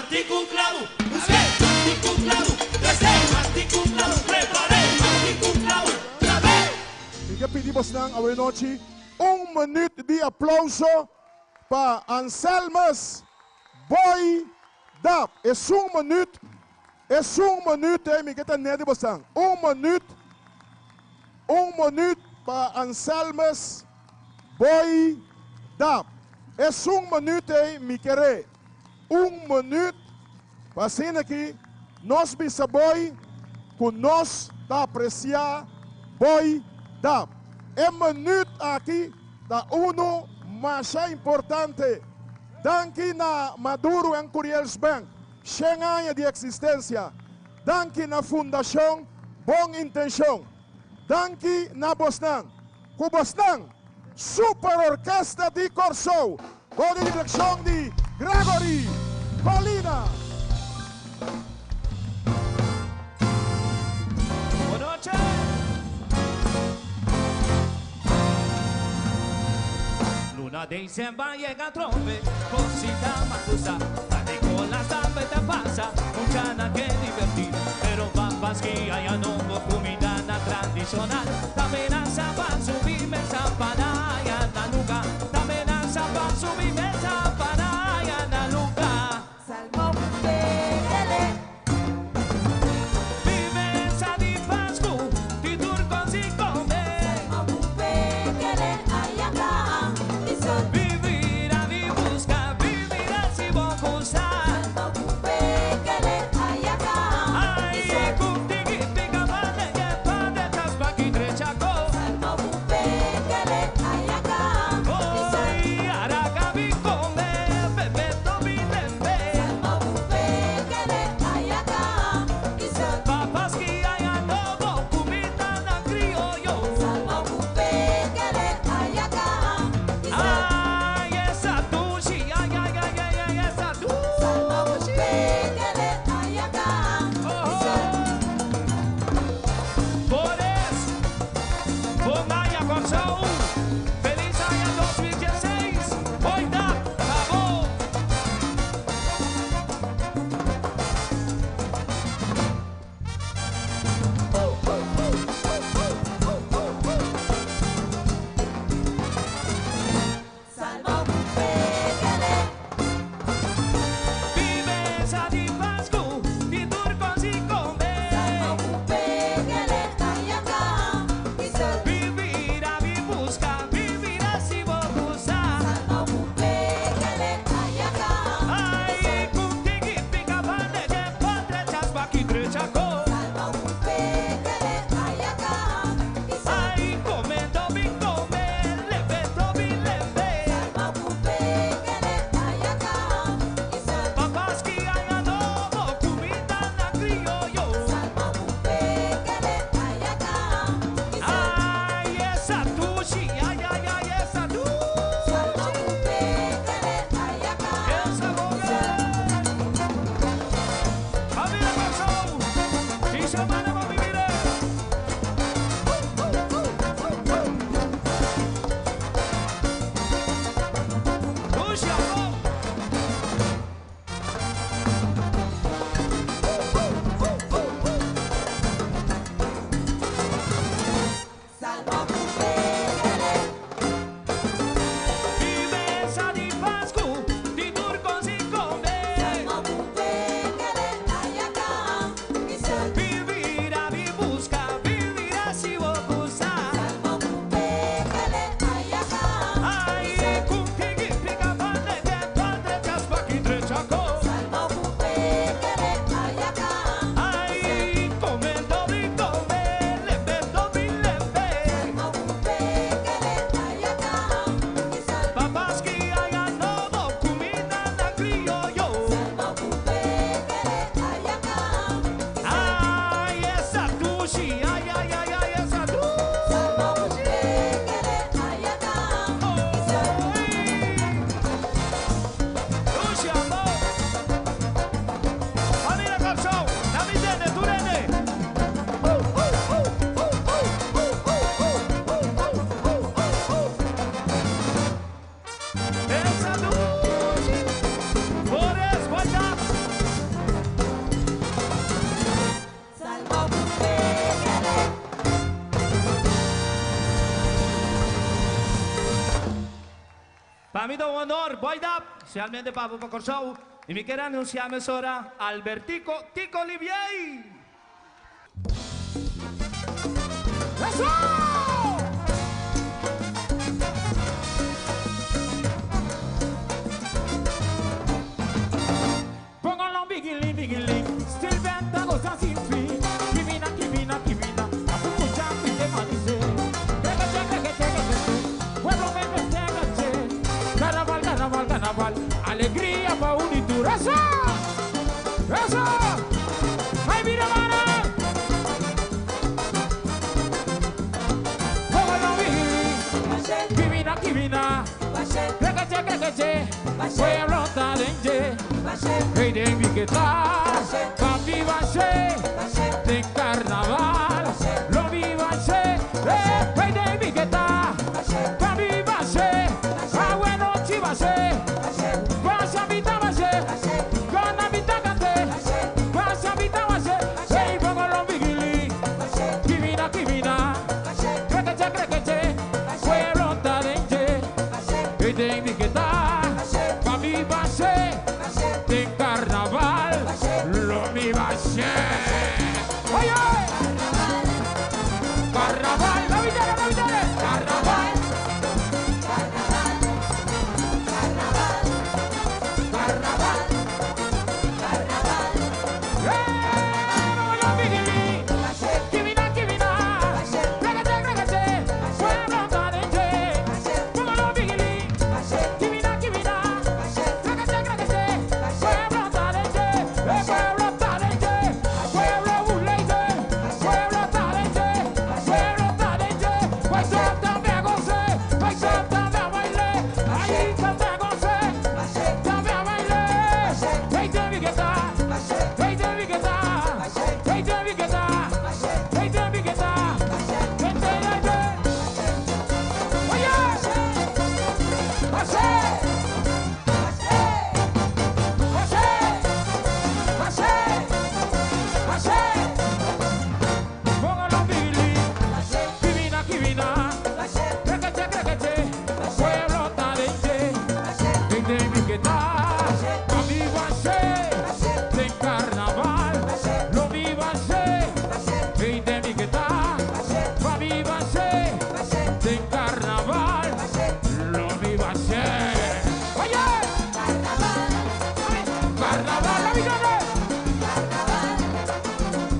Bati ku klabu, busk'é, bati ku klabu, tres'é, bati ku klabu, prepar'é, bati ku klabu, klab'é. Mi ke pidi bosnan awe nochi un minuut di aplauso pa Anselmus Boy Dap. Esun minuut, esun minuut ei mi ke tene di bosnan. Un minuut, un minuut pa Anselmus Boy Dap. Esun minuut ei mi kere. Un minuut pa asina ki nos bisa Boy ku nos ta apresia Boy Dap. E minuut aki ta unu masha importante. Danki na Maduro en Curiels Bank, shen aña di eksistensia. Danki na Fundashon Bon Intenshon. Danki na bosnan. Ku bosnan, Super Orkesta di Kòrsou, bou di direkshon di Gregory Colina. Bon nochi! Luna december yega trombe, cosita makusa, San Nicolas tambe ta pasa, muchanan ke diverti, pero pa Paskia ya no bo cumindanan tradicional, tambe nan sa pa subi mesa pa daya na luga, tambe nan sa pa subi mesa pa daya na luga. Salmon pégale. Mi mesa di Pasku di tur kos i kome. Salmon pégale ayaka di sol. Bibida mi buska, bibida si bo gusta. Salmon pégale ayaka di Ai sol. ku tiki pika bate ke pate tas baki drecha ko. Salmon pégale ayaka di sol. Oi araka mi kome, bebe tobi lembe. Salmon pégale ayaka di sol. Pa Paski aña nobo kumida na krioyo. Salmon pégale ayaka di sol. Ai esa dushi, ai ai ai ai ai esa Salmon dushi. pégale ayaka di sol. Boris, bon aña Kòrsou, felis aña 2016, Boy Dap, pa bo. Salmon pégale. Mi mesa di Pasku di tur kos i kome. Salmon pégale ayaka di sol. Bibida mi buska, bibida si bo gusta. Salmon pégale ayaka di Ai sol. ku tiki pika bande ke patre chas baki drecha ko. Salmon pégale ayaka di sol. Ai kome tobi kome, lebe tobi lebe. Salmon pégale ayaka di sol. Pa Paski aña nobo. Pa mi ta un honor, Boy Dap, spesialmente pa bo pa Kòrsou, i mi kier anunsiá mesora Albertico Tico Olivier. Póngalo bigili, bigili, Silvia ta goza sin fin. Kibina, kibina, kibina, a pupucha pite manice. Gregache, gregache, gregache, pueblo me festegache. Carnaval, carnaval, carnaval, alegría pa unitur. ¡Eso! ¡Eso! ¡Ay, mira, mana! Póngalo bigili, kibina, kibina, gregache, gregache, pueblo talenche. Hey, de mi que tal, papi vache, de carnaval, lo vivache, hey, de mi que tal, papi vache, ah bueno chivache, pasa mi tabache, gana mi tacate, pasa mi tabache, hey, pongo los vigili, kibina, kibina, crequeche, crequeche, pueblo talenche, hey, de mi que tal, papi vache, de carnaval, lo mi vache. Oye, carnaval, la vittoria, la vittoria, carnaval, carnaval, carnaval. ¡Eh, vamos los vigili! Kibina, kibina, regache, regache, pueblo talenche. Vamos los vigili! Kibina, kibina, regache, regache, pueblo talenche, pueblo talenche, pueblo buleite, pueblo talenche, pueblo talenche. Pues también a goce, pues también a baile, ahí también a goce, también a baile. Hey, David, que está, hey, David, que está, hey, David, que está, hey, David, que está, gente, gente. Oye, ¡Pase! ¡Pase! ¡Pase! ¡Pase! Póngalo Billy, kibina, kibina, crequeche, crequeche, pueblo talenche, gente mi que tal, pa' mi base, de carnaval, lo mi base, gente mi que tal, pa' mi base, de carnaval, lo mi base. ¡Oye! ¡Carnaval, la victoria!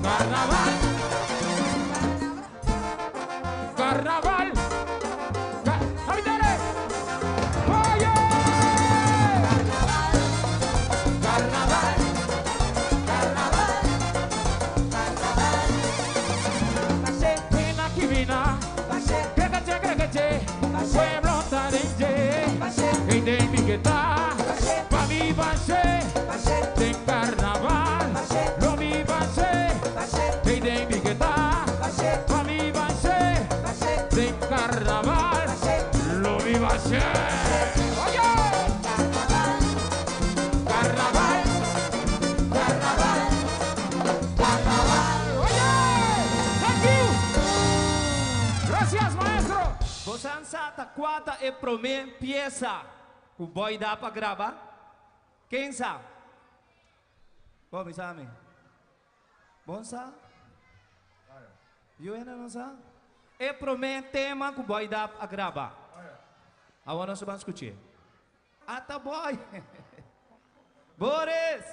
¡Carnaval! ¡Carnaval! ¡La victoria! ¡Oye! ¡Carnaval! Kina, kibina, crequeche, crequeche, pueblo talenche, gente mi que está, pa' mi base, de carnaval, lo mi base, gente mi que está, pa' mi base, de carnaval, lo mi base. ¡Oye! Carnaval, carnaval, carnaval. ¡Oye! Thank you. Gracias, maestro. Bosan sa ta kuata e prome pieza. Ku Boy Dap a graba. Ken sa? Bo bisami. Bon sa? Yuena no sa? E prome tema ku Boy Dap a graba. Awor nos ta bai skucha. Ata boy. Boris.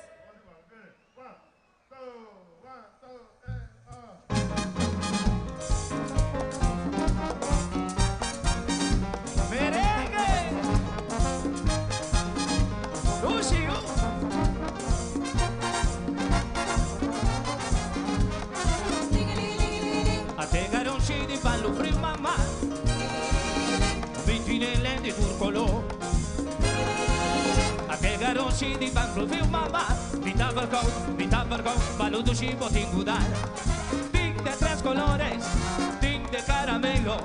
Merengue. Lucio. A te garonci di ballo free mamma. Vitine lendi turcolo. A te garonci di ballo free mamma. Vita vergogna, vita vergogna, ballo duci botingudal. Ting de tres colores, ting de caramelo,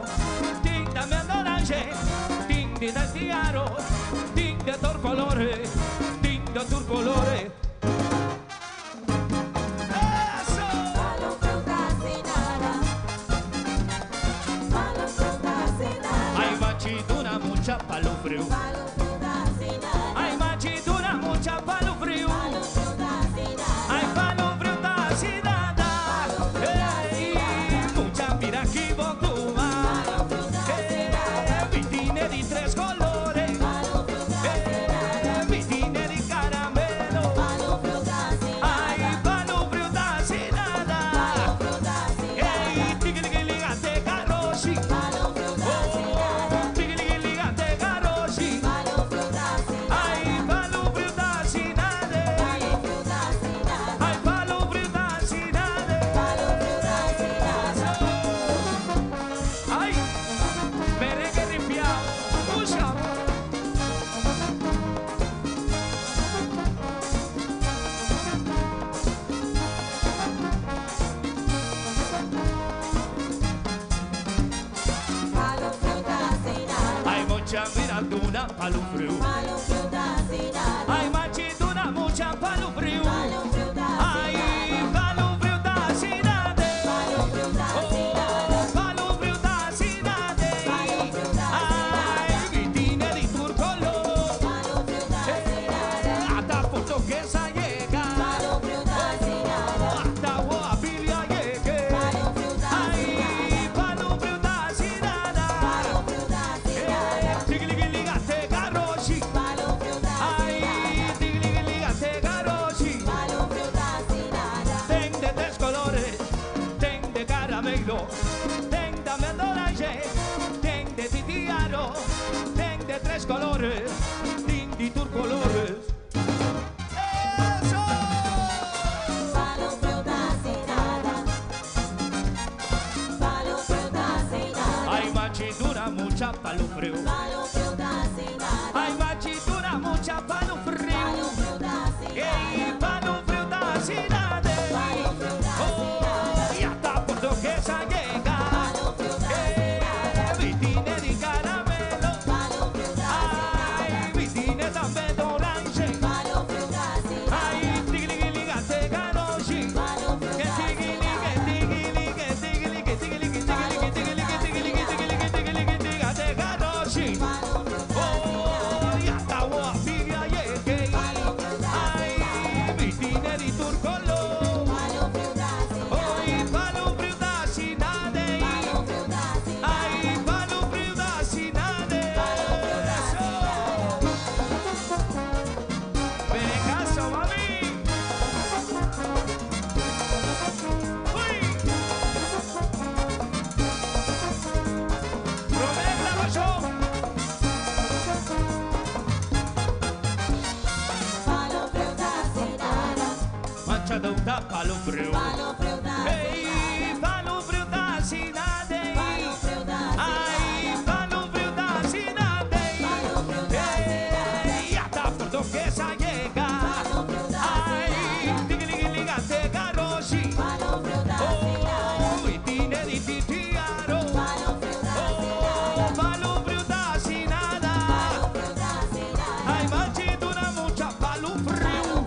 ting de orange, ting de destiaro, ting de torcolore, ting de turcolore. ¡Eso! Palo fruta sin nada. Palo fruta sin nada. Ay, bachiduna mucha palo frío. Palo fruta Mucha mira duna palu friu. Ai machi duna mucha palu friu. Ai palu friu da cidade. Oh, palu friu da cidade. Ai vitine di turcolo. Hasta portuguesa llega. Hasta Oabilia llegue. Ai palu friu da cidade. Tigligligate garoshi. Ai, tigligligate garoshi. Ten de tres colores, ten de caramelo, ten de amendola, ten de titiaro, ten de tres colores, tin di turcolores. ¡Eso! Ay, machidura, mucha palo frío. Ay, machidura, mucha palo frío. Ey, palo frío da cidade. Oh, y hasta portuguesa llega. Vitine di caramelo. Ay, vitine también de orange. Ay, tigligligate garoshi. Que tigli, que tigli, que tigli, que tigli, que tigli, que tigli, que tigli, que tigli, que tigli, que tigate garoshi. Oh, y hasta Oaxaca llegué. Ay, vitine di turcolo. Oi, palo frio da cidade. Ai, palo frio da cidade. Perecaso, mami. Uy. Romén Lavachón. Machado da palo frio. Ei, palo frio da cidade. Ai, palo frio da cidade. Ei, hasta portuguesa llega. Ai, tigligligate garoshi. Oh, vitine di titiaro. Oh, palo frio da cidade. Ai, machidura mucha palo frio.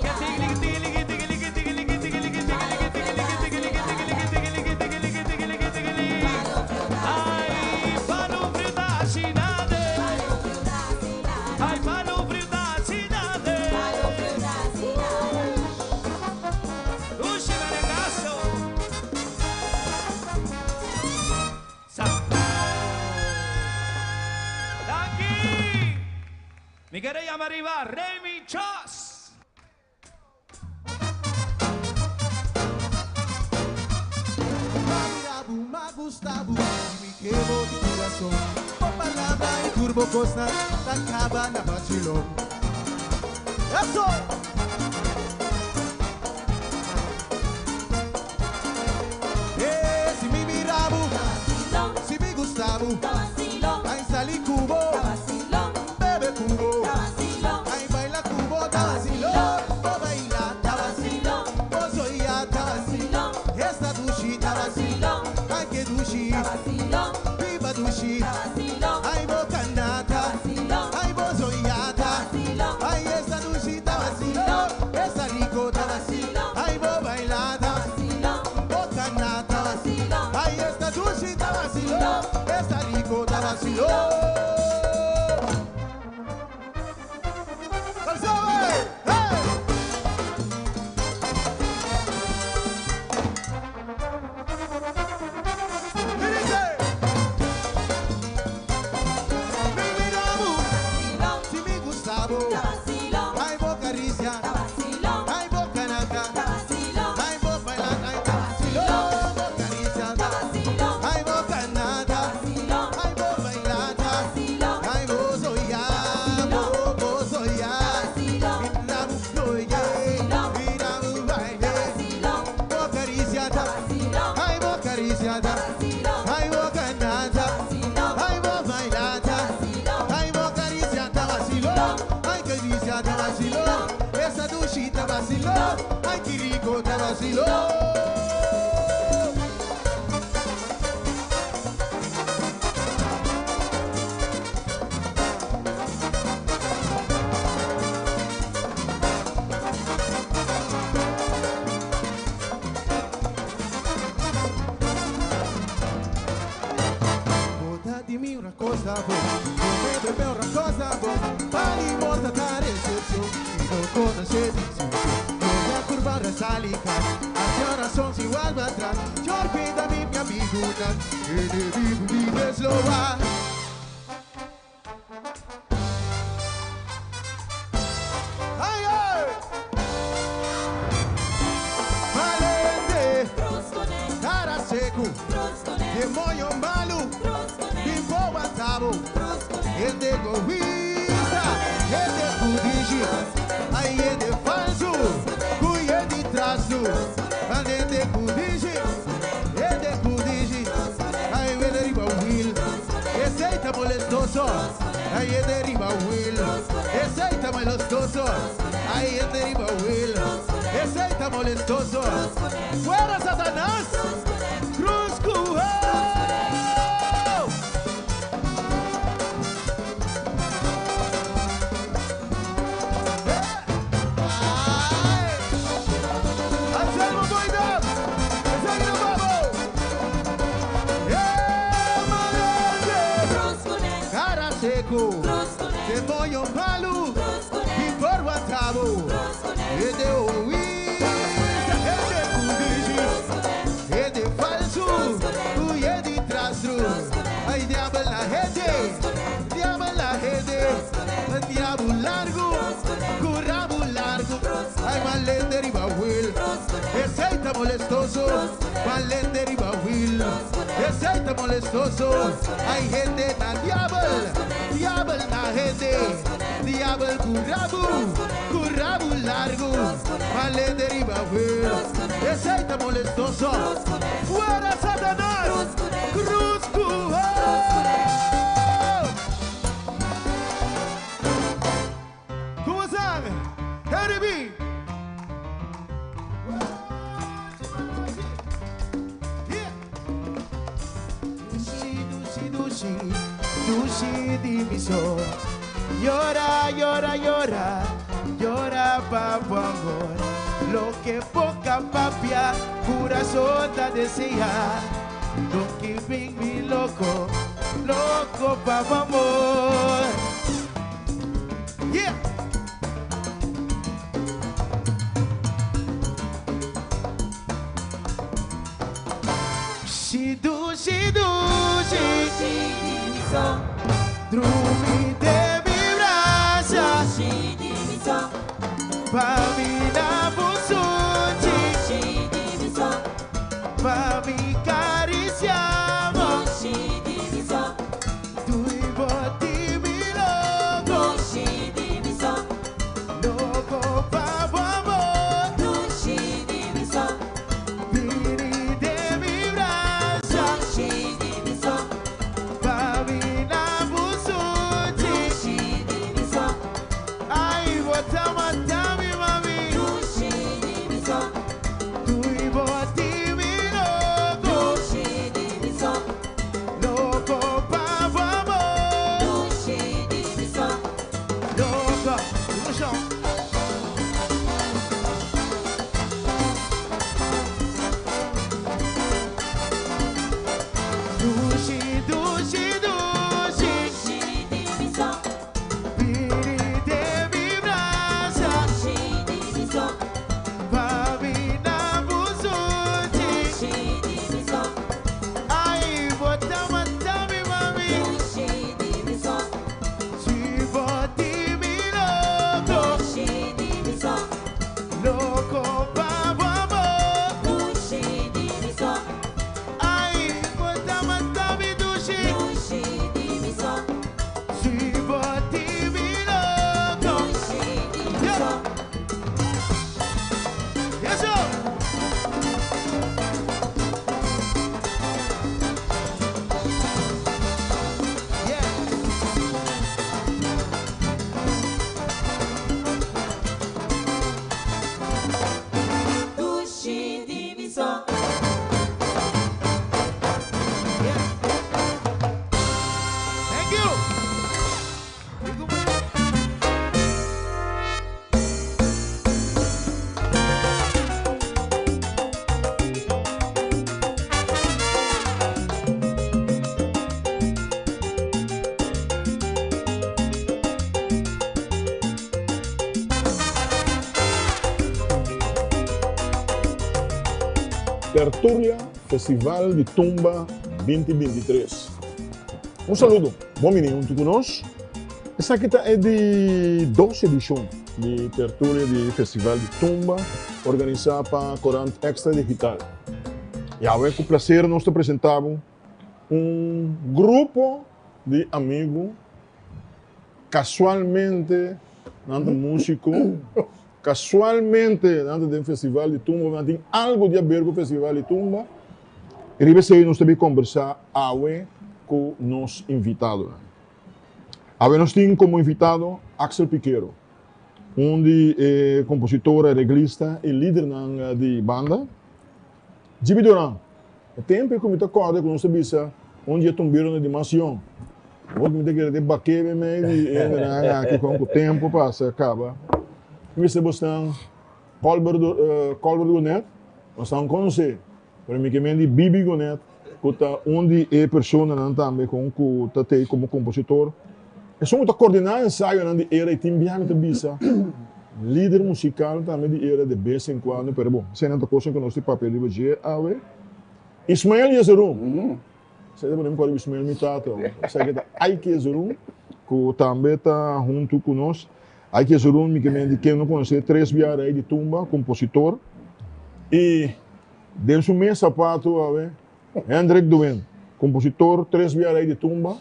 Que tigli tigli tigli tigli tigli tigli tigli tigli tigli tigli tigli tigli. Ai, palo frio da cidade. Ai, palo frio da cidade. Uxi, merengaço. Sa. Danki. Mi querella Mariba, Remy Chos. Mami, ma Gustavo, mi quebo di corazón. Por palabra y turbo costa, la cabana vacilón. ¡Eso! Si mi mirabu, si mi Gustavo, ay salí cubo, bebe cubo, ay baila cubo, ta vacilón, o baila, ta vacilón, o soy ya, ta vacilón, esta dushi, ta vacilón, ay que dushi, viva dushi, ay bocanata, ay bozoyata, ay esta dushi, ta vacilón, esta rico, ta vacilón, ay bo bailata, bocanata, ay esta dushi, ta vacilón, esta rico, ta vacilón. ¡Calzame! ¡Hey! Y dice, mi mirabu, si mi Gustavo, ay bo caricia, ay bo canaca, ay bo bailanta, ay vacilón, bo caricia, ay bo canata, ay bo bailanta, ay bo soy ya, bo soy ya, mirabu oye, mirabu baile, bo caricia, ay bo caricia, ay bo canata, ay bo bailanta, ay bo caricia, vacilón, ay caricia, vacilón, esa duchita vacilón, ay qué rico, vacilón. Gloria curva resalica, hacia razón si vuelve atrás. Yo olvida mi mi amigo, enemigo vive slowa. Ay, ay! Malende, cara seco, demonio malo, bimbo batabo, el egoísta, el de cudigi, ay, el de falso, cuye de trazo, el de cudigi, el de cudigi, ay, el de riba will, ese está molestoso, ay, el de riba will, ese está molestoso, ay, el de riba will, ese está molestoso, fuera Satanás, cruz cujo. Anselmo Boydam, Ezequiel Babo. ¡Eh, Cara seco, demonio malu, y por guantabo, es de oísa, es de cudigi, es de falso, huye de trastro. Ay, diablo la gente, diablo la gente, diablo largo, currabo largo, ay, malende riba will, ese está molestoso, malende riba will, ese está molestoso, hay gente na diablo, diablo na gente, diablo currabo, currabo largo, malende riba will, ese está molestoso, fuera Satanás, cruz cujo. ¿Cómo están? Harry B. Dushi, dushi, dushi, dushi di mi so. Llora, llora, llora, llora pa' amor. Lo que poca papia, corazón te desea. Don't keeping me loco, loco pa' amor. Yeah. She do, she do, she. Drumi de mi brasa. Pa mi la busunchi. Pa mi cariciamo. Tu i boti mi loco. Loco pa' amor. Vini de mi brasa. Pa mi la busunchi. Ay, bota mata mi mami. Tu i boti mi loco. Loco pa' amor. Loco. No chão. Dushi, dushi, dushi. Vini de mi brasa. Pa mi na busunchi. Ai, bota mata mi mami. Si boti mi loco. Loco pa' amor. Ai, bota mata mi dushi. Si boti mi loco. Yeah. Yes, sir. Yeah. Tertulia Festival di Tumba 2023. Un saludo, bon bini huntu ku nos. Esaki ta e di dos edishon di Tertulia di Festival di Tumba organisá pa Korant Extra Digital. Yawe ku plaser nos ta presentá bo un grupo di amigu, kasualmente nan ta músiko, kasualmente nan ta den Festival di Tumba, nan tin algu di aber ku Festival di Tumba. I riba esei nos ta bin kombersá awe ku nos invitadonan. Awe nos tin komo invitado Axel Piquero, un di e kompositor, areglista i lidernan di banda. Djibi Duran, e tempu ei ku mi ta kòrda ku nos ta bisa un di e tumberonan di mas yòn. Awor ku mi ta kere den bak'é meimei di e hendenan aki kon ku tempu pasa kaba. Mi mester bosnan Colbert Colbert Gonet, bosnan konosé, pero mi ke men di Bibi Gonet ku ta un di e personanan tambe kon ku ta tei komo kompositor. Esun ku ta kordiná ensayonan di era i tin biaha mi ta bisa lider musikal tambe di era de bes en kuando, pero bon, eseinan ta kosnan ku nos tin papia riba dje awe. Ismael Yezerum, esei ta pone mi kòrda Ismael mi tata, esaki ta Ike Yezerum ku tambe ta huntu ku nos. Ike Yezerum mi ke men di ken no konosé, tres bia rei di tumba, kompositor i den su mes sapato awe Hendrik Duin, kompositor, tres bia rei di tumba.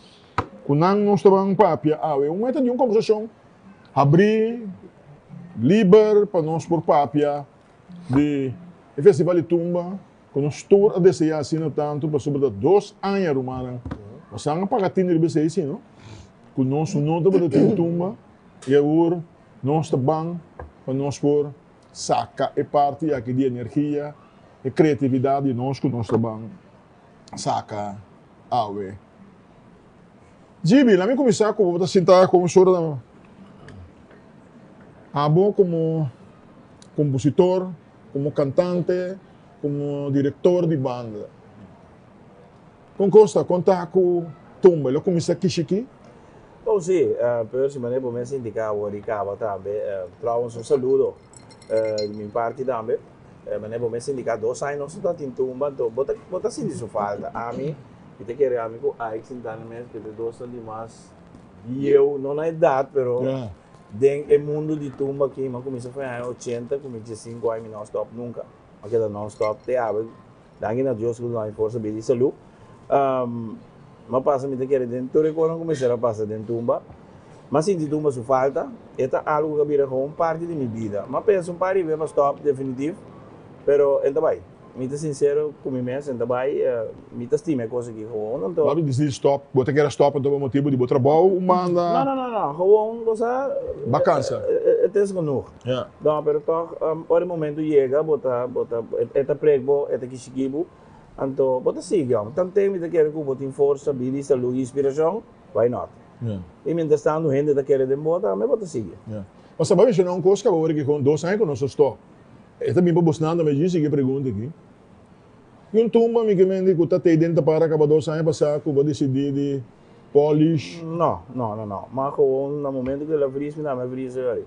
Ku nan nos ta ban papia awe. Un meta di un kombersashon habrí, liber pa nos por papia di e festival di tumba ku nos tur a deseá asina tantu pasobra ta dos aña rumannan nos a paga tiner riba esei si no ku nos no tabata tin tumba i awor nos ta ban pa nos por saka e parti aki di energia e kreatividat di nos ku nos ta ban saka awe. Gibi, lami kuminsá ku bo ta sinta komo sora na abo komo kompositor, komo kantante, komo direktor di banda. Kon kos ta? Kon ta ku tumba? Lo kuminsá kishiki? Oh si, Percy, manera bo mes indiká awor i kaba tambe. Trouwens un saludo di mi parti tambe. Manera bo mes indiká dos aña nos no ta tin tumba, anto bo ta bo ta sinti su falta. Ami, mi ta kere ami ku Ike sinta na mes, kende dos ta di mas bieu, no na edat, pero den e mundu di tumba aki, mi a kuminsá for e aña ochenta, ku mi diesinku aña mi no a stòp nunka. Mi a keda non stòp te awe. Danki na Dios ku duna mi forsa, bida i salú. Mi a pasa, mi ta kere den tur e kosnan ku mester a pasa den tumba. Mi a sinti tumba su falta. E ta algu ku a bira komo un parti di mi bida. Mi a pensa un par di bes pa stòp definitif, pero el ta bai. Mi ta sinsero ku mi mes, el ta bai. Mi ta stima e kos aki gewoon, anto. Bo a disidí stòp? Bo ta kere stòp anto pa motibu di bo trabou un banda? No, no, no, no. Gewoon, bo sa. Bakansa. Het is genoeg. No, pero tòg ora e momento yega bo ta, bo ta, e ta prek bo, e ta kishiki bo, anto bo ta sigui òm. Tanten mi ta kere ku bo tin forsa, bida i salú i inspirashon, why not? I mientras tanto hende ta kere den bo tambe bo ta sigui. Bo sa bo a menshoná un kos kaba ora ki kon dos aña ku nos a stòp. E ta bin pa bosnan tambe djis sigui e pregunta aki. Ki un tumba mi ke mende ku ta tei den ta para kaba dos aña pasá ku bo a disidí di polish? No, no, no, no. Ma gewoon na momento ku el a vris mi tambe a vris ei.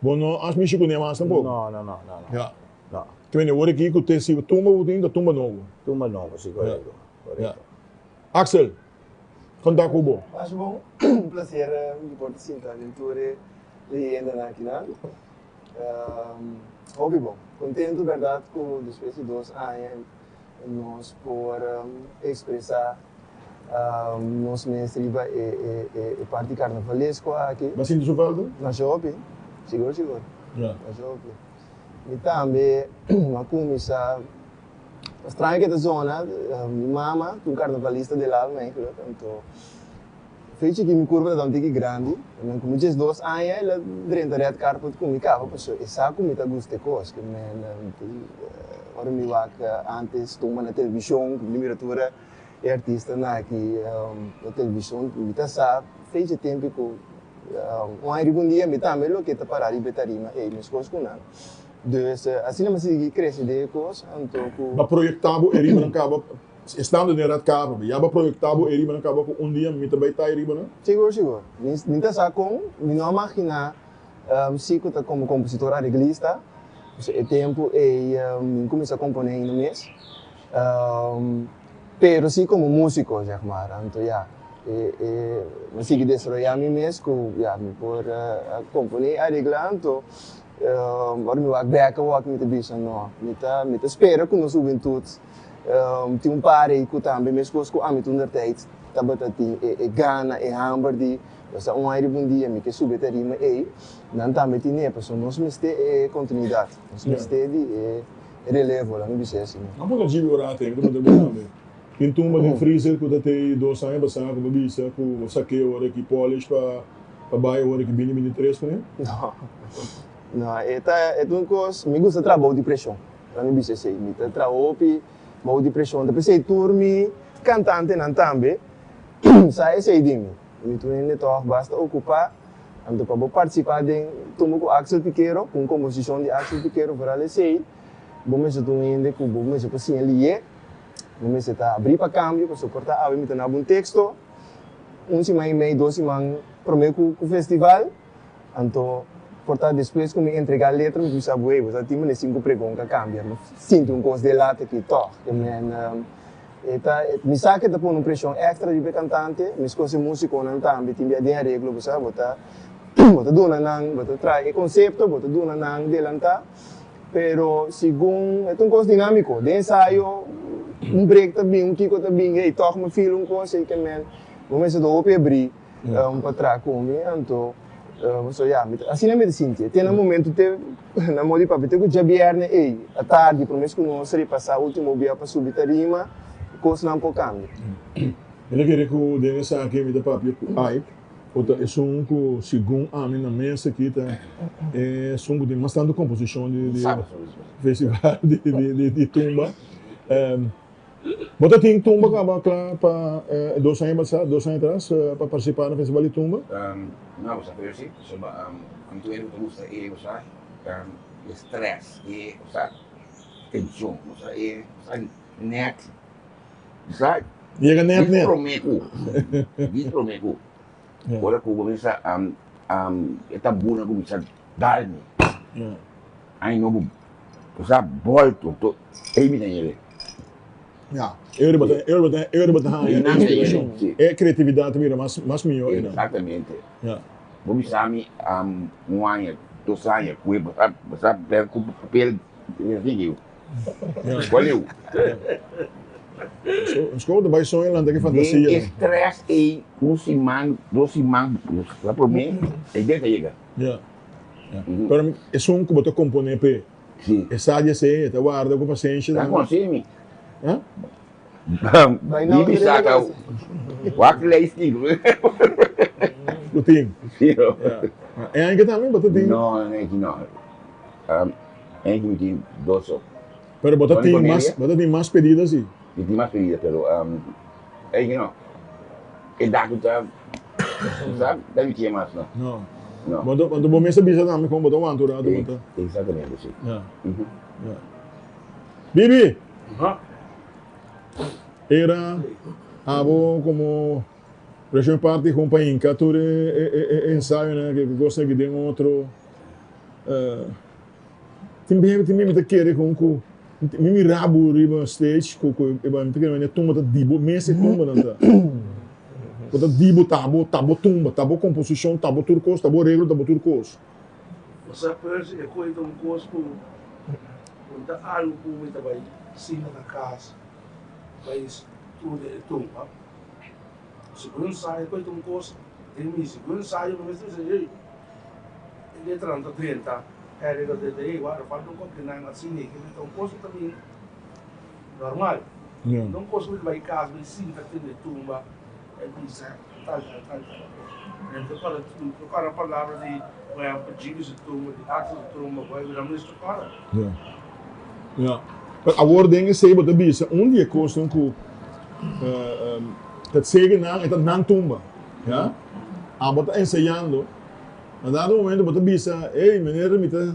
Bo no a mishi kuné mas tampoco? No, no, no, no, no. Ja. No. Ke mende ora aki ku te si tumba bo tin ta tumba nobo? Tumba nobo, si, korekto. Korekto. Ja. Axel, kon ta ku bo? Masha bon, un placer mi por ta sinta den tur e leyendanan akinan. Hopi bon. Contento berdad cu despues di dos aña nos por expresa nos mes riba e parti carnavalesco aki. Bo a sinti su falta? Masha hopi, sigur sigur. Masha hopi. Mi tambe a cuminsa, straño ke ta zona, mi mama ta un carnavalista del alma eigenlijk, anto Fe chiki mi kurpa ta ta un tiki grandi, men ku mi diesdos aña el a drenta red carpet ku mi kaba pasobra e sa ku mi ta gusta e kos ke men ora mi wak antes tumba na televishon ku mi mira tur e artistanan aki na televishon mi ta sa fe dje tempu ku un aña riba un dia mi tambe loke ta para riba e tarima ei meskos ku nan dus asina mi a sigui krese den e kos anto ku. Bo a proyekta bo e riba nan kaba Estando den Red Carpet, ya bo a proyecta bo e ribanan caba cu un dia mi ta bay ta e ribanan? Sigur, sigur. Mi ta sa con, mi no a magina si cu ta como compositor areglista. Pasobra e tempo ey mi cuminsa compone ainda mes. Pero si como musico zeg maar, anto ya, e e mi a sigui desaroya mi mes cu ya mi por compone, aregla, anto ora mi wak bek awor mi ta bisa no, mi ta mi ta spera cu nos hubentud tin un par ey cu tambe mescos cu ami toentertijd tabata tin e e gana, e hamber di Nos a un aire bon dia, mi ke subi e tarima ei, nan tambe tine, pasobra nos mester e continuidad, nos mester di e relevo, laat mi bisa asina. Nan por ta djibi ora aten, mi ta puntra bo tambe. Tin tumba den freezer ku ta tei dos aña pasá ku bo bisa ku bo sak'é ora ki polish pa pa bai ora ki bini 23 kuné? No, no, e ta e ta un kos, mi gusta traha bou di preshon, laat mi bisa esei, mi ta traha hopi bou di preshon, ta p'esei tur mi kantantenan tambe sa esei di mi. Mi tur hende tòg basta okupá, anto pa bo partisipá den Tumba ku Axel Pikero, ku un komposishon di Axel Pikero, foral esei, bo mester ta un hende ku bo mester por siña lié, bo mester ta abrí pa kambio, pasobra por ta awe mi ta na bo un teksto, un siman i mei, dos siman promé ku festival, anto por ta despues ku mi entregá letra mi bisa bo, ey, bo sa tin manera sinku pregon ka kambia, mi sinti un kos den lata aki tòg, ke men. E ta, mi sa ke ta pone un preshon extra riba e kantante, meskos e musikonan tambe tin bia den areglo, bo sa, bo ta, bo ta duna nan, bo ta traha e konsepto, bo ta duna nan delantá, pero segun, e ta un kos dinámiko, den ensayo un break ta bin, un kiko ta bin, hey, tòg mi feel un kos, ei ke men, bo mester ta hopi abrí pa traha ku mi, anto, so ya, mi ta, asina mi ta sinti, te na momento te, na modo di papia, te ku djabièrnè ei, atardi, promé ku nos repasá último bia pa subi tarima, kosnan por kambia. Mi ta kere ku den esaki mi ta papia ku Ike, ku ta esun ku segun ami na mes aki ta esun ku tin mas tantu komposishon di festival di tumba. Bo ta tin tumba kaba kla pa e dos aña pasá, dos aña atras, pa partisipá na festival di tumba? No, bo sa pero si, pasobra ami tur hende ku ta gusta e, bo sa, e stress, e, bo sa, tenshon, bo sa, e, bo sa, nèt, bo sa, Yega nèt nèt. Dis promé ku, dis promé ku, ora ku bo bisa e tambúnan kuminsá dal mi, ai no bo. Bo sa bolto to ei mi ta yere. Ya, e ora bo ta, e ora bo ta, e ora bo ta haña Einan ta yere, inspirashon. si. E kreatividat ta bira mas, mas mihó einan. Eksaktamente. Ya. Bo bisa mi un aña, dos aña ku e bo sa, bo sa bèr ku papel así ki Ya. Kual eu? So, sko bo ta bai soña lanta ki Den fantasia. e stress ei un siman, dos siman, la promé, ei den ta yega. Ya. Pero esun ku bo ta komponé p'e, e sa di esei, e ta warda ku pasenshi Ta tambe. konsí mi. Ha? Bibi saka wak lei stig. Ku tin. Sí. Ya. E aña ki tambe bo ta tin? No, e aña ki no. E aña ki mi tin dos so. Pero bo ta tin mas, bo ta tin mas pedido si? Mi tin mas pedido, pero e aña ki no. E dak ku ta, sa, ta mi kia mas no. No. No. Bo ta, anto bo mes a bisa tambe kon bo ta wanta un rato bo ta. Exactamente, si. Ya. Ya. Bibi! Era abo komo Región parti kon pa hinka tur e e e ensayonan ke kosnan ki den otro. Tin bia tin bia mi ta kere kon ku mi mira bo riba stage ku ku e mi ta kere e tumba ta di bo mes e tumbanan ta. Bo ta di bo ta bo ta bo tumba ta bo komposishon ta bo tur kos ta bo areglo ta bo tur kos. Bo sa Percy e koe ta un kos ku ku ta algu ku mi ta bai sinta na kas bai studia e tumba. Segun ensayo e koe ta un kos den mi segun ensayo mi mester bisa ey. E letranan ta drenta, e regla ta drenta, ey wak, falta un koki nan asina ey, ta un kos ku ta bin normal. No un kos ku bai kas bai sinta tende tumba e bisa tal tal tal tal. Mi ta kòrda, mi ta kòrda palabra di por ehèmpel Jimmy su tumba, di Axel su tumba, bo a bira mi ta kòrda. Ya, ya. Pero awor den esei bo ta bisa un di e kosnan ku ta tsege nan e ta nan tumba, ya. Abo ta ensayando. Na dado momento bo ta bisa, ey, meneer mi ta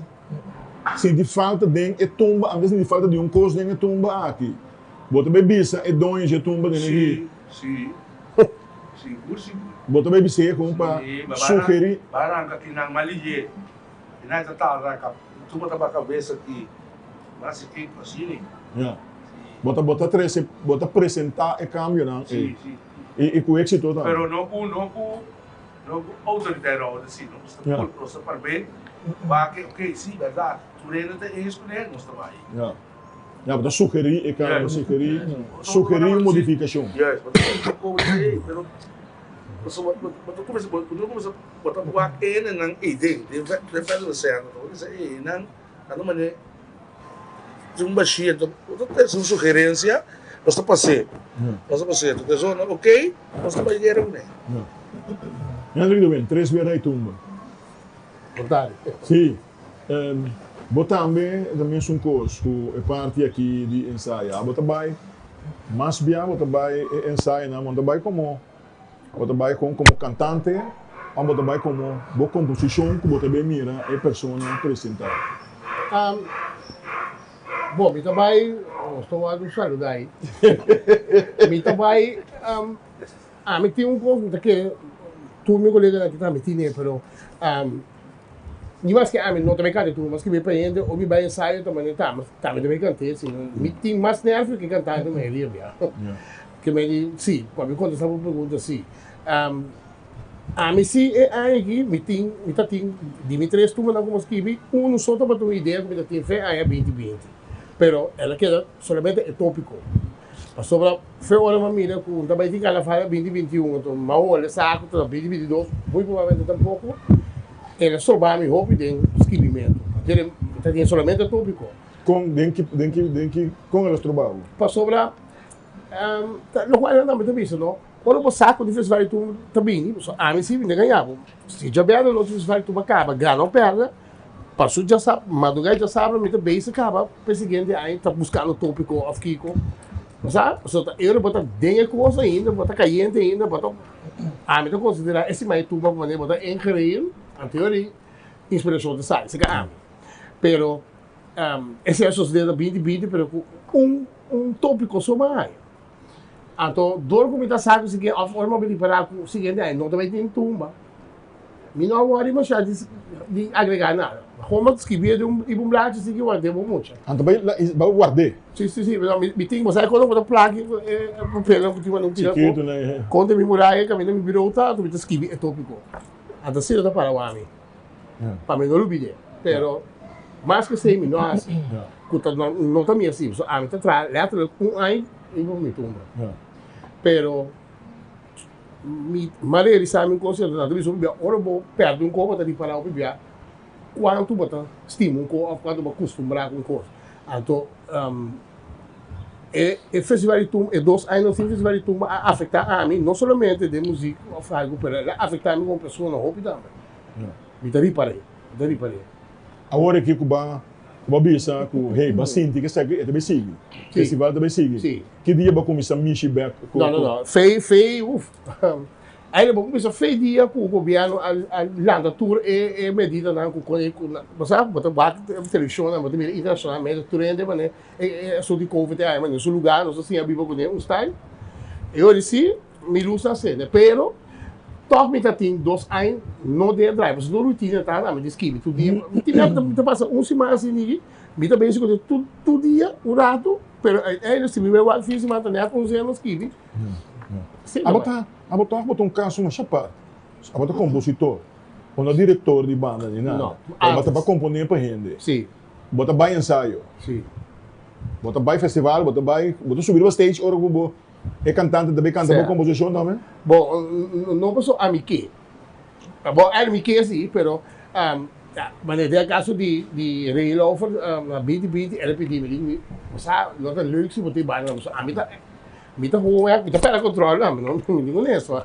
sinti falta den e tumba, ami ta sinti falta di un kos den e tumba aki. Bo ta bay bisa e doño dje tumba den aki. Si, si. Sigur, sigur. Bo ta bay bis'é kon pa sugeri. Si, ba ranka kinan maliye. Kinan e ta tarda, tumba ta ba kabes aki. Ba si kiko asini. Ya. Si. Bo ta bo ta trese bo ta presentá e kambionan ei. I i ku éksito tambe. Pero no ku no ku no ku outoridat ròde si nos ta pul nos ta parbé wak ok si bèrdat tur hende ta eens kuné nos ta bai. Ya. Ya bo ta sugerí e kambio sugerí sugerí un modifikashon. Juist bo ta sugerí komo di ei pero pasobra bo bo ta kuminsá bo no kuminsá bo ta wak e hendenan ei den den den federal center bo ta bisa ei nan. Anto mane tin un bashí anto bo ta trese un sugerencia nos ta pas'é nos ta pas'é anto ta zona ok nos ta bai guera kuné. Hendrik de Win, tres bia rei tumba. Sí, bo tambe ta mesun kos ku e parti aki di ensaya. Abo ta bai mas bia bo ta bai e ensayonan, bo no ta bai komo Bo ta bai kon komo kantante òf bo ta bai komo bo komposishon ku bo ta bin mira e persona presentá? Bo, mi ta bai, nos ta wòrdu saludá ei. Mi ta bai, ami tin un kos mi ta kere tur mi koleganan aki tambe tine, pero ni maske ami no ta bai kanta tur, maske mi bai pa hende o mi bai ensayo ta manera tambe ta bai kant'é, sino mi tin mas nèrvio ke kantante mayoria bia. Ke me di, si, pa mi kontestá bo pregunta, si. Ami si e aña aki mi tin, mi ta tin, di mi tres tumbanan ku mi a skibi, unu so tabata un idea ku mi ta tin fe aña binti binti. Pero el a keda solamente e tópiko. Pasobra fe ora mi a mira ku un ta bai tin karnaval binti 21, anto mi a hole sa ku ta binti 22, muy probablemente tampoko, el a stroba mi hopi den skibimentu. Mi ta tin solamente e tópiko. Kon, den ki, den ki, den ki, kon el a stroba bo? Pasobra Lokual nan tambe ta bisa no, ora bo sa ku di festival di tumba ta bini, pasobra ami si mi ta gaña bo, si djabièrnè nochi festival di tumba kaba, gana o pèrdè, paso djasabra, madrugá di djasabra mi ta bezig kaba pa e siguiente aña ta buskando topiko òf kiko, bo sa? Pasobra ta ora bo ta den e kos ainda, bo ta kayente ainda, bo ta, ami ta konsiderá e siman di tumba manera bo ta ingerein, anto ora inspirashon ta sali, esei ka ami, pero esei a sosodé na binti binti pero ku un. Un tópiko so bo a haña. Anto dor ku mi ta sa ku siguiente òf ora mi a bin ripará ku siguiente aña no ta bai tin tumba, mi no a wòri mashá di di agregá nada. Mehor mi a skibié den un riba un blachi así ki ward'é bo mucha. Anto bai bai ward'é. Sí, sí, sí. Mi mi tin, bo sa kono bo ta plak e papelnan ku tin wak tira afó. Chikitu nan, e. Konta mi muraya kaminda mi birou ta, anto mi ta skibi e tópiko. Anto asina ta para wak mi. Pa mi no lubid'é. Pero mas ku esei mi no hasi. Ku ta no ta mi hasi. Pasobra ami ta traha lèterlik un aña riba mi tumba. Pero mi a realisá mi kos nan ta bisa un bia ora bo pèrdè un kos bo ta ripará hopi bia kuantu bo ta stima un kos òf kuantu bo a kustumbrá ku un kos. Anto e e festival di tumba e dos añanan sin festival di tumba a afektá ami no solamente den muzik òf algu pero el a afektá mi komo persona hopi tambe. Mi ta ripar'é, mi ta ripar'é. Awor aki ku ba ku ba bisa ku hey ba sinti ke esaki e ta bay sigui, festival ta bay sigui. Si. Ki dia bo kuminsá mishi bek ku. No no no, fei fei uf Aile bo kuminsá fei dia ku gobièrnu a a lanta tur e e medidanan ku kon ku nan bo sa bo ta wak televishonnan bo ta mira internashonalmente tur hende manera e e asuntu di covid e ai manera su lugá nos a siña biba kuné un style e ora si Mi lus a sende, pero tòg mi ta tin dos aña no den e drive, pasobra tur rutina ta ami di skibi tur dia. Mi tin bia mi ta pasa un siman asin diki, mi ta besi ku tur tur dia un ratu, pero uiteindelijk si mi bai wak fin siman ta nèt un sena skibi. Abo ta abo tòg bo ta un kaso masha apart. Abo ta kompositor, bo no direktor di banda ni nada. Pero bo ta pa komponé pa hende. Bo ta bai ensayo. Bo ta bai festival, bo ta bai bo ta subi riba stage ora ku bo E kantante ta bay kanta bo komposishon tambe? Bo, no paso ami ke. Bo, ami ke si, pero manera den e kaso di di Ray Lauffer na binti binti el a pidi mi, di bo sa lo ta leuk si bo tin banda, pasobra ami ta mi ta hopi mi ta pèrdè kontrol nan, mi di honesto,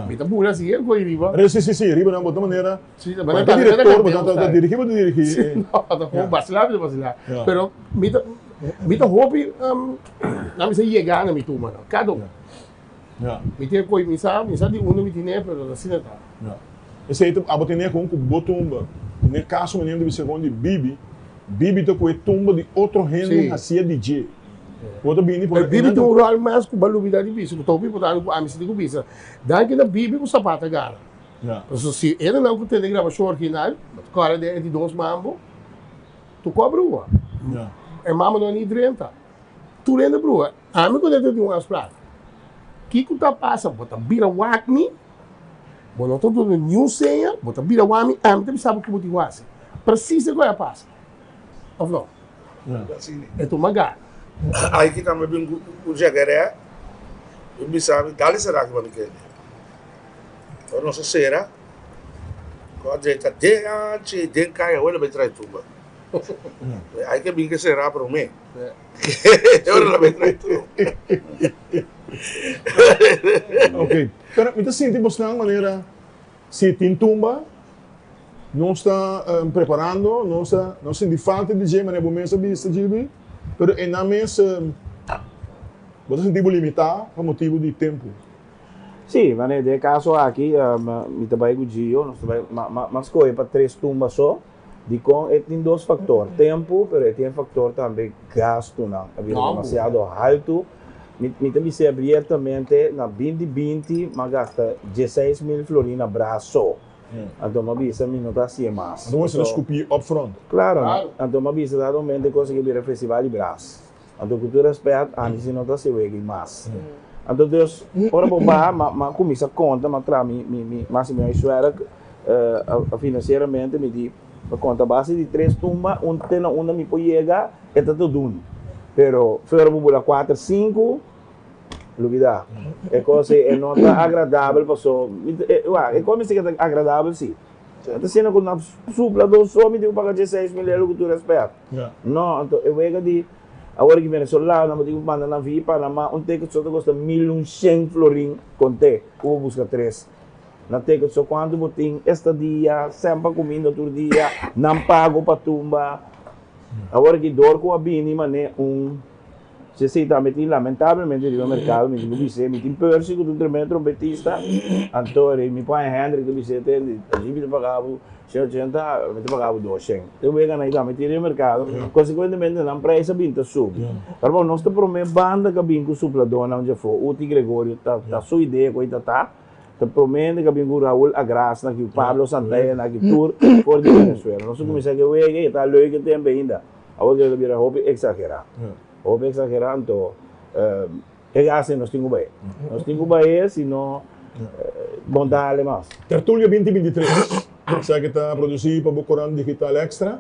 mi ta bula asi e koe riba. Si, si, si, riba nan bo ta manera, bo ta direktor, bo ta dirigi, bo ta dirigi. Si, no, ta basila, mi ta basila, pero mi ta mi ta hopi. Nan mester yega na mi tumba nan, kada un. Mi tin e koe, mi sa, mi sa di unda mi tine, pero asina ta. Esei ta, abo tene kon ku bo tumba. Den e kaso manera mi ta bisa kon di Bibi, Bibi ta ku e tumba di otro hende hasia di dje. Bo ta bini por Pero Bibi tin un ròl mas ku bo a lubida di bisa, ku ta hopi importante ku ami si tin ku bisa. Danki na Bibi ku Zapata gana. Pasobra si hendenan ku tende grabashon original, bo ta kòrda den e di dos mambo, tu kòbra ua. E mambo no a ni drenta. Tur hende bruha. Ami ku Neto tin un afspraak. Kiko ta pasa? Bo ta bira wak mi, bo no ta duna niun seña, bo ta bira wak mi, ami ta bisa bo ke bo tin ku hasi. Presis e ku a pasa. Of no? E tuma gana. Ai ki tambe bin ku jagaré, bin bisa mi, dale sera ki pa mi kende. Ora nos a sera, ku a drenta den anchi, den kaya, awor el a bai trae tumba. Ai ke bin ke sera prome. Ora el a bai trae tumba. Ok, pero mi ta sinti bosnan manera si tin tumba, nos ta preparando, nos ta nos sinti falta di dje manera bo mes a bisa Gilby, pero e nan mes bo ta sinti bo limitá pa motibu di tempu. Sí, manera den e kaso aki mi ta bai ku Gio, nos ta bai ma skohe pa tres tumba so. Dikon? E tin dos faktor, tempu, pero e tin e faktor tambe gastunan a bira demasiado haltu. Mi ta bis'é abiertamente, na binti binti m'a gasta dieseis mil florin na bra so. Anto m'a bisa mi no ta hasié mas. Anto bo mester a skupí upfront. Klaro, anto m'a bisa dado momento e kos aki a bira festival di bras. Anto ku tur respet, ami si no ta hasi wega i mas. Anto dus, ora bo baha, m'a m'a kuminsá konta, m'a traha mi mi mi mas i mi huiswerk finansieramente, mi di, m'a konta base di tres tumba, un te na unda mi por yega, e ta ta dun. Pero fe ora bo bula kuater, sinku, lubidá. E kos ei e no ta agradabel paso, mi ta, wak, e kos mester ke ta agradabel si. Ta asina ku na supla dos so mi tin ku paga dieseis mil euro ku tur respet. No, anto e wega di awor ki venezolano bo tin ku manda nan via Panama un ticket so ta kosta mil un shen florin konte ku bo buska tres na ticket so kuantu bo tin estadia semper kuminda tur dia nan pago pa tumba awor ki dor ku a bini mane un Si esei tambe tin lamentablemente riba merkado mi tin ku bis'é mi tin Percy ku ta un tremendo trompetista anto rei mi pon Hendrik ta bis'é te allí mi ta paga bo shen ochenta mi ta paga bo doshen te wega nan tambe tin riba merkado konsekuentemente nan preis a bin ta subi pero bon nos ta prome banda ku a bin ku supladónan djafó Uti Gregorio ta ta su idea ku ei ta ta ta prome hende ku a bin ku Raul Agras na ki Pablo Santana ki tur for di Venezuela nos a kuminsá ku e wega i e ta leuke tempu ainda. Awor ke ta bira hopi exagera. Hopi exagera anto e gasi nos tin ku bai. Nos tin ku bai si no bon ta hale mas. Tertulia binti 23 Esaki ta produsi pa bo Corant Digital Extra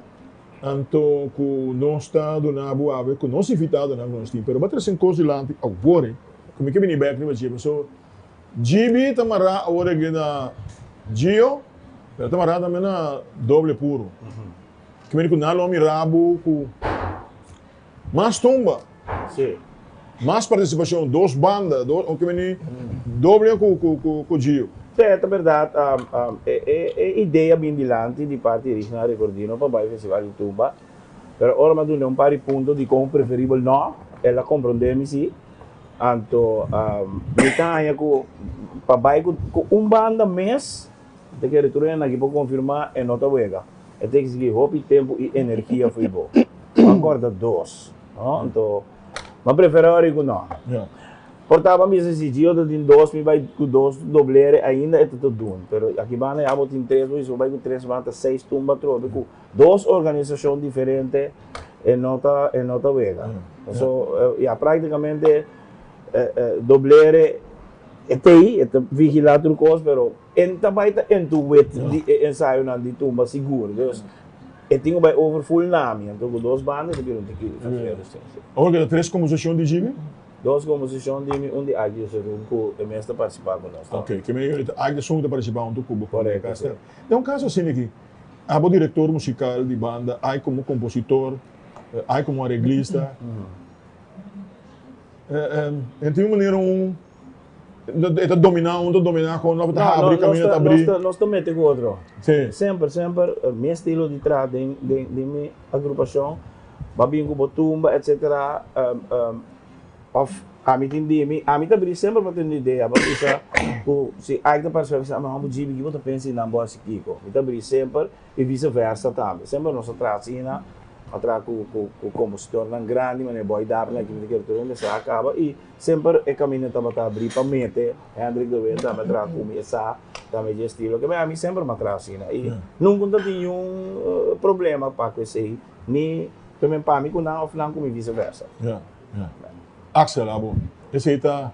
anto ku nos ta duna bo awe ku nos invitadonan ku nos tin pero bo a trese un kos dilanti awor ku mi ke bini bek riba dje paso GB ta mará awor aki na Gio pero ta mará tambe na Doble Puro. Ki mene ku nan lo mira bo ku mas tumba. Sí. Mas partisipashon, dos banda, dos, ki mene doble ku ku ku ku Gio. Sí, ta bèrdat. E e e idea bin dilanti di parti Rigina Recordino pa bai Festival di Tumba, pero ora mi a duna un par di punto dikon preferibel no, el a komprondé mi sí. Anto mi ta haña ku pa bai ku ku un banda mes, Ta kere tur hende aki por konfirmá e no ta wega. E ta eksigí hopi tempu i energia fo'i bo. Bo a kòrda dos, no? Anto, mi a preferá ora ku no. Por ta bo a bisa si Gio ta tin dos, mi bai ku dos doblere ainda e ta ta dun. Pero aki banda ya bo tin tres, bo bisa bo bai ku tres banda ta seis tumba atrobe ku dos organisashon diferente e no ta e no ta wega. So, ya práktikamente doblere e t'ei, e ta vigilá tur kos, pero. E ta bai ta entuwet di e ensayonan di tumba sigur. Dus e tin ku bai over full nami. Anto ku dos banda ta bira un tiki vervelend. Awor keda tres komposishon di Jimmy? Dos komposishon di mi, un di Ike Jesurun ku e mes ta partisipá ku nos tambe. Ok, ke mi Ike Jesurun ta partisipá huntu ku bo. Korekto, si. Den un kaso asina aki, abo direktor musikal di banda, Ike komo kompositor, Ike komo areglista, en tin un manera un. E ta dominá, un ta dominá kon, òf ta habri kaminda ta abrí. Nos ta mete ku otro. Semper, semper mi estilo di traha den den mi agrupashon, bo a bin ku bo tumba etsetera, òf ami tin di mi, ami ta abrí semper pa tende idea, bo a bisa ku si Ike ta partisipá, mi bisa amo bo djibi ki bo ta pensa i nan bo hasi kiko, mi ta abrí semper. I vise versa tambe. Semper nos a traha asina, a traha ku ku kompositornan grandi manera Boy Darling aki mi ta kere tur hende sa a kaba i semper e kaminda tabata abrí pa mete Hendrik de Windt tambe a traha ku mi e sa tambe dje estilo ke ami semper mi a traha asina i nunka no ta tin niun problema pa ku esei ni pa mi ku nan òf nan ku mi vise versa. Ya, ya. Axel, abo, esei ta,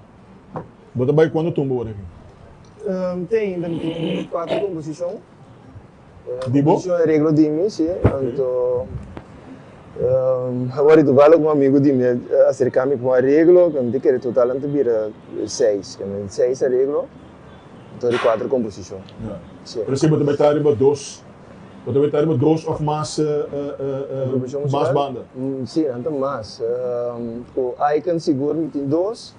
bo ta bai cuando tumba ora aki? Te ainda mi tin cuatro composicion. Di bo? Composicion areglo di mi, si. Anto, awor toval un amigo di mi a acerca mi pa un areglo, mi ta kere total nan ta bira seis, seis areglo. Anto di cuatro composicion. Ja. Si. Pero si bo ta bai ta riba dos, bo ta bai ta riba dos of mas Agrupacion mas musical? banda? Si, nan ta mas. Cu Icon sigur mi tin dos.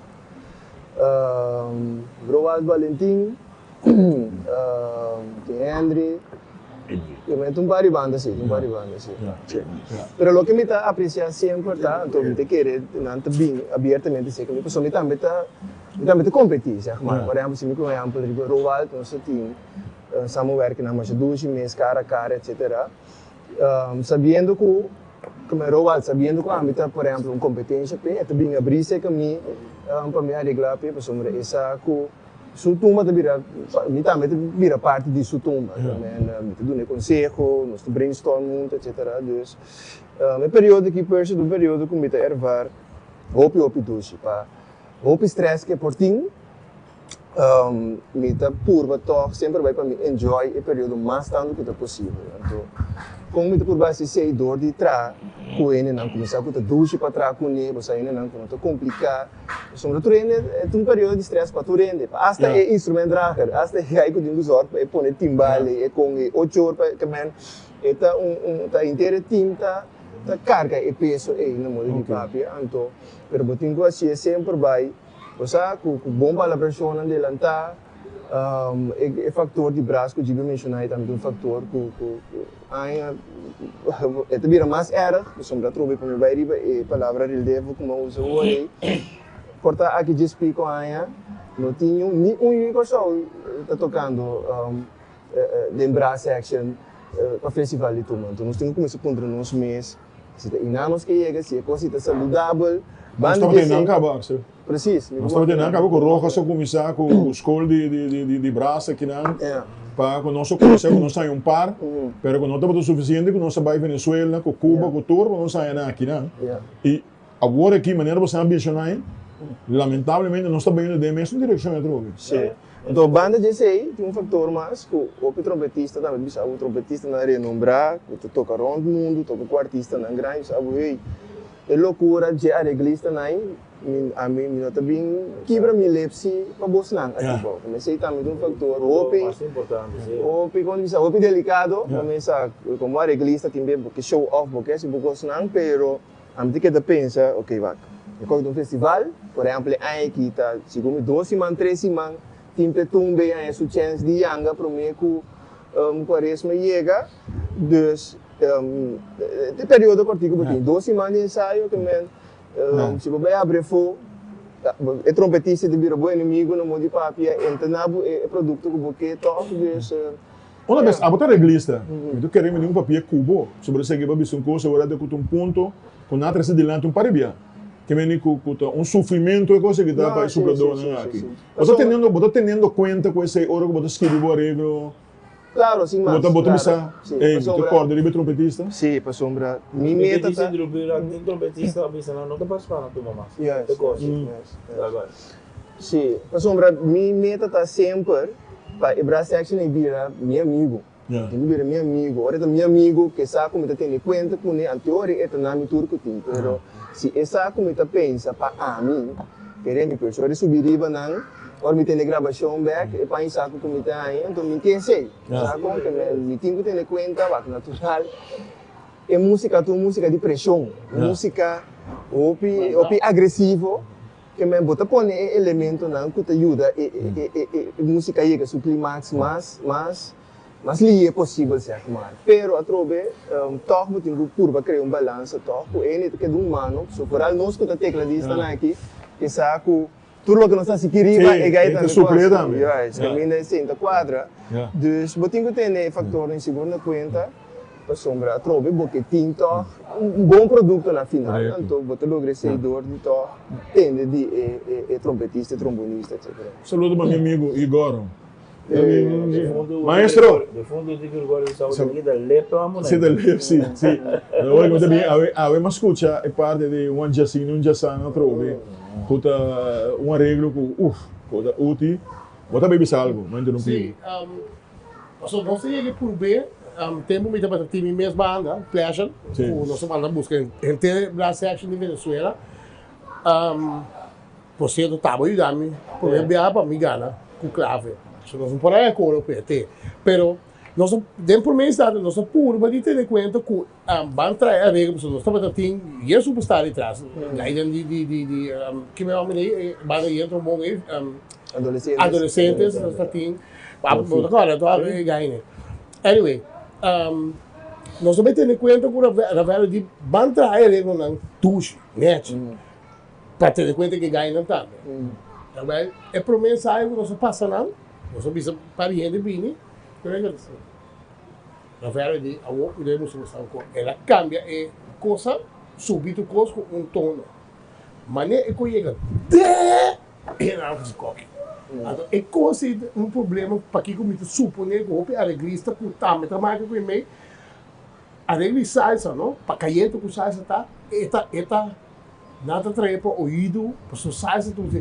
Roald Valentin, tin Henry. Yo mi tin un par di banda si, tin un par di banda si. Ja. Si. Pero loke mi ta aprecia semper ta, anto mi ta kere nan ta bin abiertamente si cu mi, pasobra mi tambe ta. Mi tambe ta competi, zeg maar. Por ehempel, si mi cu ehempel riba Roald, nos ta tin samenwerking nan masha dushi mes, cara a cara, etcetera. Sabiendo cu, como Roald, sabiendo cu ami ta, por ehempel, un competencia p'e, e ta bin abri cerca mi pa mi aregla p'e, pasobra e sa cu su tumba ta bira, mi tambe ta bira parti di su tumba. Mi ta duna e conseho, nos ta brainstorm hunto, etcetera. Dus, e periodo aki, Percy, ta un periodo cu mi ta ervaar hopi, hopi dushi pa. Hopi stress ke por tin, mi ta purba tòg semper bai pa mi enjoy e periodo mas tantu ku ta posibel. Anto, kon mi ta purba hasi esei? Dor di traha ku hendenan ku mi sa ku ta dushi pa traha kuné, bo sa hendenan ku no ta kompliká. Pasobra tur hende, e ta un periodo di stress pa tur hende, pa asta e instrumentdrager, asta e guy ku tin ku zòrg pa e pone timbal ei, e kon ei ocho or pa e men, e ta un un ta henter e team ta ta karga e peso ei na modo di papia. Anto. Pero bo tin ku hasié semper bai, bo sa, ku ku bon palabrashonnan delantá. E faktor di bras ku Djibi a menshoná ei tambe ta un faktor ku ku aña e ta bira mas erg, pasobra atrobe pa mi bai riba e palabra rildevo ku mi a usa awor ei. Por ta aki djes piko aña no tin niun ni un yu di Kòrsou ta tokando den brass section pa festival di Tumba. Anto nos tin ku kuminsá puntra nos mes. Si ta iná nos ke yega, si e kos si ta saludabel, Nos banda tabata di einan esei. kaba, Axel. Precies. Mi Nos por tabata einan kaba ku Rojas a kuminsá ku skol di di di di brasa akinan Ja. pa ku nos a kuminsá ku nos haña un par, pero ku no tabata sufisiente ku nos a bai Venezuela, ku Cuba, ku tur pa nos haña nan akinan. Ja. I awor aki, manera boso a menshoná ei, lamentablemente nos ta bayendo den e mesun direkshon atrobe. Sí. Anto banda di esei tin un factor mas cu hopi trompetista tambe ta bisa abu trompetistanan renombra cu ta toca rond mundo toca cu artistanan grandi bisa abu hey e locura dje areglistanan ei mi ami mi no ta bin kibra mi lepsi pa bosnan aki bou como esei tambe ta un factor hopi hopi como ta bisa hopi delicado bo mesa como areglista tin be bo ke show off bo ke haci bo cosnan pero Ami ta keda pensa, ok wak, mi kohe ta un festival, por ehempel e aña aki ta segun mi dos siman, tres siman, tin p'e tumbe aña su chèns di yanga promé ku kuaresma yega, dus e periodo kòrtiku bo tin dos siman di ensayo ke men si bo bai habri afó e trompetista ta bira bo enemigo na modo di papia, e ta na bo e produkto ku bo ke tòg, dus. Una bes abo ta reglista, mi ta kere mi un papia ku bo sobre esaki pa bisa un kos awor ta ku ta un punto ku nan a trese dilanti un par di bia ke meni ku ku ta un sufrimentu e kos aki ta pa e supladónan aki. Bo ta teniendo bo ta teniendo kuenta ku esei ora ku bo ta skibi bo areglo? Claro, sin mas. Bo ta bo ta bisa ey mi ta kòrda riba e trompetista? Sí, pasobra mi meta ta. Tin trompetista a bisa nan no ta partisipá na tumba mas. Yes, yes, yes. Sí, pasobra mi meta ta semper pa e brass section ei bira mi amigo. E tin ku bira mi amigo. Ora e ta mi amigo, ke sa ku mi ta tene kuenta kuné, anteor e ta na mi tur ku tin. Pero si e sa ku mi ta pensa pa ami, kere mi pues ora e subi riba nan, ora mi tene grabashon bek, e paña sa ku mi ta haña, anto mi ke esei. Sa kon ke mi tin ku tene kuenta, wak natural. E músika ta un músika di preshon, un músika hopi hopi agresivo. Ke men bo ta pone e elementonan ku ta yuda e e musika yega su klimaks mas mas mas lihe posibel sèg mar. Pero atrobe tòg bo tin ku purba krea un balansa tòg ku ene ta keda humano, so foral nos ku ta tekladistan aki ke sa ku tur loke nos ta hasi aki riba e gai tambe por hasi. Juist, kaminda e senta kuadra. Dus bo tin ku tene e faktornan sigur na kuenta. Pasobra atrobe bo ke tin tòg un bon produkto na final, anto bo ta logra esei dor di tòg tende di e trompetista, e trombonista, etcetera. Saludo pa mi amigo Igor. Maestro! Si ta lep, si, si. Awe mi a skucha e parti di Juan Jacino, un Jasano atrobe. Ku ta un areglo ku uf, ku ta uti. Bo ta bay bisa algo, no interrumpí Sí, pasobra nos a yega e purbe, tempu mi tabata tin mi mes banda, Pleasure, ku nos a manda buska henter e brass section di Venezuela. Por cierto, taba yuda mi prome biaha pa mi gana ku clave. So nos no por a coro p'e te. Pero nos a, den prome instante nos a purba di tene cuenta ku ban trae areglo pasobra nos tabata tin yen superstar detras. Gainan di di di di ki mi nomber ei e banda yen trombon ei Adolescentes. Adolescentes nos ta tin. Bo ta corda toch e gaine. Anyway, nos a bay tene cuenta ku Ravello di ban trae areglonan dushi, nechi. Pa tene kuenta ku e gainan tambe. Awel, e promé ensayo ku nos a pasa nan, nos a bisa par di hende bini, pero e ta Rafael di awor mi debe mustra boso algo. El a kambia e kosa, subi tur kos ku un tono. Manera e ku yega dee, e nan a hasi koki. Anto e kos ei ta un problema pakiko mi ta suponé ku hopi areglista ku tambe ta maka ku e mei, areglo di salsa no, pa kayente ku salsa ta, e ta e ta. Nan ta trae pa oido, pasobra salsa ta usa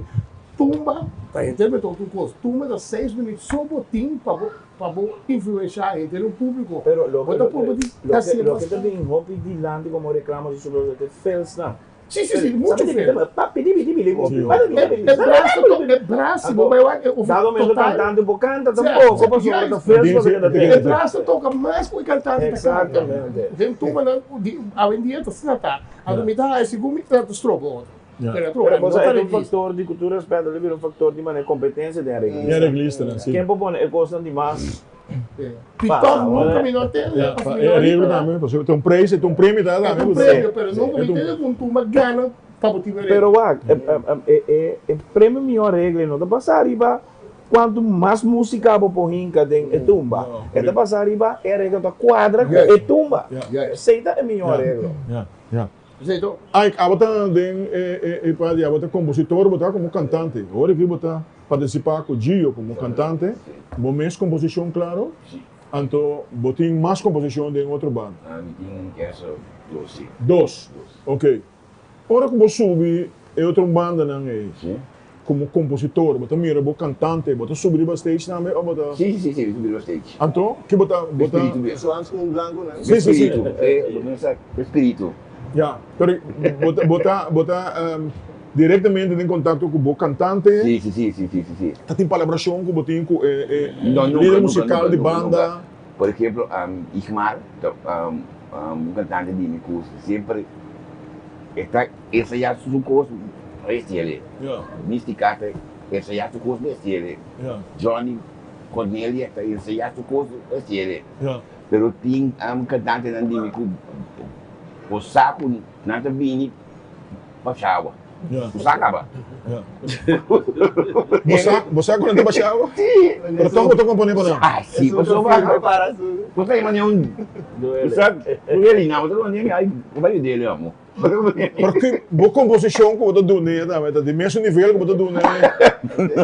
tumba, ta henter mete otro kos. Tumba ta seis minüt so bo tin pa bo pa bo influenshá henter un públiko. Pero loke Bo ta purba di hasié loke ta bastante. bin hopi dilanti komo reklamo si sobre e felsnan. Sí, sí, sí, muchu fel. Papi di di di Sí. E brasa to e brasa si bo bai wak e of Dado momento total. kantante bo kanta tampoko pasobra ta fels Sí, bo sí, ta keda sí. E ten. brasa toka mas ku e kantante ta kanta. Exactamente. Den tumbanan di awendia ta asina ta. Anto mi ta haña segun mi trata stroba otro. Pero atrobe Pero no cosa ta e ta un reglista. factor di cu tur respeto lo bira un factor di manera competencia den Den reglista. reglistanan, si. Ken por pone e cosnan di mas Piton pasa, nunca wala. mi no a tende Ja, pasobra pa mi e no a areglo ripará. tambe, pasobra ta un prijs, e ta un premio ta E ta tambe un ku ta. premio, pero nunca E mi ta un tende ku un tumba gana pa bo tin Pero areglo. wak, e e e premio mihor regle no ta basa riba cuanto mas musica bo por hinca den e tumba. No, E ta basa riba e areglo ta cuadra cu Juist. e tumba. Ja. Esey ta e mihor Ja, areglo. ja, ja. Esei to. Ike, abo ta den e e parti, abo ta kompositor, bo ta komo kantante. Ora ki bo ta partisipá ku Gio komo kantante, bo mes komposishon klaro, anto bo tin mas komposishon den otro banda. Mi tin eso dos si. Dos, ok. Ora ku bo subi e otro bandanan ei komo kompositor, bo ta mira bo kantante, bo ta subi riba stage tambe o bo ta. Si, si, si, mi subi riba stage. Anto, ki bo ta, bo ta. Spiritu mes. Eso antes ku un blanco nan. Si, si, si. Spiritu, e, bo mester sa spiritu. Ya, pero bo ta, bo ta, bo ta directamente den contacto cu bo cantante? Si, si, si, si, si, si, si. Ta tin palabracion cu bo tin cu e, e No, nunca, lider nunca, musical nunca, di nunca, banda? nunca. Por ejemplo, Igmar ta un cantante di mi cu semper e ta ensaya su cos bestial. Ya. Mystica ta ensaya su cos bestial. Ya. Johnny Cornelia ta ensaya su cos bestial. Ya. Pero tin cantantenan di mi cu bo sa cu nan ta bini pa shawa. Bo sa caba. Bo sa, bo sa cu nan ta pa shawa? Si. Pero toch bo ta compone pa nan? Ah, si. Pasobra bo ta imagina un, bo sa, duele nan, bo ta imagina ay, bo ta yud'e amo. Pero ki bo composicion cu bo ta duna tambe ta di mesun nivel cu bo ta duna?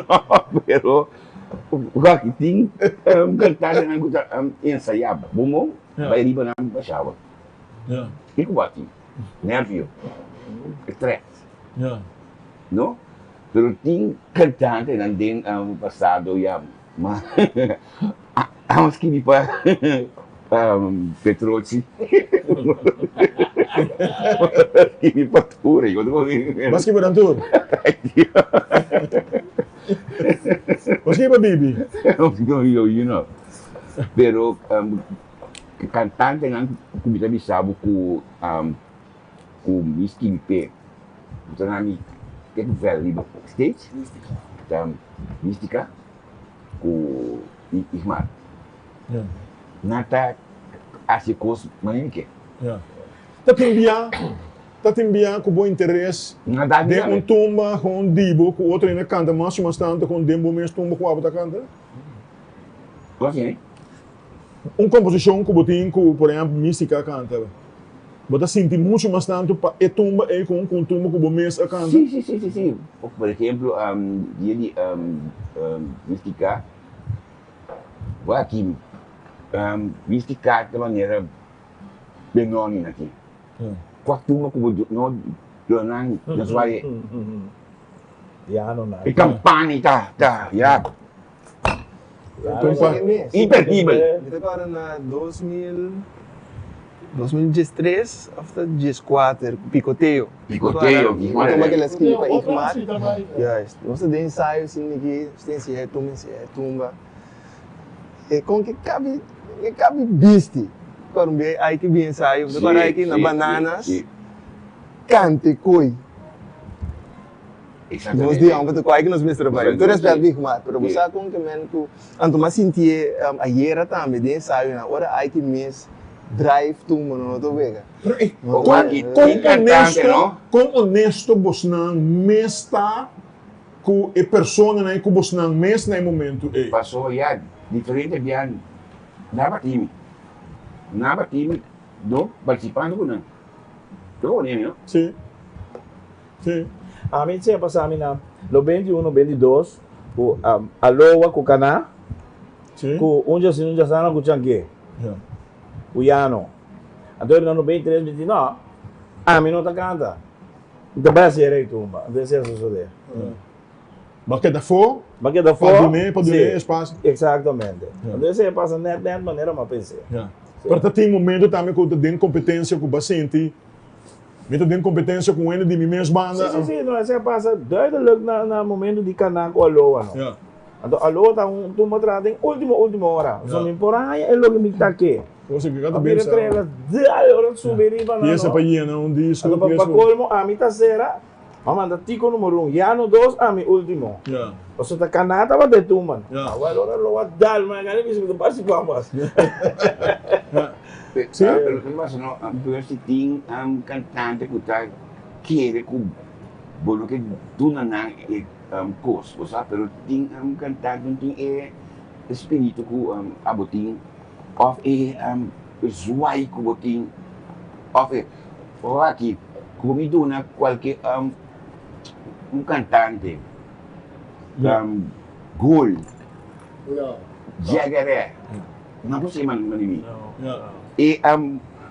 No, pero wak tin cantantenan cu ta ensaya bo mon, bay riba nan pa shawa. Kiko bo a tin? Nervio, stress. No? Pero tin cantantenan den pasado ya ma a skibi pa Petrochi. Skibi pa tur. Bo a skibi pa nan tur? Bo a skibi pa Bibi? You know. Pero Kantantenan ku mi ta bisa bo ku ku mi skibi p'e ku ta na mi ke ku vèl riba stage ta Mistica ku Igmar. Nan ta hasi kos manera mi ke. Ta tin bia ta tin bia ku bo interes den un tumba kon di bo ku otro hende kanta mas i mas tantu kon den bo mes tumba ku abo ta kanta? Un komposishon ku bo tin ku, por ehèmpel, Mística a kanta, bo ta sinti muchu mas tantu pa e tumba ei ku un tumba ku bo mes a kanta? Sí, sí, sí, sí, sí. Por ehèmpel, dia di Mística, bo aki, Mística ta manera Benoni na ki. Kua tumba ku bo no duna nan, nan suaye. E kampana ta, ta, ya. Imperdibel. Mi ta kòrda na dos mil, 2013 òf ta dieskuater, Pikoteo. Pikoteo, ki manera. Tuma kila skibi pa Igmar. Juist. Nos ta den ensayo sin niki, nos ta ensiña e tumba, ensiña e tumba. E kon ke kabi, ke kabi bisti. Kòrda un bia ai ke bin ensayo, mi ta kòrda ai ke na Bananas, kante koi. Nos di homber ta koi ku nos mester bai. Tur respet Big Mat, pero bo sa kon ke men ku anto m'a sintié ayera tambe den ensayonan ora ai ki mes drive tumba no no ta wega. Pero ey, kon kon honesto, kon honesto bosnan mes ta ku e personanan ey ku bosnan mes na e momento ey? Paso ya diferente biaha nan a bati mi, nan a bati mi no participando ku nan. Bo pone mi no? Si. Si. Ami siña pasa mi na 91, 92 ku Aloa ku Kaná ku un dja sin un dja sana ku Chanké ku Yano. Anto na 93 mi di no, ami no ta kanta. Mi ta bai hasi e rei tumba. Anto esei a sosodé. Bo a keda afó? Bo a keda afó. Pa dun'é, pa dun'é espasio. Exactamente. Anto esei a pasa nèt nèt manera mi a pens'é. Pero ta tin momento tambe ku ta den kompetensia ku bo a sinti Mi ta den competencia cu hende di mi mes banda. Si, si, si. No, esei a pasa duidelijk na, na momento di Cana cu Aloha, no. Ja. Anto Aloha ta un tumba traha den ultimo, ultimo ora. So mi por a haña e loke mi ta ke. Cosa cu ta bira pensa. trela, dal, ora subi riba nan, no. Pieza pa yena un disco. Anto pa, pa colmo, ami ta cera, a manda Tico numero un, Yano dos, ami ultimo. Ja. Pasobra ta Cana tabata e tumba, no. Ja. Awel ora Aloha dal, mi a gana bisa mi ta participa mas. Ja. Sí. Pero ke pasa no, pero si tin un cantante ku ta kere ku bo no ke duna nan e kos, bo sa, pero tin un cantante no tin e espiritu ku abo tin of e zwai ku bo tin of e aki ku mi duna kualke un cantante gol, jègèrè. No por ser mani mi. E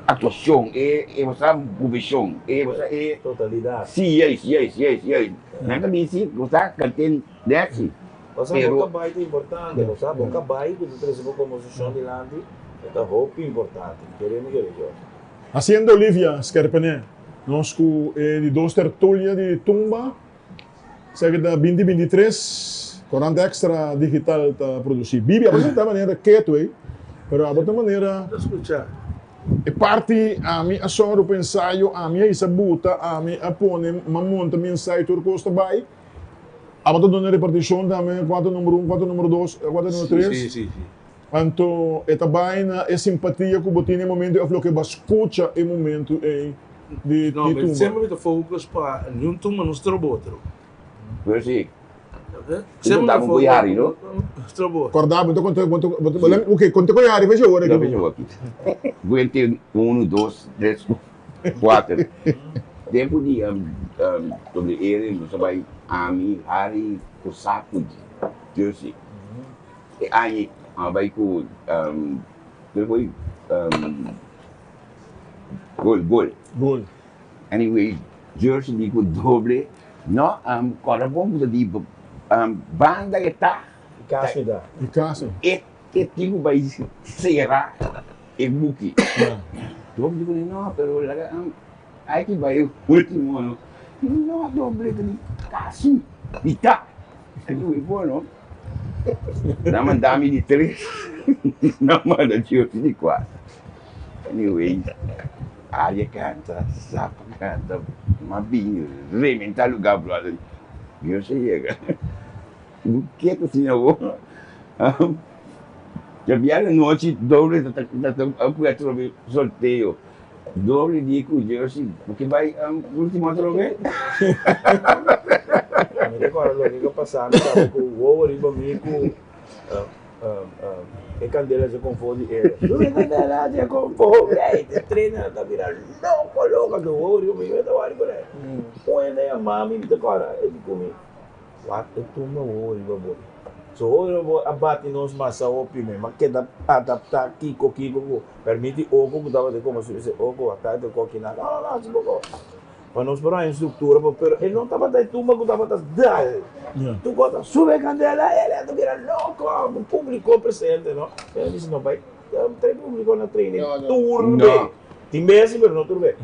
actuacion, e e bosa movecion, e bosa e. Totalidad. Si, juist, juist, juist, juist. Nan ta bin si, bosa canten net si. Bosa bo cabay ta importante, bosa bo cabay cu ta trece bo composicion dilanti e ta hopi importante. Kere mi kere Dios. Hacienda Olivia Skerpené, nos cu e di dos tertulia di Tumba. Esaki ta binti binti tres, Corant Extra Digital ta produci. Bibi a presenta manera ketu ei, pero abo ta manera. Ta scucha. E parti ami a sòru pa ensayo, ami a hisa buta, ami a pone, m'a monta mi ensayo tur kos ta bai. Abo ta duna repartishon tambe, kua ta numero un, kua ta numero dos, kua ta numero tres. Si, si, si. Anto e ta bai na e simpatia ku bo tin e momento ei òf loke bo a skucha e momento ei di No, tumba. semper mi ta focus pa niun tumba no stroba otro. Pero si. Semper mi ta focus pa Harry, no? Stroba otro. Korda bo ta konta bo ta ok konta ku Harry fecha ora aki. Fecha ora aki. Guente unu, dos, tres, kuater. Tempu di WR nos a bai ami, Harry, Kosaku, Jersey. E aña a bai ku kiko gol gol. Gol. Anyway, Jersey di ku doble no kòrda bon ku ta di banda e ta. I kasi ta. I kasi. E e tin ku bai sera e buki. Doble di ku no pero laga ai ki bai ultimo no. No doble ta di kasi i ta. Anyway bueno. Nan manda mi di tres, nan manda Jersey di kuater. Anyway, Aria kanta, Sapa kanta, m'a bin rementa lugar brother. Jersey yega. Bu ke ta siña bo? Djabièrnè nochi doble ta ta a trobe sorteo. Doble di ku Jersey, bo ke bai ultimo atrobe? Mi ta kòrda loke ku a pasa, mi tabata ku wowo riba mi ku e kandela dje konfó di e. E kandela dje konfó, ey, e trener ta bira loko loko, anto wowo riba mi, mi ta wòrdu ku e. Un hende a yama mi, mi ta kòrda, e di ku mi, Wak e tumba wowo riba bo. So wowo riba bo a bati nos masa hopi me, ma keda adaptá kiko kiko ku. Permiti oko ku tabata komo si bisa oko a ta te koki nan. No, no, no, si poko. Pa nos por haña un struktura pa pero e no tabata e tumba ku tabata dal. Tur kos ta sube kandela el a bira loko ku públiko presente no. Pero mi bisa no bai trae públiko na training tur be. Tin bes pero no tur be.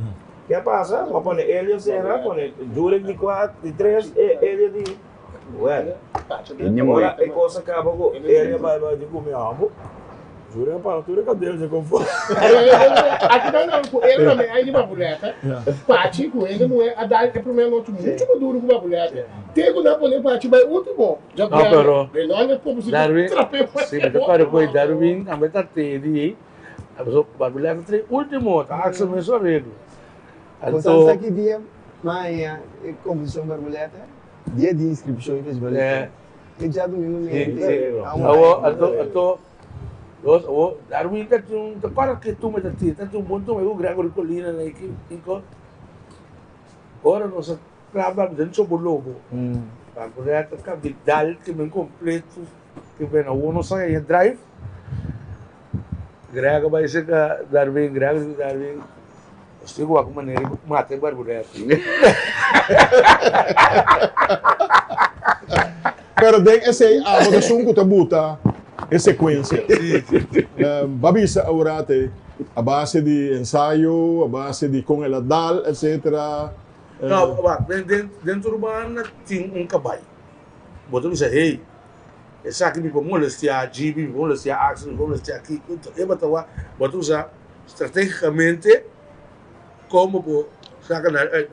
Ke a pasa? Bo a pone Elio sera, pone Jurek di kuat, di tres, Elio di well. Ora e kos a kaba ku Elio bai bai di ku mi amo. Jurek a para tur e kandela dje kon for. Aki ta nan ku Elio tambe ai di Babuleta. Pachi ku hende muhé a dal e promé anochi muchu mas duru ku Babuleta. Te ku nan pone Pachi bai último. No, pero Darwin, si mi ta kòrda ku Darwin tambe ta tedi. Babilá ta trae último, ta hasi mes arreglo. Bo sa sa ki dia maña e komposishon Barbuleta? Dia di inskripshon e festival di Fé. E djadumingu mente a un Awo, anto, anto, nos, awo, Darwin ta tin un, ta kòrda ki tumba ta tin, ta tin un bon tumba ku Gregory Colina na e kiko. Ora nos a traba den Chobolobo, Barbuleta kabidal ki men kompleto, ki men awo nos a haña drive. Greg a bai serka Darwin, Greg di Darwin, nos tin ku wak un manera di mata e barbulet. Pero den esei abo ta esun ku ta buta e sekuensia. Ba bisa aworate a base di ensayo, a base di kon el a dal, etcetera. No, wak, den tur banda tin un kabai. Bo ta bisa, hey. Esaki mi por molestiá Gibi, mi por molestiá Axel, mi por molestiá Kiko. E bo ta wak, bo ta usa strategicamente kon bo por saka nan uit.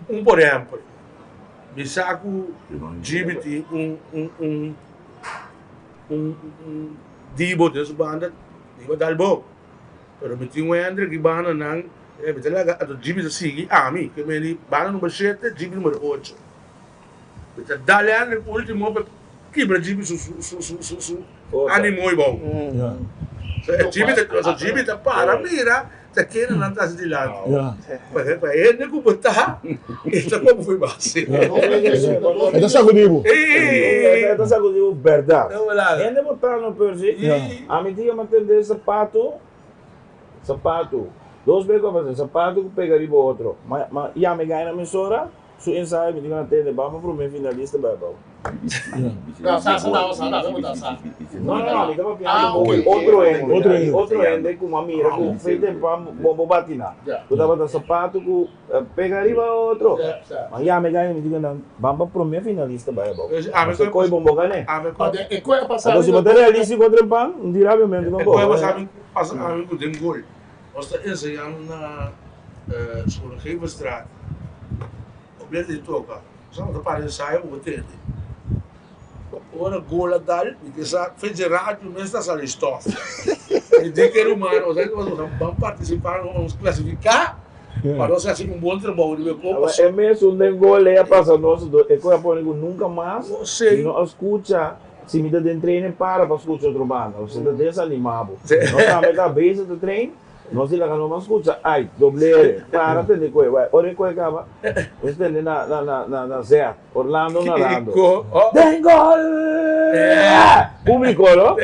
Un por ehempel, mi sa ku Gibi tin un un un un un dibo den su banda, dibo a dal bo. Pero mi tin un Hendrik i banda nan, mi ta laga, anto Gibi ta sigui ami, ke meni banda number shete, Gibi number ocho. Mi ta dal Hendrik ultimo pa kibra Jimmy su su su su su animo y bou. Jimmy ta Jimmy ta para mira ta kende nan ta hasi dilanti. Pa hende ku bo ta e ta komo fu base. E ta sakudi bo. E ta sakudi bo bèrdat. Hende bo ta no Percy. Ami tin a tende sapato sapato dos bes ku a pasa sapato ku pega riba otro ma yama e gai na mesora. Su ensayo mi tin gana tende ban pa prome finalista bai abou. No, sa sa na sa na sa sa. No no no mi ta papiando ku otro hende, otro hende ku a mira ku fe tempan bo bati na. Ku tabata sapato ku pega riba otro. Ma ya mi gana mi tin gana ban pa prome finalista bai abou. Pasobra koi bon bo gane. Anto si bo ta realistico trempan un di rabia mento tampoco. E koi a pasa mi pasa ami ku den gol. Nos ta enseñando na Schoongeverstraat op lei di toka. Nos tabata para ensayo ku bo tende. Ora gol a dal, mi ke sa fe dje radio mes ta sali stof. Mi di ke ruman, nos a ban partisipá, nos klasifiká pa nos hasi un bon trabou riba e kopa. E mesun den gol ei a pasa nos, e koe a pone ku nunka mas mi no a skucha. Si mi ta den training para pa scucha otro banda, bo ta desanima bo. Nos tambe ta bezig ta train, nos di laga nos scucha, ay, doblere, para tende koe, wai, ora e koe caba, nos tende na na na na na Zet, Orlando narando, Den gol! Publico no?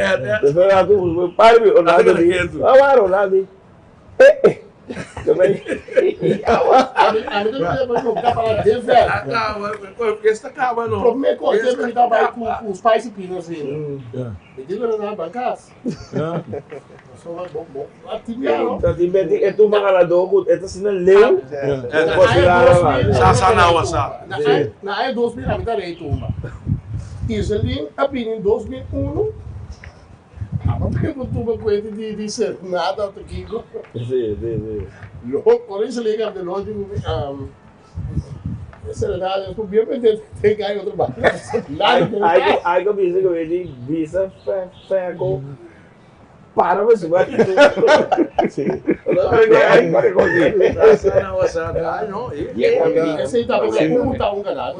Despues rato, para mi, Orlando di, awara Orlando di, eh eh. Prome kos siempre mi ta bai ku ku spicy peanuts ei. Mi di pero nan ban kas. Pasobra bo bo a timia no. Ta tin beti e tumba ganadó ku e ta asina leu. Sa sa na wasa. Na aña 2000 ami ta rei tumba. Iselin a bini in 2001. Aba mi ku tuma kuenta di di serenata òf kiko. Sí, sí, sí. Lo ora Iselin a lo di ku mi e serenata ku bien pendiente te kai otro banda. Ai ku ai ku bisa ku di bisa fe fe ku para pa su bai. Sí. Esei tabata un ta un ganado.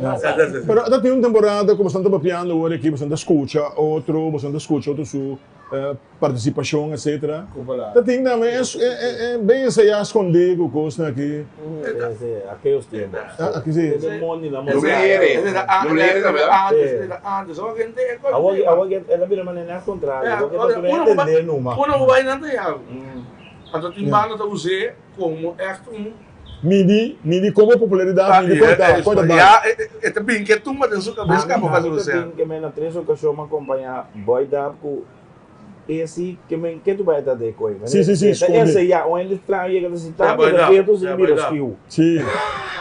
Pero ta tin un temporada ku boso ta papiando awor aki, boso ta skucha otro, boso ta skucha otro su partisipashon etcetera. Ta tin tambe e ben ensayá skondí ku kosnan aki. Aquellos tiempos. Aki si. Awor el a bira manera al kontrario. Awor ke ta tur hende entendé numa. Uno ku bai nan ta yagu. Anto tin banda ta us'é komo ègt un. Midi, midi como popularidad, midi con ta, con ta bai. Ya, e ta bin ke tumba den su cabes caba pa su Ami ta ke men na tres ocasion m'a acompaña Boy Dap cu esi ke men ke tu bai ta de koe. Si, si, si, Ta sconde. ese ya, un hende extraño yega ta sinta, Ja, Boy bira Dap, ketu sin ja, Boy bira Dap. skiu. Si.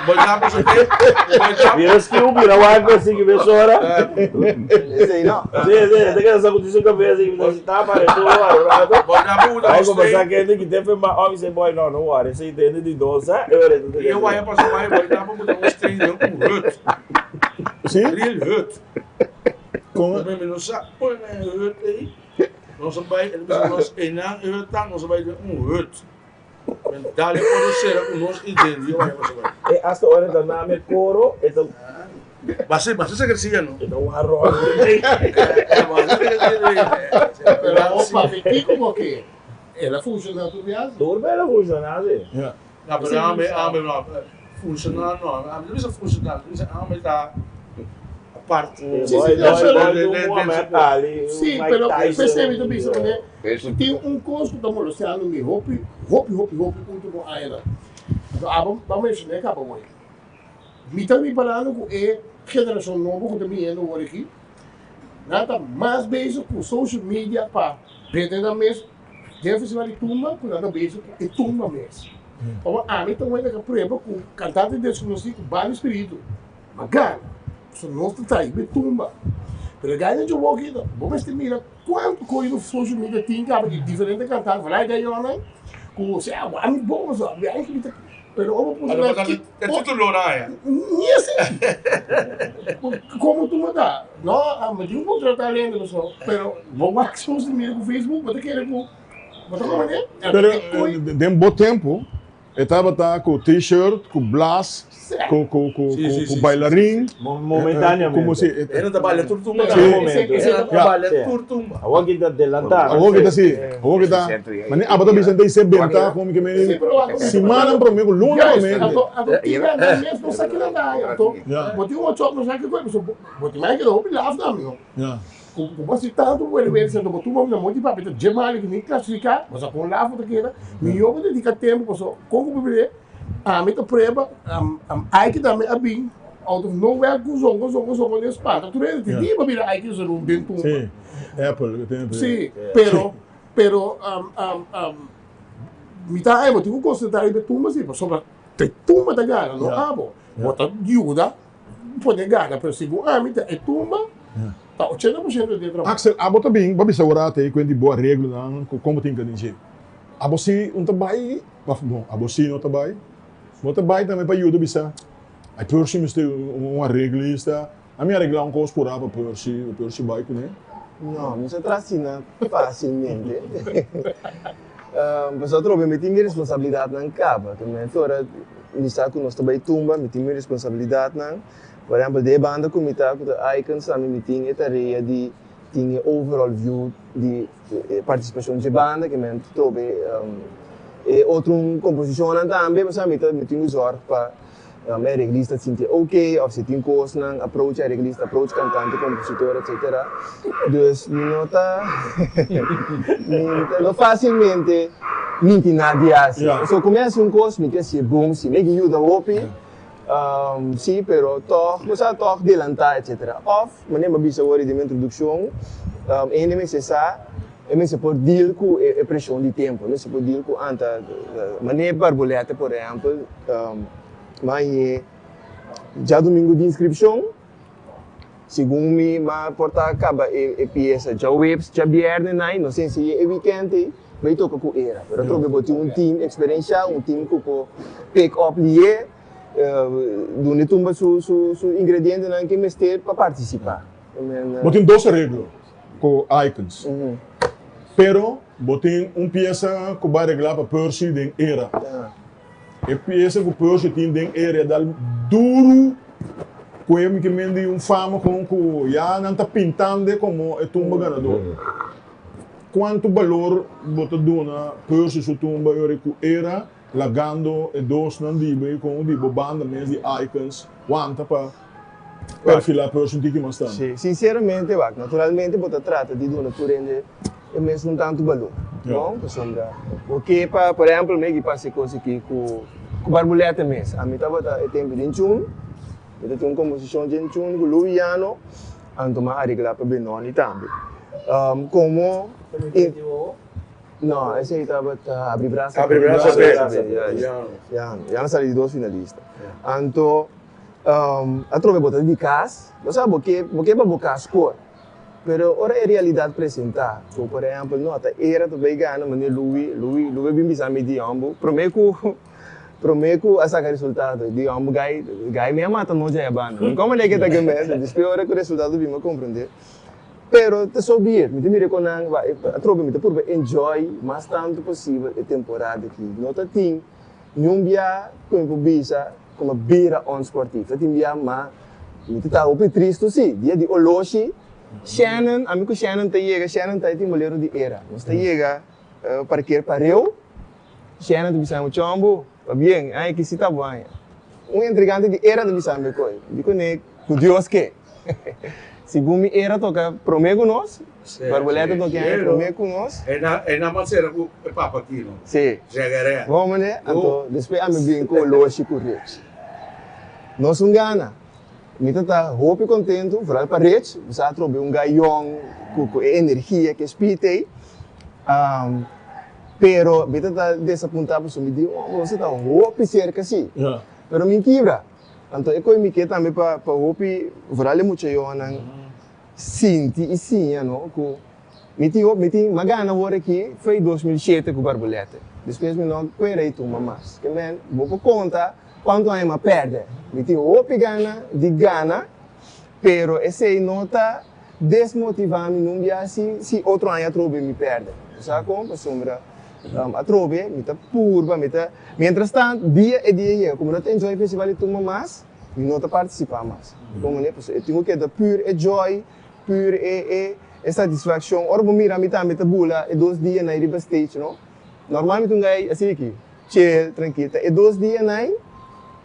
Boy Dap es oké. Boy Dap. Bira skiu, bira wak así ke mesora. Esei no. Si, si, ta keda sacudi su cabeza y bisa sinta para tu rato. Boy Dap usa Ay, un como sa stay. kende ki te firma, oh, mi se boy, no, no worry, si tende di dos, eh, e ora tu te E waya pasa bai, Boy Dap usa un stay den un hut. Si? Real hut. Con Mi no sa kon e hut ei. Nos a bai, el bisa nos einan e hut ta, nos a bai den un hut. Men dale oro sera ku nos i den di waya pasa bai. E hasta ora ta name coro, e ta Basi, basi secrecia no. E ta un arroz. Basi secrecia. Pero opa, mi kiko bo ke? El a funciona tur biaha? Tur biaha el a funciona, si. Ja. No, pero ame, ame no. Funciona no. Ame no bisa funciona, bisa ame ta apart. Sí, sí, no, pero- Muhammad Ali, Sí, Mike pero Tyson. pensei mi ta bisa mane, Eso. tin un kos ku ta molestiando mi hopi, hopi, hopi, hopi último añanan. Anto abo ba menshoná e kaba hoy. Mi ta riparando ku e generashon nobo ku ta biniendo awor aki, nan ta mas bezig ku social media pa bende nan mes den festival di tumba ku nan ta bezig ku e tumba mes. Pasobra ami ta wende ka prueba ku kantante deskonosí ku bali spiritu, ma gana. Pasobra nos ta trae be tumba. Pero e gainan dje wou aki, bo mester mira kuantu koyo na social media tin kaba di diferente kantante, foral e gayonan ku sea ami bon pasobra ami a mi ta. Pero ora bo puntra nan ki. E título nan aya. Ni así. Como tu mata? No, mi tin un kontrato lendo so, pero bo wak social media ku Facebook, bo ta kere ku bo ta komprende? Pero den bo tempo e tabata ku t-shirt, ku blas, ku ku ku ku bailarin. Momentáneamente. Como si E ta baila tur tumba. Sí. E ta baila tur tumba. Awor ki ta delantá. Awor ki ta si. Awor ki ta. Mane abo ta bisa dei se benta como que me simanan prome ku luna prome. Anto anto tira nan mes no sa kila ta haya. Anto bo tin un workshop no sa kiko so bo tin mai keda hopi laf na mi no. Ku ku bo hasi tantu buelwensa anto bo tuma na monti papia ta dje mali ku ni klasifiká bo sa kon laf bo ta keda. Mihó bo dedika tempu paso kon ku bo bira ami ta prueba Aiki tambe a bin out of nowhere ku zongo zongo zongo den spanta tur hende tin dia bo bira Aiki Zerun den tumba. Sí, Apple. Sí, pero pero mi ta haña bo tin ku konsentrá riba e tumba sí pasobra ta e tumba ta gana no abo. Bo ta yuda pone gana pero segun ami ta e tumba ta 80% di e trabou. Axel, abo ta bin, bo a bisa ora ta e kuenta di bo areglonan ku kon bo tin kende dje. Abo si un ta bai, òf bon, abo si no ta bai. Bo ta bai tambe pa yuda bisa, ai Percy mester un areglista. Ami areglá un kos purá pa Percy, pa Percy bai kuné. No, mi sa traha asina fásilmente. Pasobra atrobe mi tin mi responsabilidatnan kaba. Te momento ora mi sa ku nos ta bai tumba, mi tin mi responsabilidatnan. Por ehèmpel, den e banda ku mi ta, ku ta Icons, ami mi tin e tarea di tin e overall view di e partisipashon dje banda, ke men trobe e otro komposishonnan tambe, pasobra mi ta mi tin ku zòrg pa e reglista sinti ok, òf si tin kosnan, approach e reglista, approach kantante, kompositor, etsetera. Dus mi no ta mi no fásilmente minti nadie hasi. So ku mi hasi un kos, mi ke hasié bon, si mi ke yuda hopi, si, pero tòg, bo sa tòg delantá, etsetera. Òf, manera mi a bisa awor den mi introdukshon, hende mester sa, e mester por deal ku e preshon di tempu, e mester por deal ku anta, manera Barbolete por ehèmpel, mi a hañ'é djadumingu di inskripshon, segun mi a por ta kaba e piesa djaweps, djabièrnè nai, no sensiye e wikènt ei, bai toka ku era. Pero atrobe bo tin un team eksperenshá, un team ku por pick up lié. Duna e tumba su su ingredientenan ke mester pa partisipá. Bo tin dos areglo ku Icons, pero bo tin un piesa ku bo a reglá pa Percy den era. E piesa ku Percy tin den era e dal duru ku e ke men di un fama kon ku ya nan ta pintand'e komo e tumba ganador. Kuantu balor bo ta duna Percy su tumba e ora ku era? Lagando e dosnan di bo i kon di bo banda mes di Icons wanta pa perfilá person tiki mas tantu. Sí, sinceramente wak, naturalmente bo ta trata di duna tur hende e mesun tantu balor, no? Pasobra bo ke pa, por ehempel, mi a pasa e kos aki ku Ku Barbulètè mes. Ami tabata e tempu den Chun. Mi ta tin un komposishon den Chun ku Luiano. Anto mi a areglá pa Benoni tambe. Komo. No, esei tabata Abri Brasa. Abri Brasa Be. Luiano. Luiano a sali di dos finalista. Anto atrobe bo ta di kas. Bo sa bo ke bo ke pa bo kas kor. Pero ora e realidad presenta, cu por ehempel no ta era ta bay gana manera Louis, Louis, Louis bin bisa mi di hombo, prome cu, prome cu a saca resultado, di hombo guy, guy mi a mata nochi aya banda. Mi como ley ke ta gemes, despues ora cu resultado bin mi a comprende. Pero ta so be it, mi ta mira con nan, atrobe mi ta purba enjoy mas tanto posibel e temporada aki. No ta tin niun bia cu mi por bisa cu mi a bira onsportief, ta tin bia ma mi ta ta hopi tristo si, dia di oloshi, Shannon, ami cu Shannon ta yega, Shannon ta e timbolero di era, nos ta yega parkeer pareu, Shannon ta bisa mi, Chombo, pabien, ay ki si ta bo aña. Un entregante di era ta bisa mi koe, di kune cu Dios ke. Segun mi era toca prome cu nos, Barboleta toca aña prome cu nos. E na mas era cu e papa Tino. Si. Jegeré. Bon mane, anto despues ami bin cu oloshi cu Rich. Nos un gana. Mi ta ta hopi contento, vooral pa Rich, mi sa atrobe un guy yong cu cu e energia cu e speed ey. Pero mi ta ta desapunta pasobra mi di, oh, nos a ta hopi cerca si. Pero mi kibra. Anto e koe mi ke tambe pa pa hopi, vooral e mucha yonan sinti y siña no cu mi tin hopi, mi tin, mi a gana awor aki foi 2007 cu Barbulete. Despues mi no cuera y tuma mas. Ke men, bo por conta cuanto aña mi a perde. Mi tin hopi gana di gana, pero esey no ta desmotiva mi nun bia si si otro aña atrobe mi perde. Bo sa con? Pasobra atrobe mi ta purba, mi ta, mientras tanto dia e dia yega, como no ta enjoy festival di tumba mas, mi no ta participa mas. Como manera? Pasobra e tin cu keda pur e joy, pur e e e satisfaccion. Ora bo mira mi tambe ta bula e dos dianan riba stage no. Normal mi ta un guy asina aki, chill, trankil. Ta e dos dianan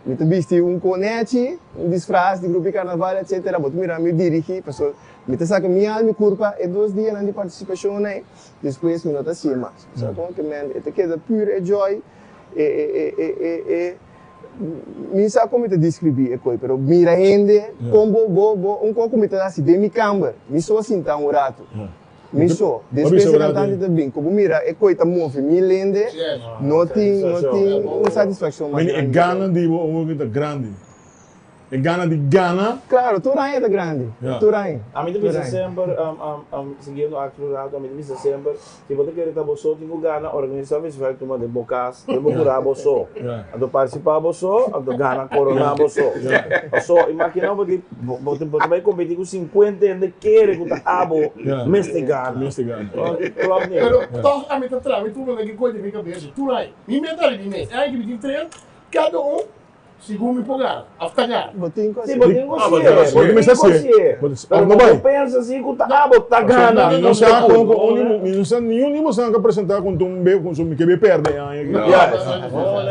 mi ta bisti un konechi, un disfraz di grupo di karnaval etcetera. Bo ta mira mi dirigi pasobra mi ta saka mi alma i kurpa e dos dianan di partisipashon ei, despues mi no ta hasié mas. Bo sa kon? Ke men e ta keda pur e joy, e e e e e mi sa kon mi ta deskribí e koi pero mira hende kon bo bo bo un kos ku mi ta hasi den mi kamber, mi so a sinta un ratu. Mi so. Despues e cantante ta bin. Como mira e coy ta move mi lende, no tin, no tin un satisfaccion mas Meni e grandi. gana di bo omo ta grandi. E gana di gana. Claro, tur aña ta grandi. Tur aña. Ami ta Tur bisa aña. semper, siguiendo Axel un rato, ami ta bisa semper, si bo ta kere ta bo so tin cu gana, organisa un festival tuma den bo cas, den bo cura bo so. Anto participa bo so, anto gana corona bo so. Paso, imagina bo tin. Bo bo bo ta bai competi ku 50 hende kere ku ta abo mester gana. Mester gana. Klopt nie. Pero toch ami ta traha mi tur manera ki koe di mi kabesa. Tur ai. Mi meta riba mi mes. E ai ki mi tin train, kada un segun mi por gana of ta gana. Bo tin ku Si, bo tin ku Ah, bo tin ku hasié. Bo hasié. tin ku hasié. Pero bo no pensa si ku ta abo ta gana. Mi no sa kon ku un mi no sa niun di boso a presenta ku un be ku mi ke be perde e aña aki.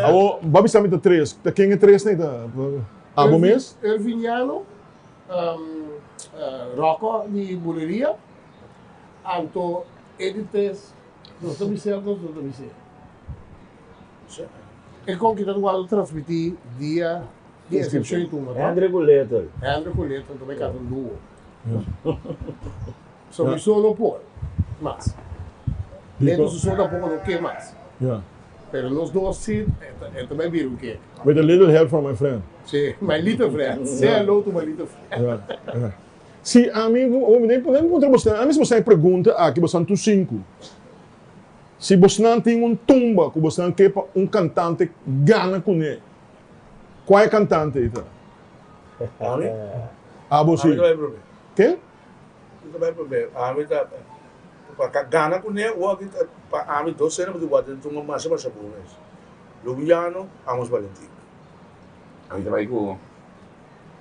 Awor bo a bisa mi ta tres. Ta ken e tres nei ta? Abo mes? Erviniano, Rocco di Buleria, anto e di tres nos ta bis'é of nos no ta bis'é? E kon ki ta wòrdu transmití dia di inskripshon di tumba, no? Hendrik ku Little. Hendrik ku Little ta bai kanta un duo. So mi so no por mas. Little su so tampoco no ke mas. Pero nos dos si e ta bai bira un kek. With a little help from my friend. Si, my little friend. Say hello to my little friend. Si ami, mi ta puntra bosnan, ami si bosnan e pregunta aki, bosnan tur sinku. Si bosnan tin un tumba ku bosnan ke pa un kantante gana kuné, kua e kantante ei ta? Ami? Abo si. Ami ta bai promé. Ken? Mi ta bai promé. Ami ta pa gana kuné, wak pa ami dos sena bo tin wak den tumba masha masha bon mes. Lubiano, Amos Valentin. Ami ta bai ku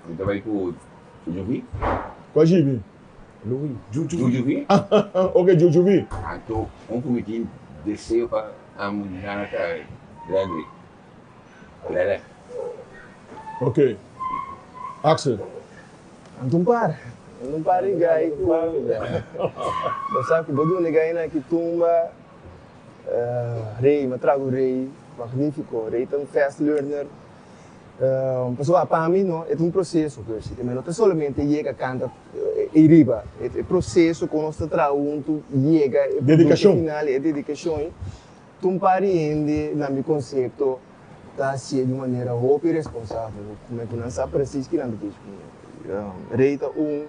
ami ta bai ku Jujuvi. Kua Jibi? Louis. Jujuvi. Ok, Jujuvi. Anto un ku mi tin deseo pa amo gana ta Lele. Lele. Ok. Axel. Anto un par. Anto un par di gai ku bo sa ku bo duna e gainan ki tumba. Rey, mi a traha ku Rey. Magnífiko. Rey ta un fast learner. Pasobra pa mi no, e ta un proseso, Percy. E no ta solamente yega kanta ei riba. E proseso kon nos ta traha huntu yega e produkto final, e dedikashon ei. Tur un par di hende na mi konsepto ta hasié di un manera hopi responsabel. Kume ku nan sa presis ki nan ta kis kuné. Rey ta un,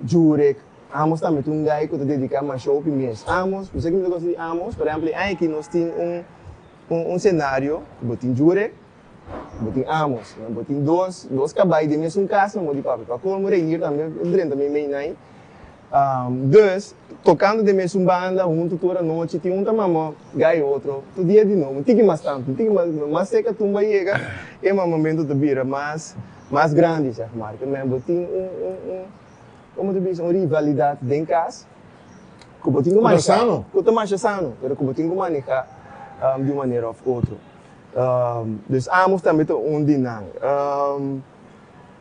Jurek, Amos tambe ta un guy ku ta dediká masha hopi mes. Amos, bo sa ki mi ta gosta di Amos? Por ehèmpel e aña aki nos tin un un senario ku bo tin Jurek, Bo tin amos, bo tin dos, dos kabai den mesun kas nan bo di papia. Pa kolmo Reinier tambe a drenta meimei nai. Dus, tokando den mesun banda huntu tur anochi, tin un ta mama gai otro, tur dia di nobo, un tiki mas tantu, un tiki mas, mas seka tumba yega, e mamamentu ta bira mas, mas grandi, zeg maar. Ke men bo tin un, un, un, komo ta bisa, un rivalidat den kas ku bo tin ku Ku ta maneha, sano. ku ta masha sano, pero ku bo tin ku maneha di un manera òf otro. Dus Amos tambe ta un di nan.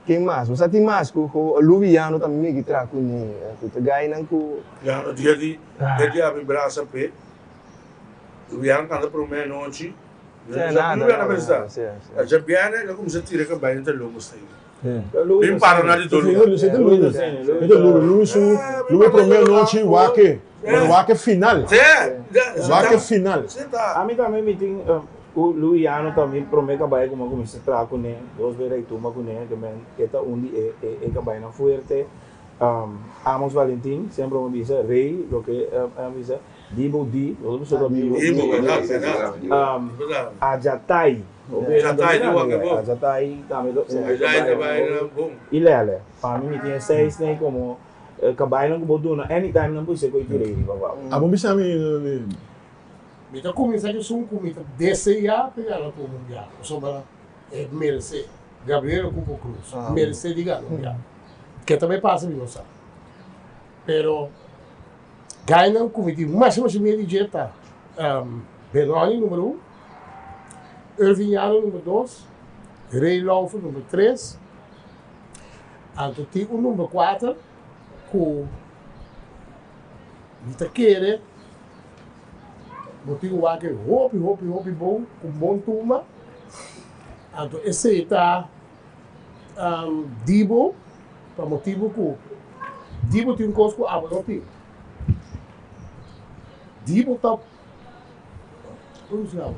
Ken mas? Bo sa tin mas ku Luviano tambe mi ki traha kuné. Ku ta gainan ku. Ya, dia di dia di abi brasa p'e. Luviano kanta promé anochi. Luviano a pensa, dja biènè el a kuminsá tira kabei na ta lobo stay. Bin para na di tur lugar. Luis su Luis promé anochi wak bueno wak final wak final. Ami tambe mi tin ku Luiano ta mi promé kabai ku mi a kuminsá traha kuné dos bera i tumba kuné ke men e ta un di e e kabainan fuerte Amos Valentin semper mi a bisa Rey loke a bisa Dibo di nos a bisa Dibo Ajatai Ajatai tambe ta un kabai i Lele pa mi mi tin e seis nei komo kabainan ku bo duna anytime nan por hise ku e tira riba wou. Abo bisa mi. Mi ta kuminsá ku esun ku mi ta deseá pa gana tur mundial pasobra e meresé, Gabriel Cuco Cruz meresé di gana mundial. Ke ta bai pasa mi no sa. Pero gainan ku mi tin masha masha miedu di dje ta Benoni numero un, Irving Yano numero dos, Ray Laufer numero tres, anto tin un numero kuater ku mi ta kere bo tin ku wak hopi hopi hopi bon ku bon tumba, anto esei ta Dibo pa motibu ku Dibo tin un kos ku abo no tin. Dibo ta, komo si abo?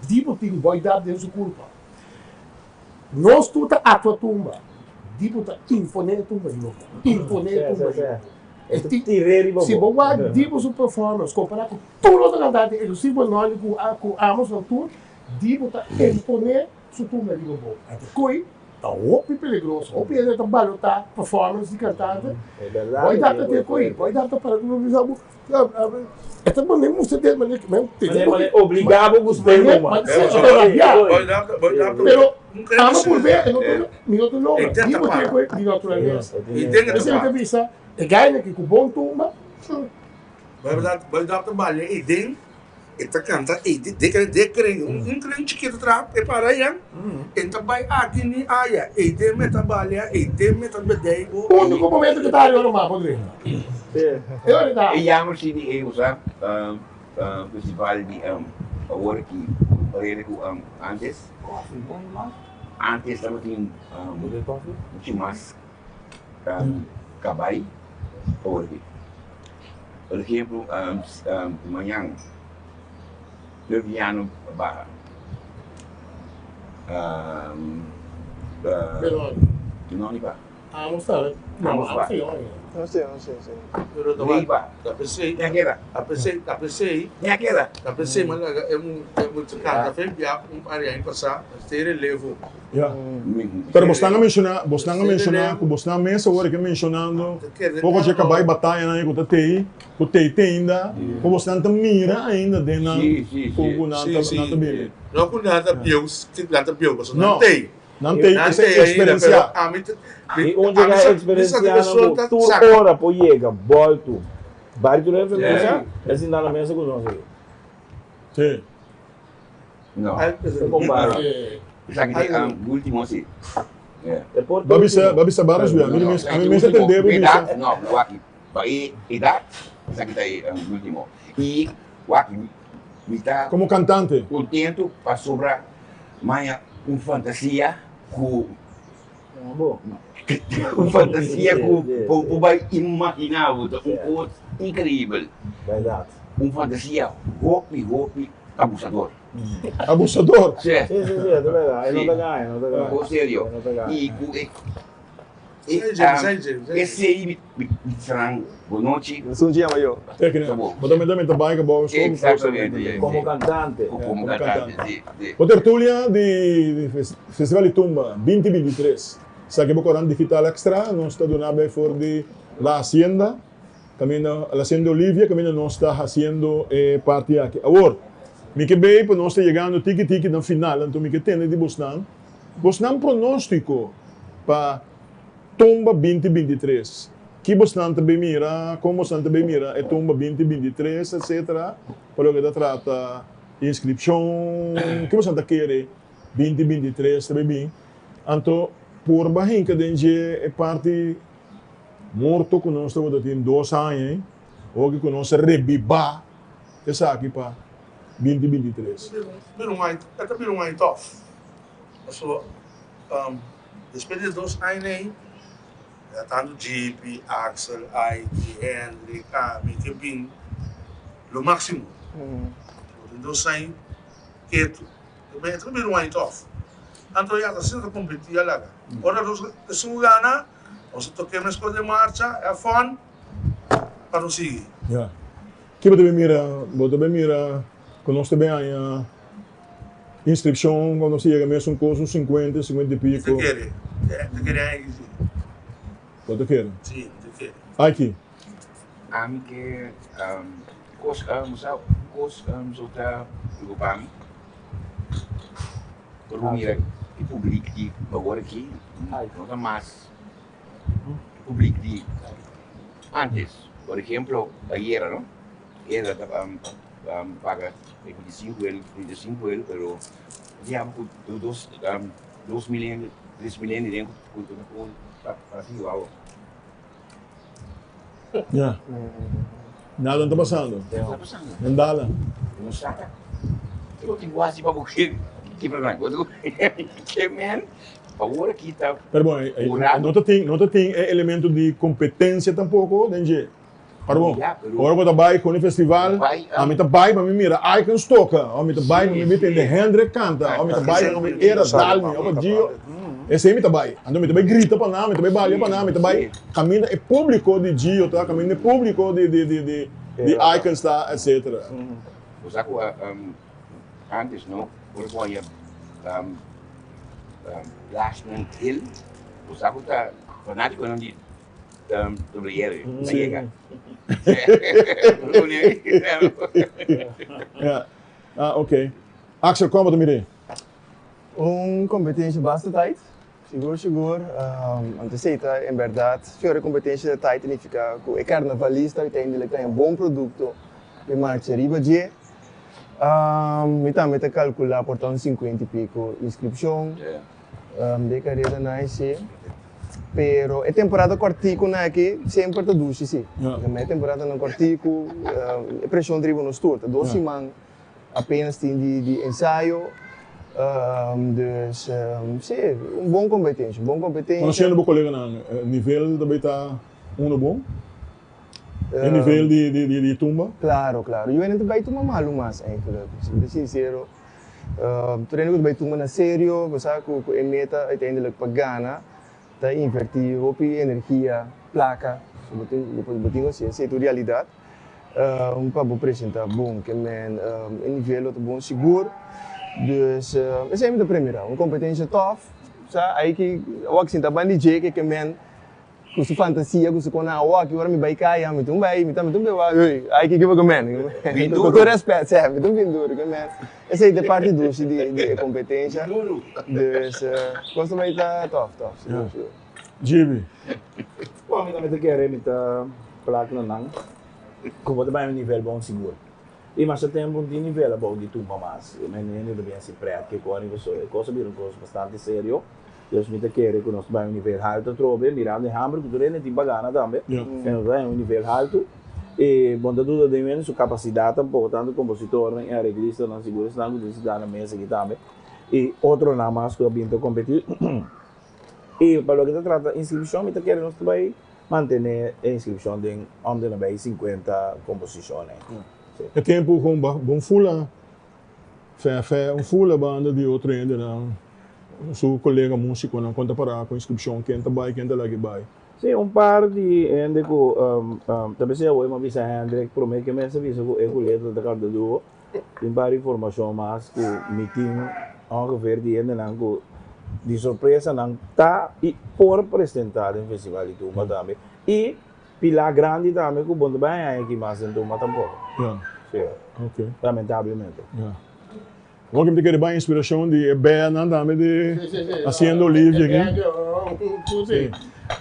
Dibo tin boidad den su kurpa. Nos tur ta aktua tumba, Dibo ta imponé e tumba di nos, imponé e tumba di nos. E tin, si bo wak Dibo su performance kompará ku tur otro kantante, inklusive Nolly ku Amos nan tur, Dibo ta imponé Su tumba riba bo. Anto koe ta hopi peligroso. Hopi hende ta balotá performance di kantante. Boy dap ta te koe. Boy dap ta para ku bisa bo. E ta mane mustra den mane Mane obligá bo gusta e ruma. Pero amo por be e no ta mi no ta logra. Di bo te koe di naturalesa. Esei mi ta bisa e gainan ki ku bon tumba. Boy dap ta balia ei den. E ta canta ey de de kren un kren chikito traha e para ayan e ta bay aki ni aya ey den me ta balia ey den me ta bedey bo. Unico momento cu ta hari ora mas bo drenta. E ora ta. E yama si di e usa festival di awor aki parere cu antes antes tabatin mucho mas cabay awor aki. Por ehemplo, mañan Leviano baha. Benoni ba. Amos ta. Amos ba. No sé, no sé, sí. Rey ba. Ni keda. A pesey. Ni keda. A pesey man laga e un canta fe bia un par di aña pasa, este relevo. Ya. Pero bosnan a menshoná, bosnan a menshoná ku bosnan mes awor ke menshonando poko dje kabai batayanan ei ku ta tei, ku tei te ainda, ku bosnan ta mira ainda den nan ku ku nan ta nan ta bibi. No ku nan ta bieu, nan ta bieu pasobra nan tei. Nan tei esei eksperensiá. I un dje nan eksperensiá nan ku tur ora por yega bòltu bari tur e mesa, e sinta na mesa ku nos aki. Sí. No. Esaki ta e ultimo si. Bo bisa, bo bisa baras bia. Mi mes, ami mes a tende bo bisa. No, waki. Pa e edat, esaki ta e ultimo. I waki. Mi ta Como cantante. Contento pasobra maya un fantasia cu un fantasia cu bo por bay imagina bo ta un cos increibel. Un fantasia hopi hopi abusador. Abusador? Si. Si si si, ta berdad. E no ta gaña, e no ta gaña. Un cos serio. Y cu e Esei mi tran bonochi. Esun ci yama yo. Bo ta meta meta bai bo Exactamente. Como cantante. Como cantante, si, si. Bo tertulia di Festival di Tumba 2023. Esaki bo Corant Digital Extra nos ta duna bay for di La Hacienda, caminda La Hacienda Olivia caminda nos ta haciendo e parti aki. Awor, mi ke bay pa nos ta yegando tiki tiki na final, anto mi ke tende di bosnan. Bosnan pronóstiko pa Tumba 2023? Ki bosnan ta bay mira? Kon bosnan ta bay mira e Tumba 2023 etcetera pa loke ta trata inskripshon? Ki bosnan ta kere 2023 ta bay bin? Anto purba hinka den dje e parti morto ku nos tabata tin dos aña ei, oki ku nos a rebibá esaki pa 2023. E ta bira un aña tòf. Pasobra despues di e dos aña ei, ya tantu Jeepy, Axel, Aiki, Hendrik, ami ke bin lo máksimo. Den dos aña ketu. E ta bira un aña tòf. Anto ya ta asina ta kompetí a laga. Ora nos esun gana, nos a toke meskos den marcha, e fòn pa nos sigui. Ya. Ki bo ta bin mira? Bo ta bin mira ku nos ta bin haña Inscripcion cuando si yega mesun cos un 50, 50 y pico. Mi ta kere, mi ta kere aki si. Bo ta kere? Si, mi ta kere. Aki? Ami ke cos sa cos so ta preocupa mi ora bo mira e public di awor aki no ta mas e public di antes por ejemplo ayera no ayera ta paga 25 el, 35 el, pero ya ku dos, 2000 hende, 3000 hende den ku ku para si wou. Ya. Nada no ta pasando. Nada ta pasando. Nandala. No saka. Yo tin wasi pa bo ke kibra nan. Ke men, awor aki ta. Pero bon, no ta tin, no ta tin e elemento di competencia tampoco den dje. Parbon, ora bo ta bai con e festival, ami ta bai pa mi mira Icons toca, of mi ta bai pa mi mi tende Hendrik canta, of mi ta bai pa mi era dal mi, of pa Gio, esey mi ta bai. Anto mi ta bai grita pa nan, mi ta bai balia pa nan, mi ta bai caminda e publico di Gio ta, caminda e publico di di Icons ta, etcetera. Bo sa cu antes no, ora bo haña Lashman Hill, bo sa cu ta fanaticonan di. Sí. Ja. Ah, oké. Axel, kon bo ta mir'é? Un competencia basta tight, sigur sigur. Anto esey ta en berdad, fior e competencia ta tight significa cu e carnavalista uiteindelijk ta haña bon producto di marcha riba dje. Mi tambe ta calcula por ta un cincuenta y pico inscripcion. De careda nice si. Pero e temporada cortico na aki semper ta dushi si. E temporada nan cortico, e presion ta riba nos tur. Ta dos siman apenas tin di ensayo. Dus si, un bon competencia, un bon competencia. Conociendo bo coleganan, nivel ta bay ta uno bon? E nivel di tumba? Claro, claro. Yo no ta bay tuma malu mas eigenlijk, si mi ta sincero. Tur hende ku ta bai tuma na serio, bo sa ku e meta uiteindelijk pa gana ta inverti hopi energia, plaka, so bo tin bo tin ku hasi esei tur realidat pa bo presenta bon ke men e nivel lo ta bon sigur. Dus esei mi ta premira, un kompetensia tòf, sa aiki awor ki sinta banda di dje ke men Ku su fantasia, ku su kona awo aki ora mi bai kaya, mi tin bai, mi ta mi tin bai wak, ey, ai kiko bo men? Bin Ku duru. tur respet, sè, mi tin bin duru ke men. Esei ta e parti dushi di di e kompetensha. Duru. Dus, kos ta bai ta tòf, tòf, sigur, sigur. Jimmy. Bon, mi tambe ta kere, mi ta plak na nan ku bo ta bai un nivel bon sigur. I masha tempu no tin nivel abou di tumba mas. Mi hende ta bin hasi prèt ke kos, e kos a bira un kos bastante serio. Dios mi ta kere ku nos ta bai un nivel haltu atrobe, mirando e hamber ku tur hende tin pa gana tambe, e nos ta bai un nivel haltu. I bo no ta duda den hende su kapasidat tampoko, tantu kompositornan i areglistanan, sigur esnan ku tin sintá na mesa aki tambe i otronan mas ku a bin ta kompetí. I pa loke ta trata inskripshon mi ta kere nos ta bai mantené e inskripshon den om den nabei sinkuenta komposishonnan. Sí. E tempu ku bon fula fèfè un fula banda di otro hendenan, su kolega músikonan kon ta pará ku inskripshon, ken ta bai, ken ta lag'e bai. Sí, un par di hende ku ta bisa awor mi a bisa Hendrik promé ke mes a bisa ku e ku Letra ta kanta duo, tin par informashon mas ku mi tin ongeveer di hendenan ku di sorpresa nan ta i por presentá den festival di tumba tambe i pilá grandi tambe ku bo no ta bai haña aki mas den tumba tampoko. Sí, lamentablemente. Bo ke mi ta kere bai inspiracion di e beanan tambe di Hacienda Olivia aki. Si.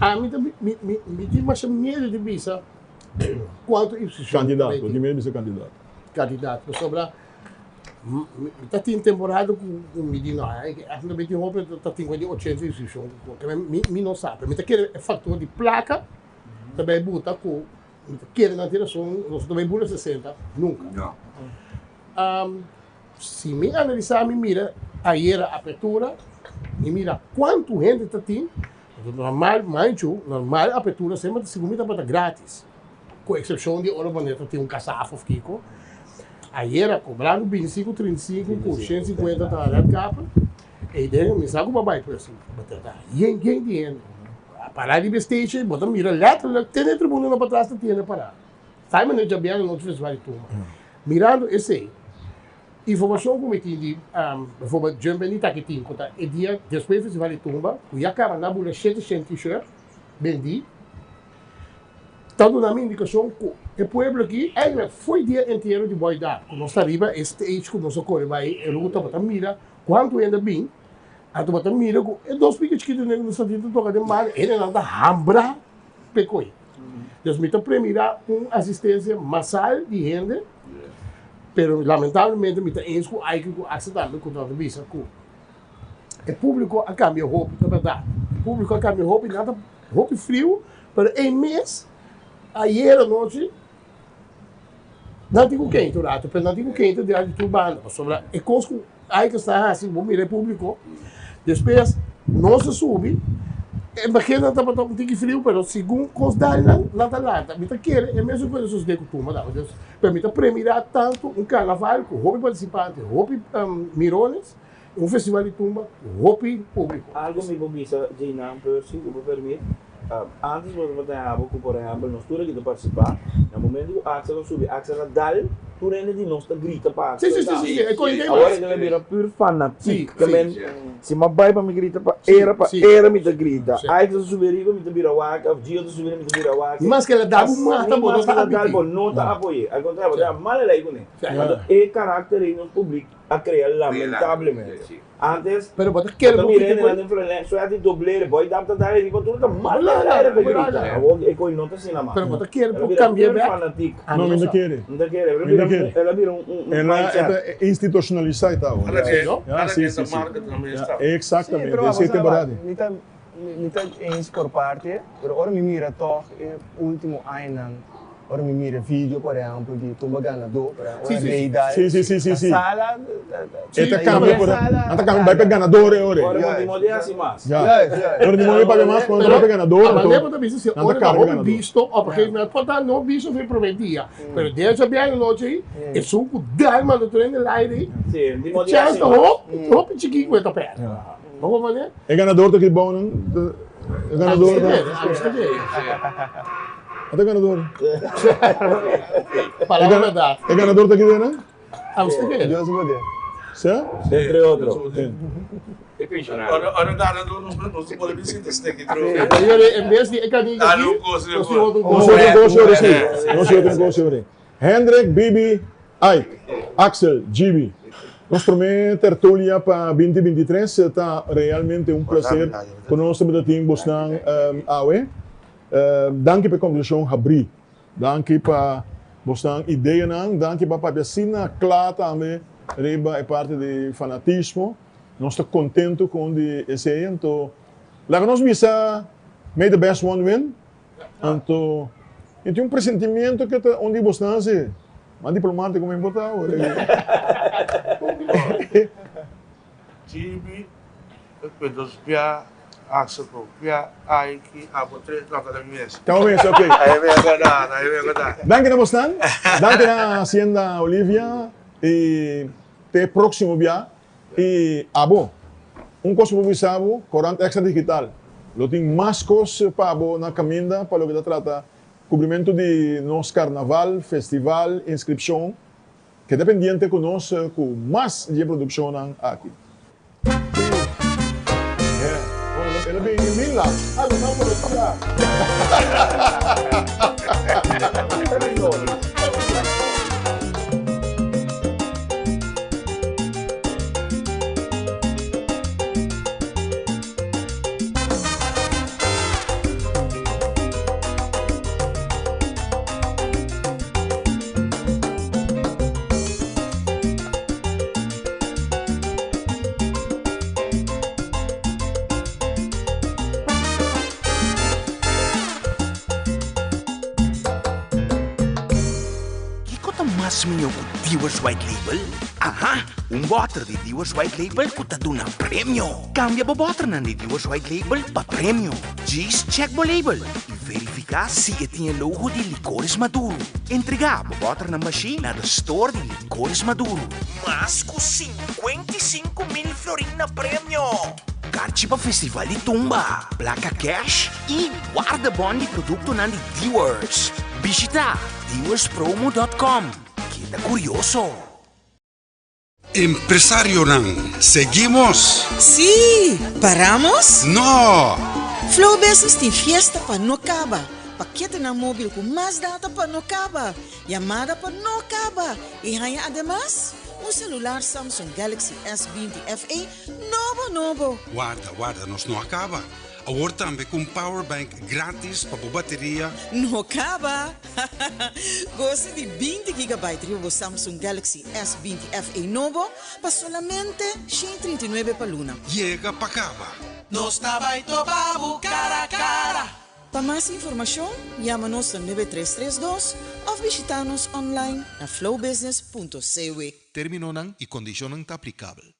Ami ta mi mi tin masha miedu di bisa cuanto inscripcion. Candidato, bo tin miedu di bisa candidato. Candidato, pasobra mi ta tin temporada cu mi di no, aki ta bin tin hopi ta tin di ochenta inscripcion, mi mi no sa, pero mi ta kere e factor di placa ta bay buta cu mi ta kere nan tin rason, nos no ta bay bula sesenta nunca. No. Si mi analisá mi mira ayera apertura, mi mira kuantu hende ta tin, normal manchu, normal apertura semper ta segun mi tabata gratis, ku eksepshon di ora manera ta tin un kasaf òf kiko. Ayera kobrando bintisinku, trintisinku ku shensinkuenta ta red carpet, eiden mi sa ku bo a bai pues tabata yen yen di hende. Pará riba e stage bo ta mira letterlijk te na e tribuna nan patras ta tin hende pará. Simon e djabièrnè nochi festival di tumba. Mirando esei, informashon ku mi tin di bijvoorbeeld Jump en Itaki tin ku ta e dia despues festival di tumba ku ya kaba nan bula shete shen t-shirt bendí, ta duna mi indikashon ku e pueblo aki eigenlijk fo'i dia entiero di Boy Dap ku nos ta riba e stage ku nos a kore bai e ruta bo ta mira kuantu hende a bin, anto bo ta mira ku e dos piki chikitu ku nos ta tin ta toka den banda hendenan ta hambra p'e koi. Dus mi ta premira un asistencia masal di hende, pero lamentablemente mi ta eens cu Aike cu Axel tambe cu nan ta bisa cu e publico a cambia hopi, ta berdad. E publico a cambia hopi, nan ta hopi friu, pero ey mes ayer anochi nan tin cu keinta un rato, pero nan tin cu keinta dilanti tur banda, pasobra e cos cu Aike sta haci, bo mira e publico, despues nos a subi, e begin nan tabata un tiki friu, pero segun cos dal nan, nan ta lanta. Mi ta kere e mesun cosa sosode cu Tumba tambe, dus, pero mi ta premira tanto un carnaval cu hopi participante, hopi mirones, un festival di tumba cu hopi publico. Algo mi por bisa djeinan Percy, cu bo permit, antes bo tabata haña bo cu por ehempel nos tur aki ta participa, na momento cu Axel a subi, Axel a dal, tur hende di nos ta grita pa Axel tambe. Awor e ta bira pur fanatic, ta men si mi a bay pa mi grita pa era, pa era mi ta grita, Axel a subi ariba mi ta bira wak, of Gio ta subi ariba mi ta bira wak. Ni mas cu el a dal bo mata bo no ta apiti. Bo no ta apoye, al contrario bo ta mal elai cune. Anto e caracter ey nos public a crea lamentablemente. Antes, Pero bo ta kere bo bo mira pidi hende nan den suerte doblere, boy dap ta dal riba tur ta mal den aire ta grita. Awor e koe no ta asina mas. Pero bo ta kere El a por bira cambia pur bek? fanatic. No, mi no kere. No ta kere. El a Mi no bira un, kere. el a bira un, un, un El a, mindset. e ta institucionalisa e ta awor. Cada Ja, ke, ja, cada sí, ke sí, ta sí. marca tambe Ja, esta. exactamente. Sí, pero Esei vamos ta a verdad. Mi ta, mi ta eens por parte, pero ora mi mira toch e ultimo añanan Ora mi mira video por ehempel di Tumba Ganadó, por ehempel, ora Rey Dal, Sí, sí, sí, sí, ta sí. sala, E ta cambia por, sala nan ta cambia bai pa ganador e ora. Ora bo di hasi mas. Ja. Ora di modo papia mas, cuando bai pa ganador, A anto manera bo ta bisa si nan ta ora ta cambia hopi ganador. bisto op een gegeven moment por ta no bisto for e prome dia, pero den esaki biaha nochi ei, esun ku dal manda tur hende laire ei, Sí, di modo di chance hasi ta mas. hopi, hopi chikí ku e ta pèrdè. Bo por manera? E ganador ta ki bou nan, e ganador ta. Ata ganador. Palabra verdad. E ganador ta ki den nan? Amsterdam. Dios poder. Sa? Entre otro. E pensionario. Ora ora ganador nos nos por bin sinta steki tro. En bes di e canica aki, nos tin otro Nos tin otro cos ora si. Nos tin otro cos ora. Hendrik, Bibi, Ike, Axel, Gibi. Nos prome tertulia pa binti binti tres ta realmente un placer cu nos tabata tin bosnan awe. Danki pa e conversacion habri. Danki pa bosnan ideanan. Danki pa papia asina cla tambe riba e parti di fanatismo. Nos ta contento con di esey. Anto laga nos bisa may the best one win. Anto. Mi tin un presentimiento ke ta un di bosnan si. Mas diplomatico mi por ta awor. Jimmy, e dos bia, Axel por bia, Aiki, abo tres, no, ta mi mes. Ta bo mes, ok. Ahí mi a gana, ahí mi a gana. Danki na bosnan, danki na Hacienda Olivia y te proximo bia. Y abo, un cos cu bo bisa bo, Corant Extra Digital lo tin mas cos pa bo na caminda pa loke ta trata cubrimento di nos carnaval, festival, inscripcion. Keda pendiente cu nos cu mas di e produccionnan aki. El a bini mil la. Kiko ta mas mihó ku Dewar's White Label? Aha! Un bòter di Dewar's White Label ku ta duna premio! Kambia bo bòternan di Dewar's White Label pa premio. Djis chèk bo label i verifiká si e tin e logo di Licores Maduro. Entregá bo bòternan bashí na de store di Licores Maduro. Mas ku 55,000 florin na premio! Karchi pa Festival di Tumba, plaka cash i wardebon di produktonan di Dewar's. Bishitá dewarspromo.com. Keda kurioso! Empresarionan, seguimos? Sí! Paramos? No! Flow Business tin fiesta pa no caba, paketenan mobil cu mas data pa no caba, yamada pa no caba y haña ademas un celular Samsung Galaxy S 20 FE nobo nobo! Warda, warda, nos no a caba. Awor tambe cu un powerbank gratis pa bo bateria. No caba! Gosa di 20 gigabyte riba bo Samsung Galaxy S 20 FE nobo pa solamente 139 pa luna. Yega pa caba! Nos ta bai topa bo cara cara. Pa mas informacion, yama nos na 9332 of bishita nos online na flowbusiness.cw. Terminonan y condicionnan ta aplicabel.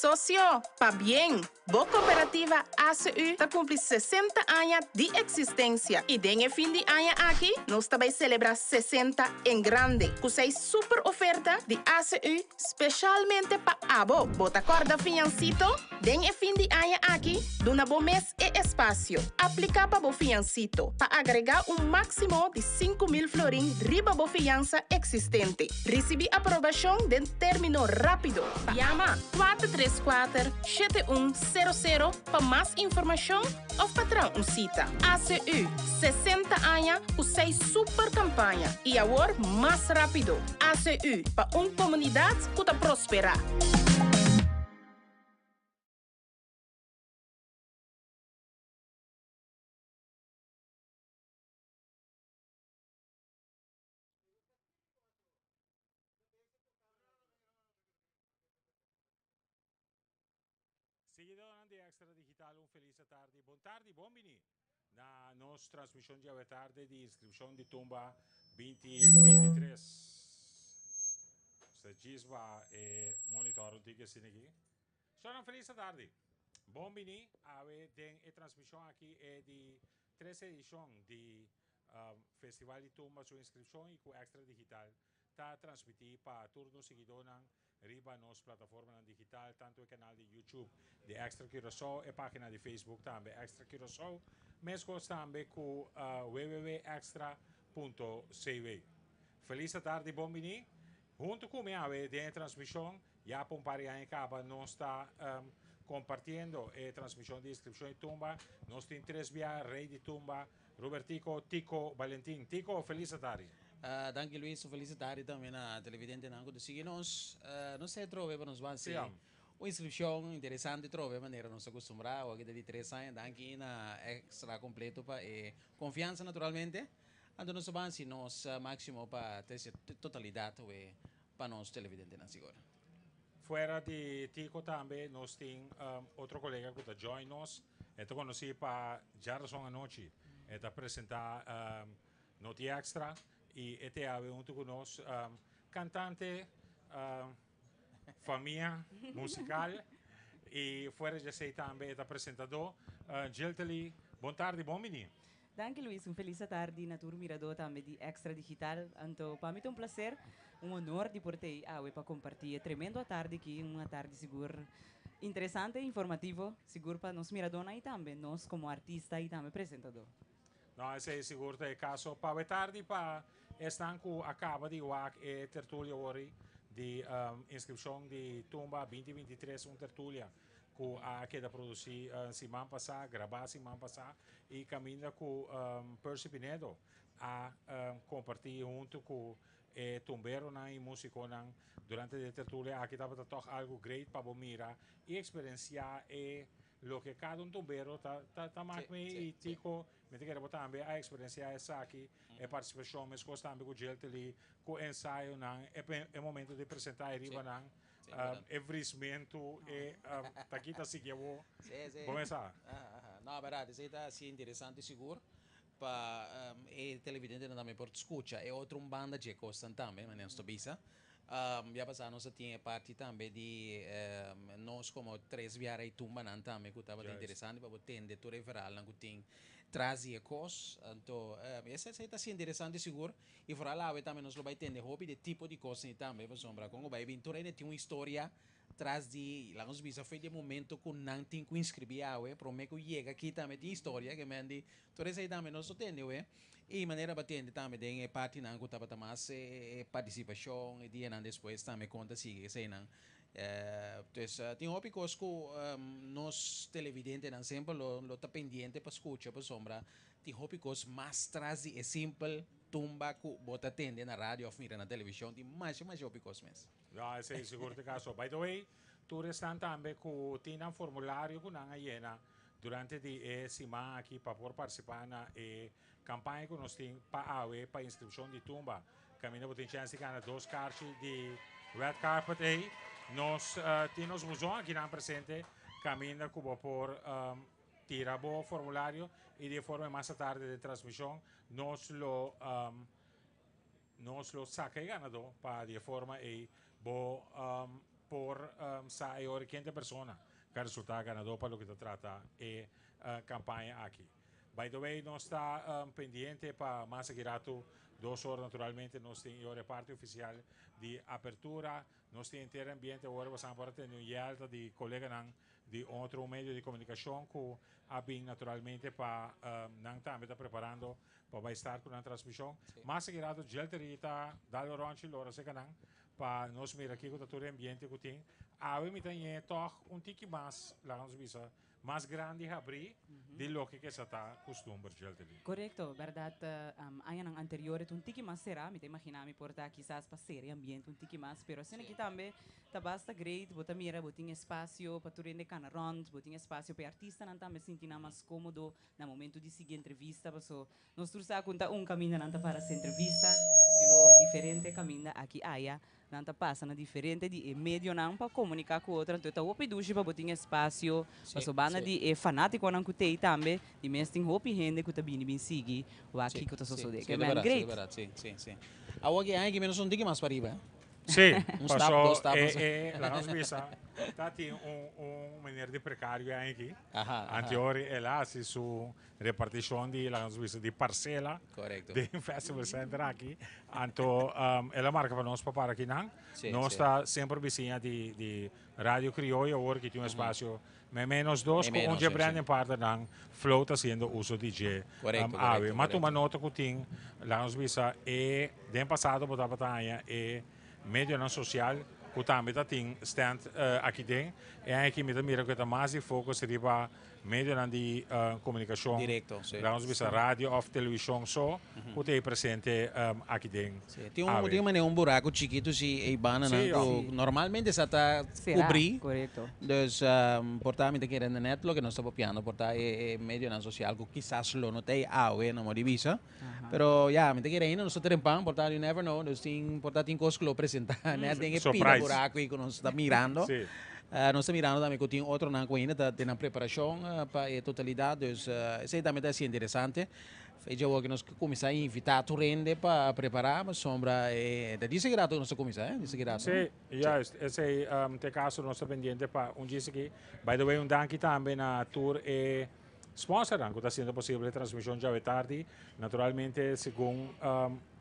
Socio, pabien! Bo cooperativa ACU ta cumpli 60 aña di existencia y den e fin di aña aki nos ta bay celebra 60 en grande cu seis super oferta di ACU specialmente pa abo. Bo ta corda fiancito? Den e fin di aña aki duna bo mes e espacio. Aplica pa bo fiancito pa agrega un maximo di 5000 florin riba bo fiansa existente. Ricibi aprobacion den termino rapido. Yama 434 7100 pa mas informacion of pa traha un cita. ACU, 60 aña cu seis super campaña y awor mas rapido. ACU, pa un comunidad cu ta prospera. Seguidornan di Extra Digital un felis atardi, bon tardi, bon bini na nos transmision di awe tarde di inscripcion di Tumba 2023. Sta djis ba e monitor un tiki asina aki. Shornan felis atardi. Bon bini awe den e transmishon aki e di tres edishon di Festival di Tumba su inskripshon i ku Extra Digital ta transmití pa tur nos siguidónan riba nos plataformanan digital, tantu e kanal di YouTube di Extra Curaçao, e página di Facebook tambe Extra Curaçao, meskos tambe ku www.extra.cw. Felis atardi, bon bini. Huntu ku mi awe den e transmishon, ya pa un par di aña kaba nos ta kompartiendo e transmishon di inskripshon di tumba. Nos tin tres bia Rei di Tumba, Robertico Tico Valentin. Tico, felis atardi. Danki Luis, un felis atardi tambe na televidentenan ku ta sigui nos. Nos ta trobe pa nos ban hasi un inskripshon interesante trobe manera nos ta kustumbrá. Awor aki ta di tres aña. Danki na Extra Completo pa e konfiansa naturalmente. Anto nos ta ban hasi nos máksimo pa trese totalidat awe pa nos televidentenan sigur. Fuera di Tico tambe nos tin otro kolega ku ta join nos. E ta konosí pa djarason anochi. E ta presentá Noti Extra i e te awe huntu ku nos kantante famia musikal i fuera di esei tambe e ta presentadó. Giltely, bon tardi, bon bini. Danki Luis, un felis atardi na tur miradó tambe di Extra Digital. Anto pa mi ta un placer, un honor di por t'ei awe pa comparti e tremendo atardi aki, un atardi sigur interesante e informativo, sigur pa nos miradónan y tambe nos como artista y tambe presentadó. No, esei sigur ta e caso. Pa awe tardi pa esnan cu a caba di wak e tertulia wori di inscripcion di Tumba 2023, un tertulia ku a keda produsí siman pasá, grabá siman pasá i kaminda ku Percy Pinedo a kompartí huntu ku e tumberonan i músikonan durante di e tertulia aki tabata tòg algu great pa bo mira i eksperensiá e loke kada un tumbero ta ta mak mi i Tico mi ta kere bo tambe a eksperensiá esaki e partisipashon meskos tambe ku Jeltely ku ensayonan e momento di presentá e riba nan. E vrismentu e ta kita sigui awor. Sí, sí. Bo mesa? Aha, aha. No, berdad, esei ta hasi interesante sigur pa e televidentenan tambe por skucha e otro un banda dje kosnan tambe, manera nos ta bisa. Ya pasá nos a tin e parti tambe di nos komo tres biara i tumbanan tambe ku tabata interesante pa bo tende tur e verhalnan ku tin tras di e kos. Anto esei ta hasi interesante sigur. I foral awe tambe nos lo bai tende hopi di e tipo di kosnan ei tambe, pasobra kon ku bai bin tur hende tin un historia tras di, laga nos bisa, fe di e momento ku nan tin ku inskribí awe, promé ku yega aki tambe tin historia, ke men di tur esei tambe nos lo tende awe. I manera bo a tende tambe den e partinan ku tabata mas e partisipashon, e dianan despues tambe kon ta sigui eseinan. Pues tin hopi kos ku nos televidentenan semper lo ta pendiente pa skucha pasobra Tin hopi kos mas tras di e simpel tumba ku bo ta tende na radio òf mira na televishon. Tin masha masha hopi kos mes. Ya, esei sigur ta e kaso. By the way, tur esnan tambe ku tin nan formulario ku nan a yena durante di e siman aki pa por partisipá na e kampaña ku nos tin pa awe pa inskripshon di tumba. Kaminda bo tin chèns di gana dos karchi di red carpet ei. Nos tin nos buzon akinan presente kaminda ku bo por Tira bo formulario y di e forma mas atardi den transmision nos lo nos lo saca e ganador pa di e forma ey bo por sa e ora ken ta e persona cu a resulta ganador pa loke ta trata e campaña aki. By the way nos ta pendiente pa mas aki rato dos ora naturalmente nos tin e ora e parti oficial di apertura. Nos tin henter ambiente awor bosan por a tende un yelta di coleganan di otro medio di comunicacion cu a bin naturalmente pa nan tambe ta preparando pa bay start cu nan transmision. Mas aki rato Jeltery ta dal un ronchi lora seca nan pa nos mira kico ta tur e ambiente cu tin. Awe mi ta ñe tog un tiki mas, laga nos bisa, mas grandi habrí di loke ke sa ta kustumber Jeltery. Korekto, bèrdat añanan anterior e ta un tiki mas será, mi ta imaginá mi por ta kisas pa sera e ambiente un tiki mas, pero asina aki tambe ta basta great, bo ta mira bo tin espasio pa tur hende kana rònt, bo tin espasio pa e artistanan tambe sinti nan mas kómodo na momento di sigui entrevista, paso nos tur sa ku no ta un kaminda nan ta para hasi entrevista, sino diferente kaminda aki aya. Nan ta pasa na diferente di e medionan pa komuniká ku otro, anto e ta hopi dushi pa bo tin espasio, pasobra banda di e fanátikonan ku t'ei tambe, di mes tin hopi hende ku ta bini bin sigui wak kiko ta sosodé. Sí, ta bèrdat, sí, ta bèrdat, sí, sí, sí. Awor ki aña ki menos un tiki mas pariba, eh. Sí, Un stap, dos paso stap. e, e, laga nos bisa, ta tin un, un meneer di precario aki. Aha, aha. Anteori el a hasi su reparticion di, laga nos bisa, di parcela. Correcto. Den Festival Center aki. Anto, um, el a marca pa nos pa para akinan. Sí, Nos sí. ta semper bisiña di, di Radio Criollo awor ki tin un espacio me menos dos Me cu un menos, dje sí, branding partnernan Flow ta haciendo uso di dje Correcto, um, awe. correcto, Ma tuma correcto. nota cu tin, laga nos bisa, e den pasado bo tabata haña e medionan social cu tambe ta tin stand eh, aki den. E aña aki mi ta mira cu e ta mas di focus riba medionan di comunicacion. Directo, sí. Laga nos bisa radio of television so cu ta ei presente aki den Sí, tin un, awe. tin manera un buraco chikito si ei bandanan Sí, cu ja. normalmente sa ta Será, cubri. correcto. Dus por ta mi ta kere net loke nos ta papiando, por ta e, e medionan social cu kisas lo no ta ei awe na modo di bisa. Pero ya, mi ta kere ainda nos ta trempan, por ta you never know, dus tin, por ta tin cos cu lo presenta net den e pida Surprise. buraco ei cu nos ta mirando. Sí. Nos ta mirando tambe cu tin otronan cu ainda ta den nan preparacion pa e totalidad, dus esey tambe ta haci interesante. Fecha awor cu nos cuminsa invita tur hende pa prepara, pasobra e ta dice ki rato nos ta cuminsa, eh, dice ki rato. Sí, juist. Esey ta e caso, nos ta pendiente pa un djis aki. By the way, un danki tambe na tur e sponsornan cu ta haciendo posible e transmision djawe tardi. Naturalmente, segun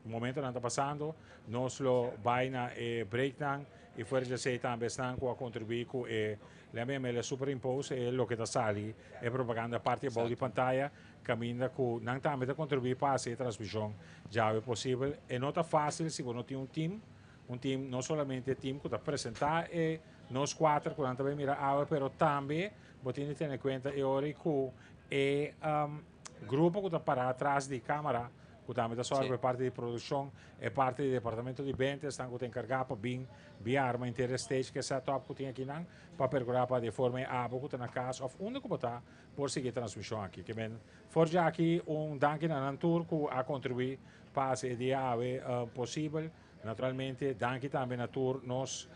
momentonan ta pasando, nos lo bay na e breaknan y fuera di esey tambe esnan cu a contribui cu e lemme mele superimpose e loke ta sali e propaganda parti abou di pantaya, caminda cu nan tambe ta contribui pa haci e transmision djawe posibel. E no ta facil si bo no tin un team, un team no solamente e team cu ta presenta e nos cuater cu nan ta bay mira awe, pero tambe bo tin di tene cuenta e ora cu e grupo cu ta para atras di camara, cu tambe ta zorga pa e parti di produccion, e parti di departamento di benta, esnan cu ta encarga pa bin bia arma inter e stage cu e setup cu tin akinan, pa percura pa di forma e abo cu ta na cas of unda cu bo ta por sigui e transmision aki. Ke men for djaki un danki na nan tur cu a contribui pa haci e dia awe posibel. Naturalmente, danki tambe na tur nos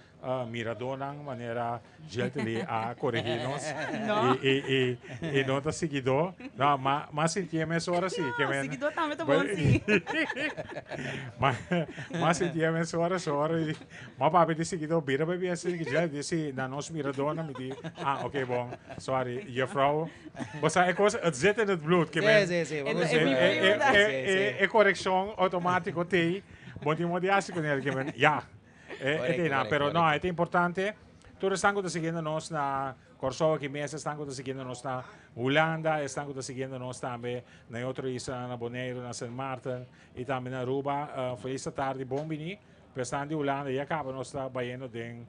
miradónan, manera Jeltely a koregí nos. No. I, i, i, i no ta siguidó. No, ma, ma sintié mesora sí. Ke No, men, siguidó tambe ta bon sí. Ma, ma sintié mesora sorry. Ma papia di siguidó, bira pa bia sigui Jeltely di si na nos miradónan mi di, ah, oké, bon, sorry, juffrouw. Bo sa e kos, het zit in het bloed. Ke men, Sí, sí, sí. E, E, e, e, e, e korekshon outomátiko t'ei. Bo tin modo di hasi con el, ke men, ya. E, e te na, pero no, e ta importante. Tur esnan ku ta siguiendo nos na Kòrsou aki mes, esnan ku ta siguiendo nos na Hulanda, esnan ku ta siguiendo nos tambe na e otro islanan, na Boneiru, na Sint Maarten i tambe na Aruba, felis tardi, bon bini. Pa esnan di Hulanda ya kaba nos ta bayendo den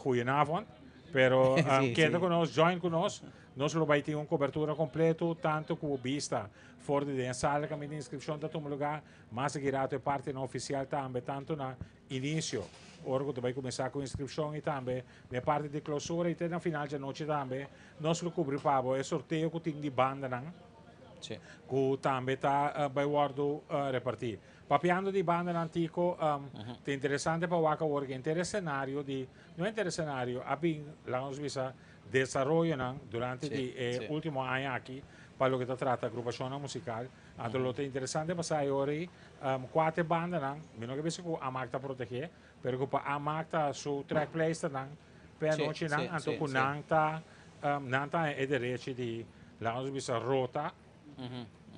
goedenavond. Pero keda ku nos, join ku nos. Nos lo bai tin un kobertura kompleto, tantu ku bista for di den e sala kaminda inskripshon ta tuma lugá. Mas aki rato e partinan ofisial tambe tantu na inisio, ora ku ta bai kuminsá ku inskripshon i tambe den e parti di klousura i te na final djanochi tambe nos lo kubri pa bo e sorteo ku tin di bandanan ku tambe ta bai wòrdu repartí. Papiando di bandanan Tico, ta interesante pa wak awor ku henter e senario di, no henter e senario, a bin, laga nos bisa, desaroyonan durante di e último aña aki pa loke ta trata agrupashonnan musikal. Anto lo ta interesante pa sa e ora ei kua ta e bandanan, mi no ke bisa ku Amak ta protegé, pero ku pa Amak ta su trekpleisternan p'e anochinan, anto ku nan ta nan ta haña e derechi di laga nos bisa rota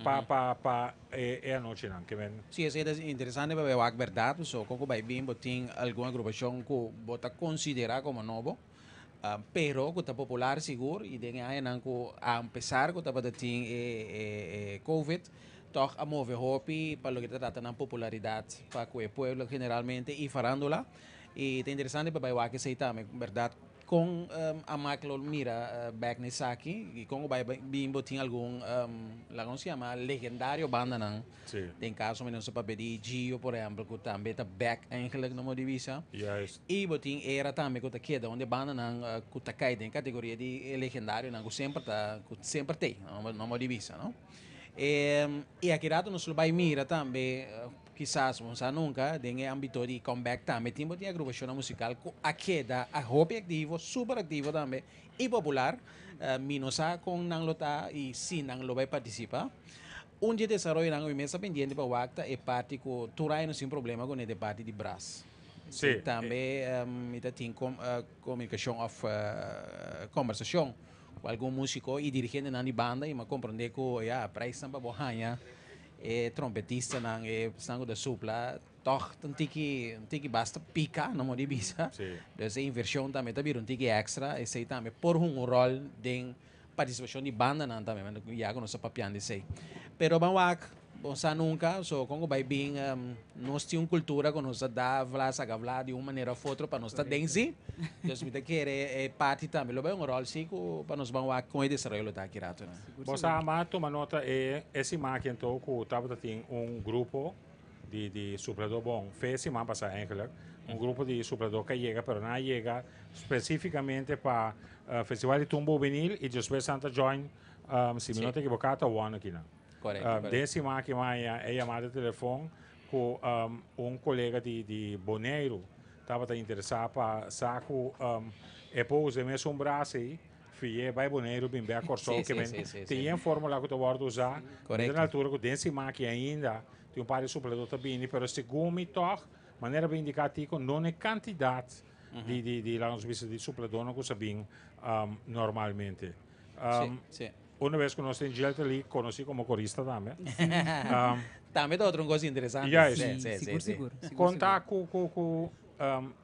pa pa pa e e anochinan. Ke men. Sí, esei ta interesante pa wak bèrdat, pasobra kon ku bai bin bo tin algun agrupashon ku bo ta konsiderá komo nobo. Pero cu ta popular sigur y den e añanan cu a empezar cu tabata tin e covid toch a move hopi pa loke ta trata nan popularidad pa cu e pueblo generalmente y farandula y ta interesante pa bay wak esey tambe berdad con Amak lo mira bek na esaki y con cu bay bin bo tin algun laga nos yama legendario bandanan. Den caso mi nos a papia di Gio por ehempel cu tambe ta bek eigenlijk no mo di bisa. Y bo tin era tambe cu ta keda un di e bandanan cu ta cay den categoria di e legendarionan cu semper ta cu semper t'ey no mo di bisa no. Y aki rato nos lo bay mira tambe kisas bo no sa nunca den e ambito di comeback tambe tin bo tin agrupacionnan musical cu a keda a hopi activo super activo tambe y popular mi no sa con nan lo ta y si nan lo bay participa. Un dje desaroyonan ku mi mes ta pendiente pa wak ta e parti ku tur aña nos tin problema kuné, ta e parti di bras. Sí. Tambe mi ta tin comunicacion of conversacion cu algun musico y dirigentenan di banda y mi a comprende cu ya prijsnan pa bo haña e trompetistanan, e esnan cu ta supla toch ta un tiki un tiki basta pica, no mo di bisa. Dus e inversion tambe ta bira un tiki extra, esey tambe por hunga un rol den participacion di bandanan tambe, ya cu nos ta papiando esey. Pero ban wak, bo sa nunca, so con cu bay bin nos tin un cultura cu nos ta da vla saca vla di un manera of otro pa nos ta den si. Dus mi ta kere e parti tambe lo bay un rol si cu pa nos ban wak con e desaroyo lo ta aki rato. Bo sa ama tuma nota e e siman aki anto cu tabata tin un grupo di di suplador bon fe siman pasa eigenlijk un grupo di suplador cu a yega pero nan a yega specificamente pa Festival di Tumba Hubenil y despues nan ta join si mi no ta ekiboca ta one aki nan. Den siman aki maya e yamada di telefon cu un colega di di Boneiru tabata interesa pa sa cu e por usa e mesun bras ey fiye bay Boneiru bin bek Corsou ke men tin yen formula cu ta wordo usa. Mi ta na altura cu den siman aki ainda tin un par di suplador ta bini pero segun mi tog manera bo indica Tico no na e cantidad di di di laga nos bisa di supladornan ku sa bin normalmente. Sí, sí. Una vez ku nos tin Gilter Lee konosí komo korista tambe. Tambe ta otro un kos interesante. Juist. Sí, sí, sí, Sigur, sí. sigur, sigur, Konta sigur. ku ku ku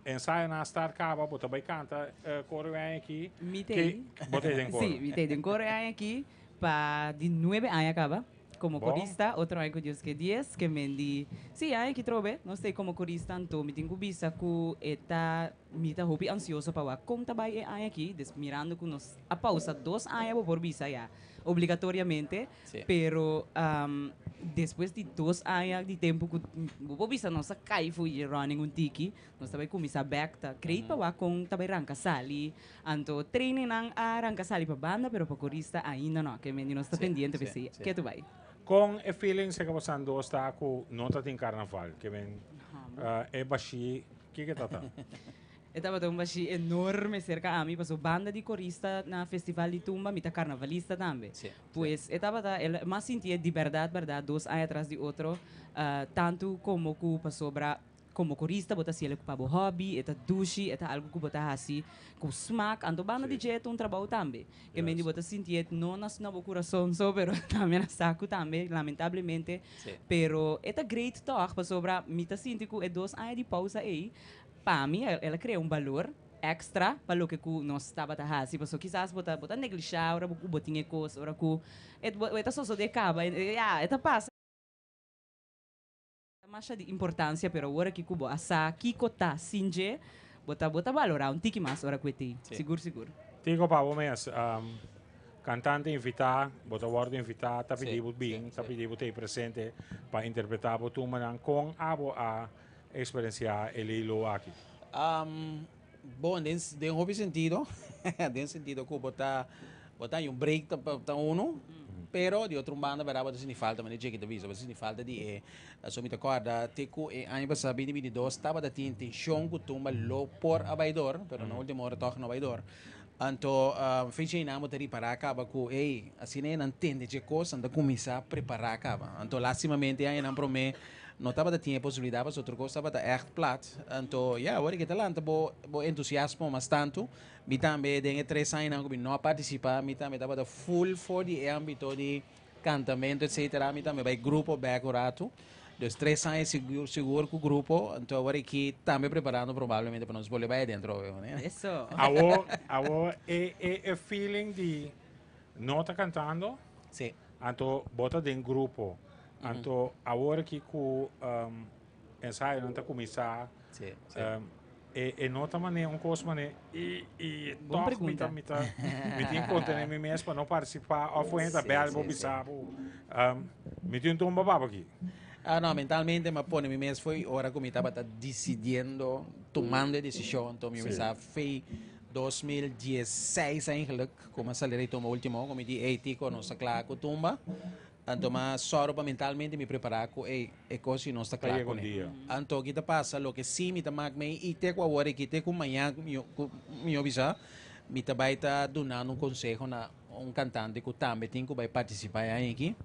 ensayonan a start kaba, bo ta bai kanta koro e aña aki. Mi Ke tei. bo ta ei den koro? Sí, mi tei den koro e aña aki pa di nuebe aña kaba. Como Bon. corista, otro aña cu Dios ke dies, ke men di, sí, aña ki trobe, nos ta ei como corista, anto mi tin cu bisa cu e ta, mi ta hopi ansioso pa wak con ta bay e aña aki, des mirando cu nos a pausa dos aña bo por bisa ya, obligatoriamente, Sí. pero despues di dos aña di tempo cu bo por bisa nos a cay fu running un tiki, nos ta bay cuminsa bek, ta great pa wak con ta bay ranca sali. Anto trainingnan a ranka sali pa banda pero pa korista ainda no, ke mendi nos ta pendiente pa esei. Ke tu bai? Kon e feeling seka bosan dos ta ku no ta tin karnaval? Ke men e bashí kiko ta ta? E tabata un bashí enorme serka ami paso banda di korista na festival di tumba mi ta karnavalista tambe. Pues e tabata el mas sintié di bèrdat bèrdat dos aña tras di otro tantu komo ku pasobra Komo korista bo ta hasiel ku pa bo hòbi, e ta dushi, e ta algu ku bo ta hasi ku smak, anto banda di dje e ta un trabou tambe. Ke mende bo ta sinti e no na na bo kurason so pero tambe na saku tambe lamentablemente. Pero e ta great tòg pasobra mi ta sinti ku e dos aña di pousa ei pa mi el a krea un balor extra pa loke ku nos tabata hasi paso kisas bo ta bo ta neglishá ora ku bo tin e kos ora ku e ta sosodé kaba ya e ta pasa. Ta masha di importancia pero awor aki cu bo a sa kico ta sin dje, bo ta bo ta balora un tiki mas ora cu e tin. Sigur sigur. Tico pa bo mes, cantante invita, bo ta wordo invita, ta pidi bo bin, ta pidi bo ta ei presente pa interpreta bo tumbanan. Con abo a experiencia e lilo aki? Bon, den den hopi sentido, den sentido ku bo ta bo ta haña un break ta ta unu, pero di otro banda berdad bo ta sinti falta, manera Jackie ta bisa, bo ta sinti falta di e, pasobra mi ta kòrda te ku e aña pasá binti binti dos tabata tin intencion ku tumba lo por a bai dor, pero na ultimo ora tòg no bai dor. Anto fecha einan bo ta ripará kaba ku ey, asina e nan tende dje kos, nan ta kuminsá prepará kaba. Anto lastimamente e añanan promé No tabata tin e posibilidad pasobra otro cos tabata echt plat. Anto ya, awor ke ta lanta bo bo entusiasmo mas tanto. Mi tambe den e tres añanan cu mi no a participa, mi tambe tabata full for di e ambito di cantamento etcetera. Mi tambe bay grupo bek un rato. Dus tres aña sigur sigur cu grupo. Anto awor aki tambe preparando probablemente pa nos bolbe bay adentro awe, ne? Eso. Awor, awor e e e feeling di no ta cantando. Sí. Anto bo ta den grupo. Anto awor aki ku ensayonan ta kuminsá, e e no ta manera un kos manera i i Bon tòg mi ta pregunta. mi ta mi tin kontené mi mes pa no partisipá òf un hende ta bèl bo bisa bo mi tin un tumba pa bo aki. Ah no, mentalmente mi a pone mi mes fo'i ora ku mi tabata disidiendo, tumando e desishon, anto mi a bisa fei 2016 eigenlijk, ku mi a sali di tumba ultimo, ku mi di ey Tico nos ta kla ku tumba. Anto m'a sòru pa mentalmente mi prepará ku ey, e kos si nos ta Ta kla yega un kuné. dia. Anto ki ta pasa, loke sí mi ta mak mei i te ku awor aki, te ku mañan ku mi ku mi bisa, mi ta bai ta dunando un konseho na un kantante ku tambe tin ku bai partisipá e aña aki.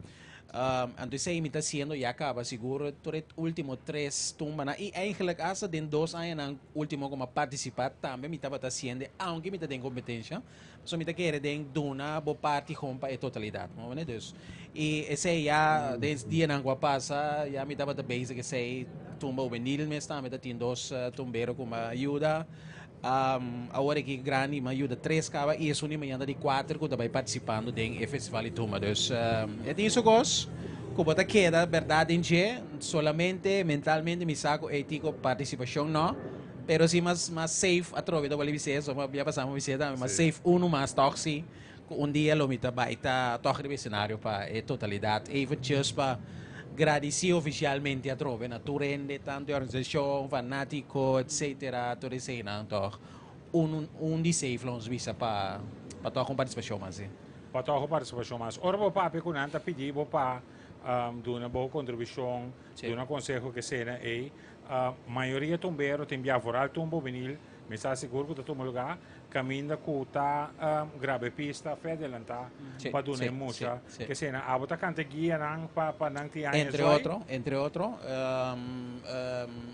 Anto esei mi ta haciendo ya caba sigur tur e ultimo tres tumbanan y eigenlijk hasta den dos añanan ultimo cu mi a participa tambe mi tabata haciendo aunke mi ta den competencia pasobra mi ta kere den duna bo parti gewoon pa e totalidad bo mane dus y esei ya den dianan cu a pasa ya mi tabata bezig esei tumba hubenil mes tambe ta tin dos tumbero cu mi a yuda. Awor aki grandi mi a yuda tres kaba y esun di mañana ta di kuater ku ta bai partisipando den e festival di tumba. Dus e tin su kos ku bo ta keda bèrdat den dje, solamente mentalmente mi sa ku ey tin ku partisipashon no, pero si mas mas safe atrobe ta wòrdu bis'é, so ya pasamos bis'é tambe, mas safe unu mas tòg si ku un dia lo mi ta bai ta tòg riba escenario pa e totalidat eventjes pa gradisí ofisialmente atrobe na tur hende, tantu e organisashon, fanátiko, etsetera, tur eseinan tòg un un di safe lo nos bisa pa pa tòg un partisipashon mas. Pa tòg un partisipashon mas. Ora bo papia ku nan ta pidi bo pa duna bo kontribushon, duna konseho ke esena ei, mayoria tumbero tin bia vooral tumbo benil, Mi sa sigur ku ta tuma lugá kaminda ku ta graba e pista fe adelantá pa duna e mucha kesena. Abo ta kanta e guianan pa pa nan tin aña Entre zoi? otro, entre otro.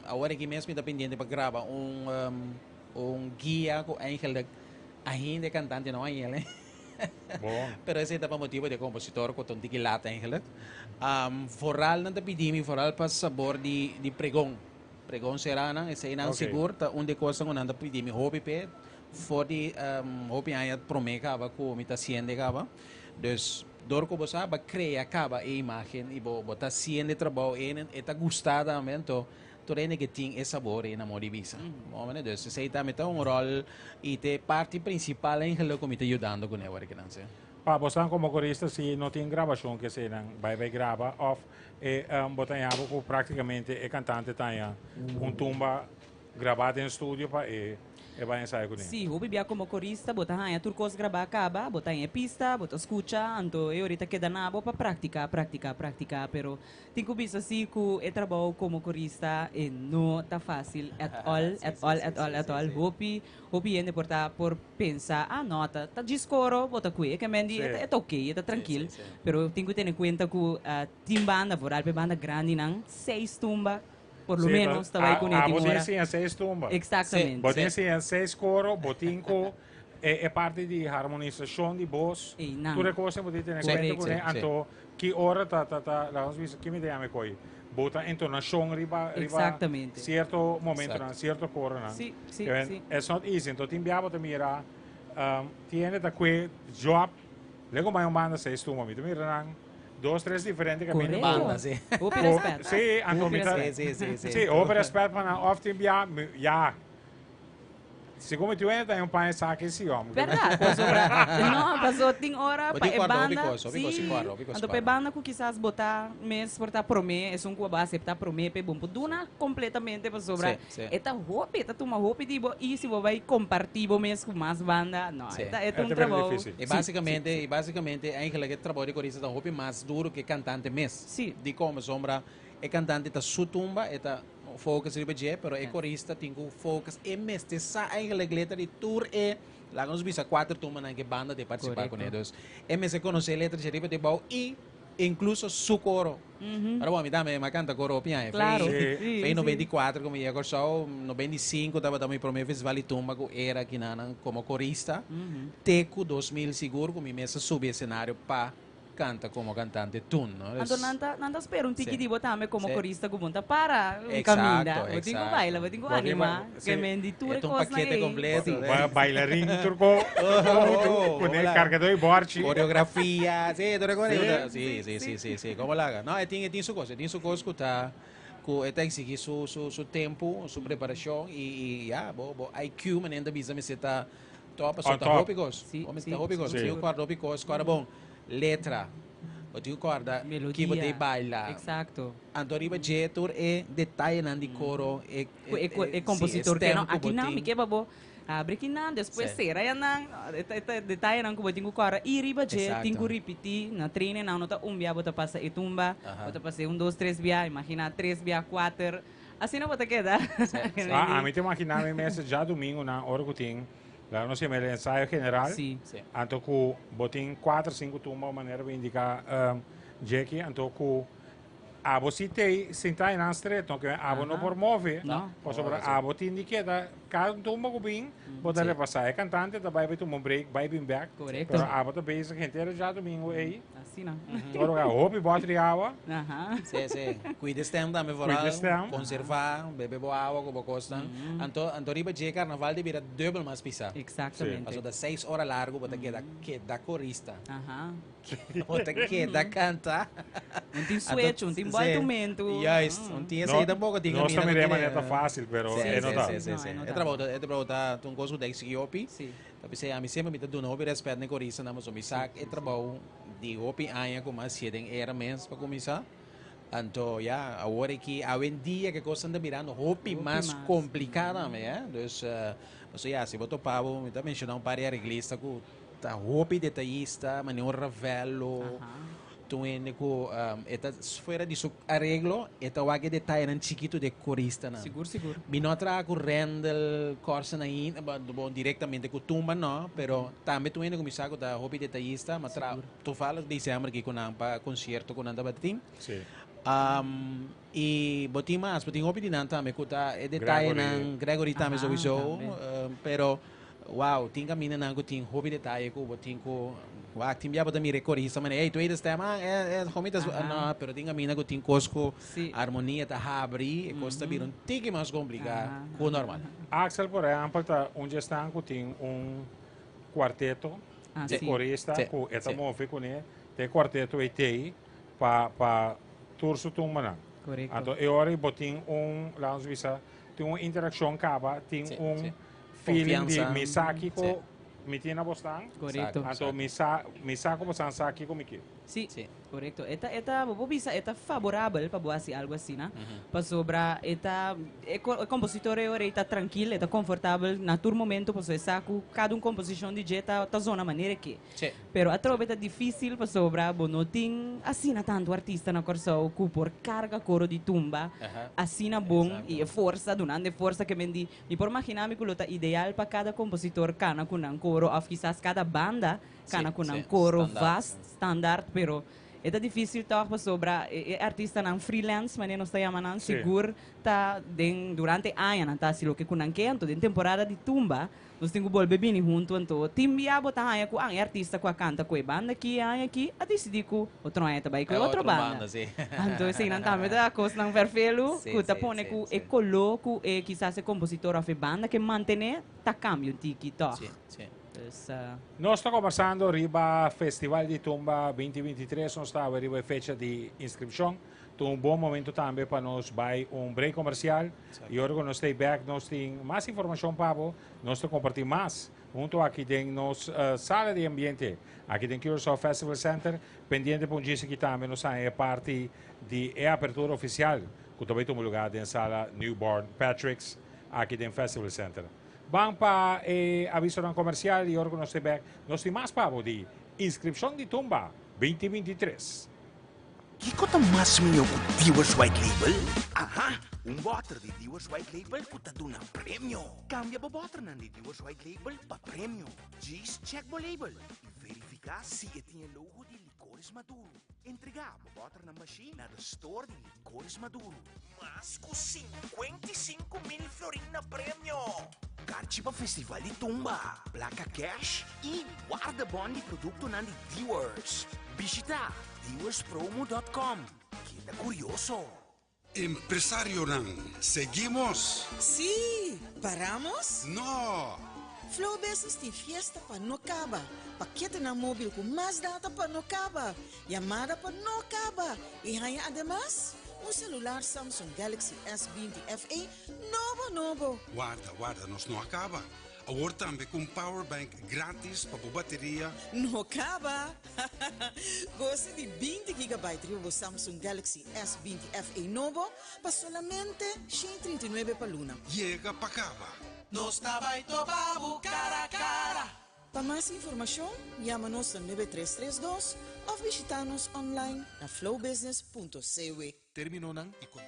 Awor aki mes mi ta pendiente pa graba un un guia ku eigenlijk ainda e kantante no a yel. Bon. Pero esei ta pa motibo di e kompositor ku ta un tiki lat eigenlijk. Vooral nan ta pidi mi vooral pa sabor di di pregon. Pregon sera nan, eseinan Ok. sigur ta un di e kosnan ku nan ta pidi mi hopi p'e for di hopi aña promé kaba ku mi ta hasiendo kaba. Dus dor ku bo sa bo a krea kaba e imágen i bo bo ta hasiendo e trabou ei e ta gusta tambe anto tur hende ke tin e sabor ei na moda di bisa. Bo mane? Dus esei tambe ta un ròl i ta e parti prinsipal eigenlik ku mi ta yudando kuné awor kinan si. Pa bosnan komo korista si no tin grabashon ke eseinan bai bai graba òf E bo ta haña bo ku práktikamente e kantante ta haña un tumba grabá den studio pa e e bai ensayo kuné. Sí, hopi bia komo korista bo ta haña tur kos grabá kaba, bo ta haña e pista, bo ta skucha, anto e orita keda na bo pa praktiká, praktiká, praktiká, pero tin ku bisa sí ku e trabou komo korista e no ta fásil at all, at all, at all, at all. Hopi, hopi hende por ta por pensa, ah no, ta ta djis koro bo ta kue, e ke men di e ta e ta oké, e ta trankil, pero tin ku tene kuenta ku tin banda, vooral pa e banda grandinan, seis tumba por lo Sí, menos ta bai kuné ah, tin bo tin ora. siña seis tumba. Exactamente. Bo tin siña seis koro, bo tin ku e e parti di harmonisashon di bos, Einan. tur e kosnan bo tin tene kuenta kuné, anto ki ora ta ta ta laga nos bisa, ki mi ta yama e koi? Bo ta entonashon riba riba Exactamente. cierto momentonan, cierto coronan. Sí, sí, Ke men, sí. It's not easy. Enton tin bia bo ta mira, tin hende ta kue job, lego bai un banda seis tumba. Mi ta mira nan dos, tres diferente caminda Correcto. ku Banda, sí. Hopi ku respet. sí, anto Hopi mi ta respet. Sí, sí, sí, sí. Sí, hopi respet pa nan. Of tin bia, mi, ya. Segun mi tin ta un paña saki si hom. Berdad, pasobra no, paso tin ora Bo pa tin e kòrda hopi banda, kos, hopi kos si sí, kòrda, hopi kos si anto pa e kòrda. banda ku kisas bo ta mes por ta promé, esun ku bo a aseptá promé p'e bon por duna kompletamente pasobra Sí, sí. e ta hopi, e ta tuma hopi di bo i si bo bai kompartí bo mes ku mas banda, no, Sí. e ta e ta E un ta very trabou. difícil. I Sí, básicamente, sí, sí. i básicamente eigenlijk e trabou di korista ta hopi mas duro ku e kantante mes. Sí. Dikon? Pasobra e kantante ta su tumba, e ta Focus riba dje, pero e korista tin ku focus e mester sa eigenlijk letra di tur e, laga nos bisa kuater tumbanan ku e banda ta partisipá kuné. Dus e mester konosé letra dje riba debou i inkluso su koro. Ora bo a mi tambe mi a kanta koro hopi aña. Claro. Fei fei 94 ku mi yega Kòrsou, 95 tabata mi promé festival di tumba ku era kinanan komo korista, te ku 2000 sigur ku mi mes a subi esenario pa canta como cantante tun, no? Anto nan ta, nan ta spera un tiki Sí. di bo tambe como Sí. corista cu bon ta para un Exacto, caminda. Bo tin cu exacto. baila, bo tin cu Bo tin anima, ba- ke sí. men di tur E e ta un cosnan pakete ey. completo, Sí. eh. Ba- bailarín turco, Oh, con el hola. cargador y borchi. Coreografia, sí, tur e Sí. Sí, sí, sí, sí, sí, como laga. No, e tin, e tin su cos, e tin su cos cu ta, cu e ta exigi su, su, su tempo, su preparacion y, y ya, bo, bo IQ, manera ta bisa, mester ta top, pasobra On ta top. hopi cos. Sí, Bo mester sí, ta hopi cos, sí. bo tin cu corda hopi cos, corda bon. Letra, bo tin ku kòrda ki bo ta Melodia, baila. exacto. Anto riba dje tur e detayenan di koro, e Ku e ku e e kompositor si, e ke no stem ku aki bo nan mi tin. ke pa bo abri aki nan, despues Sí. sera ya nan, e ta e ta detayenan ku bo tin ku kòrda i riba dje tin ku Exacto. ripití na training nan no ta un bia bo ta pasa e tumba, Aha. bo ta pasa e un dos tres bia, imagina tres bia kuater, asina bo ta keda. Sí, sí. Ah, ami ta imagina mi mes djadumingu nan ora ku tin Laga nos yama el ensayo general. Sí. Sí. Anto ku bo tin kuater, sinku tumba manera bo indiká Jackie, anto ku abo si tei sintá einan stret, no ke abo no por move, No. pasobra abo tin di keda kada un tumba ku bin, bo ta repasá. E kantante ta bai bai tuma un break, bai bin bèk, Korekto. pero abo ta bezig henter e djadumingu ei. Asina. Ora ku hopi bòter di awa. Aha. Sí, sí. Kuida stem tambe Kuida vooral. stem. Konservá, bebe bo awa ku bo kosnan. Anto, anto riba dje karnaval di bira dubbel mas pisá. Eksaktamente. Pasobra ta seis ora largu bo ta keda keda korista. Aha. Bo ta keda kanta. Un tin switch, un tin boltumento. Juist, un tin esei tampoco tin Nos camina ta ku mira tin manera ta fácil, pero Sí, e no sí, ta. sí, sí, No, sí. e no E ta. trabou ta, e trabou ta un kos ku ta eksigi hopi. Sí. Ta p'esei ami semper mi ta duna hopi rèspèt na e koristanan pasobra mi sa e trabou di hopi aña ku mi a hasié den era mes pa kuminsá. Anto ya, awor aki awendia ke kosnan ta birando hopi Hopi mas mas. kompliká tambe, eh. Dus, pasobra ya, si bo topa bo, mi ta menshoná un par di areglista ku Ta hopi detayista, manera un Ravello, tur hende ku e ta fuera di su areglo, e ta wak e detayenan chikitu di e koristanan. Sigur, sigur. Mi no a traha ku Randall Corsen ainda, bon, direktamente ku Tumba no, pero tambe tur hende ku mi sa ku ta hopi detayista, mi a traha tovallig december aki ku nan pa konsierto ku nan tabatin. I bo tin mas, bo tin hopi di nan tambe ku ta e detayenan, Gregory tambe souiso, pero. Wow, tin camindanan cu tin hopi detaye cu bo tin cu wak. Tin bia bo ta mira e corista manera, ey, tweede stem, ah, e, e, homie ta, no, pero tin caminda cu tin cos cu armonia ta habri, e cos ta bira un tiki mas complica cu normal. Axel, por ehempel, ta un dje esnan cu tin un cuarteto di corista cu e ta move cune, ta e cuarteto ey tey pa, pa tur su tumbanan. Anto e ora ey bo tin un, laat ons bisa, tin un interaccion caba, tin un feeling di mi sa kiko mi tin na bosnan. Korekto. Anto mi sa, mi sa ku bosnan sa kiko mi ke. Sí, korekto. E ta, e ta, bo por bisa e ta faborabel pa bo hasi algu asina, pasobra e ta, e ko, e kompositor e ora ei ta trankil, e ta konfortabel na tur momento pasobra e sa ku kada un komposishon di dje ta, ta zona manera e ke. Pero atrobe ta difísil pasobra bo no tin asina tantu artista na Kòrsou ku por karga koro di tumba asina bon i e forsa, dunando e forsa ke men di Mi por magina mi ku lo ta ideal pa kada kompositor kana ku nan koro òf kisas kada banda kana ku nan koro vast, standaard, pero e ta difísil tòg pasobra e artistanan freelance, manera nos ta yama nan, sigur ta den durante e aña nan ta hasi loke ku nan ke, anto den temporada di tumba Nos tin ku bolbe bini huntu anto. Tin bia bo ta haña ku an e artista ku a kanta ku e banda aki e aña aki a disidí ku otro aña ta bai ku e otro banda. Anto eseinan tambe ta kosnan fèrfelu ku ta pone ku e koló ku e kisas e kompositor òf e banda ke mantené ta kambia un tiki tòg. Dus. Nos ta kombersando riba Festival di Tumba 2023. Nos ta awe riba e fecha di inskripshon. Ta un bon momento tambe pa nos bai un break comercial y ora cu nos stay back nos tin mas informacion pa bo, nos ta comparti mas hunto aki den nos sala di ambiente aki den Curaçao Festival Center. Pendiente pa un djis aki tambe nos haña e parti di e apertura oficial cu ta bai tuma lugar den sala Newborn Patrick's aki den Festival Center. Ban pa e avisonan comercial y ora cu nos stay back nos tin mas pa bo di inscripcion di Tumba 2023. Kiko ta mas mihó ku Dewar's White Label? Aha! Un bòter di Dewar's White Label ku ta duna premio! Kambia bo bòternan di Dewar's White Label pa premio. Djis chèk bo label i verifiká si e tin e logo di Licores Maduro. Entregá bo bòternan bashí na de store di Licores Maduro. Mas ku 55,000 florin na premio! Karchi pa Festival di Tumba, plaka cash i wardebon di produktonan di Dewar's. Bishita dewarspromo dòt kòm. Keda kurioso! Empresarionan, seguimos? Sí! Paramos? No! Flow Business tin fiesta pa no kaba, paketenan mobil ku mas data pa no kaba, yamada pa no kaba i haña ademas un selular Samsung Galaxy S 20 FE nobo nobo! Warda, warda, nos no a kaba. Awor tambe ku un powerbank gratis pa bo bateria. No kaba! Gosa di 20 gigabyte riba bo Samsung Galaxy S 20 FE nobo pa solamente 139 pa luna. Yega pa kaba! Nos ta bai topa bo cara cara. Pa mas informashon, yama nos na 9332 òf bishitá nos online na flowbusiness.cw. Términonan i kon.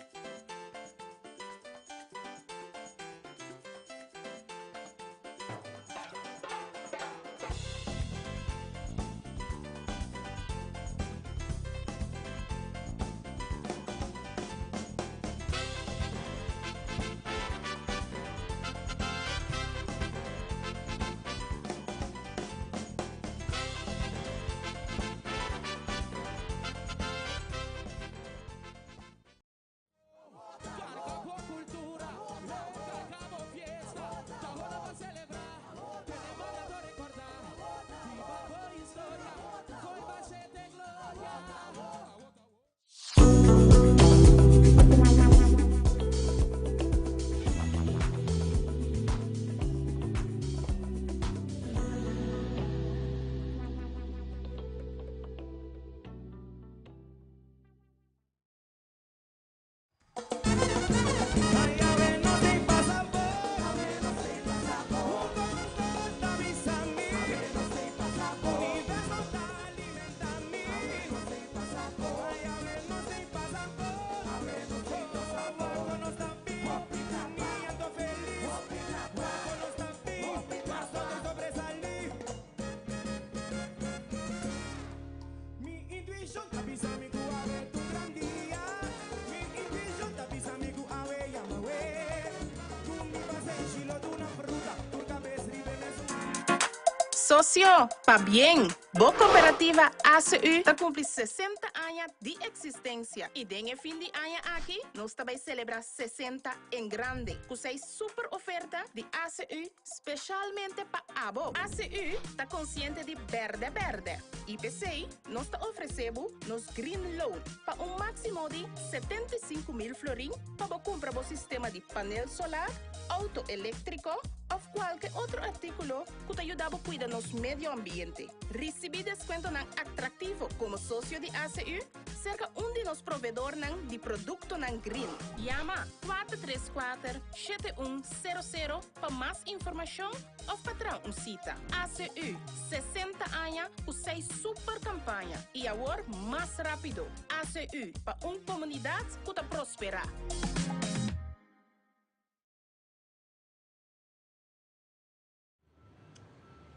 Socio, pabien! Bo cooperativa ACU ta cumpli 60 aña di existencia y den e fin di aña aki nos ta bay celebra 60 en grande cu seis super oferta di ACU specialmente pa abo. ACU ta consciente di berde berde y p'esey nos ta ofrece bo nos Green Loan pa un maximo di 75,000 florin pa bo cumpra bo sistema di panel solar, auto electrico of cualke otro articulo ku ta yuda bo kuida nos medio ambiente. Risibí deskuentonan atraktivo komo sosio di ACU serka un di nos proveedornan di produktonan green. Yama 434 7100 pa mas informashon òf pa traha un sita. ACU, 60 aña ku seis super kampaña i awor mas rápido. ACU, pa un komunidat ku ta prosperá.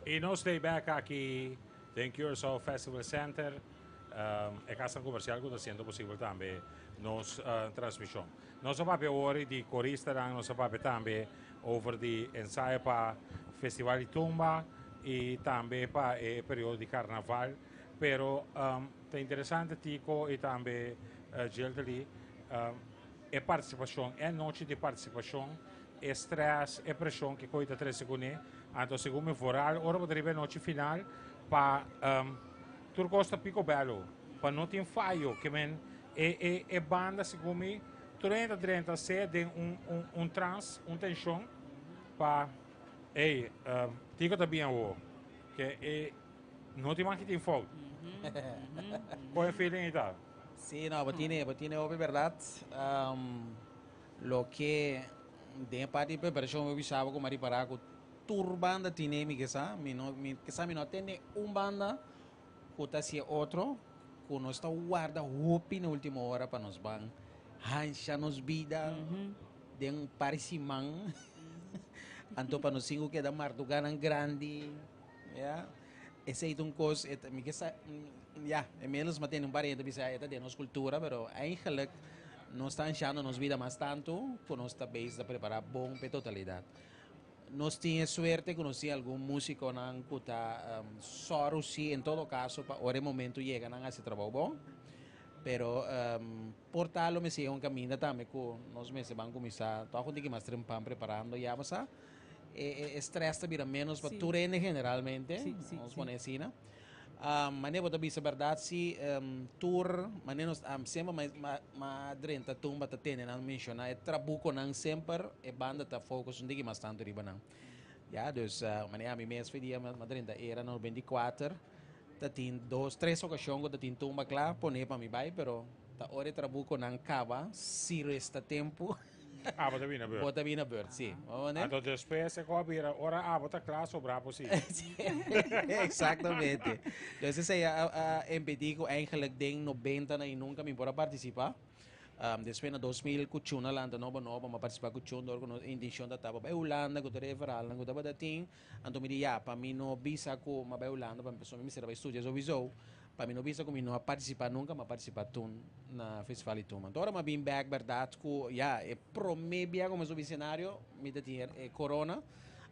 Y nos stay back aki den Curaçao Festival Center, um, e casa comercial cu ta haciendo posibel tambe nos uh, transmision. Nos a papia ori di coristanan, nos a papia tambe over di ensayo pa Festival di Tumba y tambe pa e periodo di carnaval. Pero um, ta interesante Tico y tambe uh, Giltely, um, e participacion, e nochi di participacion E stress, e preshon ke koe ta trese kuné. Anto segun mi vooral ora bo ta riba e nochi final pa tur kos ta piko bèlo, pa no tin fayo. Ke men e e e banda segun mi tur hende ta drenta sea den un un un trans, un tenshon pa ey Tico ta bin awo ke e no tin mas ke tin fout. Kon e feeling ei ta? Sí, no, bo tine bo tine hopi bèrdat. Loke den e parti di preparashon mi bisaba ku mi a ripará ku tur banda tine mi ke sa, mi no mi ke sa mi no a tende un banda ku ta hasi e otro ku nos ta warda hopi na ultimo ora pa nos ban hansha nos bida den un par di siman anto pa nos sin ku keda marduganan grandi ya esei ta un kos mi ke sa ya e menos mi a tende un par di hende ta bisa e ta den nos kultura pero eigenlijk Nos ta anshando nos bida mas tantu ku nos ta bezig ta prepará bon p'e totalidat. Nos tin e suerte ku nos tin algun músikonan ku ta sòru si en todo kaso pa ora e momentu yega nan hasi trabou bon. Pero por ta lo mester yega un kaminda tambe ku nos mester ban kuminsá tòg un tiki mas trempan preparando ya pasá e strès ta bira ménos pa tur hende generalmente, nos pone asina. Manera bo ta bisa berdad si tur manera nos semper ma drenta tumba ta tende nan menciona e trabuconan semper e banda ta focus un tiki mas tanto riba nan ya dus manera ami mes fe dia ma drenta era 94 ta tin dos tres ocasion cu ta tin tumba cla pone pa mi bay pero ta ora e trabuconan caba si resta tempo. Abo ta bini na beurt. Bo ta bini na beurt, si. Anto despues e ko a bira, ora abo ta kla, sobra bo si. Exactamente. Dus esei a a impedí ku eigenlijk den nobentanan i nunka mi por a partisipá. Despues na 2000 ku Chun a lanta nobo nobo, mi a partisipá ku Chun dor ku nos intenshon ta tabata bai Hulanda ku tur e verhaalnan ku tabata tin. Anto mi di ya, pa mi no bisa ku mi a bai Hulanda pasobra mi mester a bai studia souiso. Pa mi no bisa ku mi no a partisipá nunka, mi a partisipá tun na Festival di Tumba. Anto ora mi a bin bèk bèrdat ku ya e promé bia ku mi a subi senario mi ta tin e korona.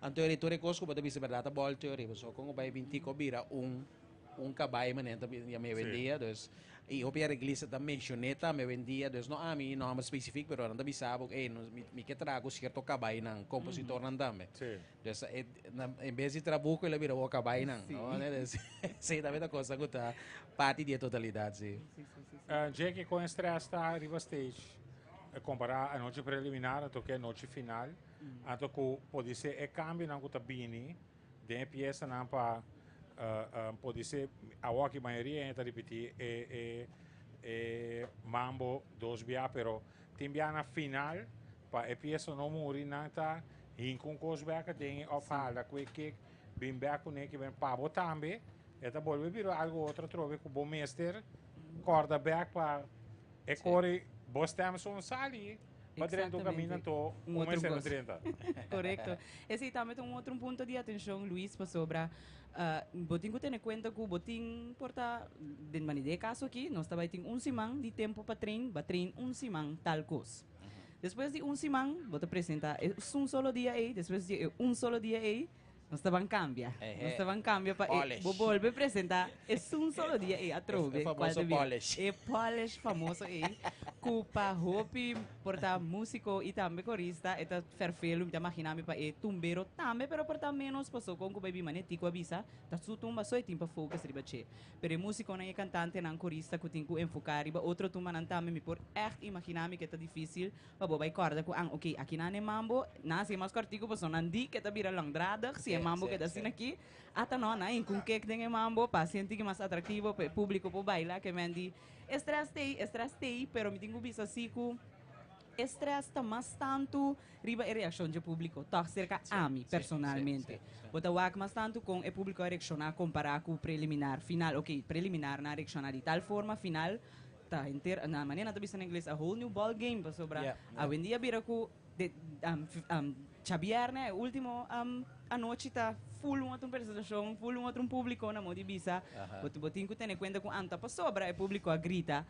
Anto e tur e kos ku bo ta bisa bèrdat a bòlteo riba. So kon ku bai bin tiko bira un un kabai manera ta yama awendia. Dus i hopi areglista ta menshon'é tambe awendia. Dus no ami nòmber spesifik pero nan ta bisa bo ey mi ke traha ku sierto kabainan, kompositornan tambe. Dus e, na, en bes di trabuco el a bira boca bainan. Sí. No? Dus, sí, tambe ta cosa cu ta parti di e totalidad, sí. Uh, Jackie, con stress ta riba stage eh, compara anochi preliminar anto ke anochi final anto ku podi ser e cambionan ku ta bini den e piesanan pa uh, uh, podi ser awor aki mayoria hende ta repeti e, e, e mambo dos bia pero tin bia na final Pa e piesa no muri nan ta hinka un kos bek aden e of hala ku e kek bin bek kuné ke ben pa bo tambe e ta bolbe bira algo otro atrobe ku bo mester kòrda bek pa e kore bo stem son sali pa drenta un kaminda anto un mester no drenta. Korekto. Esei tambe ta un otro punto di atenshon Luis pasobra bo tin ku tene kuenta ku bo tin por ta den manera di e kaso aki nos ta bai tin un siman di tempu pa train ba train un siman tal kos. Despues di un siman, bo ta presenta e un solo dia ei, despues di e un solo dia ei, Nos ta ban cambia. Nos ta ban cambia pa e bo bolbe presenta esun solo dia ei atrobe. E famoso polish. E polish famoso ei. Cu pa hopi por ta musico y tambe corista e ta ferfelu. Mi ta magina mi pa e tumbero tambe pero por ta menos paso con cu bay bin mane Tico a bisa ta su tumba so e tin pa focus riba dje. Pero e musiconan y e cantantenan corista cu tin cu enfoca riba otro tumbanan tambe mi por echt imagina mi cu e ta dificil Pa bo bai kòrda ku an, oké, aki nan e mambo, nan hasi e mas kòrtiku pasobra nan di ke ta bira langdradig si e mambo keda asina aki. Ata nò, nan hinka un kek den e mambo pa hasi un tiki mas atraktivo pa e públiko por baila. Ke men di, e strès t'ei, e strès t'ei, pero mi tin ku bisa si ku e strès ta mas tantu riba e reakshon dje públiko, tòg serka ami personalmente. Bo ta wak mas tantu kon e públiko a reakshoná kompará ku preliminar, final. Oké, preliminar nan a reakshoná di tal forma, final Ta henter, na manera nan ta bisa na ingles, a whole new ball game, pasobra awendia bira ku de djabièrnè e ultimo anochi ta full un otro presentashon, full un otro públiko na modo di bisa, bo bo tin ku tene kuenta ku anta pasobra e públiko a grita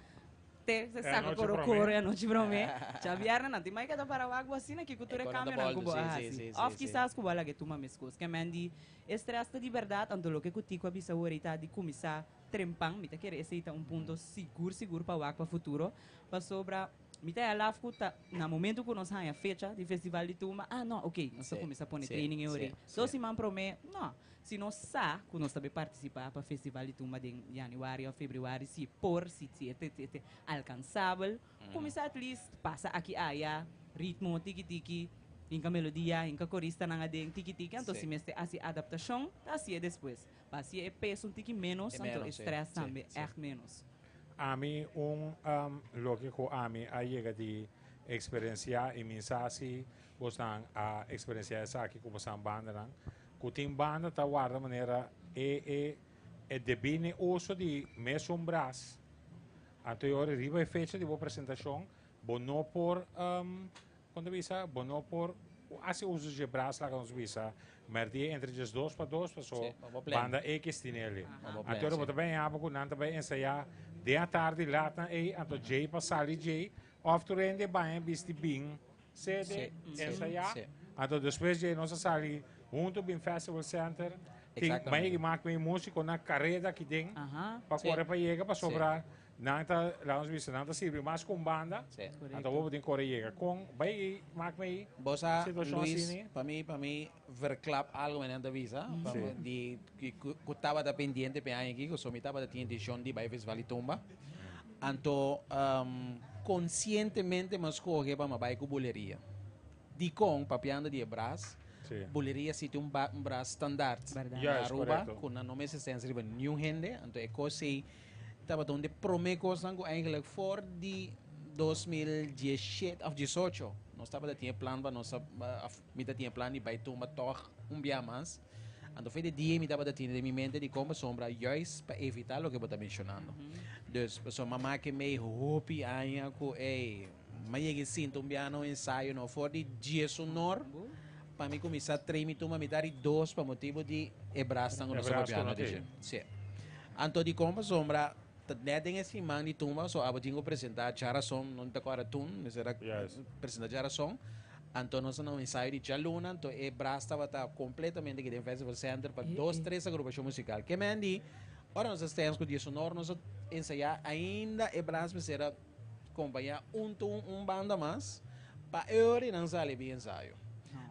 te se saka koro koro e anochi promé, djabièrnè nan tin mai keda para wak bo asina kiko tur e kambionan ku bo a hasi, òf kisas ku bo a laga e tuma meskos. Ke men di e strès ta di bèrdat, anto loke ku Tico a bisa awor ei ta di kuminsá Trempan, mi ta kere esei ta un punto sigur sigur pa wak pa futuro, pasobra mi ta alaf ku ta na momento ku nos haña fecha di Festival di Tumba, ah no, ok, nos ta kuminsá pone training e ora ei. Dos siman promé, no. Si nos sa ku nos ta bai partisipá pa Festival di Tumba den yanüari òf febrüari, si por, si si e ta e ta alkansabel, kuminsá at least pasa aki aya, ritmo tiki tiki, hinka melodia, hinka koristanan aden tiki tiki, anto si mester hasi adaptashon, ta hasié despues. Pa si e peso un tiki menos, anto e stress tambe echt menos. Ami un loke ku ami a yega di eksperensiá i mi sa si bosnan a eksperensiá esaki ku bosan bandanan, ku tin banda ta warda manera e e e debí n'e uso di mesun bras, anto e ora riba e fecha di bo presentashon bo no por Kon ta bisa, bo no por hasi uso dje bras laga nos bisa mèrdia entre djes dos pa dos paso banda X tin eli. Anto ora bo ta bai haba ku nan ta bai ensayá den atardi lat nan ei anto djei pa sali djei òf tur hende baña bisti bin sede ensayá anto despues djei nos a sali huntu bin Festival Center tin bai yega mak mi músiko na kareda aki den pa kore pa yega pasobra Nan ta, laga nos bisa, nan ta sirbi mas ku un banda, anto bo tin kore yega. Kon bai i mak mei Bo sa, situashon Luis, asini? pa mi, pa mi verklap algo mi nan ta bisa, pa mi di ku ku tabata pendiente p'e aña aki, ku so mi tabata tin intishon di bai Festival di Tumba. Anto konsientemente mi a skohe pa mi a bai ku buleria. Dikon? Papiando di e bras, buleria si tin un un bras standaard na Aruba, ku nan no mester stens riba niun hende, anto e kos ei Tabata un di e prome kosnan ku eigenlijk for di 2017 òf 18 nos tabata tin e plan pa nos òf mi ta tin e plan di bai tumba tòg un bia mas. Anto fe di dia mi tabata tene den mi mente di kon pasobra juist pa evitá loke bo ta menshonando. Dus pasobra mama ke mei hopi aña ku ey mi a yega e sinta un bia na un ensayo no for di diesunor pa mi kuminsá train mi tumba mitad di dos pa motibu di e brasnan ku nos a papia no dje. Sí. Anto di kon pasobra ta net den e siman di tumba so abo tin ku presenta djarason, no ta kòrda tun, mester a presenta djarason. Anto nos a na un ensayo di djaluna, anto e bras tabata kompletamente aki den Festival Center pa dos tres agrupashon musikal. Ke men di, ora nos a stens ku diesonor nos a ensayá ainda e bras mester a kompañá un tun un banda mas pa e ora di nan sali bin ensayo.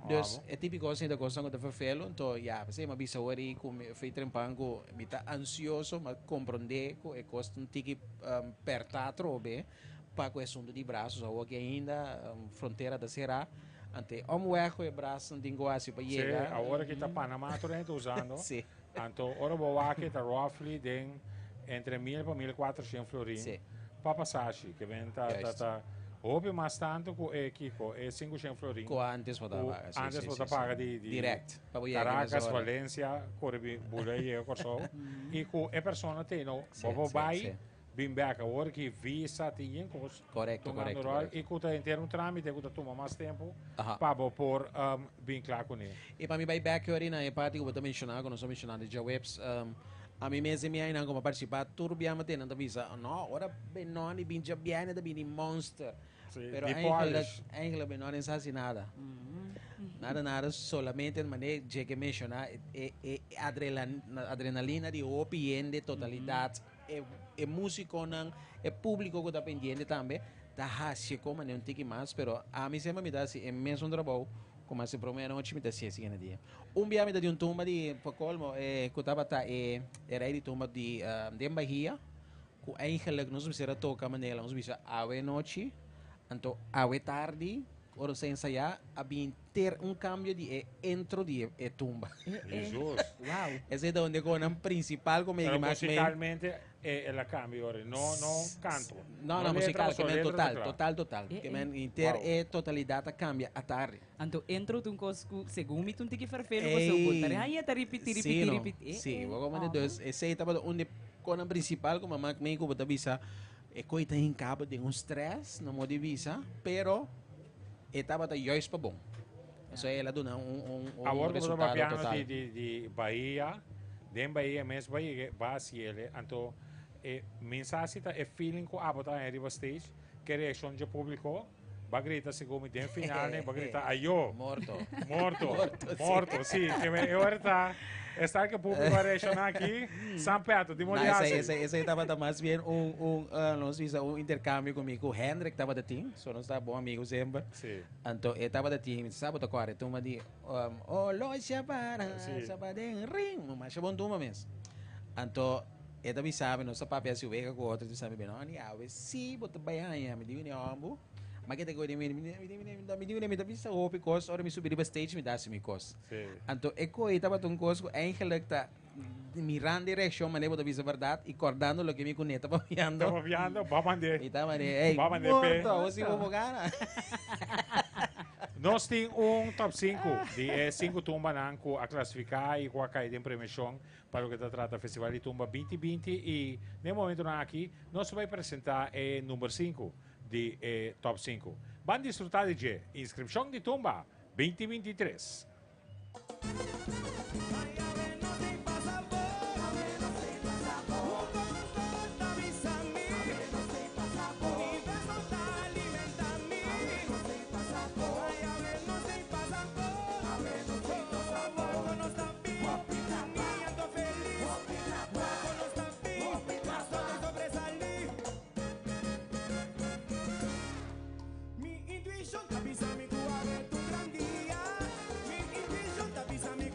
Dus e típiko asina ta kosnan ku ta ferfelu, anto ya, p'esei mi a bisa awor ei ku mi fei trempan ku mi ta ansioso, mi a komprondé ku e kos ta un tiki pèrtá atrobe pa ku e asuntu di brasos. Awor ki ainda frontera ta será, anto e omweg ku e brasnan tin ku hasi pa yega. Sí, awor ki ta Panama tur hende ta usando. Anto ora bo wak e ta roughly den entre mil pa 1400 florin pa pasashi. Ke men ta ta ta hopi mas tantu ku e kiko e 500 florin Ku antes bo ta paga, si, antes si, bo ta si, si. paga di di Direct, pa bo yega Caracas, mesora. Valencia, kore bi bula yega Kòrsou i ku e persona te no bo por Si, bai si. bin bek awor ki visa tin yen kos Korekto, tungando korekto, ròl korekto. i ku ta henter un trámite ku ta tuma mas tempu Aha. pa bo por bin kla kuné. I pa mi bai bek yori na e parti ku bo ta menshoná, ku nos a menshoná di djaweps, ami mes i mi ainan ku mi a partisipá tur bia mi tene ta bisa, no, ora Benoni bin djabièrnè ta bini monster. Sí, Pero di eigenlijk, polish. eigenlijk Benoni no sa hasi nada. Nada nada, solamente manera cu menciona e adrenalina di hopi hende, totalidad, e musiconan, e publico cu ta pendiente tambe, ta haci como un tiki mas, pero ami semper mi ta haci e mesun trabou, cu e prome anochi mi ta haci e siguiente dia. Un dia mi ta di un tumba di, pa colmo, cu tabata e rey di tumba di den Bahia, cu eigenlijk nos mester a toca manera, nos bisa awe nochi, anto awe tardi, ora nos ensaya, a bin ter un cambio di e intro di e tumba. Jesus. Wow. Esey ta unda cu nan principal como Pero mas musicalmente el a cambia ora, no no canto. No, no, letra, musical, so cu men letra total, ta cla. total, total. Kiermen inter e totalidad a cambia atardi. Anto intro ta un cos cu segun mi ta un tiki ferfelo cu su bo ta ay ta ripiti ripiti Si, no. Ripiti. Si, bo como dus esey tabata un di conan principal cu mama mi cu bo ta bisa e coi ta hincabo den un stress, no mo di bisa, pero e tabata juist pa bon. So el a duna un Awor cu resultado papiando total. di Bahia, den Bahia mes Bahia ba ciele, anto e mensahe ta e feeling cu abo ta riba stage, cu reaccion di publico, ba grita segun mi den final, ne, ba grita ayo. Morto. Morto. Morto, si. Morto, si. Cu me, e ora ta, esta cu publico a reacciona aki, San Pedro, di No, modi ese, asina. ese tabata mas bien un, nos bisa, un intercambio cu cu Hendrik tabata tin, so nos ta bon amigo semper. Anto, e tabata tin, sabe, ta core, tumba di, oh, lo para, sabaden ring, mas bon tumba mes. Anto, e ta sabe, nos papia si wega cu otro, tu sabe, no, ni awe, si, bo ta bayan, mi di ni ombo. Ma que te go di mi mi ta bisa hopi cos, ora mi subi riba stage mi da si mi cos. Anto, e coi tabata un cos cu eigenlijk ta mirando e reaccion, manera bo ta bisa berdad, y cordando loke mi cu neta papiando. Ta papiando, ba mande. Y ta mande, hey, Ba mande morto, pe. bo si bo gana. Nos tin un top 5 di e 5 tumbanan cu a clasifica y cu a cay den premiacion pa loke ta trata Festival di Tumba 2020 y na e momentonan aki nos ta bay presenta e number 5 di e top 5. Ban disfruta di dje inscripcion di Tumba 2023. Mi intuicion ta bisa mi cu awe ta un gran dia. Mi intuicion ta bisa mi.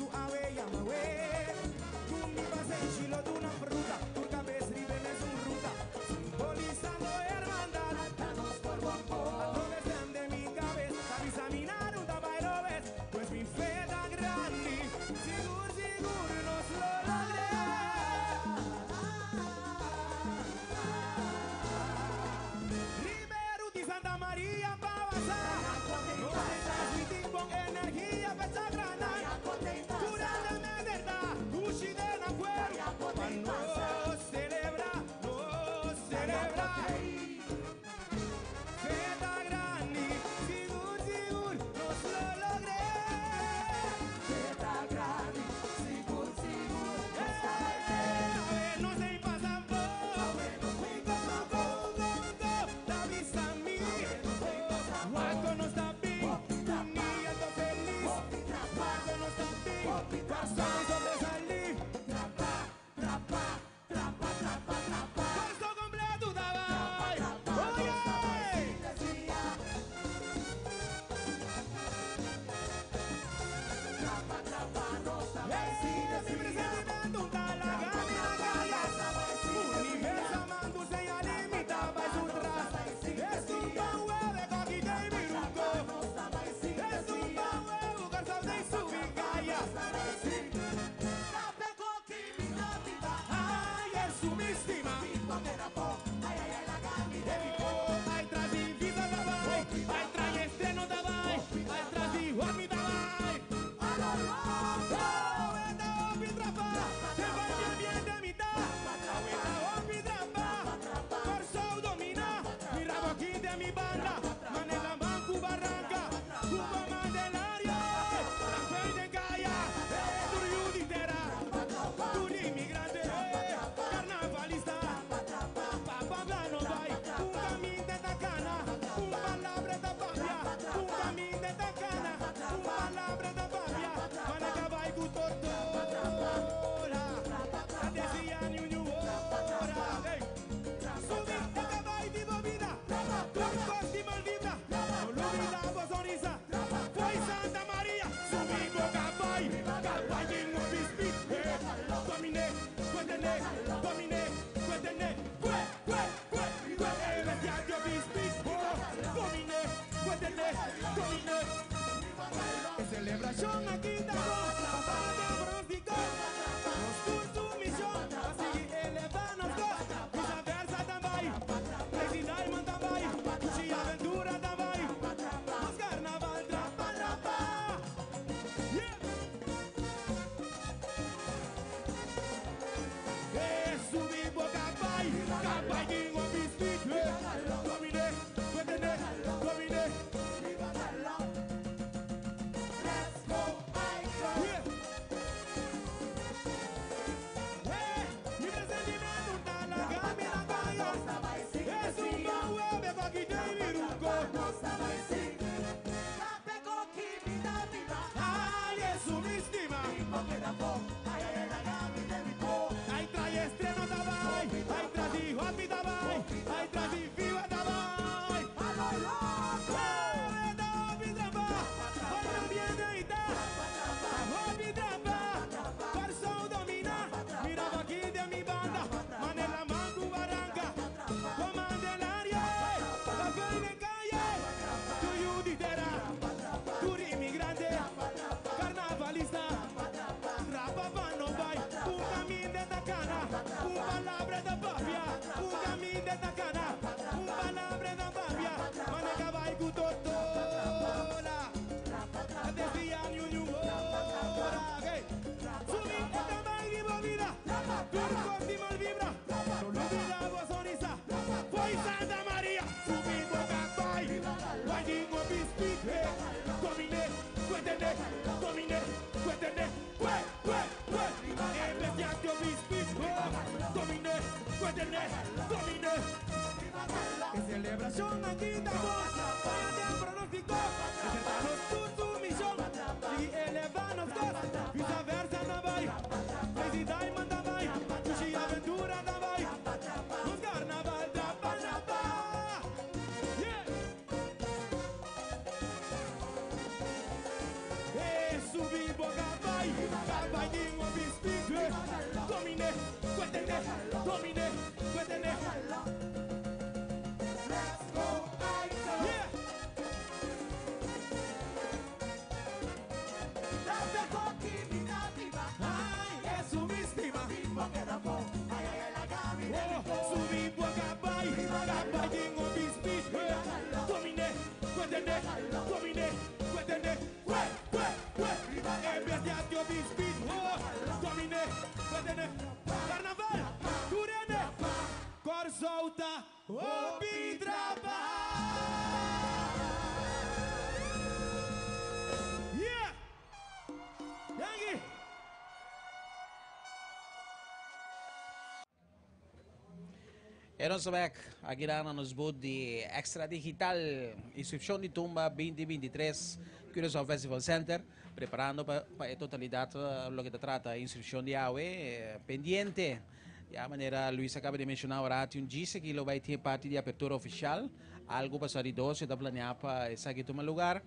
ta papia, un caminda ta cana, un palabra ta papia, mane cabai cu totola. Desvia ni un ora, hey. Subi e cabai di bo vida, tur cos di mal vibra, no lubida bo sonrisa, foi Santa Maria. Subi bo cabai, bai di bo biscuit, hey. Domine, cuetene, domine, cuetene, cue, cue, cue. E bestia di biscuit, oh. Domine, cuetene, domine. E celebracion aki ta bon, faya den pronostico, Presenta nos tur su mision, sigui eleva nos cos, vice versa ta bay, Crazy Diamond ta bay, Sushi Aventura ta bay, nos carnaval ta banaba. Yeah! E subi bo cabay, cabay di un biscuit, eh. Domine, cuetene, domine, cuetene. Yeah! Ay, es mi stima. Oh, subi bo cabay, cabay di un biscuit, eh. Domine, cuetene, domine, cuetene, cue, cue, cue. E bestia di un biscuit, oh. Domine, cuetene. Carnaval, Turene, Corsou ta hopi trapa. Yeah! Danki! E nos ta bek aki na nos booth di Extra Digital, inscripcion di Tumba 2023, Curaçao Festival Center, preparando pa pa e totalidad loke ta trata inscripcion di awe, pendiente. Ya manera Luis a caba di menciona ora tin un djis aki lo bay tin e parti di apertura oficial, algo pasa di dos e ta planea pa esaki tuma lugar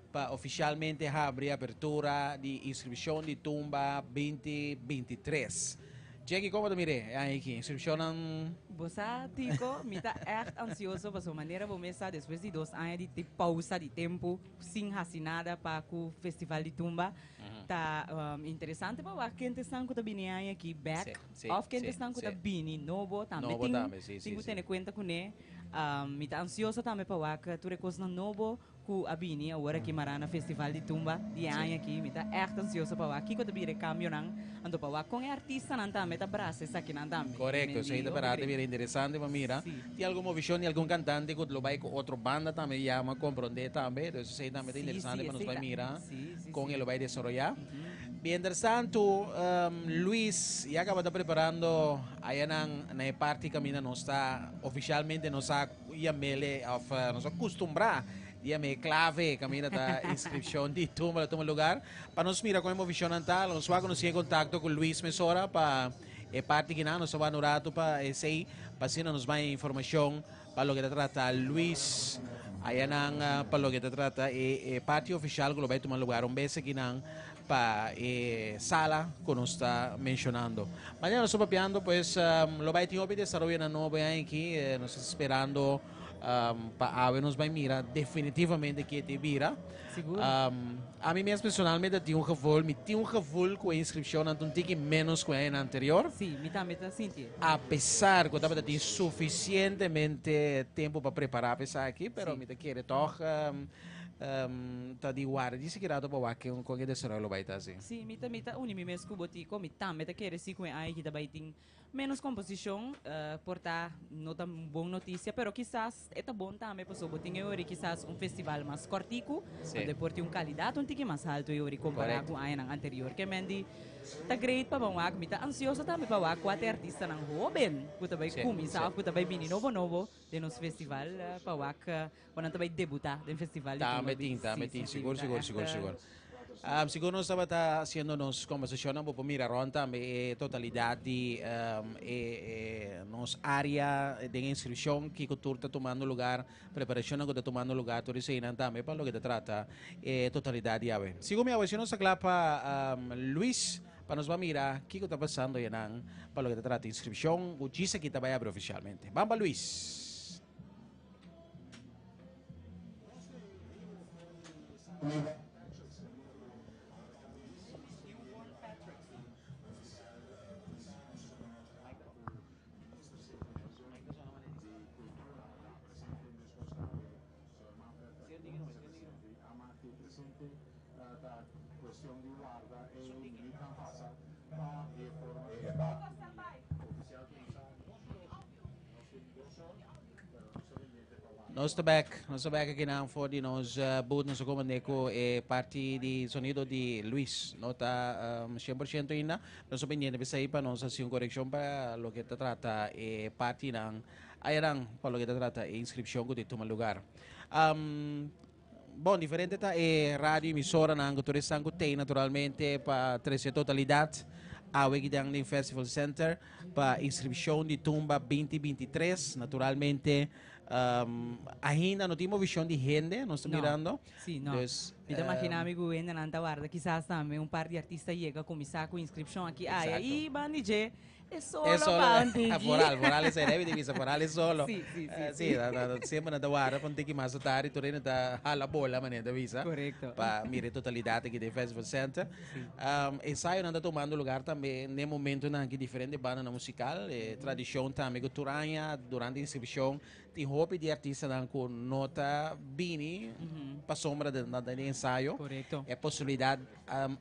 pa oficialmente habri apertura di inscripcion di Tumba 2023. Jackie, como ta mire e aña aki inscripcionnan? Bo sa, Tico, mi ta echt ansioso pasobra manera bo mes sa despues di dos aña di pausa di tempo sin haci nada pa cu Festival di Tumba, Ta interesante pa wak kende esnan ku ta bini aña aki bek òf kende esnan ku ta bini nobo tambe tin tin ku tene kuenta kuné. Mi ta ansioso tambe pa wak tur e kosnan nobo ku a bini awor aki mará na Festival di Tumba di e aña aki. Mi ta ègt ansioso pa wak kiko ta bira e kambionan, anto pa wak kon e artistanan tambe ta brasa esakinan tambe. Korekto, esei ta berdad ta bira interesante pa mira. Tin algun movishon di algun kantante ku lo bai ku otro banda tambe ya mi a komprondé tambe. Dus esei tambe ta interesante pa nos bai mira. Con e lo bay desaroya. Mientras tanto, Luis ya caba ta preparando ayanan na e parti caminda nos ta oficialmente nos a yamele of nos a custumbra di yama e clave caminda ta inscripcion di tumba lo tuma lugar. Pa nos mira con e movicionnan ta, lo nos wak nos tin e contacto cu Luis mesora pa e parti kinan. Nos ta wak un rato pa esey pa asina nos bay informacion Pa loke ta trata Luis, ayanan pa loke ta trata e parti ofishal ku lo bai tuma lugar un bes akinan pa e sala ku nos ta menshonando. Mañana nos ta papiando pues lo bai tin hopi desaroyonan nobo e aña aki, nos ta sperando pa awe nos bai mira definitivamente ke te bira. Sigur. Ami mes personalmente tin un gevoel, mi tin un gevoel ku e inskripshonnan ta un tiki ménos ku e añanan anterior. Sí, mi tambe ta sinti. A pesar ku tabata tin sufisientemente tempu pa prepará pa esaki, pero mi ta kere tòg ta di warda di sigui rato pa wak kon e desaroyo lo bai ta así. Sí, mi ta mi ta uni mi mes ku bo Tico, mi tambe ta kere si ku e aña aki ta bai tin Menos composicion por ta no ta un bon noticia, pero kisas e ta bon tambe pasobra bo tin e ori kisas un festival mas cortico, donde por tin un calidad un tiki mas alto e ori compara cu añanan anterior. Ke men di ta great pa ban wak, mi ta ansioso tambe pa wak cua ta e artistanan hoben cu ta bay cuminsa of cu ta bay bini nobo nobo den nos festival pa wak cu nan ta bay debuta den festival di Tumba Tambe tin, Beach. tambe tin, sigur, sigur, sigur, sigur. Sigur nos tabata haciendo nos conversacionnan, bo por mira rond tambe e totalidad di e nos area den inscripcion, kico tur ta tumando lugar, preparacionnan cu ta tumando lugar, tur eseinan tambe pa loke ta trata e totalidad di awe. Sigur mi awe si nos ta cla pa Luis pa nos ba mira kico ta pasando enan pa loke ta trata inscripcion cu djis aki ta bay abri oficialmente. Ban pa Luis. Nos ta bek, nos ta bek akinan for di nos booth, nos a komand'é ku e parti di sonido di Luis no ta 100% ainda. Nos ta pendiente p'esei pa nos hasi un korekshon pa loke ta trata e partinan ayanan pa loke ta trata e inskripshon ku ta tuma lugar. Bon, diferente ta e radio emisoranan ku tur esnan ku tei naturalmente pa trese totalidat awe kidan den Festival Center pa inskripshon di Tumba 2023. Naturalmente ainda no tin movishon di hende, nos ta mirando. Sí, no. Dus, Mi ta imagina mi ku hendenan ta warda kisas tambe un par di artista yega kuminsá ku inskripshon aki aya i ban di dje. E solo, E solo, pa un tiki. Foral, foral esei debe di bisa, foral e solo. Sí, sí, sí, Eh, sí. sí, na, na, semper nan ta warda pa un tiki mas tardi, tur hende ta hala bola, manera ta bisa. Correcto. Pa mira e totalidat aki den Festival Center. Sí. Ensayonan ta tomando lugar tambe n'e momentonan aki diferente bandanan musical. E tradicion tambe cu tur aña durante inscripcion Tin hopi di artistanan ku no ta bini pasobra den nan ta den ensayo. Korekto. E posibilidat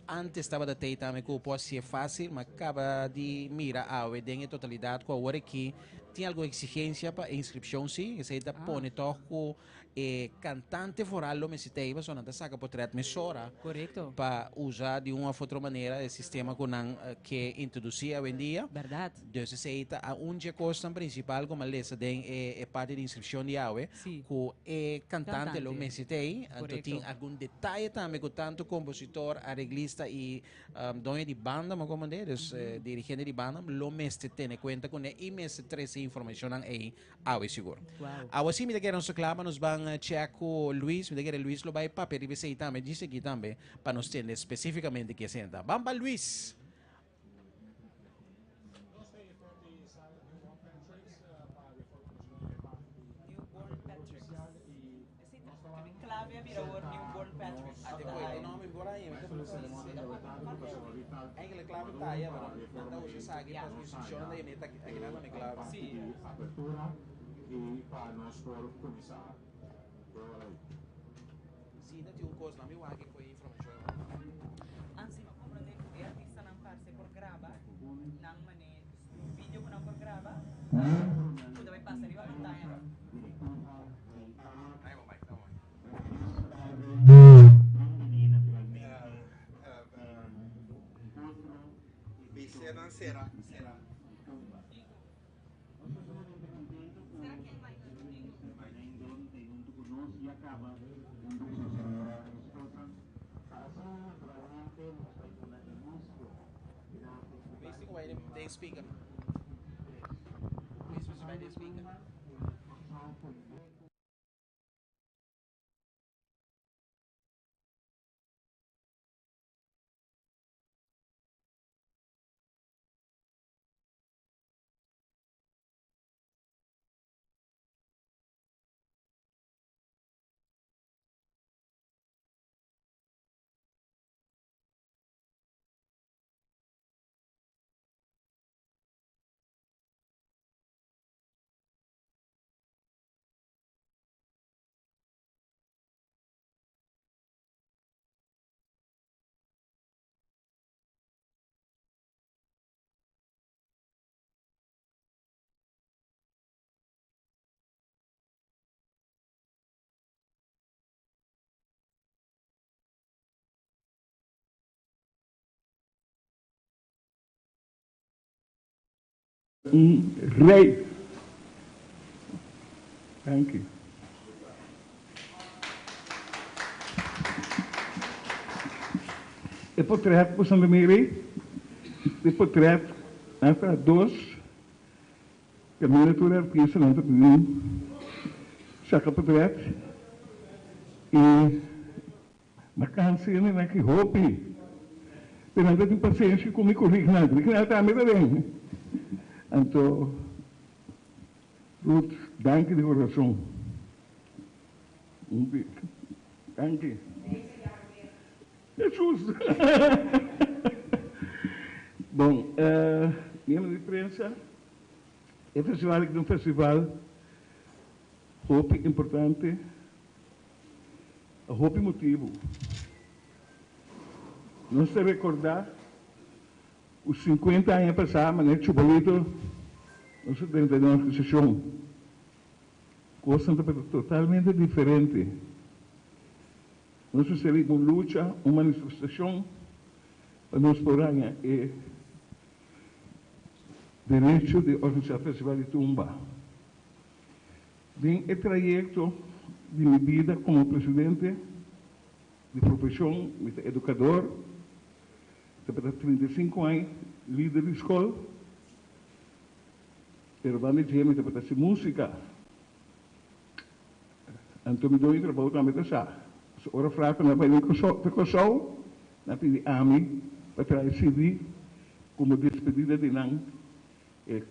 antes tabata tei tambe ku por hasié fásil, ma kaba di mira awe den e totalidat ku awor aki tin algun eksigensia pa e inskripshon si. Esei ta pone tòg ku e kantante foral lo mester tei pasobra nan ta saka potrèt mesora. Korekto. Pa usa di un òf otro manera e sistema ku nan ke introdusí awendia. Bèrdat. Dus esei ta a un dje kosnan prinsipal ku mi a lesa den e e parti di inskripshon di awe, Sí. ku e kantante lo Kantante. mester ta ei. Anto tin Korekto. algun detaye tambe ku tantu kompositor, areglista i doño di banda, mi a komprendé, dus dirigente di banda lo mester tene kuenta kuné i mester trese informashonnan ei awe sigur. Wow. Awe sí mi ta kere nos ta kla pa nos ban chèk ku Luis. Mi ta kere Luis lo bai papia riba esei tambe, djis aki tambe, pa nos tende spesífikamente ke esei ta. Ban pa Luis! Ansi mi a comprende cu e artistanan parce por graba nan mane un video cu nan por graba cu ta bay pasa riba pantaya. Un rey. Danki. E potret ku Santa Mary, e potret nan ta dos kaminda tur e artistanan ta bini saka potret i Na kansa yende nan ki hopi, pero nan ta tin pasenshi ku mi ku Rignald. Rignald tambe ta den. Anto, Ruth, danki di kurason. Danki. Hesus! Bon, miembro di prensa, e festival aki ta un festival hopi importante. Pa hopi motibu. Nos ta rekordá ku sinkuenta aña pasá manera Chubalito nos a drenta den organisashon. Kosnan tabata totalmente diferente. Nos mester riba un lucha, un manifestashon pa nos por haña e derecho di organisá Festival di Tumba. Den e trayekto di mi bida komo presidente, di profeshon mi ta edukador, tabata 35 aña lider di skol, pero banda dje mi tabata hasi músika. Anto mi doño trabou tambe ta sa. So ora Fraco na bai den Kòrsou, nan pidi ami pa traha e CD komo despedida di nan. E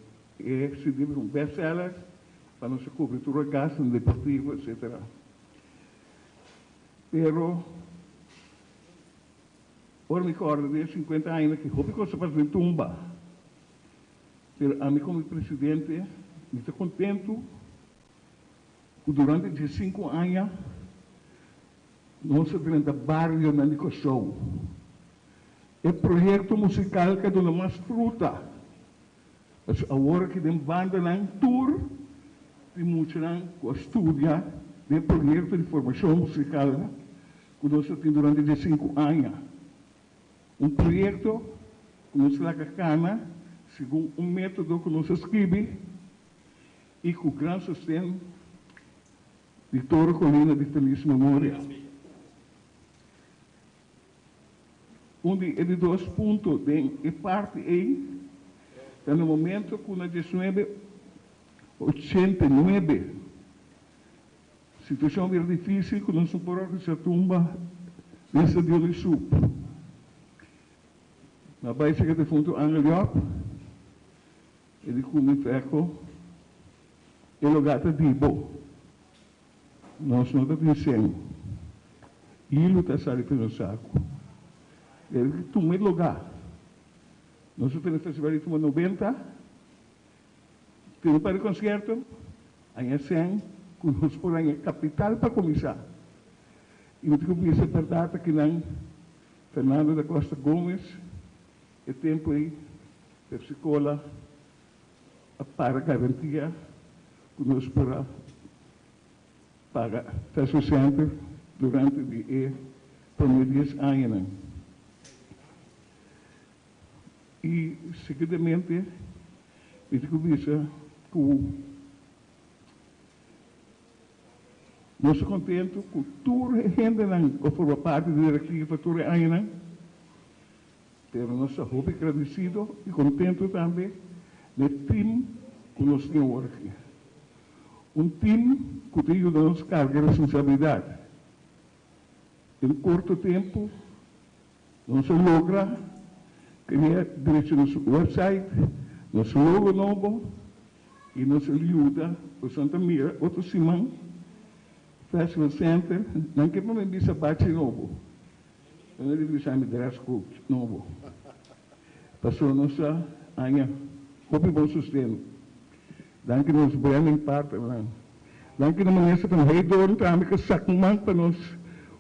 CD ta un best seller pa nos a kubri tur e gastunan deportivo etcetera. Pero ora mi kòrda den e sinkuenta añanan ki hopi kos a pasa den tumba. Pero ami komo presidente mi ta kontentu ku durante diesinku aña nos a drenta barionan di Kòrsou. E proyekto musikal ke a duna mas fruta. Pasobra awor aki den bandanan tur tin muchanan ku a studia den e proyekto di formashon musikal ku nos a tin durante diesinku aña. Un proyekto ku nos laga kana segun un método ku nos a skibi i ku gran sosten di Toro Colina di felis memoria. Un di e di dos punto den e parti ei ta na momento ku na 1989 situashon bira difísil ku nos no por organisá tumba den stadion di Sup. Na bai serka defuntu Angel Job, e di ku mi feko e lugá ta di bo. Nos no ta tin sen. Ilu ta sali pa nos saku. E di tuma e lugá. Nos a tene festival di tumba 90. Tene un par di konsierto. Aña sen ku nos por haña kapital pa kuminsá. I mi ta kuminsá bèrdat akinan Fernando da Costa Gomez e tempu ei Pepsi Cola a para garantia ku nos por a paga Festival Center durante di e promé dies añanan. I seguidamente mi tin ku bisa ku nos ta kontentu ku tur e hendenan ku a forma parti di direktiva tur e añanan. Pero nos ta hopi gradisido i kontentu tambe n'e tim ku nos tin awor aki. Un tim ku ta yuda nos karga responsabilidat. Den korto tempu nos a logra krea drecha nos website, nos logo nobo i nos a yuda ku Santa Mira otro siman Festival Center nan ke pa mi bisa bachi nobo. Nan a bisa mi dress code nobo. Pasobra nos a haña hopi bon sosten. Danki nos branding partnernan. Danki na Minister van Heydoorn tambe ku a sak un man pa nos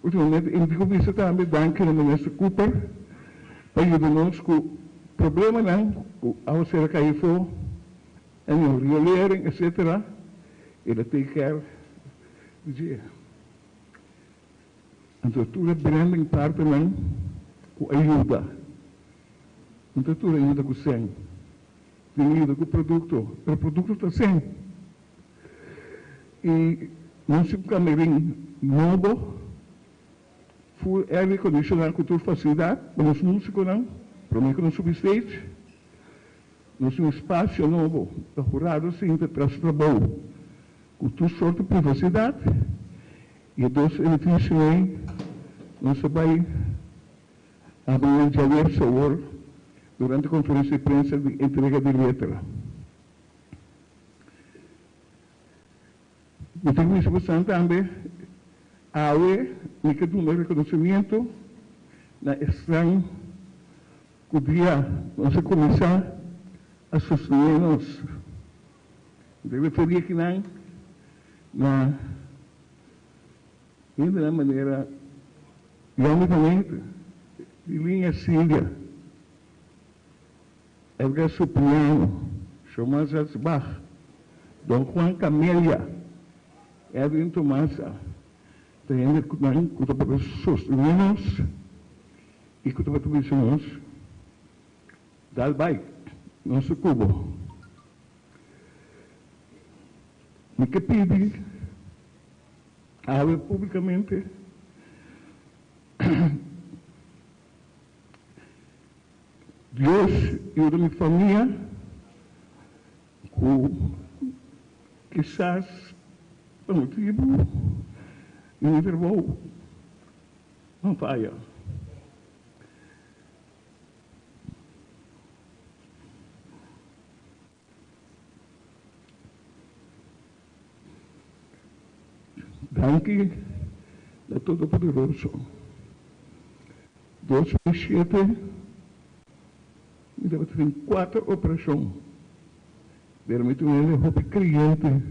ultimamente. I mi tin ku bisa tambe danki na Minister Cooper pa yuda nos ku problemanan ku awaser a kai afó en riolering etcetera. El a take care di dje. Anto tur e branding partnernan ku a yuda. No ta tur a yuda ku sèn. Tin a yuda ku produkto, pero produkto ta sèn. I nos tin un kamerin nobo, full aire kondishoná ku tur fasilidat pa nos músikonan promé ku nos subi stage. Nos tin un spasio nobo pa hurado sinta tras trabou ku tur sorto privasidat. I e dos edifisio ei nos a bai habri nan djaweps awor durante konferensia di prensa di entrega di letra. Mi ta kuminsá pasan tambe awe mi ke duna rekonosimiento na esnan ku dia nos a kuminsá a sostené nos. Mi ta referí akinan na hendenan manera Yomi Van Lilian Silvia, Edgar Supriano, Shomar Zatzbach, Don Juan Camelia. Edwin Tomasa, ta hende ku nan ku tabata sostené nos i ku tabata bisa nos, Dal bai, nos ta ku bo. Mi ke pidi awe públikamente Dios yuda mi famia ku kisas pa motibu di mi trabou no faya. Danki na Todopoderoso. 2007 mi tabata tin kuater operashon, pero mi ta un hende hopi kreyente,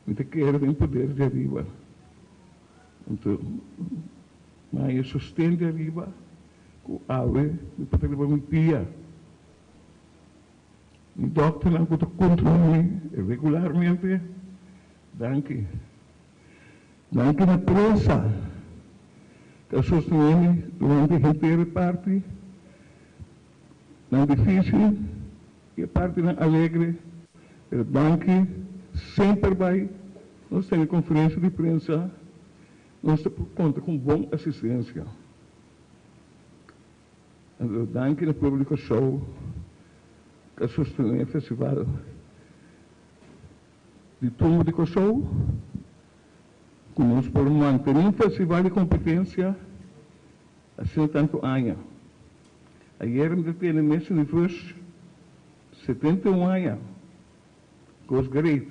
mi ta kere den poder di ariba. Anto mi haña sosten di ariba ku awe mi por ta riba mi pia. Mi dòkternan ku ta kontrolá mi regularmente, danki. Danki na prensa ku a sostené mi durante henter e parti nan difísil i e partinan alegre, pero danki semper bai nos tene konferensia di prensa, nos ta por konta ku un bon asistensia. Anto danki na pueblo di Kòrsou ku a sostené e festival di Tumba di Kòrsou, ku nos por mantené un festival di kompetensia asina tantu aña. Ayer mi ta tene Miss Universe 71 aña, kos great,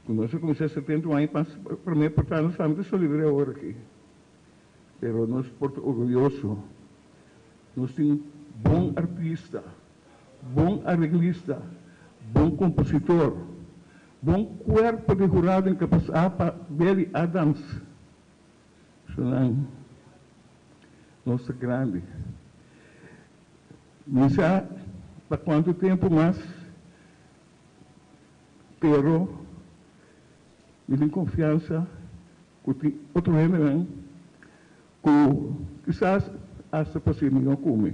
ku nos a kuminsá 71 aña pas promé porta nos tambe ta selebr'é awor aki. Pero nos por ta orguyoso. Nos tin bon artista, bon areglista, bon kompositor, bon kuerpo di hurado enkapasá pa Berry Adams. Esnan nos ta grandi. Mi sa pa kuantu tempu mas, pero mi tin konfiansa Ku tin otro hendenan ku kisas hasta pas'é mihó ku mi,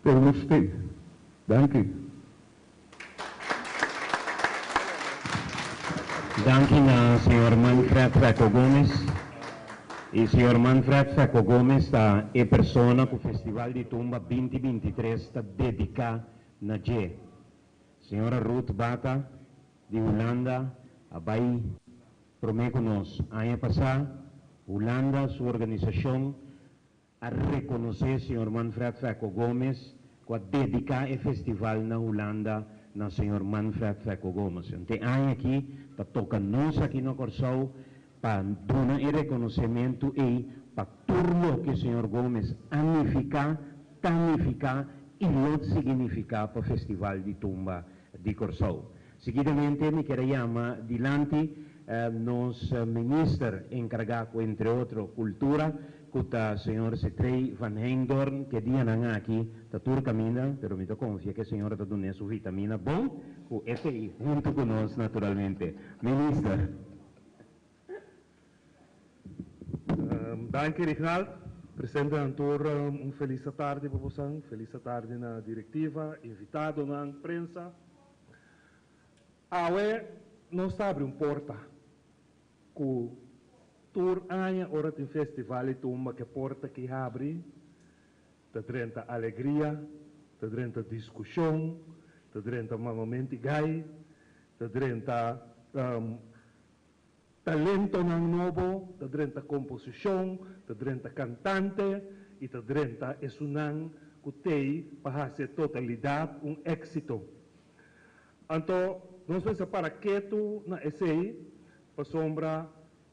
pero nos stay. Danki. Danki na señor Manfred Feco Gomez. Y señor Manfred Feco Gomez ta e persona cu Festival di Tumba 2023 ta dedica na dje. Señora Ruth Bata di Hulanda a bay Promé ku nos, aña pasá, Hulanda su organisashon a rekonosé señor Manfred Feco Gomez ku a dediká e festival na Hulanda na señor Manfred Feco Gomez. Ente aña aki ta toka nos aki na Kòrsou pa duna e rekonosementu ei pa tur loke señor Gomez a nifiká, ta nifiká i lo sigui nifiká pa Festival di Tumba di Kòrsou. Seguidamente mi kier a yama dilanti nos minister encarga cu entre otro cultura cu ta señor Setrey van Heyndorn ke dianan aki ta tur caminda pero mi ta confia ke señora ta dun'e su vitamina bon cu e tey hunto cu nos naturalmente. Minister. Danki Rignald. Presentenan tur un felis atardi pa bosan. Felis atardi na directiva, invitadonan, prensa. Awe nos ta abri un porta ku tur aña ora tin festival di tumba ku e porta aki habri ta drenta alegria, ta drenta diskushon, ta drenta mamamenti gai, ta drenta talentonan nobo, ta drenta komposishon, ta drenta kantante i ta drenta esunnan ku t'ei pa hasi e totalidat un éksito. Anto nos mester para ketu na esei pasobra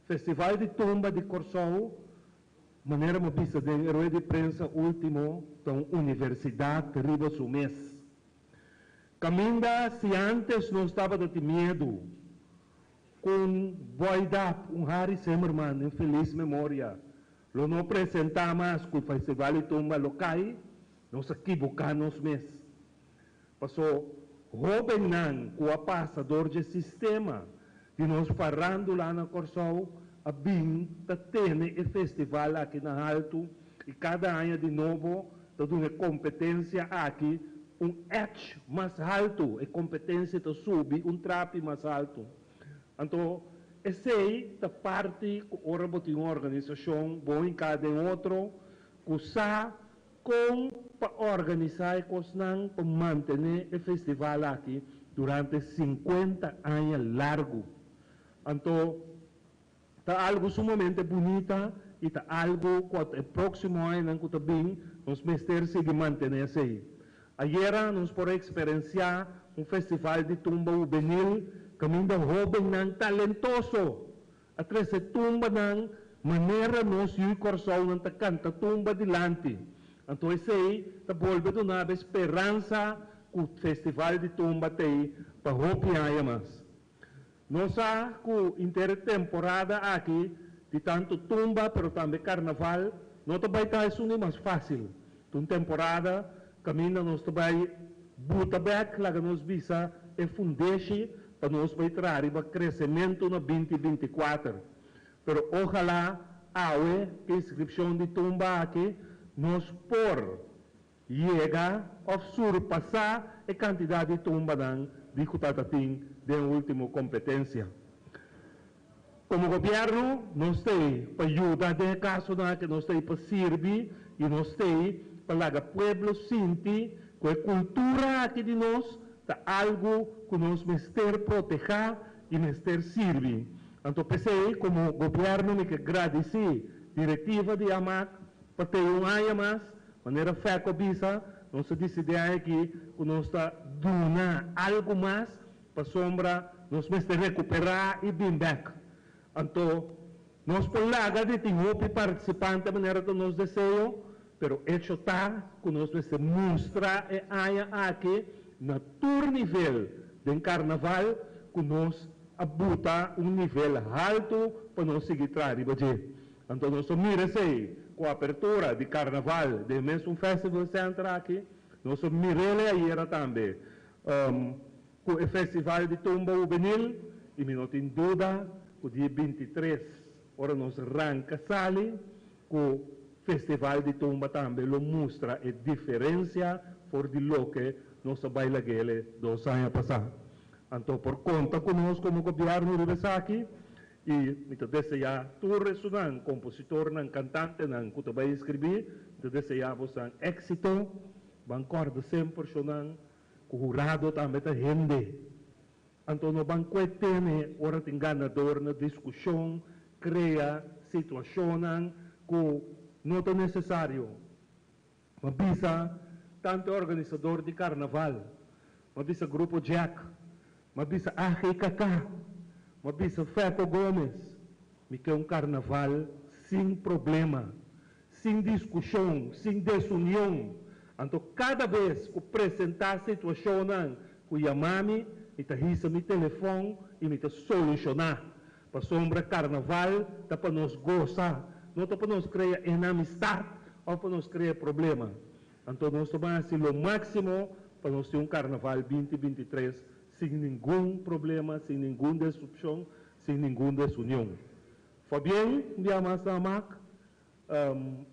Festival di Tumba di Kòrsou, manera mi a bisa den e rueda di prensa último, ta un universidat riba su mes. Kaminda si ántes nos tabata tin miedu ku un Boy Dap, un Harry Zimmerman en felis memoria, lo no presentá mas ku Festival di Tumba lo kai, nos a kibuká nos mes. Paso hóbennan ku a pasa dor dje sistema di nos farándula na Kòrsou a bin ta tene e festival aki na haltu i kada aña di nobo ta duna e kompetensia aki un edge mas haltu, e kompetensia ta subi un trapi mas haltu. Anto esei ta parti ku ora bo tin un organisashon bon hinká den otro ku sa kon pa organisá e kosnan pa mantené e festival aki durante sinkuenta aña largu. Anto ta algu sumamente bunita i ta algu ku e próksimo añanan ku ta bin nos mester sigui mantené esei. Ayera nos por a eksperensiá un festival di tumba hubenil kaminda hóbennan talentoso a trese tumbanan manera nos yu Kòrsounan ta kanta tumba dilanti. Anto esei ta bolbe duna bo e speransa ku festival di tumba t'ei pa hopi aña mas. Nos sa ku inter e temporada aki di tantu tumba pero tambe karnaval no ta bai ta esun di mas fásil. Ta un temporada kaminda nos ta bai buta bèk laga nos bisa e fundeshi pa nos bai traha riba kresementu na binti 24. Pero ojalá awe ku inskripshon di tumba aki nos por yega òf surpasá e kantidat di tumbanan di ku ta tin den último kompetensia. Komo gobièrnu nos t'ei pa yuda den e kasonan aki, nos t'ei pa sirbi i nos t'ei pa laga pueblo sinti ku e kultura aki di nos ta algu ku nos mester protehá i mester sirbi. Anto p'esei komo gobièrnu mi ke gradisí direktiva di amak pa t'ei un aña mas. Manera Feco bisa, nos a disidí aki ku nos ta duna algu mas pasobra nos mester rekuperá i bin bèk. Anto, nos por laga di tin hopi partisipante manera ta nos deseo, pero echo ta ku nos mester mustra e aña aki na tur nivel den karnaval ku nos a buta un nivel haltu pa nos sigui traha riba dje. Anto nos a mira esei ku apertura di karnaval den mesun Festival Center aki. Nos a mir'el ayera tambe ku e festival di tumba hubenil i mi no tin duda ku dia 23 ora nos ranka sali ku festival di tumba tambe lo mustra e diferensia for di loke nos a bai lag'el 2 aña pasá. Anto por konta ku nos komo gobièrnu riba esaki i mi ta deseá tur esunnan, kompositornan, kantantenan ku ta bai inskribí, mi ta deseá boso éksito. Ban kòrda semper shonnan ku hurado tambe ta hende. Anto no ban kue tene ora tin ganador na diskushon, krea situashonnan ku no ta nesesario. Mi a bisa tantu organisador di karnaval, mi a bisa Grupo Jack, mi a bisa AGKK, mi a bisa Feco Gomez, mi ke un karnaval sin problema, sin diskushon, sin desunion. Anto kada bes ku presentá situashonnan ku yama mi, mi ta hisa mi telefòn i mi ta solushoná. Pasobra karnaval ta pa nos gosa, no ta pa nos krea enemistat òf pa nos krea problema. Anto nos ta hasi lo máksimo pa nos tin un karnaval 2023 sin ningun problema, sin ningun disrupshon, sin ningun desunion. Pabien, dia mas na amak,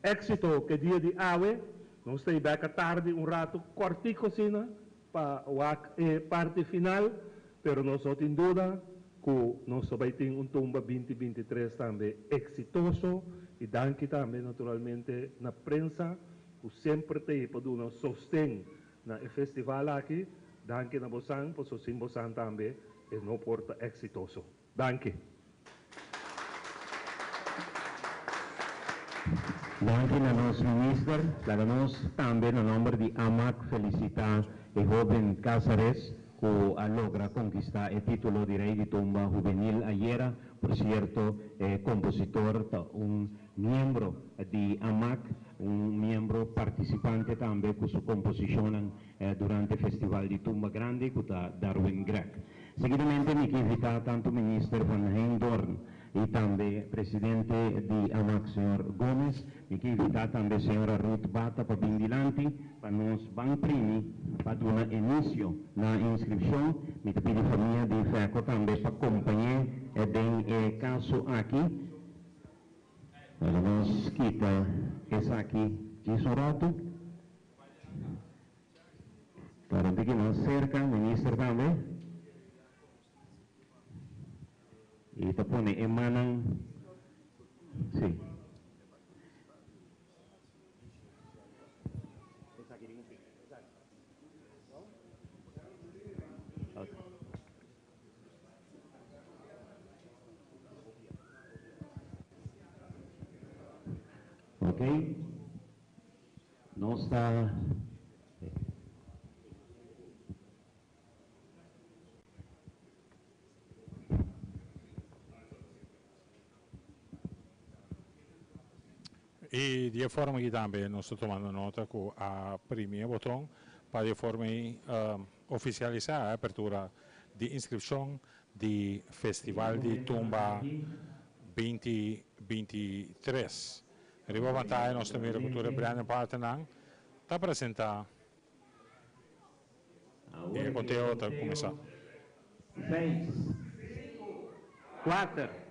éksito ku dia di awe, nos ta bèk tardi un ratu kòrtiku asina pa e parti final, pero nos no tin duda ku nos ta bai tin un tumba 2023 tambe eksitoso i danki tambe naturalmente na prensa ku semper t'ei pa duna sosten na e festival aki, danki na boso, pasobra sin boso tambe e no por ta eksitoso. Danki. Danki na nos minister, laga nos tambe na nòmber di AMAC felisitá e hóben Cáceres ku a logra konkistá e título di Rei di Tumba Hubenil ayera. Por sierto, e kompositor ta un miembro di AMAC, un miembro partisipante tambe ku su komposishon durante e Festival di Tumba Grandi, ku ta Darwin Gregg. Seguidamente, mi ke invitá tantu minister Van Heydoorn i tambe presidente di AMAC, señor Gomez. Mi ke invitá tambe señora Ruth Bata pa bin dilanti, pa nos ban primi, pa duna inisio na inskripshon. Mi ta pidi famia di FECO tambe pa kompañá. laso aki. Laga nos kita esaki djis un ratu. Para un tiki mas serka, minister tambe. I ta pone e mannan, si. Ok, nos ta. I di e forma aki tambe nos ta tumando nota ku a primi e boton pa di e forma ei ofisialisá e apertura di inskripshon di Festival di Tumba 2023. Riba pantaya nos ta mira ku tur e branding partnernan ta presentá. E konteo ta kuminsá. Seis, kuater,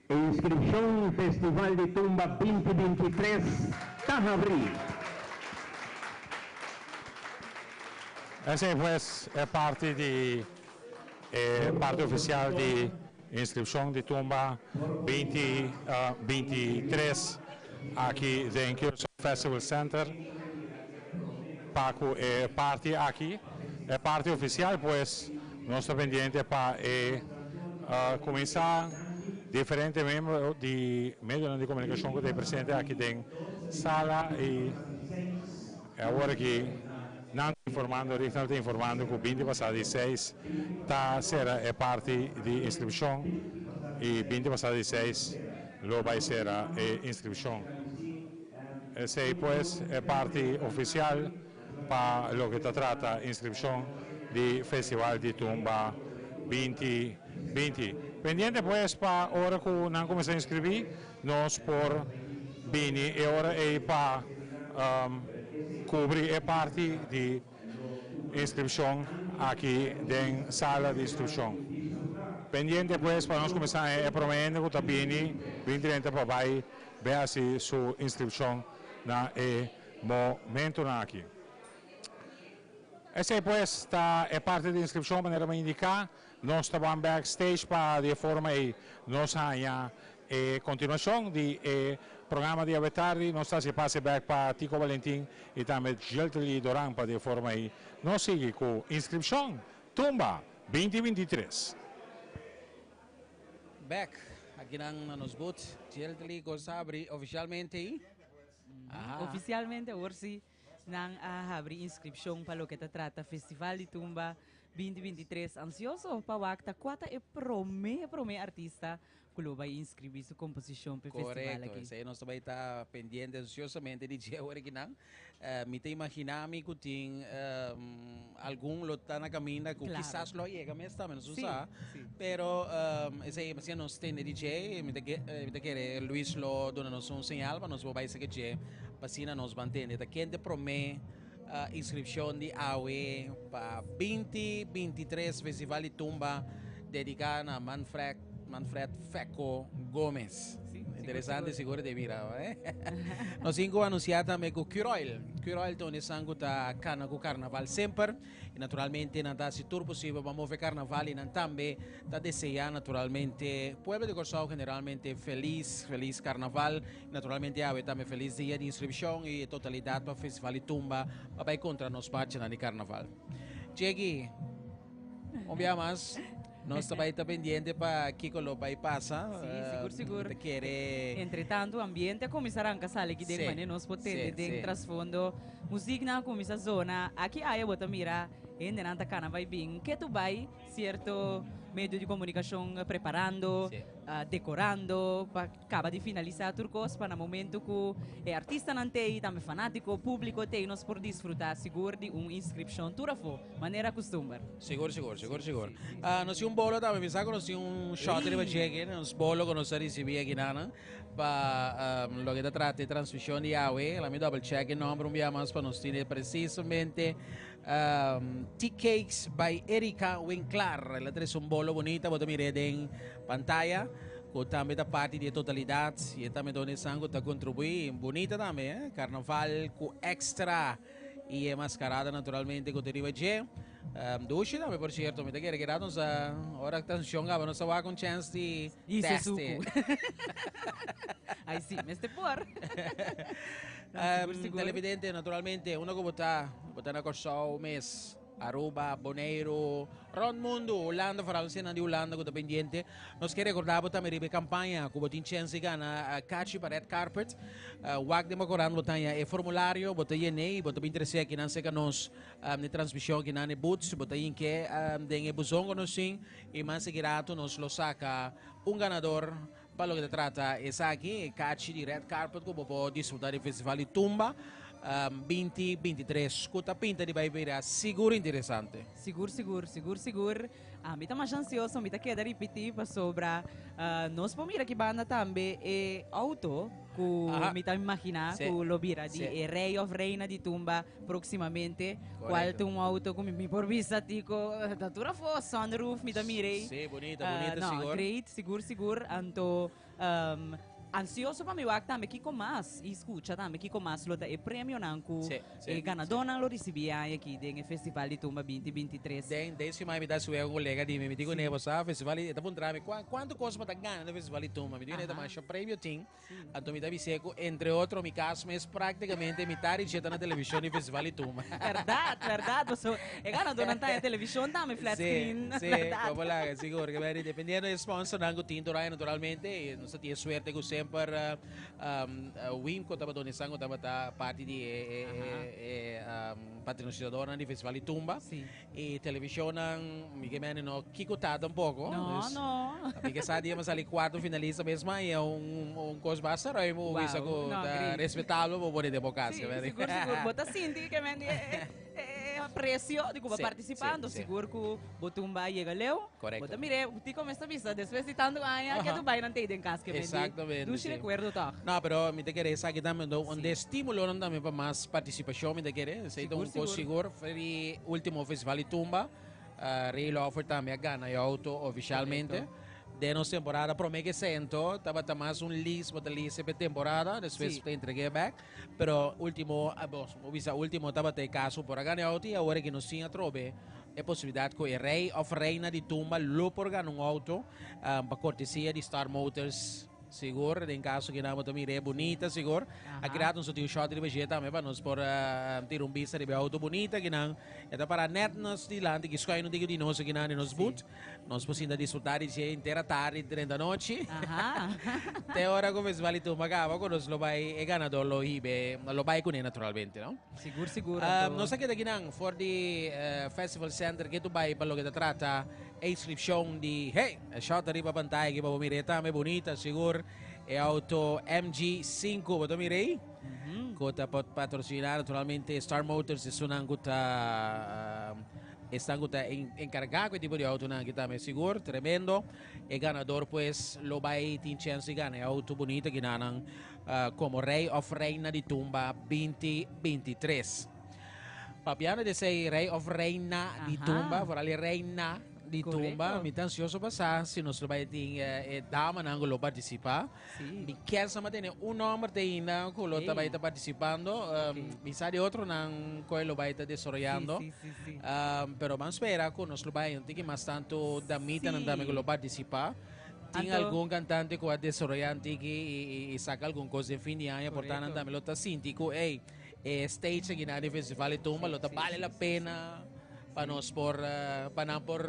E inskripshon Festival di Tumba 2023 ta habrí. Esei pues e parti di e parti ofisial di inskripshon di Tumba 2023 aki den Curaçao Festival Center. Pa ku e parti aki e parti ofisial pues nos ta pendiente pa e kuminsá diferente miembro di medionan di komunikashon ku ta e presente aki den sala i awor aki nan ta informando Rignald ta informando ku 20 pasá di seis ta sera e parti di inskripshon i 20 pasá di seis lo bai sera e inskripshon. Esei pues e parti ofisial pa loke ta trata inskripshon di Festival di Tumba 2020. Pendiente pues pa ora ku nan kuminsá inskribí nos por bini e ora ei pa kubri e parti di inskripshon aki den sala di instrukshon. Pendiente pues pa nos kuminsá e promé hende ku ta bini bin drenta pa bai Be hasi su inskripshon na e momentunan aki. Esei pues ta e parti di inskripshon manera mi a indiká. Nos ta ban back stage pa di e forma ei nos haña e kontinuashon di e programa di awe tardi. Nos ta hasi e pase bek pa Tico Valentin i tambe Giltely Doran pa di e forma ei nos sigui ku inskripshon Tumba 2023. Bek akinan na nos boot. Giltely kos a habri ofisialmente i. Aha. Ofisialmente awor si nan a habri inskripshon pa loke ta trata Festival di Tumba 2023. Ansioso pa wak ta kua ta e prome prome artista ku lo bai inskribí su komposishon pa e festival Korekto, aki. esei nos ta bai ta pendiente ansiosamente di dje awor akinan. Mi ta imaginá mi ku tin algun lo ta na kaminda ku Claro. kisas lo a yega mes tambe, nos no Sí, sa. sí. Pero esei asina nos tende di dje, mi ta ke mi ta kere Luis lo duna nos un señal pa nos por bai saka dje pa asina nos ban tende ta ken ta e promé inskripshon di awe pa 2023 Festival di Tumba dediká na Manfred Manfred Feco Gomez. Interesante sigur de mira. Eh? Nos tin ku anuncia tambe ku Curoil. Curoil ta un esan ku ta kana ku karnaval semper. I naturalmente nan ta hasi tur posibel pa move karnaval i nan tambe ta desea naturalmente pueblo di Kòrsou generalmente felis, felis karnaval. I naturalmente awe tambe felis dia di inskripshon i e totalidat pa Festival di Tumba pa bai kontra nos marchanan di karnaval. Jeggy, un bia mas. Nos ta bai ta pendiente pa kiko lo bai pasa. Sí, sigur, sigur. Ta kere. Entre tanto ambiente a kuminsá ranka sali aki den Sí, manera nos por tende sí, den sí. trasfondo. Musiknan a kuminsá zona. Aki aya bo ta mira hendenan ta kana bai bin. Ke tu bai sierto medio di komunikashon preparando, Sí. dekorando pa kaba di finalisá tur kos pa na momento ku e artistanan t'ei, tambe fanátiko, públiko t'ei nos por disfrutá sigur di un inskripshon tur afó. Manera kustumber. Sigur, sigur, sigur, sigur. Ah, nos tin un bolo tambe. Mi sa ku nos tin un shot riba dje aki. Nos bolo ku nos a risibí aki nan pa loke ta trata e transmishon di awe. Laat mi double check e nomber un bia mas pa nos tine presisamente. Um, tea Cakes by Erika Winklar. El a trece un bolo bonita, bo ta mira den pantaya. Cu tambe ta parti di e totalidad y e tambe done esnan cu ta contribui. Bonita tambe, eh? Carnaval cu extra y e mascarada naturalmente cu ta riba dje. Um, dushi tambe, por cierto. Mi ta kere keda nos a, ora tension gaba, nos a wak un chance di Y se teste. suku. Ay, sí, mester por. No, sigur, sigur. Televidente, naturalmente, unda ku bo ta, bo ta na Kòrsou mes, Aruba, Boneiru, rònt mundu, Hulanda, foral esnan di Hulanda ku ta pendiente. Nos ke rekordá bo tambe riba e kampaña ku bo tin chèns di gana kachi pa Red Carpet. Wak den bo korant bo ta haña e formulario, bo ta yen'é i bo ta bin tres'é akinan serka nos na e transmishon akinan na e booth. Bo ta hink'é den e buzon ku nos tin i mas sigui ratu nos lo saka un ganador. Pa loke ta trata esaki, e kachi di Red Carpet ku bo por disfruta di Festival di Tumba 2023 ku ta pinta di bai bira sigur interesante. Sigur sigur, sigur sigur. Mi ta masha ansioso, mi ta keda ripití pasobra nos por mira ki banda tambe e outo ku mi ta imaginá ku lo bira di e rei òf reina di tumba próksimamente. Kual ta un outo ku mi por bisa tiko ta tur afó, sunroof mi ta mira ei. Sí, bunita, bunita sigur. No, great. Sigur sigur anto ansioso pa mi wak tambe kiko mas y scucha tambe kiko mas lo ta e premionan cu e ganadonan lo ricibi e aña aki den e Festival di Tumba 2023. Den den siman mi ta suega un colega di mi, mi di cu ne bo sa festival di e ta puntra mi cuanto cos bo ta gana den Festival di Tumba, mi di cu ne ta masha premio tin. Anto mi ta bis'é ku entre otro mi kas mes práktikamente mitad di dje ta na televishon di Festival di Tumba. Bèrdat, bèrdat. Paso e ganadónan ta den televishon tambe, flat Sí, screen. sí, Bèrdat. komo laga, sigur. Ke bèri dependiendo e sponsornan ku tin tur aña naturalmente i nos ta tin e suerte ku semper Wimco tabata un esnan ku tabata parti di e e e patrosinadornan di Festival di Tumba. Sí. E televishonnan mi ke mende no kiko ta tampoco. No, Dus, no. Mi ke sa dia mi sali cuarto finalista mes ma y e un un cos basta ruim bo Wow, bisa cu no, ta great. respetabel bo pone den bo cas. Sí, sigur, sigur. Bo ta sinti ke mende e e e aprecio di cu bo Sí, participando. sí, sí. Sigur cu bo tumba a yega leu. Correcto. Bo ta mira e ti como esta bisa despues di tanto aña ke Aha. tu bay nan tey den cas ke mende. Exactamente, Dushi sí. recuerdo toch. No, pero mi ta kere esaki tambe un de estimulonan tambe pa mas participacion mi ta kere. Esey ta Sigur, un cos sigur. sigur. For di ultimo Festival di Tumba, Ray Lawford tambe a gana e auto oficialmente. Correcto. Den nos temporada prome ke sento tabata mas un lease, bo ta lease p'e temporada, despues Sí. ta entreg'é bek. Pero ultimo, bo, bo bisa ultimo tabata e caso por a gana e auto y awor aki nos tin atrobe e posibilidad cu e rey of reina di tumba lo por gana un auto pa cortesia di Star Motors. Sigur, den caso ki nan bo ta mira e bunita sigur. Aki rato nos ta tin un shot riba dje tambe pa nos por tira un bista riba e auto bunita ki nan. E ta para net nos dilanti ki schuin un tiki di nos aki nan den nos boot. Nos por sinta disfruta di dje henter atardi drenta anochi. Te ora cu Festival di Tumba caba cu nos lo bay e ganador lo hibe, lo bay cune naturalmente, no? Sigur, sigur, anto. Nos a keda aki nan for di Festival Center ke tu bay pa loke ta trata e inscripcion di, hey! E shot ariba pantaya aki pa bo mira e tambe bunita sigur e auto MG sinku bo ta mira ei ku ta patrocina naturalmente Star Motors esunnan ku ta esnan ku ta encarga ku e tipo di autonan aki tambe sigur tremendo e ganador pues lo bai tin chance di gana e auto bunita aki nan como rey of reina di tumba 2023 papiando di esei rey of reina di tumba foral e reina Di tumba, mi ta ansioso pa sa si nos lo bai tin e damanan ku lo partisipá. Mi kier sa tene un nòmber te ainda ku lo ta bai ta partisipando. Mi sa di otronan ku lo bai ta desaroyando. Pero ban spera ku nos lo bai un tiki mas tantu damitanan tambe ku lo partisipá. Tin algun kantante ku a desaroyá un tiki i saka algun kos den fin di aña, por ta nan tambe lo ta sinti ku ey, E stage aki na di Festival di Tumba lo ta bale la pena pa nos por pa nan por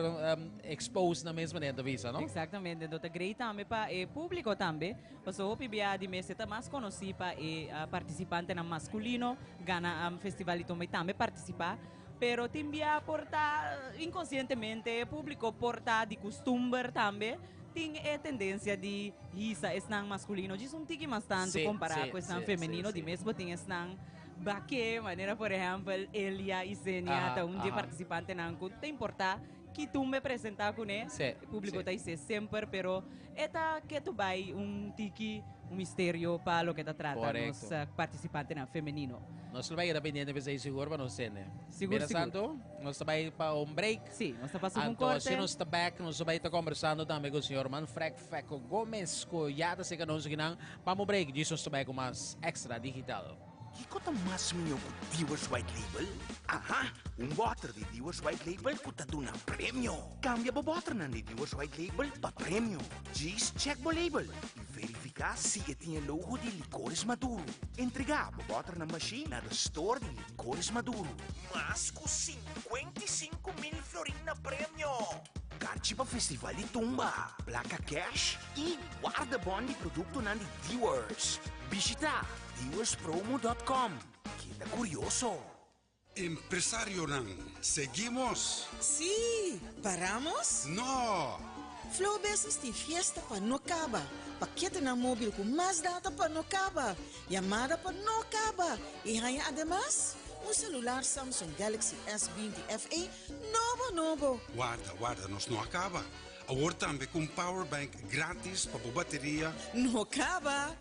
expose nan mes manera ta bisa, no? Exactamente, enton ta great tambe pa e publico tambe, pasobra hopi bia di mester ta mas conoci pa e participantenan masculino gana Festival di Tumba y tambe participa, pero tin bia por ta inconscientemente e publico por ta di custumber tambe tin e tendencia di hisa esnan masculino djis un tiki mas tanto compara cu esnan femenino, di mes bo tin esnan bake, manera por ehempel Elia y Zenia ta un di e participantenan cu ta importa. ki tumbe presentá kuné, Sí, públiko sí. ta isé semper, pero e ta ketu bai un tiki un misterio pa loke ta trata nos Korekto. partisipantenan femenino. Nos lo bai keda pendiente p'esei sigur pa nos tende. Sigur, Mientras sigur. tanto, nos ta bai pa un break. Sí, nos ta pasa un Anto, korte. si nos ta back, nos ta bai ta kombersando tambe ku señor Manfred Feco Gomez, ku ya ta seka nos akinan. Pamo break, djis nos ta bai ku mas Extra Digital. Kiko ta mas mihó ku Dewar's White Label? Aha! Un bòter di Dewar's White Label ku ta duna premio! Kambia bo bòternan di Dewar's White Label pa premio. Djis chèk bo label i verifiká si e tin e logo di Licores Maduro. Entregá bo bòternan bashí na de store di Licores Maduro. Mas ku 55,000 florin na premio! Karchi pa Festival di Tumba, plaka kèsh i wardebòn di produktonan di Dewar's. Bishitá dewarspromo.com. Keda kurioso! Empresarionan, seguimos? Sí! Paramos? No! Flow Business tin fiesta pa no kaba, paketenan mobil ku mas data pa no kaba, yamada pa no kaba i haña ademas un selular Samsung Galaxy S 20 FE nobo nobo! Warda, warda, nos no a kaba. Awor tambe ku un powerbank gratis pa bo bateria. No kaba!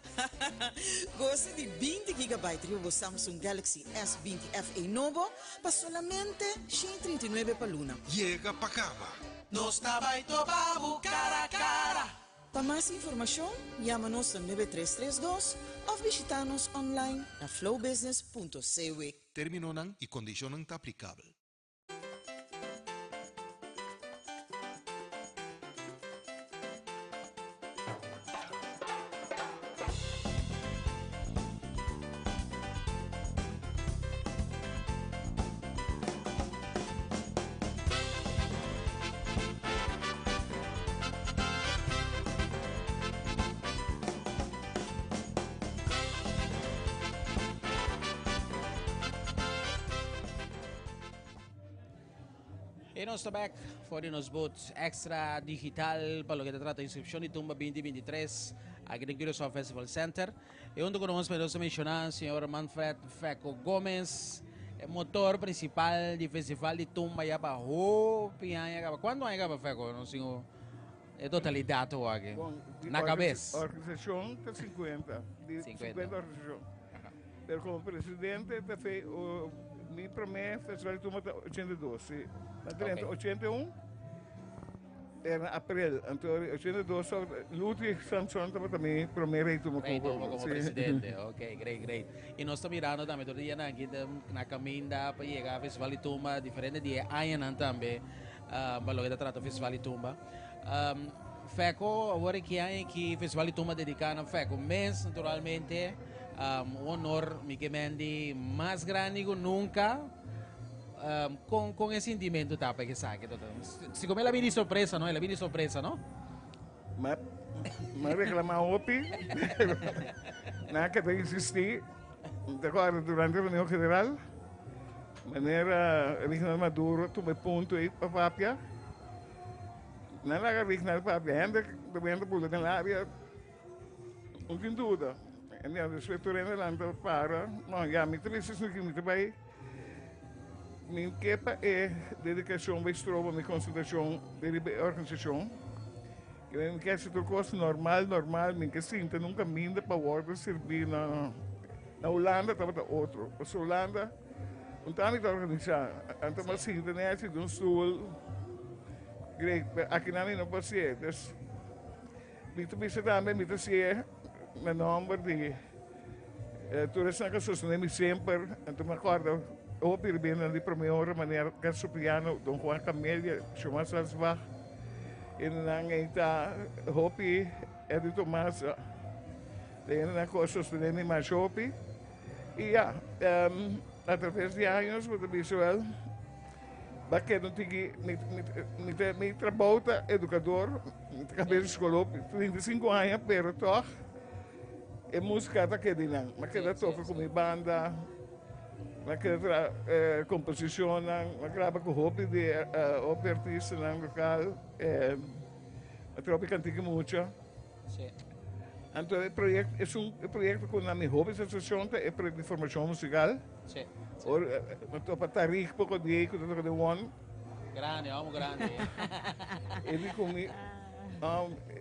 Gosa di 20 gigabyte riba bo Samsung Galaxy S 20 FE nobo pa solamente 139 pa luna. Yega pa kaba! Nos ta bai topa bo cara cara. Pa mas informashon, yama nos na 9332 òf bishitá nos online na flowbusiness.cw. Términonan i kondishonnan ta aplikabel. E nos ta back for di nos boot extra digital pa loke ta trata inscripcion di Tumba 2023 aki den Curaçao Festival Center. E hunto cu nos nos ta menciona señor Manfred Feco Gomez, e motor principal di Festival di Tumba ya pa hopi aña caba. Cuanto aña caba Feco? Nos tin e totalidad aki Bon, di na cabes. Organisacion ta 50, di 50. 50 organisacion. Pero como presidente ta fe o mi prome festival di tumba ta 82, si. Na drenta 81 era na april, anto 82 so Ludwig Samson tabata mi prome rey tumba Rey como tumba como si. presidente, ok, great, great. Y nos ta mirando tambe tur dianan aki na caminda pa yega festival di tumba, diferente di e añanan tambe pa loke ta trata festival di tumba. Feco, awor aki aña aki festival di tumba dedica na Feco mes naturalmente. Un honor mi ke mendi mas grandi ku nunka. Kon kon e sintimentu ta pa esaki toto? Si como el a bini sorpresa no, el a bini sorpresa no? Ma ma reclama hopi, pero nan a keda insisti. Mi ta acorda durante reunion general, manera Rignald Maduro tuma e punto ei pa papia. Nan laga Rignald papia, hende ta bini ta bula den laria. No tin duda. En ya despues tur hende lanta para. No, ya mi ta bisa esaki mi ta bai. Mi ke pa e dedikashon bai stroba mi konsentrashon riba e organisashon. Ke mi ke hasi tur kos normal, normal. Mi ke sinta nun kaminda pa wòrdu sirbí. No, no. Na Hulanda tabata otro. Pasobra Hulanda un ta mi ta organisá. Anto mi a sinta nèchi den un stoel. Great. Pero akinan mi no por hasié. Dus. Mi ta bisa tambe, mi ta hasié na nòmber di tur esnan ku a sostené mi semper. Anto mi a kòrda hopi riba di promé ora manera Gerso Piano, Don Juan Camelia, Shomar Salsbach, e nan ei ta hopi Eddie Tomasa, ta hendenan ku a sostené mi masha hopi. I ya, atraves di años bo ta bisa wèl. Ba keda un tiki, mi, mi, mi, ta, mi trabou ta educador, mi ta kabes di skol hopi, 35 aña, pero tog e música ta keda einan. Mi a keda toka ku mi banda, mi a keda traha eh, komposishonnan, mi a graba ku hopi di eh, hopi artistanan lokal, eh, mi a traha hopi kantika mucha. Anto e proyecto, es un e proyecto ku na mi hopi satisfakshon ta e proyecto di formashon musikal. Sí. Ora mi topa Tariq poko di ei ku ta toka den One. Grandi, homo grandi. E di cu mi,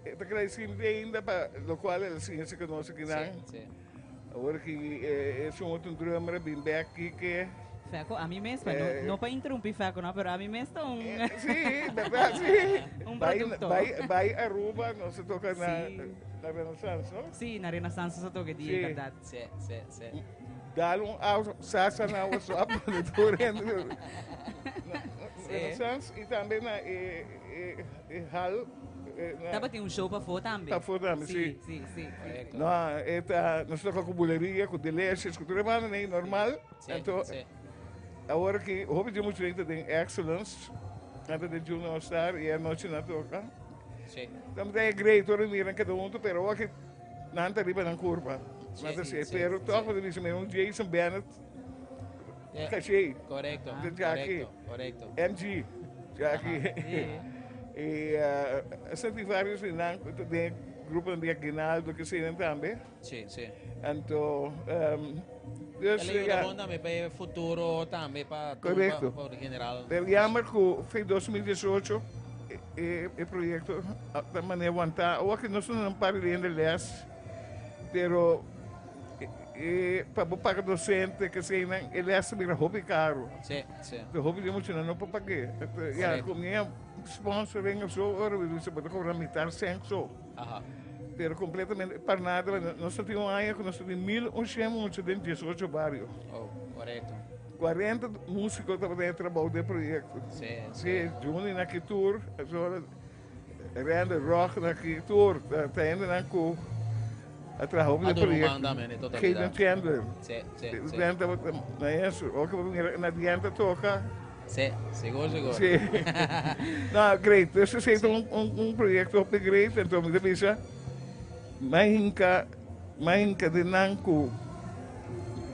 e ta agradecimento ainda pa locual el a siña si conoce kinan. Si, si. Awor ki e sun otro drummer a bin bek kike. Feco, ami mes, pa no, no pa interumpi Feco no, pero ami mes ta un. Sí, berdad, sí. Un Bai, productor. bai, bai Aruba, nos a toca na, Sí. na Renaissance, no? Sí, na Renaissance nos a toca die, Sí. berdad. Sí, sí, sí. Dal un auto, sasa na WhatsApp, de tur hende. Sí. Renaissance y tambe na e, e, e hal. Na, Tabatin un show pafó tambe. Pafó tambe, sí. Sí, sí, sí. Correcto. No, e ta, nos toca cu buleria, cu delicious, cu tur e banda nee, normal. Sí, Anto, sí. awor ki hopi di mucha gente den Excellence, anto den Junior All Star y anochi nan toca. Sí. Tambe ta e great ora miran cada unto, pero awor ki nan ta riba nan curpa. Sí, Nan ta sí, si, pero sí. toch bo ta bisa mi un Jason Bennett Yeah. caché. Correcto, De Jackie. correcto, correcto. MG, Jackie. Aha. Y esaki varios di nan cu ta den grupo di Aguinaldo que sinen tambe. Sí, sí. Anto, dus, El ayuda ja. bon tambe pa e futuro tambe pa tumba, Correcto. por general. Pero jammer cu fe 2018 e proyecto ta manera wanta. Awor que nos un par di hende les, pero e pa bo paga docente que sinen, e les ta bira hopi caro. Sí, sí. De hopi di mucha no por pague. Ja, Correcto. cu mi sponsoring of zo, ora we bisa bo ta cobra mitar cent zo. Aha. Pero completamente par nada, nos ta tin un aña cu nos ta tin mil un shen mucha den 18 bario. Oh, correcto. 40 musico tabata den e trabou den proyecto. Sí, sí. Juni na ki tur, zo, Rende Rock na ki tur, ta hendenan cu a traha hopi den A duna un proyecto. man tambe, den totalidad. Hayden Chandler. Sí, sí, sí. Rende tabata maestro. Ora cu bo mira na dianta toca. Sí, sigur, sigur. Sí. No, great. Dus esey ta un proyecto hopi great. Enton mi ta bisa, mainka, mainka den nan cu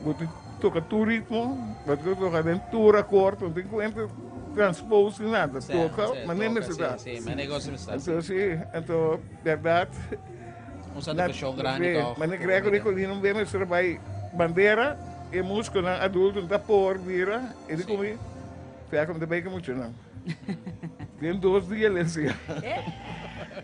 bo tin toca tur ritmo, bo tin toca den tur acord, bo tin cu entra transpose ni nada. Sí, Toca, sí, manera toca, mester ta. sí, sí, manera gosi mester ta, sí. Enton sí, enton berdad. Un satisfaccion grandi Sí, toch. manera Gregory Colina un bia mester bay bandera. E musconan adulto no ta por bira, e di cu mi, Fea cu mi ta bay cu muchanan. Den dos dia el decía.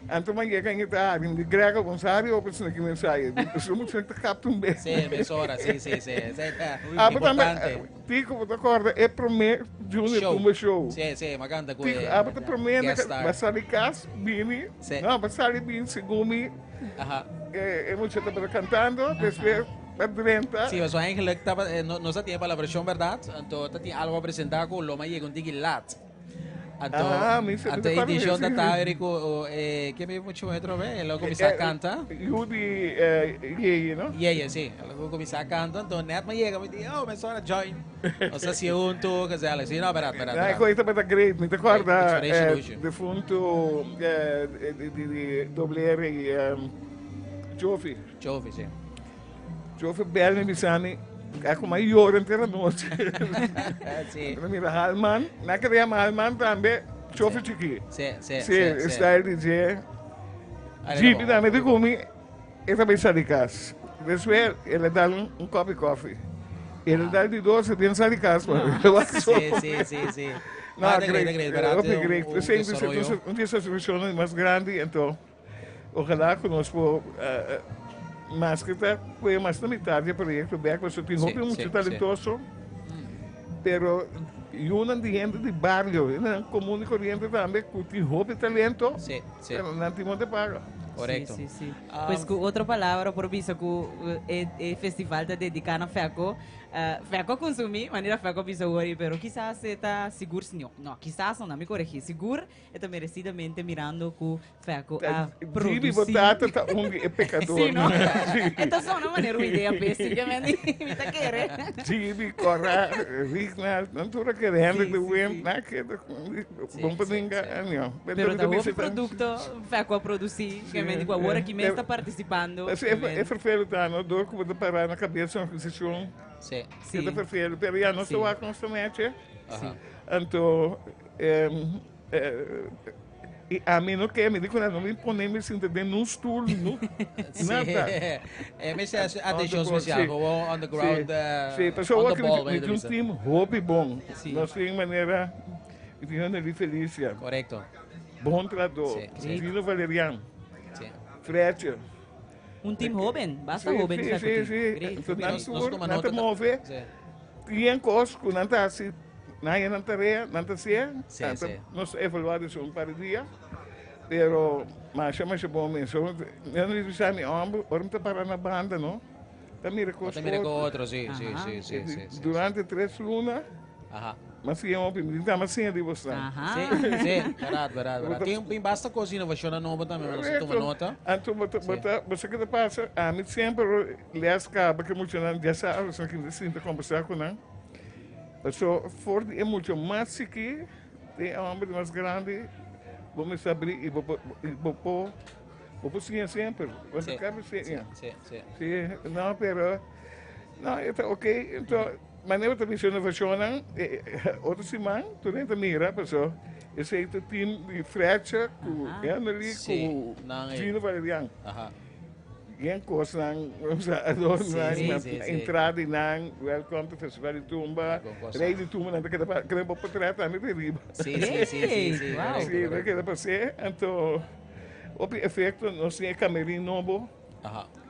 Anto man yega en e ta hari, mi di Gregor, bon sa hari open sino ki mi ensayo. Di, Pasobra muchanan ta capta un bes. Sí, mesora, sí, sí, sí. Esey ta Ah, pero tambe, importante. Tico, bo ta acorda e prome Junior Show. Tumba Show? Sí, sí, mi a canta cu Tico, e ah, bo ta prome guest star. ba sali cas, bini. Sí. No, ba sali bini segun mi. Aha. E mucha tabata cantando, despues a drenta. Sí, pasobra eigenlijk taba, no, nos a tin e palabracion, berdad? Anto ta tin algo a presenta cu lo ma yega un tiki laat. Anto, Ah, mi sa- anto mi ta edicion parece, ta sí. ta cu, oh, ke mi mucho otro vez, el a cuminsa canta. Yu di Yeye, no? Yeye, sí. El a cuminsa canta, anto net ma yega, mi di, oh, mi sora join. Nos a haci hunto, gezellig. Sí, no, berdad, berdad, Nah, berdad. coy tabata great. Mi ta corda, Inspiration dushi. defunto, di, di, di WR, Joffy. Joffy, sí. Joffy bel mi bisa mi, a kuma yora entera noche. Sí. Pero mira, Halman, na que llama Halman tambe, Joffy chiqui. Sí, sí, Sí, sí, sí. style DJ. Ay, Jeepy no. tambe di kumi, e tambe sali cas. Despues, el a dal un cup di coffee. El a dal di dos, e tin sali cas, man. Sí, sí, sí, sí. No, Ah, de great, great, de great, verdad, hopi un- great. un Sí, sí, desarrollo. entonces, un desarrollo mas grandi, entonces, ojalá cu nos por, mas que ta, puede mas na mitad di e proyecto bek, pasobra tin Sí, hopi mucho sí, sí. talentoso, pero yunan di hende di bario, yunan común y corriente tambe, cu tin hopi talento, Sí, sí. pero nan tin monte paga. Correcto. Sí, sí, sí. Pues cu otro palabra por bisa cu e festival ta dedica na Feco. Feco a consumi, manera Feco a bisa hoy, pero quizás e ta sigur, no, no, quizás no, na mi corregi, sigur e ta merecidamente mirando cu Feco a Gibi produci. bo tata ta un di e pecador. Sí, no? Sí. E ta sona manera un idea pesi, que mi ta kere. Gibi, Cora, Rignald, nan tur a kere, Hendrik de Wind, na ke bon pa ninga, anyhow. Pero ta mi hopi bisa tan- producto Feco a produci, Sí, que men dico, awor aki mes eh, ta participando. Así, e vervelend ta, no? Door ku bo ta para na cabeza un organisacion. Sí. E ta vervelend, pero ya, nos ta Sí. wak nos ta meche. Aha. Anto, y ami no ke, mi di ku nan no mi pone mi sinta den un stoel, no, Sí. nada. Mi sa On the atencion board, special, sí. gewoon on the ground, Sí. Sí, pasobra on wak the ball, mi mi tin un bisa. team hopi bon. Sí. Nos tin manera. Mi tin Henry Felicia. Correcto. Bon trahador. Sí, sí. Dino Valerian. Sí. Fletcher. Un team hoben, basta Sí, hoben sí, sa sí, ku tin. sí. Great. Entonces, nan Nos- nos tur, tuma nan ta nota ta- move. Sí. Tin kos ku nan ta hasi, nan haña nan tarea, nan ta hasié. Sí, Nan ta sí. nos evaluá despues un par di dia. Pero masha masha bon mes. So, mi a bisa mi homber, ora mi ta para na banda no, ta mira kos Ta mira ku otro. otro, sí, sí, sí, sí, sí, sí. Durante tres luna, Aha. mi a siña hopi, mi tin a siña di bosnan. Sí, sí, berdad, berdad, berdad. Tin, tin basta kos innovacionnan nobo tambe, maar nos a tuma nota. Anto bo ta, bo ta, bo sa ke ta pasa? Ami semper les kaba ke muchanan ya sa, osea ke mi ta sinta kombersá ku nan. Paso for di e mucha mas chikí te e homber di mas grandi, bo mester abrí i bo por, i bo por, bo por siña semper. Bo ta kaba siña. Sí, sí. Sí, no, pero, no, e ta oké. Enton, manera bo ta bisa inovashonnan, otro siman tur hende ta mira, paso esei ta team di Fletcher ku Emily ku Gino Valerian. Gen kosnan, adornonan, entrada di nan, welcome to Festival di Tumba, Rey di Tumba nan ta keda pa, keda bo portret tambe ta riba. Sí, sí, sí, sí, sí, Sí, ta keda pas'é, anto hopi efecto, nos tin e camerin nobo.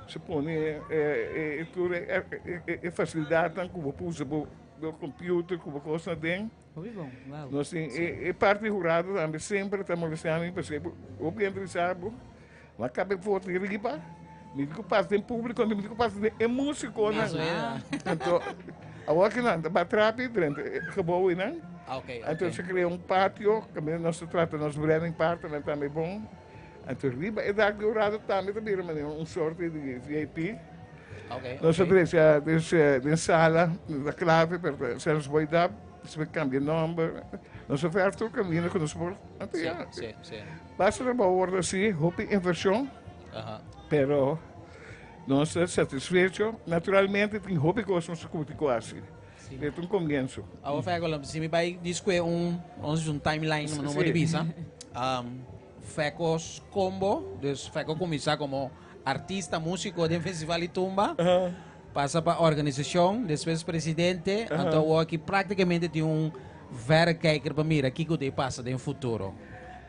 Se pone e tur e facilidadnan cu bo por usa bo computer cu bo cosnan aden. Hopi bon, wow. Nos tin e parti di hurado tambe semper ta molestia mi pasobra hopi hende bisa bo, Bo a cabe for di riba, mi tin cu pasa den publico, mi tin cu pasa den e musiconan. Anto awor ki nan ta bat trapi drenta e gebouw einan. Anto se crea un patio caminda nos ta trata nos branding partner tambe bon. Anto riba e dak di hurado tambe ta bira manera un sorte di VIP. Nos a drecha den sala, na clave, pero zelfs boy dap, nos a cambia nomber. Nos a verf tur caminda cu nos por. Anto ya, basta trabou wordo haci, hopi inversion, pero nos ta satisfecho. Naturalmente tin hopi cos nos ta cuti cu haci. E ta un comienzo. Awor Fergo, si mi bay discue un, nos un timeline, no mo di bisa. Fecos Combo, dus Feco cuminsa como artista, musico den Festival di Tumba, pasa pa organisacion, despues presidente, anto awor aki practicamente tin un verrekijker pa mira kico ta pasa den futuro.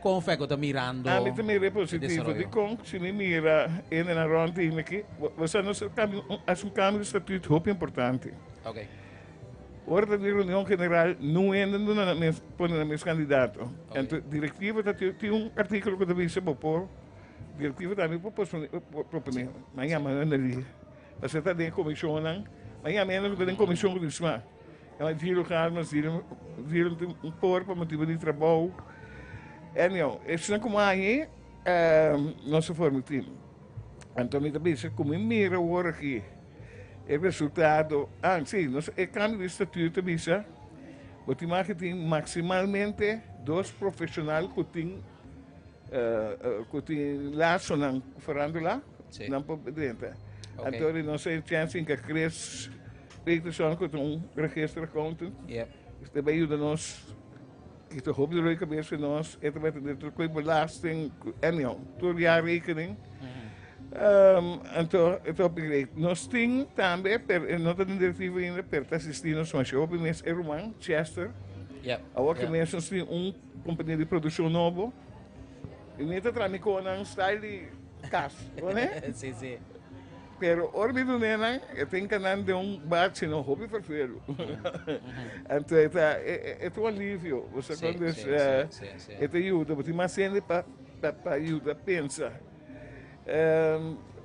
Con Feco ta mirando Ami ta mira e e positivo, desaroyo? dicon si mi mira hendenan rond di mi aki, bo sa nos a cambia, haci un cambio di statuut hopi importante. Ora ta di reunion general no hende duna nan mes pone nan mes candidato. Anto directiva ta tin un articulo cu ta bisa bo por directiva tambe por propone. Nan yama nan di pasobra ta den comisionnan nan yama hende cu ta den comision cu di sma. Yama Giro Carmen Giro Giro tin un por pa motibo di trabou. Anyhow esnan como ahi nos a forma team. Anto mi ta bisa cu mi mira awor aki. E resultado, ah si, nos e cambio di statuut ta bisa bo tin mag tin maximalmente dos profesional cu tin cu tin lasonan cu farandula nan por drenta. Anto di nos e chance inca Chris Peterson cu ta un register accountant ta bay yuda nos kita hopi dolor di cabeza cu nos, e ta bay atende tur cu belasting, anyhow, tur jaarrekening. Anto e ta hopi great. Nos tin tambe, pero e no ta den directiva ainda, pero ta asisti nos masha hopi mes e ruman, Chester. Awor ke mes nos tin un compania di produccion nobo. I mi ta traha mi konan style di kas, bo ne? Sí, sí. Pero ora mi dun'é nan, e ta hinka nan den un bachi no hopi ferfelu. Anto e ta, e ta un alivio, bo sa kon? Dus e ta yuda, bo tin mas hende pa pa yuda pensa.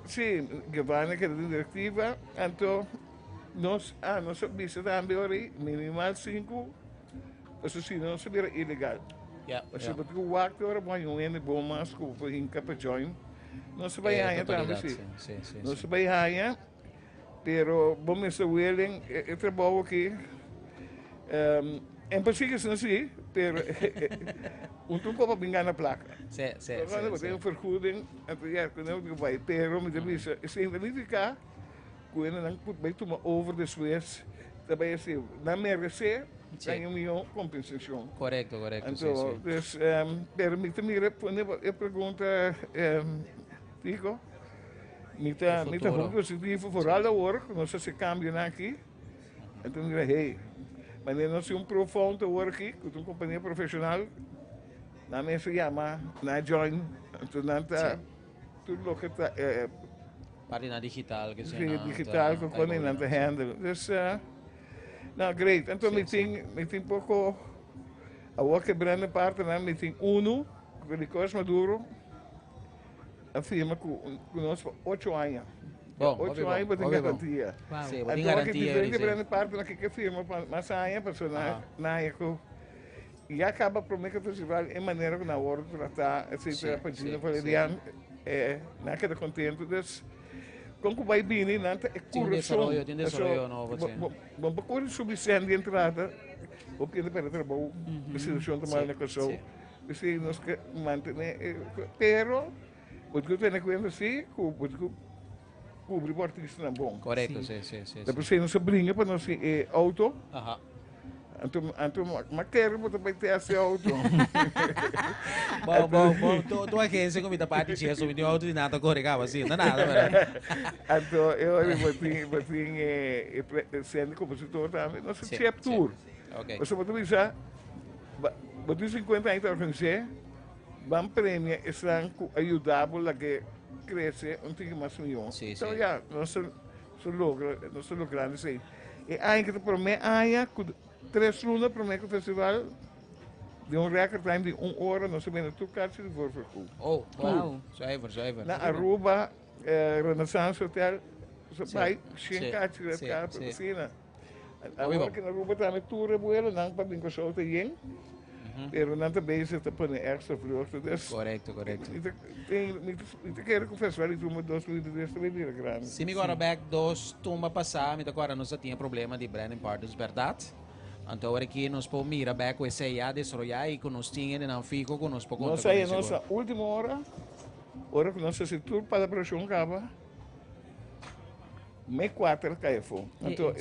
Sí, Giovanni keda den direktiva, anto nos, ah, nos a bisa tambe ora ei, minimal sinku, pasobra si no nos a bira ilegal. Pasobra bo tin ku wak te ora bo haña un hende bon mas ku bo por hinka pa join. Nos a bai haña tambe, sí. Nos a bai haña, pero bo mester willing e trabou aki. En principio si no si, pero un ta un kopa bin gana plaka. Pero bo tin un vergoeding, anto ya ku nan ku bai, pero mi ta bisa esei no ta nifiká ku nan por bai tuma over despues, ta bai hasi, nan meresé Gaña un mihó kompensashon. Korekto, korekto, Anto, sí, sí. dus, pero mi ta mira pone e pregunta, Tico, mi ta, mi ta hopi positivo, vooral awor ku nos hasi kambionan aki, anto mi mira, hey, Manera nos tin un Profound awor aki, ku ta un kompania profeshonal, nan mester yama, nan a join, anto nan ta tur loke ta Partinan digital ke Sí, digital ku kon nan ta handle. Dus, no, great. Anto mi tin, mi tin poko, awor ke Brandon partner, mi tin unu, ku Nicolas Maduro. A firma ku nos pa ocho aña. Bon, ocho aña bo tin garantia. Sí, bo tin garantia. Diferente diferente partner ki ke firma pa mas aña, pasobra nan nan haña ku ya kaba prome ku festival e manera ku nan wòrdu tratá etcetera pa Gino Valerian nan a keda kontento. Dus kon ku bai bini nan ta e kurason. Tin desaroyo nobo, sí. Bo por kore subi sèn di entrada, bo kende pèrdè trabou, e situashon ta mal na Kòrsou. P'esei nos ke mantené e pero bo tin ku tene kuenta si ku bo tin ku kubri bo artistanan bon. Korekto, si, si, si. Ta p'esei nos a bringa pa nos tin e outo. Aha. Anto anto ma kere bo ta bai tèst e outo. Bon, bon, bon. Tu tu agensia ku mi ta parti dje so mi tin outo di nan ta kore kaba si. No nada pero. Anto e ora bo tin bo tin e e sende kompositor tambe. Nos a chep tur. Pasobra bo ta bisa. Bo tin 50 aña ta organis'é, ban premia esnan ku a yuda bo lag'é krese un tiki mas mihó. Enton ya, nos ta logra, nos ta logrando esei. E aña ki ta promé aña ku tres luna promé ku festival, den un record time di un ora nos a bende tur karchi di voorverkoop. Oh, wow. Zuiver, zuiver. Na Aruba, Renaissance Hotel, nos a bai shen karchi red carpet, asina. Awor ki na Aruba tambe tur e buelonan pa bin Kòrsou ta yen, pero nan ta bezig ta pone extra vluchten. Dus, Korekto, korekto. mi ta tin mi ta mi ta kere ku Festival di Tumba 2023 ta bay bira grandi. Si mi kòrda bèk dos tumba pasá mi ta kòrda nos a tin e problema di Branding Partners bèrdat. Anto awor aki nos por mira bèk ku esei ya desaroyá i ku nos tin hendenan fiho ku nos por konta Nos kuné a yega nos sigur. na último ora, ora ku nos hasi tur palabrashon kaba. Me kuater kai afó. Anto,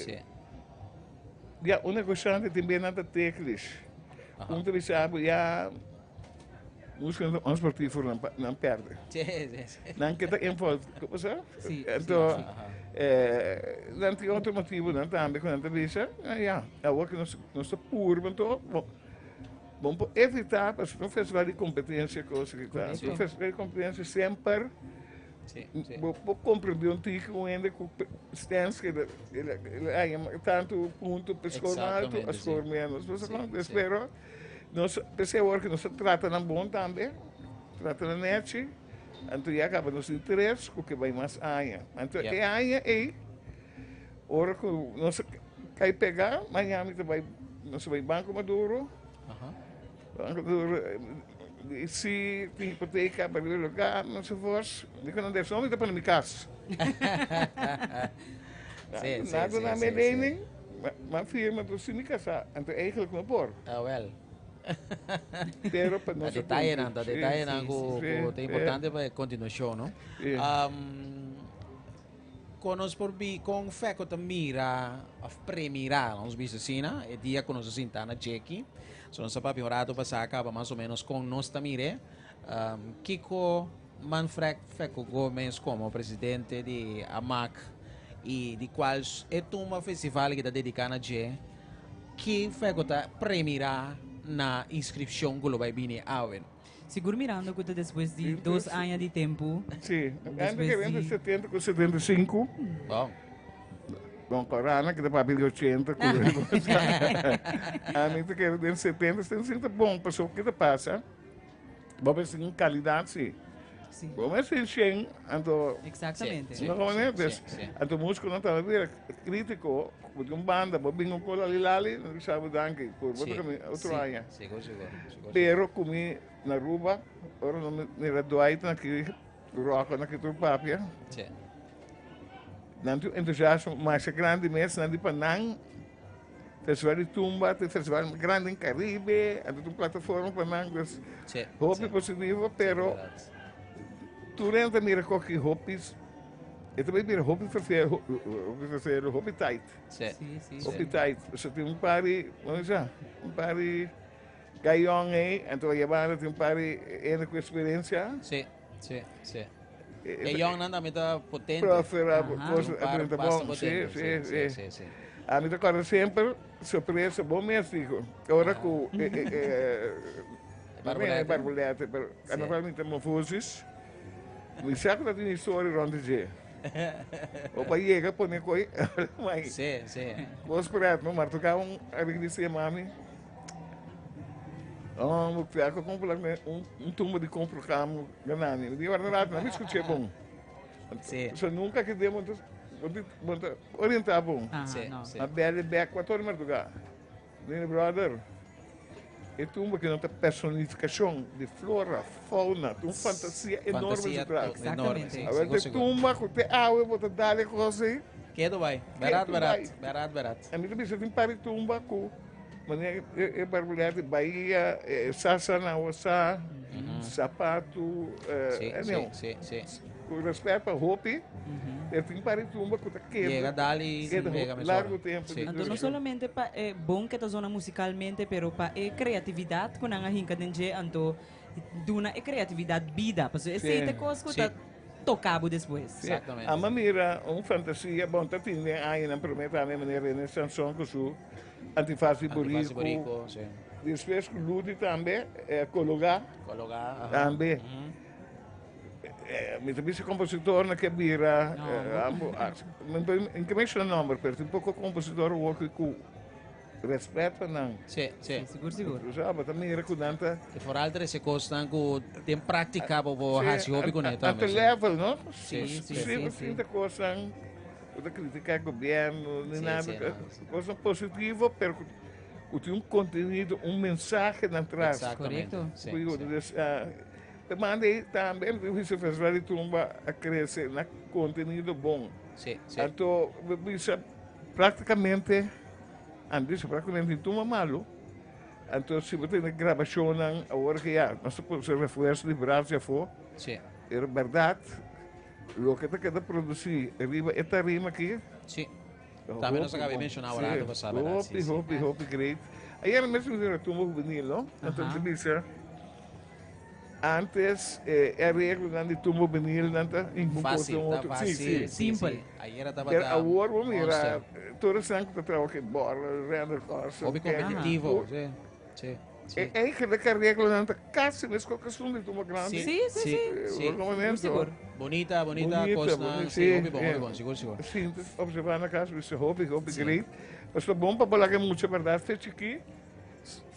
ya un negoshante tin bia nan ta teklish. Un ta bisa bo ya músika nan ta onsportivo nan nan pèrdè. Nan ke ta envolvi, komo sa? Anto nan tin otro motibonan tambe ku nan ta bisa, ya, awor ku nos nos ta purba anto bo bo por evitá pasobra un festival di kompetensia kos aki ta. Un festival di kompetensia semper. Bo por comprende un tiki un hende cu stens que el a haña tanto punto pa score mas alto a score menos. Bo sa con? Pero nos p'esei awor cu nos ta trata nan bon tambe, trata nan nechi, anto ya caba nos tin tres cu ke bay mas aña. Anto e aña ey ora cu nos a cay pega, mañana mi ta bay, nos ta bay Banco Maduro. Banco Maduro Si tin hipoteca pa riba lugar enzovoorts, mi ku nan def mi ta pone mi kas. Sí, sí, Nan sí, duna mi sí, sí. lening, m'a firma pero sin mi kasá, anto eigenlijk no por. Ah, wel. Pero pa Ta nos a detayenan, cumpli. ta Sí, detayenan sí, ku sí, ku ta sí. importante pa e kontinuashon, no? Sí. Kon nos por bi, kon Fecco ta mira of premirá, nos bisa asina, e dia ku nos a sinta na Jeki. So nos a papia un rato pasá kaba mas o menos kon nos ta mir'é. Kiko Manfred Fecco Gomez komo presidente di Amak i di kual e tumba festival ki ta dediká na dje, ki Fecco ta premirá na inskripshon ku lo bai bini awe? Sigur mirando cu ta despues di dos aña di tempu. Sí, antes que entre 70 cu 75. Bon. Bon, Corana que ta papia di 80 cu Ami ta kere den 70, 75 ta bon, pasobra ke ta pasa? Bo mester tin calidad si. Sí. Bo mester tin shen, anto. Exactamente. No como ne? Dus, anto musiconan ta bira critico, bo tin un banda, bo bin un cola lali, nan bisa bo danki, por bo ta cami otro aña. Sigur, sigur, sigur. Pero ku mi na Aruba, ora no mi mira Dwight na ki Rocco na ki tur papia. Sí. Nan tin un entusiasmo masha grandi mes, nan di pa nan Festival di Tumba ta e festival mas grandi den Caribe, anto ta un plataforma pa nan, dus Sí, hopi sí. positivo, pero tur hende ta mira koki hopi, e ta bay bira hopi vervel, hopi vervel, hopi tight. Sí, Sí, sí. Hopi tight. So tin un par di, como bisa, un par di gayon ey, anto a yabanda tin un par di hende cu experiencia. Sí, sí, sí. E yongnan tambe ta potente. Profe, Aha. cosa, Un par ta basta bon. Sí, potente, sí, sí, sí. sí, sí. Ami ta kòrda semper sorpresa bo mes dijo ora ku e e e barbulètè pero karnaval mi ta mofosis mi sa ku ta tin historia rònt di dje bo pa yega pone koi mai kos pret no martuká un amigu di siña mami oh bo pia ku kompra un tumba di kompra kamu ganami mi di warda rato mi skuch'é bon. So nunca ke den bo ta orienta bon. A bel bek cuatro ora marduga. Mira brother, e tumba ki no ta personificacion di flora, fauna, ta un fantasia enorme su tras. Awel ta e tumba cu te awe bo ta dal e cos ey. Kedo bay, berat berat, berat berat. A mi ta bisa tin par di tumba cu manera e barbulet di Bahia, e sasa na wasa, sapatu, anyhow. Ku respet pa hopi, pero tin par di tumba ku ta keda. Yega dal i pega mesora. Largu tempu. Sí. Anto no solamente pa e bon ke ta zona musikalmente, pero pa e kreatividat ku nan a hinka den dje, anto duna e kreatividat bida. Pasobra esei ta e kos ku ta toka bo despues. Sí. Amo a mira un fantasia, bon ta tin den añanan promé tambe manera René Sanson ku su Antifaz di Buriku. Despues ku Luti tambe, Kologá. Kologá, aha. Tambe. Mi ta bisa compositornan ke bira mi ta menciona nomber pero tin poco compositor awor cu respet pa nan. Si, si. Sigur, sigur. Bo sa, bo ta mira cu nan ta. E vooral trece cosnan cu den practica bo por haci hopi cune tambe. Ante level, no? Si, si, si. Siempre tin ta cosnan cu ta critica gobierno ni nada. Cosnan positivo pero cu tin un contenido, un mensahe nan tras. Exactamente. Correcto. Si, si. E manda ei tambe mi bisa Festival di Tumba a crece na contenido bon. Sí, sí. Anto mi bisa practicamente, a bisa practicamente tin tumba malo. Anto si bo tene grabacionnan awor ke ya nos ta pone refuerzo di brazo afo. Sí. Pero berdad loke ta keda produci riba e tarima aki. Sí. Tambe nos a caba di menciona awor rato pasá, berdad? Hopi, hopi, hopi great. Ayer mes mi tene tumba juvenil, no? Anto mi bisa. Antes e areglonan di tumba juvenilnan ta Fácil, ta fácil. Sí, sí. Simpel. Ayera Pero tabata awor bo mira monster. tur esnan ku ta traha ku bòrel, render kòrso. Hopi kompetitivo, sí, sí, sí. E eigenlijk areglonan ta kasi meskos ku esun di tumba grandi. Sí, sí, sí. Sí. Sigur, sigur. Bonita, bonita kosnan. Sí, hopi bon, hopi bon, sigur, sigur. Sinti observá na kas, bisa hopi, hopi great. Pasobra bon pa bo laga e mucha bèrdat fe chikí.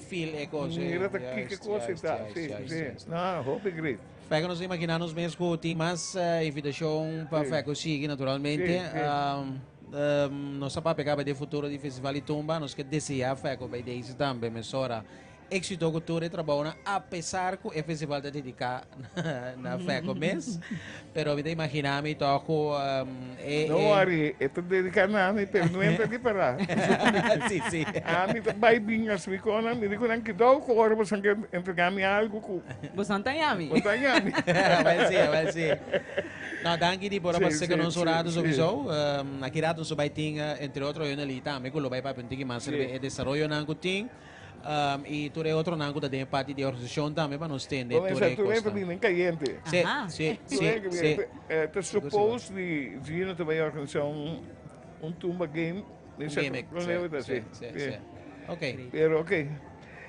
Feel e kos. Mira ta kiko kos e ta. Sí, sí. No, hopi great. Fèko nos imagina nos mes ku tin mas invitashon pa Fèko sigui naturalmente. Nos a papia kaba di e futuro di Festival di Tumba. Nos ke desea Fèko bai Daisy tambe mesora éxito ku tur e trabounan apesar ku e festival ta dediká na Fèko mes. Pero mi ta imagina mi tòg ku e. No worry, e ta dediká na mi, pero no entra di pará. Sí, sí. Ami ta bai bin asmi kon nan, mi di ku nan kidou ku ora boso ke entregá mi algu ku. Boso ta yami. Boso ta yami. Wel sí, wel sí. No, danki di por a pasa ku nos un rato sowieso. Aki rato nos bai tin entre otro Yonely tambe ku lo bai papia un tiki mas riba e desaroyonan ku tin. Y tur e otronan cu ta den e parti di organisacion tambe pa nos tende Bon, tur e esa tur cosnan. e bini cayente. Sí, sí, Tur e sí, sí. Ta suppose di Gino ta bay organisa un un tumba game. Un gimmick, sí, sí, sí, sí. Ok. Pero ok.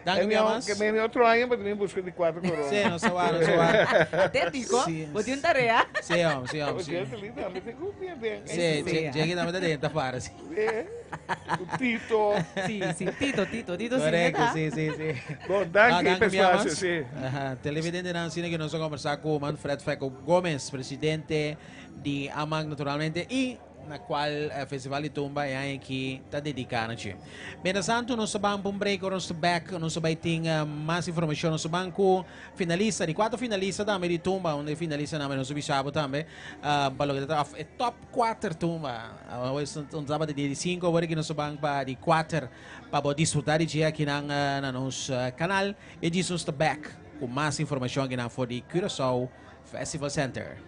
Danki mi amas. Que me otro año pa también busca di cuatro corona. Sí, no se va, no se va. Atetico, Sí. bo tin un tarea. Sí, hom, sí, hom, sí. Sí, Jackie tambe ta den ta para, sí. Tito. Sí, sí, Tito, Tito, Tito sí. Correcto, sí, sí, sí. Bon, danki No, pa mi amas. espacio, sí. Aha, televidentenan, sino que nos a conversa cu Manfred Feco Gómez, presidente di AMAC naturalmente, y na cual Festival di Tumba e aña aki ta dedica na dje. Mientras tanto, nos ta ban pa un break, ora nos ta back, nos ta bay tin mas informacion. Nos ta ban cu finalista, di cuatro finalista tambe di Tumba, un di e finalistanan nos a bisa bo tambe, pa loke ta trata, of e top cuater Tumba. Awe nos tabata di di cinco, awor aki nos ta ban pa di cuater, pa bo disfruta di dje akinan na nos canal. E djis nos ta back cu mas informacion akinan for di Curaçao Festival Center.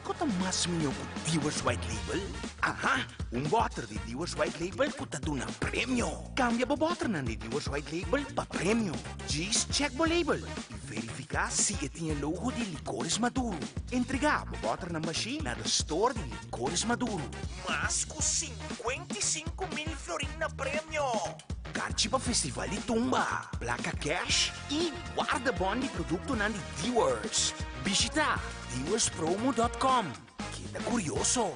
Kiko ta mas mihó ku Dewar's White Label? Aha! Un bòter di Dewar's White Label ku ta duna premio! Kambia bo bòternan di Dewar's White Label pa premio. Djis chèk bo label i verifiká si e tin e logo di Licores Maduro. Entregá bo bòternan bashí na de store di Licores Maduro. Mas ku 55,000 florin na premio! Karchi pa Festival di Tumba, plaka kèsh i wardebòn di produktonan di Dewar's. Bishitá dewarspromo.com. Keda kurioso!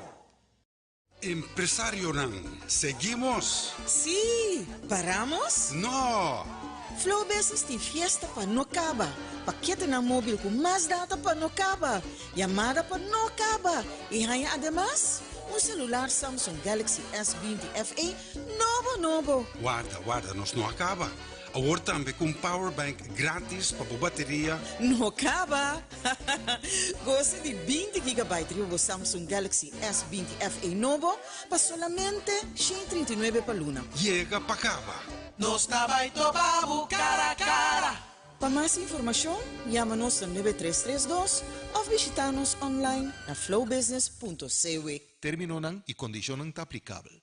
Empresarionan, seguimos? Sí! Paramos? No! Flow Business tin fiesta pa no kaba, paketenan mobil ku mas data pa no kaba, yamada pa no kaba i haña ademas un selular Samsung Galaxy S 20 FE nobo nobo! Warda, warda, nos no a kaba. Awor tambe ku un powerbank gratis pa bo bateria. No kaba! Gosa di 20 gigabyte riba bo Samsung Galaxy S 20 FE nobo pa solamente 139 pa luna. Yega pa kaba! Nos ta bai topa bo cara cara. Pa mas informashon, yama nos na 9332 òf bishitá nos online na flowbusiness.cw. Términonan i kondishonnan ta aplikabel.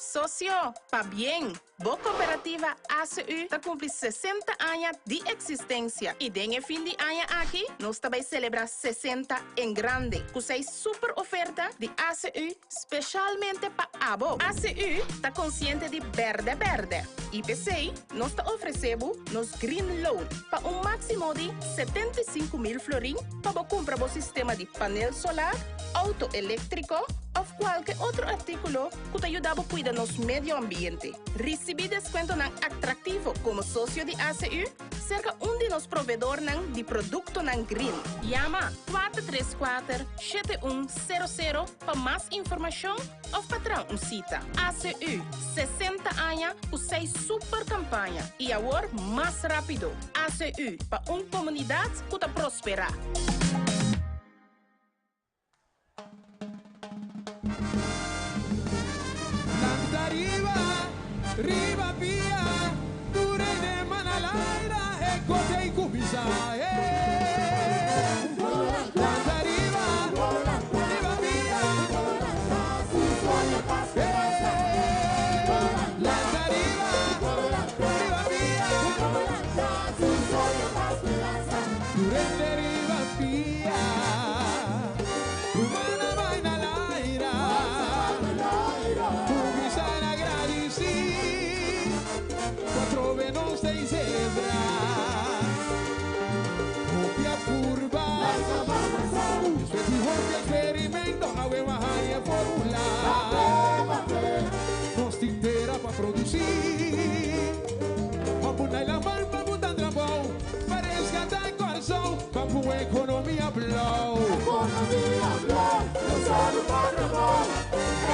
Socio, pabien! Bo cooperativa ACU ta cumpli 60 aña di existencia y den e fin di aña aki nos ta bay celebra 60 en grande cu seis super oferta di ACU specialmente pa abo. ACU ta consciente di berde berde y p'esey nos ta ofrece bo nos Green Loan pa un maximo di 75,000 florin pa bo cumpra bo sistema di panel solar, auto electrico of cualke otro articulo cu ta yuda bo cuida nos medio ambiente. Ricibi descuentonan atractivo como socio di ACU cerca un di nos proveedornan di productonan green. Yama 434 7100 pa mas informacion of pa traha un cita. ACU, 60 aña cu seis super campaña y awor mas rapido. ACU, pa un comunidad cu ta prospera. Lanta riba, riba pia, tur hende man al aira, e kos ei kuminsá, eh. Lanta riba, riba pia, eh. Lanta riba, riba pia, tur hende riba pia. Humana vaina al aire, comienzan a agradecer, cuatro venos de celebrar. Copia curva, después de un experimento, awe mahaya fórmula. Nos tintera pa producir, pa la mal, pa trabou, pa rescatar corazón, pa economia blow. Economia blow, eu sou patrão,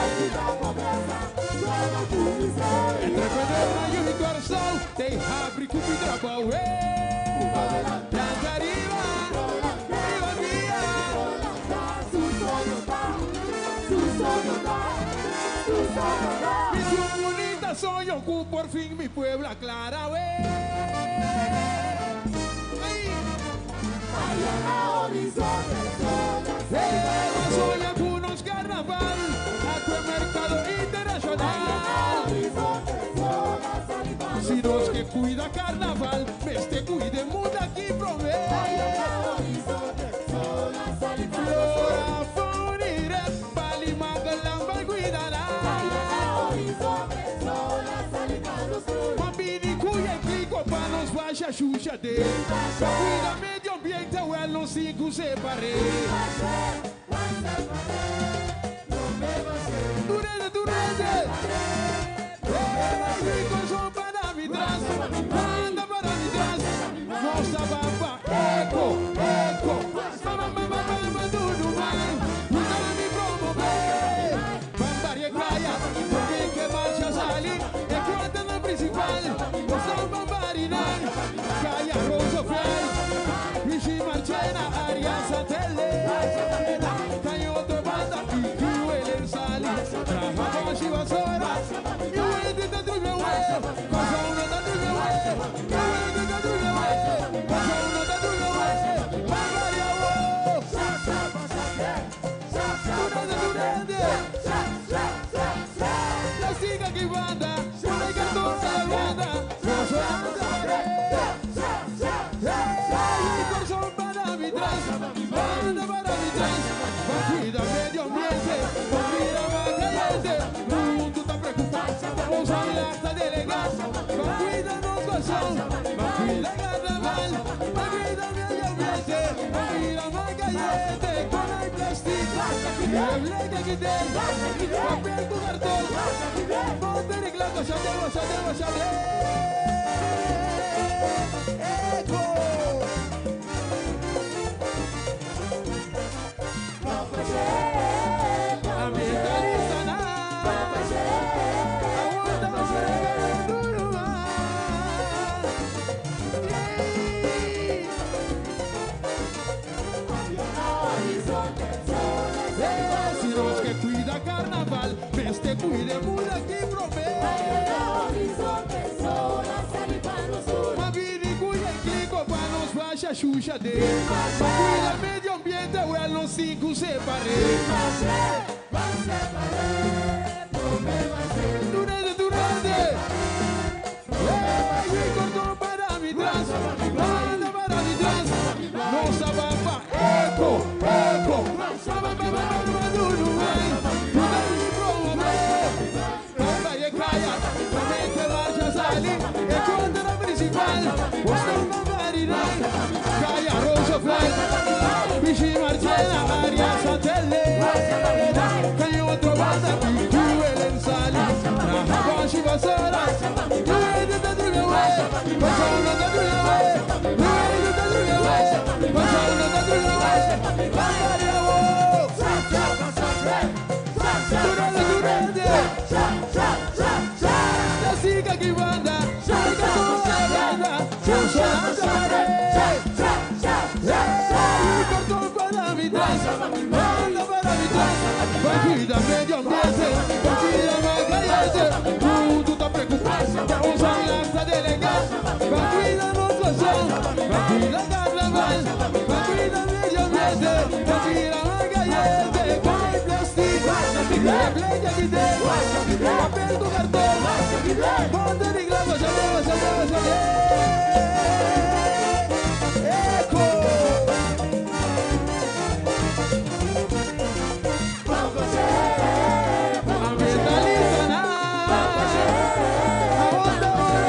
evita pobreza, joga com miséria. Entrepreneur na coração, tem abre com trabou, Lanta riba, riba via. Mi bonita sonho cu por fin mi pueblo aclara, wey. Soña con nos carnaval, a mercado internacional. Si nos que cuida carnaval, este cuide mundo aquí. xuxa de. Pa cuida medio ambiente, wel nos tin cu separe. Tur hende, tur hende. Hey, corazón para mi tras, banda para mi tras. Nos ta ban pa eco, eco. Ba, ba, ba, ba, ba, ba, duro man. Cuida mi promove. Ban varia calla, porque que marcha sali. E cuenta na principal. Nos ta ban varinan. Calla Roosevelt. Michi Marchena, Arias Satele. Caño otro banda y duelen sali. Traja con Chivasora. Y huele te trume hue. Cosa uno te trume hue. Y huele te trume hue. Cosa uno te trume hue. Bavaria wo. Durante, durante. La siga que banda. Una que toda la banda. Cosa Hey, corazón para mi tras, banda para mi tras, pa' cuida medio ambiente, pa' mira más caliente, mundo está preocupado, vamos a la hasta delegar, pa' cuidarnos corazón, pa' cuida carnaval, pa' cuida medio ambiente, pa' mira más caliente, con el plástico, y el que quité, papel con cartón, ponte de claco, ya te voy, ya te voy, ya te Eco. Ambientalista na. Aguanta duro Si los que cuida carnaval, este cuide muda aquí promete. Mabini cuida clico pa nos vaya xuxa de. Pa cuida medio ambiente, wel nos cinco separe. Durante, durante. Hey, cortó para mi tras, banda para mi tras. No sabamba, eco, eco. Ba, ba, ba, ba, ba, duro, ay. Cuida mi promo, Bamba y calla, mente marcha sali, e conta la principal, Osama Marinai, Calla Roosevelt, Vichy Marchena, Arias Satele, Caño otro banda, Duelen Sali, Traja con Shivasora, Duele de Drugue, Pasa uno de Drugue, Duele de Drugue, Pasa uno de Drugue, Bamba Durante, durante. La siga que banda, siga toda la banda, cortó para mi tras, banda para mi tras, cuida medio ambiente, cuida más caliente, tú estás preocupado, vamos a la hasta delegar, cuida corazón, cuida carnaval, cuida medio ambiente, cuida más caliente, con el plástico, la playa que te, papel con cartón, ponte de clavo, ya veo, ya veo, ya veo. Eco. Ambientalista na. Aguanta duro.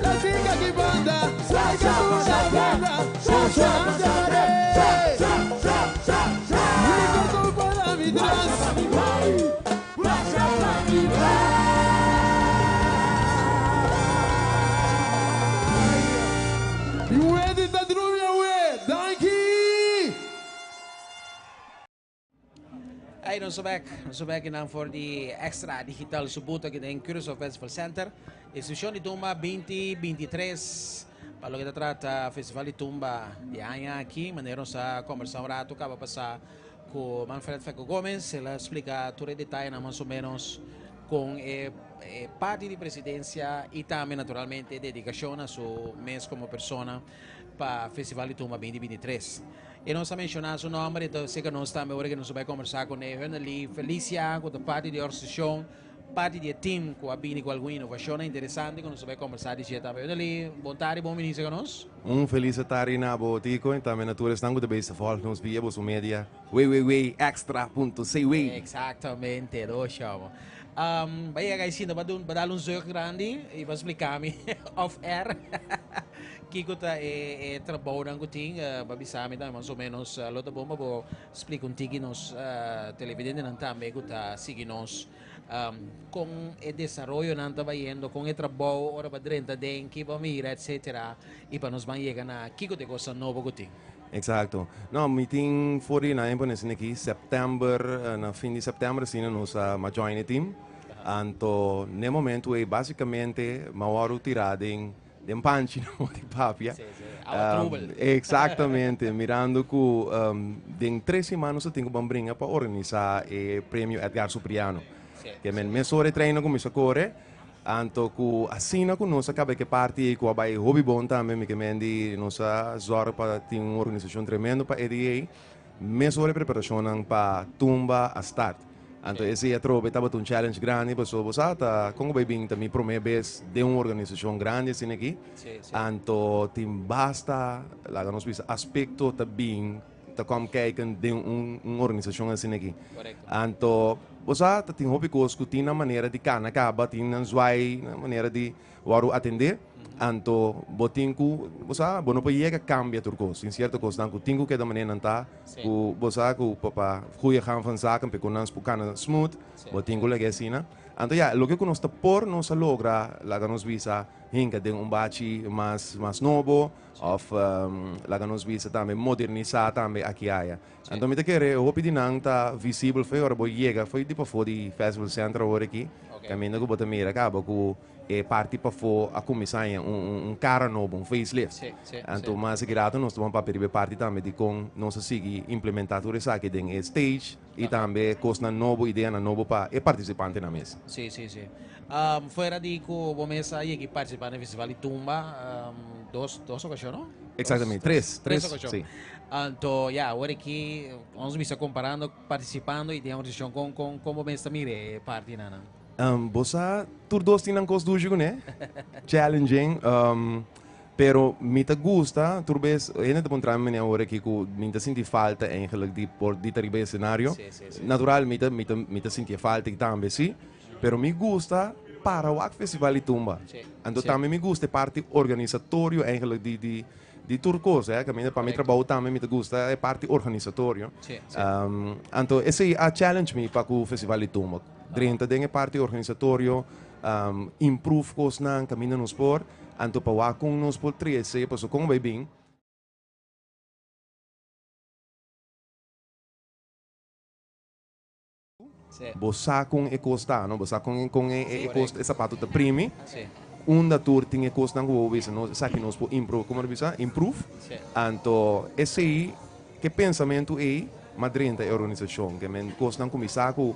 La chica que banda, saca una banda, cortó para mi tras. Ready ta drumia we. Dankie. Hey, nos back. Nos back in voor die extra digital subuto aki den Curaçao Festival Center. Institucion di Tumba 2023. Pa loke ta trata Festival di Tumba di aña aki. Manera nos a combersa un rato caba pasa cu Manfred Feco Gomez. El a splica tur e detayenan mas o menos con e parti di presidencia y tambe naturalmente dedicacion na su mes como persona pa Festival di Tumba 2023. E nos a menciona su nomber, entonces seca nos tambe ora que nos bay conversa con e Hunnerly Felicia, cu ta parti di organisacion. parti di e team ku a bini ku algun inovashonnan interesante ku nos ta bai kombersá di dje tambe. Yoneli, bon tardi, bon bini serka nos. Un felis tardi na bo Tico y tambe na tur esnan cu ta bezig volg nos via boso media www.extra.cw. Exactamente, do show. Um, bai yega y sinta ba dun ba dal un zucht grandi y ba splica mi off air kico ta e e trabounan cu tin. Ba bisa mi tambe mas o menos lo ta bon pa bo splica un tiki nos televidentenan tambe cu ta sigui nos. Kon e desaroyonan ta bayendo, kon e trabou ora bo drenta den, ki bo mira, etcetera, i pa nos ban yega na kiko ta e kosnan nobo ku tin. Exacto. No, mi tin for di na pone asina aki, september, na fin di september asina nos a ma join e team. Anto n'e momento ei basicamente m'a wòrdu tirá den Den panchi no di papia. Sí, sí. Awa trubel. Exactamente. Mirando cu den tres siman nos ta tin cu ban bringa pa organisa e premio Edgar Supriano. Sí. Ke men mesora e trein a cuminsa core. Anto cu asina cu nos a caba ke parti ey cu a bay hopi bon tambe mi ke men di nos a zorg pa tin un organisacion tremendo pa e dia ey. Mesora e preparacionnan pa tumba a start. Anto esei atrobe tabata un challenge grandi pasobra bo sa ta con cu bay bin ta mi prome bes den un organisacion grandi asina aki. Anto tin basta laga nos bisa aspecto ta bin ta kom kijken den un un organisacion asina aki. Anto bo sa ta tin hopi cos cu tin nan manera di cana caba tin nan zwaai nan manera di Wòrdu atendé, anto bo tin ku, bo sa, bo no por yega kambia tur kos. Tin sierto kosnan ku tin ku keda manera nan ta, ku bo sa ku pa pa goeie gang van zaken, pa e ku nan por kana smooth, bo tin ku lag'é asina. Anto ya, loke ku nos ta por nos a logra, laga nos bisa, hinka den un bachi mas mas nobo, òf laga nos bisa tambe modernisá tambe aki aya. Anto mi ta kere hopi di nan ta visibel fo'i ora bo yega fo'i di pafó di Festival Center awor aki, kaminda ku bo ta mira kaba ku E parti pafó a kuminsá haña un un kara nobo, un facelift. Sí, sí, Anto sí. mas rato nos ta ban papia riba e parti tambe di kon nos a sigui implementá tur esaki den e stage i tambe kosnan nobo, ideanan nobo pa e partisipantenan mes. Sí, sí, sí. Fuera di ku bo mes a yega i partisipá na e festival di tumba dos dos okashon, no? Eksaktamente, Dos, tres, tres tres, okashon. sí. Anto, ya, awor aki nos a bisa komparando, partisipando i den organisashon, kon kon kon bo mes ta mira e partinan? Bo sa tur dos tin nan kos dushi kuné, challenging, pero mi ta gusta tur bes hende ta puntra mi manera ora aki ku mi ta sinti falta eigenlijk di por di ta riba e escenario. Natural mi ta mi ta mi ta sinti e falta aki tambe si, pero mi gusta para wak festival di tumba. Anto tambe mi gusta e parti organisatorio eigenlijk di di di tur kos, eh, kaminda pa mi trabou tambe mi ta gusta e parti organisatorio. Anto esei a challenge mi pa ku festival di tumba. Drenta den e parti organisatorio, improve kosnan kaminda nos por, anto pa wak kon nos por trese, pasobra kon bai bin. Bo sa kon e kos ta, no? Bo sa kon kon e kos, e sapato ta primi. Unda tur tin e kosnan ku bo bisa nos esaki nos por improve, komo ta bisa? Improve. Anto esei, ke pensamentu ei m'a drenta e organisashon. Ke men kosnan kuminsá ku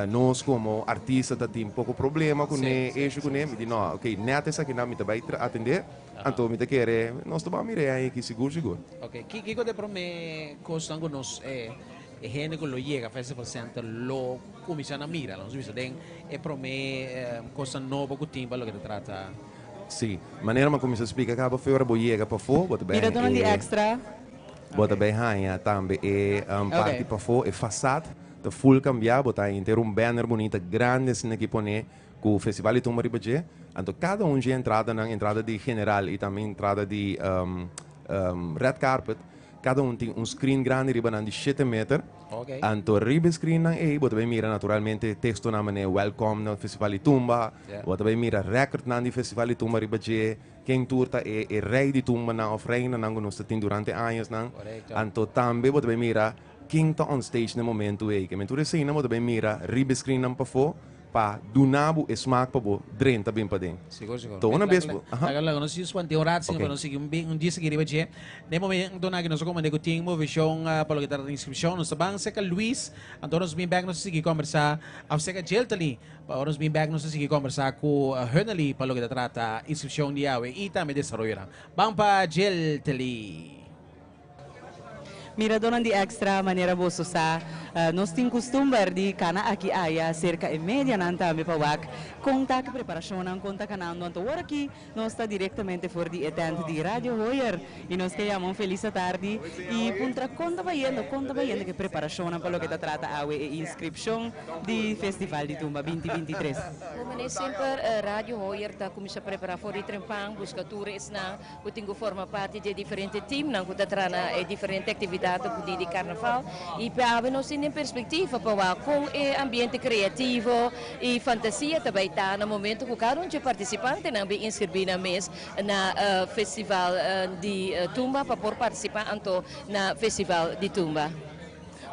nos komo artista ta tin poko problema kuné, issue kuné. Mi di no, oke, nèt esakinan mi ta bai atendé. Anto mi ta kere nos ta ban mir'é aki sigur sigur. Oke, kiko ta e promé kosnan ku nos E hende ku lo yega Festival Center lo kuminsá na mira, nos bisa den e promé kosnan nobo ku tin pa loke ta trata. Sí, manera mi a kuminsá splika kaba fe ora bo yega pafó bo ta bai Mira donan di e extra. bo ta bai haña tambe e parti pafó, e fasad ta full kambiá, bo ta haña henter un banner bunita grandi asina ki pone ku Festival di Tumba riba dje. Anto kada un dje entradanan, entrada di general i tambe entrada di red carpet, Kada un tin un screen grandi riba nan di shete meter. Anto riba e screennan ei bo ta bay mira naturalmente textonan manera welcome na Festival di Tumba. Bo ta bay mira recordnan di Festival di Tumba riba dje, ken tur ta e e rey di tumbanan of reinanan ku nos ta tin durante añosnan. Anto tambe bo ta bay mira ken ta on stage na e momento ei. Ke men tur eseinan bo ta bay mira riba e screennan pafó. Pa duna bo e smaak pa bo drenta bin paden. Sigur, sigur. Toda una bes bo, aha. Laga, laga nos sigui swanti un rat, sino pa nos sigui un un dia sigui riba dje. Den momentonan aki nos a komende ku tin movishon pa loke ta trata inskripshon. Nos ta ban serka Luis, anto nos bin bek nos ta sigui kombersá, òf serka Jeltely, pa ora nos bin bek nos ta sigui kombersá ku Hunnely pa loke ta trata inskripshon di awe i tambe desaroyonan. Ban pa Jeltely. Miradónan di Extra, manera boso sa, nos tin kustumber di kana aki aya serka e medianan tambe pa wak kon ta ku preparashonnan, kon ta kanando. Anto wor aki nos ta direktamente for di e tènt di Radio Hoyer i nos ke yama un felis atardi i puntra kon ta bayendo, kon ta bayendo ku e preparashonnan pa loke ta trata awe e inskripshon di Festival di Tumba binti 23. Bo manera semper Radio Hoyer ta kuminsá prepará for di trempan, buska tur esnan Ku tin ku forma parti di e diferente teamnan ku ta traha na e diferente aktividatnan ku tin di karnaval i pa awe nos tin den perspektiva pa wak kon e ambiente kreativo i fantasia ta bai ta na momento ku kada un dje partisipantenan bin inskribí nan mes na festival di tumba pa por partisipá anto na festival di tumba.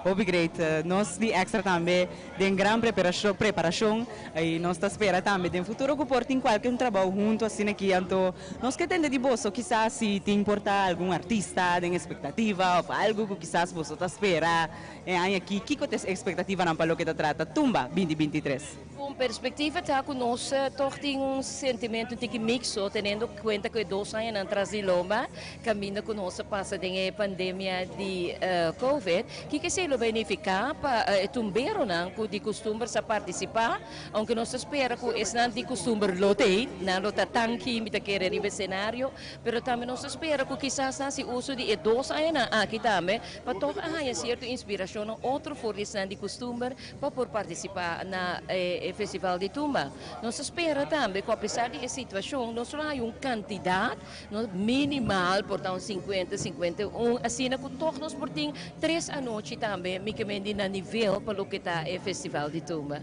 Hopi great. Nos di Extra tambe den gran preparashon y nos ta spera tambe den futuro cu por tin cualke un trabou hunto asina aki. Anto nos ke tende di boso kisas si tin por ta algun artista den expectativa of algo cu kisas boso ta spera e aña aki. Kico ta e expectativanan pa loke ta trata Tumba binti 23? Un perspectiva ta cu nos toch tin un sentimento un tiki mixto teniendo cuenta cu e dos añanan tras di lomba caminda cu nos a pasa den e pandemia di Covid. Kiko esey lo bay nifica pa e tumberonan cu di custumber sa participa? Aunke nos ta spera cu esnan di custumber lo t'ey, nan lo ta tanki mi ta kere riba e scenario, pero tambe nos ta spera cu kisas nan haci uso di e dos añanan aki tambe pa toch a haya cierto inspiracionnan otro for di esnan di custumber pa por partisipá na e festival di tumba. Nos ta spera tambe ku apesar di e situashon nos lo haña un kantidat no minimal, por ta un sinkuenta, 51, asina ku tòg nos por tin tres anochi tambe mi ke mendi na nivel pa loke ta e festival di tumba.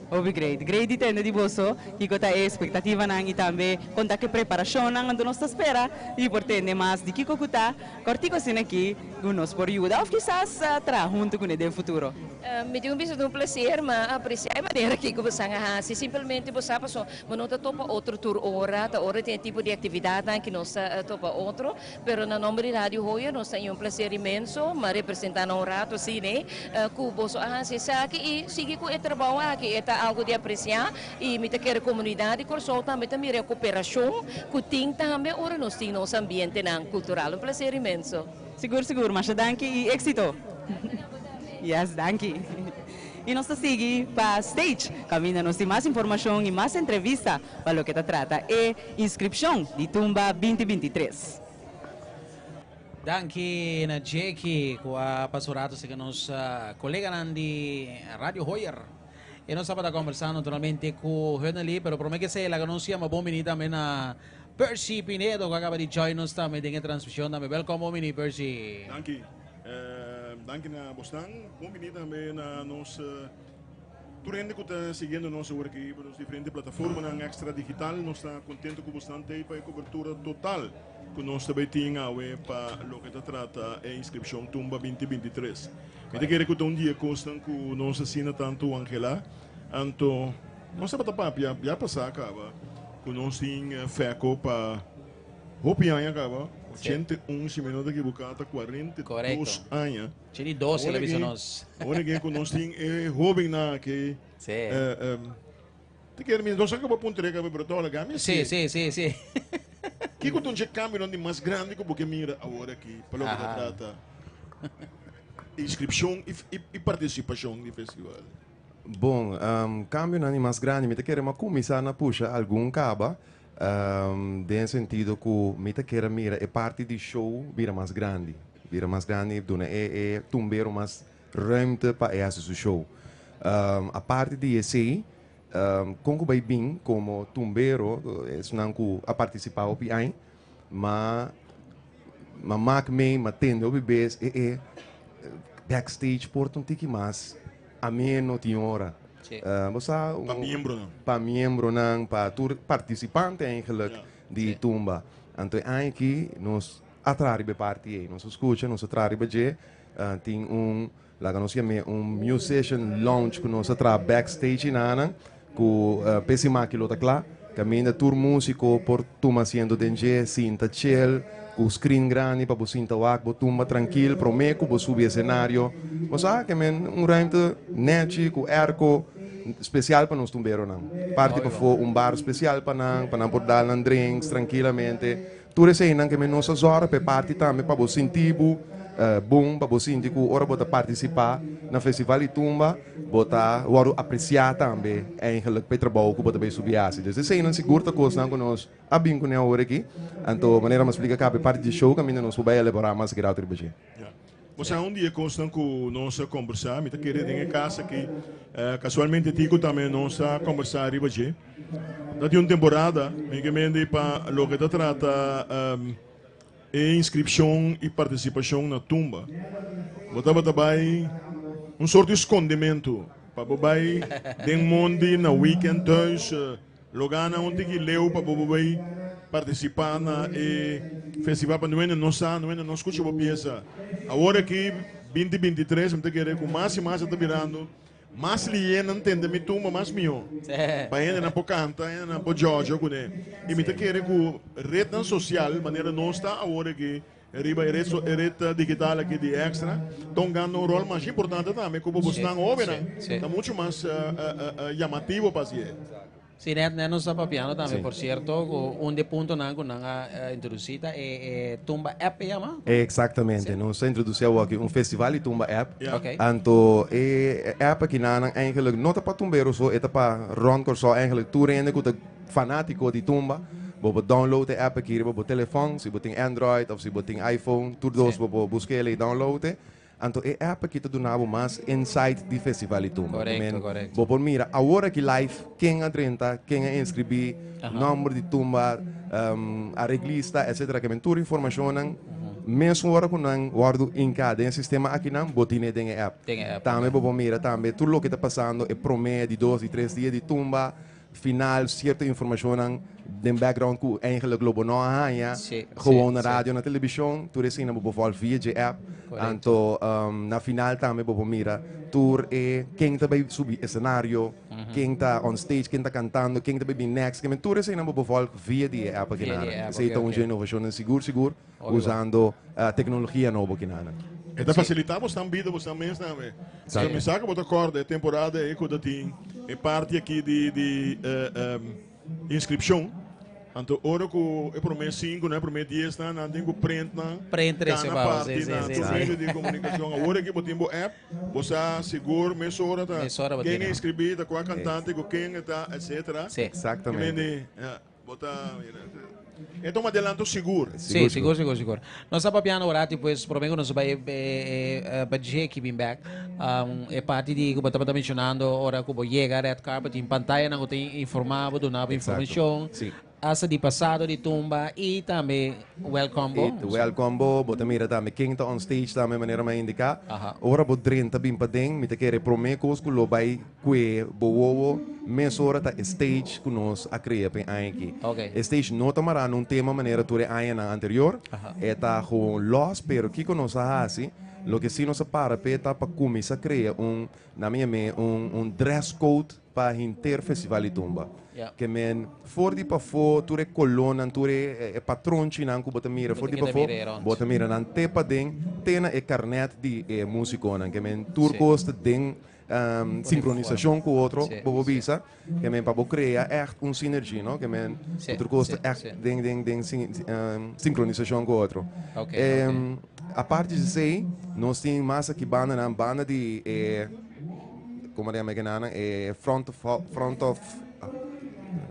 Hopi great. Great di tende di boso kiko ta e espektativanan i tambe kon ta ku e preparashonnan. Anto nos ta spera di por tende mas di kiko ku ta kòrtiku asina aki ku nos por yuda òf kisas traha huntu kuné den futuro. Mi tin un bisa ta un placer, ma aprecia e manera ki ku bosan a haci. Simplemente bo sa paso bo no ta topa otro tur ora, ta ora tin e tipo di actividadnan ki nos ta topa otro. Pero na nomber di Radio Hoyer nos ta un placer inmenso ma representa nan un rato asina ku boso a haci esaki y sigui ku e trabou aki. E ta algo di aprecia y mi ta kere comunidad di Corsou tambe ta mira e cooperacion ku tin tambe ora nos tin nos ambientenan cultural. Un placer inmenso. Sigur sigur, masha danki y exito. Yes, danki. Y nos ta sigui pa stage, caminda nos tin mas informacion y mas entrevista pa loke ta trata e inscripcion di Tumba 2023. Danki na Jackie cu a pasa un rato cerca nos coleganan di Radio Hoyer. Y nos tabata conversando naturalmente cu Hunely, pero prome que esey laga nos yama bon bini tambe na Percy Pinedo cu a caba di join nos tambe den e transmision tambe. Welkom bon bini Percy. Danki. Danki na bosnan. Bon bini tambe na nos tur hende cu ta siguiendo nos awor aki pa nos diferente plataformanan extra digital. Nos ta contento cu bosnan ta ey pa e cobertura total cu nos ta bay tin awe pa loke ta trata e inscripcion Tumba 2023. Mi ta kere cu ta un di e cosnan cu nos asina tanto anhela. Anto nos tabata papia ya pasa caba cu nos tin feco pa hopi aña caba, 81 si mi no ta ekiboca ta 42 aña. 82 el a bisa nos. Ora ke cu nos tin e hobennan aki. Ta kere mi nos a caba puntra e caba pero ta hola mi Si, si, si, si. Kico ta un dje cambionan di mas grandi cu bo ke mira awor aki pa loke ta trata inscripcion y participacion di festival? Bon, cambionan di mas grandi mi ta kere mi a cuminsa na pusha algun caba den sentido cu mi ta kere mira e parti di show bira mas grandi, bira mas grandi duna e e tumbero mas ruimte pa e haci su show. Aparte di esey con cu bay bin como tumbero esnan cu a participa hopi aña ma ma mak mee ma tende hopi bes e e backstage por ta un tiki mas ameno tin ora. Bo sa Pa miembronan. Pa miembronan, pa tur participante eigenlijk di tumba. Anto e aña aki nos a traha riba e parti ei. Nos a scucha, nos a traha riba dje. Tin un, laga nos yam'é un musician lounge ku nos a traha backstage enanan ku p'e siman aki lo ta kla. Kaminda tur músiko por tuma asiento den dje, sinta chill, ku screen grandi pa bo sinta wak bo tumba trankil promé ku bo subi esenario. Bo sa ke men un ruimte nechi ku airco spesial pa nos tumberonan. Parti pafó un bar spesial pa nan, pa nan por dal nan drinks trankilamente. Tur eseinan ke men nos a zòrg pa e parti tambe pa bo sinti bo. Bon pa bo sinti ku ora bo ta partisipá na Festival di Tumba, bo ta wòrdu apresiá tambe eigenlijk pa e trabou ku bo ta bai subi hasi. Dus eseinan sigur ta kosnan ku nos a bin kuné awor aki. Anto manera mi a splika kaba e parti di show kaminda nos por bai elaborá mas grado riba dje. Ya. Bo sa un di e kosnan ku nos a kombersá, mi ta kere den e kas aki, kasualmente Tico tambe nos a kombersá riba dje. Ta tin un temporada, mi ke mende pa loke ta trata. E inskripshon i partisipashon na tumba. Bo tabata bai un sort di skondementu pa bo bai den mondi na weekend thuis lo gana un tiki leu pa bo bai partisipá na e festival pa nuende no sa nuende no skucha bo piesa. Awor aki binti 23 mi ta kere ku mas i mas a ta birando Mas lié nan tende mi tumba, mas mihó. Pa hendenan por kanta, hendenan por djòdjò kuné. I mi ta kere ku retnan sosial, manera nos ta awor aki riba e ret e ret digital aki di Extra, ta hungando un ròl masha importante tambe ku bo bosnan hóbennan ta muchu mas yamativo pa hasié. Sí, net net nos ta papiando tambe, por cierto, cu un di e puntonan cu nan a introduci ta e e Tumba App e yama? Exactamente, nos a introduci awor aki un festival di Tumba App. Ok. Anto e app aki nan eigenlijk no ta pa tumbero so, e ta pa rond Corsou eigenlijk tur hende cu ta fanatico di tumba, bo por download e app aki riba bo telefon, si bo tin Android of si bo tin iPhone, tur dos bo por busca el y download e. Anto e app aki ta duna bo mas insight di Festival di Tumba. Correcto, Men, correcto. Bo por mira awor aki live ken a drenta, ken a inscribi, nomber di tumba, areglista, etcetera. Ke men tur informacionnan, mesun ora cu nan wordo inca den e sistema akinan, bo tine den e app. Den e app, Tambe ok. bo por mira tambe tur loke ta pasando e prome, di dos, di tres dia di tumba. Final cierto informacionnan den background cu eigenlijk lo bo no a haña gewoon na radio, na television, tur esina bo por volg via dje app. Anto na final tambe bo por mira tur e ken ta bay subi escenario, ken ta on stage, ken ta cantando, ken ta bay bin next, tur esina bo por volg via di e app aki nan. Esey ta un dje innovacionnan sigur sigur usando tecnologia nobo aki nan. E ta facilita bosnan bida bosnan mes tambe. So mi sa cu bo ta corda e temporada ey cu ta tin e parti aki di di inscripcion. Anto ora cu e prome cinco nan e prome dies nan nan tin cu print nan Print cana parti na tur medio di comunicacion. Awor aki bo tin bo app bo sa sigur mesora ta ken a inscribi ta cua cantante cu ken ta etcetera. Exactamente. Bo ta mira. E tuma adelanto sigur. Sí, sigur, sigur, sigur. Nos ta papiando un rati pues prome ku nos bai pa Jeki bin bek. E parti di ku bo tabata menshonando ora ku bo yega red carpet tin pantayanan ku ta informa bo, duna bo informashon. Asta di pasado di tumba i tambe welcome bo. E welcome bo, bo ta mira tambe ken ta on stage tambe manera mi a indiká. Ora bo drenta bin paden mi ta kere prome kos ku lo bai Kue bo wowo mesora ta e stage ku nos a krea p'e aña aki. E stage no ta mará na un tema manera tur e añanan anterior, e ta gewoon lòs, pero kiko nos a hasi, loke sí nos a para p'e ta pa kuminsá krea un, na mi yam'é un un dress code pa henter Festival di Tumba. Ke men for di pafó tur e kolónan, tur e patronchinan ku bo ta mira for di pafó, bo ta mira nan te paden, te na e karnèt di e músikonan. Ke men tur kos ta den sincronisacion cu otro, bo por bisa, ke men pa bo crea echt un synergy, no? Ke men otro cos ta echt den den den sincronisacion cu otro. Aparte di esey, nos tin mas aki bandanan, banda di e, como ta yama e kenanan, e front of front of,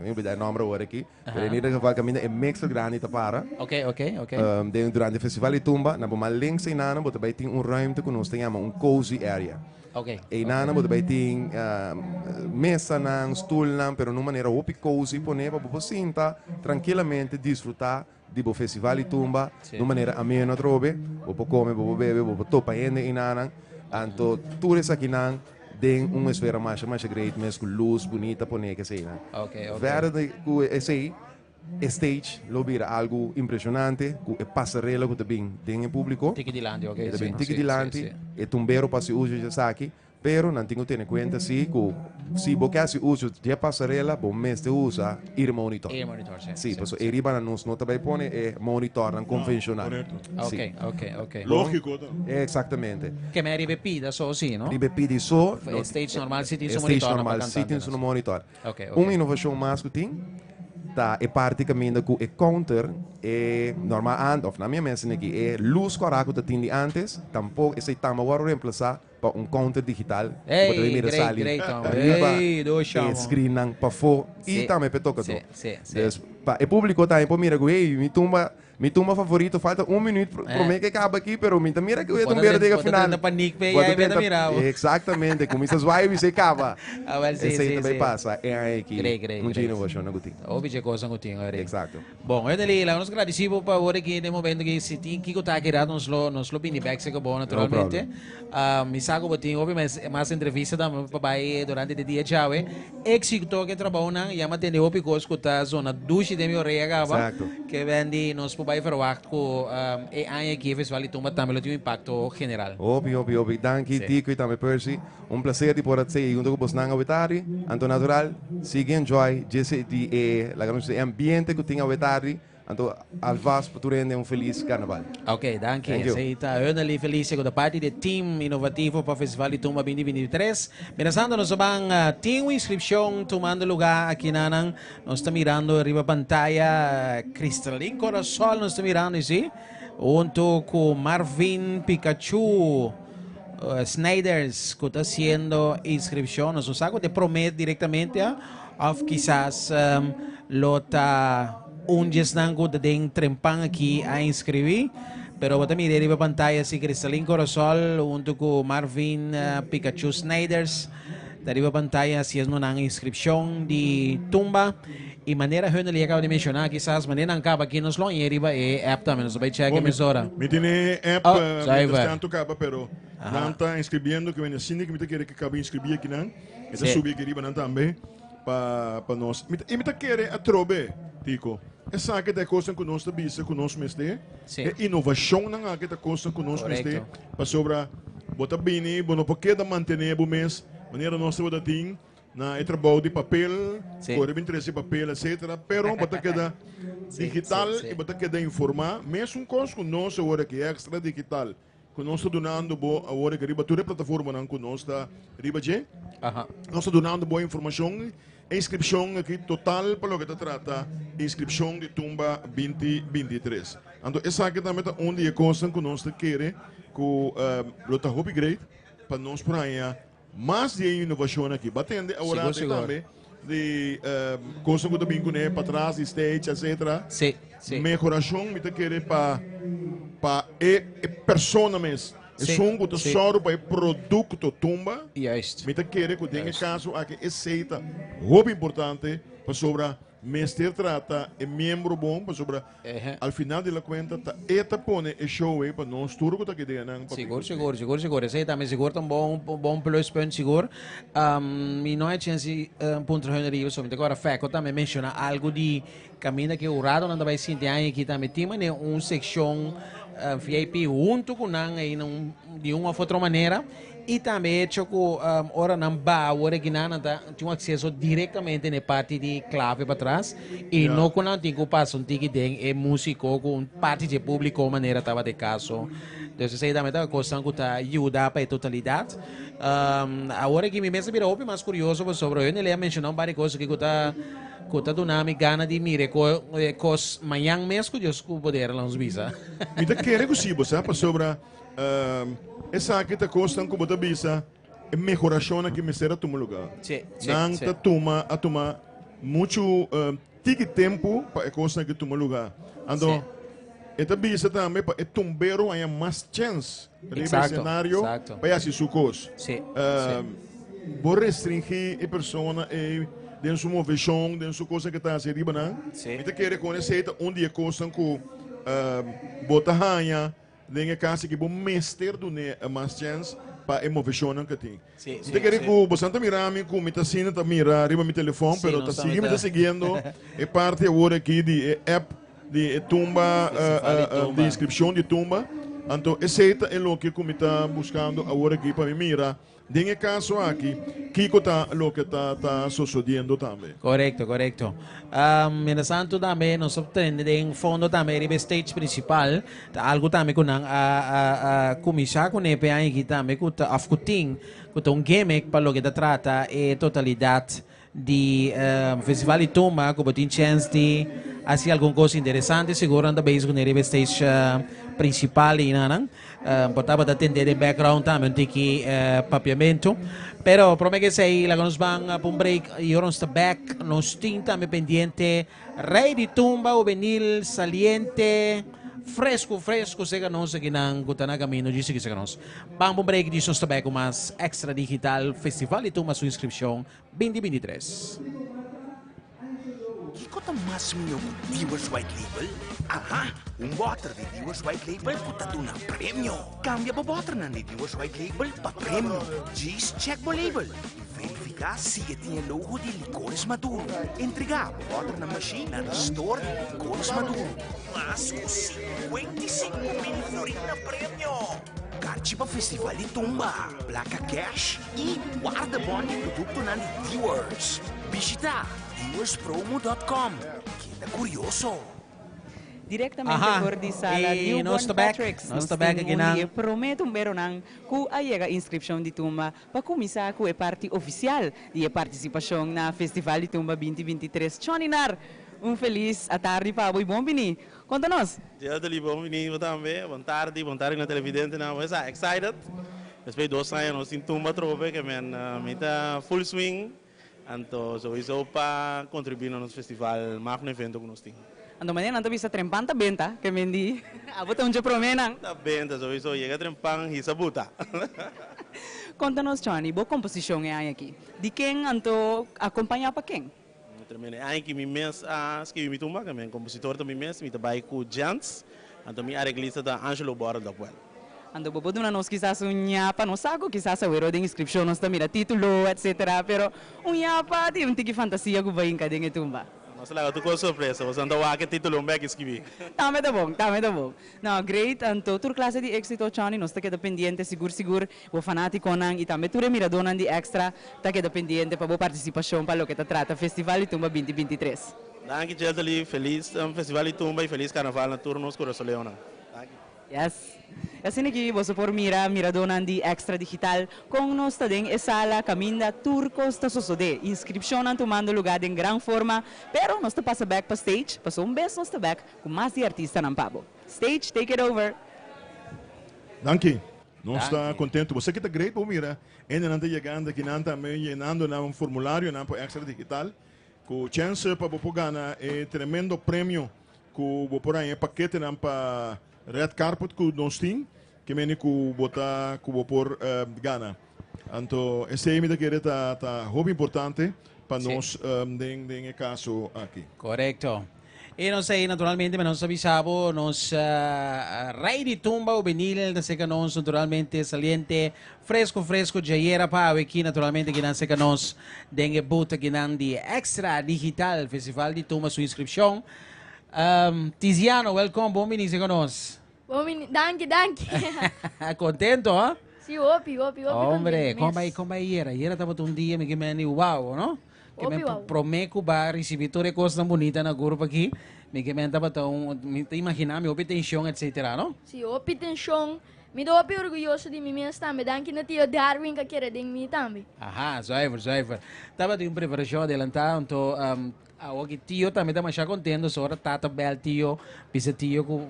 mi olbida e nomber awor aki, pero en ieder geval caminda e mixer grandi ta para. Den durante festival di tumba, na bo man links eynana bo ta bay tin un ruimte cu nos ta yama un cozy area. Eynana bo ta bay tin mesanan, stulnan, pero na un manera hopi cozy pone pa bo por sinta trankilamente disfruta di bo festival di tumba na un manera ameno atrobe. Bo por come, bo por bebe, bo por topa hende eynana. Anto tur esakinan den un esfera masha masha great mes cu luz bunita pone keseynan. Verder di cu esey, E stage lo bira algu impresionante cu e pasarela cu ta bin den e publico. Tiki dilanti, ok. E ta bin tiki dilanti, e tumbero pa haci uso di esaki, pero nan tin cu tene cuenta si cu si bo ke haci uso di e pasarela bo mester usa ear monitor. Ear monitor, si. Si, pasobra e riba nan nos no ta bay pone e monitornan convencional. Correcto. Si. Ok, ok, ok. Logico ta. Exactamente. Ke men riba e pida so si, no? Riba e pida so. E stage normal si tin su E stage monitornan pa normal si cantante. tin su monitor. Ok, ok. Un innovacion mas cu tin. Ta e parti kaminda ku e counter, e normal ant of na mi a menshoná aki, e lus kòrá ku ta tin di ántes, tampoko esei tamba wòrdu remplasá pa un counter digital ku bo ta bin mira sali riba e screennan pafó i tambe pa e tokadó. Dus pa e públiko tambe por mira ku hey mi tumba Mi tumba favorito falta un minuut prome ke kaba aki pero mi ta mira ku e tumbero ta yega final. Bo ta drenta paniek pe ya e ta mira bo. Exactamente, kuminsa zwaai bisa e kaba. Esei ta bay pasa e aña aki. Un dje inovashon nan ku tin. Hopi dje kosnan ku tin ori. Exacto. Bon, Henely, laga nos gradisi bo pa awor aki den momento aki si tin kiko ta aki rato nos lo nos lo bini bek seka bo naturalmente. Mi sa ku bo tin hopi mas entrevista tambe pa bai durante di dia djawe. Éxito ke trabounan, ya mi a tende hopi kos ku ta zona dushi den mi orea kaba. Exacto. Ke Wendy, nos por bai verwacht ku e aña aki e Festival di Tumba tambe lo tin un impakto general. Hopi, hopi, hopi. Danki Sí. Tico y tambe Percy. Un placer di por a tsei hunto ku bosnan awe tardi. Anto natural, sigui enjoy djese di e, laga nos bisa, e ambiente ku tin awe tardi. Anto alvast pa tur hende un felis carnaval. Ok, danki. Thank you. Esei ta Hunnerly Felicia ku ta parti di e team inovativo pa Festival di Tumba 2023. Mientras nos a ban tin un inscripcion tumando lugar aki nanan. Nos ta mirando riba pantaya Cristalin Corazol nos ta mirando si. Hunto ku Marvin Pikachu Snijders ku ta haciendo inscripcion. Nos no sa ku ta e prome directamente of kisas lo ta un di esnan ku ta den trempan aki a inskribí. Pero bo ta mira riba pantaya si Cristalin Corozol huntu ku Marvin Pikachu Snijders ta riba pantaya hasiendo nan inskripshon di tumba. I manera Hunnerly a kaba di menshoná kisas manera nan kaba aki nos lo hañ'é riba e app tambe. Nos ta bai chèk e mesora. Mi tin e app Oh, mientras zuiver. tanto kaba pero nan ta inscribiendo ke wene asina ke mi ta kere ke kaba inscribí akinan e ta subi aki riba nan tambe. Pa pa nos. Mi ta, i mi ta kere atrobe, Tico. Esaki ta e kosnan ku nos ta bisa ku nos mester. Sí. E inovashonnan aki ta kosnan ku nos mester. Korekto. Pasobra bo ta bini, bo no por keda mantené bo mes manera nos tabata tin na e trabou di papel, Sí. kore bin trese papel, etcetera. Pero bo ta keda Sí, digital sí, sí. i bo ta keda informá. Mesun kos ku nos awor aki, Extra Digital. Ku nos ta dunando bo awor aki riba tur e plataformanan ku nos ta riba dje. Nos ta dunando bo informashon e inskripshon aki total pa loke ta trata inskripshon di Tumba 2023. Anto esaki tambe ta un di e kosnan ku nos ta kere ku lo ta hopi great pa nos por haña Mas di e innovacion aki. Bo a tende awor Sigur, antes sigur. tambe di cosnan cu ta bin cune patras di stage etcetera. Sí, sí. Mehoracion mi ta kere pa pa e e persona mes. Sí, Esun cu ta sí. sòru pa e producto tumba. Juist. Mi ta kere cu den e Juist. caso aki esey ta hopi importante pasobra mester trata e miembro bon pasobra Al final di la cuenta ta e ta pone e show ey pa nos tur cu ta aki den nan papia Sigur, cu si. sigur, sigur, sigur. Esey tambe sigur ta un bon, un bon pluspunt sigur. Mi no a chens di puntra hun riba so mi ta kora Feco tambe menciona algo di caminda cu e huradonan ta bay sinti aña aki tambe tin manera un seccion VIP hunto cu nan ey na un di un of otro manera. Y tambe e hecho cu ora nan ba awor aki nan, nan ta tin un acceso directamente na e parti di clave patras y no cu nan tin cu pasa un tiki den e musico cu un parti di e publico manera tabata e caso. Dus esey tambe ta cosnan cu ta yuda pa e totalidad. Awor aki mi mes a bira hopi mas curioso pasobra Hunley a menciona un par di cos aki cu ta cu ta duna mi gana di mira e cos mañan mes cu Dios cu poder lanos bisa. Mi ta kere cu si bo sa pasobra Esaki ta kosnan ku bo ta bisa e mehorashonnan ku mester a tuma lugá. Nan ta tuma a tuma muchu tiki tempu pa e kosnan aki tuma lugá. Anto e ta bisa tambe pa e tumbero haña mas chèns riba e senario pa e hasi su kos. Bo restringí e persona ei den su moveshon, den su kosnan ku e ta hasi riba nan. Mi ta kere kon esei ta un di e kosnan ku bo ta haña. Den e kas aki bo mester dun'é mas chèns pa e moveshonnan ku tin. Mi ta kere ku bosan ta mira mi ku mi ta asina ta mira riba mi telefòn, pero ta sigui mi ta siguiendo e parti awor aki di e app di e tumba di inskripshon di tumba. Anto esei ta e loke ku mi ta buskando awor aki pa mi mira. Den e kaso aki, kiko ta loke ta ta sosodiendo tambe? Korekto, korekto. Mientras tanto tambe nos a tende den fondo tambe riba e stage principal, ta algo tambe ku nan a a a kuminsá kuné p'e aña aki tambe ku ta òf ku tin ku ta un gimmick pa loke ta trata e totalidat. di Festival di Tumba ku bo tin chèns di hasi algun kos interesante sigur nan ta bezig ku riba e stage prinsipal einanan. Bo tabata tende den background tambe un tiki papiamentu. Pero prome ku esei laga nos ban pa un break i ora nos ta bèk nos tin tambe pendiente Rey di Tumba hubenil saliente fresku fresku sega nos akinan ku ta na kamino djis aki sega nos. Ban pa un break djis nos ta bèk ku mas Extra Digital Festival di Tumba su inskripshon 2023. Kiko ta mas mihó ku Dewar's White Label? Aha! Un bòter di Dewar's White Label ku ta duna premio! Kambia bo bòternan di Dewar's White Label pa premio. Djis chèk bo label i verifiká si e tin e logo di Licores Maduro. Entregá bo bòternan mashí na de store di Licores Maduro. Mas ku 55 mil florin na premio! Karchi pa Festival di Tumba, plaka cash i wardebon di produktonan di Dewar's. Bishita dewarspromo.com. Keda kurioso! Direktamente Aha, for di sala i nos Newborn ta bek, Patrick's nos nos ta bek tin aki un nan. di e promé tumberonan ku a yega inskripshon di tumba pa kuminsá ku e parti ofisial di e partisipashon na Festival di Tumba 2023. Choni Nar, un felis atardi pa bo i bon bini. Konta nos! Jeltely, bon bini bo tambe. Bon tardi, bon tardi na televidentenan. Bo sa excited? Despues di dos aña nos tin tumba atrobe ke men mi ta full swing. Anto souiso pa contribui na nos festival magno evento ku nos tin. Anto manera nan ta bisa trempan ta benta ke men di abo ta un dje prome nan. Ta benta souiso yega trempan hisa buta. Konta nos Johnny, bo komposishon e aña aki di ken anto akompaña pa ken? Tremendo. E aña ki mi mes a skibi mi tumba, mi kompositor ta mi mes, mi ta bai ku Jens, anto mi areglista ta Angelo Borrel Dopwell. Anto bo por duna nos kisas un ñapa, no sa ku kisas awero den inskripshon nos ta mira título etcetera, pero un ñapa di un tiki fantasia ku bo hinka den e tumba. Nos ta laga tur kos sorpresa, boso ta wak e título un bek skibi. Tambe ta bon, tambe ta bon. No, great, anto tur klase di éksito Chony, nos ta keda pendiente sigur sigur. Bo fanátikonan i tambe tur e miradónan di Extra ta keda pendiente pa bo partisipashon pa loke ta trata Festival di Tumba 2023. Danki Cheltely, felis Festival di Tumba i felis Karnaval na tur nos Kurasoleonan. Danki. Yes. I asina aki boso por mira miradónan di Extra Digital kon nos ta den e sala kaminda tur kos ta sosodé. Inskripshonnan tumando lugá den gran forma, pero nos ta pasa bèk pa stage paso un bes nos ta bèk ku mas di artistanan pa bo. Stage, take it over! Danki. Nos ta contento. Bo sa ki ta great bo mira hendenan ta yegando aki nan tambe yenando nan formularionan pa Extra Digital cu chance pa bo por gana e tremendo premio cu bo por haña e paketenan pa red carpet cu nos tin ke meni cu bo ta cu bo por gana. Anto esey mi ta kere ta ta hopi importante pa nos den den e caso aki. Corecto. E nos ei naturalmente me nos a bisa bo nos rey di tumba hubenil ta seca nos naturalmente saliente fresco fresco djayera pa awe aki naturalmente kinan seca nos den e booth akinan di Extra Digital Festival di Tumba su inscripcion. Tiziano welcome bon bini seca nos. Bon bini danki danki. Contento ha? Si hopi hopi hopi Hombre contento con bay mes. con bay ayera ayera tabata un dia mi ke meni wow no. Ke men Hopi wou. prome ku ba risibi tur e kosnan bunita na grupo aki, mi ke men tabata un, mi ta imagina mi hopi tenshon etcetera no? Si, hopi tenshon. Mi ta hopi orguyoso di mi mes tambe. Danki na tio Darwin ka kere den mi tambe. Aha, zuiver, zuiver. Tabatin un preparashon adelantá, anto Awor ki tio tambe ta masha contento so ora tata bel tio bisa tio cu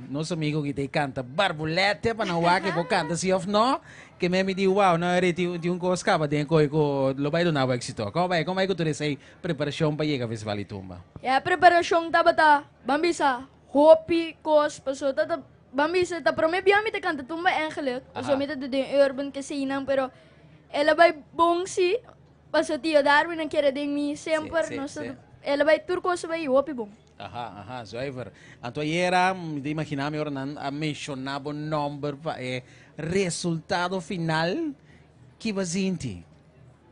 nos amigo ki ta canta barbulete pa nan wak e por canta si of no ke me mi di wow no eri tin tin un cos caba den koe cu lo bay duna bo exito. Como bay como bay cu tur esey preparacion pa yega festival di tumba? Ya preparacion tabata ban bisa hopi cos paso ta ta ban bisa ta prome bia mi ta canta tumba eigenlijk paso mi ta den urban keseynan pero el a bay bon si. Paso tio Darwin a kere den mi semper, Sí, sí, nos sí. el a bai tur cosa bai hopi bon. Aha, aha, zuiver. Anto ayera, mi ta imagina mi ora nan a menciona bo nomber pa e resultado final, ki bo a sinti?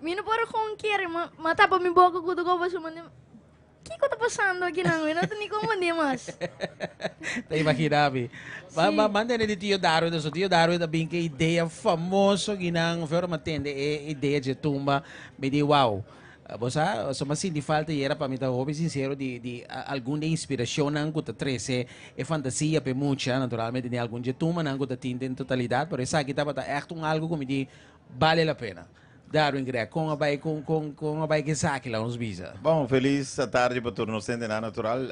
Mi no por a con kere, ma, ma tapa mi boca cu tur cosa, pasobra Kiko ta pasando aki nan? Mi no ta ni comprende mas. Ta imagina mi. Ma, ma, mantene di Tio Darwin, so Tio Darwin ta bin ke idea famoso kinan, of ora matende e idea dje tumba, mi di wow. Bo sa, so m'a sinti falta yera pa mi ta hopi sincero di, di algun di e inspiracionnan cu ta trece e fantasia p'e mucha, naturalmente den algun dje tumbanan cu ta tin den totalidad, pero esaki tabata echt un algo cu mi di bale la pena. Darwin Greg, kon a bai kon kon kon a bai ku esaki la nos bisa? Bon, felis tardi pa tur nos hendenan natural.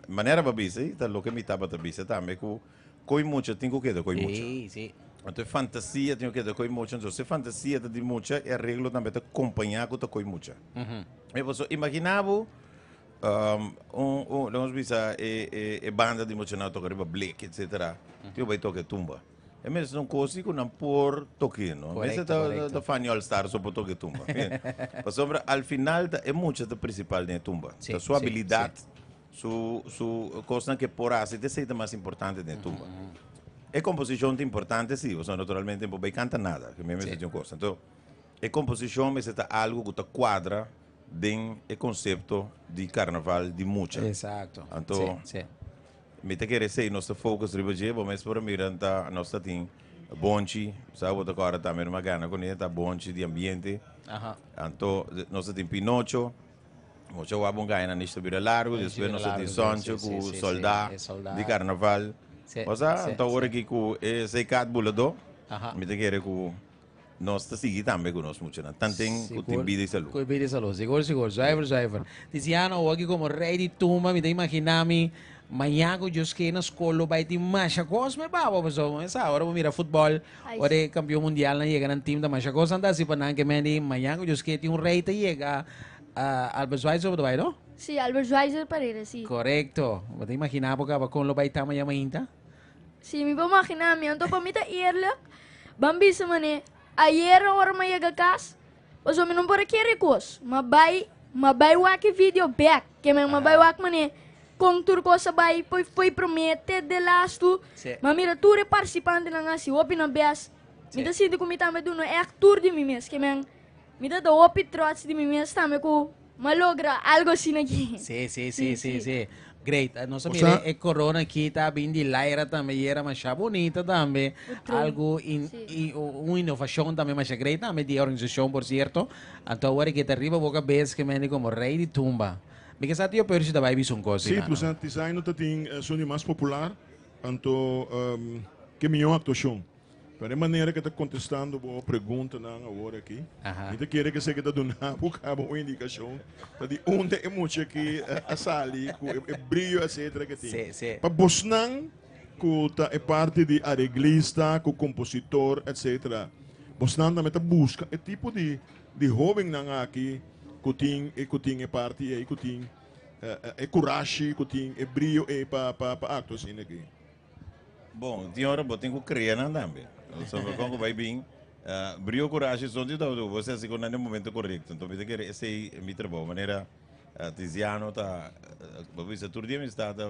Manera bo a bisa i ta loke mi tabata bisa tambe ku koi mucha tin ku keda koi mucha. Sí, sí. Anto e fantasia tin ku keda koi mucha, anto si e fantasia ta di mucha e areglo tambe ta kompañá ku ta koi mucha. E pasobra imagina bo un un lo nos bisa e e e banda di muchanan a toka riba blek etcetera, tin ku bai toka e tumba. E mester un kosi ku nan por toke, no? Mester ta ta Fania All Star so por toke tumba. Pasobra al final ta e mucha ta principal den e tumba. Ta su habilidad, su su kosnan ke por hasi, ta esei ta mas importante den e tumba. E komposishon ta importante si, pasobra naturalmente bo bai kanta nada, ke mi mester tin un kos. Anto e komposishon mester ta algu ku ta kuadra den e konsepto di karnaval di mucha. Exacto. Anto Mi ta kere esei nos ta focus riba dje, bo mes por a mira ta nos ta tin bonchi, sa bo ta kòrda tambe no gana kuné, ta bonchi di ambiente. Anto nos ta tin Pinocho, mocha wak bon gana nish ta bira largu, despues nos ta tin Soncho ku soldá di karnaval. Osea, anto awor aki ku e Zeekat Buladó, mi ta kere ku Nos ta sigui tambe ku nos muchanan, tanten ku tin bida i salú. Ku bida i salú, sigur sigur, zuiver zuiver. Tiziano, awor aki komo rei di tumba mi ta imaginá mi maña ku Dios ke na skol lo bai tin masha kos me baba pasobra bo sa ora bo mira futbòl ora e kampion mundialnan yega nan tim ta masha kos nan ta hasi pa nan ke men di maña ku Dios ke tin un rei ta yega Albert Schweitzer bo ta bai no? Sí, Albert Schweitzer Parera, sí. Korekto. Bo ta imaginá bo kaba kon lo bai ta maña mainta? Si, mi por maginá mi. Anto pa mi ta eerlijk, ban bisa manera, ayera ora mi a yega kas, pasobra mi no por a kere kos. M'a bai, m'a bai wak e video bek. Ke men m'a bai wak manera kon tur kos a bai foi foi promé te de lastu. M'a mira tur e partisipantenan a hasi hopi nan bes. Mi ta sinti ku mi tambe duna ègt tur di mi mes. Ke men mi ta ta hopi trots di mi mes tambe ku M'a logra algo asina aki. Sí, sí, sí, sí, sí. Great. Eh, Nos a mira e corona aki ta bin di Lyra tambe y era masha bonita tambe. Otro. Algo in, Sí. i- un innovacion tambe masha great tambe di e organisacion, por cierto. Anto awor ke ta riba bo cabes ke mende como rey di tumba. Mi ke sa Tio Percy ta bai bisa un cos Sí, di plus Tizaino ta tin esun di mas popular, anto ke mihó actuacion. Pero e manera ke ta kontestando bo preguntanan awor aki, mi ta kere ke esei ke ta duna bo kaba un indikashon ta di unda e mucha aki a sali ku e brio etcetera ke tin. Pa bosnan ku ta e parti di areglista ku kompositor etcetera, bosnan tambe ta buska e tipo di di hobennan aki ku tin e ku tin e parti ei ku tin e kurashi ku tin e brio ei pa pa aktua asina aki. Bon, tin ora bo tin ku krea nan tambe. Pasobra kon ku bai bin, brio kurashi son di tabata ku bo hasi ku nan den momento korekto. Enton mi ta kere esei mi trabou. Manera Tiziano ta, bo bisa tur dia mi sta ta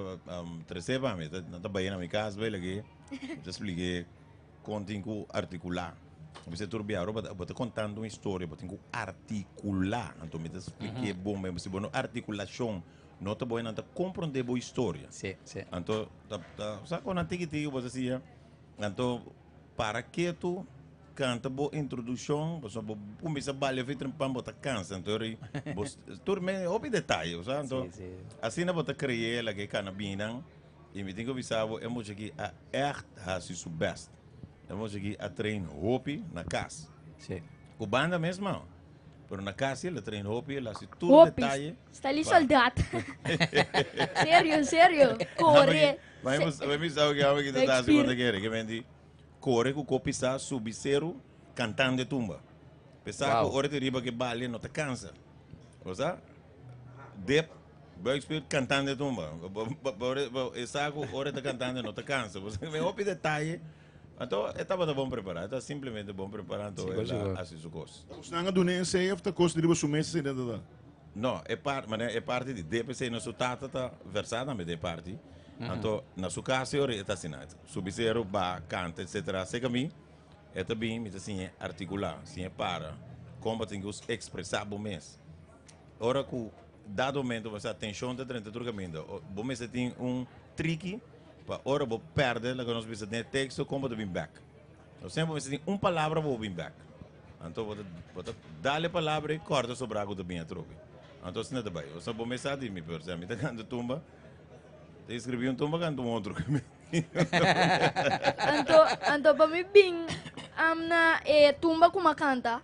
tres'é pa mi, nan ta bai na mi kas bai lag'é, mi ta splik'é kon tin ku artikulá. Bo bisa tur bia ora bo ta kontando un historia bo tin ku artikulá. Anto mi ta splik'é bon ben, si bo no artikulashon No ta boy nan ta comprende bo historia. Sí, sí. Anto ta ta sa con nan tiki tiki bo ta siña. Anto para ketu canta bo introduccion pasobra bo cuminsa balia fi trempan bo ta cansa anto ri bo tur me hopi detaye bo sa anto Sí, sí. asina bo ta cree laga e cana binan y mi tin cu bisa bo e mucha aki a echt haci su best. E mucha aki a train hopi na cas. Sí. Cu banda mes man. Pero na cas el a train hopi, el a haci tur Hopi. detaye. Sta li Pa- soldaat. Serio, serio. Kore. Maar mi mi sabe que ame que ta hasi cuando quiere, que mendi corre cu copi sa subi ceru cantando e tumba. Pesa Wow. cu ora te riba que baile no te cansa. O sea, dep buikspier cantando e tumba. Esa cu ora te cantando no te cansa. O sea, me hopi detaye. Anto e tabata bon prepará, e ta simplemente bon prepará, anto Sigur, el a sigur. hasi su kos. Kosnan a dun'é esei of ta kos di riba su mes esei ta ta? No, e par, manera e parti di DPC na su tata ta versá tambe den e parti. Anto na su kas e ora e ta asina, subi seru, ba, kanta etcetera. Seka mi, e ta bin, mi ta siñ'é artikulá, siñ'é para, kon bo tin ku ekspresá bo mes. Ora ku dado momento bo sa tenshon ta drenta tur kaminda, bo mester tin un triki Pa ora bo perde loke nos bisa den e teksto, kon bo ta bin bek? No semper bo mester tin un palabra pa bo bin bek. Anto bo ta bo ta dal e palabra i kòrta sobrá ku ta bin atrobe. Anto asina ta bai. Osea bo mes sa di mi, pero si ami ta kanta tumba, ta eskribí un tumba kanta un otro. Anto, anto pa mi bin am na e tumba ku mi a kanta.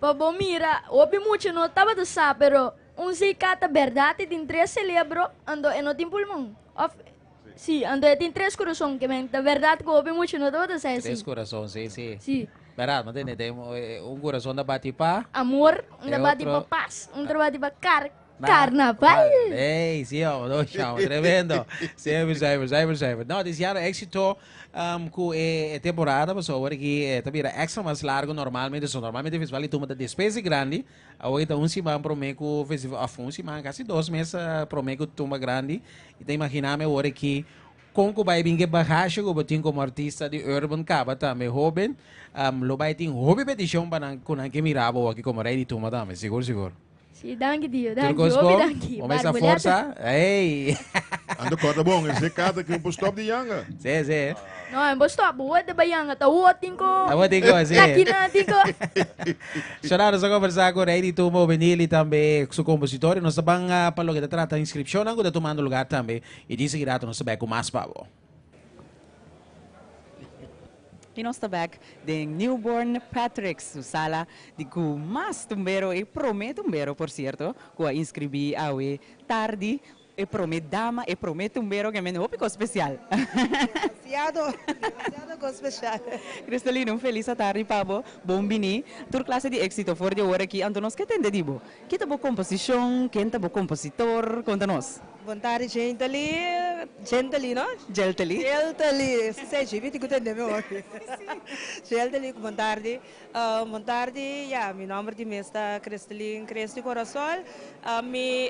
Pa bo mira, hopi mucha no tabata sa, pero un ZK ta berdad e tin tres celebro, anto e no tin pulmon. Of, si, anto e tin tres corazon, ke men ta berdad ku hopi mucha no tabata sa Tres esei. corazon, si, si. Si. Berdad, mi tende, tin un corazon ta bati pa. Amor, un E ta bati pa otro. pas, un ta bati pa kar, Na, Carnaval! Ey, sí, oh, no, chao, tremendo. Siempre, siempre, siempre, siempre. No, deseado éxito um, cu e, e temporada, paso ahora que eh, ta bira extra mas largo normalmente, so normalmente festival di tumba ta después di grandi, awor ta un siman prome cu festival, of un siman, casi dos mes eh, prome cu tumba grandi, y ta imaginame awor ki con cu bay bin ke bagage cu bo tin como artista di urban caba tambe hoben, um, lo bay tin hopi peticion pa nan cu nan ke mira bo aki como rey di tumba tambe, sigur, sigur. Sí, danki Dio, Tur danki, kos hopi bon? danki. Bo mester Barbuleta. forsa. Ey! Ando korda bon, ese kata ki un por stop di yanga. Sí, sí. No, en bo stop, bo de bayanga, ta wo tinko. Ta wo tinko, sí. Lakina tinko. Shona, nos a conversa cu Rey di Tumba Juvenil y tambe su compositor. Y nos ta ban pa loke ta trata inscripcionnan cu ta tumando lugar tambe. Y di seguida nos ta bek cu mas pa bo. Y nos ta bek den Newborn Patrick's su sala di cu mas tumbero, e prome tumbero por cierto, cu a inscribi awe tardi, e prome dama, e prome tumbero ke men hopi cos special. Demasiado, demasiado cos special. Cristalina, un feliz atardi pa bo, bon bini, tur clase di exito for di awor aki, anto nos ke tende di bo. Ki ta bo composicion, ken ta bo compositor, conta nos. Bon tardi Gently, Gently no? Geltely. Geltely, si si GB tin ku tende mi hopi. Geltely, bon tardi. Bon tardi, ya, mi nomber di mes ta Christelyn Christy Corasol. Mi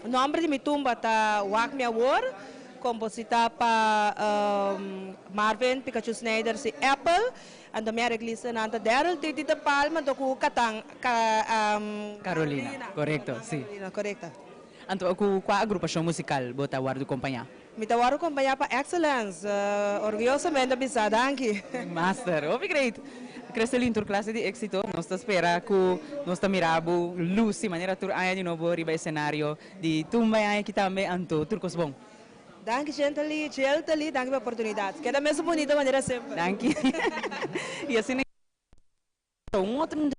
nomber di mi tumba ta Wak Mi Awor, kompositá pa Marvin Pikachu Snijders i Apple. Anto mi areglistanan ta Daryl Titi de Palma anto ku Katan Carolina, korekto, si. Carolina, korekto. Anto ku kua agrupashon musikal bo ta wòrdu kompañá? Mi ta wòrdu kompañá pa Excellence. Orguyosamente a bisa danki. Master, hopi great! Crestelin, tur klase di éksito. Nos ta spera ku nos ta mira bo lusi manera tur aña di nobo riba esenario di Tumba e aña aki tambe. Anto tur kos bon. Danki Gently, Geltely, danki pa e oportunidat. Keda mesun bunita manera semper. Danki. I asina. Un otro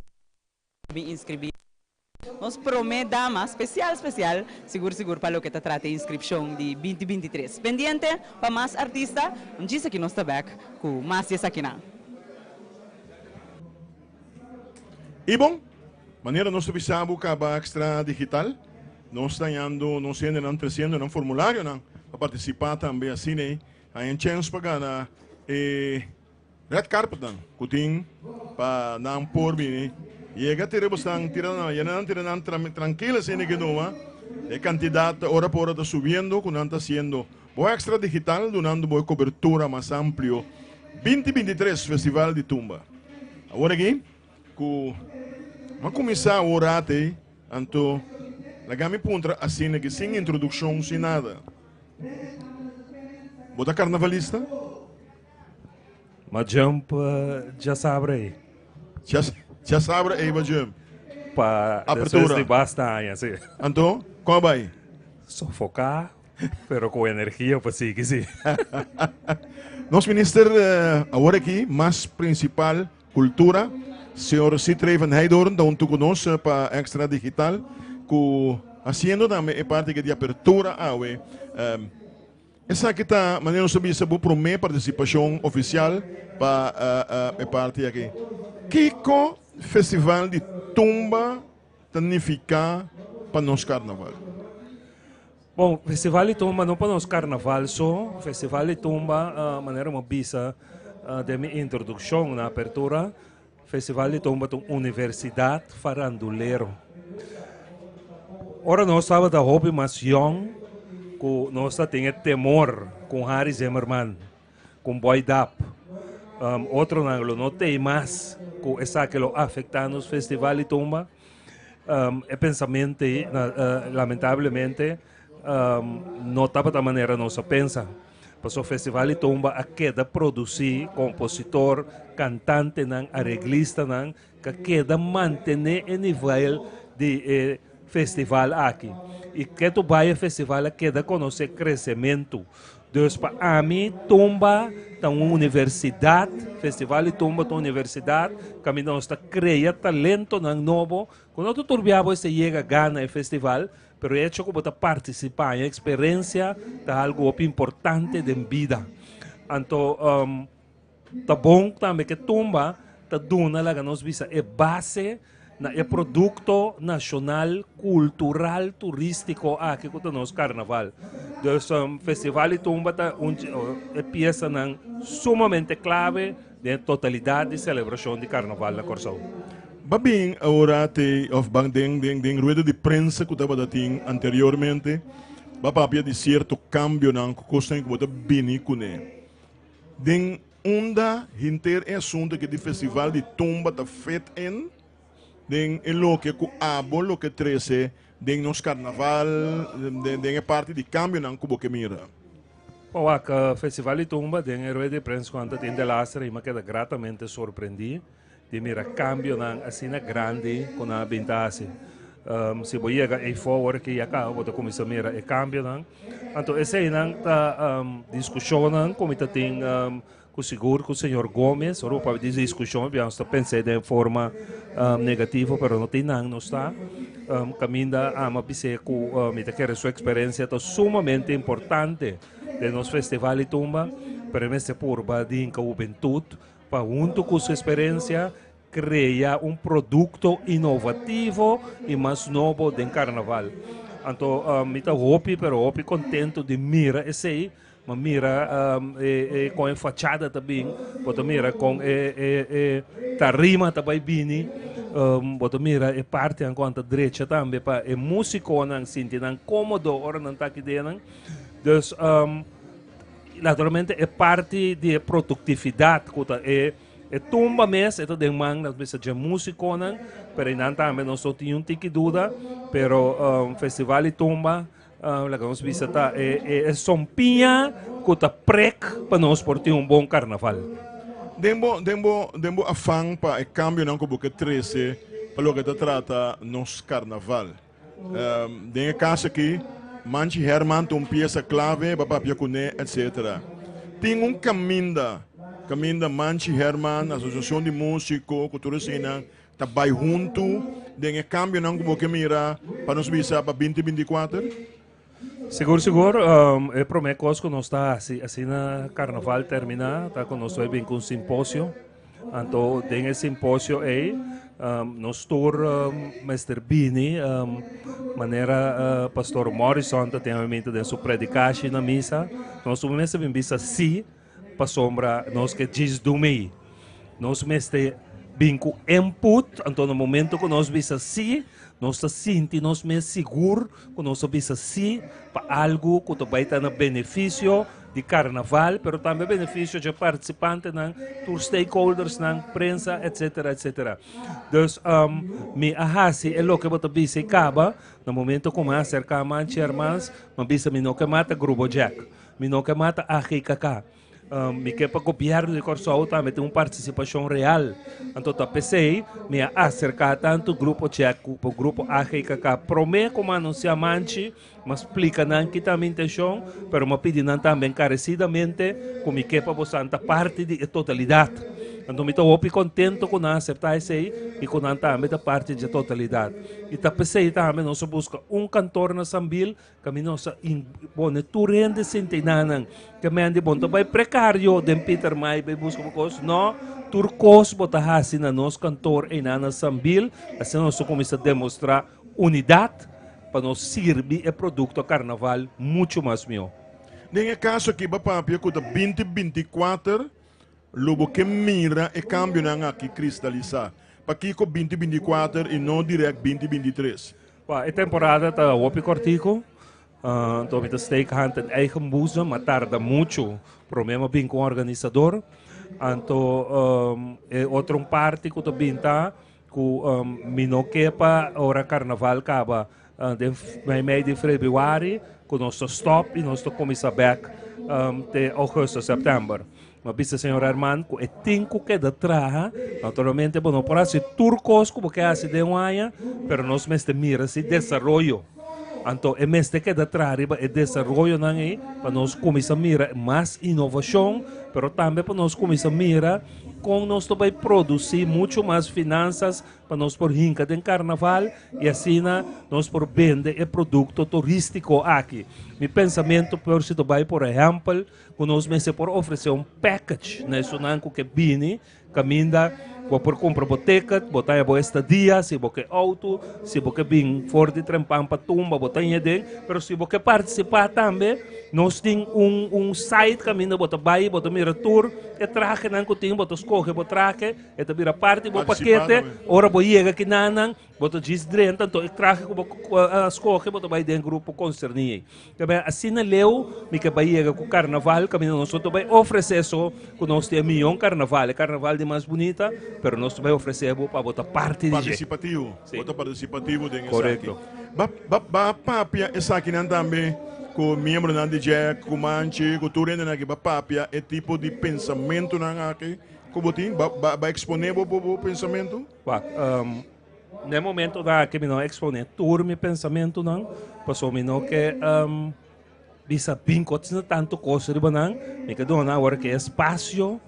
bin inscribi. Nos prome dama special special sigur sigur pa loke ta trata e inscripcion di binti 23. Pendiente pa mas artista, un djis aki nos ta bek cu mas di esakinan. Y bon, manera nos ta bisa bo caba Extra Digital, nos ta hañando nos hendenan treciendo nan formularionan pa participa tambe asina ey haña chens pa gana e Red carpetnan cu tin pa nan por bini yega tira bosnan tira nan yena nan tira nan trankil asina ke numa e cantidad ta ora pa ora ta subiendo cu nan ta haciendo bo extra digital dunando bo e cobertura mas amplio binti 23 festival di tumba awor aki cu a cuminsa awor ate anto laga mi puntra asina ki sin introduccion sin nada bo ta carnavalista? Ma jump djasabra ei. Djasabra ei ba jump? Pa Apertura. despues di basta aña, si. Anto, kon a bai? Sofoká, pero ku energia pa sigui, si. Nos minister awor aki, mas prinsipal, kultura, señor Sithree van Heydoorn ta huntu ku nos pa Extra Digital, ku hasiendo tambe e parti di apertura awe. Esaki ta, manera nos a bisa, bo promé partisipashon ofisial pa e parti aki. Kiko Festival di Tumba ta nifiká pa nos karnaval? Bon, Festival di Tumba no pa nos karnaval so. Festival di Tumba, manera mi a bisa den mi introdukshon na apertura, Festival di Tumba ta un universidat farandulero. Ora nos tabata hopi mas yong ku nos ta tin e temor ku Harry Zimmerman, ku Boy Dap, otronan lo no tei mas ku esaki lo afektá nos Festival di Tumba. E pensamentu ei lamentablemente no tabata manera nos a pensa. Pasobra Festival di Tumba a keda produsí kompositor, kantantenan, areglistanan ku a keda mantené e nivel di e festival aki. I ketu bai e festival a keda konosé kresementu. Dus pa ami tumba ta un universidat, Festival di Tumba ta un universidat kaminda nos ta krea talentonan nobo ku no ta tur bia bo esei yega gana e festival, pero e hecho ku bo ta partisipá e eksperensia ta algu hopi importante den bida. Anto Ta bon tambe ke tumba ta duna laga nos bisa e base na e produkto nashonal kultural turístiko aki ku ta nos karnaval. Dus Festival di Tumba ta un e piesanan sumamente klave den e totalidat di selebrashon di karnaval na Kòrsou. Ba bin ora te of ban den den den rueda di prensa ku tabata tin anteriormente ba papia di sierto kambionan ku kosnan ku bo ta bini kuné. Den unda henter e asuntu aki di festival di tumba ta fit in den e loke ku abo lo ke trese den nos karnaval, den e parti di kambionan ku bo ke mira? Bo wak festival di tumba den e rueda di prensa ku nan ta tin de laster i mi a keda gratamente sorprendí. Di mira cambionan asina grandi cu nan a bin ta haci. Si bo yega ey forward ki ya caba bo ta cuminsa mira e cambionan. Anto eseynan ta discusionnan cu mi ta tin cu sigur cu señor Gomez. Ora bo papia di discusion bia nos ta pensa den forma negativo pero no tin nan nos ta caminda ama bis'e cu mi ta kere su experiencia ta sumamente importante den nos festival di tumba pero e mester purba di hinca hubentud pa hunto cu su experiencia crea un producto innovativo y mas nobo den carnaval. Anto mi ta hopi pero hopi contento di mira esey, ma mira e con e fachada ta bin, bo ta mira con e e e tarima ta bay bini, bo ta mira e partinan cu nan ta drecha tambe pa e musiconan sinti nan comodo ora nan ta aki den nan. Dus. Naturalmente e parti di e produktividat ku ta e e tumba mes e ta den man nos mester dje musikonan pero einan tambe nos no tin un tiki duda pero festival di tumba laga nos bisa ta e e sompiña ku ta prek pa nos por tin un bon karnaval. Den bo den bo den bo afan pa e kambionan ku bo ke trese pa loke ta trata nos karnaval. Den e kas aki, Manchi Herman ta un piesa klave pa papia kuné, etc. Tin un kaminda, kaminda Manchi Herman, Asosiashon di Músiko ku tur eseinan ta bai huntu den e kambionan ku bo ke mira pa nos bisa pa binti 24? Sigur sigur, e promé kos ku nos ta hasi asina karnaval terminá ta ku nos ta bai bin ku un simposio. Anto den e simposio ei nos tur mester bini manera Pastor Morrison ta tin awimintu den su predikashi na misa, nos tur mester bin bisa sí pasobra nos ke djis dumei. Nos mester bin ku input, anto na momento ku nos bisa sí, nos ta sinti nos mes sigur ku nos a bisa sí pa algu ku ta bai ta na benefisio di carnaval, pero tambe beneficio dje participantenan, tur stakeholdersnan, prensa, etcetera, etcetera. Dus mi a haci e loke bo ta bisa y caba, na momento cu mi a acerca Manchi Hermans, mi a bisa mi no ke mata Grupo Jack, mi no ke mata AGKK. Mi ke pa gobierno di Kòrsou tambe tin un partisipashon real. Anto ta p'esei mi a aserká tantu Grupo Jack ku Grupo AGKK promé ku mi a anunsiá Manchi. Mi a splika nan ki ta mi intenshon, pero mi a pidi nan tambe enkaresidamente ku mi ke pa bosan ta parti di e totalidat. Anto mi ta hopi kontento ku nan a aseptá esei i ku nan tambe ta parti dje totalidat. I ta p'esei tambe nos a buska un kantor na Sambil kaminda nos a pone tur hende sinti na nan. Ke men di bo no ta bai prekario den Pietermaai bai buska bo kos. No, tur kos bo ta hasi na nos kantor einan na Sambil, asina nos ta kuminsá demostrá unidat pa nos sirbi e produkto karnaval muchu mas mihó. Den e kaso aki bo papia ku ta 20 24 lo bo ke mira e kambionan aki kristalisá. Pakiko 20 24 i no dirèkt 20 23? Wak, e temporada ta hopi kòrtiku, anto mi ta steek hand in eigen boezem, a tarda muchu promé mi a bin ku un organisador. Anto e otro un parti ku ta bin ta Ku mi no ke pa ora karnaval kaba den meimei di februari ku nos ta stòp i nos ta kuminsá bèk te ougùstùs, sèptèmber. Mi a bisa señor Herman ku e tin ku keda traha. Naturalmente bo no por hasi tur kos ku bo ke hasi den un aña, pero nos mester mira si desaroyo. Anto e mester keda traha riba e desaroyonan ei pa nos kuminsá mira mas inovashon, pero tambe pa nos kuminsá mira kon nos ta bai produsí muchu mas finansas pa nos por hinka den karnaval i asina nos por bende e produkto turístiko aki. Mi pensamentu por si ta bai por ehèmpel ku nos mester por ofresé un package na esunnan ku ke bini Kaminda bo por kumpra bo ticket, bo ta haña bo estadia, si bo ke outo, si bo ke bin for di Trempan pa Tumba bo ta haña den, pero si bo ke partisipá tambe nos tin un un site kaminda bo ta bai bo ta mira tur e trahenan ku tin, bo ta skohe bo trahe, e ta bira parti di bo pakete, ora bo yega kinanan Bo ta djis drenta, anto e trahe ku bo a skohe bo ta bai den grupo konserní ei. Tabia asina leu mi ke bai yega ku karnaval, kaminda nos no ta bai ofresé so ku nos tin e mion karnaval, e karnaval di mas bunita, pero nos ta bai ofresé bo pa bo ta parti di dje. Partisipativo, bo ta partisipativo den esaki. Korekto. Ba ba ba papia esakinan tambe ku miembronan di Jack, ku Manchi, ku tur hendenan aki, ba papia e tipo di pensamentunan aki ku bo tin? Ba ba ba eksponé bo bo pensamentu? Wak, na e momentonan aki mi no a eksponé tur mi pensamentunan, pasobra mi no ke bisa bin ku asina tantu kos riba nan. Mi ke duna nan awor ke espasio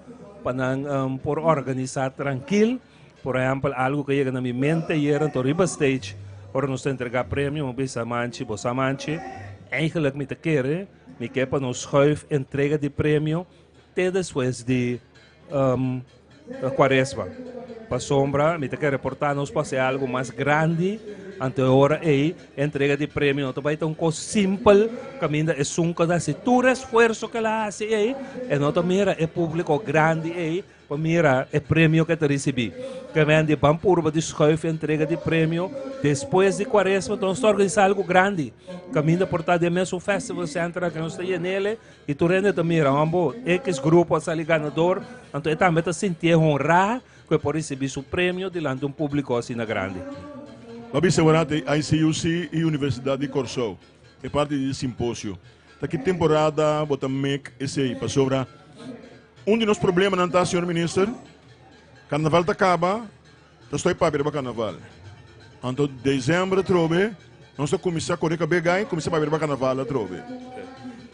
pa nan por organisá trankil. Por ehèmpel, algu ku a yega na mi mente ayer anto riba stage, ora nos ta entregá premio, mi a bisa Manchi, bo sa Manchi, eigenlijk mi ta kere, mi ke pa nos schuif entrega di premio te despues di Cuaresma. Pasobra mi ta kere porta nos pa haci algo mas grandi, anto e ora ey entrega di premio no ta bay ta un cos simpel caminda esun cu ta haci tur esfuerzo cu el a haci ey e no ta mira e publico grandi ey pa mira e premio cu e ta ricibi. Ke men di ban purba di schuif entrega di premio despues di Cuaresma, enton nos ta organisa algo grandi caminda por ta den mesun festival center aki nos ta yenele. I tur hende ta mira, Hombo, X grupo a sali ganador, anto e tambe ta sintié honrá ku e por risibí su premio dilanti un públiko asina grandi. Lo bisa wera di ICUC i Universidat di Kòrsou e parti di simposio. Ta ki temporada bo ta mek esei? Pasobra un di nos problemanan ta, señor Minister, karnaval ta kaba, Ta stoi papia riba karnaval. Anto dezember atrobe nos ta kuminsá kore kab'é gai kuminsá papia riba karnaval atrobe.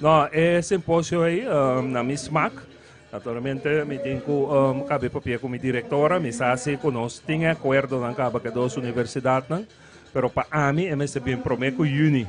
No, e simposio ei na mi smak. Naturalmente mi tin ku kabe papia ku mi direktora. Mi sa si ku nos tin e akuerdonan kaba ku e dos universidatnan, pero pa ami e mester bin promé ku yüni.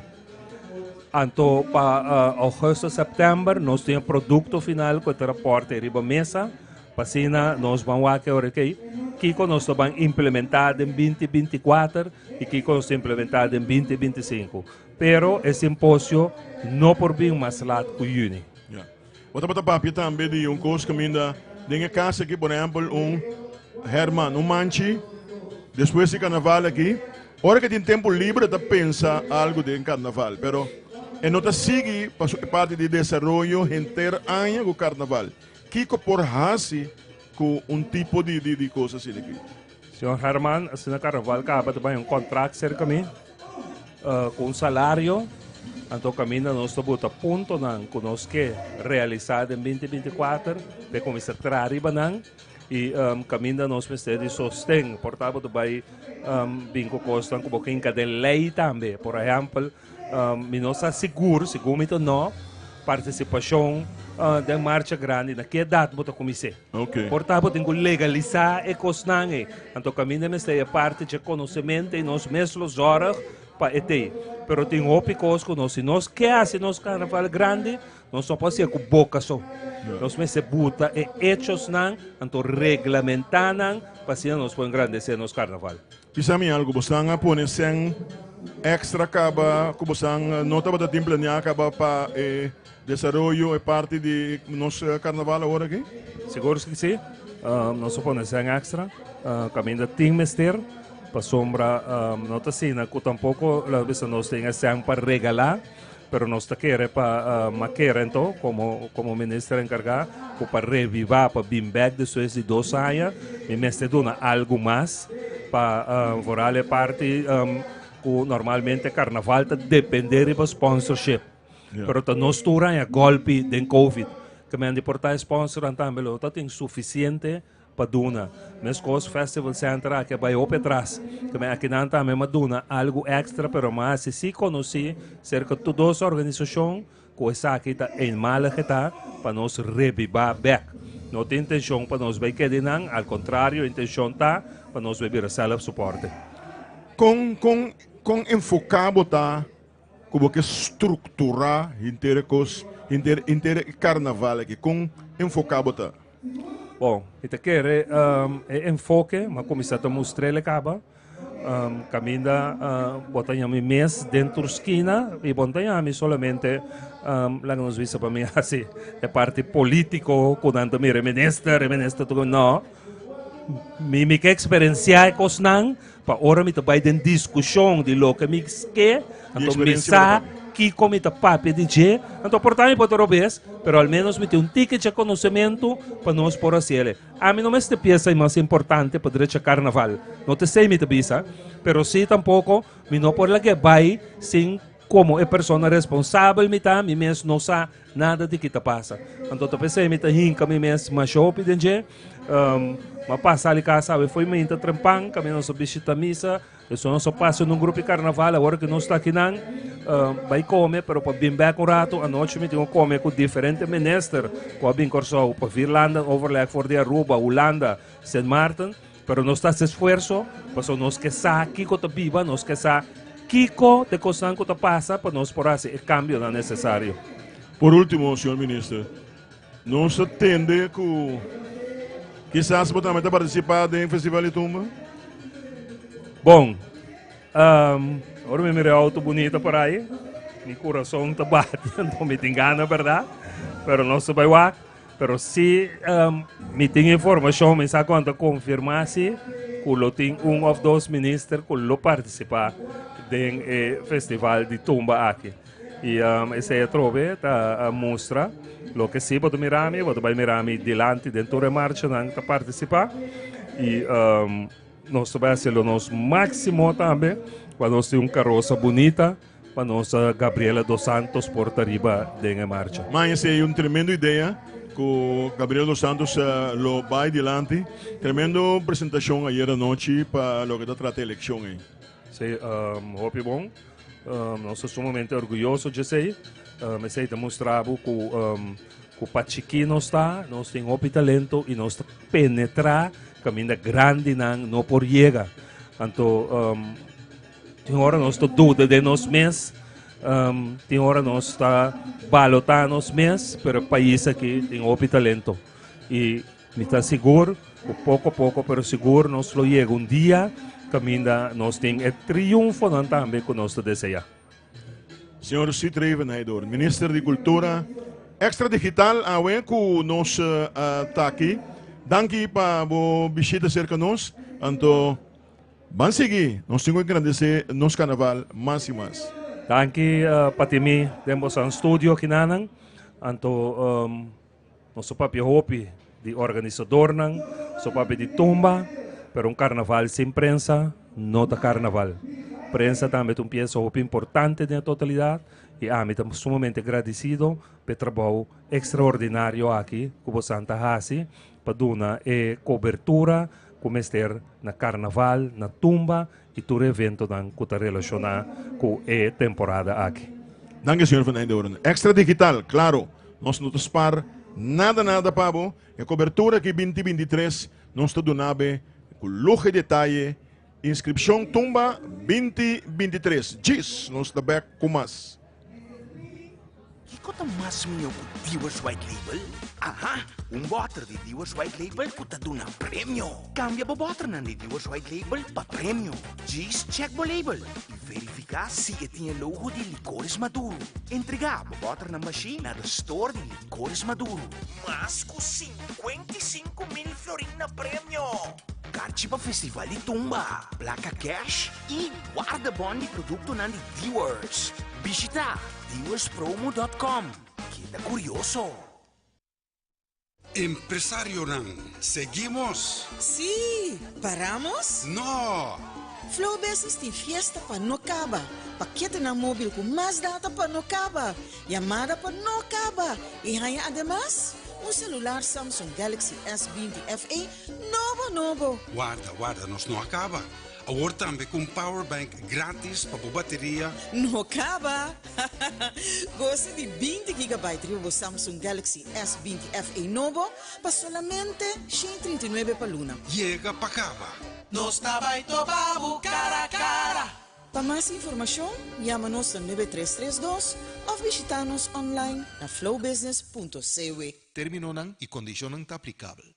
Anto pa augustus, sèptèmber nos tin e produkto final ku e ta rapòrte riba mesa. Pa asina nos ban wak e ora kei kiko nos ta ban implementá den 2024 i kiko nos ta implementá den 2025. Pero e simposio no por bin mas lat ku yüni. Ya. Bo tabata papia tambe di un kos kaminda den e kas aki, por ehèmpel un Herman, un Manchi, despues di karnaval aki, ora ke tin tempu libre ta pensa algu den karnaval, pero e no ta sigui paso e parti di desaroyo henter aña ku karnaval. Kiko por hasi ku un tipo di di kos asina aki? Señor Herman, asina Carnaval kaba ta bai un contract serka mi ku un salario, anto kaminda nos ta buta puntonan ku nos ke realisa den 2024, pe kuminsa traha riba nan i kaminda nos mester di sosten. Por ta bo ta bai bin ku kosnan ku bo ke hinka den lei tambe. Por ehèmpel, Mi no sa sigur, sigur mi ta no, partisipashon den marcha grandi na ki edat bo ta kumins'é. Por ta bo tin ku legalisá e kosnan ei. Anto kaminda mester e parti dje konosementu ei nos mes lo zòrg pa e tei. Pero tin hopi kos ku nos, si nos ke hasi nos karnaval grandi, nos no por hasié ku boka so. Nos mester buta e echosnan, anto reglamentá nan pa asina nos por engrandesé nos karnaval. Bisa mi algu, bosan a pone sèn èkstra kaba ku bosan no tabata tin planeá kaba pa e desaroyo, e parti di nos karnaval awor aki? Sigur ku si, nos a pone sèn èkstra kaminda tin mester, pasobra no ta asina ku tampoko laga bisa nos tin e sèn pa regalá, pero nos ta kere pa makera anto komo komo minister enkargá ku pa revivá, pa bin bèk despues di dos aña, mi mester duna algu mas pa vooral e parti ku normalmente karnaval ta dependé riba sponsorship. Pero ta nos tur haña gòlpi den covid. Ke men di por ta e sponsornan tambe lo ta tin sufisiente. pa duna. Meskos Festival Center aki a bai hopi atras. Tambe akinan tambe m'a duna algu extra pero m'a hasi si konosí serka tur dos organisashon ku esaki ta eenmalig e ta pa nos rebibá bèk. No tin intenshon pa nos bai keda einan, al kontrario intenshon ta pa nos bai bira self supporting. Kon kon kon enfoká bo ta Ku bo ke strukturá henter e kos, henter henter e karnaval aki? Kon enfoká bo ta? Bon, mi ta kere e enfoke, mi a kuminsá ta mustr'el e kaba. Kaminda bo ta yama mi mes den tur skina i bo no ta yama mi solamente laga nos bisa pa mi hasi e parti polítiko ku nan ta mira e minister, e minister tur, no. Mi mi ke eksperensiá e kosnan. Pa ora mi ta bai den diskushon di loke mi ke, anto mi sa kiko mi ta papia di dje, anto por ta mi por ta robes, pero al menos mi tin un tiki dje konosementu pa nos por hasiel. Ami no mester piensa e mas importante pa drecha karnaval, no ta esei mi ta bisa, pero si tampoko mi no por lag'é bai sin komo e persona responsabel mi ta, mi mes no sa nada di ki ta pasa. Anto ta p'esei mi ta hinka mi mes masha hopi den dje. M'a pasa ali kasa awe fo'i mainta trempan, kaminda nos a bishita misa, despues nos a pasa den un grupo di karnaval, awor ku nos ta akinan bai kome, pero pa bin bèk un ratu, anochi mi tin ku kome ku diferente minister ku a bin Kòrsou pa Vierlanden Overleg for di Aruba, Hulanda, Sint Maarten. Pero nos ta hasi esfuerso pasobra nos ke sa kiko ta biba, nos ke sa kiko ta e kosnan ku ta pasa pa nos por hasi e kambionan nesesario. Por último, señor Minister, nos ta tende ku kisas bo tambe ta partisipá den Festival di Tumba? Bon, ora mi mira e outo bunita por ai, mi kurason ta bati, anto mi tin gana bèrdat, pero nos ta bai wak. Pero si mi tin informacion, mi sa cuando confirma si cu lo tin un of dos minister cu lo participa den e festival di tumba aki. Y esey atrobe ta mustra loke si bo ta mira mi, bo ta bay mira mi dilanti den tur e marchanan ta participa. Y nos ta bay haci lo nos maximo tambe pa nos tin un carosa bunita. Pa nos Gabriela dos Santos por ta riba den e marcha. Man esey un tremendo idea cu Gabriela dos Santos lo bay dilanti. Tremendo presentacion ayer anochi pa loke ta trata eleccion ey. Si, hopi bon. Nos ta sumamente orguyoso djesey. Esey ta mustra bo cu cu pa chiki nos ta, nos tin hopi talento y nos ta penetra caminda grandinan no por yega. Anto. Tin ora nos ta duda den nos mes, tin ora nos ta balotá nos mes, pero e pais aki tin hopi talento. I mi ta sigur ku poko poko pero sigur nos lo yega un dia kaminda nos tin e triunfonan tambe ku nos ta deseá. Señor Cid Revenheidoorn, Minister di Cultura, Extra Digital awe cu nos ta aki. Danki pa bo bishita cerca nos. Anto. Ban sigui, nos tin ku engrandesé nos karnaval mas i mas. Danki pa tin mi den bosan studio kinanan. Anto nos a papia hopi di organisadornan, nos a papia di tumba, pero un karnaval sin prensa no ta karnaval. Prensa tambe ta un piesa hopi importante den e totalidat i ami ta sumamente gradisido pa e trabou ekstraordinario aki ku bosan ta hasi pa duna e kobertura ku mester na karnaval, na tumba i tur eventonan ku ta relashoná ku e temporada aki. Danki señor Van Eindhoorn. Extra Digital, klaro, nos no ta spar nada nada pa bo. E kobertura aki binti 23 nos ta duna be ku luho i detaye. Inskripshon Tumba 2023. Djis nos ta bek ku mas. Kiko ta mas mihó ku Dewar's White Label? Aha! Un bòter di Dewar's White Label ku ta duna premio! Kambia bo bòternan di Dewar's White Label pa premio. Djis chèk bo label i verifiká si e tin e logo di Licores Maduro. Entregá bo bòternan bashí na de store di Licores Maduro. Mas ku 55,000 florin na premio! Karchi pa Festival di Tumba, plaka kèsh i wardebòn di produktonan di Dewar's. Bishitá dewarspromo.com. Keda kurioso! Empresarionan, seguimos? Sí! Paramos? No! Flow Business tin fiesta pa no kaba, paketenan mobil ku mas data pa no kaba, yamada pa no kaba i haña ademas un. Un celular Samsung Galaxy S20 FE nobo nobo. Warda, warda, nos no a kaba. Awor tambe ku un powerbank gratis pa bo bateria. No kaba! Gosa di binti gigabyte riba bo Samsung Galaxy S20 FE nobo pa solamente 139 pa luna. Yega pa kaba! Nos ta bai topa bo cara cara. Pa mas informashon, yama nos na nuebe tres tres dos òf bishitá nos online na flowbusiness.cw. Términonan i kondishonnan ta aplikabel.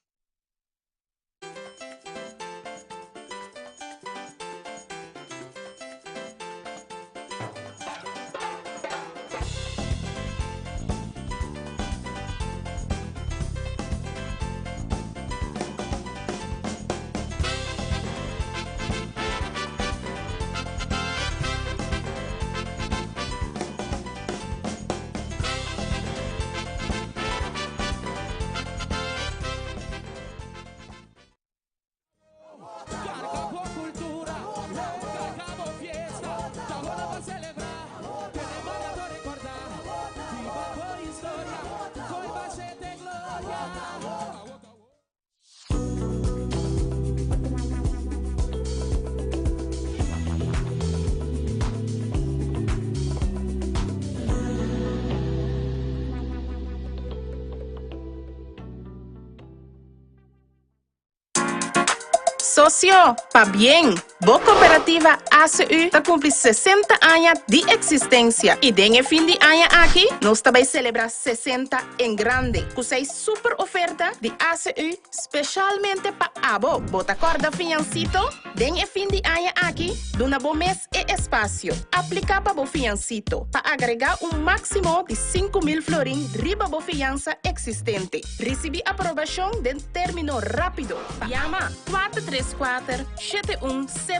Socio, pabien! Bo cooperativa ACU ta cumpli 60 aña di existencia y den e fin di aña aki nos ta bay celebra 60 en grande cu seis super oferta di ACU specialmente pa abo. Bo ta corda fiancito? Den e fin di aña aki duna bo mes e espacio. Aplica pa bo fiancito pa agrega un maximo di 5000 florin riba bo fiansa existente. Ricibi aprobacion den termino rapido. Yama 434 7100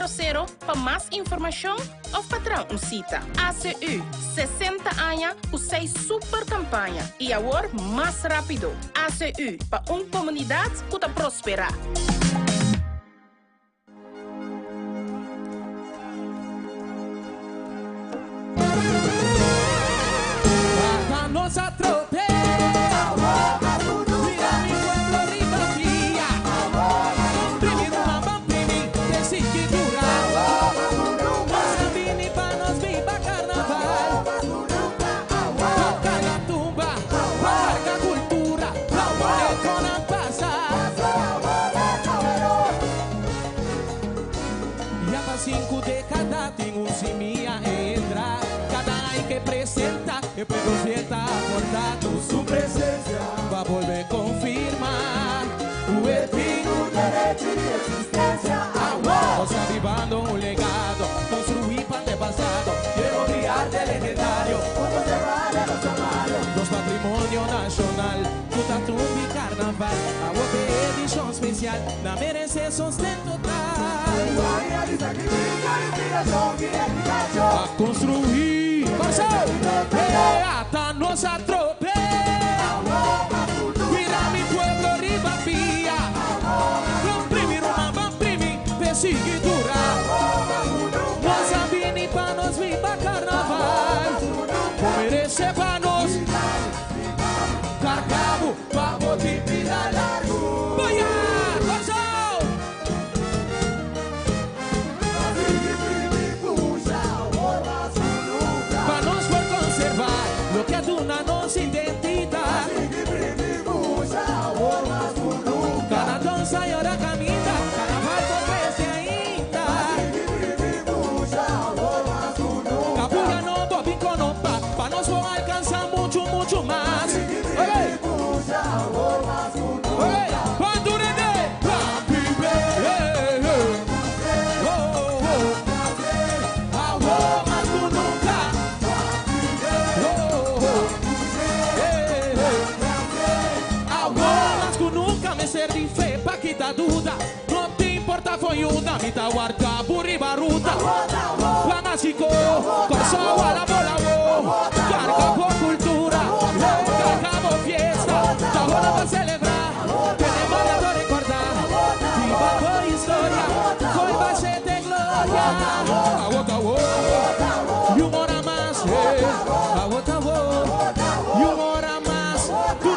pa mas informacion of pa traha un cita. ACU, 60 aña cu seis super campaña y awor mas rapido. ACU, pa un comunidad cu ta prospera.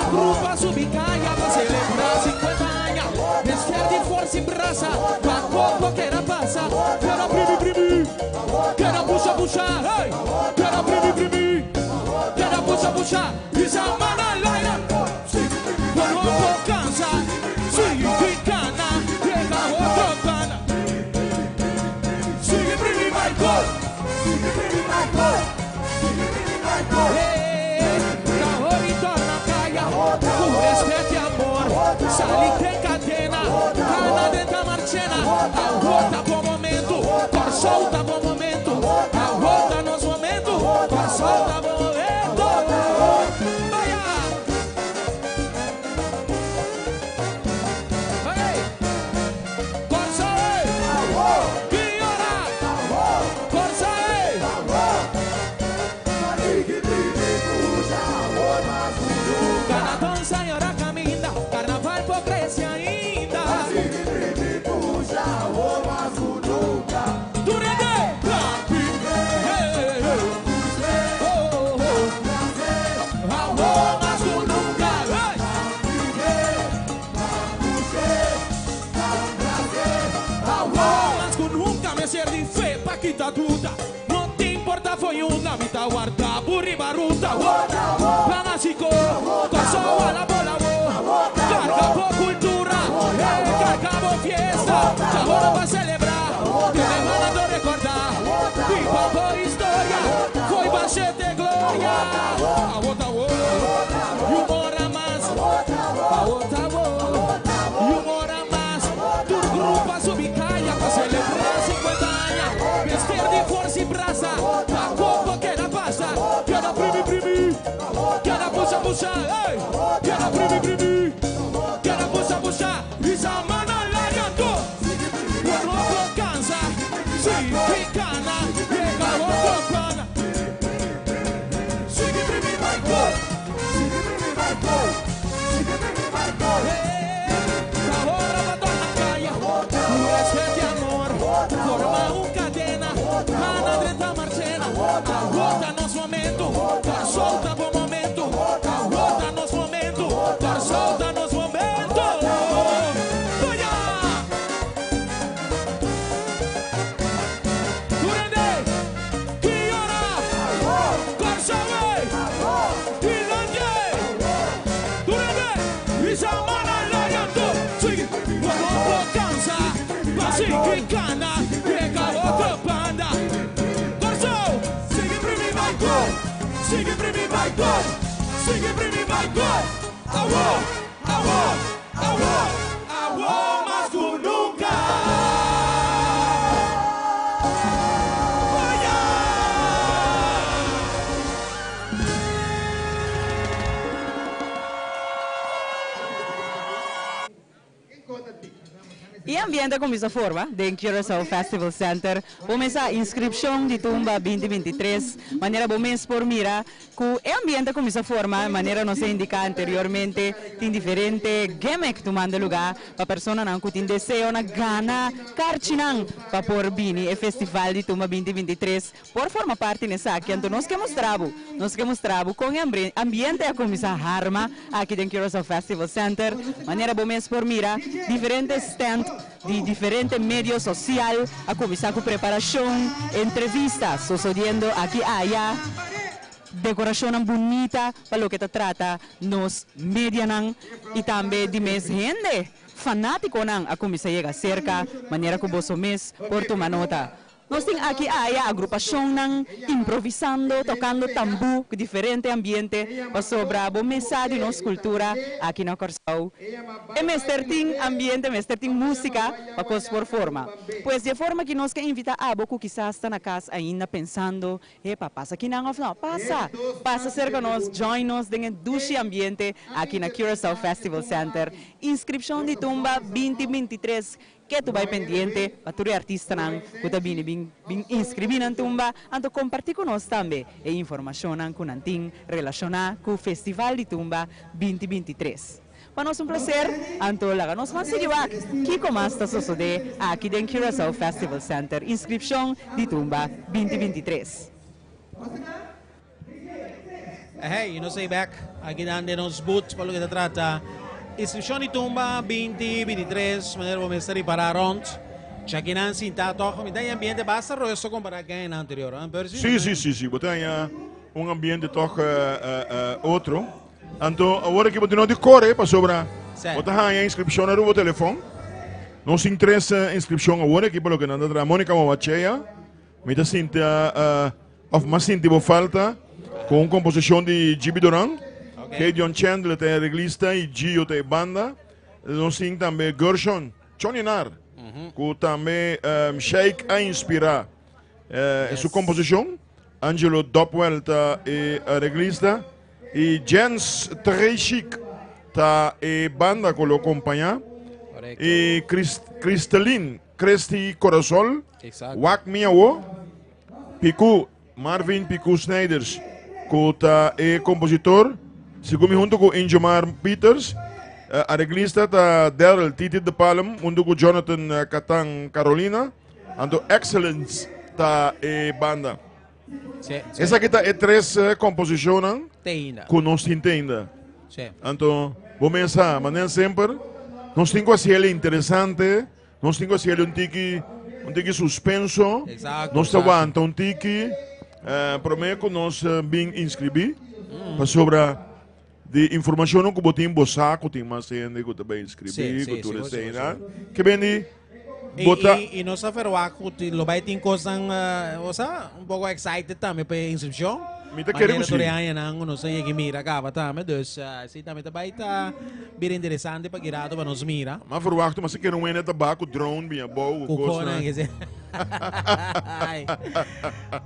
Grupo a subir. forsa i brasa, pa koko keda pasa. Keda primi primi, keda pusha pusha, hey! Keda primi primi, keda pusha pusha, hisa man na laira. Bo no por kansa, sigui kana, yega otro banda. Sigui primi bai gol, sigui primi bai gol, sigui primi bai gol. Hey, ta hori torna kaya, ku respet i amor, sali den kadena, kana den ta marchena. Awor ta bo momento, Kòrsou ta bo momento, awor ta nos momento, Kòrsou ta bo momento. Baya! Hey! Kòrsou ey! Ki ora? Kòrsou ey! Gana dansa y ora caminda, carnaval por crece ainda. Tur hende, happy, hey, hey. Oh, oh, oh. Awor mas cu nunca, hey. Awor mas cu nunca mester di fe pa kita duda. No tin porta foyunda, mi ta warda bo riba ruta. Plan asiko, Kòrsou a la bola bo. Karga bo kultura, hey, karga bo fiesta. Djahora pa selebrá, tene mana do rekordá. Biba bo historia, fo'i bashete gloria. Awor ta awor, y un ora mas. Awor ta awor, y un ora mas. Tur grupo a subi kaya pa selebrá 50 aña. Mester di forsa i brasa pa koko keda pasa. Keda primi primi, keda pusha pusha, ey! Keda primi primi, keda pusha pusha. Hisa man na laria to, bo no por kansa. Sigui kana, yega otro banda. Sigui primi bai gol, sigui primi bai gol, sigui primi bai gol. Ta ora pa torna kaya, ku respet i amor, forma un kadena, kana drenta marchena. Awor ta nos momento, Kòrsou ta bo momento. Awor ta nos momento, Kòrsou ta nos momento. Baya! Tur hende, ki ora? Kòrsou ey! Dilanti ey! Tur hende, hisa man na laria tur. Sigui, bo no por kansa, pa sigui kana, yega otro banda. Kòrsou, sigui primi bai gol, sigui primi bai gol, sigui primi bai gol. Awor, awor, awor, awor mas ku nunka. Faya! E ambiente a cuminsa forma den Curaçao Festival Center. Bo mes a inscripcion di Tumba 2023. Manera bo mes por mira cu e ambiente a cuminsa forma, manera nos a indica anteriormente, tin diferente gimmick tumando lugar pa personanan cu tin deseo na gana carchinan pa por bini e festival di Tumba 2023. Por forma parti n'esaki, anto nos ke mustra bo, nos ke mustra bo kon e ambiente a kuminsá harma aki den Curaçao Festival Center. Manera bo mes por mira, diferente stand di diferente medio sosial a kuminsá ku preparashon, entrevista sosodiendo aki aya, dekorashonnan bunita pa loke ta trata nos medianan i tambe di mes hende fanátikonan a kuminsá yega serka, manera ku boso mes por tuma nota. Nos tin aki aya agrupashonnan improvisando, tokando tambú ku diferente ambiente pasobra bo mes sa di nos kultura aki na Kòrsou. E mester tin ambiente, mester tin músika pa kos por forma. Pues di e forma ki nos ke invitá abo ku kisas ta na kas ainda pensando, Epa, pasa kinan òf no? Pasa! Pasa serka nos, join nos den e dushi ambiente aki na Curaçao Festival Center. Inskripshon di Tumba 2023 Ke tu bai pendiente pa tur e artistanan ku ta bini bin bin inskribí nan tumba, anto kompartí ku nos tambe e informashonnan ku nan tin relashoná ku Festival di Tumba 2023. Pa nos un plaser, anto laga nos ban sigui wak kiko mas ta sosodé aki den Curaçao Festival Center Inskripshon di Tumba 2023. Hey, nos ei bek aki nan den nos booth pa loke ta trata. Inscripcion di tumba 2023, manera bo mester ripara rond. Chakinan sinta toch, mi ta e ambiente basta roesto compara cu añanan anterior, huh, Percy? Sí, sí, sí, sí. Bo ta haña un ambiente toch otro. Anto awor aki bo tin no di kore pasobra bo ta haña inscripcion riba bo telefon. Nos tin tres inscripcion awor aki pa loke nan ta traha. Monica Mawachea, mi ta sinti of m'a sinti bo falta ku un komposishon di Gibi Doran. Gideon Chandler ta e areglista i Gio ta e banda. Nos tin tambe Gershon Choninar ku tambe Sheik a inspirá su komposishon. Angelo Dopwell ta e areglista i Jens Treschik ta e banda ku lo kompañá. I Christeline Christy Corasol, Wak Mi Awo, Piku, Marvin Piku Snijders, ku ta e kompositor, segun mi huntu ku Injomar Pieters. Areglista ta Daryl Titi de Palm huntu ku Jonathan Katan Carolina. Anto Excellence ta e banda. Esaki ta e tres komposishonnan ku nos tin te ainda. Anto bo mesa manera semper nos tin ku hasi el interesante, nos tin ku hasi el un tiki un tiki suspenso. Nos ta wanta un tiki prome ku nos bin inskribí pasobra di informashonnan ku bo tin bo sa ku tin mas hende ku ta bai inskribí ku tur eseinan. Ke bini bo ta. I nos a verwagt ku lo bai tin kosnan osea un poko excited tambe pa e inskripshon. Mi ta kere ku si. Manera tur e añanan ku nos a yega mira kaba tambe. Dus esei tambe ta bai ta bira interesante pa ki rato pa nos mira. Mi a verwagt mas a kere un hende ta baha ku drone bin abou ku kosnan. Ku konan.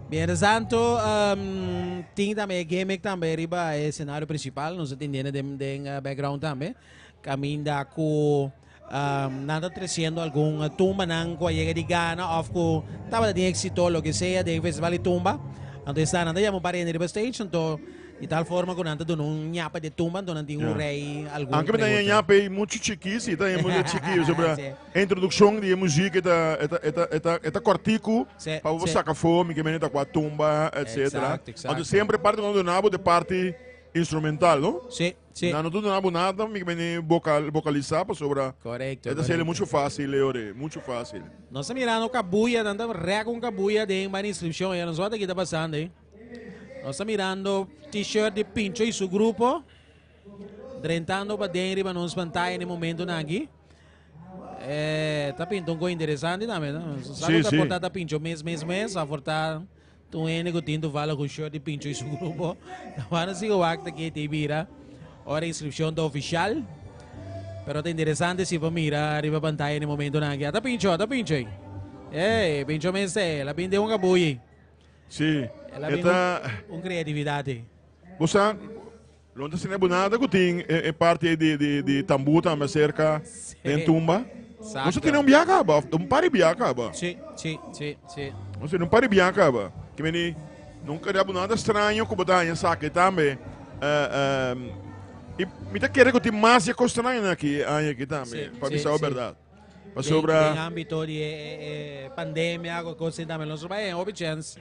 Mientras tanto, tin tambe e gimmick tambe riba e escenario principal. Nos a tin dene den, den background tambe. Caminda cu nan ta treciendo algun tumbanan cu a yega di gana of cu tabata tin exito, lo que sea, den festival di tumba. Anto esta nan ta yama un par hende riba stage, anto Di tal forma ku nan ta duna un ñapa di tumba, anto nan tin un rei algun Anke mi ta pregunta. ñapa ei muchu chikí, si ta muchu chikí, pasobra e introdukshon di e muzik e ta e ta e ta e ta e ta kòrtiku Sí, pa bo sí. saka afó mi ke mende ta kua tumba etsetera. Exacto, exacto. Anto semper e parti ku nan duna bo ta e parti instrumental, no? Sí, sí. Nan no ta duna bo nada mi ke mende bokal bokalisá pasobra Korekto, e ta sali korekto. muchu fásil e ora ei, muchu fásil. Nos ta mirando kabuya, nan ta rèk un kabuya den banda inskripshon, ya nos wak ta kita pasando ei. Nos ta mirando t-shirt di Pincho y su grupo. Drentando pa den riba nos pantalla en e momento aki. Eh, ta pinta un ko interesante tambe, no? Sabe Sí, ta sí. porta ta Pincho mes, mes, mes. A forta tu ene ku tin tu vala ku shirt di Pincho y su grupo. Tawara sigo wak ta ke te bira. Ora inscripción ta oficial. Pero ta interesante si pa mira riba pantalla en e momento aki. Ata Pincho, ata Pincho. Eh, Pincho mes, eh, la pinte un kabuyi. Sí, El a e bin ta un creatividad ei. Bo sa, lo no ta asina bo nada ku tin e e parti ei di di di tambú tambe aserka den tumba. Nos a tene un biaha kaba, of un par di biaha kaba. Sí, sí, sí, sí. Nos tene un par di biaha kaba. Ke meni, nunka da bo nada straño ku bo ta haña esaki tambe. I mi ta kere ku tin mas di e kos strañonan aki e aña aki tambe, pa bisa bo bèrdat. Pasobra. Den ámbito di e pandemia ku kos asina tambe nos bai en hopi chèns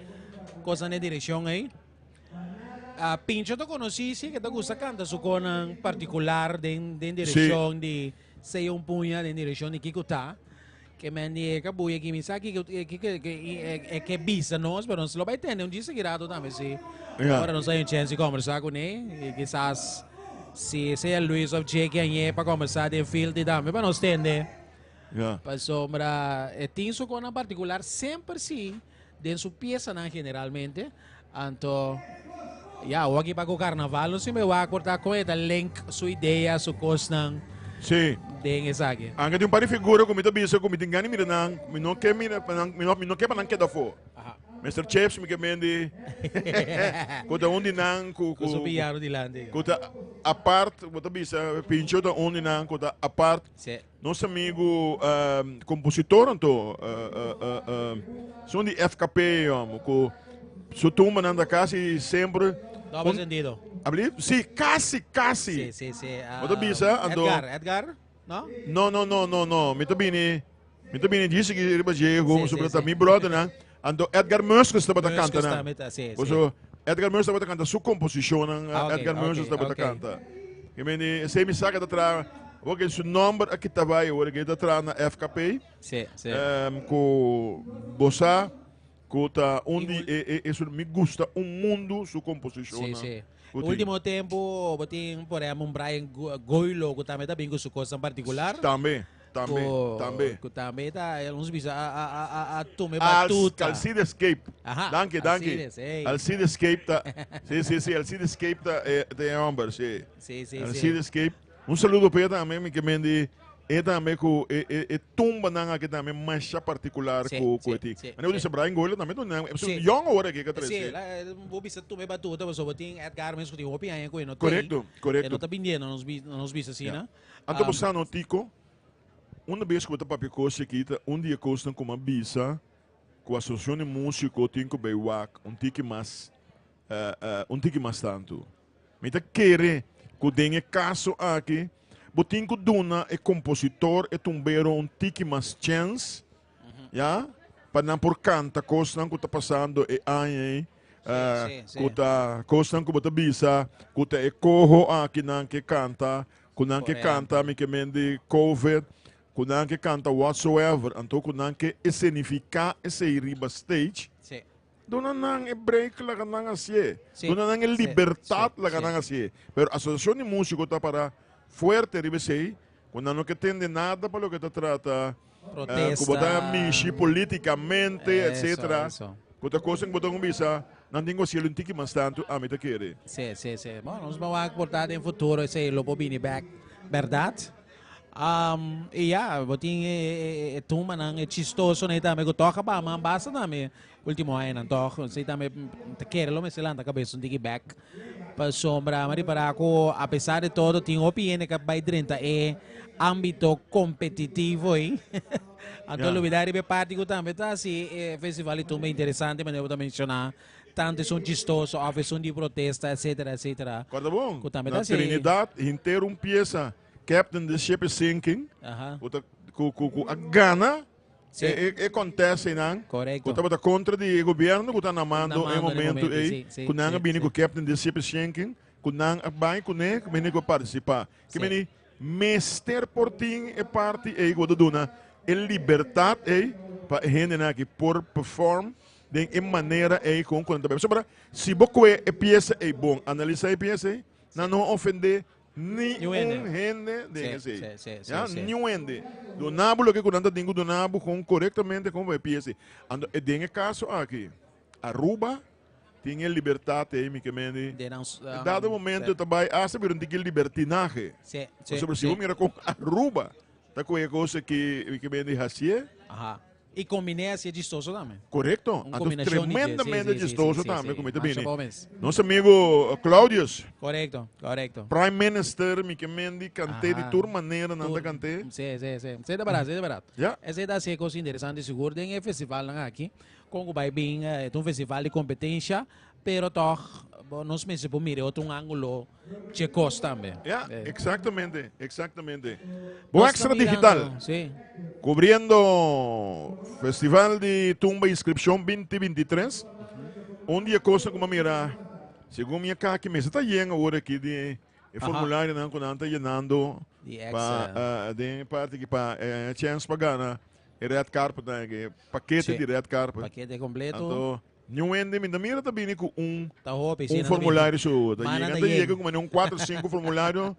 kosnan den direkshon ei. Pincho ta konosí si ke ta gusta kanta su konan partikular den den direkshon di sea un puña den direkshon di kiko ta. Ke men di e kabuya aki mi sa kiko kiko e ke bisa nos pero nos lo bai tende un djis aki rato tambe si ora nos hay un chèns di kòmbersá kuné i kisas Si sea Luis of Jake añe pa combersa den field di tambe pa nos tende. Ja. Pasobra e tin su konan particular semper si den su piesanan generalmente. Anto ya awor aki pa ku carnaval nos siempre wak por ta kon e ta link su idea, su kosnan Sí. den esaki. Anke tin un par di figura ku mi ta bisa ku mi tin gana di mira nan, mi no ke mira pa nan, mi no mi no ke pa nan keda afó. Mister Chips mi ke mendi ku ta un di nan ku Ku su piano dilanti. ku ta apart, bo ta bisa Pincho ta un di nan ku ta apart. Sí. Nos amigu kompositor anto son di FKP homo ku su tumbanan ta kasi semper Doble sentido. Abli? Sí, kasi kasi. Sí, sí, sí. Bo ta bisa anto Edgar, Edgar, no? No, no, no, no, no. Mi ta bini Mi ta bini djis aki riba dje gewoon Sí, sobre sí, ta sí. mi brothernan. Anto Edgar Muskes tabata Muskes kanta nan. tambe ta, sí, sí. Boso Edgar Muskes tabata kanta su komposishonnan, Ah, ok, Edgar ok, Muskes tabata ok. kanta. I meni esei mi sa ke ta traha. Porque su nomber aki ta bai awor ke ta traha na FKP. Si, si. Ku bo sa ku ta un di e e e su mi gusta un mundu su komposishonnan. Si, si. Ku tin. Ultimo tempu bo tin por ehempel un Brian Goilo ku tambe ta bin ku su kosnan partikular. Tambe, tambe, Ku tambe. ku tambe ta nos bisa a a a a a tuma e Als batuta. Alcides Cape. Aha, Danki, danki. Alcides, ey. Alcides Cape ta si si si Alcides Cape ta e ta e homber, si. Si, si, si. Alcides Cape. Un saludo pa e tambe, mi ke men di e tambe ku e e e tumbanan aki tambe masha partikular Si, ku ku si, e tin. si, Mane bo si. bisa Brian Goylo tambe ta un Si. yong awor aki ka Si, trese. la bo bisa tuma e batuta pasobra bo tin Edgar mes ku tin hopi aña ku e no tei. Korekto, korekto. E no ta bindiendo nos bi nos bisa asina. Ya. Anto bo sa no Tico, una bes ku bo ta papia kos aki ta un di e kosnan ku mi a bisa ku asosiashon di musiko tin ku bai wak un tiki mas un tiki mas tantu. Mi ta kere ku den e kaso aki bo tin ku duna e kompositor, e tumbero un tiki mas chèns, ya, pa nan por kanta kosnan ku ta pasando e aña ei, ku ta kosnan ku bo ta bisa ku ta e koho aki nan ke kanta, ku nan ke kanta mi ke men di covid, ku nan ke kanta whatsoever, anto ku nan ke esenifiká esei riba stage. Duna nan e break laga nan hacié. Sí, Duna nan e sí, libertad sí, laga sí. nan hacié. Pero Asociacion di Musico ta para fuerte riba esey, cu nan no ke tende nada pa loke ta trata eh, cu bo ta Protesta. mishi politicamente, Eso, etcetera. eso. Cu ta cosa cu bo ta con bisa, nan tin cu hacielo un tiki mas tanto, ami ta kere. Sí, sí, sí. Bueno, nos ban wak por ta den futuro esey lo por bini bek, berdad? Um, y ya, bo tin e, e, e tumbanan, e chistoso nei tambe, ku toch a ba man basta tambe ultimo añanan toch. Esei tambe ta kere lo mester lanta kabes un tiki bek. Pasobra mi a ripará ku a pesar de todo tin hopi hende ku a bai drenta e ámbito kompetitivo ei. Anto Ja. lubidá riba e parti ku tambe ta hasi e festival di tumba interesante manera bo ta menshoná. Tanto esun chistoso òf esun di protesta etcetera etcetera. Kòrda bon, Ku tambe ta na hasi. Trinidad henter un piesa Captain the ship is sinking. Aha. Ku ta ku ku ku a gana Sí. e e e contest einan. Correcto. Ku tabata kontra di e gobierno ku ta na mando Na e mando na e momento momento, ei. sí, sí, Ku nan a sí, bini sí. ku Captain the ship is sinking. Ku nan a bai kuné ku mene ku a partisipá. Ke Sí. meni mester por tin e parti ei ku bo ta duna e libertat ei pa e hendenan aki por perform den e manera ei kon ku nan ta bai. Pasobra si bo kohe e piesa ei bon, analisá e piesa ei, nan no a ofendé Ni Niun hende. un hende den Sí, esei. sí, sí, sí, Ya, sí. niun hende. Duna bo loke ku nan ta tin ku duna bo kon korektamente kon pa e pia esei. Anto e den e kaso aki, Aruba tin e libertat ei, mi ke mende. Den nan, E dado momento sí. ta bai asta bira un tiki libertinahe. Sí, sí, Pasobra si sí. bo mira kon Aruba ta kohe e kos aki, mi ke mende hasié. Aha. Y combiné así chistoso tambe. Correcto. Un Anto combinación di dje. tremendamente Sí, sí, sí, chistoso sí, tambe, sí. como te Masha bini. bon mes. Nos amigo Claudius. Correcto, correcto. Prime Minister, mi ke mendi cante di Aha. tur manera nan ta Tur- cante. Sí, sí, sí. Sí, de verdad, sí, de verdad. Ja. Ese ta así cosa interesante sigur den e festival nan aki. Con ku bai bin, eh, un festival di competencia, pero toch, bo, nos mester por mira otro un ángulo Che cos tambe. Ja, Eh. exactamente, exactamente. Bo Nos Extra ta mirando, Digital. Sí. Cubriendo Festival di Tumba Inscripción 2023. Un dia cosa como mira, según mi acá que me está lleno ahora aquí de e Aha. formulario nan ku nan ta llenando Di pa extra. eh, den parte que pa eh, chance pa gana e red carpet nan que paquete Sí. di red carpet. Paquete completo. Anto, Niun hende mi ta mira ta bini ku un Ta hopi, sí, un nan ta bini. formulario su. Ta Mana yega, ta ta yen. yega ku un 4 5 formulario.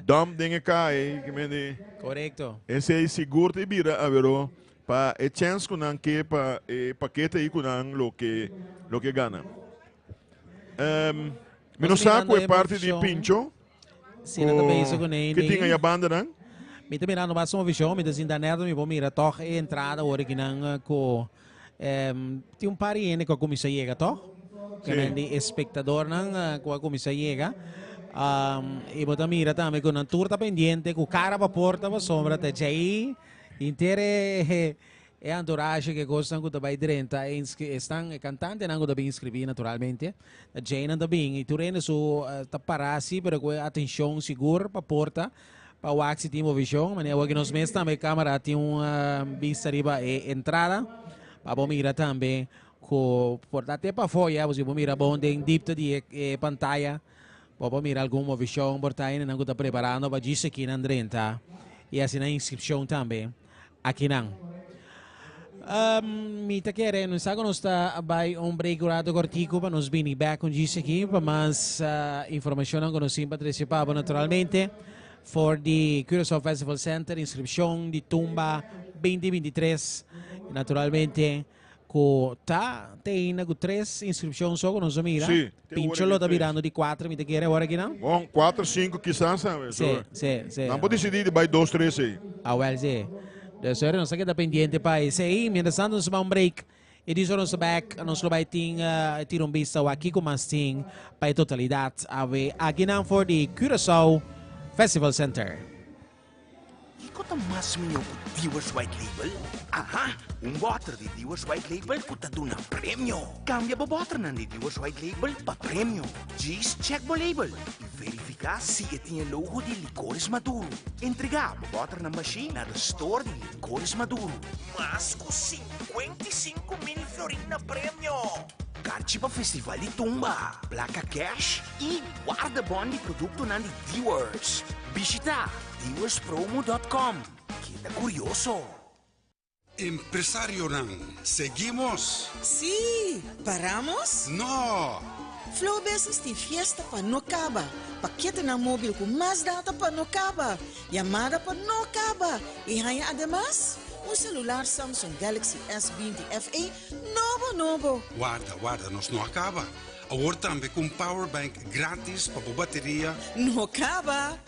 Dump den e kai, ke men di. Correcto. Esei sigur ta bira avero pa e chance ku nan ke pa e pakete ei ku nan lo ke lo ke gana. Um, mi no Nos sa mirando ku e e parti di movishon. Pincho. Sí, nan ta bezig ku nee, Ke tin nee. aya banda nan? Mi ta mirando mas un vision, mi ta sinta net mi por mira toch e entrada ora ki nan ku tin un par di hende ku a kuminsá yega toch? Sí. Ke men di espektadornan ku a kuminsá yega. I bo ta mira tambe ku nan tur ta pendiente ku kara pa porta pasobra ta djei henter e E entourage ke kosnan ku ta bai drenta e esnan e kantantenan ku ta bin inskribí naturalmente ta djeinan ta bin i tur hende su ta pará si pero ku e atenshon sigur pa porta pa wak si tin movishon manera awor ki nos mes tambe kamera tin un bista riba e entrada pa bo mira tambe ku por ta te pafó ya si bo mira bon den dipte di e pantaya. Bo por mira algun movishon por ta hendenan ku ta preparando pa djis akinan drenta i hasi nan inskripshon tambe akinan. Mi ta kere, no sa ku nos ta bai un break un rato kortiku pa nos bini bek un djis aki pa mas informashonnan ku nos tin pa trese pa bo naturalmente for di Curaçao Festival Center inskripshon di Tumba 2023 naturalmente. Ku ta te ainda ku tres inskripshon so ku nos a mira. Sí, te Pincho ora lo ki ta tres. birando di kuater, mi ta kere awor aki nan. Bon, kuater, sinku kisas sabe. Sí, So, sí, sí. Nan por disidí di bai dos, tres ei. Awel sí. Dus ora nos a keda pendiente pa esei. Mientras tanto nos a bai un break i di ora nos a bek nos lo bai tin tira un bista wak kiko mas tin pa e totalidat awe akinan for di Curaçao Festival Center. Kiko ta mas mihó ku Dewar's White Label? Aha! Un bòter di Dewar's White Label ku ta duna premio! Kambia bo bòternan di Dewar's White Label pa premio. Djis chèk bo label i verifiká si e tin e logo di Licores Maduro. Entregá bo bòternan bashí na de store di Licores Maduro. Mas ku 55,000 florin na premio! Karchi pa Festival di Tumba, plaka kèsh i wardebòn di produktonan di Dewar's. Bishitá Dealerspromo.com. Keda kurioso! Empresarionan, seguimos? Sí! Paramos? No! Flow Business tin fiesta pa no kaba, paketenan mobil ku mas data pa no kaba, yamada pa no kaba i haña ademas un selular Samsung Galaxy S 20 FE nobo nobo! Warda, warda, nos no a kaba. Awor tambe ku un powerbank gratis pa bo bateria. No kaba!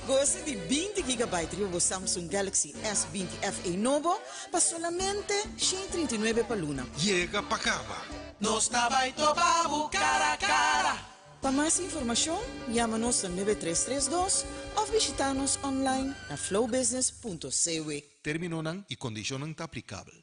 Gosa di 20 gigabyte riba bo Samsung Galaxy S 20 FE nobo pa solamente 139 pa luna. Yega pa kaba! Nos ta bai topa bo cara cara. Pa mas informashon, yama nos na 9332 òf bishitá nos online na flowbusiness.cw. Términonan i kondishonnan ta aplikabel.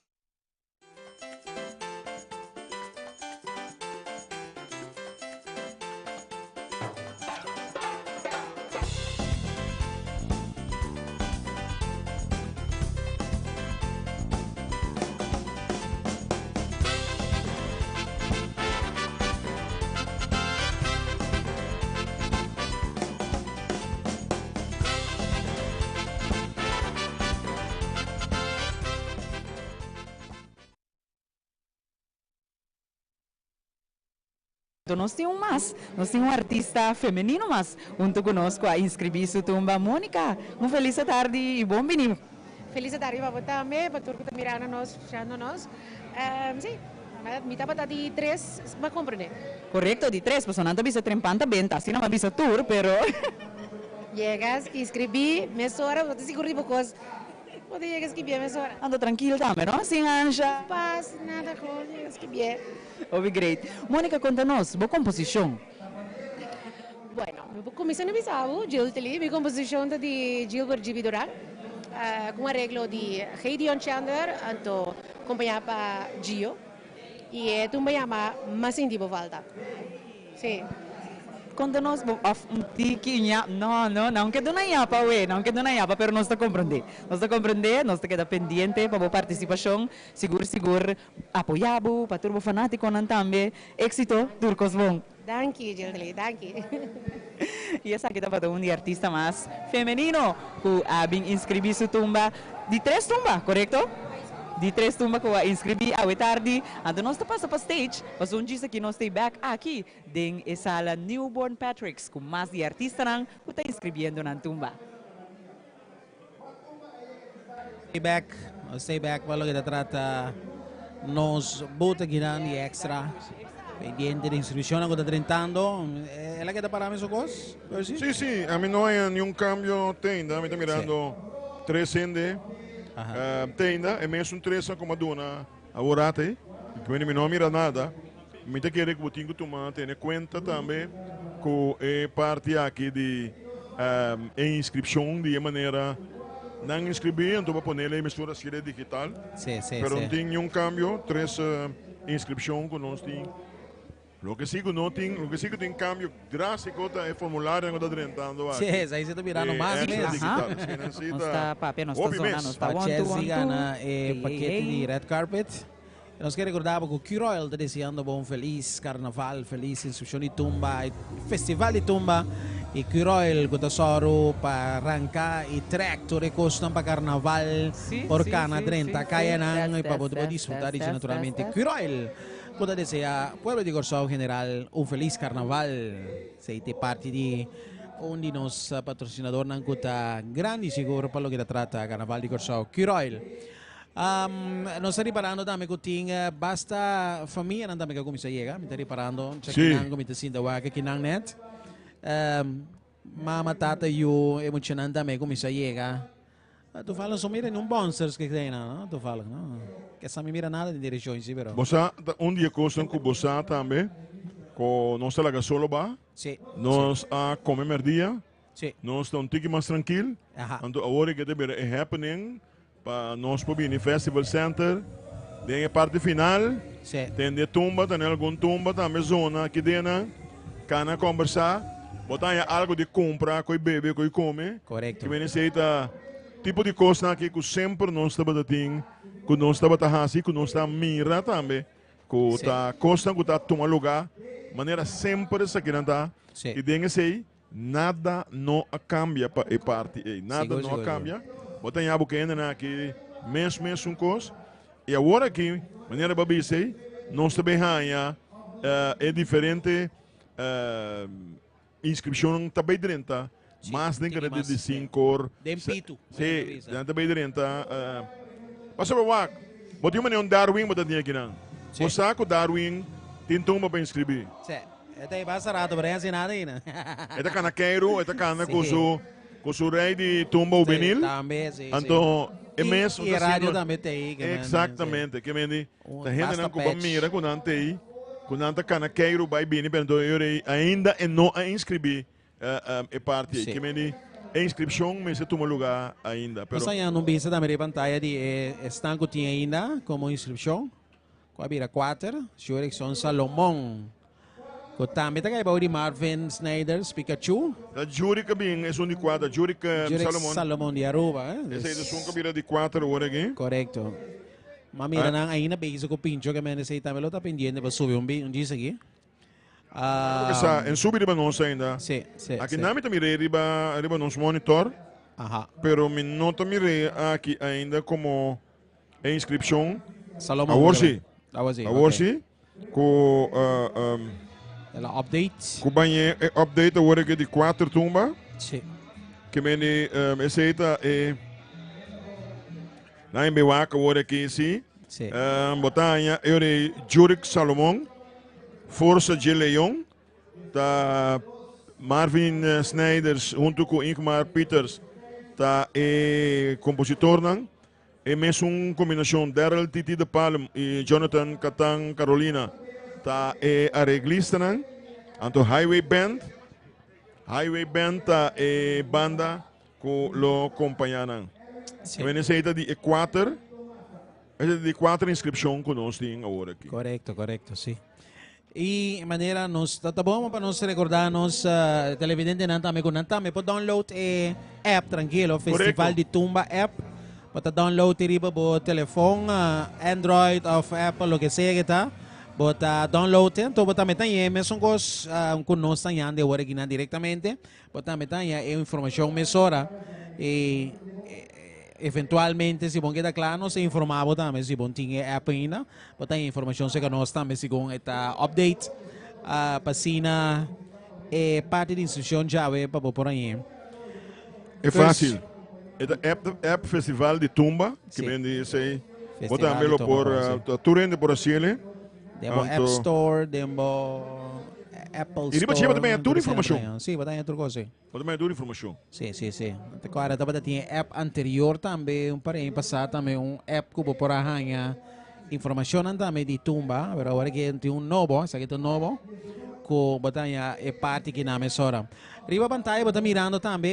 Nos tin un mas, nos tin un artista femenino mas hunto cu nos cu a inscribi su tumba. Monica, un feliz atardi y bon bini. Feliz atardi pa bo tambe, pa tur cu ta mirando nos, scuchando nos. Si, mi tabata di tres, mi a comprende. Correcto, di tres, pasobra nan ta bisa trempan ta benta, asina mi a bisa tur, pero. Yega, inscribi mesora, bo ta sigur di bo cos. Bo ta yega skibié mesora. Ando trankil tambe, no? Sin ansha. Pas, nada kos, yega skibié. Hopi great. Monica, konta nos bo komposishon. Bueno, mi por kuminsá na bisa bo, Giltely. Mi komposishon ta di Gilbert GB. Durán, ku un areglo di Gideon Chandler, anto kompañá pa Gio. I e tumba yama M'a sinti bo falta. Sí. Konta nos bo of un tiki ña no no nan ke duna ñapa we nan ke duna ñapa pero nos ta komprendé nos ta komprendé nos ta keda pendiente pa bo partisipashon sigur sigur apoyá bo pa tur bo fanátikonan tambe éksito tur kos bon. Danki Gildeley danki. I esaki tabata un di artista mas femenino ku a bin inskribí su tumba di tres tumba korekto? Di tres tumba ku a inskribí awe tardi. Anto nos ta pasa pa stage pasobra un djis aki nos ta bek aki den e sala Newborn Patrick's ku mas di e artistanan ku ta inskribiendo nan tumba. Stay back, stay back pa loke ta trata nos bota kinan di extra. Pendiente di inscripcionnan ku ta drentando. El a keda para mesun kos, Percy? Sí, sí, ami no haya niun cambio teinda, mi ta mirando tres hende teinda, e mesun tres a como a duna awor ate, bueno mi no a mira nada, mi ta kere ku bo tin ku tuma tene kuenta tambe ku e parti aki di e inscripcion di e manera nan inscribi, anto bo ponele e mesura sire digital, pero no tin niun cambio, tres inscripcion ku nos tin. Loke si ku no tin, loke si ku tin kambio drástiko ta e formularionan ku ta drentando aki. Sí, esei si ta birando mas mes. Extra digital. Esei nan si Nos ta ta papia, nos ta hopi zona, mes. nos ta Pa one two, Chelsea one two. gana e Hey, pakete hey. di red carpet. I nos ke rekordá bo ku Q-Royal ta deseando bo un felis karnaval, felis inskripshon di tumba i festival di tumba. I Q-Royal ku ta sòru pa ranka i trèk tur e kosnan pa karnaval por kana drenta kayanan i pa bo por disfrutá di dje naturalmente. Q-Royal ku ta deseá pueblo di Kòrsou en general un felis karnaval. Esei ta e parti di un di nos patrosinadornan ku ta grandi sigur pa loke ta trata karnaval di Kòrsou, Q-Royal. Nos ta riparando tambe ku tin basta famianan tambe ku a kuminsá yega. Mi ta riparando cha kinan ku mi ta sinta wak kinan nèt. Mama, tata, yu, e muchanan tambe a kuminsá yega. Toevallig so mira niun bouncers ke ta einan, no? Toevallig, no? Ke sa mi mira nada den direkshon si, pero. Bo sa ta un di e kosnan ku bo sa tambe ku nos ta laga solo ba. Nos a kome mèrdia. Sí. Nos ta un tiki mas trankil. Aha. Anto awor e ke ta bira e happening pa nos por bini Festival Center den e parti final. Sí. Tende tumba, tene algun tumba tambe zona aki dena. Kana kombersá. Bo ta haña algo di kumpra, koi bebe, koi kome. Korekto. Ki bini esei ta tipo di kosnan aki ku semper nos tabata tin, ku nos tabata hasi, ku nos ta mira tambe. Ku ta kosnan ku ta tuma lugá manera semper esakinan ta. Sí. I den esei Nada no a cambia pa e parti ey. Nada Sigur, no a sigur, cambia. Bo ta ña bo kendenan aki mes mesun cos. Y awor aki, manera bo a bisa ey, nos ta bay haña e diferente inscripcionnan ta bay drenta mas den tiki cantidad mas, di sí. cinco or Den pitu, manera Sí, bo a bisa. nan ta bay drenta. Pasobra wak, bo tin manera un Darwin bo ta tin akinan. Sí. Bo sa cu Darwin tin tumba pa inscribi. Sí. E ta pasa rato, pero hasi nada ainda. E ta kana keiru, e ta kana ku Sí. su ku su rei di tumba Sí, hubenil. tambe, sí, sí. Anto e I- mes i e radio tambe ta ei, ke men, Exactamente, ke men di Un ta hendenan basta ku ba patch. mira ku nan ta ei, ku nan ta kana keiru bai bini, pero anto e rei ainda e no a inskribí e parti ei. Sí. Ke men di e inskripshon mester tuma lugá ainda, pero Nos a haña un bista tambe riba pantaya di e esnan ku tin ainda komo inskripshon. Ku a bira kuater, Jurickson Salomon, ku tambe ta kai bou di Marvin Snijders, Pikachu. Ta Jurick a bin esun di kuater, Jurick Jurick Salomon. Salomon di Aruba, eh. Esei ta esun ku a bira di kuater ora aki. Korekto. Ma mira nan ainda bezig ku Pincho ke men esei tambe lo ta pendiente pa subi un bi un djis aki. Porque sa en subi riba nos ainda. Sí, sí, Aki sí. nan mi ta mir'é riba riba nos monitor. Aha. Pero mi no ta mir'é aki ainda komo E inscripcion. Salomon Awor Murray. si. Awor si, Awor ok. si. Ku El a update. Ku bañe e update awor e di cuater tumba. Si. Ke meni esei ta e na en wak awor aki si. Si. Bo ta haña e ora ei Jurick Salomon, Forza J. Leon, Ta Marvin Snijders hunto cu Ingmar Pieters ta e compositornan. E mesun combinacion Daryl Titi de Palm y Jonathan Catan Carolina ta e areglistanan. Anto Highway Band, Highway Band ta e banda cu lo compaña nan. Sí. Esey ta di e cuater, esey ta di cuater inscripcion cu nos tin awor aki. Correcto, correcto, sí. Y manera nos ta ta bon pa nos recorda nos televidentenan tambe cu nan tambe por download e app tranquilo, Festival di Tumba app. Bo ta download e riba bo telefon, Android of Apple, loke sea que ta. Bo ta download e, anto bo tambe ta haña e mesun cos cu nos ta hañando awor akinan directamente. Bo tambe ta haña e informacion mesora y eventualmente si bon keda cla nos ta informa bo tambe si bon tin e app ainda. Bo ta haña informacion cerca nos tambe segun e ta update pa asina e parti di instruccion djawe pa bo por hañ'e. E facil. E ta app, app Festival di Tumba, ki men di esey. Bo tambe lo por, tur hende por haciele. Den bo App Store, den bo Apple Store. Y riba dje bo ta baña tur informacion. Sí, bo ta baña tur cos, sí. Bo ta baña tur informacion. Sí, sí, sí. Te acuerda tabata tin e app anterior tambe, un par de aña pasá tambe, un app cu bo por a haña informacionnan tambe di tumba, pero awor aki tin un nobo, esaki ta un nobo, cu bo ta haña e parti ki nan mesora. Riba pantaya bo ta mirando tambe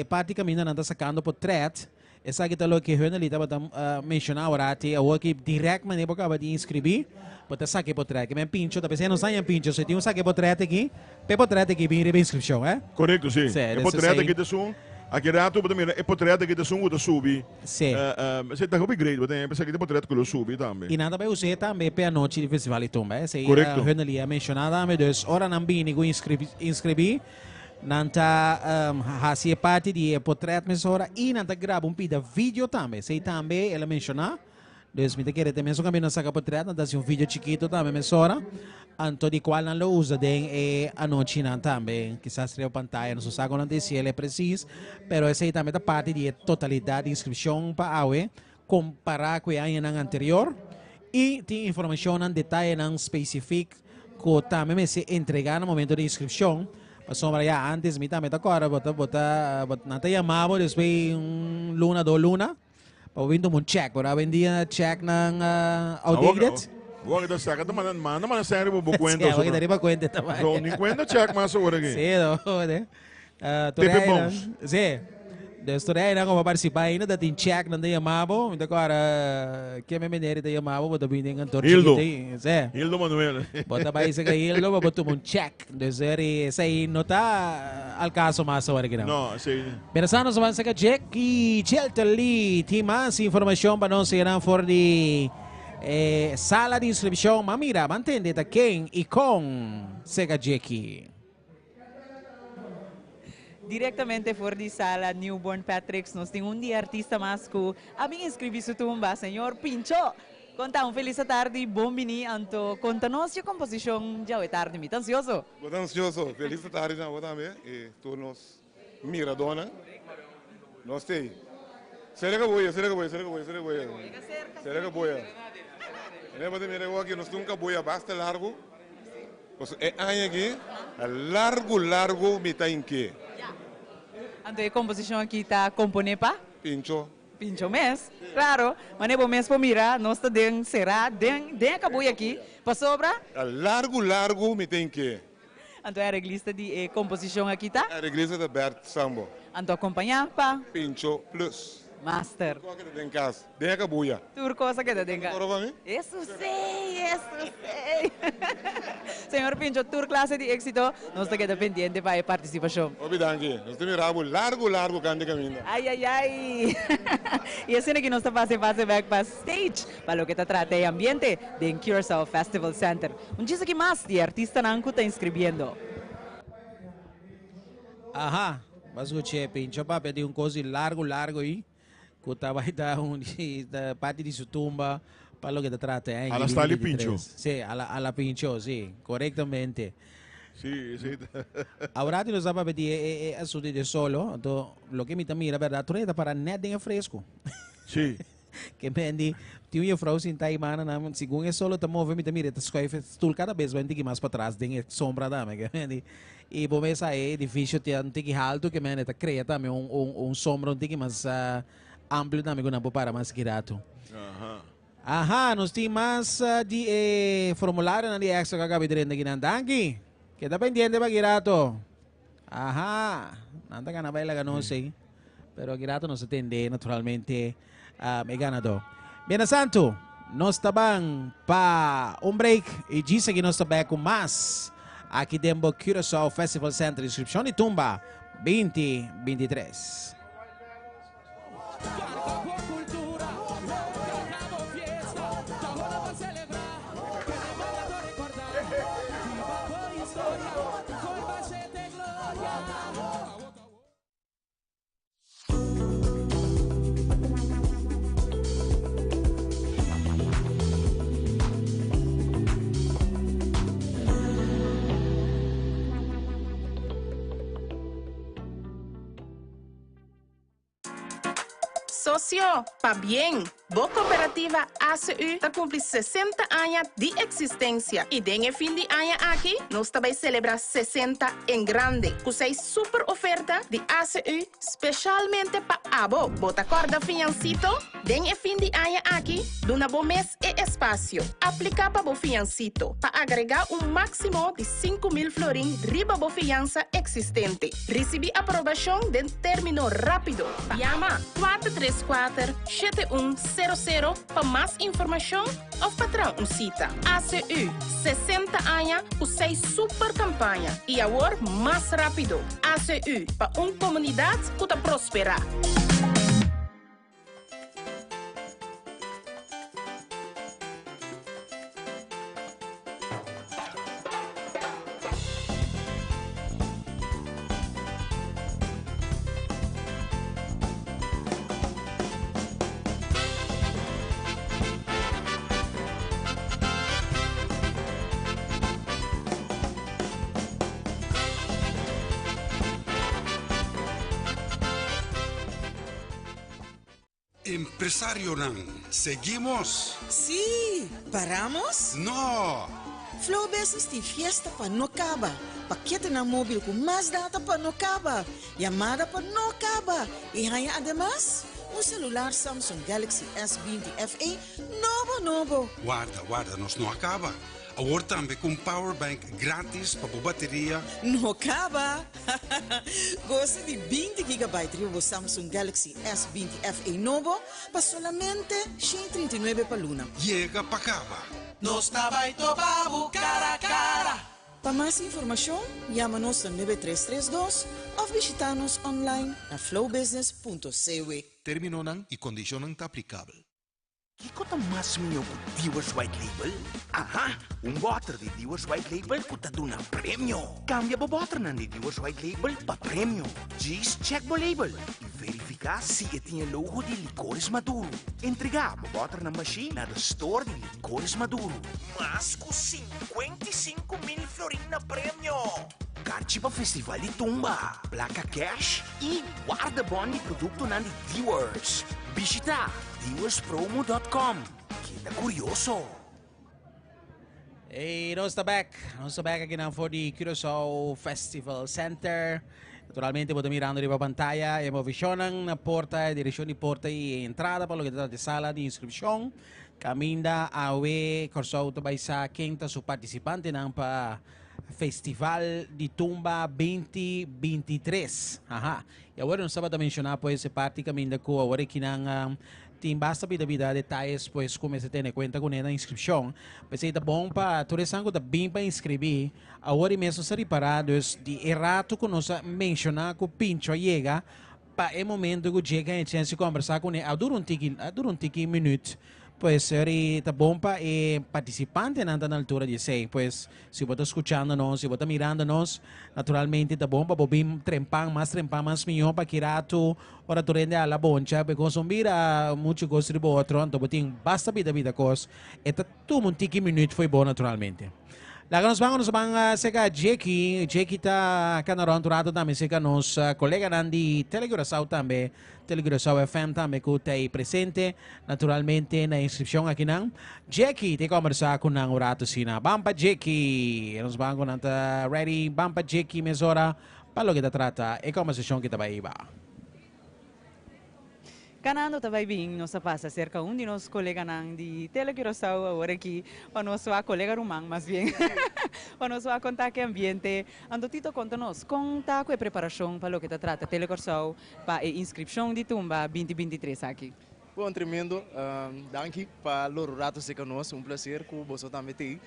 e parti caminda nan ta sacando potret. Esaki ta loke Hunley tabata menciona awor-ati. Awor ki direct manera bo caba di inscribi, bo ta saca e potret. Ki men pincho ta pensa, e no sa ña pincho, si tin un saca e potret aki, p'e potret aki bin riba inscripcion, eh? Correcto, si. Sí, E dus potret esey aki ta esun Aki rato bo ta mira e potret aki ta esun ku ta subi. Sí. Esei ta hopi great, bo ta pensa aki ta potret ku lo subi tambe. I nan ta bai us'é tambe p'e anochi di Festival di Tumba. Esei Korekto. Hunnely a menshoná tambe. Dus ora nan bini ku inskribí, nan ta hasi e parti di e potret mesora i nan ta graba un pida video tambe. Esei tambe el a menshoná. Dus mi ta kere te mesun kaminda saka potret, nan ta hasi un video chikito tambe mesora. Anto di kual nan lo usa den e anochinan tambe. Kisas riba pantaya, nos no sa kon nan ta hasi el e presis, pero esei tambe ta parti di e totalidat di inskripshon pa awe kompará ku e añanan anterior. I tin informashonnan, detayenan spesifik ku tambe mester entregá na momento di inskripshon. Pasobra ya antes mi tambe ta kòrda bo ta bo ta nan ta yama bo despues un luna, dos luna. Pa bo bin tuma un check, pero awendia checknan outdated. Bo ta saca ta manda manda manda sangre bo bo cuenta. Sí, bo riba cuenta ta bai. So ni cuenta check mas awor aki. Sí, no, de. Tepe bons. Sí. Dus tur einan como participa ainda ta tin check nan ta yama bo. Mi ta acorda ke me meneer ta yama bo, bo ta bini den kantoor Hildo. chikito. Sí. Hildo Manuel. Bo ta bai sega Hildo pa bo tuma un check. Dus eri esei no ta al caso mas awor aki nan. No, esei. Mientras nos avanza ka Jack y Cheltely tin mas informacion pa nos llenan for di eh, sala di inscripcion. Ma mira, mantende ta ken y con sega Jackie. Directamente for di sala Newborn Patrick's nos tin un di artista mas cu a bin inscribi su tumba, señor Pincho. Conta un feliz atardi, bon bini, anto conta nos je composicion djawe tardi, mi ta ansioso. Bo ta ansioso, feliz atardi na bo tambe y tur nos Miradónan, nos t'ei. Sera kabuya, sera kabuya, sera kabuya, sera kabuya. Sera kabuya. E bo ta mira awor aki nos tin un kabuya basta largu. Pasobra e aña aki largu largu mi ta hink'é. Anto e komposishon aki ta komponé pa? Pincho. Pincho mes, klaro. Manera bo mes por mira nos ta den será den den e kabuya aki pasobra. Largu largu mi ta hink'é. Anto e areglista di e komposishon aki ta? E areglista ta Bert Sambo. Anto akompañá pa? Pincho Plus. Master. Tur kos a keda den kas, den e kabuya. Tur kos a keda den kas. Oro pa mi? Eso sí, eso sí. Señor Pincho, tur klase di éksito. Nos ta keda pendiente pa e partisipashon. Hopi danki. Nos ta mira bo largu largu kante kaminda. Ay ay ay. I asina ki nos ta pasa e pase bek pa stage pa loke ta trata e ambiente den Curaçao Festival Center. Un djis aki mas di e artistanan ku ta inscribiendo. Aha, bo a skuch'é Pincho papia di un kos di largu largu ei ku ta bai ta un di parti di su tumba pa loke ta trata e aña A la style di Pincho. Sí, a la a la Pincho, sí, korektamente. Sí, sí. Awor nos a papia di e e asuntu di solo, anto loke mi ta mira bèrdat tur e ta para nèt den e fresku. Sí. Ke men di, tin un jefrouw sinta ei mana nan, segun e solo ta move mi ta mira e ta schuif e stoel kada bes bai un tiki mas patras den e sombra tambe ke men di. I bo mes sa e edificio ta un tiki haltu ke men e ta crea tambe un un un sombra un tiki mas amplio tambe ku nan por para mas kirato. Aha. Aha, nos tin mas di e formularionan di extra ku a kabi drenta kinan. Danki. Keda pendiente pa kirato. Aha, nan ta gana bai laga nos ei. Pero aki rato nos ta tende naturalmente um, e ganador. Mientras tanto, nos ta ban pa un break y djis aki nos ta back cu mas aki den bo Curaçao Festival Center inscripcion di Tumba 2023. Sosio, pabien! Bo kooperativa ACU ta kumpli 60 aña di eksistensia i den e fin di aña aki nos ta bai selebrá 60 en grande ku seis super oferta di ACU speshalmente pa abo. Bo ta kòrda fiansito? Den e fin di aña aki duna bo mes e espasio. Apliká pa bo fiansito pa agregá un máksimo di 5000 florin riba bo fiansa eksistente. Risibí aprobashon den término rápido. Yama 434. 4, 7100 pa mas informashon òf pa traha un sita. ACU, 60 aña ku seis super kampaña i awor mas rápido. ACU, pa un komunidat ku ta prosperá. Empresarionan, seguimos? Sí! Paramos? No! Flow Business tin fiesta pa no caba, paketenan mobil cu mas data pa no caba, yamada pa no caba y haña ademas un celular Samsung Galaxy S 20 FE nobo nobo! Warda, warda, nos no a caba. Awor tambe cu un powerbank gratis pa bo bateria. No caba! Gosa di 20 gigabyte riba bo Samsung Galaxy S 20 FE nobo pa solamente 139 pa luna. Yega pa caba! Nos ta bai topa bo cara cara. Pa mas informacion, yama nos na 9332 of bishita nos online na flowbusiness.cw. Terminonan y condicionnan ta aplicabel. Kiko ta mas mihó ku Dewar's White Label? Aha! Un bòter di Dewar's White Label ku ta duna premio! Kambia bo bòternan di Dewar's White Label pa premio. Djis chèk bo label i verifiká si e tin e logo di Licores Maduro. Entregá bo bòternan bashí na de store di Licores Maduro. Mas ku 55,000 florin na premio! Karchi pa Festival di Tumba, plaka kèsh i wardebòn di produktonan di Dewar's. Bishitá Dealerspromo.com. Keda kurioso! Hey, nos ta back. Nos ta back akinan for di Curaçao Festival Center. Naturalmente bo ta mirando riba pantaya e movicionnan na porta, e direccion di porta y e entrada pa loke ta trata di sala di inscripcion. Caminda awe Curaçao ta bay sa ken ta su participantenan pa Festival di Tumba 2023. Aha. Y awor nos tabata menciona pues e parti caminda cu awor ekinan tin basta bida bida detalles pues cu mester tene cuenta cune na inscripcion. P'esey ta bon pa tur esnan cu ta bin pa inscribi awor y mes nos a ripara dus di e rato cu nos a menciona cu Pincho a yega pa e momento cu dje can e chance di combersa cune a dura un tiki a dura un tiki minuut. Pues eri ta bon pa e participantenan ta na altura di esey. Pues si bo ta scuchando nos, si bo ta mirando nos, naturalmente ta bon pa bo bin trempan, mas trempan mas miho pa ki rato ora tur hende hala boncha, because un bira mucho cos riba otro, anto bo tin basta bida bida cos, e ta tuma un tiki minuut fo'i bo naturalmente. Laga nos ban, nos ban cerca Jacky, Jacky ta cana rond un rato tambe cerca nos coleganan di Tele Curaçao tambe. Tele Curaçao FM tambe ku ta ei presente naturalmente na inskripshon akinan. Jacky ta kombersá ku nan un ratu asina. Ban pa Jacky! Nos ban ku nan ta ready. Ban pa Jacky mesora pa loke ta trata e kombersashon ki ta bai iba. Kanando ta bai bin, nos a pasa serka un di nos koleganan di Tele Curaçao awor aki pa nos wak, kolega ruman mas bien, pa nos wak kon ta ki ambiente. Anto Tito konta nos kon ta ku e preparashon pa loke ta trata Tele Curaçao pa e inscripcion di Tumba 2023 aki. Bon tremendo, danki pa loro rato seca nos, un placer cu boso tambe t'ey.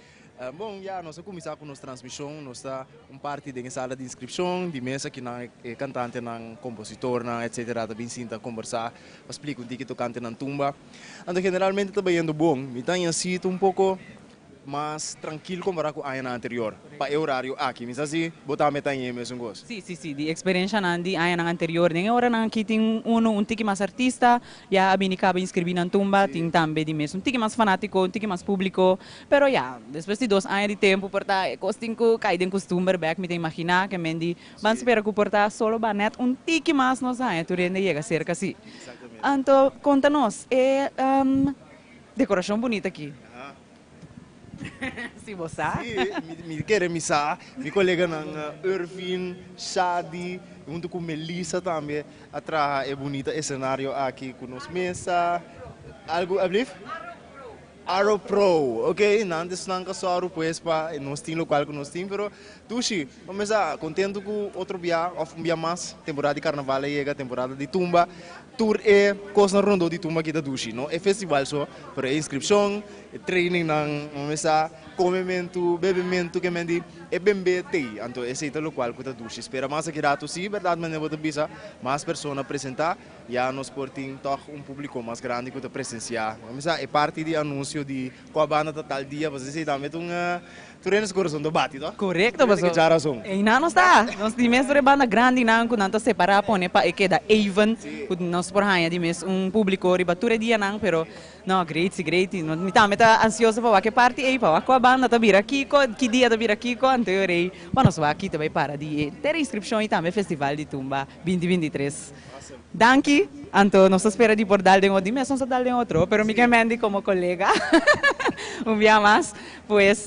Bon ya nos a cuminsa cu nos transmision, nos ta un parti den e sala di inscripcion, di mesa kinan e cantantenan, compositornan etc. Ta bin sinta combersa pa splica un tiki tocante nan tumba. Anto generalmente ta bayendo bon, mi ta haña si ta un poco Mas trankil kompará ku añanan anterior pa e orario aki. Mi sa si bo tambe ta hañ'é mesun kos. Sí, sí, sí. Di eksperenshanan di añanan anterior. Den e oranan aki tin unu un tiki mas artista, ya a bini kaba inskribí nan tumba. Tin tambe di mes un tiki mas fanátiko, un tiki mas públiko. Pero ya, despues di dos aña di tempu por ta e kos tin ku kai den kustumber bèk. Mi ta imaginá ke men di ban spera ku por ta solo ba nèt un tiki mas nos haña tur hende yega serka sí. Anto konta nos e dekorashon bunita aki. Si bo sa. Si, mi kere mi sa. Mi koleganan Irvin, Shadi, huntu ku Melissa tambe a traha e bunita esenario aki ku nos mesa. Algu, ablief? Arrow Pro, ok, nan ta esnan ka sòru pues pa nos tin lokual ku nos tin, pero Dushi, bo mester kontentu ku otro bia òf un bia mas temporada di karnaval a yega, temporada di tumba, tur e kosnan rondó di tumba aki ta dushi, no e festival so, pero e inskripshon, e trainingnan, bo mester komementu, bebementu, ke men di e bembe tei, anto esei ta lokual ku ta dushi. Spera mas aki ratu si, bèrdat manera bo ta bisa, mas persona presentá. Ya nos por tin tòg un públiko mas grandi ku ta presensiá. Mi sa e parti di anunsio di kua banda ta tal dia, pasobra esei tambe ta un tur hende su kurason ta bati, tòg? Korekto, Tur hende pasobra ke dja rason. Einan nos ta. Nos di mes tur e banda grandinan ku nan ta separá pone pa e keda even, ku nos por haña di mes un públiko riba tur e dianan, pero no, great si great. Mi tambe ta ansioso pa wak e parti ei, pa wak kua banda ta bira kiko, ki dia ta bira kiko, anto e ora ei pa nos wak ki ta bai para di e ter inskripshon i tambe festival di tumba binti 23. Danki, anto nos ta spera di por dal den otro, di mes nos ta dal den otro, pero mi ke Mandy komo kolega un bia mas. Pues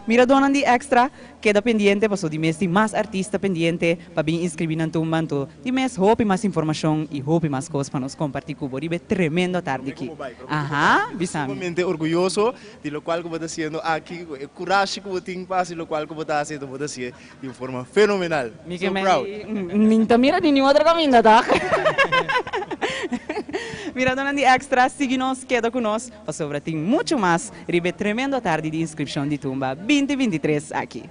miradónan di Extra keda pendiente paso di mes tin mas artista pendiente pa bin inskribí nan tumba, anto di mes hopi mas informashon i hopi mas kos pa nos kompartí ku bo riba e tremendo atardi aki. Aha, bisa mi. Sumamente orguyoso di lokual ku bo ta hasiendo aki, ku e kurashi ku bo tin pa hasi lokual ku bo ta hasi, anto bo ta hasié Di un forma fenomenal. Mi ke So proud. Mi ta mira di niun otro kaminda tòg. Miradonan di Extra, sigui nos, keda ku nos, pasobra tin muchu mas riba e tremendo atardi di inskripshon di Tumba 2023 aki.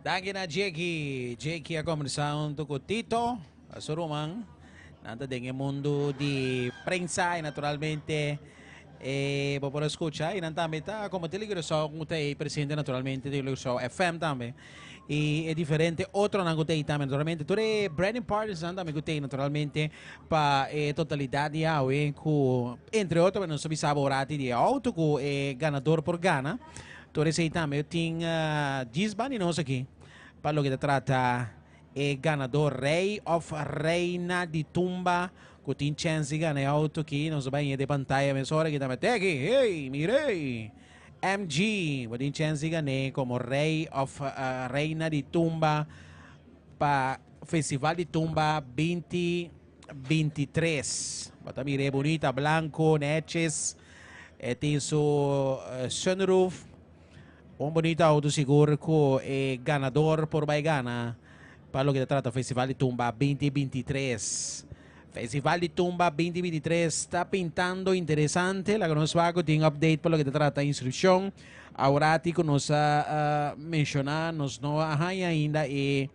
Danki na Jeki. Jeki a kombersá huntu ku Tito, su ruman. Nan ta den e mundu di prensa i naturalmente e bo por a skucha. I nan tambe ta komo Tele Curaçao ku ta ei presente naturalmente Tele Curaçao FM tambe. I e diferente otronan ku ta ei tambe naturalmente. Tur e branding partners nan tambe ku ta ei naturalmente pa e totalidat di awe ku entre otro nos ta bisa bo rati di e outo ku e ganador por gana. Tur esei tambe tin djis banda di nos aki pa loke ta trata E ganador rey of reina di tumba cu tin chens di gana e auto aki nos a bay ñe den pantaya mesora aki ta mete aki hey mire MG bo tin chens di gane como rey of reina di tumba pa festival di tumba 2023 bo ta mire bunita blanco neches e tin su sunroof. Un bonito auto sigur cu e ganador por bay gana pa loke ta trata Festival di Tumba 2023. Festival di Tumba 2023 ta pintando interesante. Laga nos wak cu tin update pa loke ta trata inscripcion. Awrati cu nos a menciona nos no a haya ainda e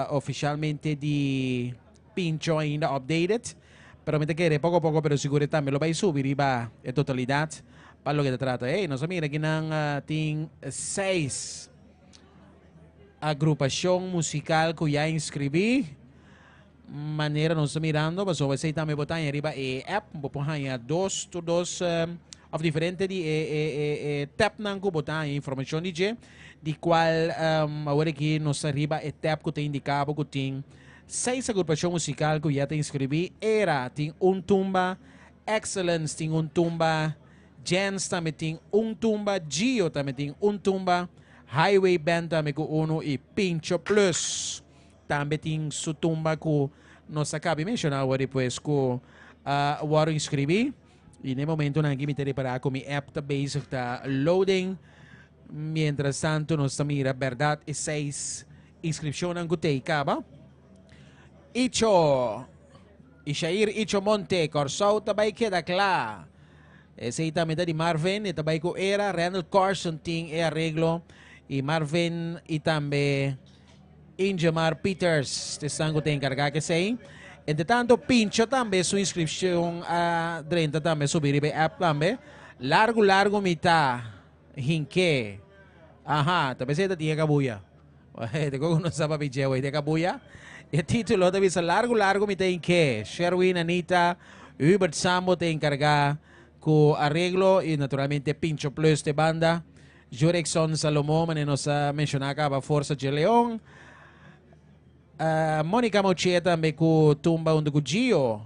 oficialmente di Pincho ainda updated. Pero mi ta kere poco poco pero sigur e tambe lo bay subi riba e totalidad pa loke ta trata. Ey, nos a mira aki nan tin seis agrupacion musical cu ya inscribi. Manera nos ta mirando, pasobra esey tambe bo ta haña riba e app, bo por haña dos, tur dos of diferente di e e e e tabnan cu bo ta haña informacion di dje, di cual awor aki nos ta riba e tab cu ta indica bo cu tin Seis agrupashon musikal ku ya ta inskribí, Era tin un tumba, Excellence tin un tumba, Jens tambe tin un tumba, Gio tambe tin un tumba, Highway Band tambe ku unu i Pincho Plus tambe tin su tumba ku nos a kabi menshoná awor despues ku a wòrdu inskribí. I na e momentunan aki mi ta repará ku mi app ta bezig ta loading. Mientras tanto nos ta mira bèrdat e seis Inscripcionnan cu t'ey caba. Icho, Ishair Icho Monte, Corsou ta bay keda cla. Esey tambe ta di Marvin, e ta bay cu era. Randall Carson tin e areglo y Marvin y tambe Ingemar Peters ta esnan cu ta encarga cu esey. Entre tanto Pincho tambe su inscripcion a drenta tambe, a subi riba e app tambe. Largo largo mi ta. Hinke. Aha, ta pensé ta tin e kabuya. Te koko no sa papi Jewe, e kabuya. E título ta bisa largo largo mi ta hinke. Sherwin, Anita, Hubert Sambo ta enkargá ku areglo i naturalmente Pincho Plus te banda. Jurexon Salomon, mane nos a menshoná kaba, Forza Dje Leon. Uh, Monica Mochie tambe ku tumba huntu ku Gio.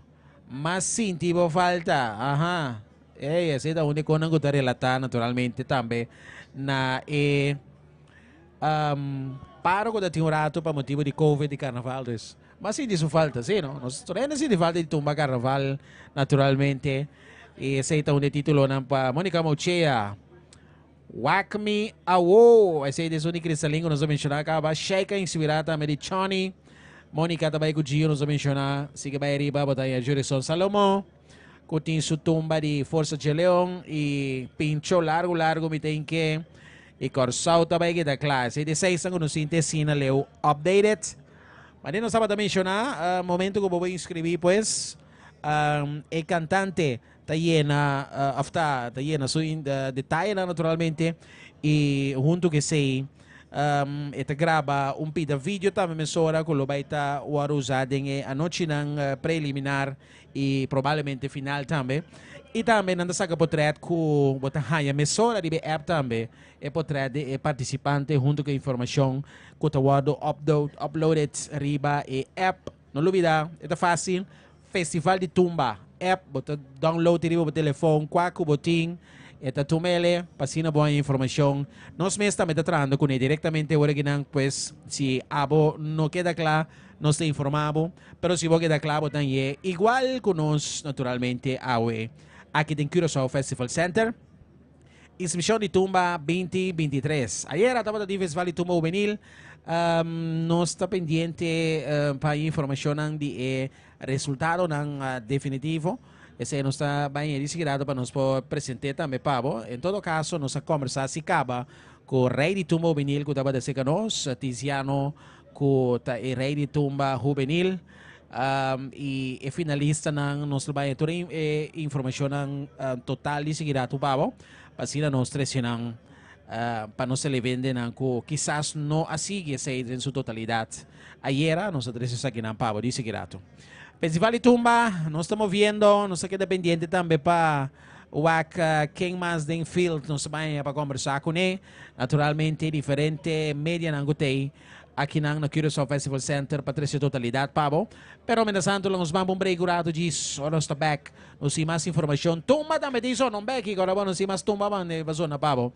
Mas sinti bo falta. Aha. Ey, esey ta un di konan ku ta relatá naturalmente tambe na e um, paro ku ta tin un rato pa motibu di Covid di karnaval. Dus, mas sinti su falta, sí, no? Nos tur hende sinti falta di tumba karnaval, naturalmente. I esei ta un di e títulonan pa Monica Mouchea. Wak mi awo. Esei ta esun di Cristalin ku nos a menshoná kaba. Sheika inspirá tambe di Chonny. Monica ta bai ku Gio nos a menshoná. Sigui bai ariba bo ta haña Jurison Salomon ku tin su tumba di Forsa dje Leon i Pincho largu largu mi tin ke i Kòrsou ta bai keda kla. Esei ta e seisnan ku nos tin te asina leu updated. Manera nos tabata menshoná momento ku bo bo inskribí pues e kantante ta yena of ta ta yena su detayenan naturalmente y hunto ku esey e ta graba un pida video tambe mesora ku lo bay ta wòrdu usa den e anochinan preliminar y probablemente final tambe. Y tambe nan ta saka potret ku bo ta haña mesora riba e app tambe e potret di e partisipante hunto ku e informashon ku ta wòrdu uploaded riba e app. No lubida, e ta fácil. Festival di Tumba app, bo ta download riba bo telefon, kua ku bo tin, e ta tumele pa asina bo haña informashon. Nos mes tambe ta trahando kuné direktamente ora kinan, pues si abo no keda kla, nos ta informá bo, pero si bo keda kla bo ta hañ'é igual ku nos naturalmente awe aki den Curaçao Festival Center. Inscripcion di Tumba 2023. Ayera tabata tin Festival di Tumba Hubenil. Nos ta pendiente pa e informacionnan di e resultadonan definitivo. Esey nos ta bay añadi sigirado pa nos por presente tambe pa bo. En todo caso nos a combersa si caba cu Rey di Tumba Hubenil cu tabata cerca nos, Tiziano cu ta e Rey di Tumba Hubenil. Y e finalistanan nos lo bay tur e informacionnan total di sigui rato pa bo, pa asina nos trece nan pa nos televidentenan cu kisas no a sigui esey den su totalidad ayera, nos a trece esakinan pa bo di sigui rato. Festival di Tumba, nos ta moviendo, nos ta keda pendiente tambe pa wak ken mas den field nos ta bay pa conversa cune. Naturalmente diferente medianan cu t'ey Akinan na Curaçao Festival Center pa trece totalidad pa bo. Pero mientras tanto lo nos ban pa un break un rato djis. Ora nos ta back nos tin mas informacion. Tumba tambe tin zona un beki. Ora bo nos tin mas tumba ban pa zona pa bo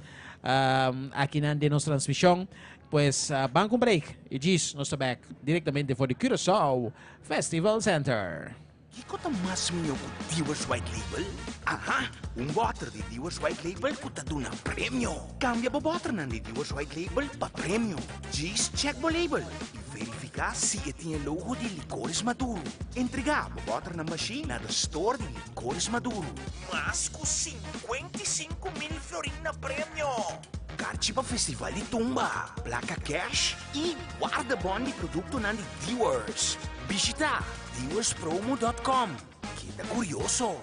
akinan den nos transmision. Pues ban cu un break y djis nos ta back directamente for di Curaçao Festival Center. Kiko ta mas mihó ku Dewar's White Label? Aha! Un bòter di Dewar's White Label ku ta duna premio! Kambia bo bòternan di Dewar's White Label pa premio. Djis chèk bo label i verifiká si e tin e logo di Licores Maduro. Entregá bo bòternan bashí na de store di Licores Maduro. Mas ku 55,000 florin na premio! Karchi pa Festival di Tumba, plaka kèsh i wardebòn di produktonan di Dewar's. Bishitá Dealerspromo dot com. Keda kurioso!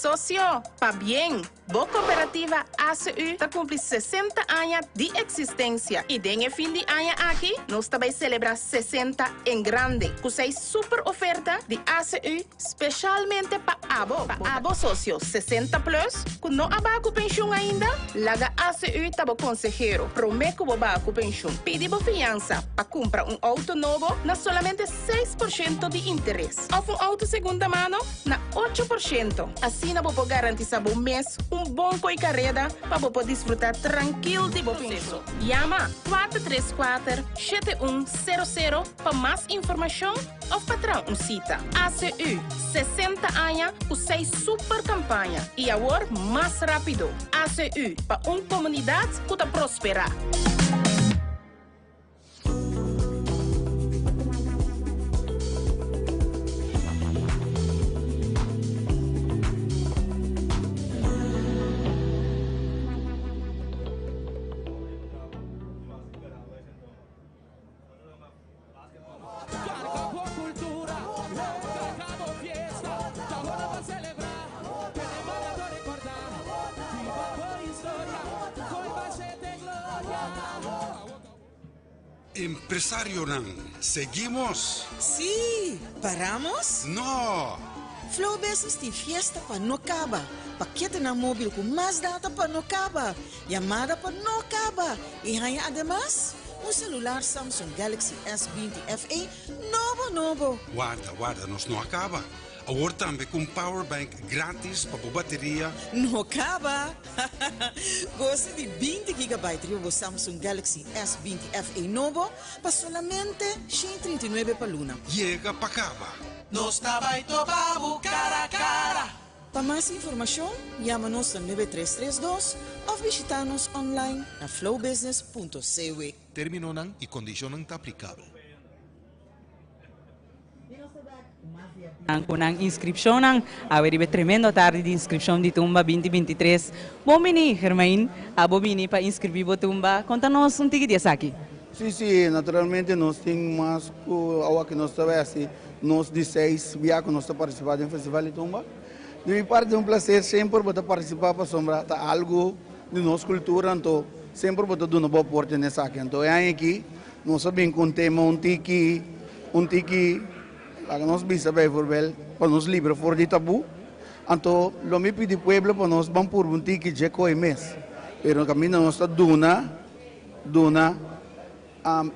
Socio, pabien! Bo cooperativa ACU ta cumpli 60 aña di existencia y den e fin di aña aki nos ta bay celebra 60 en grande cu seis super oferta di ACU Specialmente pa abo. Pa abo socio 60 plus cu no a baha cu pensioen ainda, laga ACU ta bo consehero prome cu bo baha cu pensioen. Pidi bo fiansa pa cumpra un auto nobo na solamente 6% di interes of un auto segunda mano na 8%. Asina bo por garantisa bo mes un bon coy careda pa bo por disfruta trankil di bo pensioen. Yama 434 7100 pa mas informacion. Of pa traha un sita. ACU, 60 aña ku seis super kampaña i awor mas rápido. ACU, pa un komunidat ku ta prosperá. Empresarionan, seguimos? Sí! Paramos? No! Flow Business tin fiesta pa no kaba, paketenan mobil ku mas data pa no kaba, yamada pa no kaba i haña ademas un selular Samsung Galaxy S 20 FE nobo nobo. Warda, warda, nos no a kaba. Awor tambe ku un powerbank gratis pa bo bateria. No kaba! Gosa di 20 gigabyte riba bo Samsung Galaxy S 20 FE nobo pa solamente 139 pa luna. Yega pa kaba! Nos ta bai topa bo cara cara. Pa mas informashon, yama nos na 9332 òf bishitá nos online na flowbusiness.cw. Términonan i kondishonnan ta aplikabel. Ku nan inskripshonnan awe riba e tremendo tardi di inskripshon di Tumba 2023. Bon bini Germain, abo bini pa inskribí bo tumba. Konta nos un tiki di esaki. Sí, sí, naturalmente nos tin mas ku awa ku nos ta bai hasi nos di seis bia ku nos ta partisipá den Festival di Tumba. Di mi parti ta un plaser semper bo ta partisipá pasobra ta algu di nos kultura anto semper bo ta duna bo aporte na esaki. Anto e aña aki nos a bin ku un tema un tiki un tiki laga nos bisa bijvoorbeeld pa nos libra for di tabú. Anto lo mi pidi pueblo pa nos ban purba un tiki dje koe mes pero kaminda nos ta duna duna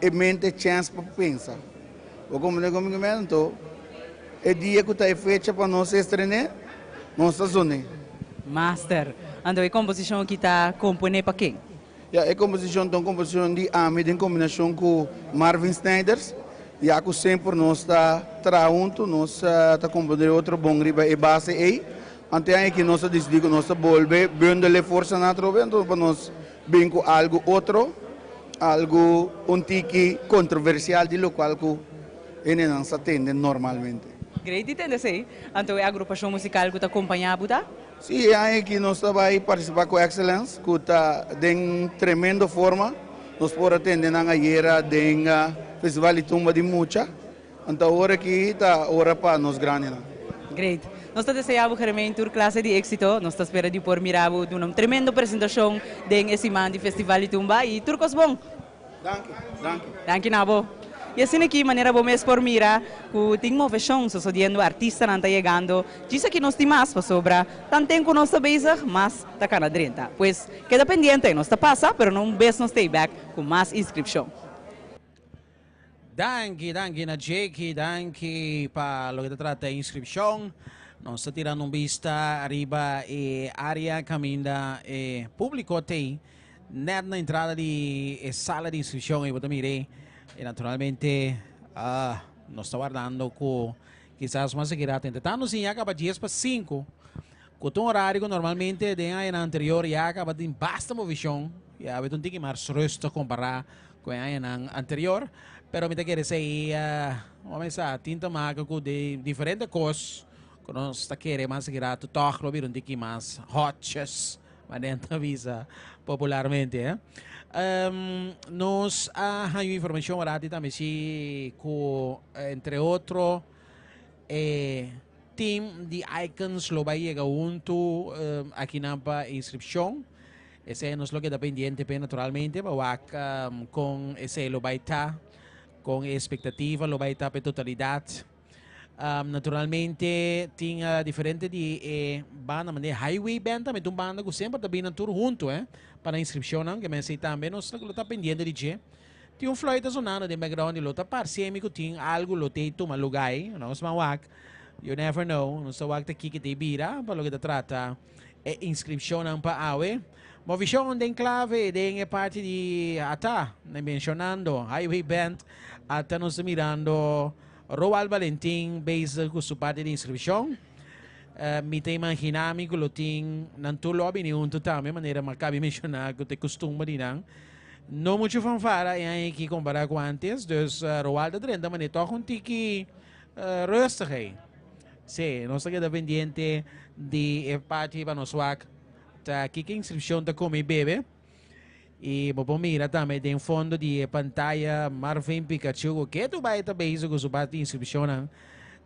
e mente chèns pa pensa. Bo komprendé kon mi ke mester? Anto e dia ku ta e fecha pa nos estrené, nos ta zoné. Master. Anto e komposishon aki ta komponé pa ken? Ya, e komposishon ta un komposishon di ami den kombinashon ku Marvin Snijders. Ya ku semper nos ta traha huntu, nos ta komponé otro bon riba e base ei. Anto e aña aki nos a disidí ku nos ta bolbe bundel e forsanan atrobe, anto pa nos Bin ku algu otro, algu un tiki kontroversial di lokual ku hendenan sa tende normalmente. Great di tende esei. Anto e agrupashon musikal ku ta kompañá bo ta? Sí, e aña aki nos ta bai partisipá ku Excellence ku ta den tremendo forma. Nos por a tende nan ayera den Festival di Tumba di Mucha. Anto awor aki ta ora pa nos grandinan. Great. Nos ta desea bo Germain tur clase di exito. Nos ta spera di por mira bo duna un tremendo presentacion den e siman di Festival di Tumba y tur cos bon. Danki, danki. Danki na bo. Y asina aki manera bo mes por mira cu tin movecion sosodiendo, artistanan ta yegando. Djis aki nos tin mas pasobra tanten cu nos ta bezig mas ta cana drenta. Pues keda pendiente, nos ta pasa pero no un bes nos ta ey bek cu mas inscripcion. Danki, danki na Jeki, danki pa loke ta trata e inscripcion. Nos ta tirando un bista ariba e area caminda e publico t'ey net na entrada di e sala di inscripcion ey bo ta mir'e. Y naturalmente nos ta wardando cu kisas mas aki rato. Entre tanto si ya caba dies pa cinco cu ta un horario cu normalmente den añanan anterior ya caba tin basta movicion. Ya a beta un tiki mas rustig compara Cu e añanan anterior, pero mi ta kere esey wou mesa tin ta maka cu di diferente cos cu nos ta kere mas aki rato toch lo bira un tiki mas hotjes, manera ta bisa popularmente eh. Nos a haña un informacion rati tambe si cu entre otro e team di Icons lo bay yega hunto akinan pa inscripcion. Esei nos lo keda pendiente p'e naturalmente pa wak kon esei lo bai ta, kon e espektativa lo bai ta p'e totalidat. Naturalmente tin diferente di e banda manera Highway Band tambe ta un banda ku semper ta bini nan tur huntu pa nan inskripshonnan ke men esei tambe nos lo ta pendiente di dje. Tin un fluit ta sonando den background i lo ta parse mi ku tin algu lo t'ei tuma luga ei, nos ban wak, you never know, nos ta wak ta kiko t'ei bira pa loke ta trata. E inscripcionnan pa awe. Movicion den clave den e parti di ata, mencionando Highway Band, ata nos ta mirando Roald Valentin bezig cu su parti di inscripcion. Mi ta imagina mi cu lo tin nan tur lo a bini hunto tambe, manera mi a cabi menciona cu ta e costumber di nan. No mucho fanfara e aña aki compara cu antes, dus Roald a drenta manera toch un tiki rustig ey. Sí, nos ta keda pendiente di e parti pa nos wak ta kiko inscripcion ta come y bebe. Y bo por mira tambe den fondo di e pantaya Marvin Pikachu cu ketu bay ta bezig cu su parti di inscripcionnan.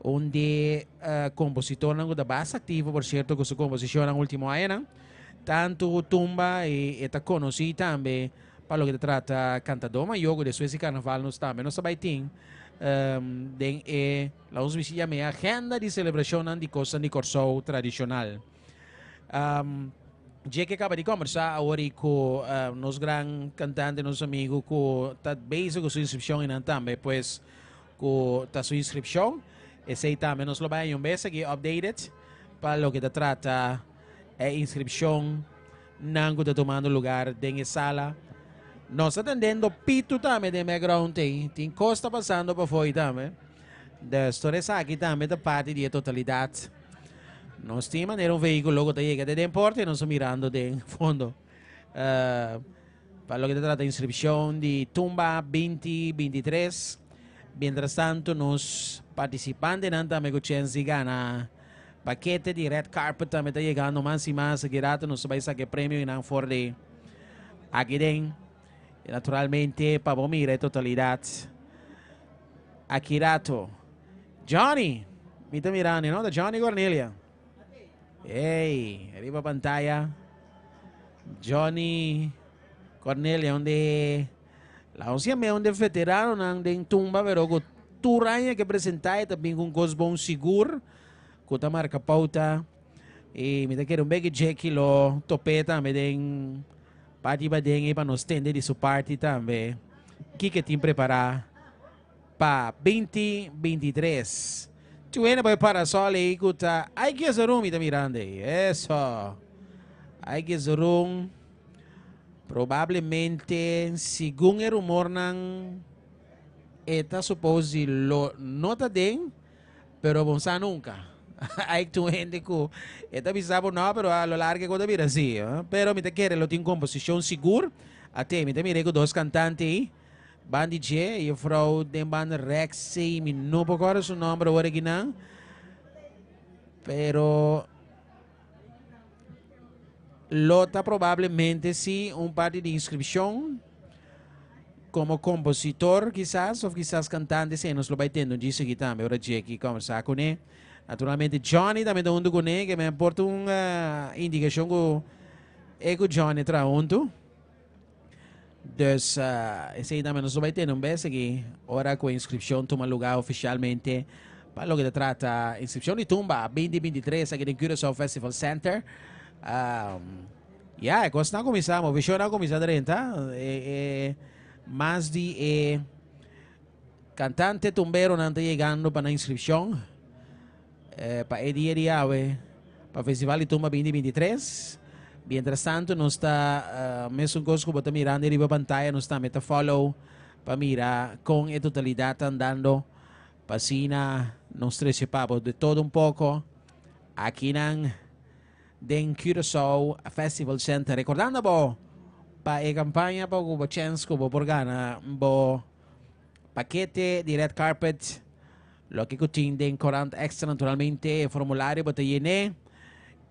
Un di e compositornan cu ta basta activo por cierto cu su composicionnan ultimo añanan. Tanto tumba y e ta conoci tambe pa loke ta trata cantador mayor cu despues di carnaval nos tambe nos ta bay tin. Um, den e, laat ons bisa yama e agenda di celebracionnan di cosnan di Corsou tradicional. Um, Jake acaba di conversa awor y cu uh, nos gran cantante, nos amigo cu ta bezig cu su inscripcion y nan tambe pues cu ta su inscripcion. Esey tambe nos lo bay un bes aquí updated pa loke ta trata e inscripcion nan cu ta tomando lugar den e sala. Nos ta tendendo pitu tambe den background ey. Tin cos ta pasando pafo ey tambe. Dus tur esaki tambe ta parti di e totalidad. Nos tin manera un vehiculo cu ta yega te den porta y nos ta mirando den fondo. Uh, pa loke ta trata inscripcion di Tumba 2023. Mientras tanto nos participantenan tambe cu chens di gana pakete di red carpet tambe ta yegando mas y mas. Aki rato nos ta bay saca e premio y nan for di aki den. Y naturalmente pa bo mira e totalidad aki rato. Johnny, mi ta mirando, no? Ta Johnny Cornelia. Hey, riba pantalla. Johnny Cornelia, onde la once me onde veterano nan den tumba, pero ku tur aña que presenta e ta bin con cos bon sigur, ku ta marca pauta. Y mi ta kere un beke Jackie lo tope tambe den party baden e pa nos tende di su party tambe. Kike tin prepara pa 2023. Tuene pa e parasol ei ku ta Ay ke zorun mi ta mirando ei. Eso. Ay ke zorun. Probablemente, segun e rumornan, e ta suppose di lo no ta den, pero bon sa nunca. Ay tu hende ku e ta bisa bo no, pero a lo largo e ta bira si. Pero mi ta kere lo tin composicion sigur. Ate, mi ta mira ku dos cantante ei. Ban di dje, juffrouw den ban rechts, mi no por corda su nomber awor aki nan. Pero lo ta probablemente sí un parte di inscripción como compositor quizás of quizás cantante sí nos lo bay tendo djis aki tambe ora Jackie conversa con e. Naturalmente Johnny tambe ta hunto con e que me aporta un uh, indicación cu e cu Johnny traha hunto. Dus uh, esey tambe nos lo bay tene un bes aki ora cu inscripción tuma lugar oficialmente pa loke ta trata inscripción di Tumba 2023 aki den Curaçao Festival Center. Um, ya, e cosnan a cuminsa, movecion a cuminsa drenta. E, e, mas di e cantante tumberonan ta yegando pa nan inscripción eh, pa e dia di awe. Pa Festival di Tumba 2023. Mientras tanto nos ta uh, mesun cos cu bo ta mirando riba pantaya, nos tambe ta follow pa mira con e totalidad ta andando. Pa asina nos trece pa bo de todo un poco akinan den Curaçao Festival Center. Recordando bo pa e campaña pa cu bo chance cu bo por gana bo pakete di red carpet. Loke ku tin den korant extra naturalmente e formulario bo ta yené.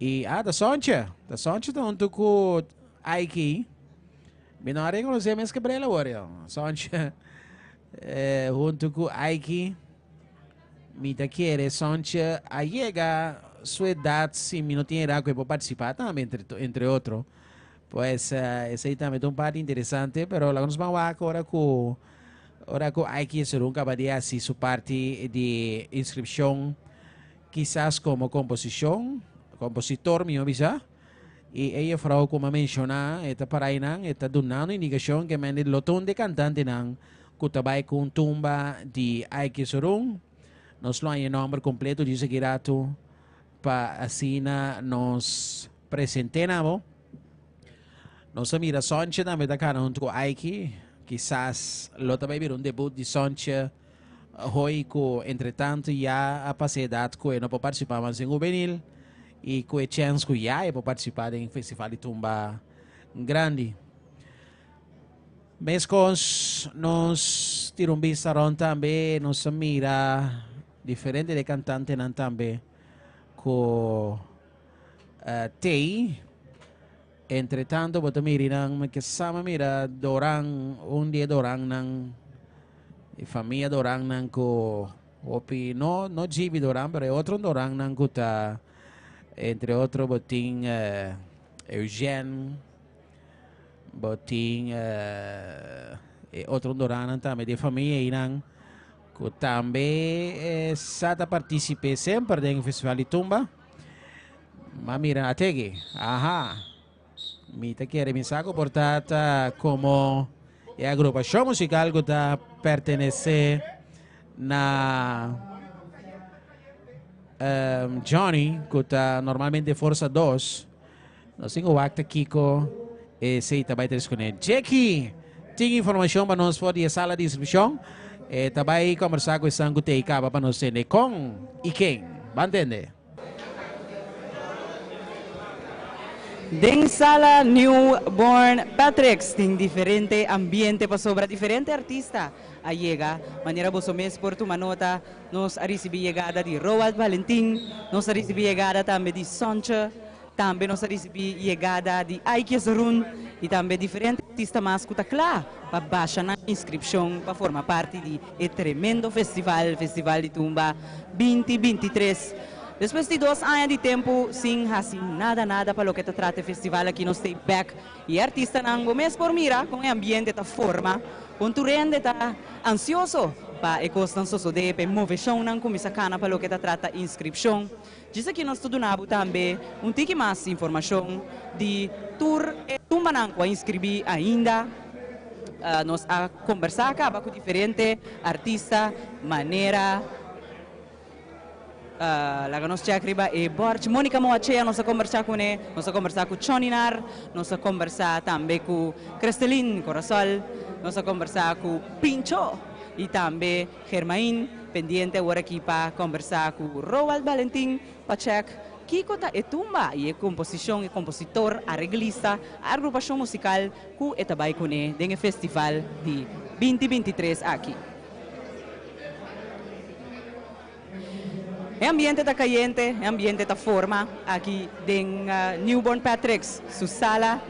I ah ta Sontje. Ta Sontje ta huntu ku Aiki. Mi no a rekonosé mes Gabriel awor yo. Sontje eh, huntu ku Aiki. Mi ta kere Sontje a yega su edat si mi no tin edad ku e por partisipá tambe entre, entre otro. Pues uh, esei tambe ta un parte interesante, pero laga nos ban wak ora ku Ora ku Aiki Esurun kaba di hasi su parti di inskripshon, kisas komo komposishon, kompositor mihó bisa, i e jefrou ku mi a menshoná e ta para einan, e ta dunando indikashon ke mende lo ta un di e kantantenan ku ta bai ku un tumba di Aiki Esurun. Nos lo haña e nòmber kompleto djis aki ratu pa asina nos present'é na bo. Nos a mira Sontje tambe ta kana huntu ku Aiki. Kisas lo ta bai bira un debut di Sontje hoy ku entretanto ya a pasa e edat ku e no por partisipá mas den hubenil i ku e chèns ku ya e por partisipá den Festival di Tumba Grandi. Meskos nos tira un bista rònt tambe nos a mira diferente de kantantenan tambe ku Tei, Entretanto bo ta miri nan, mi ke sama mira Doran, un di e Dorannan, e famia Dorannan ku hopi, no no Gibi Doran, pero e otro Dorannan ku ta, entre otro bo tin Eugène, bo tin e otro Dorannan tambe di e famia einan. Ku tambe eh, sa ta partisipe semper den Festival di Tumba. Ma mira ategi. Aha. Mi ta kere mi sa ku por ta ta komo e agrupashon musikal ku ta pertenesé na um, Johnny, ku ta normalmente Forza 2. Nos tin ku wak ta kiko esei ta bai tres kuné. Jackie tin informashon pa nos for di e sala di inskripshon. E ta bai kombersá ku esnan ku t'ei kaba pa nos tende kon i ken. Ban tende. Den sala New Born Patrick's tin diferente ambiente pasobra diferente artista a yega. Manera boso mes por tuma nota, nos a ricibi yegada di Roald Valentin, nos a ricibi yegada tambe di Sontje, tambe nos a ricibi yegada di Aike Zorun y tambe diferente artista mas cu ta cla pa basha nan inscripcion pa forma parti di e tremendo festival, Festival di Tumba binti 23. Despues di dos aña di tempu sin hasi nada nada pa loke ta trata e festival aki nos stay bek y e artistanan bo mes por mira con e ambiente ta forma, con tur hende ta ansioso pa e cosnan sosode, pa e movecionnan cuminsa cana pa loke ta trata inscripcion. Djis aki nos ta duna bo tambe un tiki mas informacion di tur e tumbanan cu a inscribi ainda. Nos a combersa caba cu diferente artista manera. Laga nos check riba e bòrchi. Monica Moachea nos a kombersá kuné, nos a kombersá ku Choninar, nos a kombersá tambe ku Crestelin Corasol, nos a kombersá ku Pincho i tambe Germain. Pendiente awor aki pa kombersá ku Roald Valentin pa check kiko ta e tumba i e komposishon, e kompositor, areglista, agrupashon musikal ku e ta bai kuné den e festival di binti 23 aki. E ambiente ta cayente, e ambiente ta forma aki den Newborn Patrick's su sala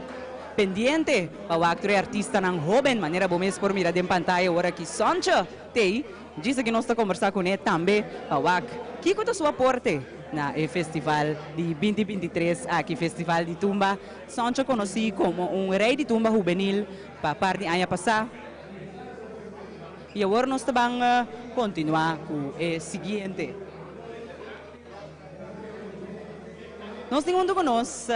pendiente pa wak tur e artistanan hoben manera bo mes por mira den pantaya ora ki Sontje t'ey. Djis aki nos ta combersa cune tambe pa wak kico ta su aporte na e festival di binti 23 aki, Festival di Tumba. Sontje conoci como un rey di tumba hubenil pa par di aña pasa. Y awor nos ta ban continua cu e siguiente. Nos tin hunto cu nos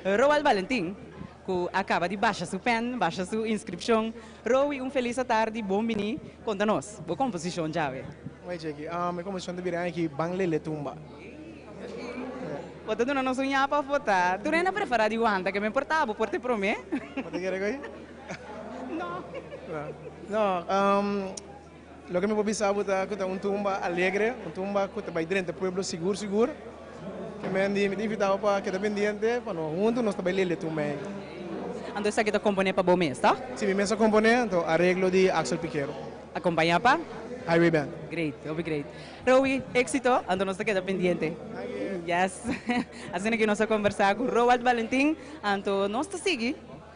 Roald Valentin cu a caba di basha su pen, basha su inscripcion. Rowie, un feliz atardi, bon bini. Conta nos, bo composicion djawe. Oi Jackie, mi composicion ta bira aki Ban Lele Tumba. Bo ta duna nos un yapa of bo ta? Tur hende a prefera di wanta, ke men por ta bo por te prome. Bo ta kere koe? No. No, loke mi por bisa bo ta ku ta un tumba alegre, un tumba ku ta bai drenta pueblo sigur sigur. Ke men di mi ta invita bo pa keda pendiente pa no huntu nos ta bai lele tumba ei. Anto esaki ta komponé pa bo mes, toh? Si, mi mes a komponé, anto areglo di Axel Piquero. Akompañá pa? Highway Band. Great, hopi great. Rowie, éxito, anto nos ta keda pendiente. Yes. Asina ki nos a kombersá ku Roald Valentin, anto nos ta sigui.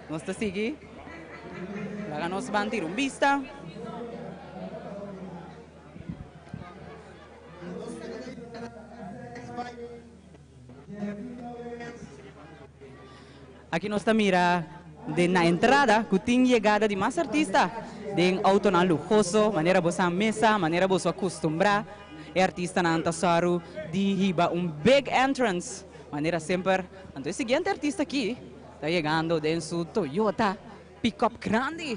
Nos ta sigui. Laga nos ban tira un bista. Aki nos ta mira den na entrada ku tin yegada di mas artista den outonan luhoso, manera bo sa mesa, manera boso a kustumbrá. E artistanan ta sòru di hiba un big entrance, manera semper. Anto e siguiente artista aki Ta yegando den su Toyota pickup grandi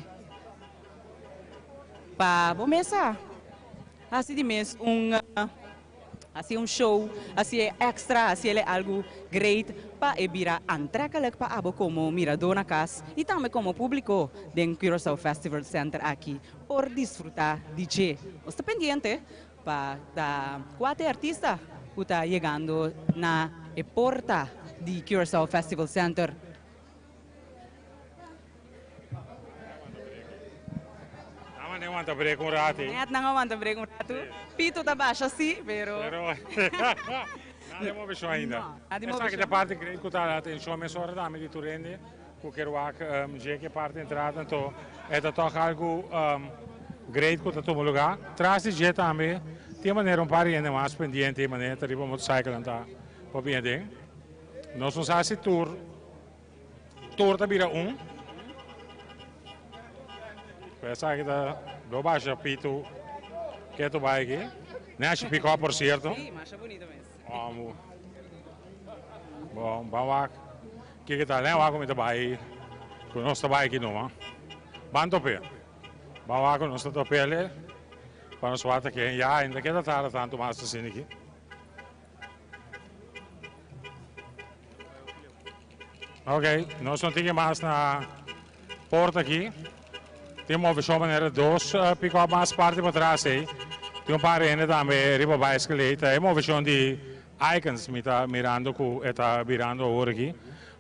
pa bo mesa haci di mes un haci un show, haci e extra, haci el e algo great pa e bira aantrekkelijk pa abo como mirador na cas y tambe como publico den Curaçao Festival Center aki por disfruta di dje. Nos ta pendiente Pa ta cuate artista cu ta yegando na e porta di Curaçao Festival Center. Nan a wanta break un rato. Net nan a wanta break un rato. Pito ta basha si, pero. Pero nada di movecion ainda. No, nada di movecion. Esaki ta parti great cu ta atencion mesora tambe di tur hende cu kier wak dje ki parti entrada anto e ta toch algo great cu ta tuma lugar. Tras di dje tambe tin manera un par di hende mas pendiente manera ta riba motorcycle nan ta por bini aden. Nos no sa si tur tur ta bira un. Pero esaki ta lo basha pitu. Ketu bai aki. Nashi pick up por cierto. Sí, masha bonito mes. Amo. Bon, ban wak. Kiko ta? Len wak ku mi ta bai. Ku nos ta bai aki numa. Ban top'é. Ban wak ku nos ta top'é pa nos wak ta ken. Ya, ainda ke ta tarda tantu mas asina aki. Ok, nos no tin mas na porta aki. Tin moveshon manera dos pick-up mas parti patras ei. Tin un par hende tambe riba bicycle ei. Ta e moveshon di Icons mi ta mirando ku e ta birando awor aki.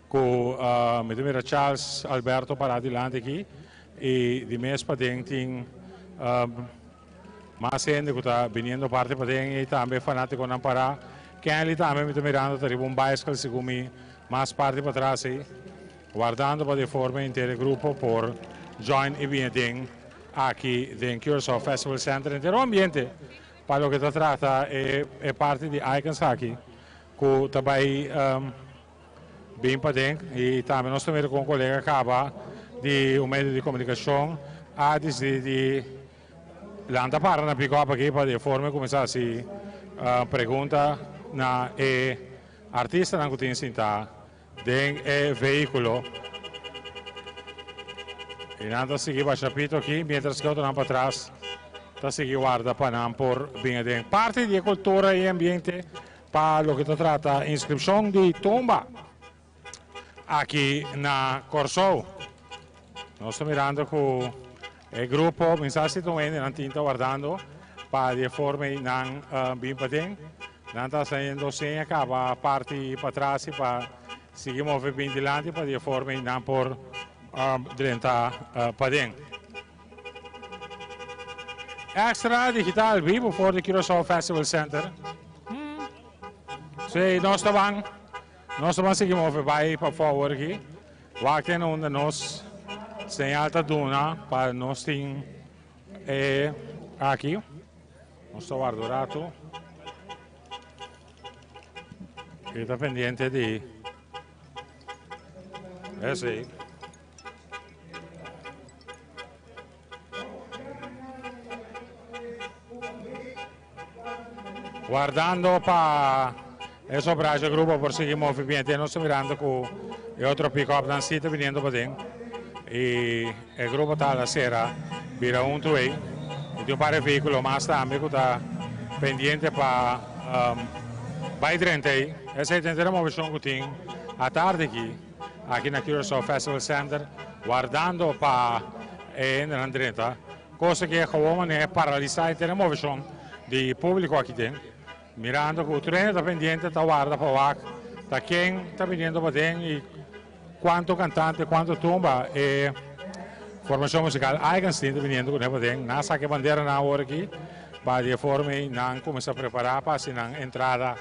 Ku mi ta mira Charles Alberto pará dilanti aki i di mes paden tin Mas hende ku ta biniendo parti paden i tambe fanatikonan pará. Kenley tambe mi ta mirando ta riba un baiskel segun mi mas parti patras ei, wardando pa di forma henter e grupo por join i bini den aki den Curaçao Festival Center. Henter un ambiente pa loke ta trata e parti di Icons aki ku ta bai Bin paden y tambe nos ta mira con un colega caba di un medio di comunicacion a dicidi di lanta para na pick up aki pa di e forma cuminsa haci pregunta na e artistanan cu tin sinta den e vehiculo y nan ta sigui basha pito aki mientras cu otronan patras ta sigui warda pa nan por bin aden. Parti di e cultura y ambiente Pa loke ta trata inskripshon di tumba aki na Kòrsou, nos ta mirando ku e grupo mi sa si ta un hendenan tin ta wardando pa di e forma ei nan bin paden. Nan ta haciendo seña kaba parti patras i pa sigui move bin dilanti pa di e forma ei nan por drenta paden. Extra Digital bibo for di Curaçao Festival Center. Sí, nos ta ban, nos ta ban sigui move bai pa forward aki. Wak ten unda nos señal ta duna pa nos tin e aki. Nos ta warda un rato. I ta pendiente di esei. Wardando pa e sobraje grupo por sigui movimiento. Nos ta mirando cu e otro pick-up nan si ta viniendo paden. Y e grupo ta la cera bira hunto ey. Y tin un par de vehiculo mas tambe cu ta pendiente pa bay drenta ey. Esey ta entero movecion cu tin atardi aki. Aki na Curaçao Festival Center wardando pa e hendenan drenta, cosa ke gewoon manera paralisa henter e moveshon di publico aki den, mirando ku tur hende ta pendiente ta warda pa wak ta ken ta biniendo paden y cuanto cantante, cuanto tumba e formacion musical Eigenstein ta biniendo kune paden. Nan a saka e banderanan awor aki pa di e forma ei nan cuminsa prepara pa haci nan entrada.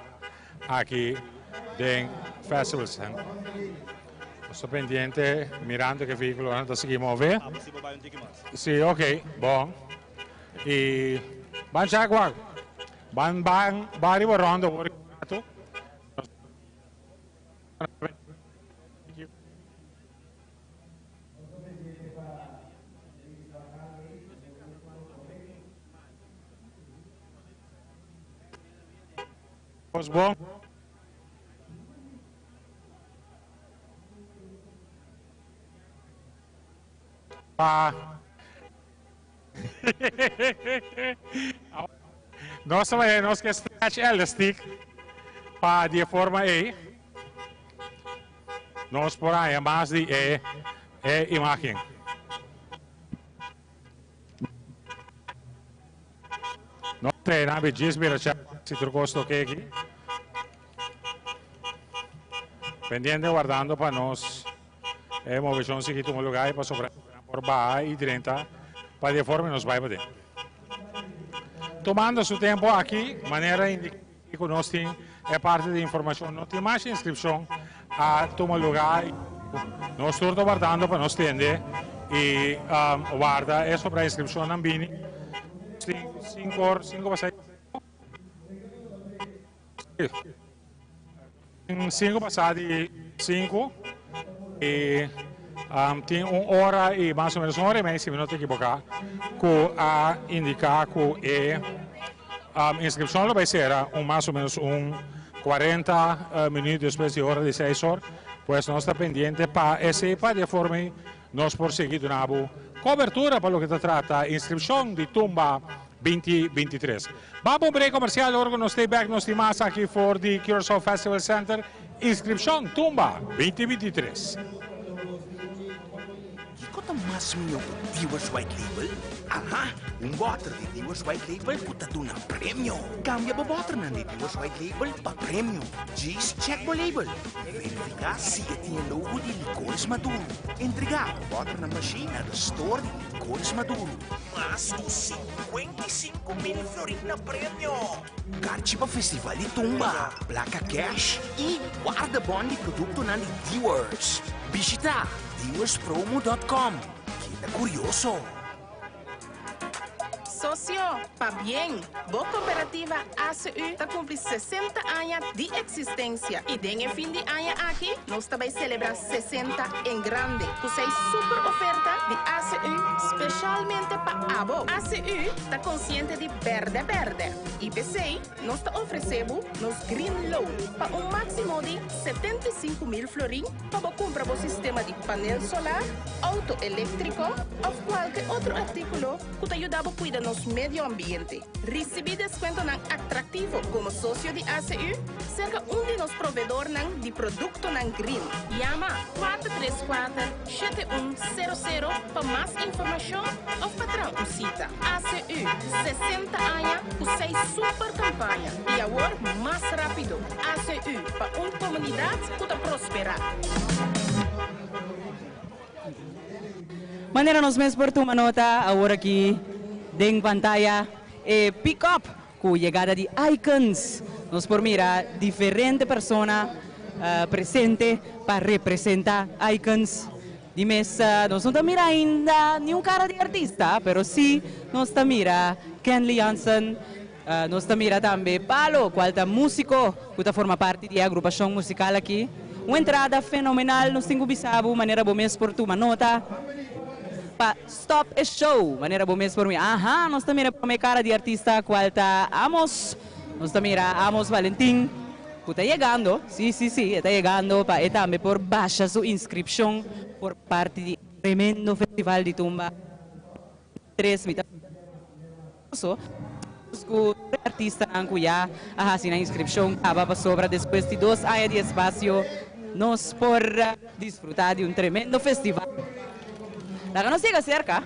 Aki den Festival Center. Nos ta pendiente mirando ke vehiculonan ta sigui move. Si, ok, bon. Y ban check wak. Ban ban ban riba rondo awor un rato. Nos bon. Pa Nos ta bai nos ke stretch elastic pa di e forma ei nos por haña mas di e e imagen. No trena bi djis mira cha si tur cos ta oke aki. Pendiente wardando pa nos e movecion sigui tuma lugar y pasobra por baha y drenta pa di e forma nos bay paden. Tumando su tempo aki manera indica cu nos tin e parti di informacion no tin mas inscripcion a tuma lugar y nos tur ta wardando pa nos tende y warda e sobra inscripcionnan bini cinco or cinco pa seis cinco pasa di cinco y tin un ora y mas o menos un ora y medio si mi no ta ekiboca cu a indica cu e. Inskripshon lo bai sera un mas o menos un 40 minuut despues di ora di seis or. Pues nos ta pendiente pa esei pa di e forma ei nos por sigui duna bo kobertura pa loke ta trata inskripshon di Tumba 2023. Ba pa un break komersial ora ku nos stay back nos tin mas aki for di Curaçao Festival Center. Inskripshon Tumba 2023. Kiko ta mas mihó ku Dewar's White Label? Aha! Un bòter di Dewar's White Label ku ta duna premio! Kambia bo bòternan di Dewar's White Label pa premio. Djis chèk bo label i verifiká si e tin e logo di Licores Maduro. Entregá bo bòternan bashí na de store di Licores Maduro. Mas ku 55,000 florin na premio! Karchi pa Festival di Tumba, plaka cash i wardebon di produktonan di Dewar's. Bishitá dewarspromo.com. Keda kurioso! Sosio, pabien! Bo kooperativa ACU ta kumpli 60 aña di eksistensia i den e fin di aña aki nos ta bai selebrá 60 en grande ku seis super oferta di ACU speshalmente pa abo. ACU ta konsiente di bèrdè bèrdè i p'esei nos ta ofresé bo nos Green Loan pa un máksimo di 75,000 florin pa bo kumpra bo sistema di panel solar, outo eléktriko òf kualke otro artíkulo ku ta yuda bo kuida nos medio ambiente. Risibí deskuentonan atraktivo komo sosio di ACU serka un di nos proveedornan di produktonan green. Yama 434 7100 pa mas informashon òf pa traha un sita. ACU, 60 aña ku seis super kampaña i awor mas rápido. ACU, pa un komunidat ku ta prosperá. Manera nos mes por tuma nota awor aki den pantaya e pick up ku yegada di Icons. Nos por mira diferente persona presente pa representa Icons. Di mes nos no ta mira ainda niun cara di artista, pero si nos ta mira Kenley Jansen, nos ta mira tambe Palo, cual ta musico cu ta forma parti di e agrupacion musical aki. Un entrada fenomenal, nos tin cu bisa bo manera bo mes por tuma nota pa stop e show, manera bo mes por mira. Aha, nos ta mira prome cara di artista cual ta Amos, nos ta mira Amos Valentin cu ta yegando, si, si, si, e ta yegando pa e tambe por basha su inscripcion por parti di e tremendo festival di tumba tres mi ta. So, ku tur e artistanan ku ya a hasi nan inskripshon kaba pasobra despues di dos aña di espasio nos por disfrutá di un tremendo festival. Laga nos yega serka.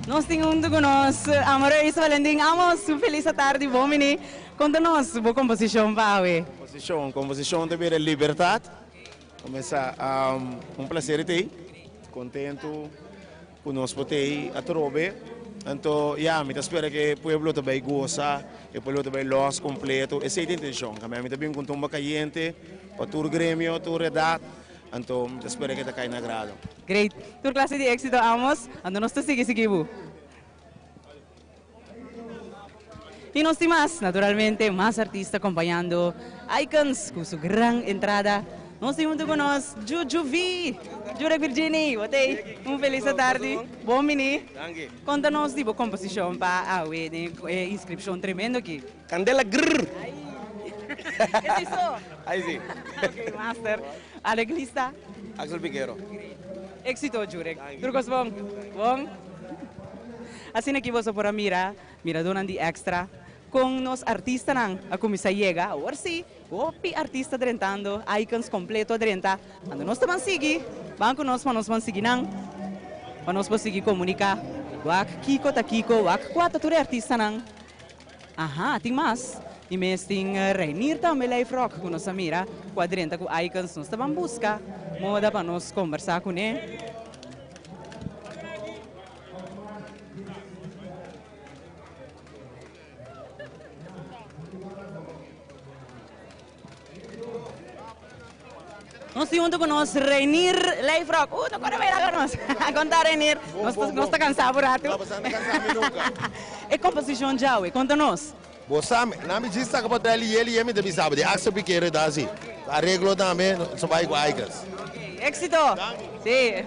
Nos tin huntu ku nos Amoreus Valentin. Amos, un felis atardi, bon bini. Konta nos bo komposishon pa awe. Komposishon, komposishon ta bira Libertat. Kuminsá, un plaser di t'ei. Kontentu ku nos por t'ei atrobe. Anto, ya, mi ta spera ku e pueblo ta bai gosa, e pueblo ta bai lòs kompleto. Esei ta intenshon. Mi ta bin ku un tumba kayente pa tur gremio, tur edat. Anto mi ta spera ke ta kai na agrado. Great. Tur klase di éxito Amos. Anto nos ta sigui sigui bo. I nos tin mas, naturalmente, mas artista kompañando Icons ku su gran entrada. Nos tin huntu ku nos Juju V. Jurek Virgini, bo t'ei? Un felis atardi. Bon bini. Konta nos di bo komposishon pa awe den e inskripshon tremendo aki. Candela grrr. Esei so? Ai si. Ok, master. Areglista? Axel Piquero. Exito, Jurek. Tur cos bon? Bon. Asina aki boso por a mira, miradónan di Extra, con nos artistanan a cuminsa yega. Awor si, hopi artista drentando, icons completo a drenta. Anto nos ta ban sigui, ban cu nos pa nos ban sigui nan, pa nos por sigui comunica. Wak kico ta kico, wak cua ta tur e artistanan. Aha, tin mas. I mes tin Reinier tambe Live Rock ku nos a mira ku a drenta ku Icons. Nos ta ban buska moda pa nos kombersá kuné. Nos tin hunto ku nos Reinier Leifrock. No kore bai laga nos. Konta Reinier, nos ta nos ta kansá por ratu. No, boso no ta kansá mi nunka. E komposishon djawe, konta nos. Bo sa, nan mi djis saka pa trae liye liye mi ta bisa bo di Axel Piquero ta hasi. Areglo tambe, nos a bai ku Icons. Éxito! Sí.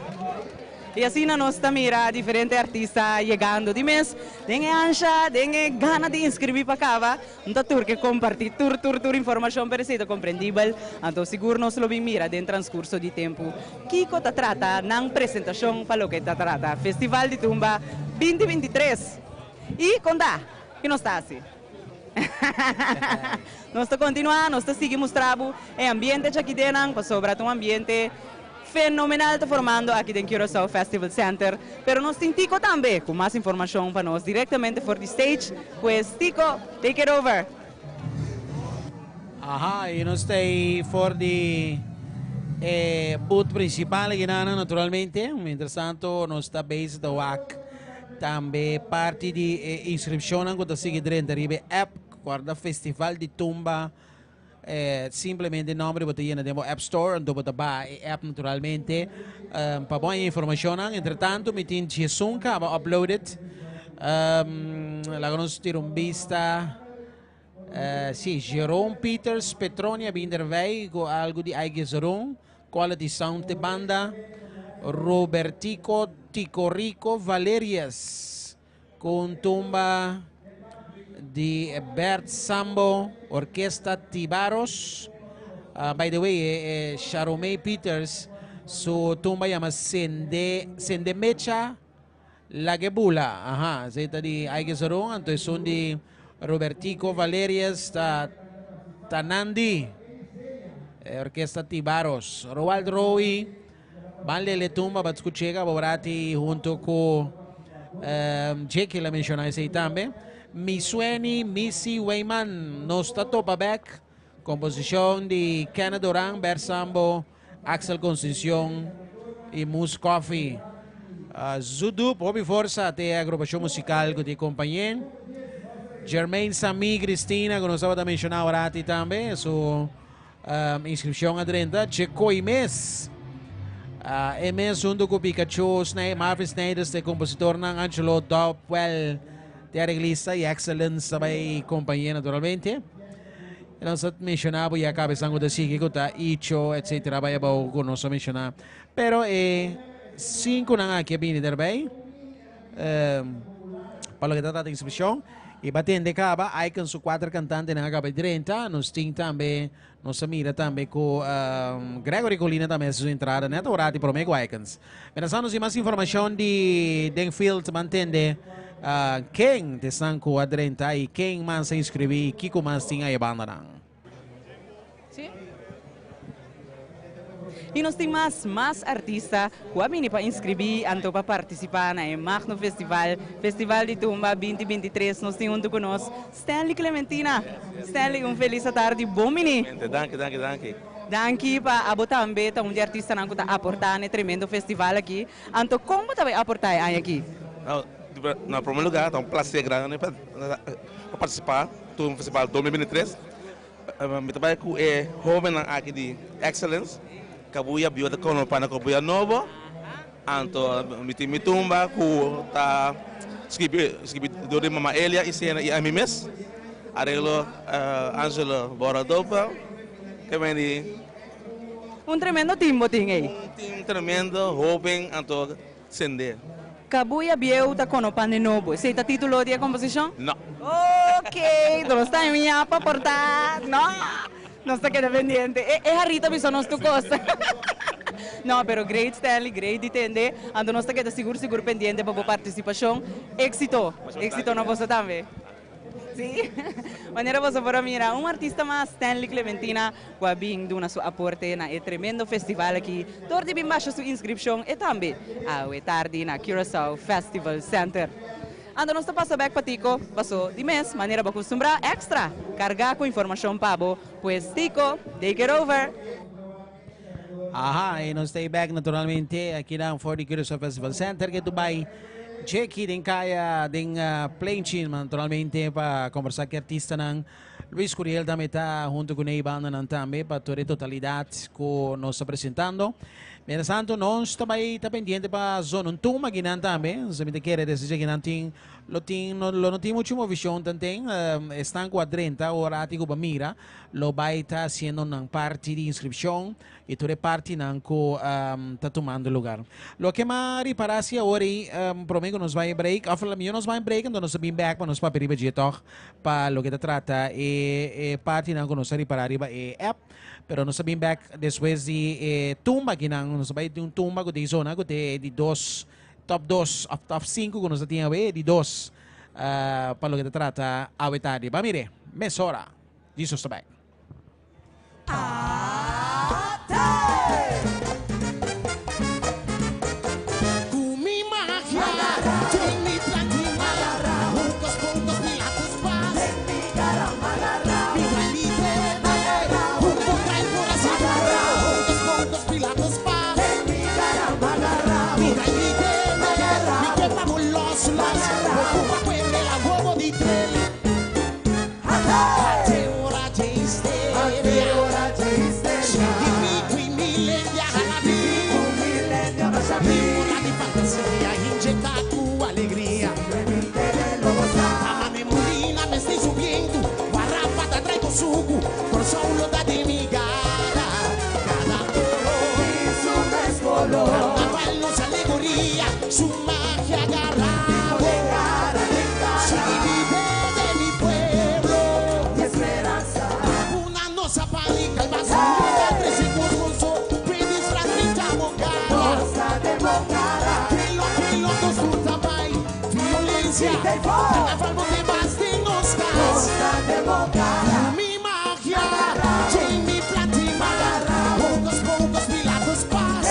I asina nos ta mira diferente artista yegando di mes den e ansha, den e gana di inscribí pa caba. No ta tur ke compartí tur tur tur informacion pero esei ta comprendibel. Anto sigur nos lo bin mira den transcurso di tempu kico ta trata nan presentacion pa loke ta trata Festival di Tumba binti 23. I con ta ki nos ta haci? Nos ta continua, nos ta sigui mustra bo e ambiente djakidenan pasobra ta un ambiente Fenomenal ta formando aki den Curaçao Festival Center, pero nos tin Tico tambe cu mas informacion pa nos directamente for di stage, pues Tico, take it over! Aha, y nos ta ey for di e booth principal aki nan naturalmente. Mientras tanto nos ta bezig ta wak tambe parti di e inscripcionnan cu ta sigui drenta riba e app, corda Festival di Tumba. Simplemente nomber bo ta yena den bo app store anto bo ta baha e app naturalmente pa bo haña informacionnan. Entre tanto mi tin djesun caba uploaded. Laga nos tira un bista. Si, Jerome Peters Petronia Binderwij cu algo di Aike Zeron. Quality Sound te banda. Robertico Tico Rico Valerius. Cu un tumba di Bert Sambo, Orquesta Tibaros. By the way, e Sharomey Peters su tumba yama Sende, Sende Mecha Lage Bula. Aha, esey ta di Aike Zorun, anto esun di Robertico Valerius ta Tanandi, Orquesta Tibaros. Roald Roy. Ban lele tumba bat scuchega bobrati hunto cu Jackie la menciona esey tambe. Misueni Missy Weyman nos ta topa bek. Composicion di Kenneth Doran, Bert Sambo, Axel Concincion y Moose Coffee. Zudup hopi forsa te agrupacion musical cu ti compañe. Jermaine Sammy Cristina cu nos tabata menciona orati tambe su Inscripcion a drenta dje koe mes. E mes hunto cu Pikachu, Sny, Marvin Snijders, de compositornan Angelo Dopwell, de arreglista y Excellence ta bay compañe naturalmente. Y nos a menciona bo ya caba esan cu ta sigui cu ta Icho etcetera bay abao cu nos a menciona. Pero e cinconan aki a bini derbij. Pa loke ta trata inscripcion y pa tende caba Icon su cuater cantantenan a caba di drenta. Nos tin tambe, nos a mira tambe cu Gregory Colina tambe haci su entrada net ora di prome cu Icons. Mientras tanto nos tin mas informacion di den field ban tende ken ta esnan cu a drenta y ken mas a inscribi y kico mas tin aye bandanan. Sí. I nos tin mas, mas artista ku a bini pa inskribí anto pa partisipá na e Magno Festival, Festival di Tumba 2023. Nos tin huntu ku nos Stanley Clementina. Stanley, un felis atardi, bon bini! Danki, danki, danki. Danki pa abo tambe ta un di artistanan ku ta aportá na e tremendo festival aki. Anto kon bo ta bai aportá e aña aki? Na prome lugar ta un placer grandi pa participa Tumba Festival 2023. Mi ta bai ku e hobennan aki di Excellence, Kabuya Biuda Kono Pana Kabuya Nobo. Anto mi tin mi tumba ku ta skibi skibi dor di Mama Elia i Sena i ami mes. Areglo Angelo Boradopa ke bini. Un tremendo team bo tin ei. Un team tremendo, hoben anto sende. Kabuya Bieu ta kono pan di nobo. Esei ta titulo di e komposishon? No. Ok, nos ta enviá pa porta. No, nos ta keda pendiente. E e harita bisa nos tur kos. No, pero great Stanley, great di tende. Anto nos ta keda sigur sigur pendiente pa bo partisipashon. Éxito, éxito na boso tambe. Sí, manera boso por a mira, un artista mas, Stanley Clementina, ku a bin duna su aporte na e tremendo festival aki dor di bin basha su inskripshon e tambe awe tardi na Curaçao Festival Center. Anto nos ta pasa bek pa Tico, paso di mes manera bo kustumbrá extra kargá ku informashon pa bo, pues Tico, take it over! Aha, y nos ta bek naturalmente aki na for di Curaçao Festival Center ke tu bai Jackie den kaya den Pleintje naturalmente pa conversa ku artistanan. Luis Curiel tambe ta hunto ku e bandanan tambe pa tur e totalidad ku nos ta presentando. Mientras tanto nos ta bai ta pendiente pa zona un tumba akinan tambe. Se mi ta kere desde akinan tin lo tin lo no tin mucho movishon tanten. Esnan ku a drenta ora ati ku bo mira lo bai ta haciendo nan parti di inscripcion y tur e partinan cu ta tumando lugar. Loke m'a ripara si awor ey, prome cu nos bai break, of mihor nos bai break enton nos ta bin bek pa nos papia riba dje tog pa loke ta trata e partinan cu nos a ripara riba e app. Pero nos ta bin bek despues di e tumba akinan, nos ta bai di un tumba cu ta e zona cu ta e di dos, top dos of top sinku cu nos ta tin awe, e di dos pa loke ta trata awe tardi. Ba mire, mesora. Jesus ta bai. Ku mi magia den mi platina Hocus pocus pilatus pas Mi ta libere Un boca y corazón Hocus pocus pilatus pas Mi ta libere Mi ke pa bo los los Bo cupa pueblo la wowo di trel. Su magia agarrado, su de mi pueblo. Mi esperanza. Una nosa palica y basura. Tres hijos con so, pedis frasita bocada. Kilo, kilo, dos puta bai. Violencia. Carnaval, te vas de nos cas. Mi magia. Jamie Platima. Pocos, pocos, Pilatos paz.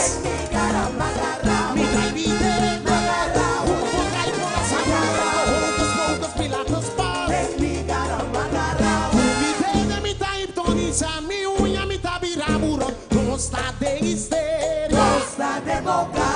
Mi traibite. Un poca y por Pocos, pocos, Pilatos paz. Mi dedo, mi taiptoniza, mi uña, mi tabiraburo, no de histeria. Costa de boca.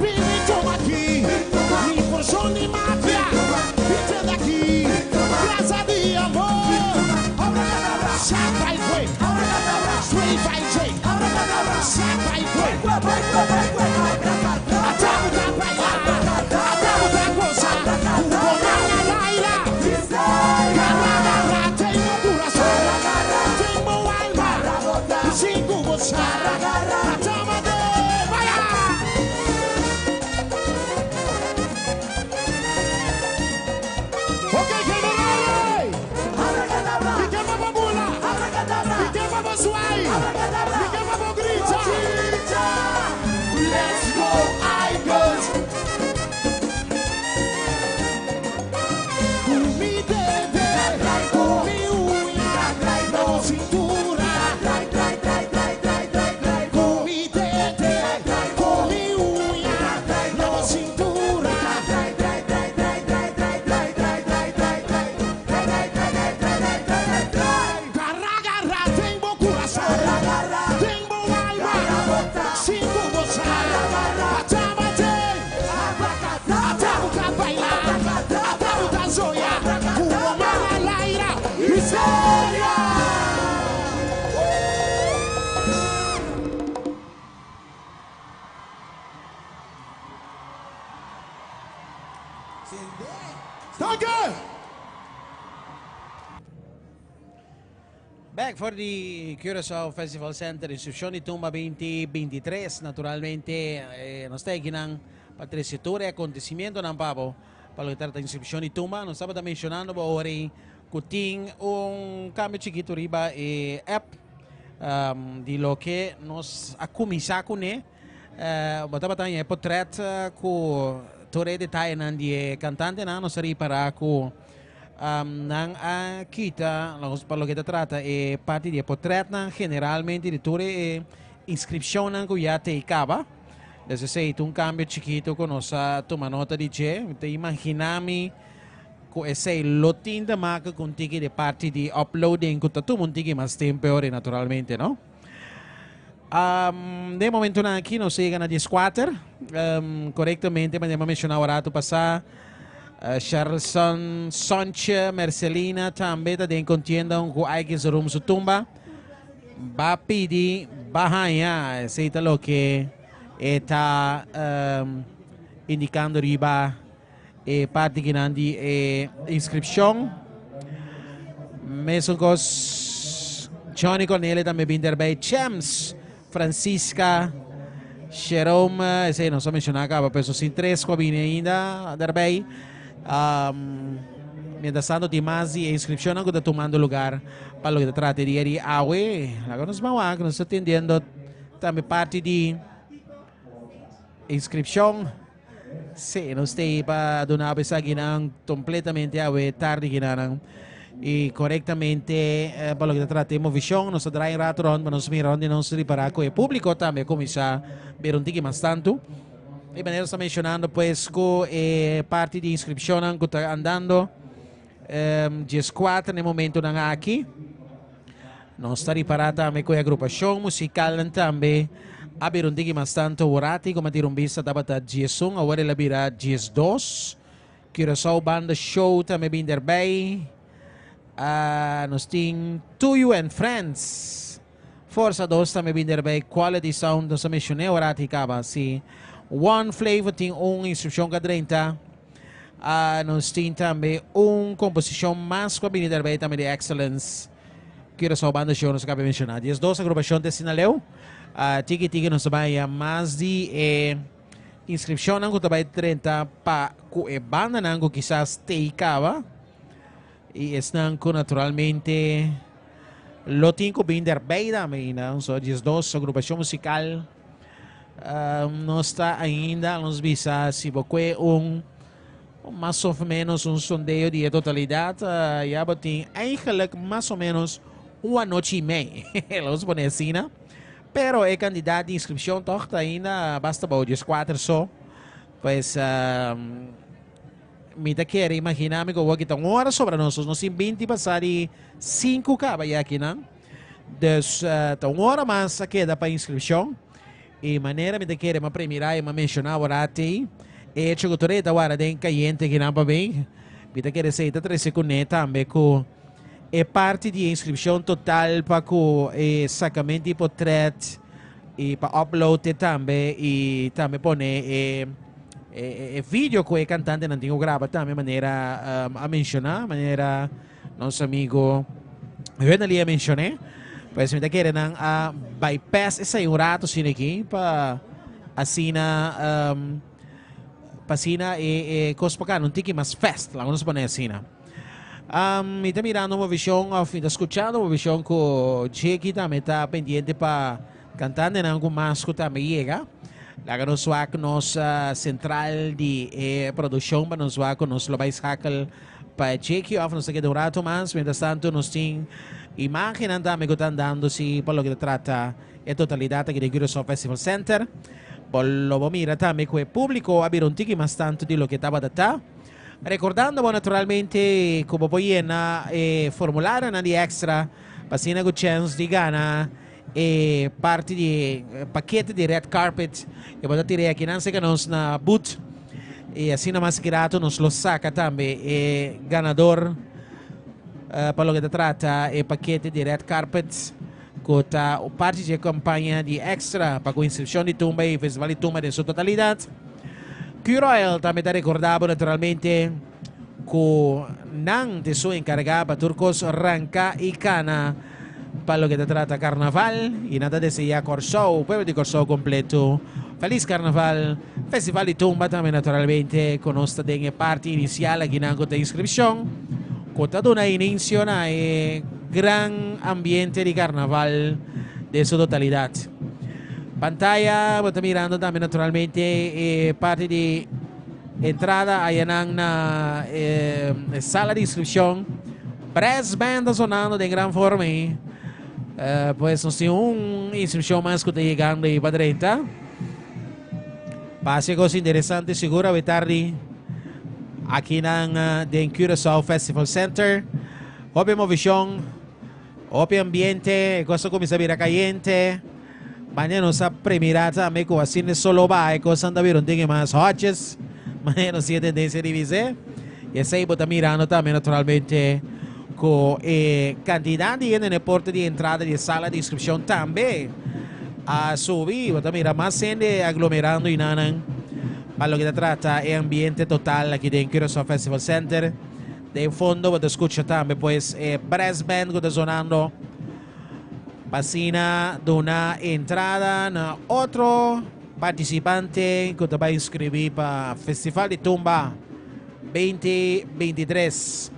Bini tuma aki, mi porshon di magia. Pite daki, brasa di amor. Sa bai kue, sway bai dje. Sa bai kue, ata bo ta baila, ata bo ta gosa. Ku bo man a laila. Garra garra den bo kurason, den bo alma, sin ku bo sa. Ata mande, baya! Ok, general! Mi ke pa bo bula, mi ke pa bo zwai, mi ke pa bo grita. Let's go Eagles! Ku mi dede, ku mi uña, na bo sintura. Ku mi dede, ku mi uña, na bo sintura. Garra, garra den bo kurason, den bo alma, sin ku bo sa. Ata bate, ata bo ta baila, ata bo ta zoya, ku bo man a laira. Historia! Danke! Back for di Curaçao Festival Center, Inscripcion di Tumba 2023. Naturalmente, eh, nos ta ekinan pa trece tur e acontecimientonan pa bo, pa loke trata inscripcion di tumba. Nos tabata mencionando bo ora ei cu tin un cambio chikito riba e app um, di loke nos a cuminsa cune. Eh, bo tabata haña e potret cu tur e detayenan di e cantantenan. Nos a ripara cu um, nan a kita, pa loke ta trata e parti di e potretnan, generalmente di tur e inscripcionnan cu ya te caba. Dus esey ta un cambio chikito cu nos a tuma nota di dje. Mi ta imagina mi cu esey lo tin te maken cu un tiki di parti di uploading cu ta tuma un tiki mas tempo e ora naturalmente, no? Um, den momentonan aki nos a yega na dieskuater. Um, korektamente, manera mi a menshoná un ratu pasá, uh, Charlson Sontje Mercelina tambe ta den kontienda un ku Aikens Room su tumba. Ba pidi, ba haña. Esei ta loke e ta um, indikando riba e parti kinan di e inskripshon. Mesun kos Johnny Cornelia tambe bin derbij. Chems, Francisca, Jerome, esei nos a menshoná kaba, pero sin tres ku a bini ainda derbij. Um, mientras tanto tin mas di e inskripshonnan ku ta tumando lugar pa loke ta trata e dia di awe. Laga nos ban wak, nos ta atendiendo tambe parti di inskripshon. Sí, nos t'ei pa duna bo esakinan completamente awe tardi kinanan. Y corectamente pa loke ta trata e movishon, nos ta draai un rato rond pa nos mira rond di nos ripara cu e publico tambe a cuminsa bira un tiki mas tanto. E manera nos ta mencionando pues cu e parti di inscripcionnan cu ta andando diescuater na e momentonan aki. Nos ta ripará tambe ku e agrupashon musikalnan tambe a bira un tiki mas tantu. Worati ku mi a tira un bista tabata 11, awor el a bira 12. Curaçao Banda Show tambe bin derbei. Nos tin Tuyu and Friends. Forza Dos tambe bin derbei. Quality Sound nos a menshoné worati kaba. Si One Flavor tin un instrukshon ku a drenta. Nos tin tambe un komposishon mas ku a bini derbei tambe di Excellence. Curaçao Banda Show nos a kaba menshoná. Di es dos agrupashon ta asina leu. Tiki tiki nos ta bai haña mas di e inskripshonnan ku ta bai drenta pa ku e bandanan ku kisas tei kaba i esnan ku naturalmente lo tin ku bin derbei tambe ainda. So di es dos agrupashon musikal nos ta ainda nos bisa si bo kue un Mas of menos un sondeo di e totalidad ya bo tin eigenlijk mas o menos un anochi y mei. Lo nos pone asina. Pero e cantidad di inscripcion toch ta ainda basta bou 14 so. Pues mi ta kere imagina mi cu awor ki ta un ora sobra nos. Nos tin 20 pasa di 5 caba ya akinan. Dus ta un ora mas a keda pa inscripcion. I manera mi ta kere m'a premirá i m'a menshoná aworati ei, e hecho ku tur e ta wara den kayente kinan pa bin, mi ta kere esei ta trese kuné tambe ku e parti di e inskripshon total pa ku e sakament di potrèt i pa upload e tambe i tambe pone e e video ku e kantantenan tin ku graba tambe manera a menshoná, manera Nos amigo Hunely a mencioné. Pues mi ta kere nan a bypass esei un rato asina aki pa asina um, pa asina e, e kos pa un tiki mas fast, laga nos pone asina. Um, mi ta mirando un vision of mi ta escuchando un vision ku Jeki tambe ta pendiente pa cantantenan ku mas ku tambe yega. Laga nos wak nos uh, central di e produccion pa nos wak ku nos lo bai schakel Pa e cheki of nos ta keda un rato mas. Mientras tanto nos tin imagennan tambe ku ta andando si pa loke ta trata e totalidat aki den Curaçao Festival Center. Bo lo bo mira tambe ku e publiko a bira un tiki mas tantu di loke tabata ta. Rekordando bo naturalmente ku bo por yena e formularionan di extra pa asina ku chèns di gana e parti di e pakete di red carpet e bo ta tira e akinan serka nos na booth y asina mas grato nos lo saca tambe e ganador pa loke ta trata e pakete di red carpet cu ta parti di e campaña di extra pa cu inscripcion di tumba y festival di tumba den su totalidad. Curoil tambe ta recorda bo naturalmente cu nan ta esun encarga pa tur cos ranca y cana pa loke ta trata Carnaval y nan ta desea Corsou, pueblo di Corsou completo feliz Carnaval. Festival di Tumba tambe naturalmente cu nos ta den e parti inicial akinan cu ta inscripcion cu ta duna inicio na e gran ambiente di Carnaval den su totalidad. Pantaya bo ta mirando tambe naturalmente e parti di Entrada ayanan na e sala di inscripcion. Brass band ta sonando den gran forma ahí. Pues nos tin un inscripcion mas cu ta yegando ahí pa drenta. Pase cos interesante sigur awe tardi aki nan den Curaçao Festival Center. Hopi movicion. Hopi ambiente, e cos a cuminsa bira cayente. Manera nos a premira tambe cu asina e solo baha e cosnan ta bira un tiki mas hotjes. Manera nos tin e tendencia di bis'e. Y esey bo ta mirando tambe naturalmente cu e cantidad di hende na e porta di entrada di e sala di inscripcion tambe a subi. Bo ta mira mas hende aglomerando y nanan pa loke ta trata e ambiente total aki den Curaçao Festival Center. Den fondo bo ta scucha tambe pues e brass band cu ta sonando pa asina duna entrada na otro participante cu ta bay inscribi pa Festival di Tumba 2023.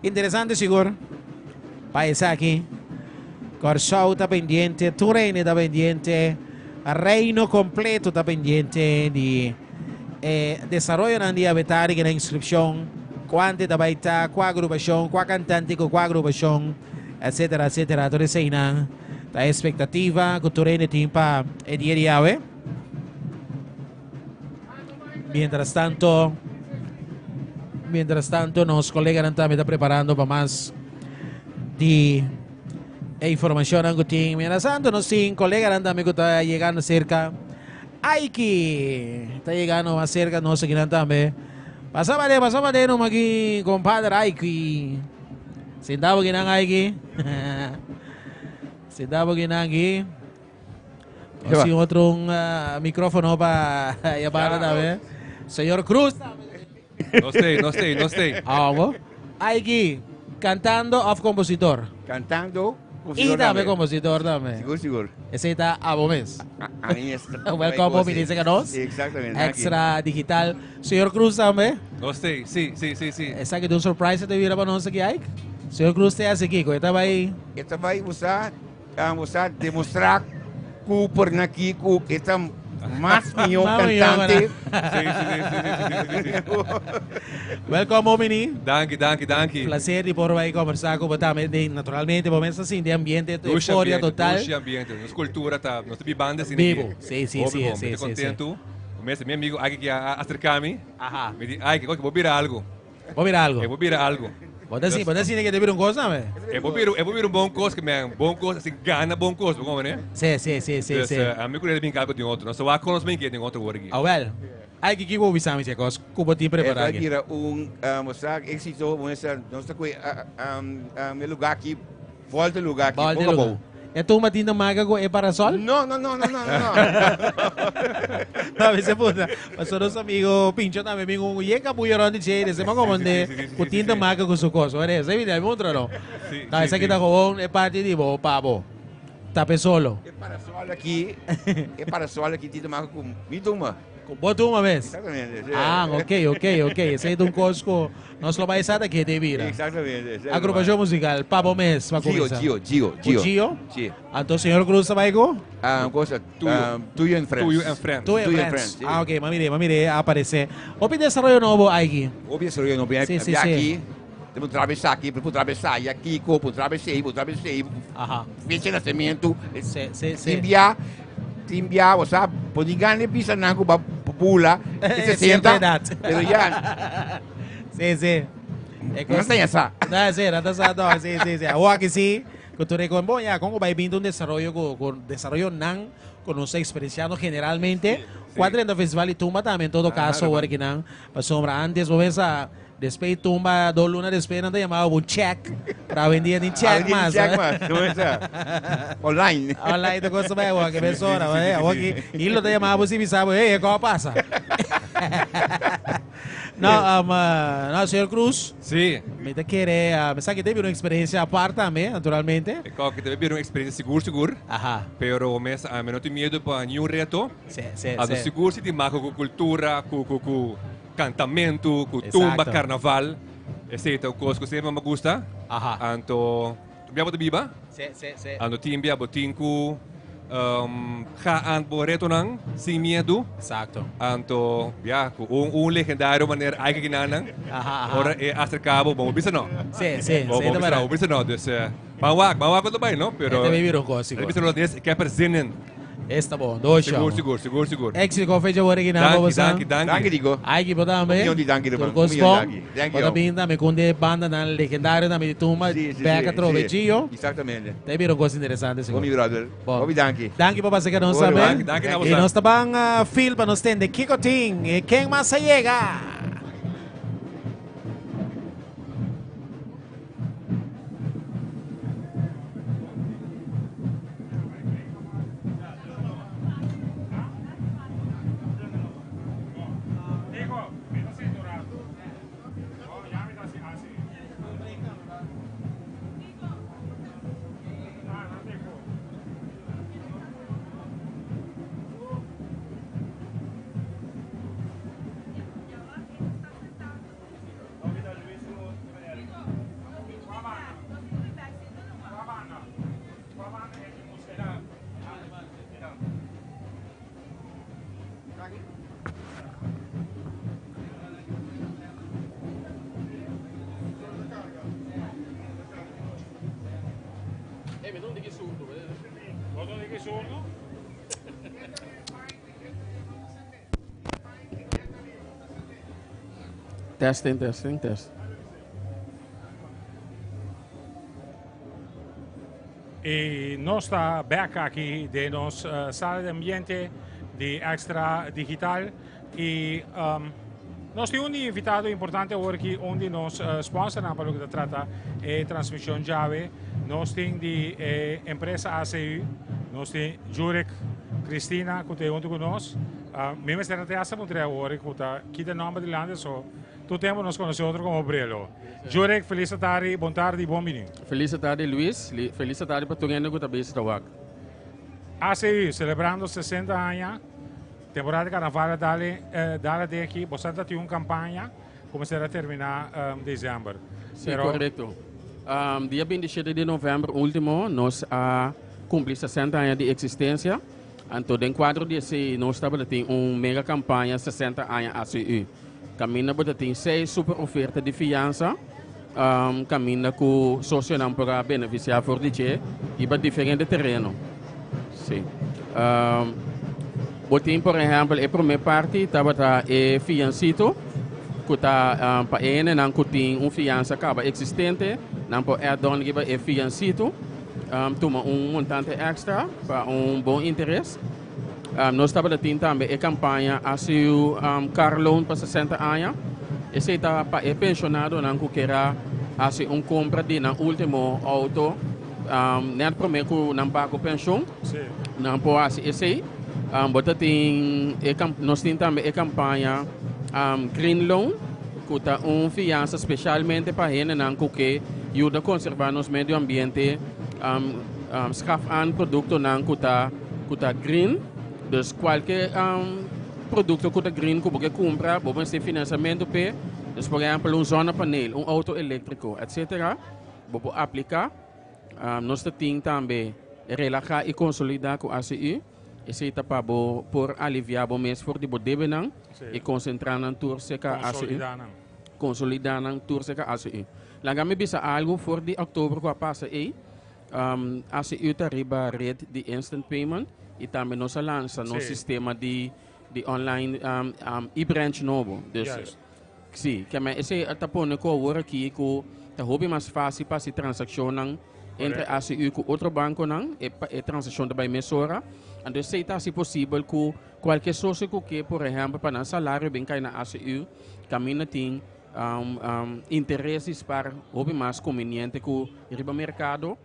Interesante sigur pa esaki. Corsou ta pendiente, tur hende ta pendiente, Reino completo ta pendiente di E desaroyonan di Abetari keda inskripshon, kuante ta bai ta, kua agrupashon, kua kantante ku kua agrupashon, etsetera, etsetera. Tur eseinan ta e espektativa ku tur hende tin pa e dia di awe. Mientras tanto, mientras tanto nos koleganan tambe ta preparando pa mas di e informashonnan ku tin. Mientras tanto nos tin koleganan tambe ku ta yegando serka. Aiki ta yegando mas cerca nos akinan tambe. Pasa pa den, pasa pa den numa aki, compadre Aiki. Sinta bo kinan Aiki. Sinta bo kinan aki. Nos tin otro un uh, micrófono pa yamada tambe. Señor Cruz. No stay, no stay, no stay. Ah, bo? Aiki, cantando of compositor? Cantando, Y tambe compositor tambe. Sigur, sigur. Esey ta abo mes. A mi mes. Welcome bo bini cerca nos. Sí, exactamente. Extra Digital. Señor Cruz tambe. Nos stay, sí, sí, sí, sí. Esaki ta un surprise te bira pa nos aki, Ike. Señor Cruz te haci kico? E ta bay. E ta bay usa Vamos a demostrar cu por naki cu e ta mas mihó cantante. Sí, sí, sí, sí, sí, sí, sí. Welkom, Omini. Danki, danki, danki. Placer di por bay conversa cu bo tambe. De, naturalmente, bo mester sinti ambiente, Dushi euforia ambiente, total. dushi ambiente. Nos cultura ta, nos ta bibando asina Bibo. aquí. Sí, sí, Hopi sí, bon. sí, Mi ta sí, sí. contento. Mes, mi amigo Ike que a acerca mi. Aha. Mi di, Ike, bo bira algo. Bo bira algo. Bo bira algo. Bo ta si, bo ta sinti ke ta bira un kos tambe? E por bira, e por bira un bon kos, ke men bon kos, asina gana bon kos, bo komprende? Si, si, si, si, Dus si. ami ku Reda bin kalku den otro. Nos ta wak kon nos bin ke den otro wor aki. Awel, ay kiko bo bisa mi si e kos ku bo tin E prepará ta aki? bira un, bo sa, éxito, bo mester, nos ta kohe e lugá aki, vòlta e lugá aki, Vòlta e boka lugá. abou. E tumba tin ta marka ku e parasol? No, no, no, no, no, no. No, mi se punta. Pasobra nos amigo Pincho tambe bin un yen kabuyo rond di dje, dese ma komand'é ku tin ta marka ku su kos. Ora esei mi ta puntra no. No, esaki ta gewoon e parti di bo pa bo. Tap'e solo. E parasol aki, e parasol aki tin ta marka ku mi tumba. Ku bo tumba mes? Exactamente, si. Ah, ok, ok, ok. Esei ta un kos ku nos lo bai sa ta kete bira. Exactamente, esei Agrupashon musical, pa bo mes pa Gio, kuminsá. Gio, Gio, Ku Gio. Gio? Si. Anto señor Cruz ta bai ku? Ah, cosa, Tuyo. ah, Tuyo and Friends. Tuyo and Friends. Tuyo and Tuyo and Friends. Friends, si. Ah, ok, m'a mir'é, m'a mir'é a aparesé. Hopi desaroyo nobo aki. Hopi desaroyo nobo. Si, si, Abia si. aki, te por trabesá aki, por trabesá allá, Kiko, por trabesá ei, por trabesá ei. Aha. Fecha de nacimiento. Si, si, si. Tin bia, tin bia, bo sa, por ni gana bisa nan ku ba bula, e Cierta 60, edad. pero ya. Si, si. E No ta ya sa. No, si, no ta sa, no, si, si, si. Awor aki si, ku tur e kon, bon, ya, kon ku bai binti un desaroyo ku, ku desaroyo nan ku nos ta eksperensiando generalmente. Kua drenta festival di tumba tambe en todo kaso awor aki nan, pasobra antes bo mesa despues di tumba dos luna despues nan ta yama bo un check, pero awendia ni check Awendia ni mas. check mas, bo mesa online. Online ta cosa bai awor aki mesora, awor aki i lo ta yama bo si bisa bo, hey, e kos a pasa. No, um, no, señor Cruz. Sí. Mi ta kere, mi sa que te bira un experiencia apart tambe, naturalmente. E kòke te bira un experiencia sigur sigur. Aha. Pero mes mi no tin miedo pa niun reto. Sí, sí, Anto sí. sigur si tin mako ku kultura, ku ku ku kantamentu, ku tumba, Exacto. karnaval. Esei ta un kos ku semper mi a gusta. Aha. Anto bia bo ta biba. Sí, sí, sí. Anto tin bia bo tin ku ga aan bo retonan sin miedu. Exacto. Anto ya ku un un legendario maner Aike Kinanan. Aha, aha. Ora e acerca bo, bo bisa no. Sí, sí, Bo sí, bo ta bisa verdad. no, bo bisa no. Dus ban wak, ban wak ku ta bai no, pero E ta bai bira un kos, sigur. E bisa no des, ik heb er zin in. Esta bon, dos Sigur, show. sigur, sigur, sigur. Éxito con fecha por aquí na Danki, bobo san. danki, danki. Danki, Dico. Aiki bo tambe. Un millon di danki, Tur ruman. kos Un millon bon. danki. Thank Bo ta you. bin tambe con de banda nan legendario tambe di tumba. Sí, sí, Bek sí, atrobe sí. Gio. Exactamente. Ta bira un kos interesante sigur. Bon, mi brother. Bon. Hopi danki. Danki pa pasa nos Bon, tambe. Danki, danki na Y boso. nos ta ban fil pa nos tende kiko tin. Y ken mas a yega? Testing, testing, test. Y nos ta back aki den nos sala di ambiente di Extra Digital y nos tin un di invitado importante awor aki, un di nos sponsornan pa loke ta trata e transmision djawe. Nos tin di e empresa ACU, nos tin Jurek Cristina cu ta hunto cu nos. Mi mester ta hasta puntra awor cu ta kita nomber dilanti so tur tempo nos conoce otro como Brelo. Jurek, feliz tardi, bon tardi y bon bini. Feliz tardi Luis, feliz tardi pa tur hende cu ta bezig ta wak. ACU celebrando 60 aña, temporada di carnaval a dale, dale den aki, boso ta tin un campaña cu mester a termina december. Si, correcto. Dia 27 di november ultimo nos a cumpli 60 aña di existencia. Anto den cuadro di esey nos tabata tin un mega campaña 60 aña ACU. Caminda bo ta tin seis super oferta di fiansa, caminda cu socionan por a beneficia for di dje riba diferente tereno. Si. Bo tin por ehempel e prome parti tabata e fiancito. Ku ta pa e hendenan ku tin un fiansa kaba eksistente, nan por add on riba e fiansitu, tuma un montante èkstra pa un bon interes. Nos tabata tin tambe e kampaña ACU Car Loan pa 60 aña. Esei ta pa e penshonadonan ku kier a hasi un kompra di nan último outo nèt promé ku nan paga ku penshon. Nan por hasi esei. Bo ta tin e nos tin tambe e kampaña Green Loan ku ta un fiansa spesialmente pa hendenan ku ke yuda konservá nos medio ambiente, skaf aan produktonan ku ta ku ta green. Dus kualke produkto ku ta green ku bo ke kumpra bo mester finansiamentu p'e. Dus por ehèmpel un zonnepaneel, un outo eléktriko etsetera bo por apliká. Nos ta tin tambe relahá i konsolidá ku ACU. Esei ta pa bo por aliviá bo mes for di bo debenan i konsentrá nan tur serka ACU. Konsolidá nan tur serka ACU. Laga mi bisa algu, for di òktober ku a pasa ei, ACU ta riba red di instant payment i tambe nos a lansa nos sistema di online e-branch nobo. Dus Sí, ke men esei ta pone ku awor aki ku ta hopi mas fásil pa hasi transakshonnan entre ACU ku otro bankonan, e e transakshon ta bai mesora. Anto esei ta hasi posibel ku kualke sosio ku ke, por ehèmpel, pa nan salario bin kai na ACU, kaminda tin interes di spar hopi mas kumbiniente ku riba merkado.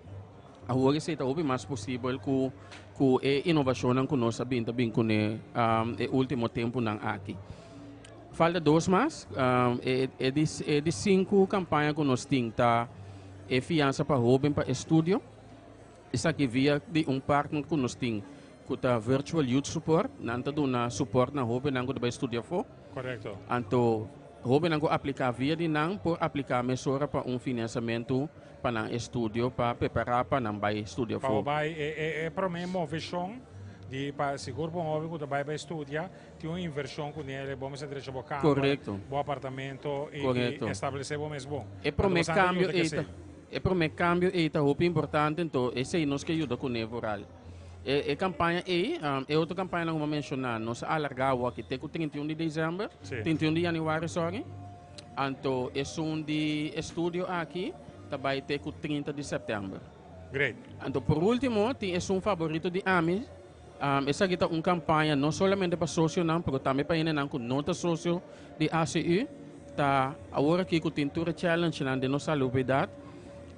Awor esei ta hopi mas posibel ku ku e inovashonnan ku nos a bin ta bin kuné e último tempunan aki. Falta dos mas. E di e di sinku kampaña ku nos tin ta e fiansa pa hóben pa estudio. Esaki via di un partner ku nos tin ku ta Virtual Youth Support. Nan ta duna suport na hóbennan ku ta bai studia afó. Korekto. Anto hóbennan ku apliká via di nan por apliká mesora pa un finansiamentu pa nan estudio pa prepará pa nan bai studia Pa afó. bo bai e e e promé moveshon di pa sigur pa un hóben ku ta bai bai studia Tin un inversion cu nele, bo mester drecha bo camber, Correcto. bo apartamento y, y Correcto. establece bo mes bon. E prome Anto bastante cambio yuda ei k'esei. ta, e prome cambio ei ta hopi importante, enton esei nos ke yuda cune vooral. E, e campaña ei, um, e otro campañanan cu bo a menciona, nos a alarga awor aki te cu 31 di december, Sí. 31 di januari, sorry. Anto esun di estudio aki ta bay te cu 30 di september. Great. Anto por ultimo tin esun favorito di ami, Esaki ta un kampaña no solamente pa sosionan pero tambe pa hendenan ku no ta sosio di ACU. Ta awor aki ku tin tur e challengenan den nos salubridat,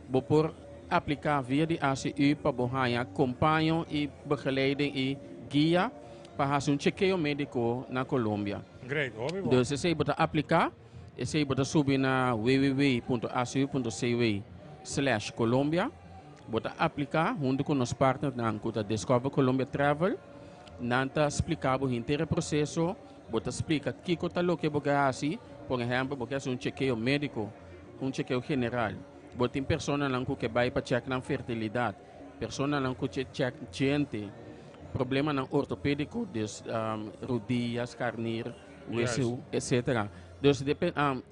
bo por apliká via di ACU pa bo haña kompaño i begeleiding i guia pa hasi un chekeo médiko na Colombia. Great, hopi bon. Dus esei bo ta apliká, esei bo ta subi na www.acu.cw slash Colombia. Bo ta apliká huntu ku nos partnernan ku ta Discover Colombia Travel. Nan ta splika bo henter e proseso. Bo ta splika kiko ta loke bo ke hasi. Por ehèmpel, bo ke hasi un chekeo médiko, un chekeo general. Bo tin personanan ku ke bai pa chèk nan fertilidat, personanan ku ke chèk djente, problemanan ortopédiko, dus rudia, skarnir, wesu, etsetera. Dus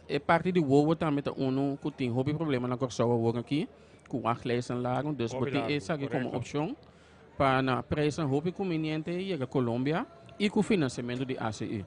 e parti di wowo tambe ta unu ku tin hopi problema na Kòrsou awor aki. Ku wachtlijsten largo, dus bo tin esaki komo opshon pa na prijsnan hopi kumbiniente yega Colombia i ku finansiamentu di ACU.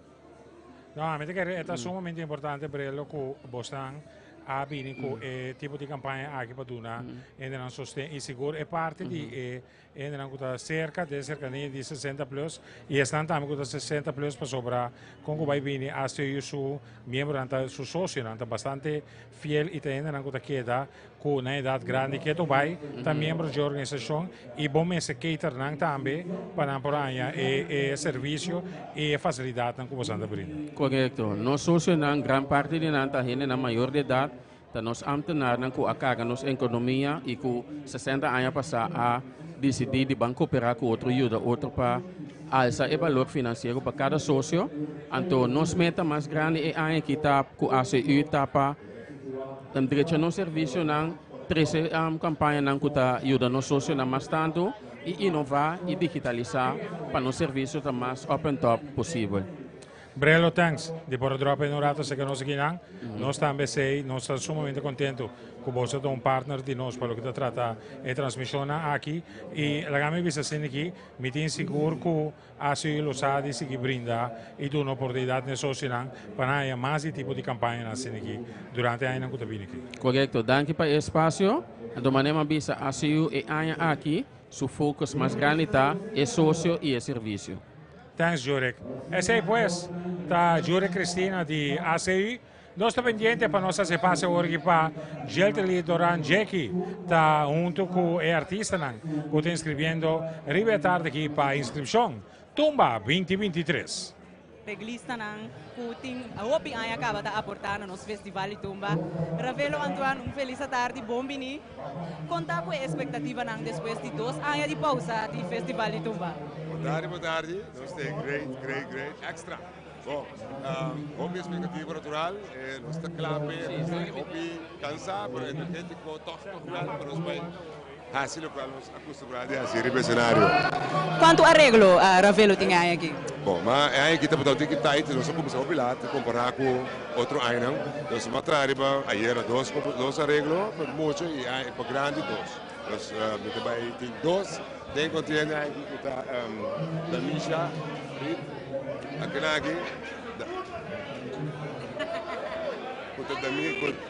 No, ami ta kere e ta sumamente importante Brelo ku bosnan a bini ku e tipo di kampaña aki pa duna hendenan sosten i sigur e parti di e Hendenan ku ta serka, den serkania di 60 plus i esnan tambe ku ta 60 plus pasobra kon ku bai bini ACU su miembronan ta su sosionan ta bastante fiel i ta hendenan ku ta keda ku nan edat grandi ketu bai ta miembro dje organisashon i bo mester cater nan tambe pa nan por haña e e servisio i e fasilidatnan ku bosan ta brinda. Korekto. Nos sosionan gran parti di nan ta hendenan mayor di edat Ta nos ambtenarnan ku a karga nos ekonomia i ku 60 aña pasá a disidí di ban koperá ku otro yuda otro pa alsa e balor finansiero pa kada sosio. Anto nos meta mas grandi e aña aki ta ku ACU ta pa drecha nos servisionan, trese kampañanan ku ta yuda nos sosionan mas tantu i inová i digitalisá pa nos servisio ta mas up and top posibel. Brelo, thanks di por a drop in un rato cerca nos akinan. Nos tambe esey, nos ta sumamente contento cu boso ta un partner di nos pa loke ta trata e transmisionnan aki. Y laga mi bisa asina aki, mi tin sigur cu ACU lo sa di sigui brinda y duna oportunidad na e socionan pa nan haya mas di tipo di campañanan asina aki durante e añanan cu ta bini aki. Corecto, danki pa e espacio. Anto manera mi a bisa ACU e aña aki su focus mas grandi ta e socio y e servicio. Thanks Jurek. Esey pues ta Jurek Cristina di ACU. Nos ta pendiente pa nos haci pase awor aki pa Jeltely Doran Jackie ta hunto cu e artistanan cu ta inscribiendo riba e tarde aki pa inscripcion Tumba 2023. Reglistanan cu tin hopi aña caba ta aporta na nos festival di tumba. Ravelo Antoine, un feliz atardi, bon bini. Con ta cu e expectativanan despues di dos aña di pausa di festival di tumba? Bon tardi, bon tardi. Nos ta great, great, great. Extra. Bon, hopi expectativa natural. Nos ta cla p'e, nos ta hopi cansa, pero energetico toch toch wel pa nos bai haci locual nos acostumbrá di haci riba escenario. Cuanto areglo Ravelo tin e aña aki? Bon, ma e aña aki tabata un tiki tight, nos a cuminsa hopi laat compará cu otro añanan. Nos a traha riba ayera dos dos areglo pa mucha y pa grandi dos. Nos mi ta bay tin dos den contienda aki cu ta Damisha Reed akinan aki. Cu ta Dami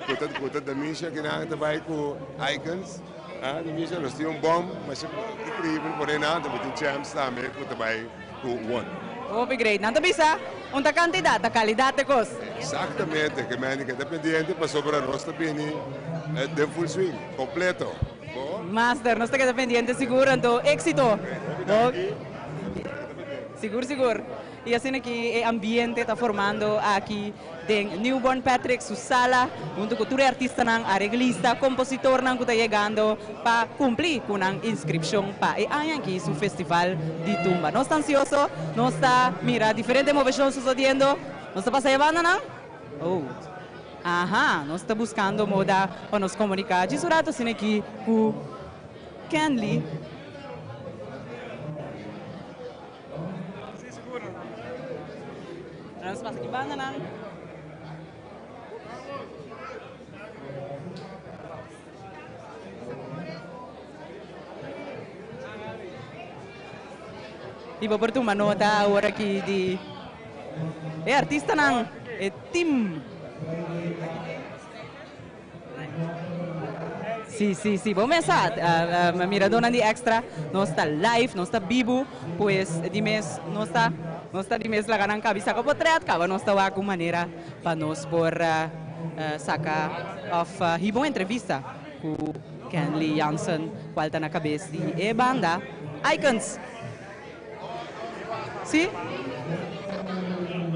cu ta cu ta Damisha kinan ta bay cu Icons. Ah Damisha nos tin un bom masha increibel por einan tambe tin Champs tambe cu ta bay cu won. Hopi great. Nan ta bisa un ta cantidad ta calidad e cos. Exactamente ke mende ke ta pendiente pasobra nos ta bini den full swing completo. Bo. Master nos ta keda pendiente sigur anto exito. Hopi danki. Sigur sigur. Y asina ki e ambiente ta formando aki den Newborn Patrick su sala hunto cu tur e artistanan, areglista, compositornan cu ta yegando pa cumpli cu nan inscripcion pa e aña aki su festival di tumba. Nos ta ansioso, nos ta mira diferente movecion sucediendo. Nos ta pasa e bandanan? Oh, aha, nos ta buscando moda pa nos comunica djis un rato asina aki cu Kenley. Nos pasa ki bandanan. Y bo por tuma nota awor aki di e artistanan, e team. Sí, sí, sí. Bo mes sa, miradónan di Extra, nos ta live, nos ta bibu, pues di mes nos ta, nos ta di mes laga nan kabi saka potret, kaba nos ta wak un manera pa nos por saka òf hiba un entrevista ku Kenley Jansen, kual ta na kabes di e banda Icons. Sí?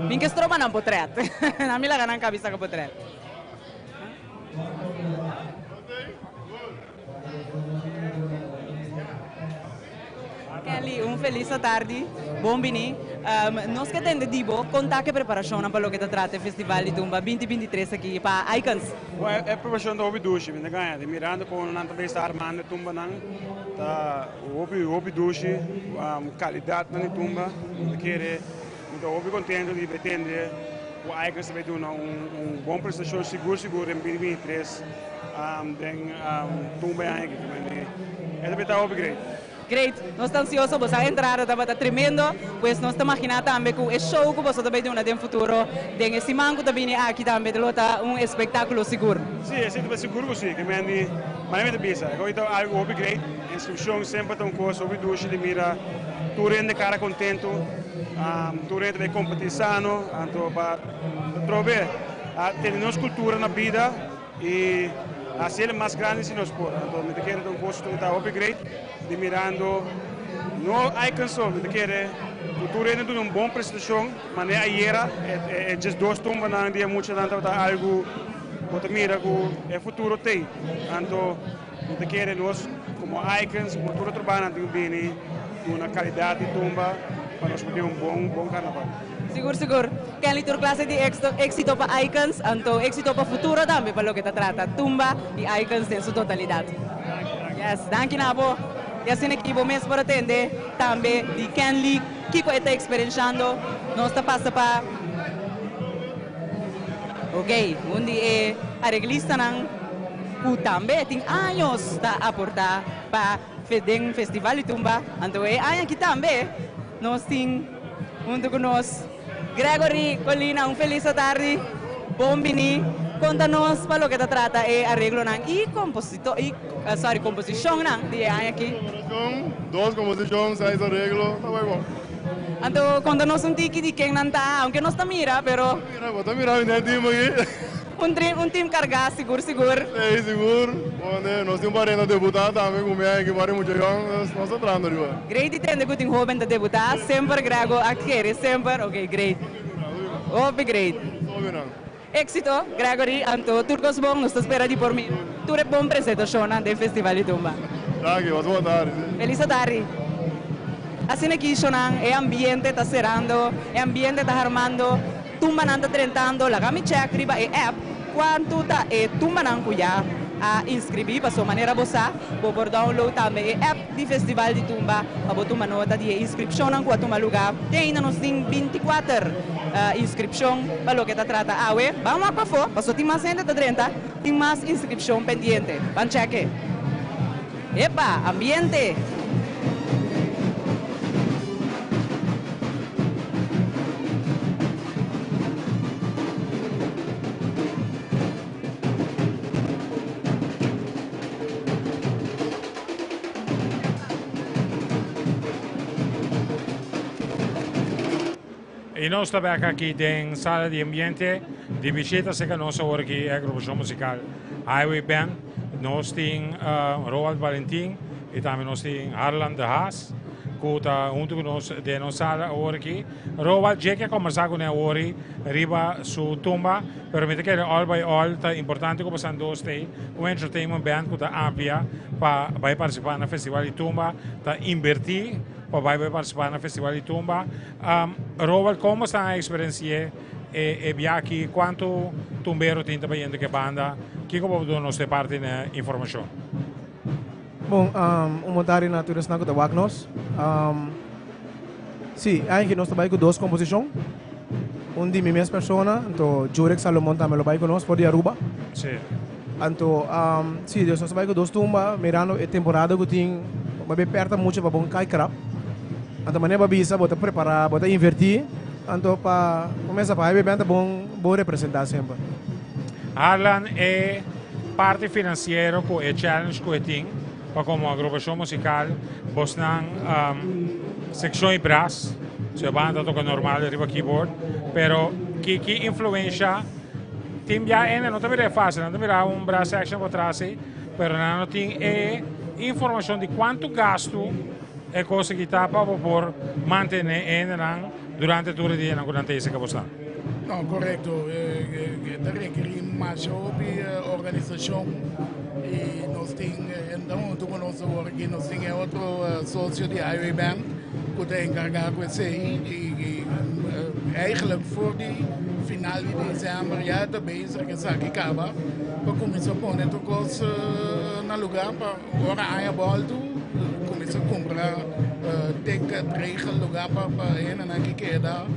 Min ke stroba nan potret. Nan mi laga nan kabi saka potret. Kelly, un felis atardi. Bon bini. Nos ke tende di bo kon ta ke preparashonnan pa loke ta trata e Festival di Tumba 2023 aki pa Icons. Bon, e preparashon ta hopi dushi. Mi ta gaña di mirando kon nan ta bay sta armando e tumbanan. Ta hopi, hopi dushi. Kalidatnan di tumba. Mi ta kere. Mi ta hopi contento di bay tende cu Icons ta bay duna un bon prestacion sigur sigur den 2023 den tumba e aña aki. E ta bay ta hopi great. Great! Nos ta ansioso, boso a entrada tabata tremendo, pues nos ta magina tambe cu e show cu boso ta bay duna den futuro den e siman cu ta bini aki tambe lo ta un espectaculo sigur. Si, esey ta bay sigur cu si, ke men di manera mi ta bisa, e hoy ta algo hopi great. Inscripcion semper ta un cos hopi dushi di mira tur hende cara contento, tur hende ta bay competi sano, anto pa trobe a tene nos cultura na bida y haciele mas grandi si nos por. Anto mi ta kere ta un cos cu ta hopi great di mirando no Icon so, mi ta kere cu tur hende duna un bon presentacion manera ayera e 12 tumbanan di e muchanan tabata algo bo ta mira cu e futuro t'ey. Anto. Mi ta kere nos komo Icons, komo tur otro banda tin ku bini duna kalidat di tumba pa nos por tin un bon bon karnaval. Sigur sigur. Kenley tur klase di éksito pa Icons, anto éksito pa futuro tambe pa loke ta trata tumba i Icons den su totalidat. Yes, danki na bo. I asina ki bo mes por a tende tambe di Kenley kiko e ta eksperenshando. Nos ta pasa pa. Ok, un di e areglistanan ku tambe tin años ta aportá pa den Festival di Tumba. Anto e aña aki tambe nos tin huntu ku nos Gregory Colina. Un felis atardi, bon bini. Konta nos pa loke ta trata e areglonan i komposito i sorry komposishonnan di e aña aki. Dos komposishon, seis areglo, ta bai bon. Anto konta nos un tiki di ken nan ta, aunke nos ta mira, pero. Mira, bo ta mira mi den e team aki. Un trim, un team kargá, sigur sigur. Sí, sigur. Bon, nos tin un par hende a debutá tambe ku mi aki, varios mucha yòn, nos nos ta trahando riba. Great di tende ku tin hóben ta debutá, semper Grego a kere, semper, ok, great. Hopi great. Éxito, Gregory, anto tur kos bon, nos ta spera di por mira tur e bon presentashonnan den Festival di Tumba. Danki, pasa bon tardi. Feliz atardi. Asina ki shonnan, e ambiente ta serando, e ambiente ta harmando, tumbanan ta drentando, laga mi check riba e app kuantu ta e tumbanan ku ya a inscribi, paso manera bo sa, bo por download tambe e app di Festival di Tumba pa bo tuma nota di e inscripcionnan cu a tuma luga. Te ainda nos tin binticuater inscripcion pa loke ta trata awe. Ban wak pafo, paso tin mas hende ta drenta, tin mas inscripcion pendiente. Ban cheke. Epa, ambiente! Y nos ta bek aki den sala di ambiente di bishita cerca nos awor aki e agrupacion musical Highway Band. Nos tin Roald Valentin y tambe nos tin Harlan de Haas cu ta hunto cu nos den nos sala awor aki. Roald dje ke combersa cune awor riba su tumba. Pero mi ta kere all by all ta importante ku pasan dos tei un entertainment band ku ta amplia pa bai partisipa na festival di tumba ta inberti pa bai bai partisipa na festival di tumba. Robert komo esnan a eksperensi'e e biaha aki kuantu tumbero tin ta bayendo ku e banda kiko bo por duna nos di e parti na informashon? Bon, un montari na tur esnan ku ta wak nos. Sí, aña nos ta bai ku dos komposishon. Un di mi mes persona, anto Jurek Salomon tambe lo bai ku nos for di Aruba. Sí. Anto, sí, dus nos ta bai ku dos tumba, mirando e temporada ku tin, bo bai pèrta mucho pa bon kai krap. Anto manera bo a bisa, bo ta prepará, bo ta invertí, anto pa kuminsá pa Highway Band ta bon bon representá semper. Harlan, e parti finansiero ku e challenge ku e tin pa komo agrupashon musikal bosnan sekshon i bras, so e banda ta toka normal riba keyboard, pero ki ki influensha tin bia ene no ta mira e fásil, nan ta mira un brass section por tras ei, pero nan no tin e informashon di kuantu gastu e kos aki ta pa bo por mantene endenan durante tur e dianan ku nan ta esei ka bosnan. No, korekto. E ta rekerí masha hopi organisashon i nos tin hende huntu ku nos awor aki. Nos tin e otro sosio di Highway Band ku ta enkargá ku esei i eigenlijk for di final di desèmber ya e ta bezig ku esaki kaba pa kuminsá pone tur kos na lugá pa ora aña bòltu kuminsá kumpra ticket, regel lugá pa hendenan ki keda.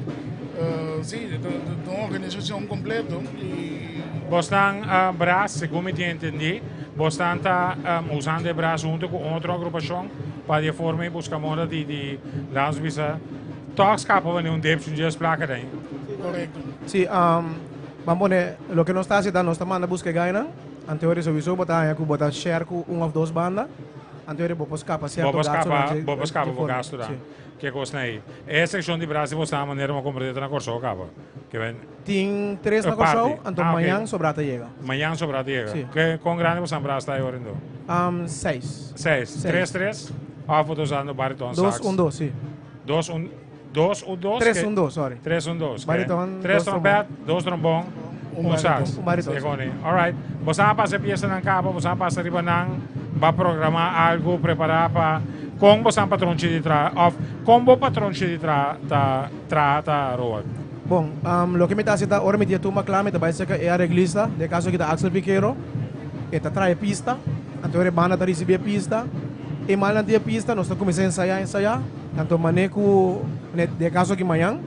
Sí, ta un organisashon kompleto i. Bosnan bras, segun mi tin entendí, bosnan ta usando e bras hunto ku otro agrupashon pa di e forma ei buska moda di di laat nos bisa tòg skapa wanneer un depchi un dies plaka den. Korekto. Sí, ban pone loke nos ta hasi ta nos ta manda buska e gainan, anteori souiso bo ta haña ku bo ta share ku un òf dos banda, anteori bo por skapa sierto gastunan dje Bo por skapa bo forma. gastunan. Sí. Ke kosnan ei? E sekshon di bras di bo sa manera bo komprendé ta na Kòrsou kaba? Ke ben. Tin tres na E parti. Kòrsou, anto Ah, oké. mañan sobrá ta yega. Mañan sobrá ta yega. Sí. Ke kon grandi bo san bras ta ei ora endo? Seis. Seis. Seis. Tres tres? Òf bo ta usando bariton Dos sax? un dos, sí. Dos un dos un dos? Tres Ke un dos, sorry. Tres un dos. Ke Bariton, tres dos trombon. trompèt, dos trombon, Un un bariton. sax. Un bariton, Sí, sí. koni. Alright. Bo sa pasa e piesanan kaba, bo sa pasa riba nan, ba programá algu, prepará pa. Kon bo san patronchi di traha òf kon bo patronchi di traha ta traha ta Roald? Bon, loke mi ta hasi ta ora mi tin e tumba kla mi ta bai serka e areglista, den e kaso aki ta Axel Piquero, e ta traha e pista, anto ora e banda ta risibí e pista, e malnan tin e pista nos ta kuminsá ensayá ensayá, anto manera ku den e kaso aki mañan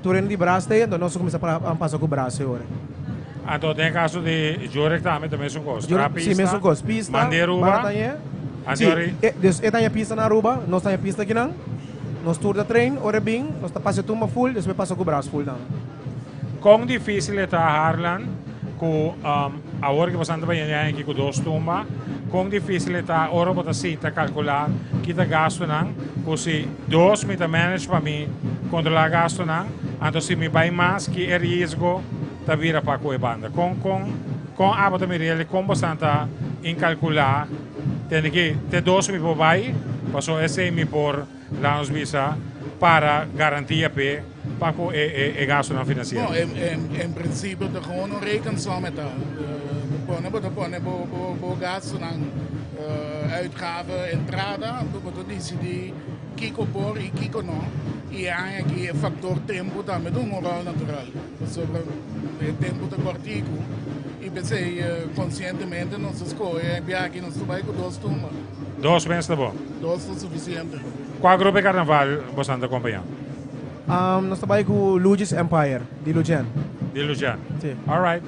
tur hende di bras ta ei anto nos ta kuminsá pasa ku bras e ora. Anto den kaso di Jurek tambe ta mesun kos. Jurek, Tra si, mesun kos. Pista, Mande Aruba. banda tañe. Anto Si, ori- e, dus e taña pista na Aruba, nos taña pista akinan. Nos tur ta train, ora e bin, nos ta pasa e tumba full, despues pasa ku bras full tambe. Kon difísil e ta Harlan ku um, awor ku boso ta bai yende aki ku dos tumba, kon difísil e ta ora bo ta sinta kalkulá kita gastunan ku si dos mi ta manage pa mi kontrolá gastunan, anto si mi bai mas ki e riesgo ta bira pa ku e banda. Kon kon kon abo ta mira el kon boso ta inkalkulá tende ki te dos mi por bai paso esei mi por laga nos bisa para garantia p'e pa ku e e e gastunan finansiero. Bon, en, en, en principio ta gewoon un rekensom e ta. Bo pone, bo ta pone bo, bo, bo gastunan, uitgaven, entrada, anto bo ta disidí kiko por i kiko no. I e aña aki e factor tempu tambe ta un rol natural, pasobra e tempu ta kòrtiku i p'esei konsientemente nos a skohe e biaha aki nos ta bai ku dos tumba. Dos mes ta bon. Dos ta sufisiente. Kua grupo e karnaval boso ta kompañá? Nos ta bai ku Lugi's Empire di Lugen. Di Lugen. Si. Alright.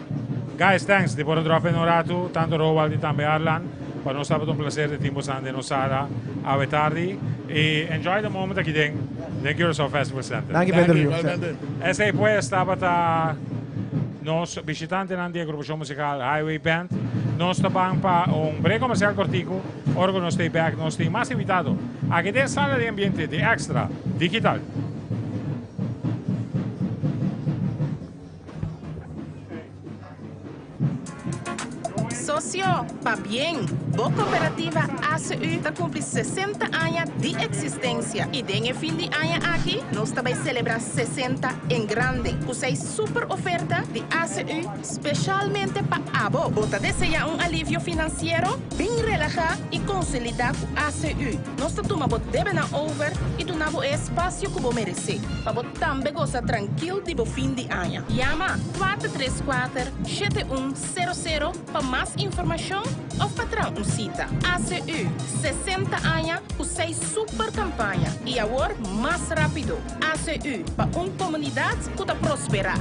Guys, thanks di por a drop in un ratu, tanto Roald i tambe Arlan. Pa nos tabata un placer di tin boso den nos sala awe tardi. I enjoy the moment aki den den Curaçao Festival Center. Danki pa interview. Esei pues tabata nos bishitantenan di e agrupashon musikal Highway Band. Nos ta ban pa un break komersial kortiku. Ora ku nos ta bek nos tin mas invitado aki den sala di ambiente di Extra Digital. Sosio, pabien! Bo kooperativa ACU ta kumpli 60 aña di eksistensia i den e fin di aña aki nos ta bai selebrá 60 en grande ku seis super oferta di ACU speshalmente pa abo. Bo ta deseá un alivio finansiero? Bin relahá i konsolidá ku ACU. Nos ta tuma bo debenan over i duna bo e espasio ku bo meresé pa bo tambe gosa trankil di bo fin di aña. Yama 434 7100 pa mas informashon òf pa traha un sita. ACU, 60 aña ku seis super kampaña i awor mas rápido. ACU, pa un komunidat ku ta prosperá.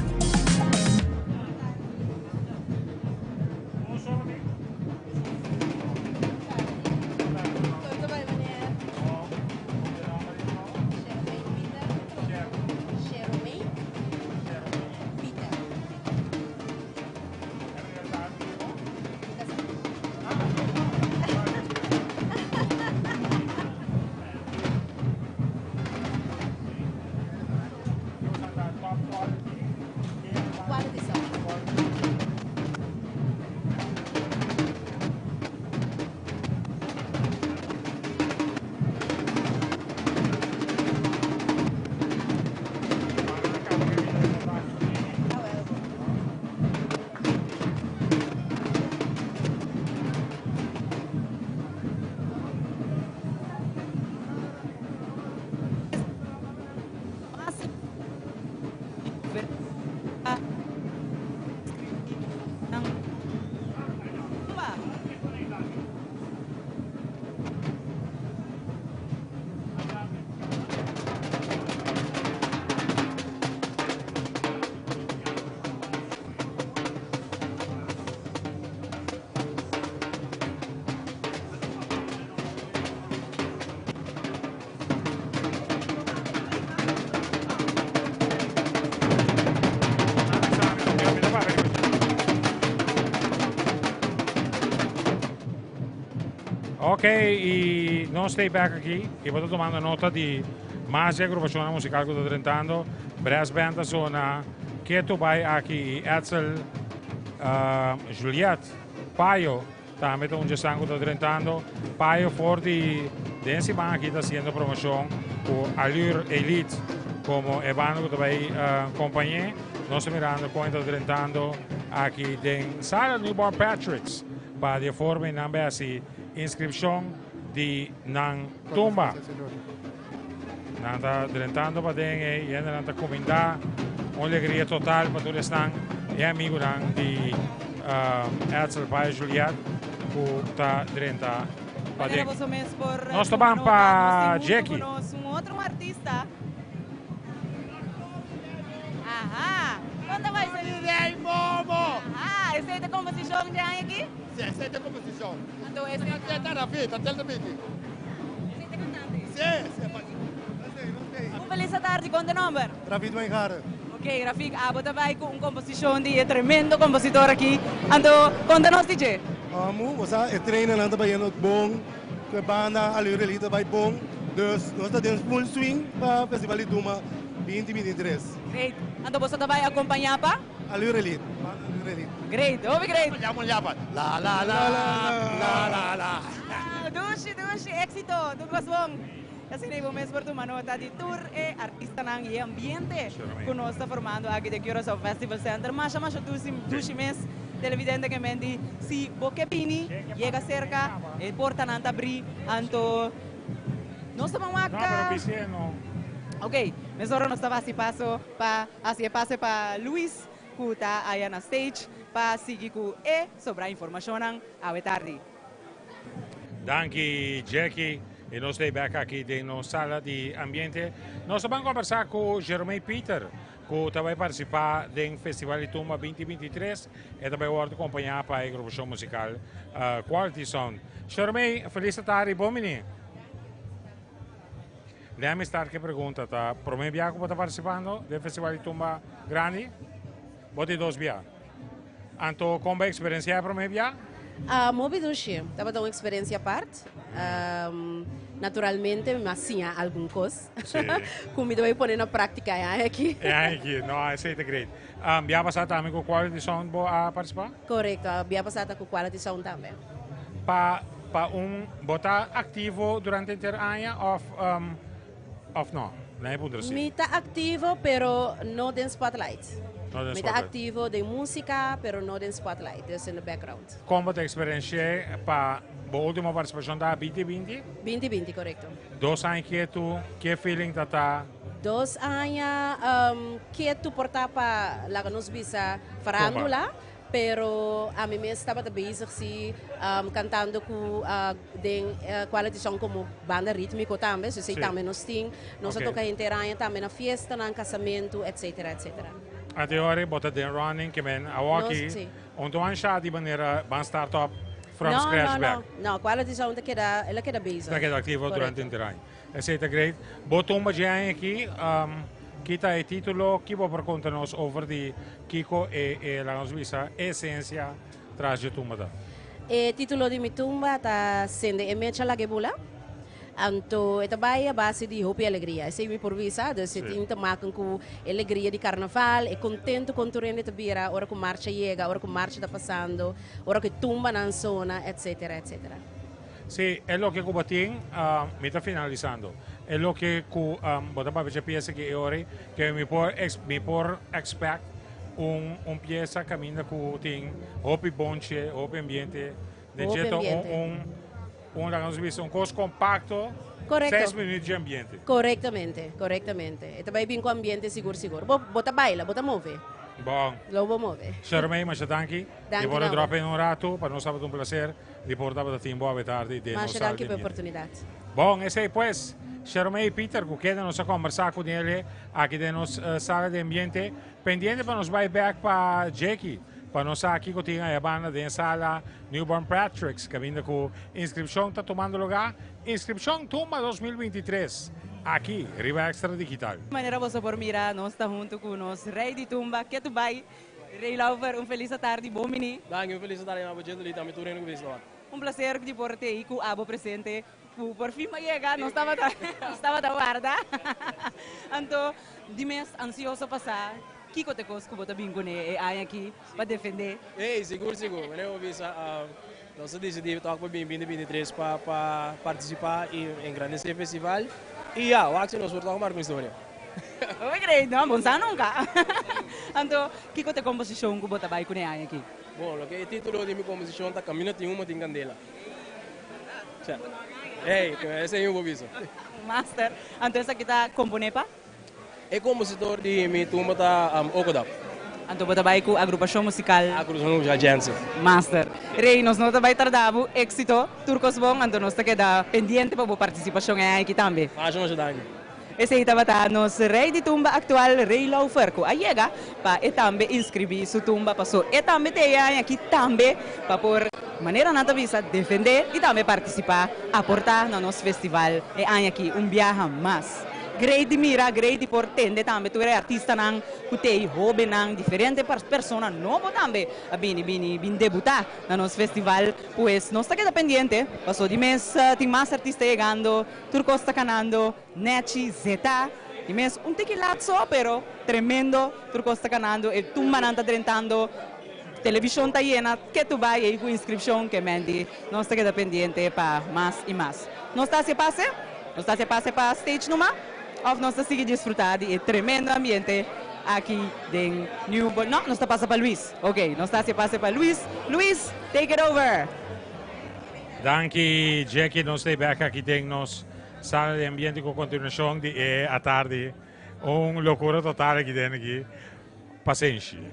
Ok, y nos stay back aki y bo ta tomando nota di mas di agrupacionnan musical cu ta drentando. Brass Band ta zona keto bay aki y Edsel Juliet Payo Tambe ta un djesan ku ta drentando Payo for di den siman aki ta hasiendo promocion ku Allure Elite komo e banda ku ta bai kompañ'é. Nos ta mirando kon e ta drentando aki den sala Newborn Patricks pa di e forma ei nan bai hasi inskripshon di nan tumba. Nan ta drentando paden ei i hendenan ta kumindá. Un alegria total pa tur esnan e amigunan di Edsel Valle Juliet ku ta drenta paden. Nos ta ban pa Jackie. Un otro artista. Aha. Kon ta bai señor? Rei Momo! Ah, esei ta komposishon di aña aki? Si, esei ta komposishon. Anto esei ta. Ta Rafi, ta tel ta bini. Esei ta kantante? Si, si. Un felis atardi, kon ta nomber? Rafik Wijngaarden. Ok, Rafik, abo ta bai ku un komposishon di e tremendo kompositor aki. Anto konta nos di dje. Amu, bo sa e trainernan ta bayendo bon, ku e banda Allure Elite ta bai bon, dus nos ta den full swing pa Festival di Tumba 2023. Great. Anto boso ta bai akompañá pa? Allure Elite, banda Allure Elite. Great, hopi great. La la la la la la. Dushi, dushi, éxito, tur kos bon. Asina ei bo mes por tuma nota di tur e artistanan i e ambiente ku nos ta formando aki den Curaçao Festival Center. Masha masha dushi dushi mes televidente ke men di si bo ke bini yega serka e portanan ta bri anto nos ta ban wak Ok mesora nos ta hasi paso pa hasi e pase pa Luis ku ta aya na stage pa sigui ku e sobra informashonnan awe tardi. Danki Jackie y nos ta bek aki den nos sala di ambiente. Nos ta ban conversa cu Jeromey Pieter cu ta bay participa den Festival di Tumba 2023. E ta bay wordo acompaña pa e agrupacion musical Quality Sound. Jeromey, feliz tardi, bon bini. Let me start cu e pregunta, ta prome bia cu bo ta participando den Festival di Tumba grandi? Bo tin dos bia. Anto kon bo eksperensiá e promé bia? Mobi dushi. Tabata un eksperensia apart. Naturalmente mi a siña algun kos ku mi ta bai pone na práktika e aña aki. E aña aki. No, esei ta great. Bia pasá tambe ku Quality Sound bo a partisipá? Korekto. Bia pasá ta ku Quality Sound tambe. Pa pa un bo ta aktivo durante henter aña òf òf no? Nan e puntra si. Mi ta aktivo pero no den spotlight. No den Mi ta spotlight. aktivo den músika pero no den spotlight, dus in the background. Kon bo ta eksperensi'é pa bo último partisipashon ta 2020? 2020, korekto. Dos aña ketu, ke feeling ta ta? Dos aña ketu por ta pa laga nos bisa farándula. Pero ami mes tabata bezig si cantando cu den Quality Sound como banda ritmico tambe, so esey tambe nos tin. Nos a toca henter aña tambe na fiestanan, casamento, etcetera, etcetera. Ate ora bo ta den running ke men awoki un ta wan sha di manera ban start up from scratch back. No, no, no, Quality Sound ta keda, el a keda bezig. Ta keda activo durante henter aña. Esey ta great. Bo tumba dje aña aki, ki ta e titulo? Ki bo por conta nos over di Kiko e e laga nos bisa e esencia tras dje tumba ta? E titulo di mi tumba ta Sende e mecha laga e bula. Anto e ta bai a base di hopi alegria. Esei mi por bisa. Dus e tin te maken ku e alegria di karnaval, e kontento kon tur hende ta bira ora ku marcha yega, ora ku marcha ta pasando, ora ku e tumbanan sona, etcetera, etcetera. Sí, e loke ku bo tin, mi ta finalisando. E loke ku bo ta papia dje piesa aki e ora ei, ke mi por mi por expect un un piesa kaminda ku tin hopi bonche, hopi ambiente. Den Hopi dje ta un ambiente. un un laga nos bisa un kos kompakto, Korekto. seis minuut dje ambiente. Korektamente, korektamente. E ta bai bin ku ambiente sigur sigur. Bo bo ta baila, bo ta move. Bon. Lo bo move. Shermey, masha danki. Danki Di por a na bo. drop in un ratu, pa nos tabata un placer. Di por tabata tin bo awe tardi den nos Masha sala danki di pa e ambiente. oportunidad. Bon, esei pues, Shermey y Peter cu kende nos a combersa cu nele aki den nos sala di ambiente. Pendiente pa nos bay bek pa Jacky, pa nos sa kico tin aya banda den sala Newborn Patrick's, caminda cu inscripcion ta tumando lugar. Inscripcion Tumba 2023, aki riba Extra Digital. Manera boso por mira nos ta hunto cu nos Rey di Tumba, Ketu Bay, Rey Laufer, un felis atardi, bon bini. Danki, un felis atardi na bo Jendely, tambe tur hende cu bisa wak. Un placer di por tei cu abo presente, cu por fin a yega, nos tabata nos tabata warda. Anto di mes ansioso pa sa kico ta e cos cu bo ta bin cune e aña aki pa defende. Ey, sigur sigur, wanneer bo bisa nos a dicidi toch pa bin 2023 pa pa participa y engrandece e festival y ya, wak si nos por toch marca un historia. Hopi great, no? Bon sa nunca. Anto, kico ta e composicion cu bo ta bay cune aña aki? Bon, loke e titulo di mi composicion ta Camino tin humo tin candela. Cha. Hey, esey mi bo bisa. Master, anto esaki ta compone pa? E compositor di mi tumba ta Okodap. Anto bo ta bay cu agrupacion musical? Agrupacion musical Jensen. Master. Rey, nos no ta bay tarda bo exito, tur cos bon, anto nos ta keda pendiente pa bo participacion e aña aki tambe. Masha masha danki. Esei tabata nos Rei di Tumba aktual Rey Lauffer ku a yega pa e tambe inskribí su tumba paso e tambe ta e aña aki tambe pa por manera nan ta bisa defendé i tambe partisipá aportá na nos festival e aña aki un biaha mas. Great di mira, great di por tende tambe tur e artistanan ku t'ei hóbennan, diferente persona nobo tambe a bini bini bin debutá na nos festival. Pues nos ta keda pendiente paso di mes tin mas artista yegando, tur kos ta kanando nechi, zetá. Di mes un tiki lat so pero tremendo tur kos ta kanando, e tumbanan ta drentando, televishon ta yena ketu bai ei ku inskripshon ke Mandy. Nos ta keda pendiente pa mas i mas. Nos ta hasi e pase? Nos ta hasi e pase pa stage numa òf nos ta sigui disfrutá di e tremendo ambiente aki den New Bo No, nos ta pasa pa Luis. Ok, nos ta hasi e pase pa Luis. Luis, take it over! Danki Jacky, nos ta bek aki den nos sala di ambiente ku kontinuashon di e atardi. Un lokura total aki den aki. Pasenshi.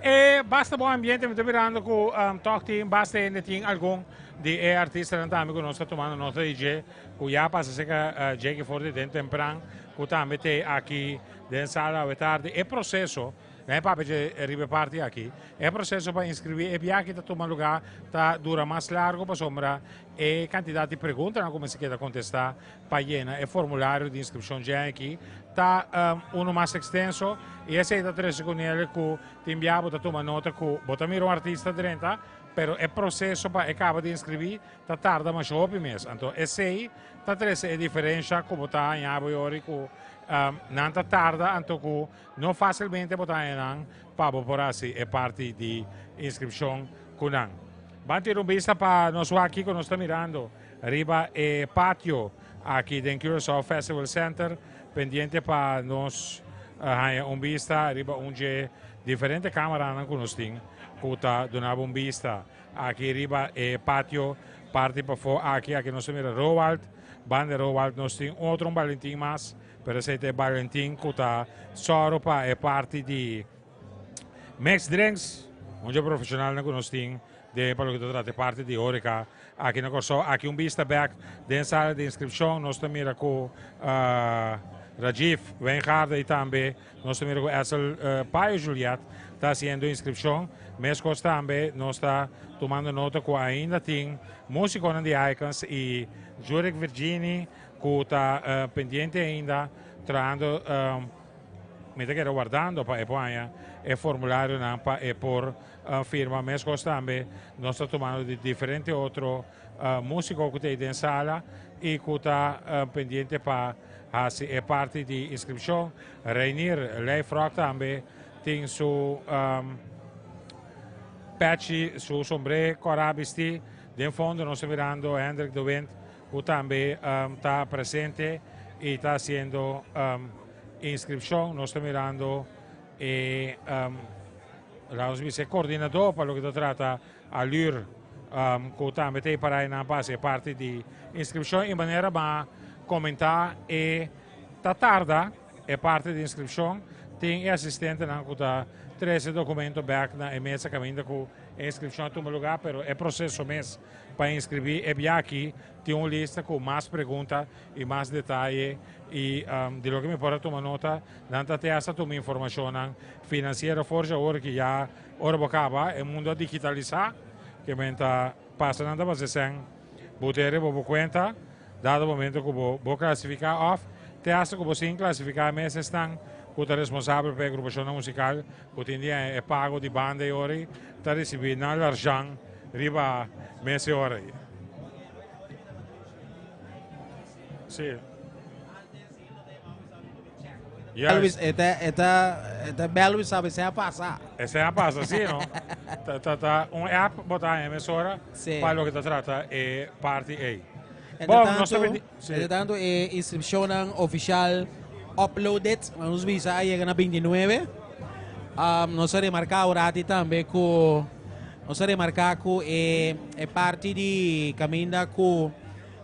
E basta bon ambiente, mi ta mirando ku tòg tin basta hende, tin algun di e artistanan tambe ku nos ta tumando nota di dje, ku ya pasa serka Jacky for di den tempran, ku tambe t'e aki den sala awe tardi. E proseso, nan e papia dje riba e parti aki, e proseso pa inskribí e biaha ta tuma lugá ta dura mas largu pasobra e kantidat di preguntanan ku mester keda kontestá pa yena e formulario di inskripshon dje aki ta uno mas ekstenso i esei ta trese ku nel ku tin bia bo ta tuma nota ku bo ta mira un artista drenta pero e proseso pa e kaba di inskribí ta tarda masha hopi mes. Anto esei ta trese e diferensha ku bo ta haña bo yori ku nan ta tarda anto ku no fásilmente bo ta haña nan pa bo por hasi e parti di inskripshon ku nan. Ban tira un bista pa nos wak kiko nos ta mirando. Riba e patio aki den Curaçao Festival Center, pendiente pa nos haña un bista riba un dje diferente cameranan cu nos tin cu ta duna bo un bista aki riba e patio parti pafó aki. Aki nos ta mira Roald, banda Roald nos tin otro un Balentin mas, pero esey ta e Balentin cu ta sòru pa e parti di mixed drinks, un dje profesionalnan cu nos tin den pa loke ta trata e parti di horeca. Aki na Kòrsou, aki un bista bèk den sala di inskripshon nos ta mira ku Rajiv Wijngaarden i tambe nos ta mira ku Edsel Payo Juliet ta hasiendo inskripshon. Meskos tambe nos ta tumando nota ku ainda tin músikonan di Icons i Jurek Virgini ku ta pendiente ainda trahando. Mi ta keda wardando pa e por haña e formularionan pa e por firma. Meskos tambe nos ta tumando di diferente otro músiko ku ta ei den sala i ku ta pendiente pa hasi e parti di inskripshon. Reinier Leifrock tambe tin su pèchi, su sombré kòrá bistí. Den fondo nos ta mirando Hendrik de Windt ku tambe ta presente i ta hasiendo Inscripcion, nos ta mirando e, laat ons bisa, e coordinador pa loke ta trata Allure, cu tambe ta e para einan pa haci e parti di inscripcion y manera ba comenta e ta tarda e parti di inscripcion, tin e asistentenan cu ta trece documento bek na e mesa caminda cu e inscripcion a tuma lugar, pero e proceso mes pa inscribi e biaha tin un lista cu mas pregunta y mas detaye y di loke mi por a tuma nota nan ta te hasta tuma informacionnan financiero for dje awor ki ya ora bo caba e mundo a digitalisa ke men ta pasa nan ta base sen bo te riba bo cuenta dado momento cu bo bo clasifica of te hasta cu bo sin clasifica mes esnan cu ta responsabel pa e agrupacionnan musical cu tin di e pago di banda e ora ta ricibi nan larjan riba mes e ora. Sí. Elvis, eta, eta, eta Belvis sabe se a pasa. Ese a pasa, sí, no? Ta, ta, ta un app bota emisora Sí. pa loke ta trata e party ei. Entre Bon, nos ta tanto, bini- sí. entre tanto e inscripcionnan oficial uploaded, nos bisa a yega na 29. Um, nos a remarca ahora tambe cu nos a remarca cu e, e parti di caminda cu.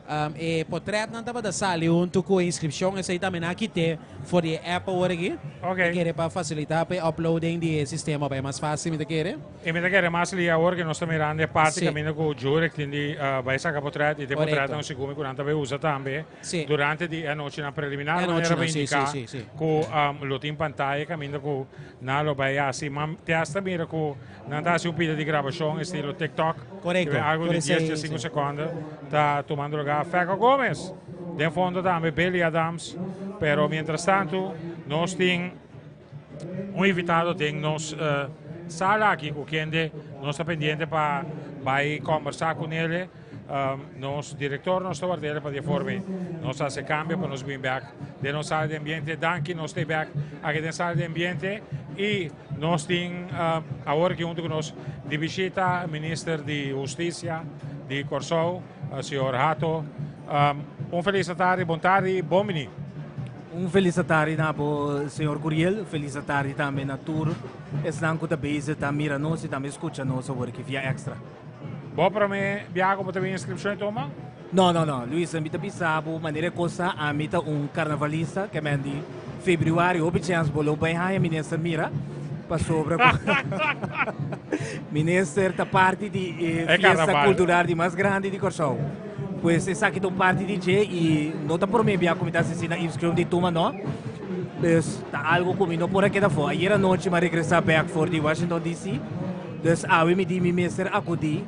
Um, e portretnan tabata sali huntu ku e inskripshon, esei tambe nan a kit'é for di e app awor aki. Ok. Mi kere pa fasilitá pa e uploading di e sistema bai mas fásil, mi ta kere. I mi ta kere mas lia awor ku nos ta mirando e parti Sí. kaminda ku Jurek tin di bai saka portret i te Korekto. portretnan segun mi ku nan ta bai usa tambe Sí. durante di e anochinan preliminar E manera anochinan, bai sí, indiká sí, sí, sí. ku lo tin pantaya kaminda ku nan lo bai hasi. Ma te hasta mira ku Nan ta hasi un pida di grabashon estilo TikTok. Korekto. Algo di 10, 15 sekonde ta tumando lugar. Feco Gomez den fondo tambe Billy Adams. Pero mientras tanto nos tin un invitado den nos uh, sala aki ku kende nos ta pendiente pa bai conversa con ele. Um, nos director nos ta wardele pa di forme nos hace cambio pa nos bin back den nos sala de ambiente. Danki, nos stay back aki den sala de ambiente y Nos tin awor aki huntu ku nos di bishita Minister di Hustisia di Kòrsou, señor Hato. Un felis atardi, bon tardi, bon bini. Un felis atardi na bo, señor Curiel. Felis atardi tambe na tur esnan ku ta bezig ta mira nos i tambe skucha nos awor aki via Extra. Bo promé biaha ku bo ta bin inskripshon e tuma? No, no, no. Luis, mi ta bisa bo manera e kos ta, ami ta un karnavalista, ke men di febrüari hopi chèns bo lo bai haña minister mira, pasobra ku minister ta parti di e E fiesta karnaval. kultural di mas grandi di Kòrsou. Pues esaki ta un parti di dje i no ta promé bia ku mi ta asistí na inskripshon di tuma no. Dus ta algu ku mi no por a keda afó. Ayer anochi mi a regresá bèk for di Washington DC. Dus awe mi di mi mester akudí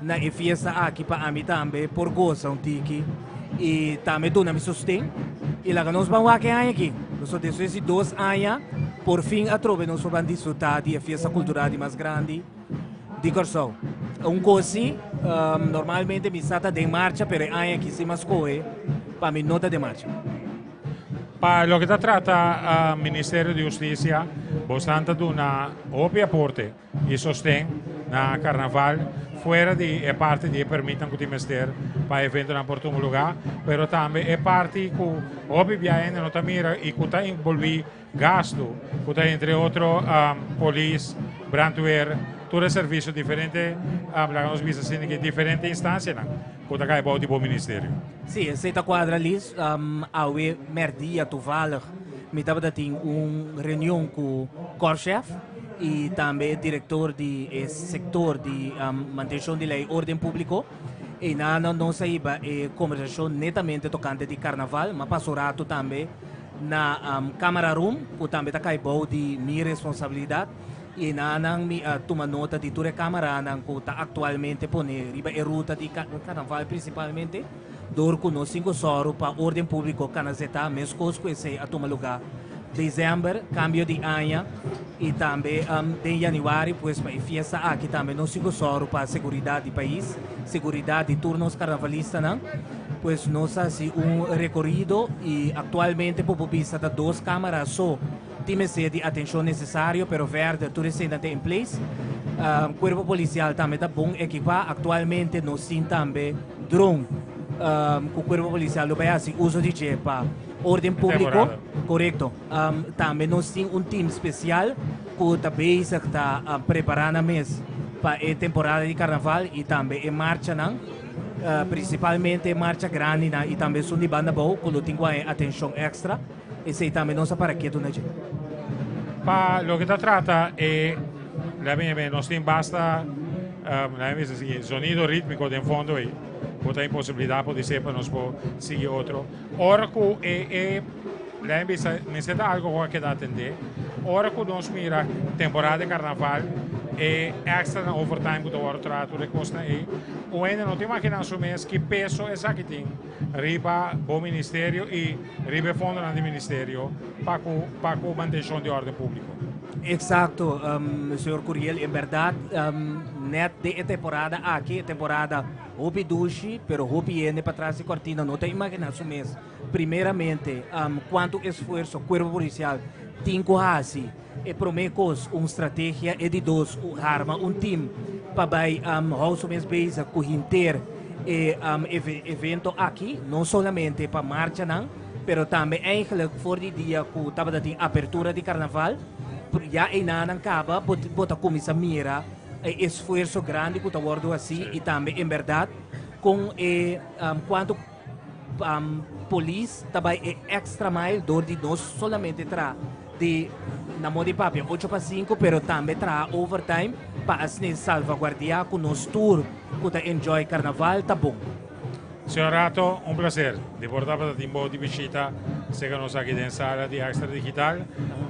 na e fiesta aki pa ami tambe por gosa un tiki i tambe duna mi sosten i laga nos ban wak e aña aki. Pasobra despues di dos aña por fin atrobe nos por ban disfruta di e fiesta kultural di mas grandi di Kòrsou. Un kos si, normalmente mi sa ta den marcha pero e aña aki si mi a skohe pa mi no ta den marcha. Pa loke ta trata Ministerio di Hustisia, bosnan ta duna hopi aporte i sosten na Karnaval fuera di e parti di e permitnan ku tin mester pa eventonan por tuma lugá, pero tambe e parti ku hopi bia hende no ta mira i ku ta enbolbí gastu, ku ta entre otro polis, brandweer, tur e servisio diferente, laga nos bisa asina ki diferente instansianan ku ta kai bou di bo ministerio. Sí, esei ta kuadra Liz. Awe mèrdia toevallig mi tabata tin un reunion ku Korpschef i tambe e direktor di e sektor di mantenshon di lei orden públiko. Einan nos a hiba e kombersashon netamente tokante di karnaval, ma paso rato tambe na Camera Room ku tambe ta kai bou di mi responsabilidat i enanan mi a tuma nota di tur e cameranan ku ta aktualmente pone riba e ruta di karnaval prinsipalmente dor ku nos tin ku sòru pa orden públiko kana zetá meskos ku esei a tuma lugá desèmber, kambio di aña i tambe den yanüari pues pa e fiesta aki tambe nos tin ku sòru pa seguridat di pais, seguridat di tur nos karnavalistanan. Pues nos a hasi un rekorido i aktualmente por por bisa ta dos kamera so tin mester di atenshon nesesario pero verder tur eseinan ta in place. Kuerpo polisial tambe ta bon ekipá. Aktualmente nos tin tambe drone ku kuerpo polisial lo bai hasi uso di dje pa orden públiko. Korekto. Tambe nos tin un team spesial ku ta bezig ta prepará nan mes pa e temporada di karnaval i tambe e marchanan. Prinsipalmente e marcha grandinan i tambe esun di banda bou ku lo tin ku haña atenshon èkstra. Esei tambe nos a para ketu na dje. Pa loke ta trata e, laat me nos tin basta, laat me bisa así, zonido rítmiko den fondo ei, ku ta imposibilidat podisé pa nos por sigui otro. Ora ku e, e, laat me bisa, mester ta algo ku a keda atendé. Ora ku nos mira temporada di karnaval, e extra na overtime ku ta wòrdu traha tur e kosnan ei, un hende no ta imaginá su mes ki peso esaki tin riba bo ministerio i riba e fondonan di ministerio pa ku pa ku mantenshon di órden públiko. Eksakto, señor Curiel, en bèrdat nèt den e temporada aki, e temporada hopi dushi, pero hopi hende patras di kòrtina no ta imaginá su mes Primeramente, kuantu esfuerso Kuerpo Polisial tin ku hasi? E promé kos, un strategia, e di dos, harma un tim pa bai hou su mes bezig ku hinter e evento aki, no solamente pa marchanan, pero tambe eigenlijk for di dia ku tabata tin apertura di karnaval, ya einanan kaba bo ta kuminsá mira e esfuerso grandi ku ta wòrdu hasi i tambe en bèrdat kon e kuantu. Um, polis ta bai e extra mile door di no solamente traha di na moda di papia ocho pa sinku pero tambe traha overtime pa asina salvaguardia ku nos tur ku ta enjoy karnaval ta bon. Señor Rato, un placer di por tabata tin bo di bishita cerca nos aki den sala di Extra Digital.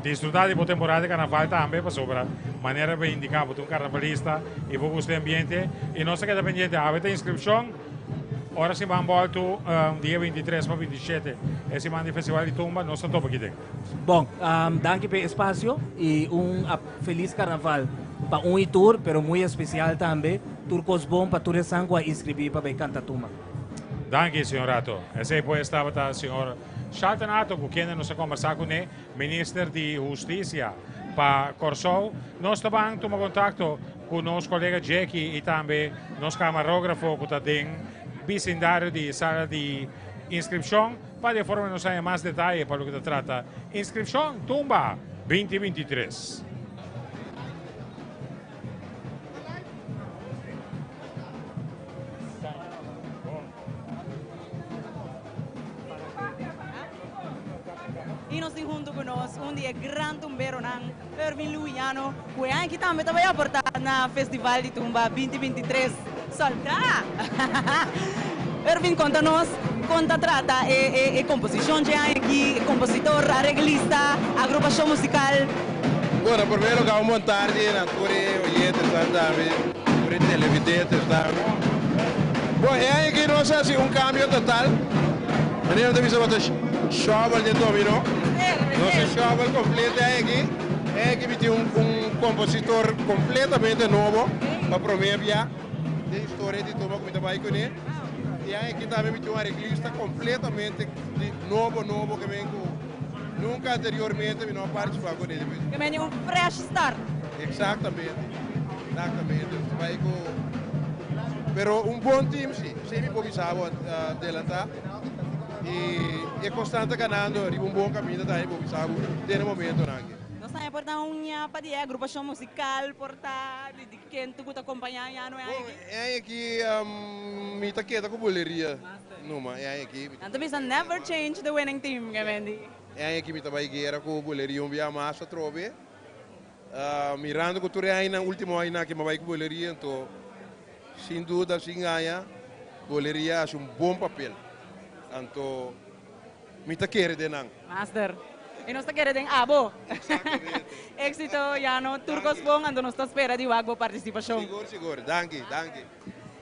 Disfruta di bo temporada di carnaval tambe, pasobra manera bo a indica bo ta un carnavalista y bo gusta e ambiente. Y nos ta keda pendiente, awe ta inscripcion, ora siman bolto dia 23 pa 27 e siman di Festival di Tumba, nos ta topa aki den. Bon, danki p'e espacio y un feliz carnaval pa un y tur, pero muy especial tambe tur cos bon pa tur esan cu a inscribi pa bay canta tumba. Danki, señor Ato. Esey pues tabata señor Shalton Ato cu kende nos a combersa cune, Minister di Husticia pa Corsou. Nos ta ban tuma contacto cu nos colega Jacky y tambe nos camarografo cu ta den bisindario di sala di inscripcion. Pa di e forma nos haña mas detaye pa loke ta trata inskripshon Tumba 2023. Y nos tin hunto cu nos un di e gran tumberonan, Ervin Luiano, cu e aña aki tambe ta bay aporta na Festival di Tumba 2023. Soltá! Ervin konta nos kon ta trata e e komposishon dje aña aki, e kompositor, areglista, agrupashon musikal. Bueno, primer lugar un bon tardi na tur e oyentesnan tambe, tur e televidentes tambe. Bon, e aña aki nos a hasi un kambio total. Manera nan ta bisa bo ta shòbel den dominó. Nos a shòbel kompleto e aña aki. E aña aki mi tin un kompositor kompletamente nobo pa promé bia. Den historia di Tuma ku mi ta bai kuné. I aki tambe mi tin un areglista kompletamente di nobo nobo ke men ku nunka anteriormente mi no a partisipá kuné. Ke men un fresh start. Eksaktamente, eksaktamente. Mi ta bai ku, pero un bon team si, esei mi por bisa bo adelantá. I e kosnan ta ganando riba un bon kaminda tambe mi por bisa bo den e momentonan aki. Nos tambe por ta un ñapa di e agrupashon musikal por ta di. Ken tu ku ta kompañá ya no e aña aki? E aña aki mi ta keda ku buleria numa e aña aki. Nan ta bisa never change the winning team, ke men di. E aña aki mi ta bai guera ku buleria un bia mas atrobe. Mirando ku tur e añanan, ultimo añanan aki mi a bai ku buleria, anto sin duda, sin gaña, buleria a hasi un bon papel. Anto. Mi ta kere den nan. Master. I nos ta kere den abo. Éxito, Jano. Tur kos bon, anto nos ta spera di wak bo partisipashon. Sigur, sigur. Danki, danki.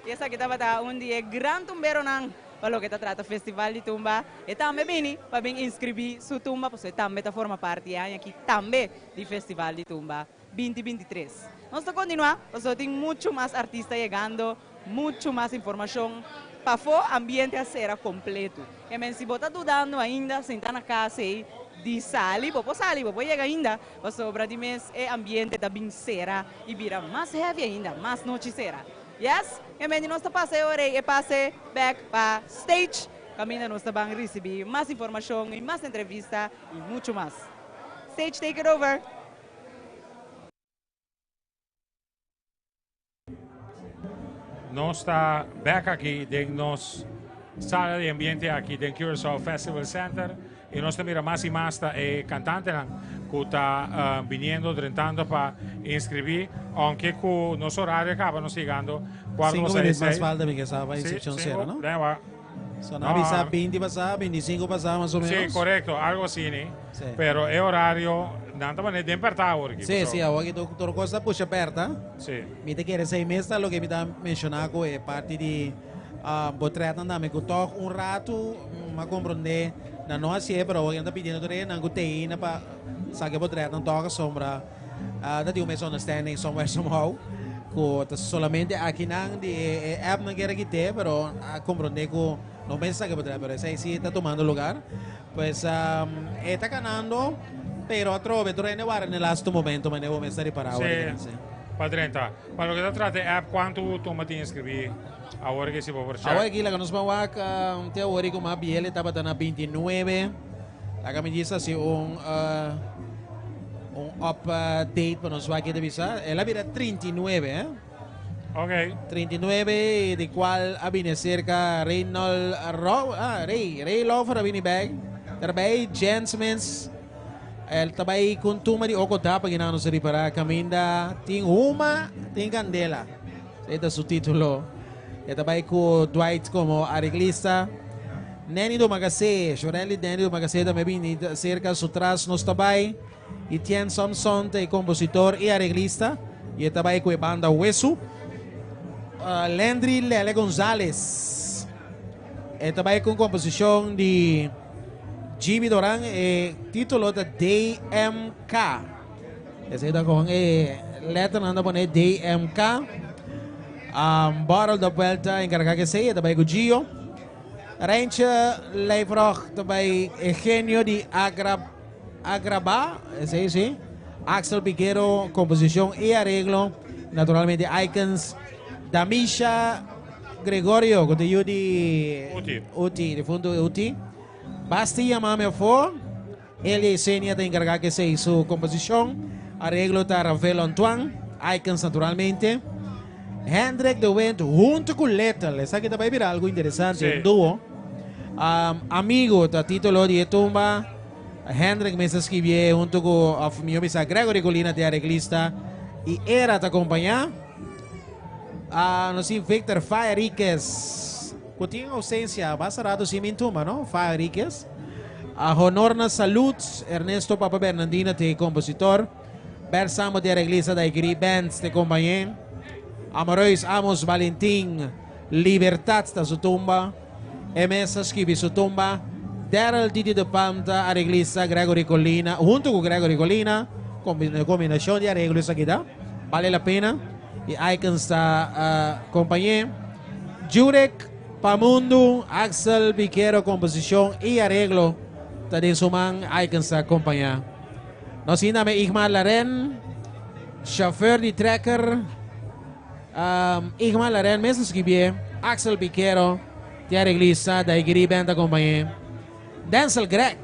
I esaki tabata un di e gran tumberonan pa loke ta trata Festival di Tumba. E tambe bini pa bin inskribí su tumba, pasobra e tambe ta forma parti e aña aki tambe di Festival di Tumba 2023. Nos ta kontinuá, pasobra tin muchu mas artista yegando. Muchu mas informashon pafó ambiente a sera kompletu. E men si bo ta dudando ainda sinta na kas ei di sali bo por sali bo por yega ainda pasobra di mes e ambiente ta bin sera i bira mas heavy ainda mas nochi sera. Yes e men di nos ta pasa e ora ei e pase bek pa stage kaminda nos ta ban risibi mas informashon i mas entrevista i muchu mas. Stage take it over. Nos ta bek aki den nos sala di ambiente aki den Curaçao Festival Center y nos ta mira mas y mas ta e cantantenan cu ta biniendo, drentando pa inscribi, aunke cu nos horario a caba nos yegando cuarto Cinco pasá minuut mas seis. falta mi ke sa pa Sí, inscripcion cinco, cera, no? den wa. So nan a bisa 20 pasá, 25 pasá mas o Sí, menos. correcto, algo así ni. Sí. Pero e horario, nan ta manera den perta awor aquí. Sí, paso. sí, awor aki tur cos ta pusha perta. Sí. Mi ta kere esei mes ta loke mi ta menciona cu e parti di bo tretnan tambe cu toch un rato m'a comprende nan no hacié pero awor nan ta pidiendo tur e nan cu teina pa saca e botretnan toch asombra ta tin un misunderstanding somewhere somehow cu ta solamente akinan di e app nan kier a kite pero a comprende cu no mester saca e potret pero esey si ta tumando lugar pues e ta ganando pero atrobe tur hende wara na e lasto momento manera bo mester ripara awor Si, pa drenta. Pa loke ta trata e app cuanto tuma tin inscribi awor ki si bo por check? Awor aki laga nos ban wak te awor cu mas biel e tabata na 29. Laga mi djis hasi un un update pa nos wak ke ta bisa. El a bira 39 eh. Ok. 39, di cual a bini cerca Reynold Ro ah, Rey, Rey Lover a bini bek. Daarbij Jensmens. El tabay con tuma di oko tapa ginano sa ripara. Caminda tin huma, tin candela. Ese ta su título. E tabay ku Dwight como arreglista. Nenny Domagacé, Shorelli Nenny Domagacé tambe bini cerca su tras nos tabay. Etienne Samson ta e kompositor i areglista i e ta bai ku e banda Wesu. Landry Lele Gonzalez e ta bai ku un komposishon di Jimmy Doran, e titulo ta DMK. Esei ta kon e letternan ta pone DMK. Um, Bottle da Vuelta enkargá ku esei, e ta bai ku Gio. Reintje Leifrog ta bai e genio di Agra Agrabá, esei si. Axel Piquero, komposishon i areglo. Naturalmente Icons. Damisha Gregorio, ku ta yu di Uti. Uti, difunto Uti. Basti Yamame Afó. Elia Isenia ta enkargá ku esei su komposishon. Areglo ta Ravelo Antoine. Icons naturalmente. Hendrik de Windt huntu ku Little. Esaki ta bai bira algu interesante, Sí. un duo. Um, Amigo ta título di e tumba. Hendrik mes a skibié huntu ku, of mihó bisa Gregory Colina ta e areglista i Era ta kompañá. Ah, nos tin Victor Fa Enriquez ku tin ousensia basta rato sin bin tumba, no? Fa Enriquez. A Honor na Salud, Ernesto Papa Bernardino ta e kompositor. Bert Samo ta e areglista, Daiquiri Bands ta e kompañé. Amorois Amos Valentin Libertad ta su tumba. E mes a skibi su tumba. Daryl Didi de Palm ta areglista Gregory Colina hunto ku Gregory Colina. Kombinashon di areglo esaki ta bale la pena. I Icons ta kompañ'é. Jurek Pamundu, Axel Piquero komposishon i areglo ta den su man. Icons ta kompañá. Nos hinda me Igmar Laren, chauffeur di trekker. Igmar Laren mes a skibié, Axel Piquero, Thierry Glisa, Daiquiri Band a kompañ'é. Denzel Greg,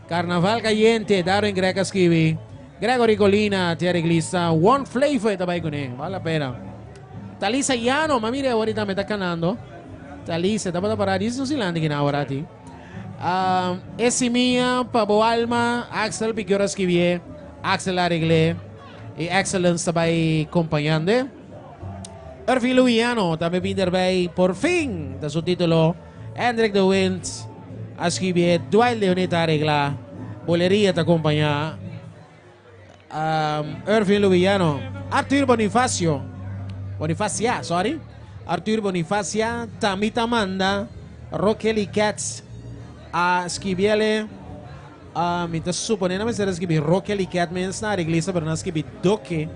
Carnaval Cayente, Darwin Greg a skibi, Gregory Colina, Thierry Glisa, One Flavor ta bai kuné, bal la pena. Talisa Llano, m'a mira awor tambe ta kanando. Talisa, tabata pará di su silante kina awor ati. E simia pa bo alma, Axel Piquero a skibié, Axel a aregl'é. E Excellence ta bai kompañando. Irving Luiano tambe bin derbij. Por fin ta su título. Hendrik de Wind a skibi Dwight Leonie ta aregla. Boleria ta kompañá. Um, Irving Luiano. Arthur Bonifacio. Bonifacia, sorry. Arthur Bonifacia. Tamita Manda. Rokelly Cats a skibiele. Ah, mi ta supone nan mester a skibi Roque Liket mens na areglista, pero nan a skibi Doke.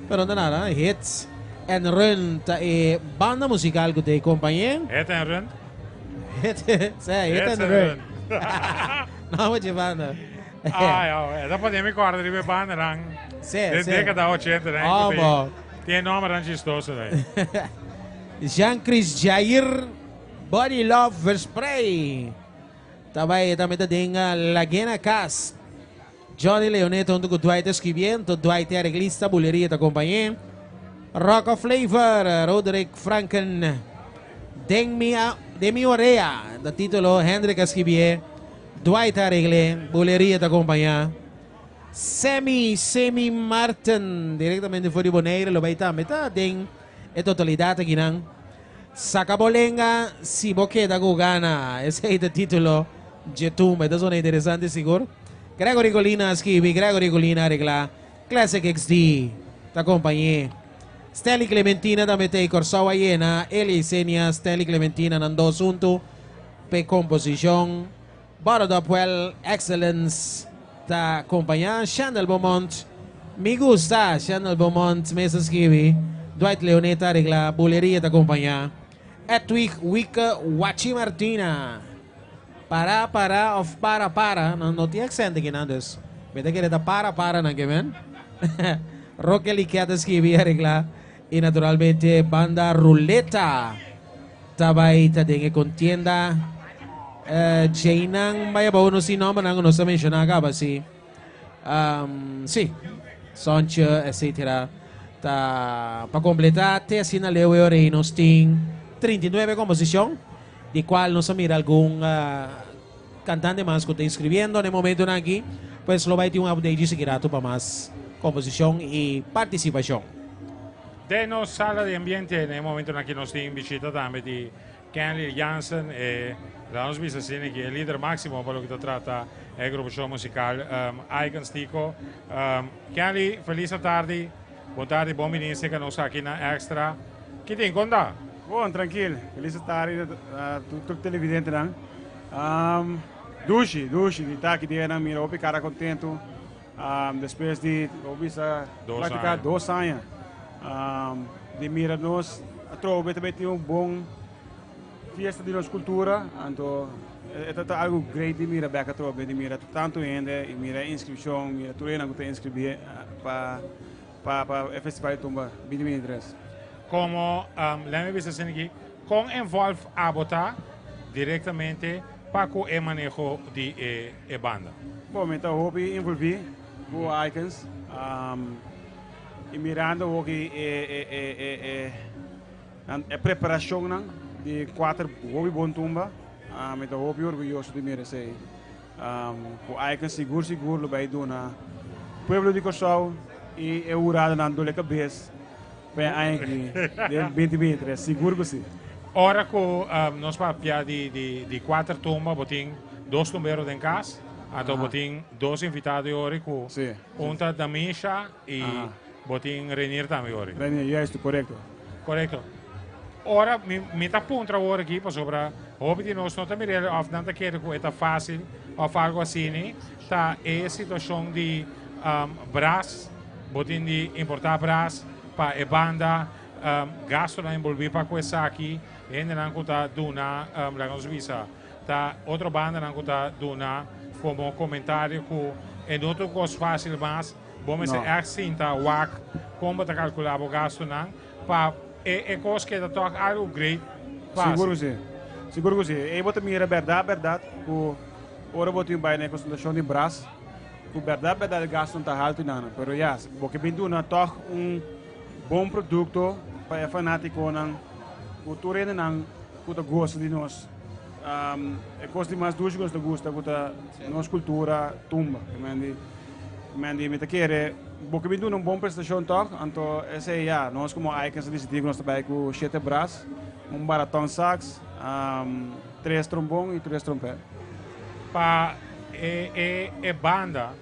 Pero no ta nada, Hits and Run ta e banda musical ku ta e kompañé. Hit and Run? Hit, sí, Hit and Run. No, mucha banda. Ah, ja, e ta pone mi korda riba e bandanan. Sí, Den sí. dékada 80 nan. Oh, ku bo. Tin nombernan chistoso dai. Jean-Chris Jair, Body Love Versprei. Ta bai tambe ta den Lagena Cas. Johnny Leoneto hunto cu Dwight ta scribiendo, Dwight e areglista, Buleria ta compañe. Rocco Flavor, Roderick Franken, Den mi den mi orea, ta titulo, Hendrik a scribie, Dwight a aregle, Buleria ta compaña. Sammy, Sammy Marten, directamente for di Bonaire, lo bai tambe ta den e totalidad akinan. Saca bo lenga si bo keda cu gana. Esey ta titulo dje tumba. E ta zona interesante sigur. Gregory Colina a skibi, Gregory Colina a regla. Classic XD ta compañe. Stanley Clementina tambe ta ey. Corsou a yena. Elia y Senia, Stanley Clementina nan dos hunto p'e composicion. Bottled Up Well Excellence ta compaña. Chandel Beaumont, Mi gusta Chandel Beaumont mes a skibi. Dwight Leonet ta aregla. Buleria ta compaña. Edwig Wieke Wachi Martina. Para para of para para. No, no tin accent aki nan dus. Mi ta kere ta para para nan ke men. Roque Liquet a skibi aregla. Y naturalmente banda Ruleta ta bay ta den e contienda. Djeinan bay abou nos tin nombernan cu nos a menciona caba si. Um, si. Sontje, etcetera. Ta pa kompletá te asina leu e ora ei nos tin 39 komposishon, di kual nos a mira algun kantante mas ku ta inskribiendo na e momentunan aki. Pues lo bai tin un update dje sigui ratu pa mas komposishon i partisipashon. Den nos sala di ambiente na e momentunan aki nos tin bishita tambe di Kenley Jansen, e laat nos bisa asina ki e lider maximo pa loke ta trata e agrupashon musikal Icons Tico. Kenley, felis atardi, bon tardi, bon bini serka nos aki na Extra. Ki tin, kon ta? Bon, trankil. Felis atardi na tur televidentenan. Dushi, dushi di ta aki den nan mira hopi kara kontentu despues di, bo bisa, praktika dos aña. Di mira nos atrobe ta bay tin un bon fiesta di nos cultura, anto e ta algo great di mira bek atrobe, di mira tanto hende y mira e inscripcion, mira tur hendenan cu ta inscribi pa pa e festival di tumba 2023. Como lemme bisa asina aki, con involve abo ta directamente pa cu e maneho di e banda? Bon, mi ta hopi involvi cu Icons. Y mirando hoki e e preparacionnan di cuater hopi bon tumba, mi ta hopi orguyoso di mira esey. Cu Icon sigur sigur lo bay duna pueblo di Corsou y e huradonan dole cabes pa e aña aki den 2023, sigur cu si. Ora cu nos papia di cuater tumba bo tin dos tumbero den cas, anto bo tin dos invitado y ori cu Un ta Damisha y bo tin Renier tambe ori. Renier, juist, corecto. Corecto. Ora mi, mi ta puntra awor aki pasobra hopi di nos no ta mir'el of nan ta kere cu e ta facil of algo asini, ta e situacion di um, bras, bo tin di importa bras pa e banda, um, gastonan envolvi pa cu esaki, hendenan cu ta duna, um, laga nos bisa, Ta otro bandanan ku ta duna komo komentario ku e no ta un kos fásil mas, bo mester ègt sinta wak kon bo ta kalkulá bo gastunan pa e e kos keda tòg algu great fásil. Sigur ku si. Sigur ku si. Ei bo ta mira bèrdat bèrdat ku ora bo tin bai na e konsultashon di bras ku bèrdat bèrdat e gastunan ta haltu nan. Pero ya, bo ke bin duna tòg un bon produkto pa e fanátikonan ku tur hendenan ku ta gosa di nos. E kos di mas dushi ku nos ta gusta ku ta nos kultura tumba. Mendi mi ta kere bo ke bin duna un bon prestashon tòg, anto esei ya, nos komo Icons a disidí ku nos ta bai ku shete bras, un baraton sax, tres trombon i tres trompèt. Pa e e banda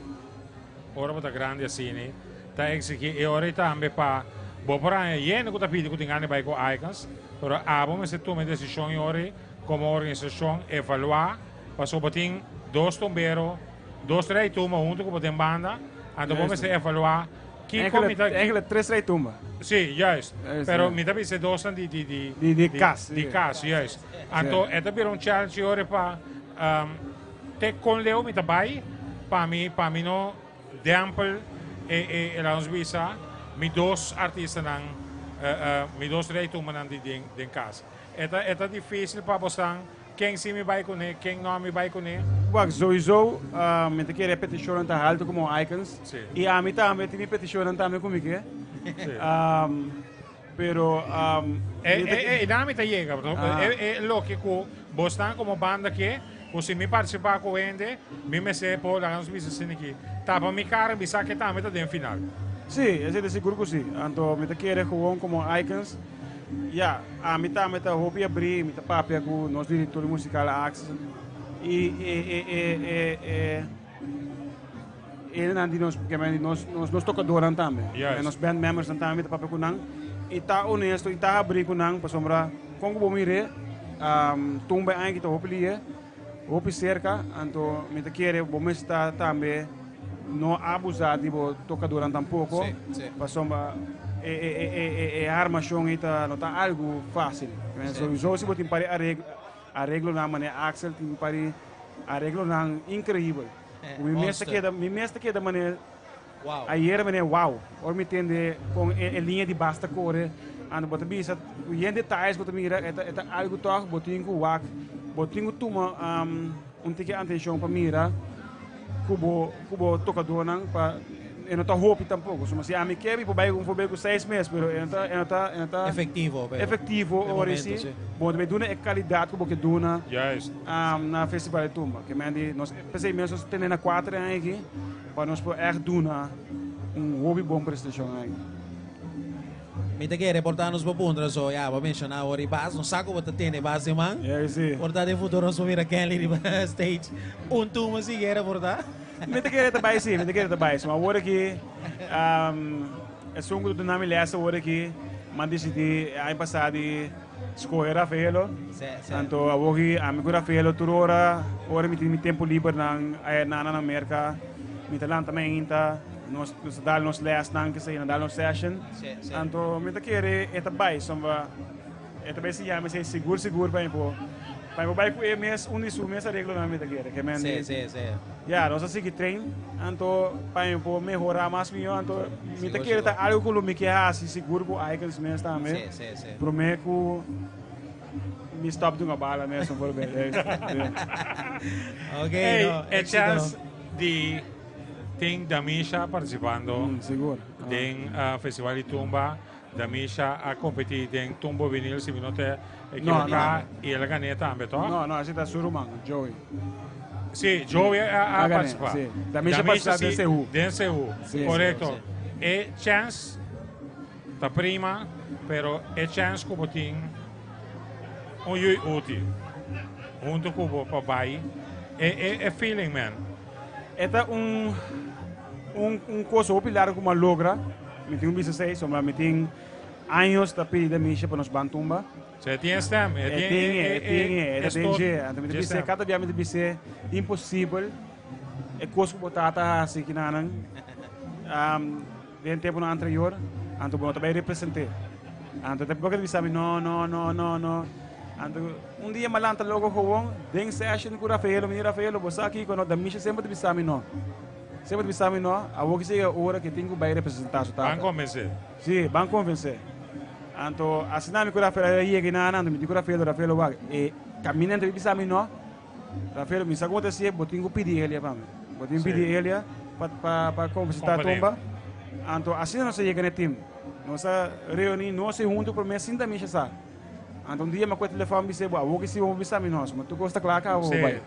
ora bo ta grandi asini ta exigí e ora ei tambe pa bo por haña yende ku ta pidi ku tin gana di bai ku Icons, pero abo mester tuma e desishon e ora ei Komo organisashon evaluá pasobra bo tin dos tumbero, dos rei tumba huntu ku bo den banda, anto bo mester evaluá kiko mi ta. Eigenlijk tres rei tumba. Sí, juist. Pero mi ta bisa e dosnan di di di Di di kas. Di kas, juist. Anto e ta bira un challenge yori pa te kon leu mi ta bai pa mi pa mi no dempel e e laat ons bisa mi dos artistanan mi dos rei tumbanan di den den kas. E ta e ta dificil pa bosan ken si mi bai cune, ken no mi bai cune. Wak, sowieso mi ta kere e peticionnan ta halto como icons. Sí. Y ami tambe tin mi peticionnan tambe cu mi ke. Sí. Pero E mi ta e e nan mi ta yega, Ah. e e loke cu bosnan como banda ke, cu si mi participa cu hende, mi mester por laga nos bisa asina aki, tapa mi cara bisa ke tambe ta den final. Sí, esei ta sigur cu sí. Anto mi ta kere gewoon como icons. Ya, ami tambe ta hopi abrí, mi ta papia ku nos direktor musikal Axel i e e e e e hendenan di nos, nos nos nos tokadornan tambe, Juist. nos band membersnan tambe mi ta papia ku nan i ta honesto i ta abrí ku nan pasobra kon ku bo mir'é tumba e aña aki ta hopi lihe, hopi serka, anto mi ta kere bo mester ta tambe no abusá di bo tokadornan tampoko pasobra e e e e e armashon ei ta no ta algu fásil. Sowieso si bo tin par di areglo areglonan manera Axel tin par di areglonan inkreibel ku mi mes ta keda mi mes ta keda manera Ayer mene wow, ora mi tende kon e e liña di bas ta kore, anto bo ta bisa ku yen detayes bo ta mira e ta e ta algu tòg bo tin ku wak, bo tin ku tuma un tiki atenshon pa mira ku bo ku bo tokadónan pa e no ta hopi tampoco. So, si ami ke mi por bai un voorbeeld ku seis mes, pero e no ta, e no ta, e no ta Efectivo, pero efectivo de ora momento, si. si. Bo ta duna e calidad ku bo ke duna Juist. na Festival di Tumba. Ke men di nos p'esei mes nos tene na kuater aña aki pa nos por ègt duna un hopi bon prestashon aki. Mi ta kere por ta nos por puntra so ya bo a menciona awor y bas no sa cu bo ta tene bas den man. Ja, si. Por ta den futuro nos por mira Kenley riba stage un tumba sikiera por ta. Mi ta kere ta bay si, mi ta kere ta bay. So awor aki esun cu ta duna mi les awor aki mi a dicidi e aña pasa di scoge Rafaelo. Anto awor aki ami cu Rafaelo tur ora, ora mi tin mi tempo liber nan aya nan na Merca mi ta lanta mainta. Nos nos ta dal nos lesnan ke esei, nos dal nos session. Anto mi ta kere e ta bai, sombra e ta bai siña mi esei sigur sigur pa mi por pa mi por bai ku e mes un di su mes areglonan mi ta kere. Ke men di ya nos a sigui train anto pa mi por mehora mas mihó anto mi ta kere ta algo ku lo mi ke hasi sigur ku Icons mes tambe prome ku mi stop dunga bala mes bijvoorbeeld. Ey, e chance di Tin Damisha participando den Festival di Tumba. Damisha a competi den Tumbo Vinil, si mi no ta equivoca, y el a gané tambe, toch? No, no, ese ta su ruman, Joey. Si, Joey a participa. Si. Damisha participa den Sehu. Den Sehu, correcto. E chance ta prima, pero e chance cu bo tin un yui util hunto cu bo pa bay, e feeling, man. E ta un un un kos hopi largu ku mi a logra. Mi tin un bisa esei, sombra mi tin años ta pidi Damisha pa nos ban tumba. So e tin e stem, e tin e, e tin e, e ta den dje. Anto mi ta bis'é, kada bia mi ta bis'é, imposibel e kos ku bo tata a hasi kinanan den tempunan anterior, anto bo no ta bai represent'é. Anto ta por ke ta bisa mi, no, no, no, no, no. Anto un dia mi a lanta loco gewoon den session cu Rafaelo, mi di Rafaelo, bo sa kico no, Damisha semper ta bisa mi no. Semper ta bisa mi no, awor ki siga e ora ke tin cu bay representa su tata. Ban convence. Si, ban convence. Anto asina mi cu Rafaelo a yega eynan, anto mi di cu Rafaelo, Rafaelo wak, e caminda ta bisa mi no, Rafaelo mi sa como ta hacié, bo tin cu pidi Elia pa mi. Bo tin pidi Elia pa pa pa convence ta tumba. Anto asina nos a yega na e team. Nos a reuni nos hunto prome sin Damisha sa. Anto un dia mi a kue telefòn bis'é, bo awor ki si bo bisa mi nos, ma tur kos ta kla kaba bo bai.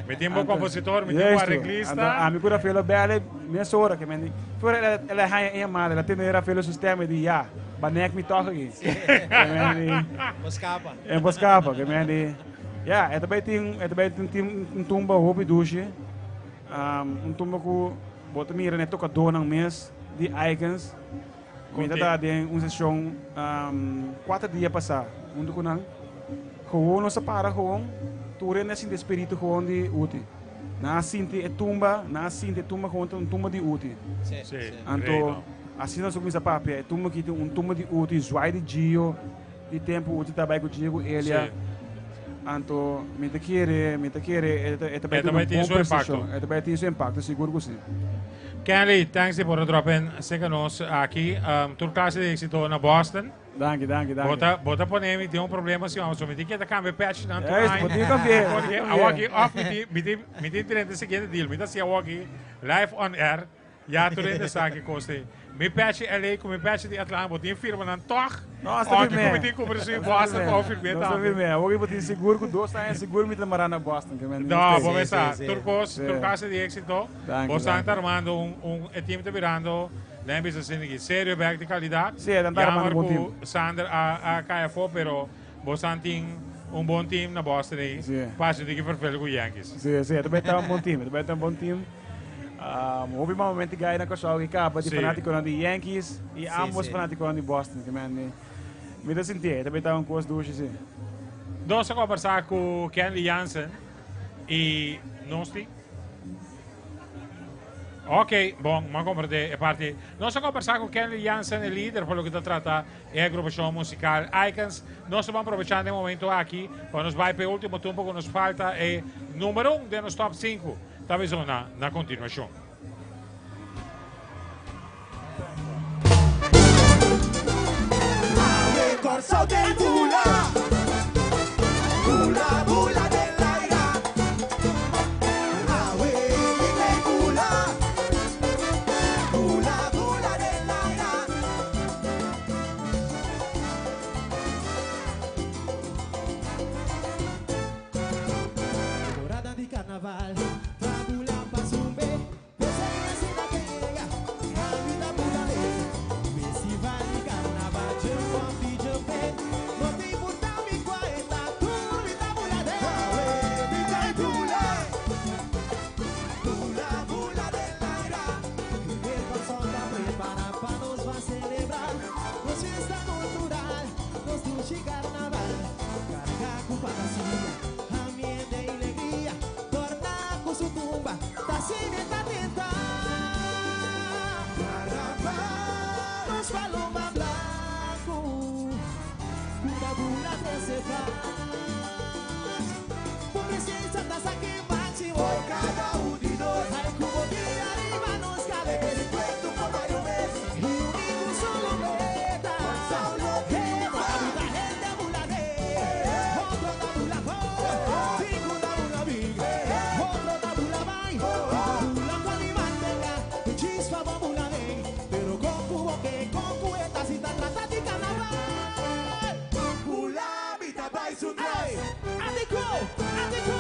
Mi tin bo kompositor, mi tin bo areglista. Anto ami ku Rafaelo bèl'e mesora ke men di, fuera el a el a haña e yamada, el a tende Rafaelo su stèm, e di ya, ba nèk mi tòg aki. Ke men di, Bo skapa. E bo skapa, ke men di, ya, e ta bai tin, e ta bai tin un tumba hopi dushi, un tumba ku bo ta mira na e tokadónan mes di Icons. Mi ta ta den un sesion cuater dia pasa hunto cu nan. Gewoon nos a para gewoon, tur hende a sinti e spiritu gewoon di Uti. Nan a sinti e tumba, nan a sinti e tumba gewoon ta un tumba di Uti. Anto asina nos a cuminsa papia, e tumba aki ta un tumba di Uti, zwaai di Gio, di tempo Uti ta bay cu Gio cu Elia. Anto mi ta kere, mi ta kere e ta bay duna un bon prestacion. E ta bay tin su impacto, sigur cu si. Kenley, thanks di por a drop in cerca nos aki. Tur clase di exito na Boston. Danki, danki, danki. Bo ta, bo ta pone mi den un problema si amo, so mi tin ke ta cambia patch nan tur Juist, aña. bo tin cambia, bo tin Porque cambia. awor aki of mi tin, mi tin, mi tin drenta e siguiente deal. Mi ta haci awor aki live on air. Ya tur hende sa ki kos te. Mi patch di LA ku mi patch di Atlanta, bo tin firma nan tog? No, hasta Of firmé. ku mi tin kumpra su in Boston pa bo firmé No, hasta tambe. firmé. Awor ki bo tin sigur ku dos aña sigur mi ta mará na Boston. Ke men No, bo Sí, mes sa. sí, sí. Tur kos, Sí. tur klase di éksito. Danki, Bo san danki. ta armando un, un, e team ta birando, den bisa asina aki, serio bek di kalidat. Sí, nan ta armando Jammer un bon ku team. Sander a, a kai afó, pero bo san tin un bon team na Boston ei. Sí. Paso di ki vervelen ku Yankees. Sí, sí, e ta bai ta un bon team, e ta bai ta un bon team. Hopi momento gai na Kòrsou ki kaba di fanátikonan di Yankees i ambos fanátikonan di Boston. Ke men mi mi ta sintié, e ta beta un kos dushi si. Nos a kombersá ku Kenley Jansen i nos tin. Ok, bon, mi a komprendé e parti. Nos a kombersá ku Kenley Jansen, e lider pa loke ta trata e agrupashon musikal Icons. Nos ta ban probechá den e momento aki pa nos bai pa e último tumpo ku nos falta e number un den nos top sinku. Ta bezona na kontinuashon. Awe Kòrsou den bula, bula, bula den laira. Awe mi tei bula, bula. Carnaval. Pa bula pa zumbe, pesei asina ke yega, ami ta bula de. Festival di Carnaval, jump up di jump in. No ta importa mi cua e ta, tur mi ta bula de. Awe, mi ta bula. Bula, bula den laira. E Corsou ta prepara pa nos ban celebra. Nos fiesta cultural, nos dushi carnaval. Carga cu fantasia, ambiente y alegria. Torna cu su tumba, ta asina ta tenta. Carnaval, nos paloma blanco, cu ta bula trece paz. Bo presencia ta saca e maximo. Cada un di nos, ay, cu bo guia riba nos cabes. Encuentro por varios meses, y uni cu solo meta. Hey, hende a bula de, otro ta bula bo, tin cu ta bula bin, otro ta bula bay, bula cu animal venga, chispa bo bula den, pero con cu bo ke, con cu e ta si ta trata di carnaval. Bula, mi ta bay su tras. Atiko, atiko,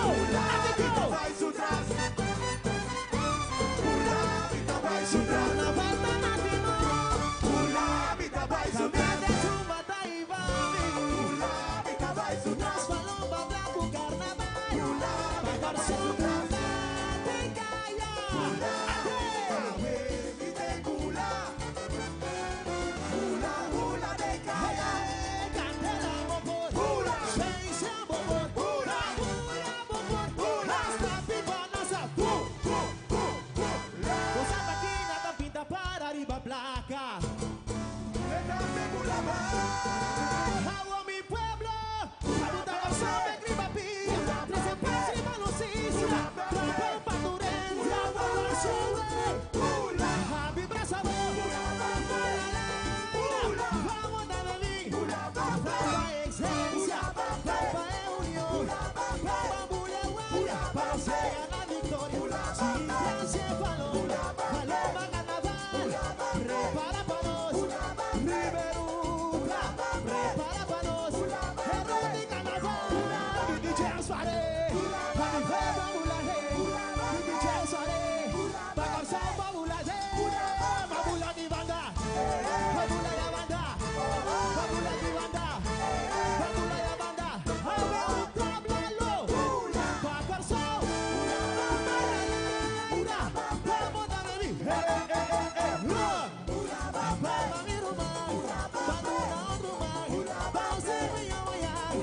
atiko. Bay su tras. Bula, mi ta bay su tras. Carnaval ta na timon. Bula, mi ta bay su tras. Canta tumba ta ibami. Bula, mi ta bay su tras. Nos paloma blanco carnaval. Bula, mi ta bay su tras. Te calla. Awe, mi te bula. Bula, bula den caya. Candela bobor. Bula. Seis bobor. Bula. Bula bobor. Bula. Hasta pipa nasa. Bu, bu, bu, bu. Bosa makina ta pinta para riba placa. Tambe bula bay. Awo mi pueblo, abuta sabe riba pia, trece paz riba nos isla, trabou pa tur hende, Bula. Happy brasa bo, Bula. Vamos a beber, Bula, pa excelencia, pa unión, pa bula guaya, pa ganar victoria, si Francia paloma, paloma carnaval, prepara pa nos, Riberuca, prepara pa nos, Eroti carnaval, mi DJ Suárez, pa mi fe pa bula mi DJ Suárez, pa Corsou pa bula pa bula di banda, pa bula ya banda, pa bula di banda, pa bula ya banda, awe un tablalo, pa Corsou, una, vamos a beber, eh, eh, eh, Pa mi ruman, pa duna otro man, pa servi mañan,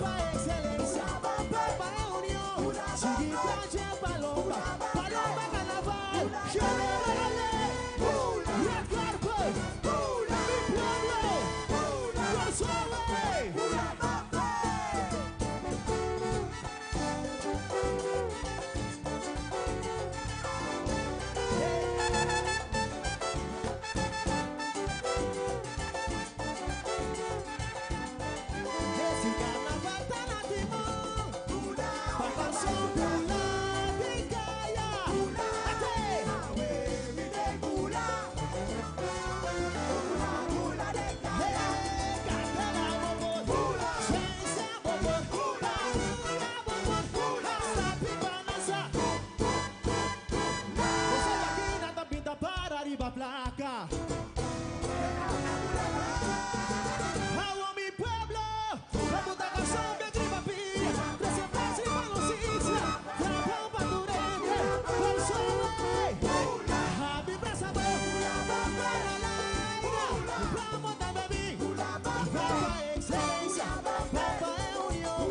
pa excelencia, pa unión, sigui traje paloma, paloma carnaval, generale, red carpet, mi pueblo, Corsou, Si carnaval ta na timon, pa Corsou bula di caya. Ate! Awe, mi te bula. Bula, bula den caya. Candela bobor, Bula. Sensa bobor, Bula. Bula bobor, Bula. Hasta pipa nasa. Bosa makina ta pinta para riba placa. Awo mi pueblo, abuta Corsou be riba pia, trece paz riba nos isla, trabou pa tur hende, Corsou, Happy brasa bo, para laira, vamos a beber, pa excelencia, pa unión,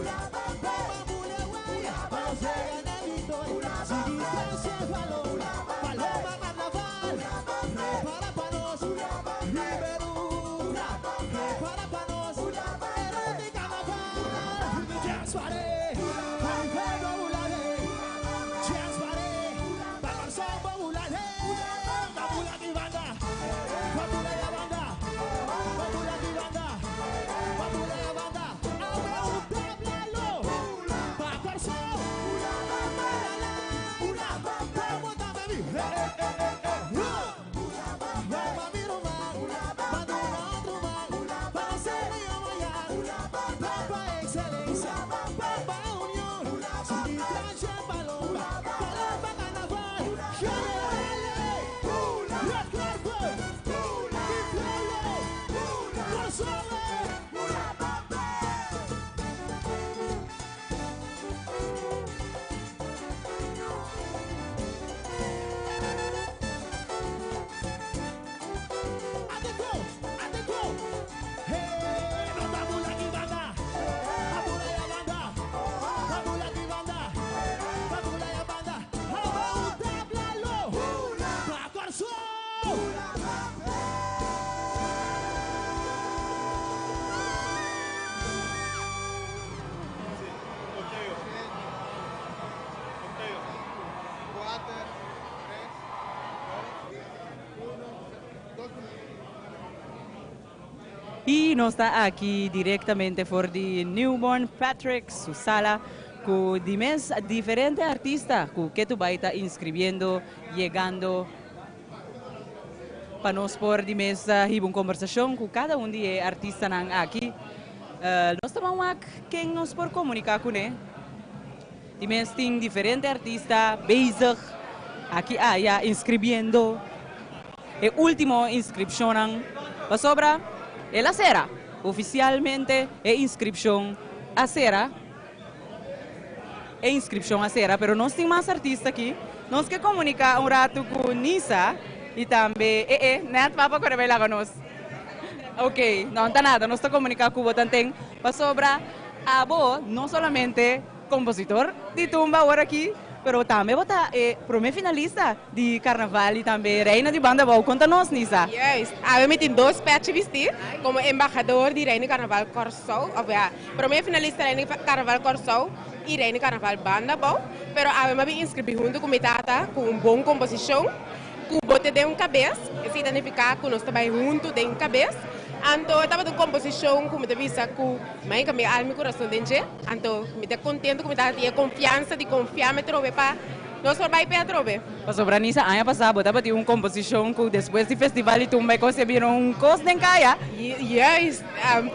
pa bula guaya, pa ganar victoria, sigui trece paloma, paloma carnaval, prepara pa nos, Riberuca, prepara pa nos, Eroti carnaval, James Suárez, pa mi pueblo bula de, James Suárez, pa Corsou bula de, pa bula di banda, pa bula ya banda, pa bula di banda, pa bula ya banda, awe un tablalo, pa Corsou, Y nos ta aki directamente for di Newborn Patrick su sala cu di mes diferente artista cu ketu bay ta inscribiendo, yegando pa nos por di mes hiba un conversacion cu cada un di e artistanan aki. Nos ta ban wak ken nos por comunica cune. Di mes tin diferente artista bezig aki aya inscribiendo e ultimo inscripcionnan pasobra el a cera. Oficialmente e inscripcion a cera. E inscripcion a cera pero nos tin mas artista aki. Nos ke comunica un rato cu Nisa y tambe e e net papa core bay laga nos. Ok, no ta nada nos ta comunica cu bo tanten pasobra abo no solamente Compositor di tumba awor aki, pero tambe bo ta e prome finalista di Carnaval y tambe Reina di Banda Abou. Conta nos, Nisa. Juist. Awe mi tin dos pechi bisti como embahador di Reina di Carnaval Corsou, of ya, prome finalista Reina di Carnaval Corsou y Reina di Carnaval Banda Abou. Pero awe mi a bin inscribi hunto cu mi tata cu un bon composicion cu bo te den un cabes, esey ta nifica cu nos ta bay hunto den cabes. Anto e tabata un composicion cu mi ta bisa cu mi a cambia alma y curason den dje. Anto mi ta contento cu mi ta tin e confiansa di confia mi atrobe pa nos por bay pe atrobe. Pasobra Nisa, aña pasa bo tabatin un composicion cu despues di festival di tumba e cos a bira un cos den caya. Juist,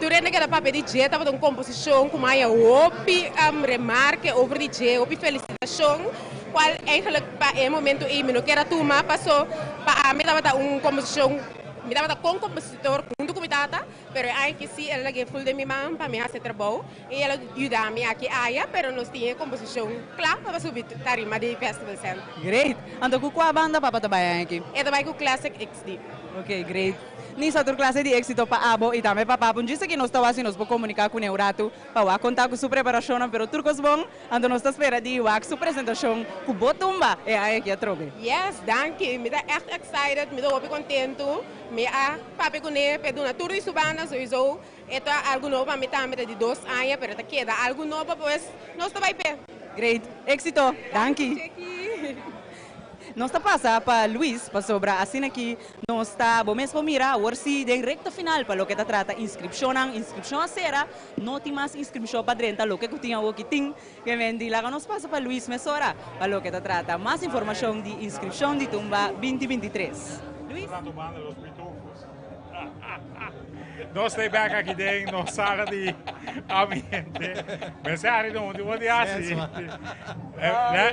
tur hende keda papia di dje, tabata un composicion cu maya hopi remarke over di dje, hopi felicitacion, cual eigenlijk pa e momento ey mi no kier a tuma paso pa ami tabata un composicion, mi tabata con compositor hunto cu mi tata. Pero e aña aki si el a lag'é ful den mi man pa mi hasi e trabou i el a yuda mi aki aya, pero nos tin e komposishon kla pa pa subi tarima di Festival Center. Great! Anto ku kua banda papa ta bai aña aki? E ta bai ku Classic XD. Ok, great. Nisa tur klase di éksito pa abo i tambe pa papa. Un djis aki nos ta wak si nos por komuniká kuné un ratu pa wak konta ku su preparashonnan, pero tur kos bon. Anto nos ta spera di wak su presentashon ku bo tumba e aña aki atrobe. Yes, danki. Mi ta ègt excited, mi ta hopi kontentu. Mi a papia kuné p'e duna tur di su banda, souiso e ta algu nobo pa mi tambe, ta di dos aña, pero ta keda algu nobo, pues nos ta bai p'e. Great. Éxito. Danki. Nos ta pasa pa Luis pasobra asina aki nos ta, bo mes por mira awor si den recta final pa loke ta trata inscripcionnan, inscripcion a cera, no tin mas inscripcion pa drenta loke cu tin awoki tin ke mendi. Laga nos pasa pa Luis mesora pa loke ta trata mas informacion di inscripcion di Tumba binti 23. Luis. Nos ta bek aki den nos sala di ambiente. Mester hari no di di hasi.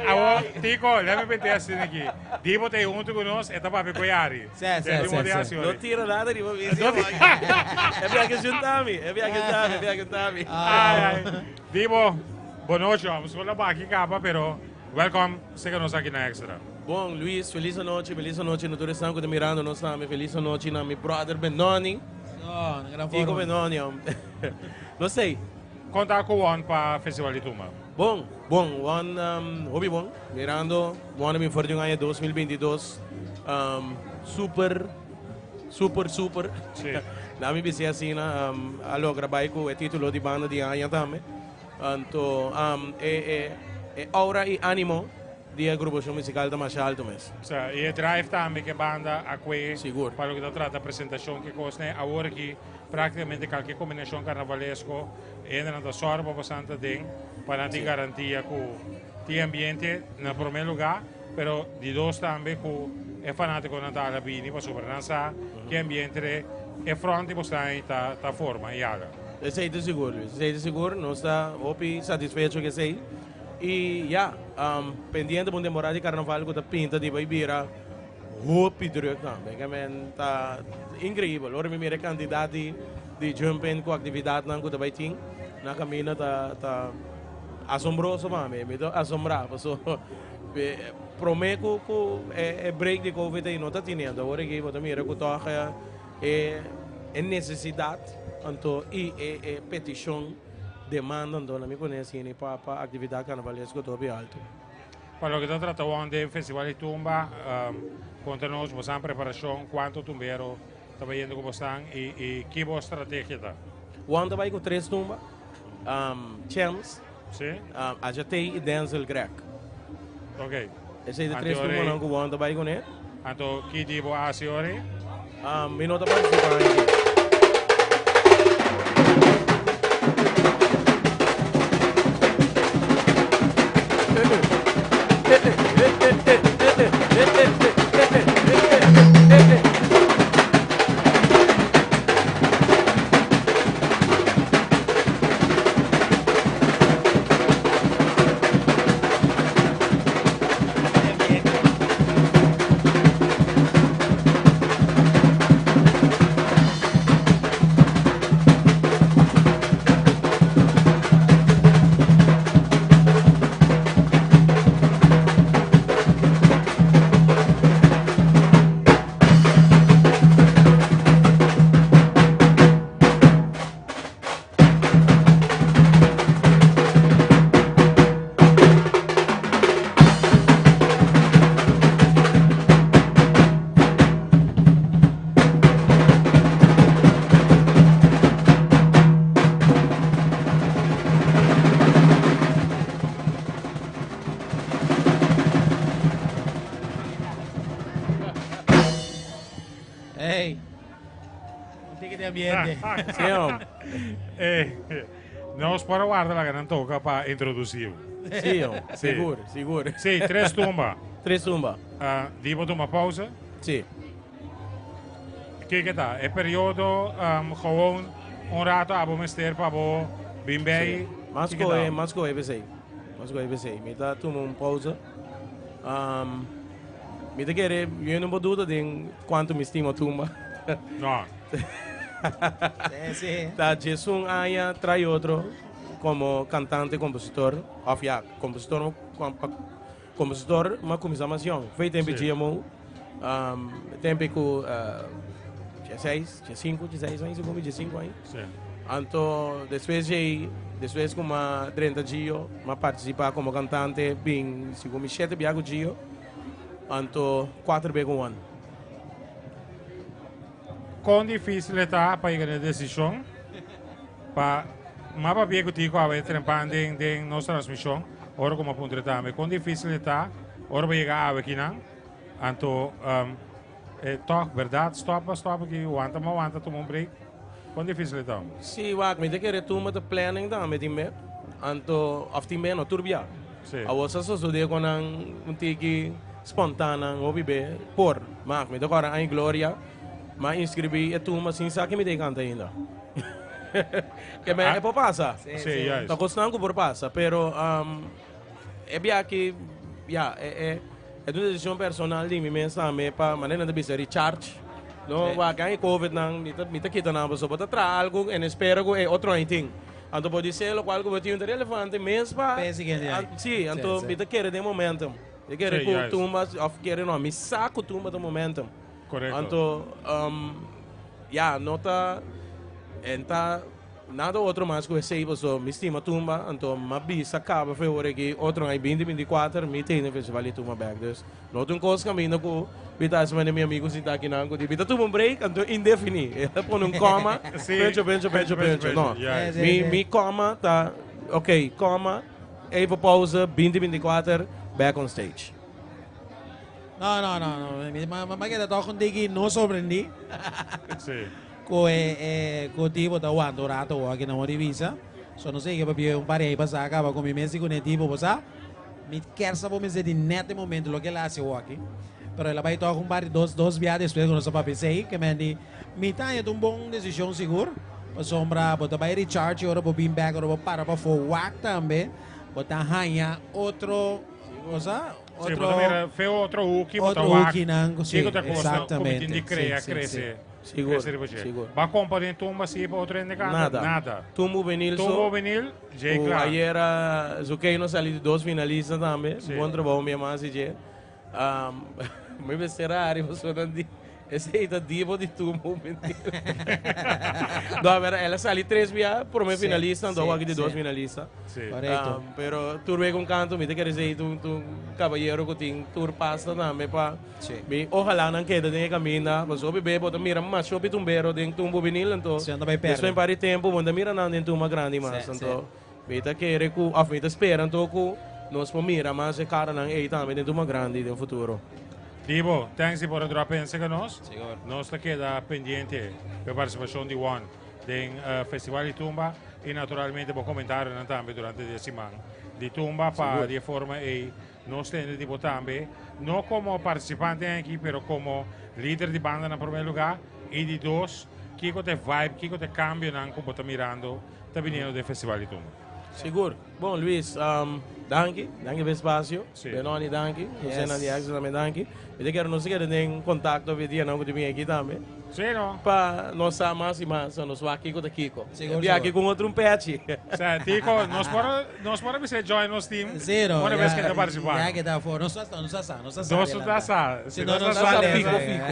Awo Tico, let me pente asina aki. Dibo ta hunto cu nos, e ta papia cu Yari. Se, se, se, se. No tira nada riba mi. E viaje juntami, e viaje juntami, e viaje juntami. Ai, ai. Dibo, bon nochi. Vamos con la baki capa, pero welcome. Sega nos aki na Extra. Bon, Luis, felis anochi, felis anochi na tur esnan ku ta mirando nos tambe. Felis anochi na mi brother Benoni. So, na gran Tico forma. Benoni, hom. No sei. Kon ta ku Won pa Festival di Tumba? Bon, bon, Won um, hopi bon. Mirando, Won a bin for di un aña 2022 um, super, super, super. Sí. Na mi bisa asina, um, a logra bai ku e titulo di banda di aña tambe. Anto, um, e, e, e aura i animo Di agrupashon musikal ta masha altu mes. Sa, i e drive tambe ke banda a kue pa loke ta trata presentashon ke kos ne awor aki praktikamente kalke kombinashon karnavalesko hendenan ta sòru pa bosan ta den pa nan tin garantia ku tin ambiente na prome lugá pero di dos tambe ku e fanatikonan ta ala bini pasobra nan sa ke ambiente e front di bosan ei ta ta forma i ala. Esei ta sigur Luis, esei ta sigur nos ta hopi satisfecho ku esei. Y ya, pendiente pa un temporada di carnaval cu ta pinta di bay bira hopi druk tambe. Ke men ta increibel. Ora mi mira e cantidad di di jump in cu actividadnan cu ta bay tin na caminda ta ta asombroso pa mi. Mi ta asombra paso prome cu cu e break di covid ey no ta tiniendo. Awor aki bo ta mira cu toch e e necesidad anto y e e peticion. Demanda anto na mi pone asina pa pa actividad carnavalesco ta hopi alto. Pa loke ta trata won den festival di tumba, conta nos bosan preparacion, cuanto tumbero ta bayendo cu bosan y y ki bo strategia ta? Won ta bay cu tres tumba, Chance, Ajatey y Denzel Greg. Ok. Esey ta tres tumbanan cu won ta bay cune. Anto ki di bo haci ori? Mi no ta participa aki. Hey. Un tiki di ambiente. Sí, hom. Eh, nos por a warda laga nan toca pa introduci. Sí, hom. Sigur, sigur. Sí, tres tumba. Tres tumba. Ah, di bo tuma pausa? Sí. Kiko ta? E periodo um, gewoon un rato abo mester pa bo bin bij. Mas Kiko ta? koe, mas koe pesei. Mas koe pesei. Mi ta tuma un pausa. Um, mi ta kere, yo no por duda den cuanto mi stima tumba. No. Sí, sí. Ta 11 aña tras otro como cantante, compositor. Of ja, compositor, compositor, m'a cuminsa mas jong. Foi tempo Sí. GMO. Um, tempo cu uh, 16, 15, 16 aña, segun mi, 15 aña. Sí. Anto, despues jei, despues cu m'a drenta Gio, m'a participa como cantante, bin, segun mi, 7 bia cu Gio, anto 4 bia cu One. Con difícil ta pa yega na e decision pa m'a papia cu Tico awe trempan den den nos transmision ora cu m'a puntra tambe con difícil ta ora bo yega awe kinan anto um, e toch berdad stop a stop aki wanta m'a wanta tuma un break con difícil ta? Sí, wak, mi ta kere tuma ta planning tambe tin be, anto of tin be no tur bia. Sí. Awor sa sosode cu nan un tiki spontaan hopi be por, maar mi ta kora Ay Gloria, m'a inscribi e tumba sin sa ke mi ta canta ainda. Ke me Ah. e por pasa. Sí, Sí, juist. Ta cosnan cu por pasa, pero um, e bia aki, ja, e, e, e un decision personal di mi mes tambe pa manera nan ta bisa recharge. No, Sí. wak e COVID nan, mi ta kita nan pasobra bo ta traha algo en espera cu e otro aña tin. Anto por dice locual cu bo tin ta relevante mes pa Pa e siguiente aña. Sí, anto Sí, sí. mi ta kere den momentum. Mi kere Sí, cu juist. tumba, of kere no, mi sa cu tumba ta momentum. Correcto. Anto, um, ja, no ta, en ta nada otro mas cu esey, paso mi stima tumba, anto m'a bisa caba fe ora aki otro aña 2024 mi ta na festival di tumba back. Dus no ta un cos caminda cu mi ta haci manera mi amigo sinta aki nan cu di mi ta tuma un break, anto indefini. E ta pone un coma, Sí. pencho, pencho, pencho, pencho. No, Juist. Sí, mi, sí. mi coma ta, ok, coma, even pauze, 2024, back on stage. No, no, no, no. Mi ma ma keda toch un tiki no sorprendí. Sí. Cu e e cu tipo ta wanta un rato aki na un visa. So no sé que papia un par aí pasa acaba con mi mes con e tipo pasa. Mi quer saber me di net e momento lo que ela hace aqui. Pero ela vai tocar um par dos dos viajes después con nosso papia sei que me di mi tá é um bom decisão seguro. Pa sombra, bota vai recharge ora bo beam back ora bo para pa for wak também. Bota ranha outro, cosa, Sí, otro bo ta mira feo otro hoki, bo ta otro wak. hoki nan, sí, Kiko ta costa, exactamente. como tin di crea, Sí, sí, crece. sí. Sigur, Crece riba dje. sigur. Ba compa den tumba si pa otro hende canta? Nada. Nada. Tumbo Benil so. Tumbo Benil, J. O Clark. Ayera Zuqueino sali di dos finalista tambe. Sí. Bon trabou mi ama CJ. Um, mi mester ari pasobra nan di esei ta divo di Tumbo Benil. No, a ver, el a sali tres bia prome Sí, finalista, anto sí, aki di dos sí. finalista. Sí. Correcto. Um, pero tur be con canto, mi ta kere sei tu tu caballero cu tin tur pasta tambe pa Sí. mi ojalá nan keda den e caminda, pasobra hopi be bo ta mira mas hopi tumbero den Tumbo Benil, anto Sí, anda bay perde. despues un par di tempo bo no ta mira nan den tumba grandi mas, Sí, anto mi ta kere cu of mi ta spera anto cu nos por mira mas e caranan ey tambe den tumba grandi den futuro. Dibo, thanks por a drop in cu nos. Sigur. Nos ta keda pendiente pa e participacion di One. Den Festival di Tumba y naturalmente bo comentarionan tambe durante di e siman di Tumba pa Sigur. di e forma ey nos tende di bo tambe, no como participante aki pero como lider di banda na primer lugar y di dos kico ta e vibe, kico ta e cambionan cu bo ta mirando ta biniendo den Festival di Tumba. Sigur. Bon Luis, danki, danki pa e espacio. Sí. Benoni danki, Yes. Luciana di Extra tambe danki. Mi ta kere nos ta kere den contacto pa e dianan cu ta bin aki tambe. Sí no. Pa nos sa mas y mas, nos wak kico ta kico. Sigur, Bia aki sigur. cu un otro un pechi. Sa, Tico, nos por nos por a bisa join nos team. Sí, no, Una ya, vez que ta participando. Ya que ta for. Nos sa, nos sa, nos sa. Nos ta sa. Si no, nos sa. Fijo, fijo.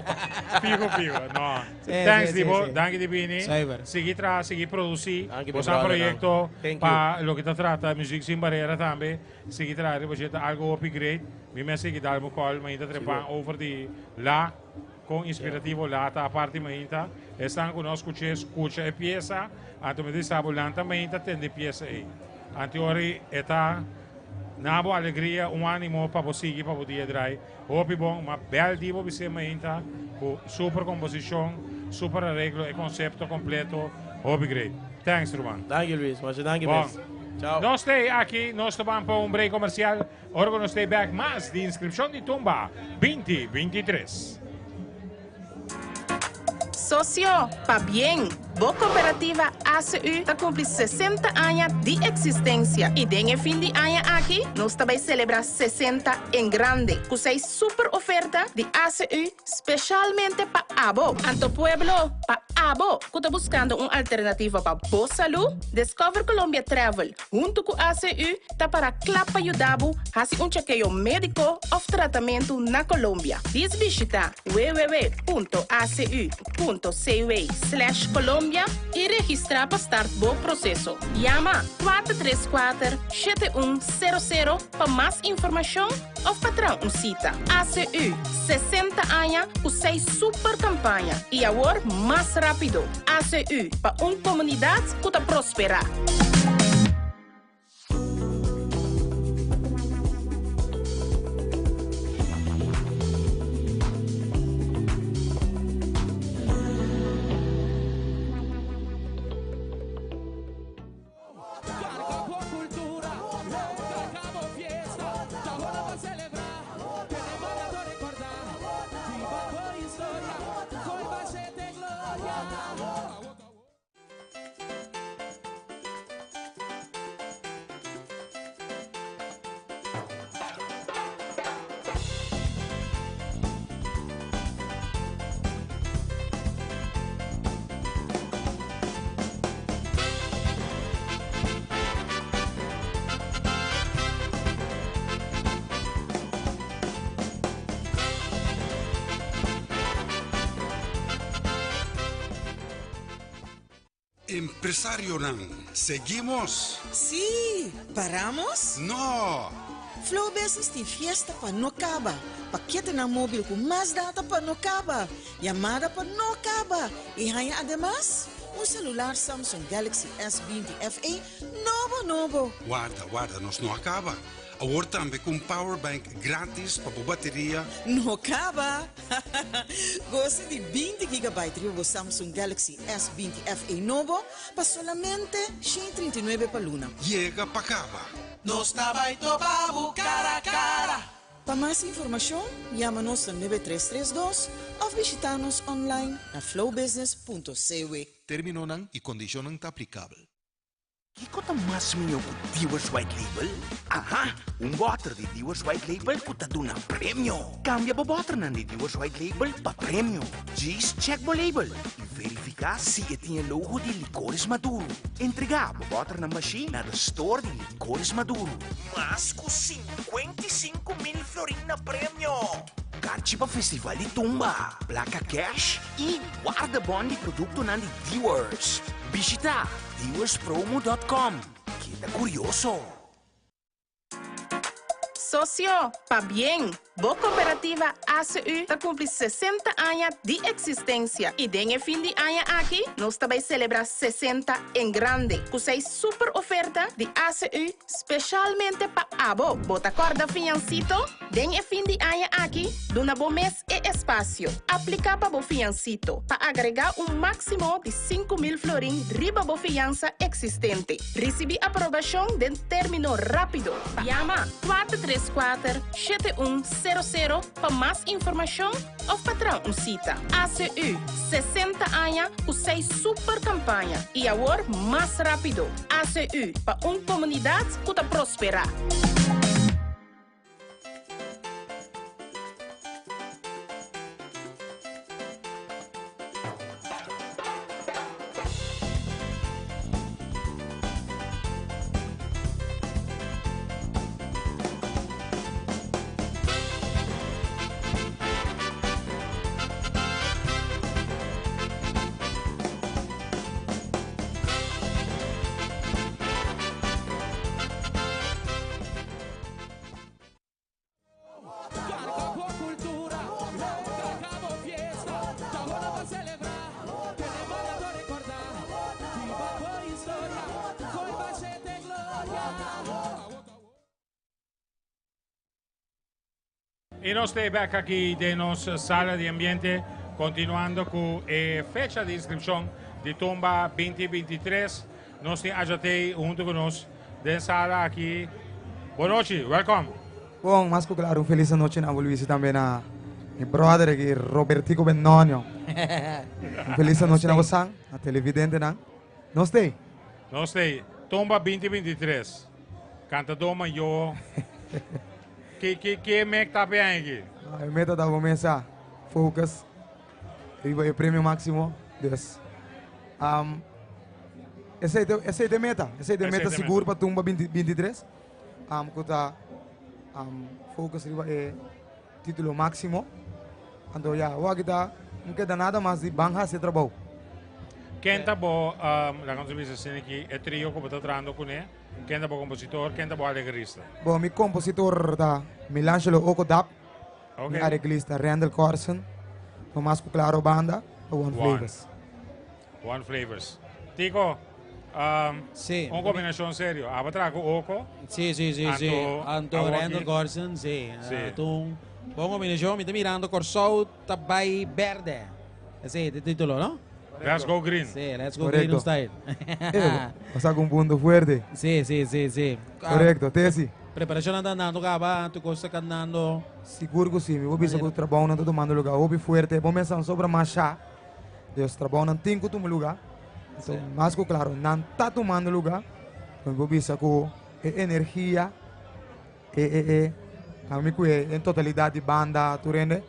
Fijo, fijo. No. Sí, Thanks, sí, Dibo. sí, sí. Danki di bini. Zuiver. Sigui traha, sigui produci. Danki, mi Bosa brother, proyecto Thank pa loke ta trata Muziek Sin Barera tambe. Sigui traha riba dje ta algo hopi great. Mi mes sigui dal bo call mainta trepan Sigur. over di la con inspirativo la ta aparte mainta. Esnan cu no scuche, scucha e pieza. Anto mi ta bisa bo lanta mainta tende e pieza ey. Anto ori e ta na bo alegria un animo pa bo sigui pa bo dia draai. Hopi bon, ma bel di bo bis'é mainta cu super composicion, super areglo, e concepto completo, hopi great. Thanks ruman. Danki Luis, masha danki Bon. mes. Ciao. Nos stay aki, nos ta ban pa un break comercial. Ora cu nos stay back mas di inscripcion di Tumba 2023. Socio, pabien! Bo cooperativa ACU ta cumpli 60 aña di existencia y den e fin di aña aki nos ta bay celebra 60 en grande cu seis super oferta di ACU specialmente pa abo. Anto pueblo, pa abo cu ta buscando un alternativa pa bo salud, Discover Colombia Travel hunto cu ACU ta para cla pa yuda bo haci un chekeo medico of tratamento na Colombia. Dis bishita www.acu.cw slash Colombia y registra pa start bo proceso. Yama 434 7100 pa mas informacion of pa traha un cita. ACU, 60 aña cu seis super campaña y awor mas rapido. ACU, pa un comunidad cu ta prospera. Empresarionan, seguimos? Sí! Paramos? No! Flow Business tin fiesta pa no caba, paketenan mobil cu mas data pa no caba, yamada pa no caba y haña ademas un celular Samsung Galaxy S 20 FE nobo nobo! Warda, warda, nos no a caba. Awor tambe cu un powerbank gratis pa bo bateria. No caba! Gosa di 20 gigabyte riba bo Samsung Galaxy S 20 FE nobo pa solamente 139 pa luna. Yega pa caba! Nos ta bai topa bo cara cara! Pa mas informacion, yama nos na 9332 of bishita nos online na flowbusiness.cw. Terminonan y condicionnan ta aplicabel. Kiko ta mas mihó ku Dewar's White Label? Aha! Un bòter di Dewar's White Label ku ta duna premio! Kambia bo bòternan di Dewar's White Label pa premio. Djis chèk bo label i verifiká si e tin e logo di Licores Maduro. Entregá bo bòternan bashí na de store di Licores Maduro. Mas ku 55,000 florin na premio! Karchi pa Festival di Tumba, plaka kèsh i wardebòn di produktonan di Dewar's. Bishitá Dealerspromo.com. Keda kurioso! Sosio, pabien! Bo kooperativa ACU ta kumpli 60 aña di eksistensia i den e fin di aña aki nos ta bai selebrá 60 en grande ku seis super oferta di ACU speshalmente pa abo. Bo ta kòrda fiansito? Den e fin di aña aki, duna bo mes e espasio. Apliká pa bo fiansito pa agregá un máksimo di 5000 florin riba bo fiansa eksistente. Risibí aprobashon den término rápido. Yama 434 7100 pa mas informashon òf pa traha un sita. ACU, 60 aña ku seis super kampaña i awor mas rápido. ACU, pa un komunidat ku ta prosperá. I nos ta bek aki den nos sala di ambiente, kontinuando ku e fecha di inskripshon di Tumba 2023. Nos tin Ajatey huntu ku nos den sala aki. Bon nochi, welcome. Bon, mas ku klaru un felis anochi na bo Luis i tambe na mi brother aki Robertico Benonio. Un felis anochi na bosan, na televidentenan. Nos t'ei. Nos t'ei. Tumba 2023. Kantadó mayó. Ke ke ke mek ta pe aki? E meta ta bo mesa focus riba e premio máximo. Dus, um, esei ta esei ta e meta. Esei ta e meta sigur pa Tumba 2023. Um, ku ta um, focus riba e título máximo. Anto ya, awor ta no keda nada mas di ban hasi e trabou. Ken ta bo, um, laga nos bisa asina aki, e trio ku bo ta trahando kuné? Ken ta bo kompositor, ken ta bo alegrista? Bon, mi kompositor ta Milangelo Oko Dap, Ok. mi areglista Randall Corsen, no mas ku klaro banda ta One One. Flavors. One Flavors. Tico, um, Sí. un kombinashon serio. Aba traha ku Oko. Sí, sí, sí, sí. Anto, Anto awor Randall aki- Corsen, sí. Sí. Anto un bon kombinashon. Mi ta mirando Kòrsou ta bai bèrdè. Esei ta e título, no? Let's go green. Sí, let's go Correcto. green style. Eh, bo sa ku un punto fuerte. Sí, sí, sí, sí. Correcto, Tesi. Preparashonnan ta andando kaba, tur kos ta kandando. Sigur ku sí. Mi por bisa ku trabounan ta tumando lugá hopi fuerte. Bo mester no sobra mashá. Dus trabounan tin ku tuma lugá. Anto mas ku klaro nan ta tumando lugá. Mi por bisa ku e energia, e e e ami ku e en totalidat di banda tur hende,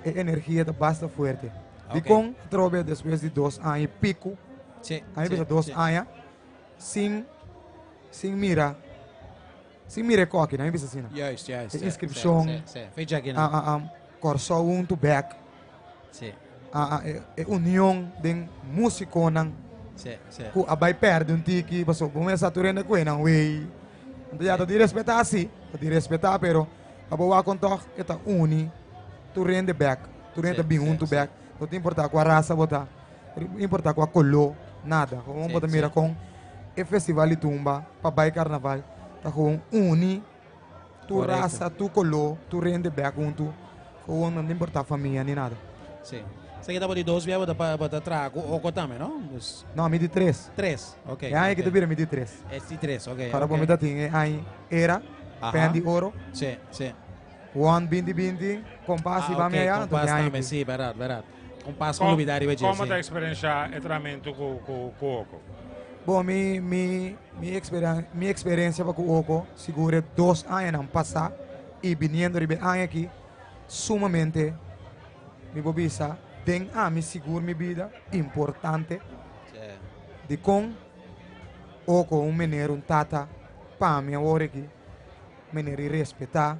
e energia ta basta fuerte. Dikon atrobe despues di dos aña i piku, ami bisa dos aña sin sin mira sin mira e koki, ami bisa asina. Juist, juist. E inskripshon, Kòrsou huntu bèk. E union den músikonan ku a bai pèrdè un tiki pasobra bo mester sa tur hende ku e nan wei. Anto ya ta di respetá si, ta di respetá pero pa bo wak kon tòg e ta uni tur hende bèk, tur hende ta bin huntu bèk. No ta importá kua rasa bo ta, no ta importá kua koló, nada. Gewoon bo ta mira kon e festival di tumba pa bai karnaval ta gewoon uni Tur rasa, tur koló, tur hende bek huntu. Gewoon no ta importá famia ni nada. Sí. Esaki ta bo di dos bia bo ta bo ta traha ku Oko tambe, no? Dus. No, mi di tres. Tres, ok. E aña aki ta bira mi di tres. E di tres, ok. Ora bo mi ta tin e aña era, Pen di Oro. Sí, sí. One binti binti, Kompas i Bami Aya, anto e Kompas aña tambe, aki. sí, bèrdat, bèrdat. Kompas mi lubidá riba dje, sí. Komo ta eksperenshá e tramentu ku ku Oko? Bon, mi mi mi eksperen mi eksperensia pa ku Oko sigur e dos añanan pasá i biniendo riba e aña aki sumamente mi por bisa den ami sigur mi bida importante dikon Oko un meneer un tata pa mi awor aki meneer i respetá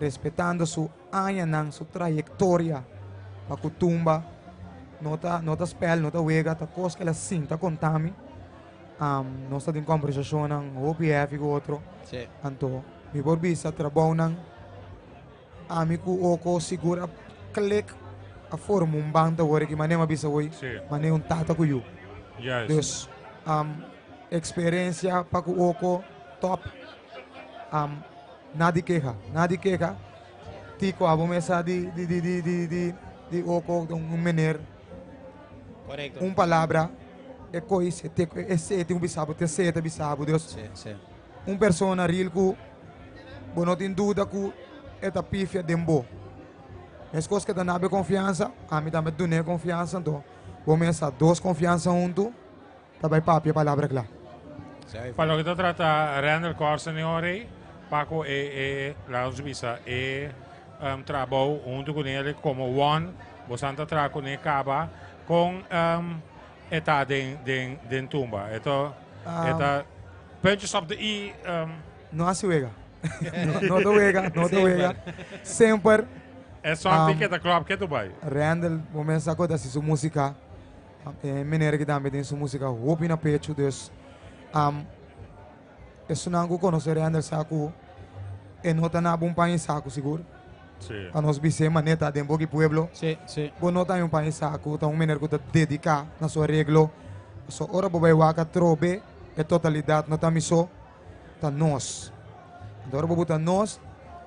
respetando su añanan su trayektoria pa ku tumba no ta no ta spèl no ta wega ta kos ku el a sinta konta mi nos ta tin kombersashonnan hopi hefi ku otro anto mi por bisa trabounan ami ku Oko sigur a klik a forma un banda awor aki manera mi a bisa hoy manera un tata ku yu dus eksperensia pa ku Oko tòp. Nada di keha, nada di keha. Tico abo mesa di di di di di di di oko un meneer. Correcto. Un palabra e koi se te e se tin un bisabo te se te bisabo dus. Si, si. Un persona real ku bo no tin duda ku e ta pifia den bo. Meskos ke ta nabe konfiansa, ami tambe dun'é konfiansa anto bo mesa dos konfiansa huntu ta bai papia palabra kla. Pa loke ta trata Randall Corsen e ora ei, pa ku e e laga nos bisa e trabou huntu ku nel komo one, bosan ta traha kuné kaba kon e ta den den den tumba? E ta e ta puntjes op de i? No hasi wega. No ta wega, no ta wega. Semper. E song tin ke ta klòp ke tu bai. Randall bo mes sa ku ta hasi su músika. E meneer aki tambe tin su músika hopi na pechu, dus esunnan ku konosé Randall sa ku e no ta na bon paña i saku sigur. Sí. Pa nos bis'é manera ta den boki pueblo. Sí, sí. Bo no ta un paña i saku, ta un meneer ku ta dediká na su areglo. Pasobra ora bo bai wak atrobe e totalidat no ta mi so, ta nos. Anto ora bo buta nos,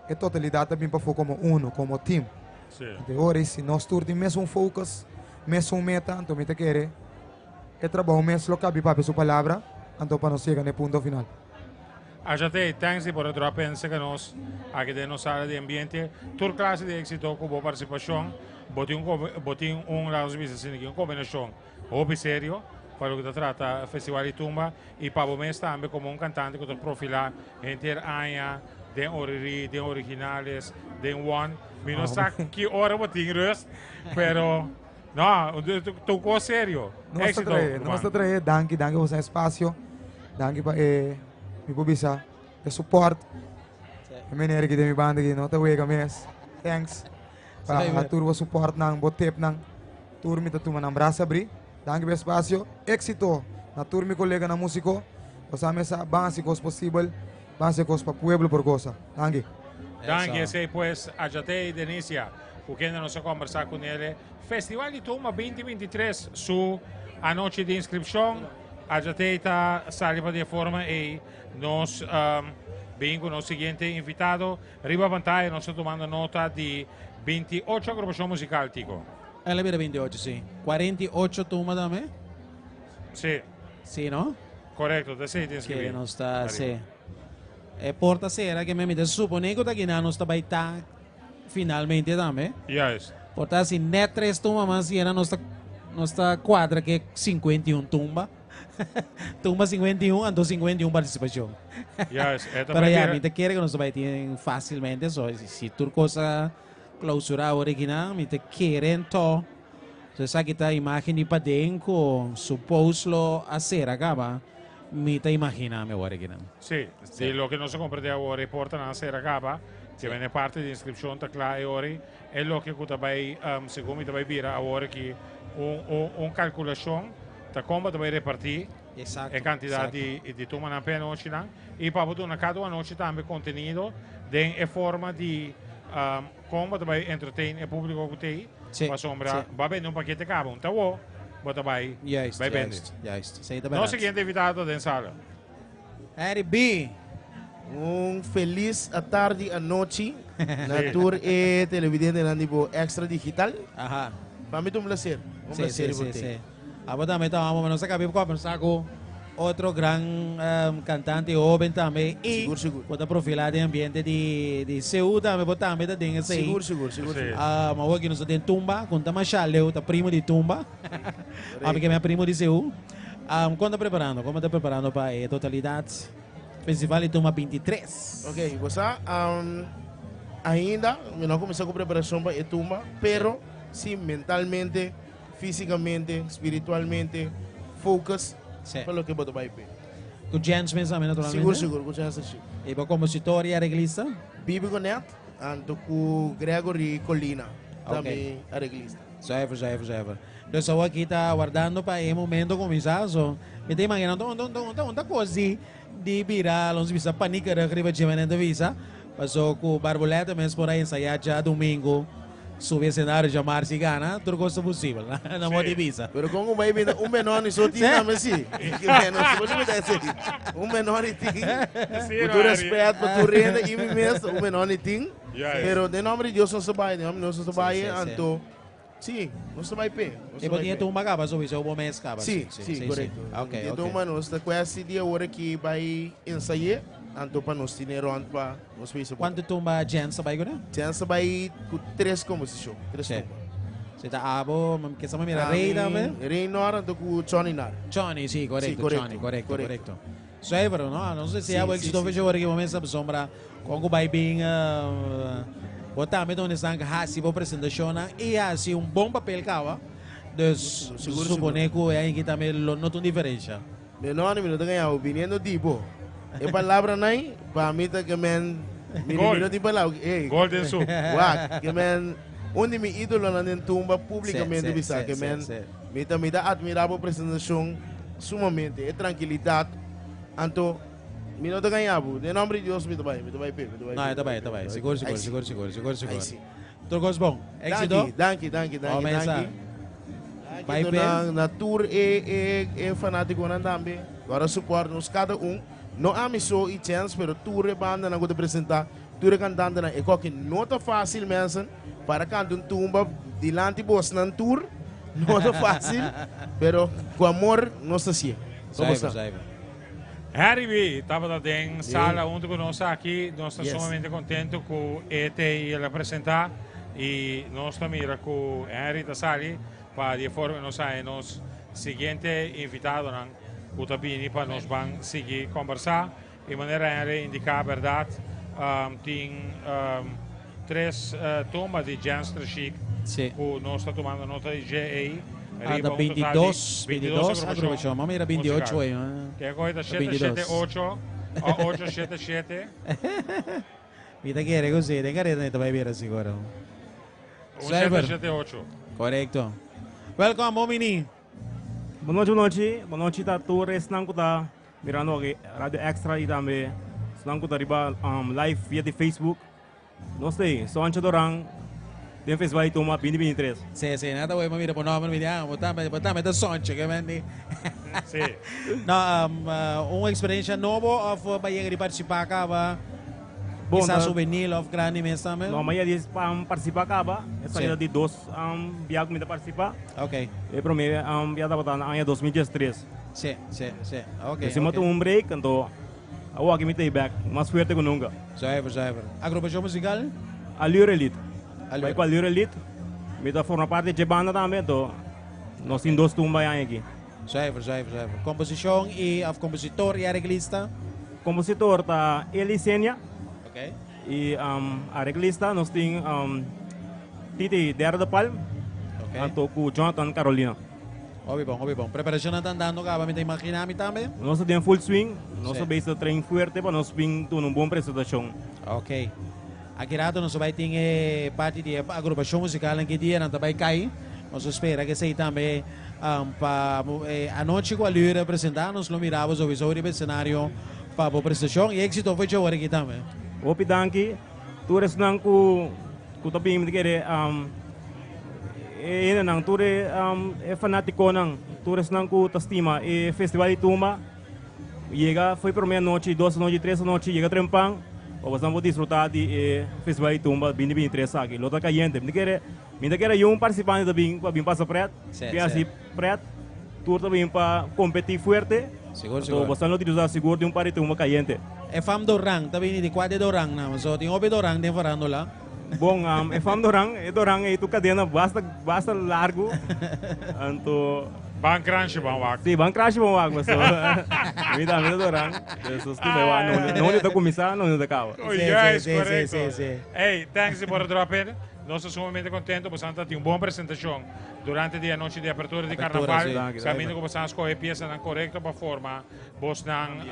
e totalidat ta bin pafó komo uno, komo team. Sí. Anto e ora ei si nos tur tin mesun focus, mesun meta, anto mi ta kere e trabou mes lo kabi papia su palabra, anto pa nos yega na e punto final. Ashate, thanks di por a drop in cerca nos aki den nos sala di ambiente. Tur clase di éxito cu bo participacion. Bo tin un, bo tin un, laga nos bisa asina aki, un combinacion hopi serio pa loke ta trata Festival di Tumba y pa bo mes tambe como un cantante cu ta profila henter aña den Oriri, den Originales, den One. Mi no sa ki ora bo tin rust, pero no, ta un cos serio. Nos ta Éxito, trae, ruman. nos ta trae. Danki, danki pa boso espacio. Danki pa e, mi por bisa, e support. E meneer aki den mi banda aki no ta wega mes. Thanks pa Zuiver. tur bo supportnan, bo tipnan. Tur mi ta tuma nan brasa abri. Danki pa e espacio. Éxito na tur mi coleganan musico. Bo sa mesa ban haci cos posibel, ban haci cos pa pueblo por goza. Danki. Danki, esey pues Ajatey Denicia, cu kende nos a combersa cu nele. Festival di Tumba 2023 su anochi di inscripcion. Ajatey ta sali pa di e forma ey nos bin cu nos siguiente invitado. Riba pantaya nos ta tumando nota di 28 agrupacion musical, Tico. El a bira 28, si. 48 tumba tambe? Si. Si, no? Correcto, ta esey tin scribi. Ke nos ta, Ariba. si. E porta cera ke mi ta supone ku ta kina nos ta bai ta finalmente tambe. Juist. Por ta si net tres tumba mas yena nos ta nos ta cuadra ke 51 tumba. Tumba 51 anto 51 participacion. Juist, e ta Pero bai ya, bira mi ta kere ku nos ta bai tin facilmente so si, si tur cosa clausura awor aki mi ta kere ento. So esaki ta imagen di paden ku suppose lo a cera caba. Mi ta imagina mi awor aki. Si, di loke nos a comprende awor e portanan a cera caba, ke bene parti di inscripcion ta cla e ora e loke cu ta bay, segun mi ta bay bira awor aki un, un, un calculacion ta con bo ta bay reparti e cantidad di tumanan p'e anochinan y pa bo duna cada un anochi tambe contenido den e forma di con bo ta bay entertain e publico cu t'ey, pasobra bo a bende un pakete caba un ta awo bo ta bay bay bende. Juist, juist. Esey ta Nos berdad. siguiente invitado den sala. Harry B. Un felis atardi, anochi na tur e televidentenan di bo Extra Digital. Aha. Pa mi ta un placer, un Sí, placer sí, di por sí, te. sí. Abo tambe ta amo, nos a cabi conversa cu otro gran cantante hoben tambe y Sigur, sigur. bo ta profila den ambiente di CU tambe, bo tambe ta den esey. Sigur, sigur, sigur, Sí. sigur. Ah, ma awor aki nos ta den Tumba, con ta masha leu, ta primo di Tumba. Aunke mi a primo di CU. Ah, con ta preparando? Como ta preparando pa e totalidad Festival di Tumba 23? Ok, bo sa, ainda mi no a cuminsa cu preparacion pa e Tumba, pero si mentalmente, fisicamente, spiritualmente, focus pa loke bo ta bay pe. Cu Jens mes tambe naturalmente? Sigur, sigur, cu Jens ta shi. Y bo compositor y arreglista? Bibi Gonet, anto cu Gregory Colina, Ok. tambe arreglista. Zuiver, zuiver, zuiver. Dus awor aki ta wardando pa e momento cuminsa, so mi ta imagina un un un un ta cos di di bira alonso bisa paniekerig riba dje manera ta bisa, paso cu Barbuleta mes por a ensaya djadomingo. Subi escenario djamars y gana, tur cos ta posibel, na modo di bisa. Pero con un baby un Benoni so tin tambe si. Un Benoni tin. Cu tur respet pa tur rende y mi mes, un Benoni tin. Pero den nomber di Dios nos ta bay, den nomber di Dios nos ta bay, anto si, nos ta bay p'e. E bo tin e tumba caba sowieso bo mes caba. Si, si, corecto. E tumba nos ta cuesti di awor aki bay ensaye, anto pa nos tine rond pa. Nos bisa bo. Cuanto tumba Jens ta bay cu ne? Jens ta bay cu tres composicion, tres tumba. Si ta abo, ke sa mira Rey tambe? Rey Nor anto cu Johnny Nar. Johnny, si, corecto, Johnny, corecto, corecto. Zuiver, no? Nos desea bo exito fecha ora ki bo mester pasobra con cu bay bin bo tambe ta un esnan cu haci bo presentacionnan y haci un bon papel caba. Dus, supone cu e aña aki tambe lo no ta un diferencia. Mi no mi no ta gaña bo biniendo di bo. E palabranan pa mi ta ke men mi mi no tin palabra ey. Golden soup. Wak ke men un di mi idolonan den tumba publicamente bisa ke men mi ta mi ta admira bo presentacion sumamente e trankilidad anto mi no ta gaña bo den nomber di Dios mi ta bai mi ta bai pe mi ta bai No e ta bai e ta bai sigur sigur sigur sigur sigur sigur. Tur cos bon. Exito. Danki danki danki danki. Bai pe. Na, na tur e, e, e fanaticonan tambe. Ora support nos cada un. No ami so y Chance, pero tur e bandanan cu ta presenta, tur e cantantenan. E koki no ta facil, mensen, para canta un tumba dilanti bosnan tur. No ta facil, pero cu amor nos ta hacié. Zuiver, zuiver. Harry B. tabata den sala hunto cu nos aki. Nos ta sumamente contento cu e te y el a presenta. Y nos ta mira cu Harry ta sali pa di e forma nos haya nos siguiente invitadonan cu ta bini pa nos ban sigui combersa. Y manera Henry indica berdad tin tres tumba di Jens Trechic cu nos ta tumando nota di dje ey. Ah, ta 22, 22 agrupacion. M'a mira 28 ey. Ke kohe ta 7, 7, 8 o 8, 7, 7. Mi ta kere ku si, den kareda mi ta bai bira siguro. Un 7, 7, 8. Korekto. Welkom, bon bini. Bon nochi, bon nochi. Bon nochi ta tur esnan ku ta mirando aki Radio Extra i tambe esnan ku ta riba live via di Facebook. Nos ta ei, Soncha Doran den Festival di Tumba 2023. Sí, sí, nada wey, mira bo nomber, mi di, ah, bo tambe, bo tambe ta Soncha, ke men di. Sí. No, un experiencia nobo of bo a yega di participa caba? Bon, Kisas ta- juvenil of grandi mes tambe? No, mi a yega di participa caba. Esaki Sí. ta di dos bia cu mi ta participa. Ok. E prome bia tabata na aña 2013. Sí, sí, sí. Ok, Nos hemos ok. tuma un break, anto Awor aki mi ta back, mas fuerte ku nunka. Zuiver, zuiver. Agrupashon musikal? Allure Elite. Allure. Bai ku Allure Elite. Mi ta forma parti dje banda tambe, anto nos tin dos tumba e aña aki. Zuiver, zuiver, zuiver. Komposishon i òf kompositor i areglista? Kompositor ta Eli Senia. Ok. I areglista nos tin Titi Derde Palm. Ok. Anto ku Jonathan Carolina. Hopi bon, hopi bon. Preparacionnan ta andando caba, mi ta imagina mi tambe. Nos ta den full swing, nos Sí. ta bezig ta train fuerte pa nos bin duna un bon presentacion. Ok. Aki rato nos ta bai tin e parti di e agrupacion musical nan ki dia nan ta bai cay. Nos ta spera cu esey tambe pa e anochi cu Allure a presenta nos lo mira bo sowieso riba escenario pa bo presentacion y exito for dje ora aki tambe. Hopi danki tur esnan cu Ku ta bin mi ta kere e hendenan, tur e fanatikonan, tur esnan ku ta stima e festival di tumba, yega for e promé anochi, dos anochi, tres anochi, yega trempan pa boso por disfrutá di e festival di tumba binti binti tres aki. Lo ta kayente. Mi ta kere, mi ta kere yun partisipante ta bin pa bin pasa prèt, bin hasi prèt, tur ta bin pa kompetí fuerte. Sigur, Anto sigur. boso lo disfrutá sigur di un par di tumba kayente. E fam Doran ta bini di kua di Doran nan? So tin hopi Doran den farándula. Bon, e fam Doran, e Doran ei tu kadena basta basta largu. Anto Ban kranshi ban wak. Si, ban kranshi ban wak paso. Mi ta mi ta Doran. Dus tu bai wak no no ta kuminsá no ta kaba. Oh, yes, korekto. Ey, thanks di por a drop in. Nos ta sumamente contento pasobra ta tin un bon presentacion durante di anochi di apertura di Apertura, carnaval. sí. Caminda cu boso a scoge piesanan corecto pa forma bosnan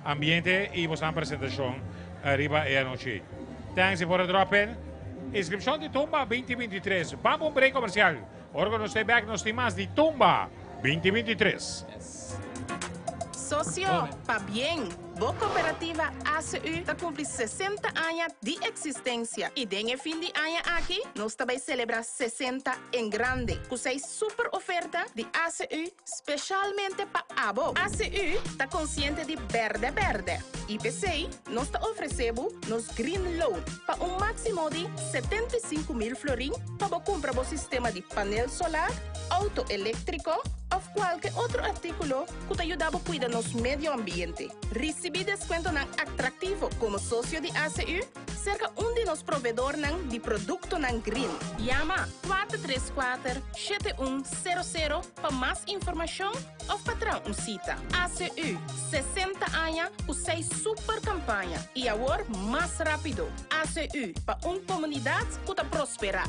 ambiente y bosnan presentacion riba e anochi. Thanks di por a drop in. Inscripcion di Tumba 2023. Ban pa un break comercial. Ora cu nos ta back nos tin mas di Tumba 2023. Socio, pabien! Bo cooperativa ACU ta cumpli 60 aña di existencia y den e fin di aña aki nos ta bay celebra 60 en grande cu seis super oferta di ACU specialmente pa abo. ACU ta consciente di berde berde y p'esey nos ta ofrece bo nos Green Loan pa un maximo di 75 mil florin pa bo cumpra bo sistema di panel solar, auto electrico of cualke otro articulo ku ta yuda bo kuida nos medio ambiente. Risibí deskuentonan atraktivo komo sosio di ACU serka un di nos proveedornan di produktonan green. Yama 434 7100 pa mas informashon òf pa traha un sita. ACU, 60 aña ku seis super kampaña i awor mas rápido. ACU, pa un komunidat ku ta prosperá.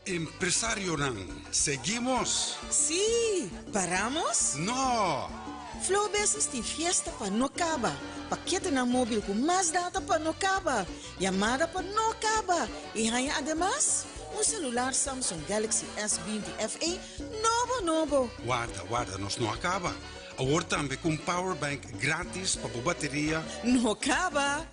Empresarionan, seguimos? Sí! Paramos? No! Flow Business tin fiesta pa no kaba, paketenan mobil ku mas data pa no kaba, yamada pa no kaba i haña ademas un selular Samsung Galaxy S20 FE nobo nobo! Warda, warda, nos no a kaba. Awor tambe ku un powerbank gratis pa bo bateria. No kaba!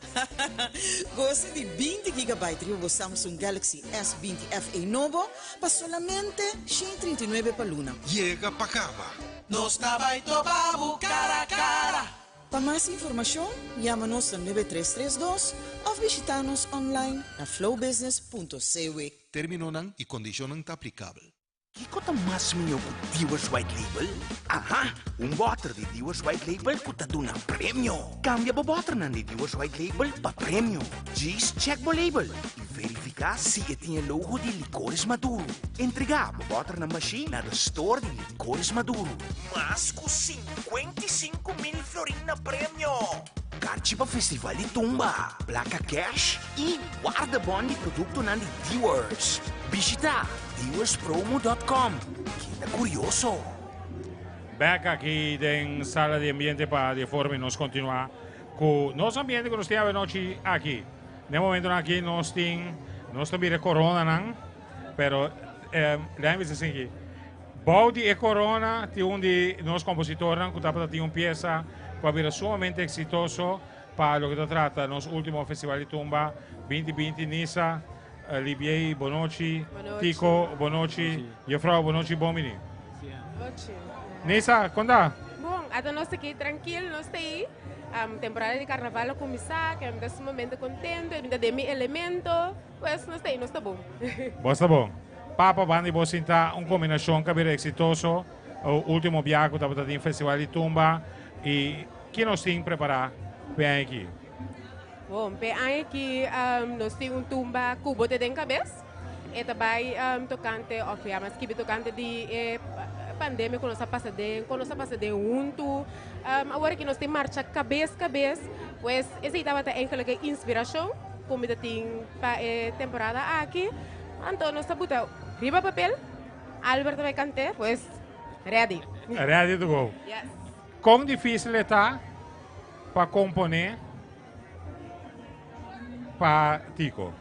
Gosa di 20 gigabyte riba bo Samsung Galaxy S20 FE nobo pa solamente 139 pa luna. Yega pa kaba! Nos ta bai topa bo cara cara. Pa mas informashon, yama nos na 9332 òf bishitá nos online na flowbusiness.cw. Términonan i kondishonnan ta aplikabel. Kiko ta mas mihó ku Dewar's White Label? Aha! Un bòter di Dewar's White Label ku ta duna premio! Kambia bo bòternan di Dewar's White Label pa premio. Djis chèk bo label i verifiká si e tin e logo di Licores Maduro. Entregá bo bòternan bashí na de store di Licores Maduro. Mas ku 55,000 florin na premio! Karchi pa Festival di Tumba, plaka kèsh i wardebòn di produktonan di Dewar's. Bishitá Dewarspromo.com. Keda kurioso! Bek aki den sala di ambiente pa di forma nos continua cu nos ambiente cu nos tin avenochi aki. Den momentonan aki nos tin, nos ta mira coronanan, pero eh, déjame bisa así, bou di e corona tin un di nos compositornan cu tabata tin un pieza cu a bira sumamente exitoso pa loke ta trata nos ultimo festival di tumba 2020 Nisa. Libiey, bonochi. Tico, bonochi. Juffrouw, bonochi, bon bini. Bonochi. Nisa, kon ta? Bon, ata nos ta aki trankil, nos ta ei. Temporada di karnaval a kuminsá, ke mi ta sumamente kontento, mi ta den mi elemento, pues nos ta ei, nos ta bon. Bos ta bon. Papa, banda di bo sinta un kombinashon ku a bira eksitoso ultimo biaha ku tabata tin festival di tumba i ki nos tin prepará p'e aña aki? Bon, p'e aña aki nos tin un tumba ku bo ta den kabes. E ta bai tokante òf ya mas skibi tokante di e pandemia ku nos a pasa den, kon nos a pasa den huntu. Awor aki nos tin marcha kabes kabes, pues esei tabata eigenlijk e inspirashon ku mi ta tin pa e temporada aki. Anto nos ta buta riba papel, Albert ta bai kant'é, pues ready. Ready to go. Yes. Kon difísil e ta pa komponé pa Tico?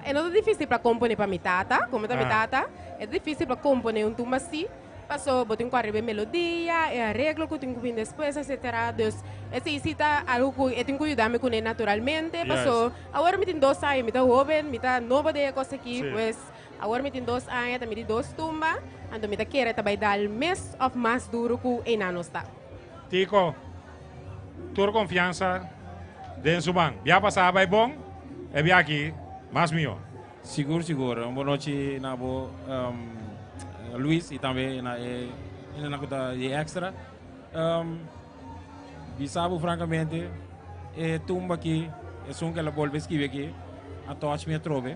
E no ta difícil pa komponé pa mi tata, komo ta mi Ah. tata, e ta difícil pa komponé un tumba así, paso bo tin ku ariba e melodia, e areglo ku tin ku bin despues, etcetera. Dus esei sí ta algu ku e tin ku yuda mi kuné naturalmente, paso awor mi tin dos aña, mi ta hoben, mi ta nobo den e kos aki, pues awor mi tin dos aña, ta mi di dos tumba, anto mi ta kere ta bai dal mes òf mas duru ku einan nos ta. Tico. Tur konfiansa den su man. Bia pasá bai bon, e bia aki mas mihó. Sigur sigur. Un bon nochi na bo Luis y tambe na e hendenan cu ta di extra. Bisa bo francamente e tumba aki, esun cu el a bolbe skibi aki, a touch mi atrobe.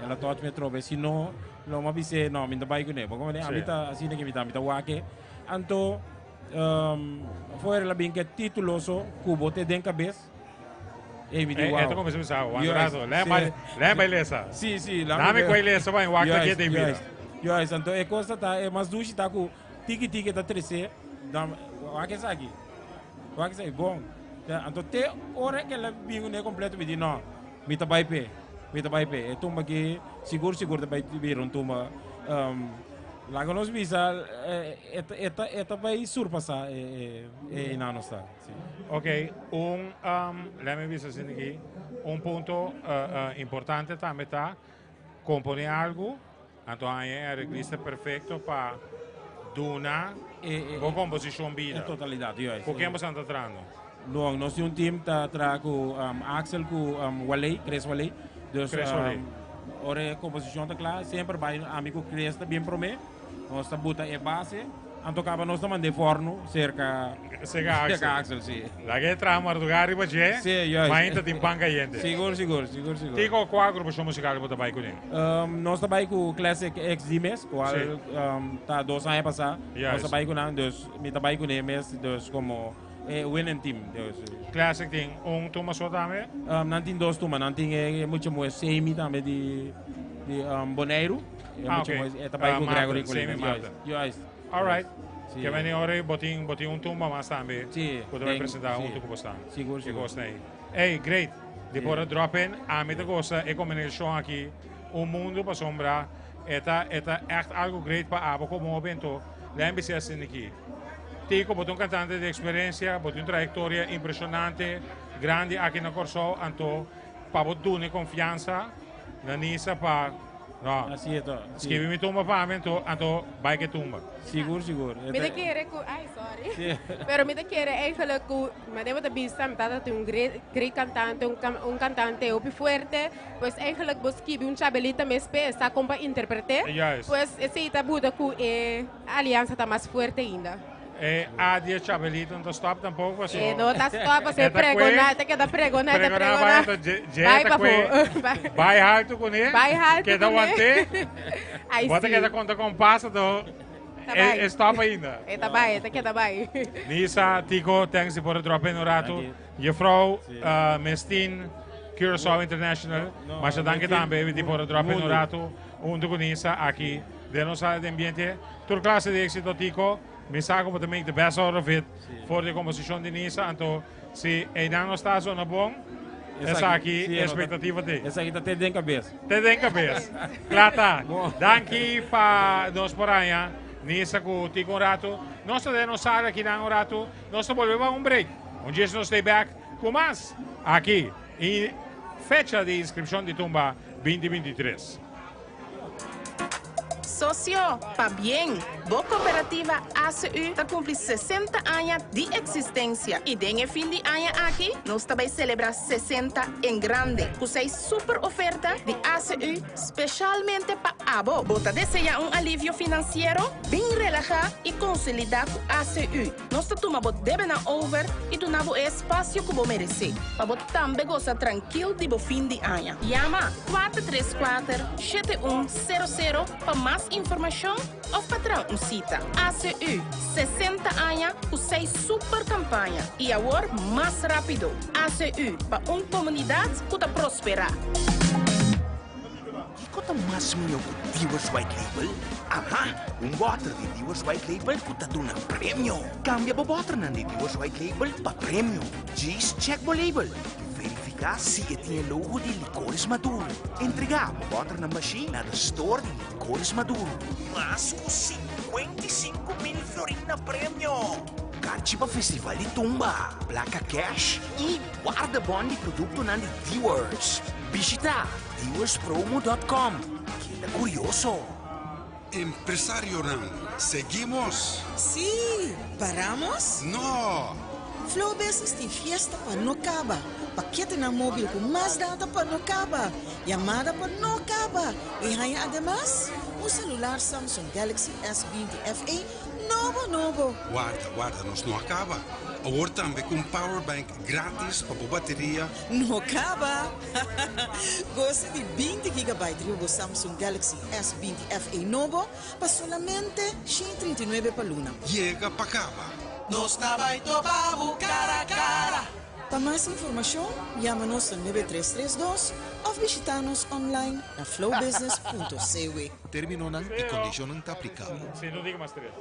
El a touch mi atrobe. Si no, lo mi a bis'é, no, mi no ta bai cune. Bo comprende? Ami ta asina ki mi ta, mi ta wak e. Anto, Voor el a bin ke título so ku bo te den kabes. Ey, mi di Eh, wow. eh, ta kuminsá bisa, wak un Juist, rato. Lei sí. bai, lei bai lesa. Sí, sí. Nami koi lesa bai, wak ta Juist, ke den bira. juist. Juist, anto e kos ta ta, e mas dushi ta ku tiki tiki ta trese, dan, wak esaki. Wak esaki, bon. Ta, anto te ora ke el a bin kuné kompleto, mi di no, mi ta bai p'e. Mi ta bai p'e. E tumba aki sigur sigur ta bai bira un tumba, Laga nos bisa e ta e ta e ta bai surpasá e e e enano sta. Si. Ok, un let me bisa asina aki, un punto importante tambe ta komponé algu, anto haña e areglista perfekto pa duna bo komposishon bida. E totalidat, juist. Ku ken bo esnan ta trahando? No, nos tin un team ta traha ku Axel ku Waley, Chris Waley. Dus Chris Waley. ora e komposishon ta kla, semper bai ami ku Chris ta bien promé. Nos ta buta e base, anto kaba nos ta mand'é fòrnu serka Serka Axel. Serka Axel, si. Laga e traha mardugá riba dje, Si, juist. mainta tin pan kayente. Sigur, sigur, sigur, sigur. Kiko, kua agrupashon musikal bo ta bai kuné? Nos ta bai ku Classic XD mes, kual Si. ta dos aña pasá. Juist. Nos ta bai ku nan, dus mi ta bai kuné mes, dus komo. E winning team. Dus. Classic tin un tumba so tambe? Nan tin dos tumba. Nan tin e mucha muhe Semi tambe di di Boneiru. E Ah, mucha ok. muhe e ta bai ku Gregory Martin, Semi Colina. Martin. Juist. All right. Si. Ke meni ora bo tin bo tin un tumba mas tambe Si, ku ta bai den, presenta si. huntu ku bo stan. Sigur, E sigur. kosnan ei. Ey, great. Di Si. por a drop in. Ami ta gosa e kombinashon aki un mundu pasobra e ta e ta ègt algu great pa abo komo hoben to. Lei mi bisa asina aki. Tico, bo ta un cantante di experiencia, bo tin un trayectoria impresionante, grandi aki na Corsou, anto pa bo duna e confiansa na Nisa pa, no, Así e ta, sí. skibi mi tumba pa mi, anto, anto bai ke tumba. Sigur, sigur. E Mi ta ta- kere ku, ai sorry. Sí. Pero mi ta kere eigenlijk ku, manera bo ta bisa, mi tata tin un great, great cantante, un can, un cantante hopi fuerte. Pues eigenlijk bo skibi un chabelita mes p'e sa kon pa interprete. Juist. Pues esei ta buta ku e Aliansa ta mas fuerte ainda. E a di e chabelito no ta stop tampoco paso. E no ta stop paso E e ta kue. pregona, e ta keda pregona, e ta Pregona pregona. bai anto dje dje Bai ta pafó. kue. Bai haltu kuné. Bai haltu Keda kuné. want'é. Ai Bo ta si. keda konta kompas anto Ta e bai. e stop ainda. E ta bai, e ta keda bai. Nisa, Tico, thanks di por a drop in un rato. Danki. Juffrouw, Si. Mestin, Curaçao International, No, masha danki Mestin, tambe di por a drop in un mundu. rato huntu ku Nisa aki. Den nos sala di ambiente, tur clase di éxito Tico, mi sa cu bo ta make the best out of it for di composicion di Nisa, anto si einan no sta zona bon, esaki sí, e expectativa t'ey. Esaki ta te den cabes. Te den cabes. Cla ta. Danki pa nos por haña Nisa cu Tico un rato. Nos ta den nos sala akinan un rato, nos ta bolbe pa un break. Un djes nos stay back cu mas aki y fecha di inscripcion di Tumba 2023. Sosio, pabien! Bo kooperativa ACU ta kumpli 60 aña di eksistensia i den e fin di aña aki nos ta bai selebrá 60 en grande ku seis super oferta di ACU speshalmente pa abo. Bo ta deseá un alivio finansiero? Bin relahá i konsolidá ku ACU. Nos ta tuma bo debenan over i duna bo e espasio ku bo meresé, pa bo tambe gosa trankil di bo fin di aña. Yama 434 7100 pa mas informashon òf pa traha un sita. ACU, 60 aña ku seis super kampaña i awor mas rápido. ACU, pa un komunidat ku ta prosperá. Kiko ta mas mihó ku Dewar's White Label? Aha! Un bòter di Dewar's White Label ku ta duna premio! Kambia bo bòternan di Dewar's White Label pa premio. Djis chèk bo label i verifiká si e tin e logo di Licores Maduro. Entregá bo bòternan bashí na de store di Licores Maduro. Mas ku 55,000 florin na premio! Karchi pa Festival di Tumba, plaka cash i wardebon di produktonan di Dewar's. Bishita Dealerspromo dot com. Keda kurioso! Empresarionan, seguimos? Sí! Paramos? No! Flow Business tin fiesta pa no kaba, paketenan mobil ku mas data pa no kaba, yamada pa no kaba i haña ademas un selular Samsung Galaxy S 20 FE nobo nobo. Warda, warda, nos no a kaba. Awor tambe ku un powerbank gratis pa bo bateria. No kaba! Gosa di 20 gigabyte riba bo Samsung Galaxy S 20 FE nobo pa solamente 139 pa luna. Yega pa kaba! Nos ta bai topa bo cara cara. Pa mas informashon, yama nos na 9332 òf bishitá nos online na flowbusiness.cw. Términonan i kondishonnan ta aplikabel. Sí, no diga mas tres.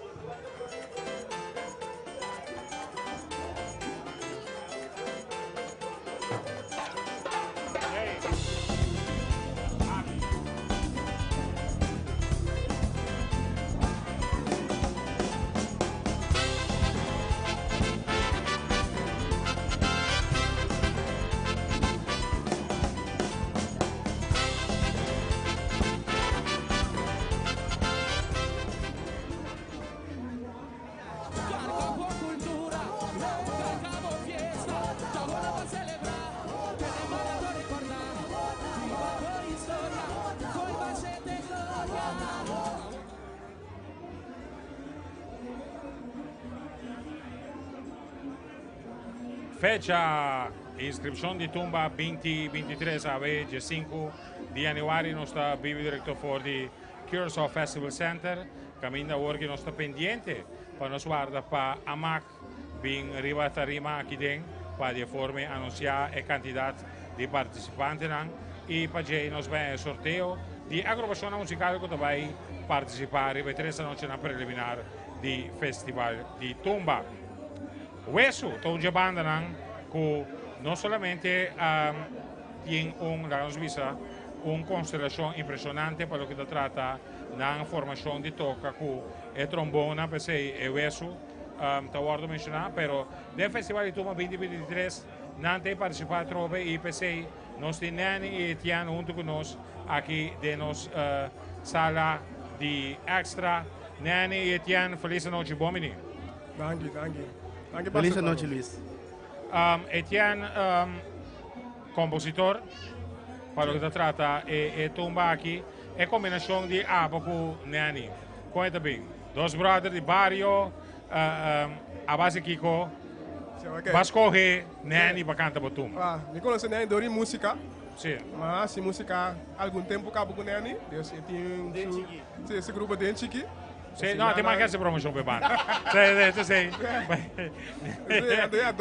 Fecha inscripcion di tumba 2023 awe 5 di januari nos ta bibi directo for di Curaçao Festival Center. Caminda awor que nos ta pendiente pa nos warda pa Amak bin riba tarima aki den pa di forma anuncia e cantidad di participantenan y pa dje nos bay e sorteo di agrupacionnan musical cu ta bay participa riba e tres anochinan preliminar di Festival di Tumba. Wesu ta un dje bandanan cu no solamente um, tin un, laga nos bisa, un constelacion impresionante pa loke ta trata nan formacion di toca cu e trombonnan, p'esey e wesu um, ta wordo menciona, pero den Festival di Tumba 2023 nan ta participa atrobe y p'esey nos tin Nanny y Etienne hunto cu nos aki den nos sala di Extra. Nanny y Etienne, feliz anochi, bon bini. Danki, danki. Danki Feliz Pastor anochi, Pablo. Luis. Etienne, compositor, pa loke ta trata e tumba aki, e combinacion di abo cu Nanny, con e ta bin? Dos brother di bario, a base kico Sí, ok. ba scoge Nanny pa canta bo tumba? Ah, mi conoce Nanny door di musica. Sí. Ma haci musica algun tempo cabo cu Nanny. Dus e tin su, sí, su grupo den chiki. Sí, no, te marca esa promoción pe banda. Sí, sí, sí.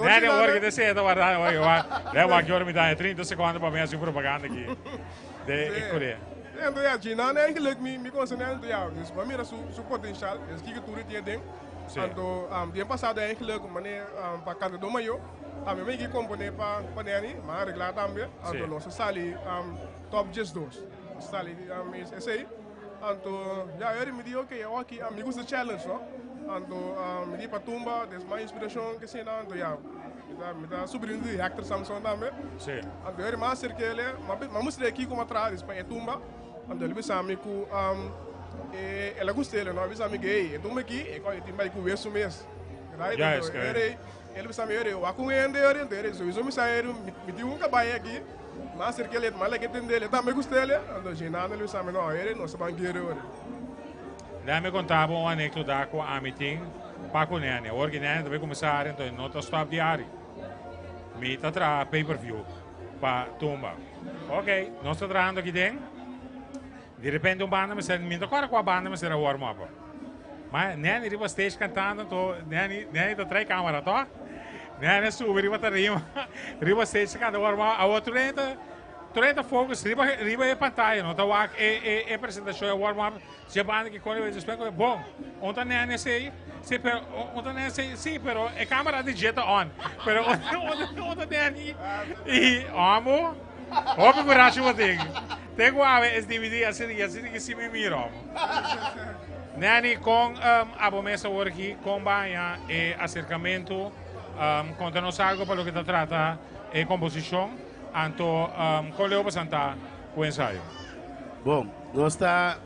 Nene, ahora que te siento guardado, oye, va, le voy a que mitad de 30 segundos para mí hacer propaganda aquí. De Corea. Anto ja, Gina eigenlijk mi conoce Nene, ja, dus mi mira su potencial, dus kiko tur tiene den. Anto, dia pasado eigenlijk, mane pa Cantador Mayor, tambe mi compone pa Nene, ma arregla tambe, anto nos a sali top 12. Sali esey. Anto, ja, eri mi di, ok, awor aki mi gusta challenge, no? Anto, mi di pa tumba, des mas inspiracion ke sina, anto ja, mi ta sobrino di Hector Samson tambe. Anto, eri mas acerkele, ma mustra aki como atrás, des pa e tumba. Anto, el bisa mi ku, el a gustele, no? El bisa mi que, hey, e tumba aki, e e tin bai ku wesu mes. Right? Juist, Anto, correct. eri, el bisa mi, eri, wak un hende, eri, anto, eri, sowieso mi sa, eri, mi tin un cabai aki. Mas acerkele, mas like entendele, tambe gustele. Anto, Ginano, el bisa mi, no, eri, no se ban kere, eri. Déjame contar un anécdota ku ami tin pa ku Nene. Awor ku Nene tambe kuminsá ari, anto no ta stop di ari. Mi ta traha pay-per-view pa tumba. Ok, nos ta trahando aki den. Di repente un banda mester, mi no ta kòrda kua banda mester a warm up. Ma Nene riba stage kantando, anto Nene, Nene ta trae kamera, toch? Nene subi riba tarima, riba stage ta kanta warm up. Awor tur hende ta, tur hende ta focus riba, riba e pantaya, no ta wak e, e, e presentashon, e warm up. Si banda ki kore despues ku bon, un ta Nene sei, si pero un ta Nene sei, si pero e kamera di dje ta on. Pero un ta Nene i amo, hopi kurashi bo tin. Te ku awe es DVD asina ki asina ki si mi mira amo. Nene, kon abo mes awor aki, kon baña e aserkamentu? Konta nos algo pa loke ta trata e komposishon, anto kon leu presentá ku ensayo? Bon, nos ta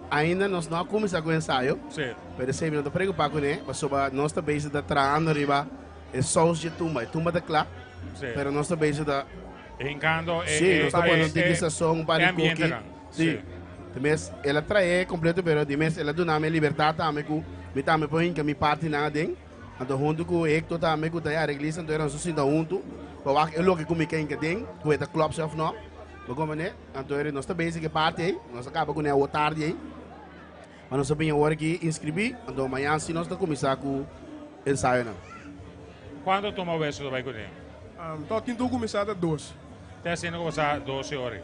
ainda nos no a kuminsá ku ensayo. Sí. Pero esei mi no ta preokupá kuné, pasobra nos ta bezig ta trahando riba. E saus dje tumba. E tumba ta kla, pero nos ta bezig ta. Hinkando e. Sí, nos ta pone un tiki sazon, un par e di koki. ambientenan. Sí. Di mes el a trae kompleto, pero di mes el a duna mi e libertat tambe ku mi tambe por hinka mi partinan aden. Anto huntu ku Hector tambe ku ta e areglista, anto nos a sinta huntu pa wak e loke ku mi ke hinka aden, ku e ta klòp si òf nò. Bo komprendé? Anto nos ta bezig e parti ei, nos a kaba kuné awor tardi ei. Ma nos a bini awor aki inskribí, anto mañan si nos ta kuminsá ku ensayonan. Kuantu tuma weso ta bai kuné? Tòg tin tur kuminsá ta dos. Ta asina ku pasa 12 ora.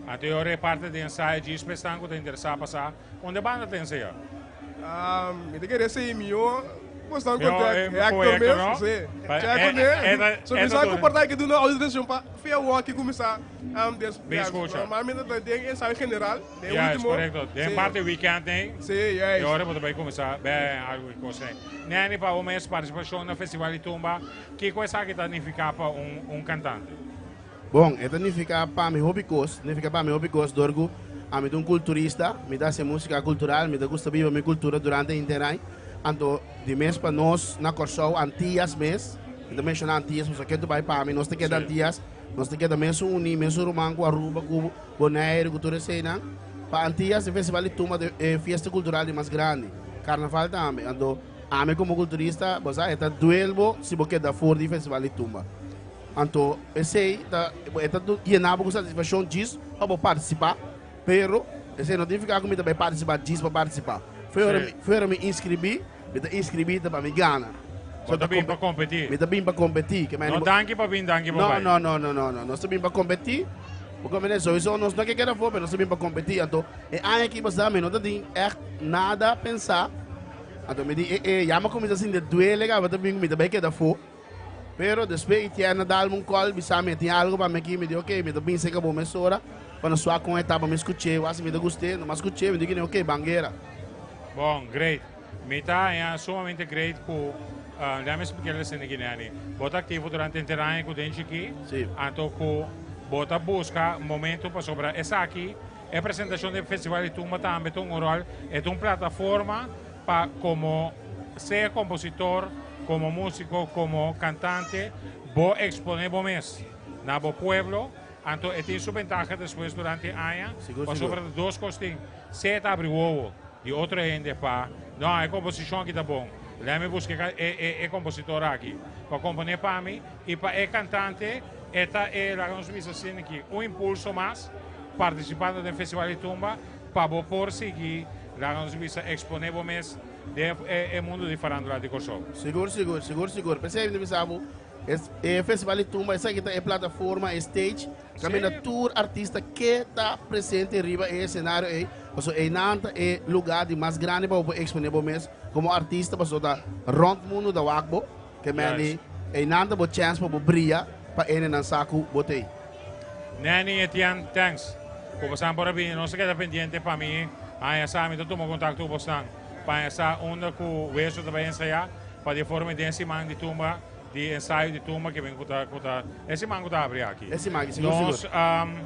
Anto e ora e parti di ensayo djis pa esnan ku ta interesá pa sa unda e banda ta ensayá. Mi ta kere esei mihó bosnan Mihó, kontak eh, Hector ku Hector, mes, no? sí. Pa- Chek eh, kuné. eh, eh, So eh, mi sa ta ku por ta ke duna outorisacion pa fia awor ki kuminsá des, Bin ja, skucha. normalmente ta den ensayo general, den Ja, is último. korekto. Den Sí. parti weekend nee. Sí, juist. E ora bo ta bai kuminsá bè algu di kos nee. Neny, pa bo mes partisipashon na Festival di Tumba, kiko esaki ta nifiká pa un un kantante? Bon, e ta nifiká pa mi hopi kos, nifiká pa mi hopi kos dor ku ami ta un kulturista, mi ta hasi músika kultural, mi ta gusta biba mi kultura durante henter aña. Anto di mes pa nos na Kòrsou, Antias mes, mi ta menshoná Antias pasobra ke ta bai pa mi, nos ta keda Antias, nos ta keda mesun uní, mesun ruman ku Aruba, ku Boneiru, ku tur eseinan. Pa Antias e festival di tumba ta e fiesta kultural di mas grandi, karnaval tambe. Anto ami komo kulturista, bo sa, e ta duel bo si bo keda for di festival di tumba. Anto esei ta e ta yena bo ku satisfakshon djis pa bo partisipá, pero esei no signifiká ku mi ta bai partisipá djis pa partisipá. Fuera mi fuera mi inskribí, mi ta inskribí ta pa mi gana. Bo ta bin pa kompetí. Mi ta bin pa kompetí. Ke No danki pa bin, danki pa No, bai. no, no, no, no, no. Nos ta bin pa kompetí. Bo komprendé? Souiso nos no ke keda afó, pero nos ta bin pa kompetí. Anto e aña aki pasá mi no ta tin ègt nada pensá. Anto mi di e e ya mi a kuminsá sinti duele kaba ta bin ku mi ta bai keda afó. Pero despues Etienne a dalme un call bisa mi e tin algo pa mi aki, mi di ok, mi ta bin cerca bo mesora pa nos wak con e ta pa mi scuche, wak si mi ta guste, no mas scuche, mi di kine ok, ban guera. Bon, great. Mi ta haña sumamente great ku, lèt mi spliká el esei Guinea-ni. Bo ta aktivo durante henter aña ku den chikí, anto ku bo ta buska momento pasobra esaki, e presentashon di e Festival di Tumba tambe ta un ròl, e ta un plataforma pa komo sea kompositor, komo músiko, komo kantante, bo eksponé bo mes na bo pueblo, anto e tin su bentaha despues durante aña, pasobra ta dos kos tin, sea e ta abri wowo di otro hende pa, no, e komposishon aki ta bon, lèt mi buska e kompositor aki pa komponé pa mi, i pa e kantante e ta e, laga nos bisa asina aki, un impulso mas partisipando den Festival di Tumba pa bo por sigui, laga nos bisa, eksponé bo mes den e mundu di farándula di Kòrsou. Sigur, sigur, sigur, sigur. P'esei mi ta bisa bo, e Festival di Tumba esaki ta e plataforma, e stage, kaminda tur artista ke ta presente riba e esenario ei, pasobra einan ta e lugá di mas grandi pa bo por eksponé bo mes komo artista, pasobra ta rònt mundu ta wak bo, ke meni einan ta bo chèns pa bo bria pa hendenan sa ku bo ta ei. Nanny Etienne, thanks. Ku bosan por a bini. Nos ta keda pendiente pa mi haña sa. Mi ta tuma kontakto ku bosnan pa haña sa unda ku Weso ta bai ensayá pa di e forma den siman di tumba, di ensayo di tumba ke bin ku ta ku ta e siman ku ta abri aki. E siman aki, sigur Nos sigur.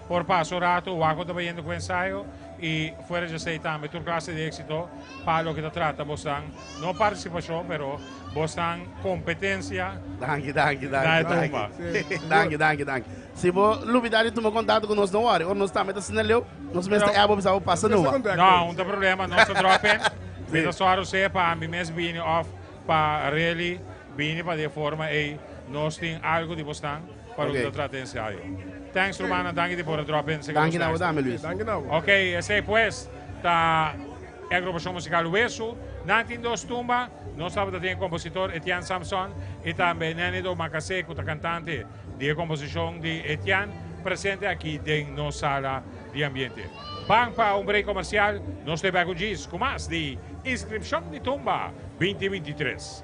por pasa un rato wak ku ta bayendo ku ensayo i fuera djesei tambe tur klase di éksito pa loke ta trata bosnan no partisipashon pero bosnan kompetensia Danki, danki, na e danki, tumba. danki. Danki, danki, danki. Si bo lubida di tuma kontakto ku nos, no wòri. Ora nos tambe ta asina leu, nos mes ta ebo bisa bo pasa numa. No, un ta problema, nos ta drop in. Mi ta sòru sea pa mi mes bini òf pa Relly bini pa di e forma ei nos tin algu di bosnan pa loke ta trata ensayo. Thanks rumannan, danki di por a drop in. Danki na bo tambe, Luis. Ok, esei pues ta e agrupashon musikal Wesu. Nan tin dos tumba, nos tabata tin e kompositor Etienne Samson i tambe Nenny Domacassé ku ta kantante di e komposishon di Etienne presente aki den nos sala di ambiente. Ban pa un break komersial, nos ta e bek un djis ku mas di Inskripshon di Tumba 2023.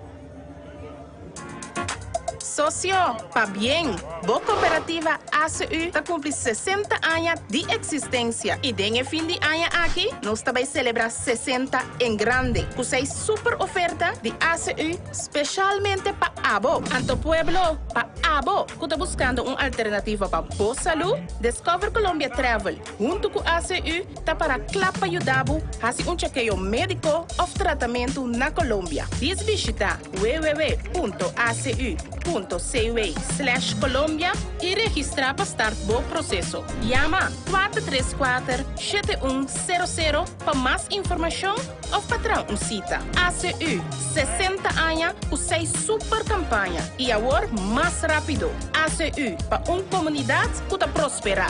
Sosio, pabien! Bo cooperativa ACU ta cumpli 60 aña di existencia y den e fin di aña aki nos ta bay celebra 60 en grande cu seis super oferta di ACU specialmente pa abo. Anto pueblo, pa abo cu ta buscando un alternativa pa bo salud, Discover Colombia Travel hunto cu ACU ta para cla pa yuda bo haci un chekeo medico of tratamento na Colombia. Dis bishita www.acu.cw/colombia y registra pa start bo proceso. Yama 434 7100 pa mas informacion of pa traha un cita. ACU, 60 aña cu seis super campaña y awor mas rapido. ACU, pa un comunidad cu ta prospera.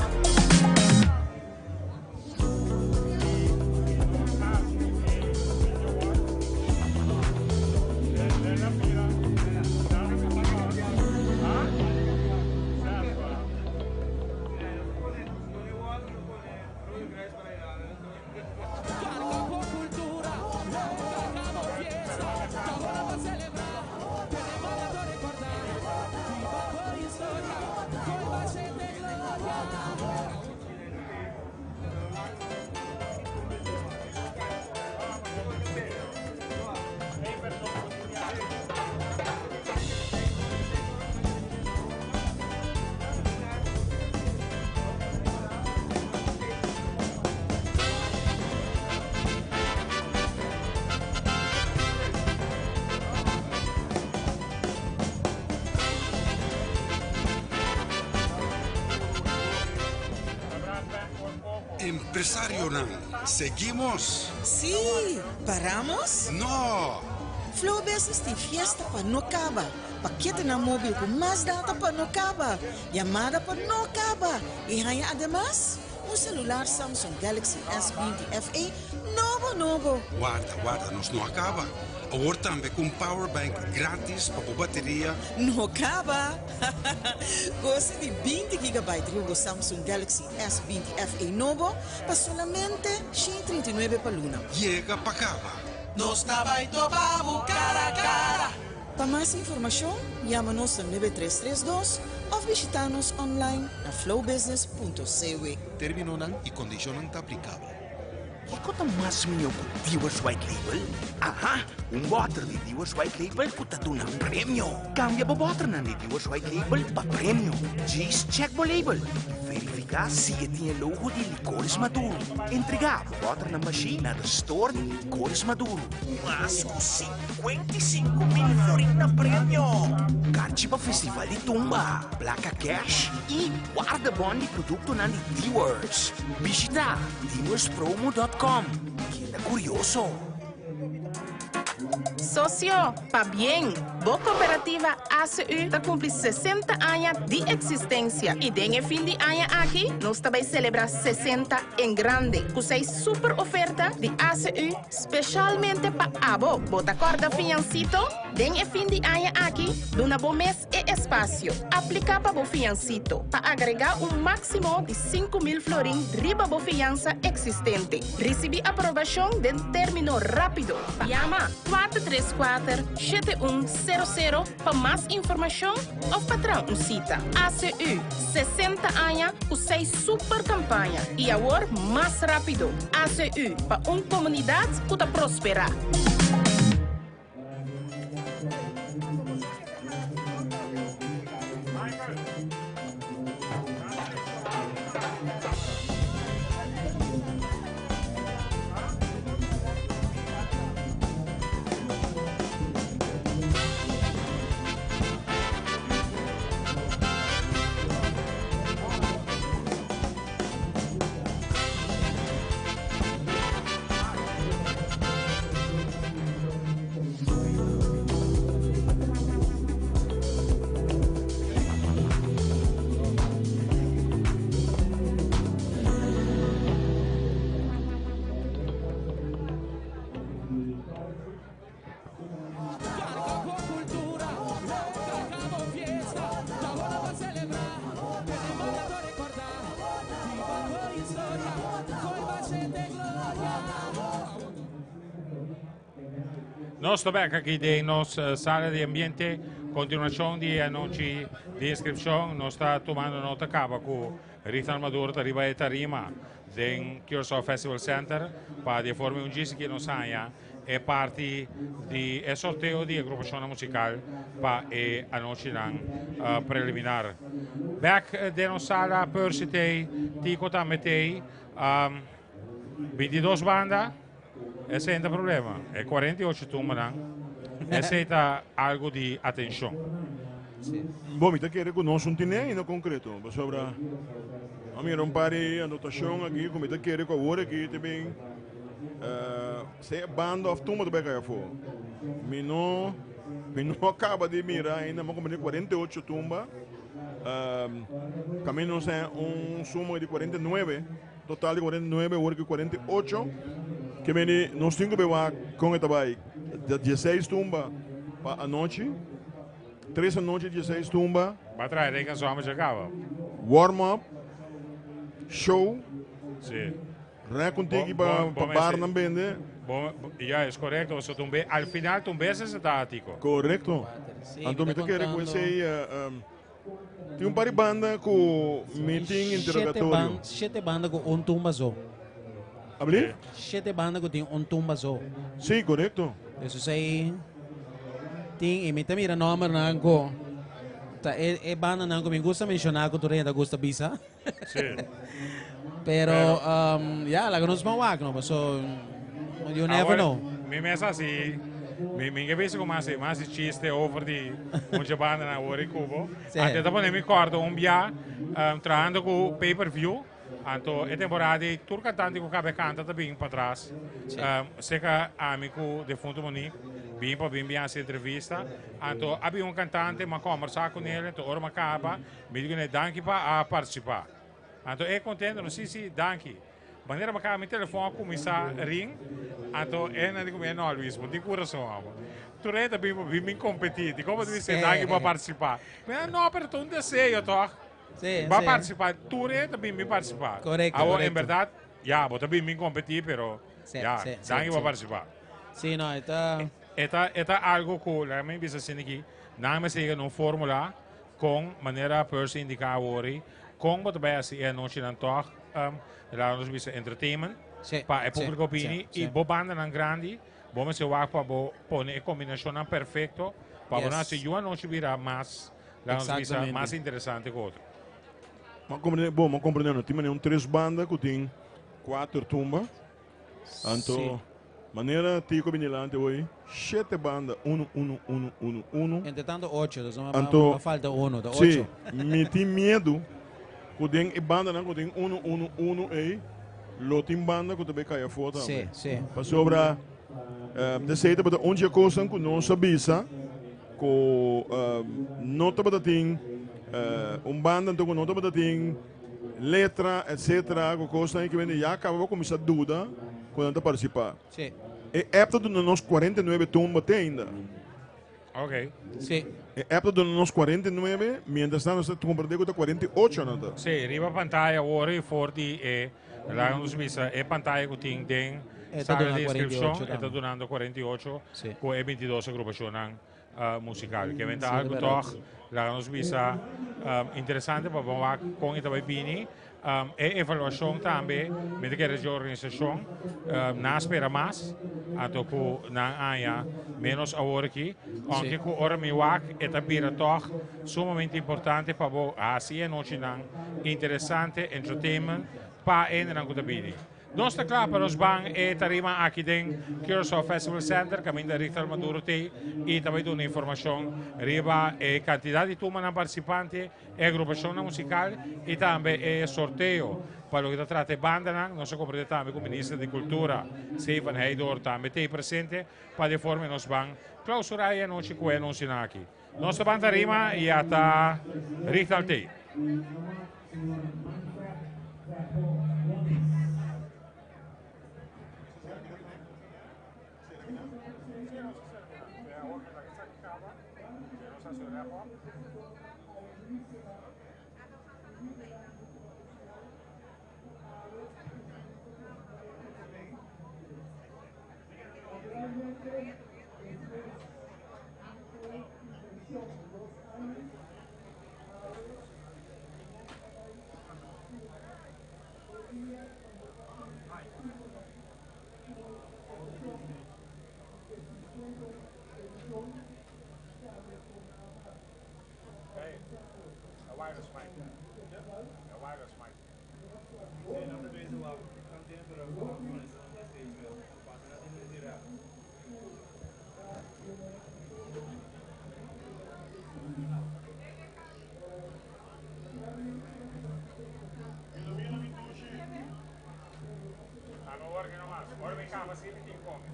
Empresarionan, seguimos? Sí! Paramos? No! Flow Business tin fiesta pa no caba, paketenan mobil cu mas data pa no caba, yamada pa no caba y haña ademas un celular Samsung Galaxy S20 FE nobo nobo! Warda, warda, nos no a caba. Awor tambe cu un powerbank gratis pa bo bateria. No caba! Gosa di binti gigabyte riba bo Samsung Galaxy S20 FE nobo pa solamente 139 pa luna. Yega pa caba! Nos ta bai topa bo cara cara. Pa mas informacion, yama nos na 9332 of bishita nos online na flowbusiness.cw. Terminonan y condicionnan ta aplicabel. Kiko ta mas mihó ku Dewar's White Label? Aha! Un bòter di Dewar's White Label ku ta duna premio! Kambia bo bòternan di Dewar's White Label pa premio. Djis chèk bo label i verifiká si e tin e logo di Licores Maduro. Entregá bo bòternan bashí na de store di Licores Maduro. Mas ku 55,000 florin na premio! Karchi pa Festival di Tumba, plaka kèsh i wardebòn di produktonan di Dewar's. Bishitá Dealerspromo.com. Keda kurioso! Sosio, pabien! Bo kooperativa ACU ta kumpli 60 aña di eksistensia i den e fin di aña aki nos ta bai selebrá 60 en grande ku seis super oferta di ACU speshalmente pa abo. Bo ta kòrda fiansito? Den e fin di aña aki duna bo mes E espasio. Apliká pa bo fiansito pa agregá un máksimo di 5000 florin riba bo fiansa eksistente. Risibí aprobashon den término rápido. Yama 434 7100 pa mas informashon òf pa traha un sita. ACU, 60 aña ku seis super kampaña i awor mas rápido. ACU, pa un komunidat ku ta prosperá. Nos ta bek aki den nos sala di ambiente. Continuacion di e anochi di inscripcion. Nos ta tumando nota caba cu Rithan Maduro ta riba e tarima den Curaçao Festival Center pa di e forma un djis aki nos haña e parti di e sorteo di agrupacionnan musical pa e anochinan preliminar. Bek den nos sala Percy tey, Tico tambe tey. 22 banda, esei no ta problema. E 48 tumbanan, esei ta algo di atencion. Bo, mi ta kere ku nos un tine ainda konkreto, pasobra a mira un par di anotashon aki ku mi ta kere ku awor aki ta bin sea banda òf tumba ta bai kai afó. Mi no mi no a kaba di mira ainda, mi a komprende 48 tumba, kaminda nos a un suma di 49. Total di 49 awor ki 48 ke meni nos tin ku be wak kon e ta bai. Ta dieseis tumba pa anochi, tres anochi dieseis tumba. Ba traha reken so amo caba. Warm up, show, Si. rek un tiki pa pa barnan bende. Bo, ya es korekto, pasobra tumbe al final tumbe se ta Tico. Korekto. Anto mi ta kere ku esei. Tin un par di banda ku mi tin interrogatorio. Shete banda ku un tumba so. Abli? Shete banda ku tin un tumba so. Sí, korekto. Esun ei tin i mi ta mira nòmbernan ku ta e e bandanan ku mi gusta menshoná ku tur hende ta gusta bisa. Sí. Pero ya laga nos ban wak no paso you never know. Mi mes hasi mi mi ke bisa como hasi mi hasi chiste over di mucha banda na awor i cubo. Sí. Anto ta pone mi corda un bia trahando cu pay per view anto e temporada di tur cantante cu cabe canta ta bin patras. Sí. Seca ami cu defunto Monique bin pa bin bin hasi entrevista anto a bin un cantante mi a combersa cu nel anto ora mi a caba Mi di kuné, Danki pa a partisipá. Anto e kontento, no, Sí, sí, danki. Manera baka mi telefòn a kuminsá ring, anto e nan di ku mi, No, Luis, bo tin kurason amo. Tur hende ta bin pa bin bin kompetí. Dikon bo ta bisa danki pa partisipá? Mi nan, No, pero ta un deseo tòg. Bo a partisipá. Tur hende ta bin bin partisipá. Awor, en bèrdat, ya, bo ta bin bin kompetí, pero ya, danki pa partisipá. Sí, no, e ta. E ta, e ta algu ku, laga mi bisa asina aki, nan mester yega na un fórmula. Kon, manera Percy indiká awor, kon bo ta bai hasi e anochinan tòg, laga nos bisa entertainment, pa e públiko bini i bo bandanan grandi, bo mester wak pa bo pone e kombinashonnan perfekto pa bo no hasi yu anochi bira mas, laga nos bisa, mas interesante ku otro. M'a komprendé, bon, m'a komprendé no tin manera un tres banda ku tin kuater tumba. Anto, manera Tico bini dilanti hoy, shete banda, uno, uno, uno, uno, uno. Entre tanto ocho, dus no Anto, a falta uno, ta sí, ocho. mi tin miedu ku den e bandanan ku tin uno, uno, uno ei, lo tin banda ku ta bay kai afó tambe. Sí, sí. Pasobra, esei tabata un dje kosnan ku nos a bisa ku no tabata tin un banda anto ku no tabata tin. Letra etc. Ku kosnan ki bende ya kaba bo kuminsá duda ku nan ta partisipá. Sí. E app ta duna nos 49 tumba te ainda. Ok. Sí. E app ta duna nos 49, mientras tanto nos ta komprendé ku ta 48 nan ta. Sí, riba pantaya awor i for di e, laga nos bisa, e pantaya ku tin den E ta sala duna di inskripshon, 48 e ta tambe. dunando 48 Sí. ku e 22 agrupashonnan. Musical. Ke men ta Sí, algu de tòg, bèrdat. laga nos bisa, interesante pa bo wak kon e ta bai bini. E evaluashon tambe mi ta kere dje organisashon nan a spera mas, anto ku nan aña ménos awor aki. Ounke ku ora mi wak e ta bira tòg sumamente importante pa bo hasi e anochinan interesante, entertainment, pa e hendenan ku ta bini. Nos ta kla pa nos ban e tarima aki den Curaçao Festival Center kaminda Richard Maduro t'ei i ta bai duna informashon riba e kantidat di tumanan partisipante, e agrupashonnan musikal i tambe e sorteo. Pa loke ta trata e bandanan, nos a komprende tambe ku Minister di Kultura, Stefan Heydoor tambe t'ei presente pa di e forma nos ban klausurá e anochi ku e anunsionan aki. Nos ta ban tarima i ata Richard t'ei. Hey, a wireless mic. A wireless mic. Ah, no work no mas. Ora mi cama si mi tin come.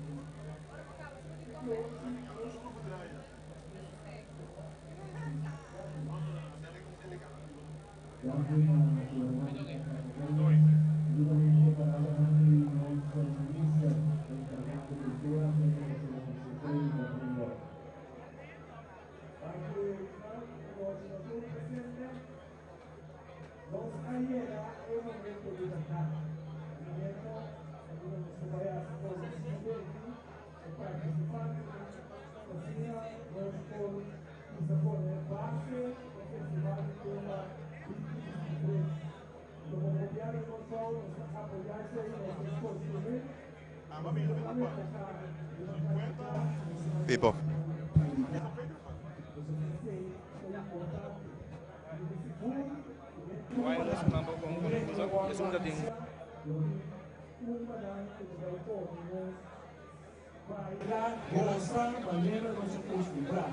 Pipo. Wireless mambo con con es un dating. Goza manera nos acostumbra.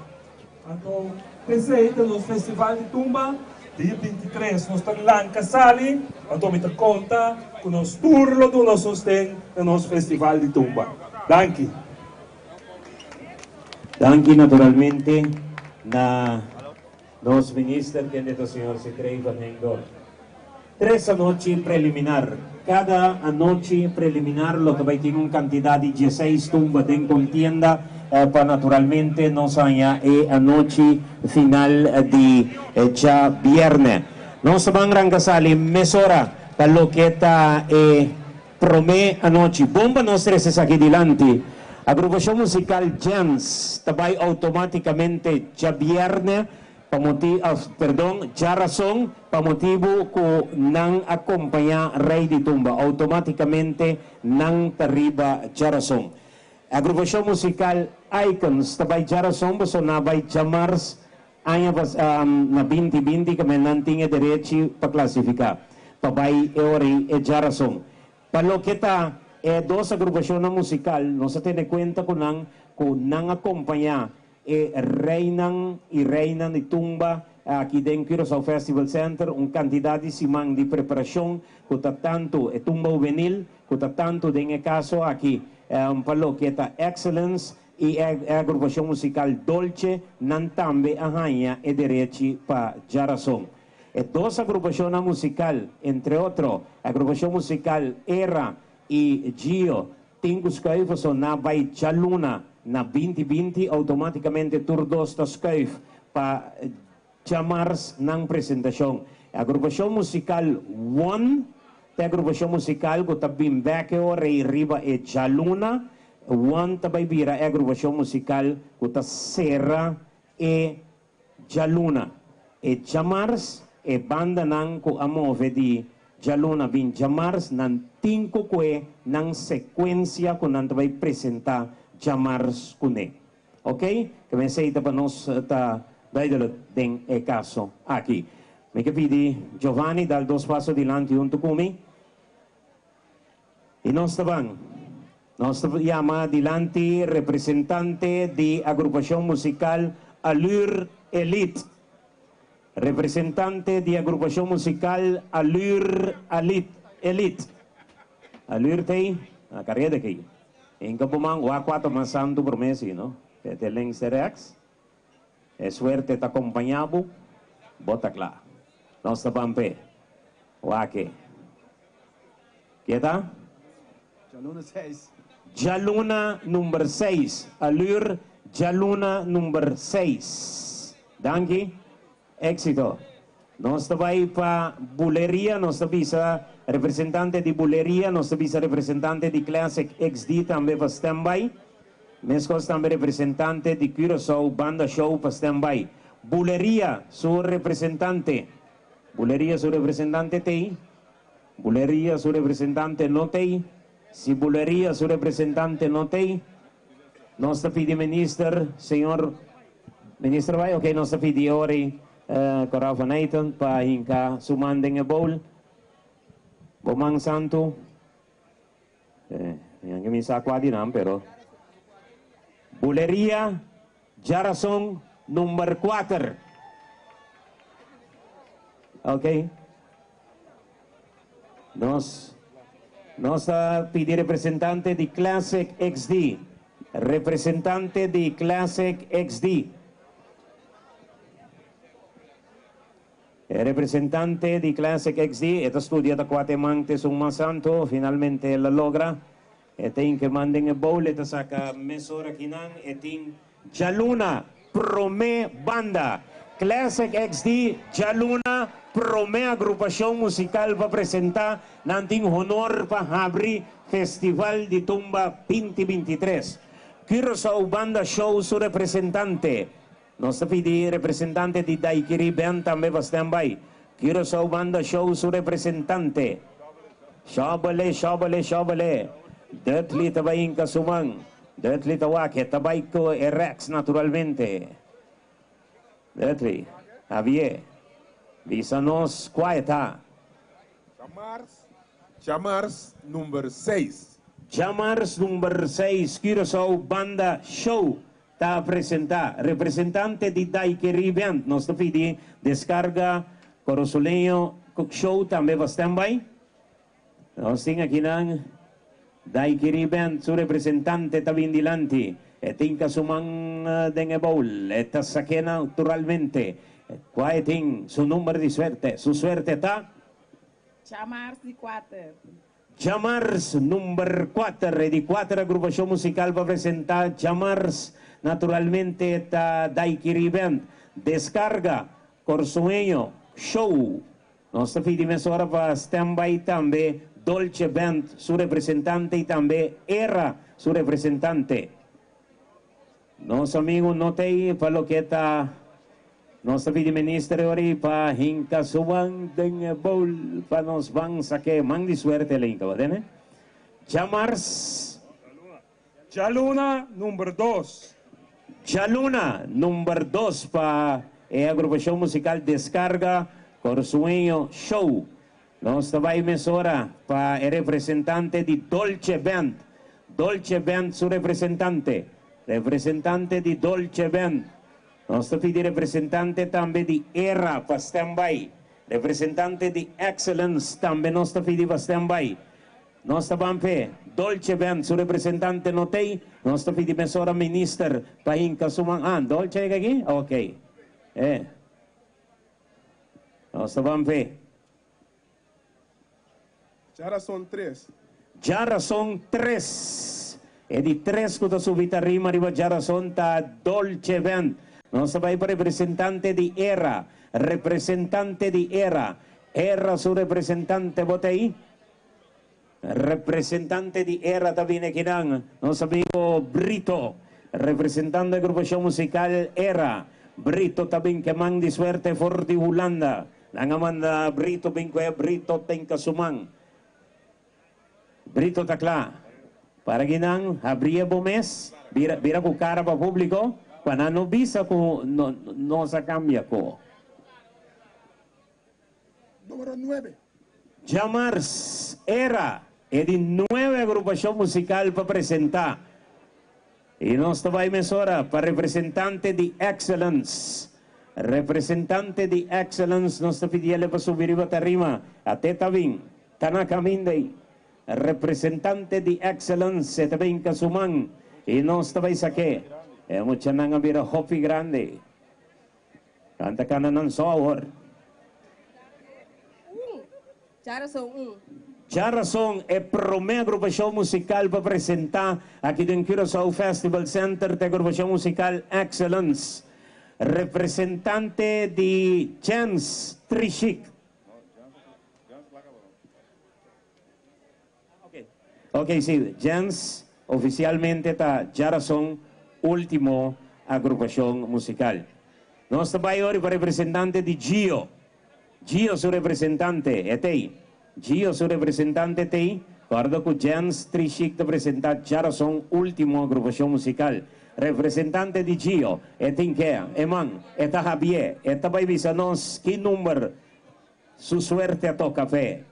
Anto, p'esey ta nos festival di tumba, dia 23 nos ta lanka sali, anto mi ta konta ku nos tur lo duna sosten na nos festival di tumba. Danki. Danki naturalmente na nos minister kende ta señor Sithree van Hengdorp. Tres anochi preliminar. Kada anochi preliminar lo ta bai tin un kantidat di dieseis tumba den kontienda pa naturalmente nos haña e anochi final di djabièrnè. Nos ta ban ranka sali mesora pa loke ta e promé anochi. Bon pa nos trese esaki dilanti. Agrupashon musikal Jens ta bai outomátikamente djabièrnè Pa moti of perdon, djarason, pa motibu ku nan a kompañá Rei di Tumba, outomátikamente nan ta riba djarason. Agrupashon musikal Icons ta bai djarason pasobra nan a bai djamars aña pas na binti binti kaminda nan tin e derechi pa klasifiká pa bai e ora ei e djarason. Pa loke ta e dos agrupashonnan musikal, nos a tene kuenta ku nan ku nan a kompañá e reinan i reinan di tumba aki den Curaçao Festival Center, un kantidat di siman di preparashon ku ta tantu e tumba hubenil, ku ta tantu den e kaso aki pa loke ta Excellence i e agrupashon musikal Dolce, nan tambe a haña e derechi pa djarason. E dos agrupashonnan musikal, entre otro agrupashon musikal Era i Gio, tin ku skuif pasobra na bai djaluna na binti binti outomátikamente tur dos ta skuif pa djamars nan presentashon. E agrupashon musikal One ta e agrupashon musikal ku ta bin bèk e ora ei riba e djaluna. One ta bai bira e agrupashon musikal ku ta sera e Djaluna e djamars e bandanan ku a move di djaluna bin djamars nan tin ku kue nan sekuensia ku nan ta bai presentá djamars kuné. Ok? Ke men esei ta pa nos ta duidelik den e kaso aki. Mi ke pidi Giovanni dal dos paso dilanti huntu ku mi. I nos ta ban. Nos ta yama dilanti representante di agrupashon musikal Allure Elite. Representante di agrupashon musikal Allure Alit Elite. Allure t'ei? Na kareda kei. Inka bo man wak kuater mas santu promé si no. Te te links te rèks. E suerte ta kompañá bo. Bo ta kla. Nos ta ban p'e. Wak e. Ke ta? Djaluna seis. Djaluna number seis. Allure djaluna number seis. Danki. Éxito. Nos ta bai pa Buleria, nos ta bisa representante di Buleria, nos ta bisa representante di Classic XD tambe pa standby. Meskos tambe representante di Curaçao Banda Show pa standby. Buleria su representante. Buleria su representante t'ei. Buleria su representante no t'ei. Si Buleria su representante no t'ei, nos ta pidi minister, señor Minister bai? Ok, nos ta pidi ori Coral van Eyten pa hinca su man den e bowl. Bo man santu. Eh, mi anke mi sa cua di nan, pero. Buleria, djarason number cuater. Ok. Nos nos ta pidi representante di Classic XD. Representante di Classic XD. E representante di Classic XD, e ta studia ta cuate man te esun mas santo, finalmente el a logra. E tin ke man den e bowl, e ta saca mesora kinan, e tin Djaluna, promé banda. Classic XD, djaluna, promé agrupashon musikal pa presentá. Nan tin honor pa habri Festival di Tumba binti 23. Curaçao Banda Show su representante. Nos ta pidi representante di Daiquiri Band tambe pa standby. Curaçao Banda Show su representante. Shòbele, shòbele, shòbele. Dudley ta bai hinka su man. Dudley ta wak, e ta bai ku e rèks naturalmente. Dudley, Javier, bisa nos kua e ta. Djamars, djamars number seis. Djamars number seis, Curaçao Banda Show ta presentá. Representante di Daiquiri Band, nos ta pidi deskarga Corosoleño Show tambe pa standby. Nos tin akinan Daiquiri Band, su representante ta bin dilanti. E tin ka su man den e bowl. E ta sak'é naturalmente. Kua e tin su number di suerte? Su suerte ta? Djamars di kuater. Djamars number kuater. E di kuater agrupashon musikal pa presentá djamars naturalmente ta Daiquiri Band. Deskarga, Korsueño, Show. Nos ta pidi mesora pa standby tambe Dolce Band su representante y tambe Era su representante. Nos amigo no t'ey pa loke ta nos ta pidi minister ori pa hinca su man den e bowl pa nos ban saque man di suerte el hinca, bo tene? Djamars. Djaluna number dos. Djaluna number dos pa e agrupacion musical Descarga Corsueño Show. Nos ta bai mesora pa e representante di Dolce Band. Dolce Band su representante. Representante di Dolce Band. Nos ta pidi representante tambe di Era pa standby. Representante di Excellence tambe nos ta pidi pa standby. Nos ta ban p'e. Dolce Band su representante no t'ey. Nos ta pidi mesora minister pa hinca su man. Ah, Dolce yega aki? Ok. E. Nos ta ban p'e. Djarason tres. Djarason tres. E di tres cu ta subi tarima riba djarason ta Dolce Band. Nos ta bay pa representante di Era. Representante di Era. Era su representante bo t'ey? Representante di era ta bini akinan, nos amigo Brito, representando e agrupashon musikal Era. Brito ta bin ke man di suerte for di Hulanda. Nan a manda Brito bin ku e Brito ten ka su man. Brito ta kla. Para kinan, habri e bo mes, bira bira ku kara pa publiko, pa nan no bisa ku no nos a kambia ko. Numero nuebe. Djamars era e di nuebe agrupashon musikal pa presentá i nos ta bai mesora pa representante di Excellence. Representante di Excellence nos ta pidi el'e pa subi riba tarima. Ate ta bin, ta na kaminda ei. Representante di Excellence e ta bin ka su man i nos ta bai sak'é. E muchanan a bira hopi grandi. Canta cana nan so awor. Un. Djarason un. Djarason e prome agrupashon musikal pa presenta aki den Curaçao Festival Center ta e agrupashon musikal Excellence. Representante di Jens Trishik. Ok si, Jens oficialmente ta djarason ultimo agrupacion musical. Nos ta bay ori pa representante di Gio. Gio su representante e t'ey. Gio su representante t'ey. Kòrda ku Jens Trishik ta presentá djarason último agrupashon musikal. Representante di Gio, e tin ke, e man, e ta habié, e ta bai bisa nos ki number su suerte a toka p'e.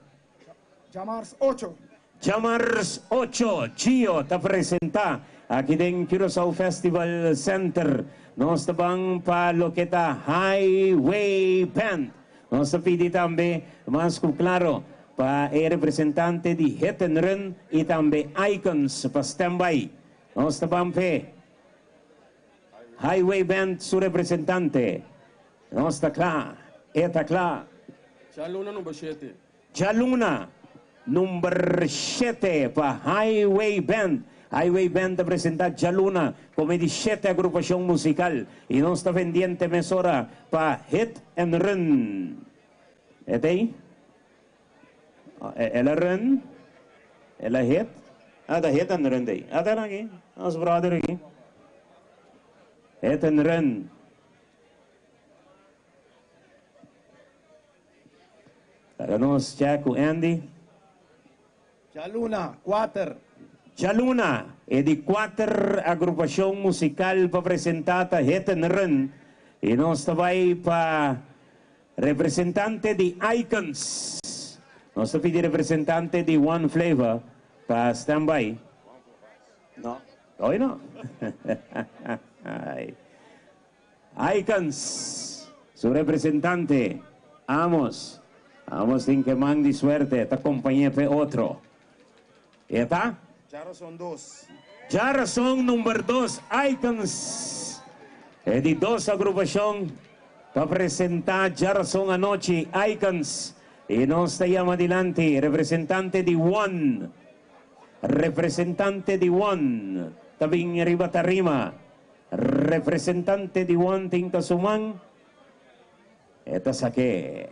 Djamars ocho. Djamars ocho, Gio ta presentá aki den Curaçao Festival Center. Nos ta ban pa loke ta Highway Band. Nos ta pidi tambe mas ku klaro pa e representante di Hit and Run i tambe Icons pa standby. Nos ta ban p'e Highway Band su representante. Nos ta kla, e ta kla. Djaluna number shete. Djaluna number shete pa Highway Band. Highway Band ta presenta djaluna como e di shete agrupacion musical y nos ta pendiente mesora pa Hit and Run. E ta ey? El a run? El a hit? Ah, ta Hit and Run ta ey. Ah, ta aki, nos brother aki. Hit and Run. Laga nos check ku Andy. Djaluna, kuater. Djaluna, e di kuater agrupashon musikal pa presentá ta Hit and Run i nos ta bai pa representante di Icons. Nos ta pidi representante di One Flavor pa stand by. No, hoy no. Icons, su representante, Amos. Amos tin ke man di suerte, ta kompañ'é p'e otro. E ta? Djarason dos. Djarason number dos, Icons. E di dos agrupashon pa presentá djarason anochi, Icons. I nos ta yama dilanti representante di One. Representante di One ta bin riba tarima. Representante di One tin ta su man, e ta sak'é.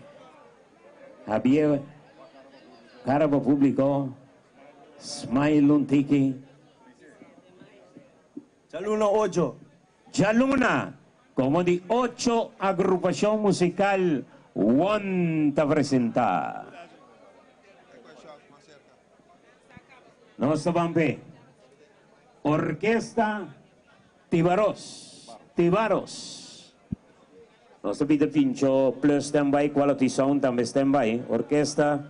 Javier, cara pa publico, smile un tiki. Djaluna ocho. Djaluna, como di ocho agrupacion musical One ta presenta. Nos ta ban p'e. Orkesta Tibaros, Tibaros. Nos ta pidi Pincho Plus standby, Quality Sound tambe standby. Orkesta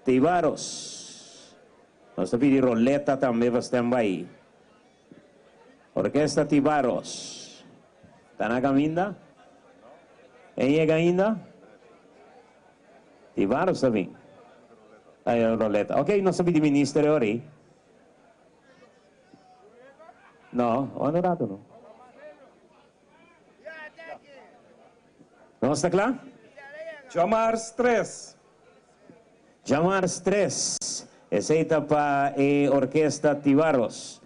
Tibaros. Nos ta pidi Roleta tambe pa standby. Orkesta Tibaros. Ta na kaminda? E yega ainda? Tibaros ta bin. Ay, Roleta. Ok, nos ta pidi minister e ora ei. No, un rato no. Nos ta kla? Djamars tres. Djamars tres. Esei ta pa e orkesta Tibaros.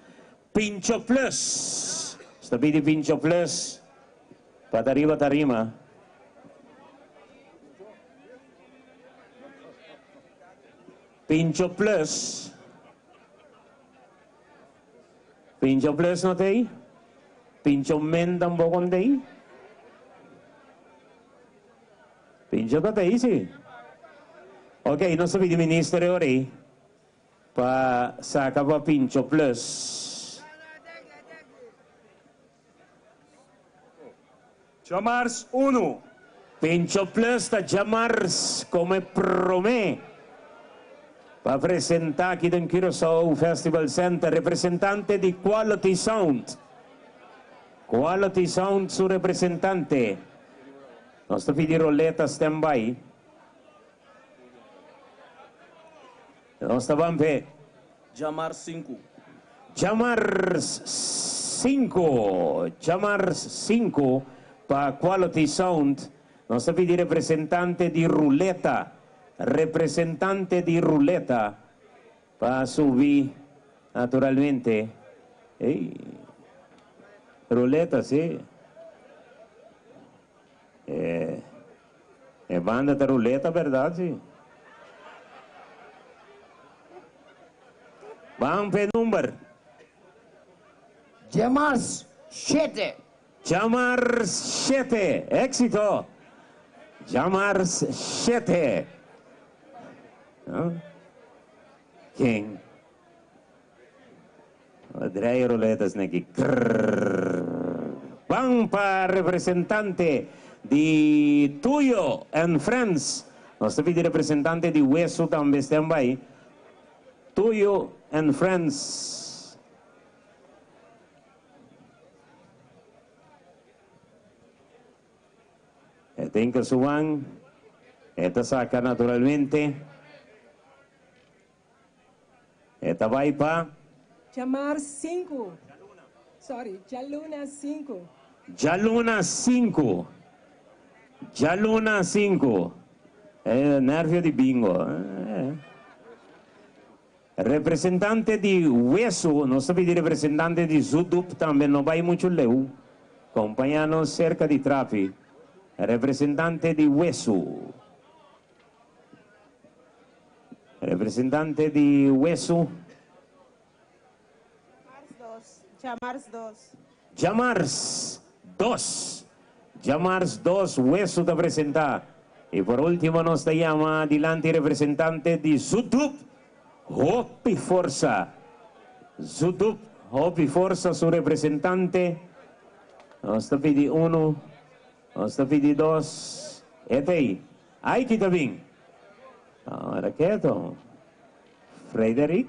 Pincho Plus. Nos ta pidi Pincho Plus pa ta riba tarima. Pincho Plus. Pincho Plus no ta ei? Pincho Men tampoco no ta ei? Pincho ta ta ei si. Ok, nos ta pidi minister e ora ei pa saca pa Pincho Plus. Djamars unu. Pincho Plus ta djamars como e prome pa presenta aki den Curaçao Festival Center representante di Quality Sound. Quality Sound su representante. Nos ta pidi roleta standby. Nos ta ban p'e. Djamars sinku. Djamars sinku, Djamars sinku pa Quality Sound nos ta pidi representante di ruleta, representante di ruleta pa subi naturalmente. Ey, ruleta si. E e banda ta ruleta berdad si. Ban p'e number. Djamars shete. Djamars shete. Éxito. Djamars shete. Ken? Draai roulette sneki. Ban pa representante di Tuyo and Friends. Nos ta pidi representante di Wesu tambe stand by. Tuyo and Friends. E tin cu su man. E ta saca naturalmente. E ta bai pa. Djamars sinku. Sorry, djaluna sinku. Djaluna sinku. Djaluna sinku. E nervio di bingo. Representante di Wesu, nos ta pidi representante di Zudup tambe no bai muchu leu. Kompañá nos serka di trapi. Representante di Wesu. Representante di Wesu. Mars dos. Djamars dos. Djamars dos. Djamars dos Wesu ta presenta. Y por ultimo nos ta yama dilanti representante di Zudup Hopi Forsa. Zudup Hopi Forsa su representante. Nos ta pidi uno, nos ta pidi dos. E ta ey. Ay ki ta bin. Ahora keto. Frederick.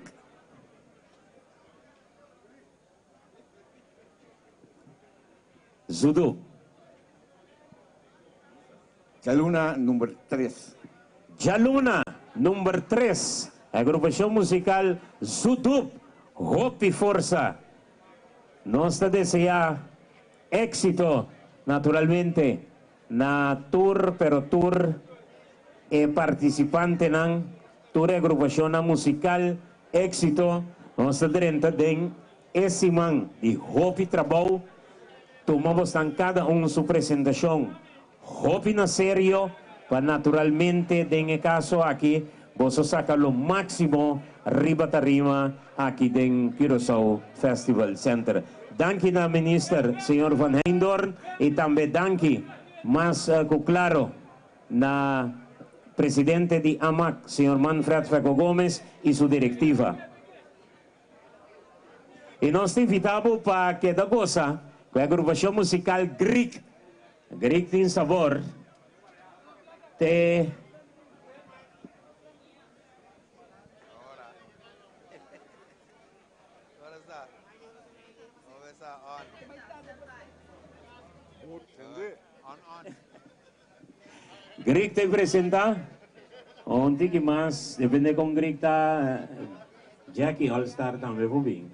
Zudu. Djaluna number tres. Djaluna number tres. Agrupacion musical Zudup hopi forsa. Nos ta desea exito naturalmente Na tur pero tur e participantenan, tur e agrupacionnan musical, exito. Nos ta drenta den e siman di hopi trabou. Tuma bosnan cada un su presentacion hopi na serio pa naturalmente den e caso aki boso saca lo maximo riba tarima aki den Curaçao Festival Center. Danki na Minister señor Van Heyndorn y tambe danki mas cu claro na Presidente di AMAC señor Manfred Feco Gomez y su directiva. Y nos ta invita bo pa keda goza cu e agrupacion musical Greek. Greek tin sabor te. Greek ta presenta un tiki mas, depende con Greek ta, Jackie All Star tambe por bin.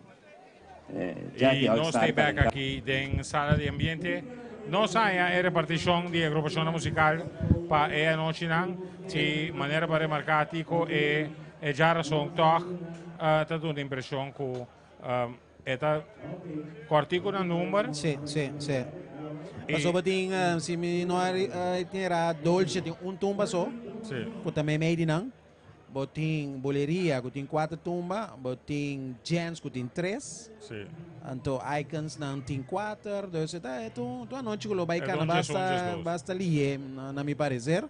Jackie Y All nos Star ta bek tambe. aki den sala di ambiente. Nos haña e reparticion di agrupacionnan musical pa e anochinan. Y manera pa remarca Tico e e djarason tog ta duna impresion cu e ta cortico na number. Sí, sí, sí. Pasobra tin, si mi no a tin era Dolce tin un tumba so. Sí. Cu ta meimei di nan. Bo tin Buleria cu tin cuater tumba, bo tin Jens cu tin tres. Sí. Anto Icons nan tin cuater, dus e ta e ta un anochi cu lo bay E ta cana un djes un, basta djes dos. basta lihe na mi parecer.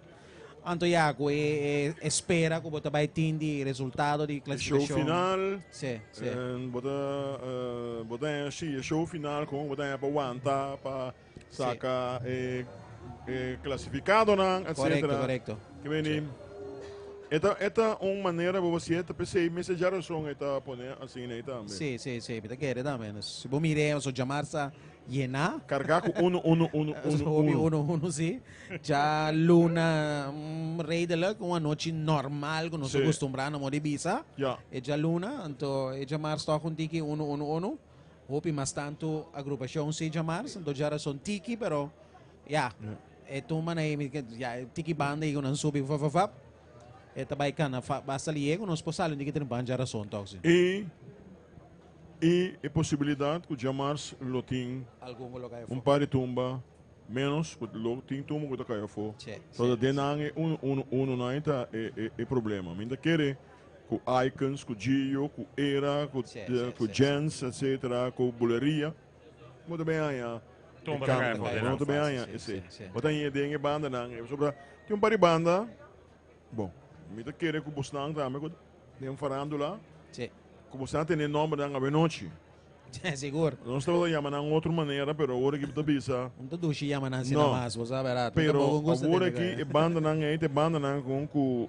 Anto ya cu e e espera cu bo ta bay tin di resultado di E show clasificacion. final. Sí, sí. En bo ta bo ta haña sí e show final con bo ta haña pa wanta pa Saca e e clasificadonan, etcétera. Correcto, correcto. Ke meni, e ta, e ta un manera bo si e ta pesey mester dja razon e ta pone asina ei tambe. Sí, sí, sí, mi ta kere tambe. Si bo mira e, so djamars ta yená. Carga cu uno, uno, uno, uno, Hopi uno. uno, uno, sí. Djaluna, redelijk, un anochi normal cu nos a Sí. acostumbrá na modo di bisa. Ja. E djaluna, anto e djamars toch un tiki uno, uno, uno. Hopi mas tantu agrupashon si djamars, anto djarason tiki, pero ya, e tumba na e, ya, e tiki banda ei ku nan subi fafafap, e ta bai kana fa, basta lié ku nos por sali un tiki trempan djarason tok si. I i e posibilidat ku djamars lo tin Algun ku lo kai afó. un par di tumba ménos ku lo tin tumba ku ta kai afó. So ta den nan e uno uno uno nan ei ta e e e problema. Mi ta kere Ku Icons, ku Gio, ku Era, ku ku Jens, etcetera, ku Buleria. Bo ta bin haña e kampo. Bo no ta bin haña esei. Bo ta haña den e bandanan. Pasobra tin un par di banda, bon, mi ta kere ku bosnan tambe ku den farandula. Si. Ku boso a tene nòmbernan awenochi. Sigur. Nos tabata yama nan otro manera, pero awor aki bo ta bisa. Un ta dushi yama nan asina No. mas, bo sa bèrdat. Mi Pero tampoco gusta awor tende aki ku e bandanan ei ta e bandanan kon ku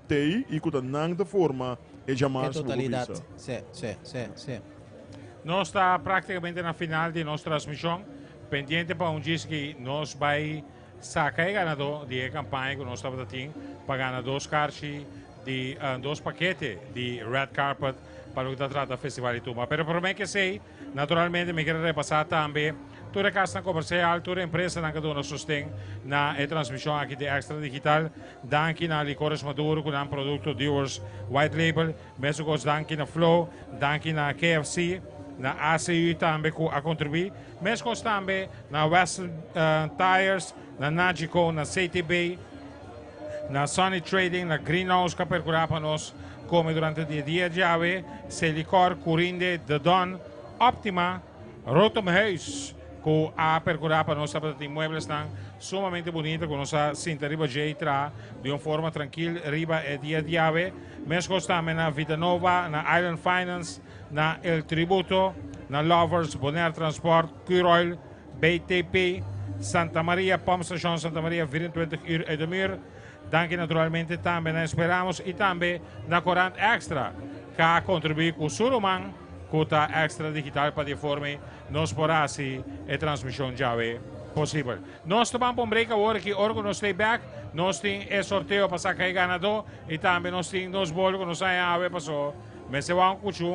t'ei i ku ta nan ta forma e E djamars ku bo totalidat. bisa. Si, si, si, si. Nos ta práktikamente na final di nos transmishon. Pendiente pa un djis ki nos bai saka e ganadó di e kampaña ku nos tabata tin pa gana dos karchi di dos pakete di red carpet pa loke ta trata Festival di Tumba. Pero promé ke esei, naturalmente mi kier repasá tambe tur e kasnan komersial, tur e empresanan ku a duna sosten na e transmishon aki di Extra Digital. Danki na Licores Maduro ku nan produkto Dewar's White Label. Mesun kos danki na Flow, danki na KFC, na ACU tambe ku a kontribuí. Meskos tambe na Western Tires, na Nagico, na CTB. Na Sunny Trading na Greenhouse ka percura pa nos come durante di e dia djawe, Selicor, Curinde, The Don, Optima, Rotomhuis cu a percura pa nos tabata tin mueblesnan sumamente bunita cu nos a sinta riba dje y traha di un forma trankil riba e dia djawe. Mescos tambe na Vitanova, na Island Finance, na El Tributo, na Lovers, Bonaire Transport, Curoil, BTP, Santa Maria, Pompstation Santa Maria, 24 uur uit de muur. Danki naturalmente tambe na Esperamos y tambe na Corant Extra, ka contribui cu su ruman cu ta Extra Digital pa di e forma nos por haci e transmision djawe posibel. Nos ta ban pa un break awor aki, ora cu nos stay back nos tin e sorteo pa saca e ganador y tambe nos tin nos bolo cu nos haña awe paso mester wak un cuchu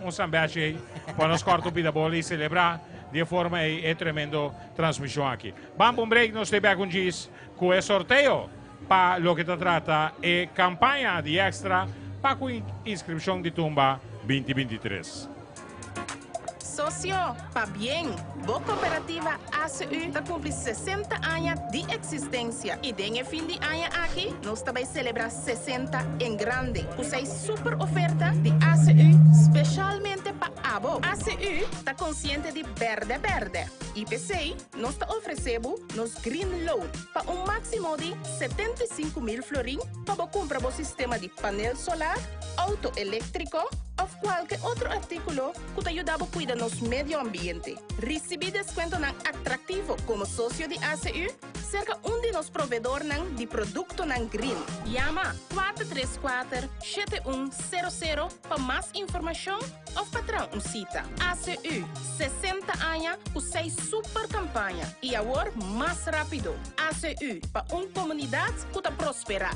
un sambechi ey pa nos corta un pida bolo y celebra Di e forma ei e tremendo transmishon aki. Ban pa un break, nos ta bek un djis ku e sorteo pa loke ta trata e kampaña di Extra pa ku inskripshon di Tumba 2023. Sosio, pabien! Bo kooperativa ACU ta kumpli 60 aña di eksistensia i den e fin di aña aki nos ta bai selebrá 60 en grande ku seis super oferta di ACU speshalmente pa abo. ACU ta konsiente di bèrdè bèrdè i p'esei nos ta ofresé bo nos Green Loan pa un máksimo di 75.000 florin pa bo kumpra bo sistema di panel solar, outo eléktriko òf kualke otro artíkulo ku ta yuda bo kuida nos medio ambiente. Risibí deskuentonan atraktivo komo sosio di ACU serka un di nos proveedornan di produktonan green. Yama 434 7100 pa mas informashon òf pa traha un sita. ACU, 60 aña ku seis super kampaña i awor mas rápido. ACU, pa un komunidat ku ta prosperá.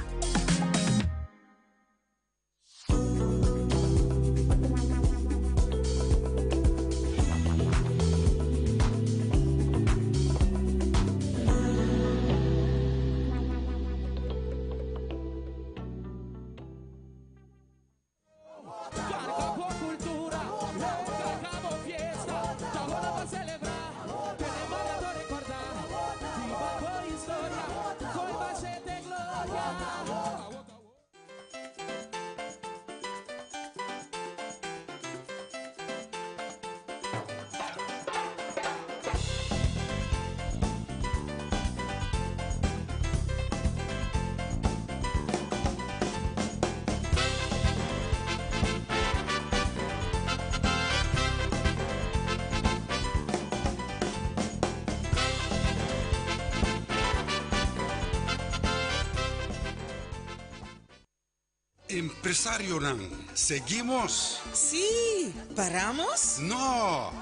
Empresarionan, seguimos? Sí! Paramos? No!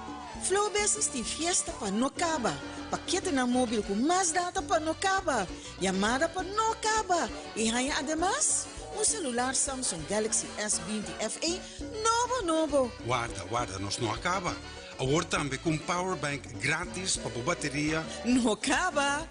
Flow Business tin fiesta pa no caba, paketenan mobil cu mas data pa no caba, yamada pa no caba y haña ademas un celular Samsung Galaxy S 20 FE nobo nobo! Warda, warda, nos no a caba. Awor tambe cu un powerbank gratis pa bo bateria. No caba!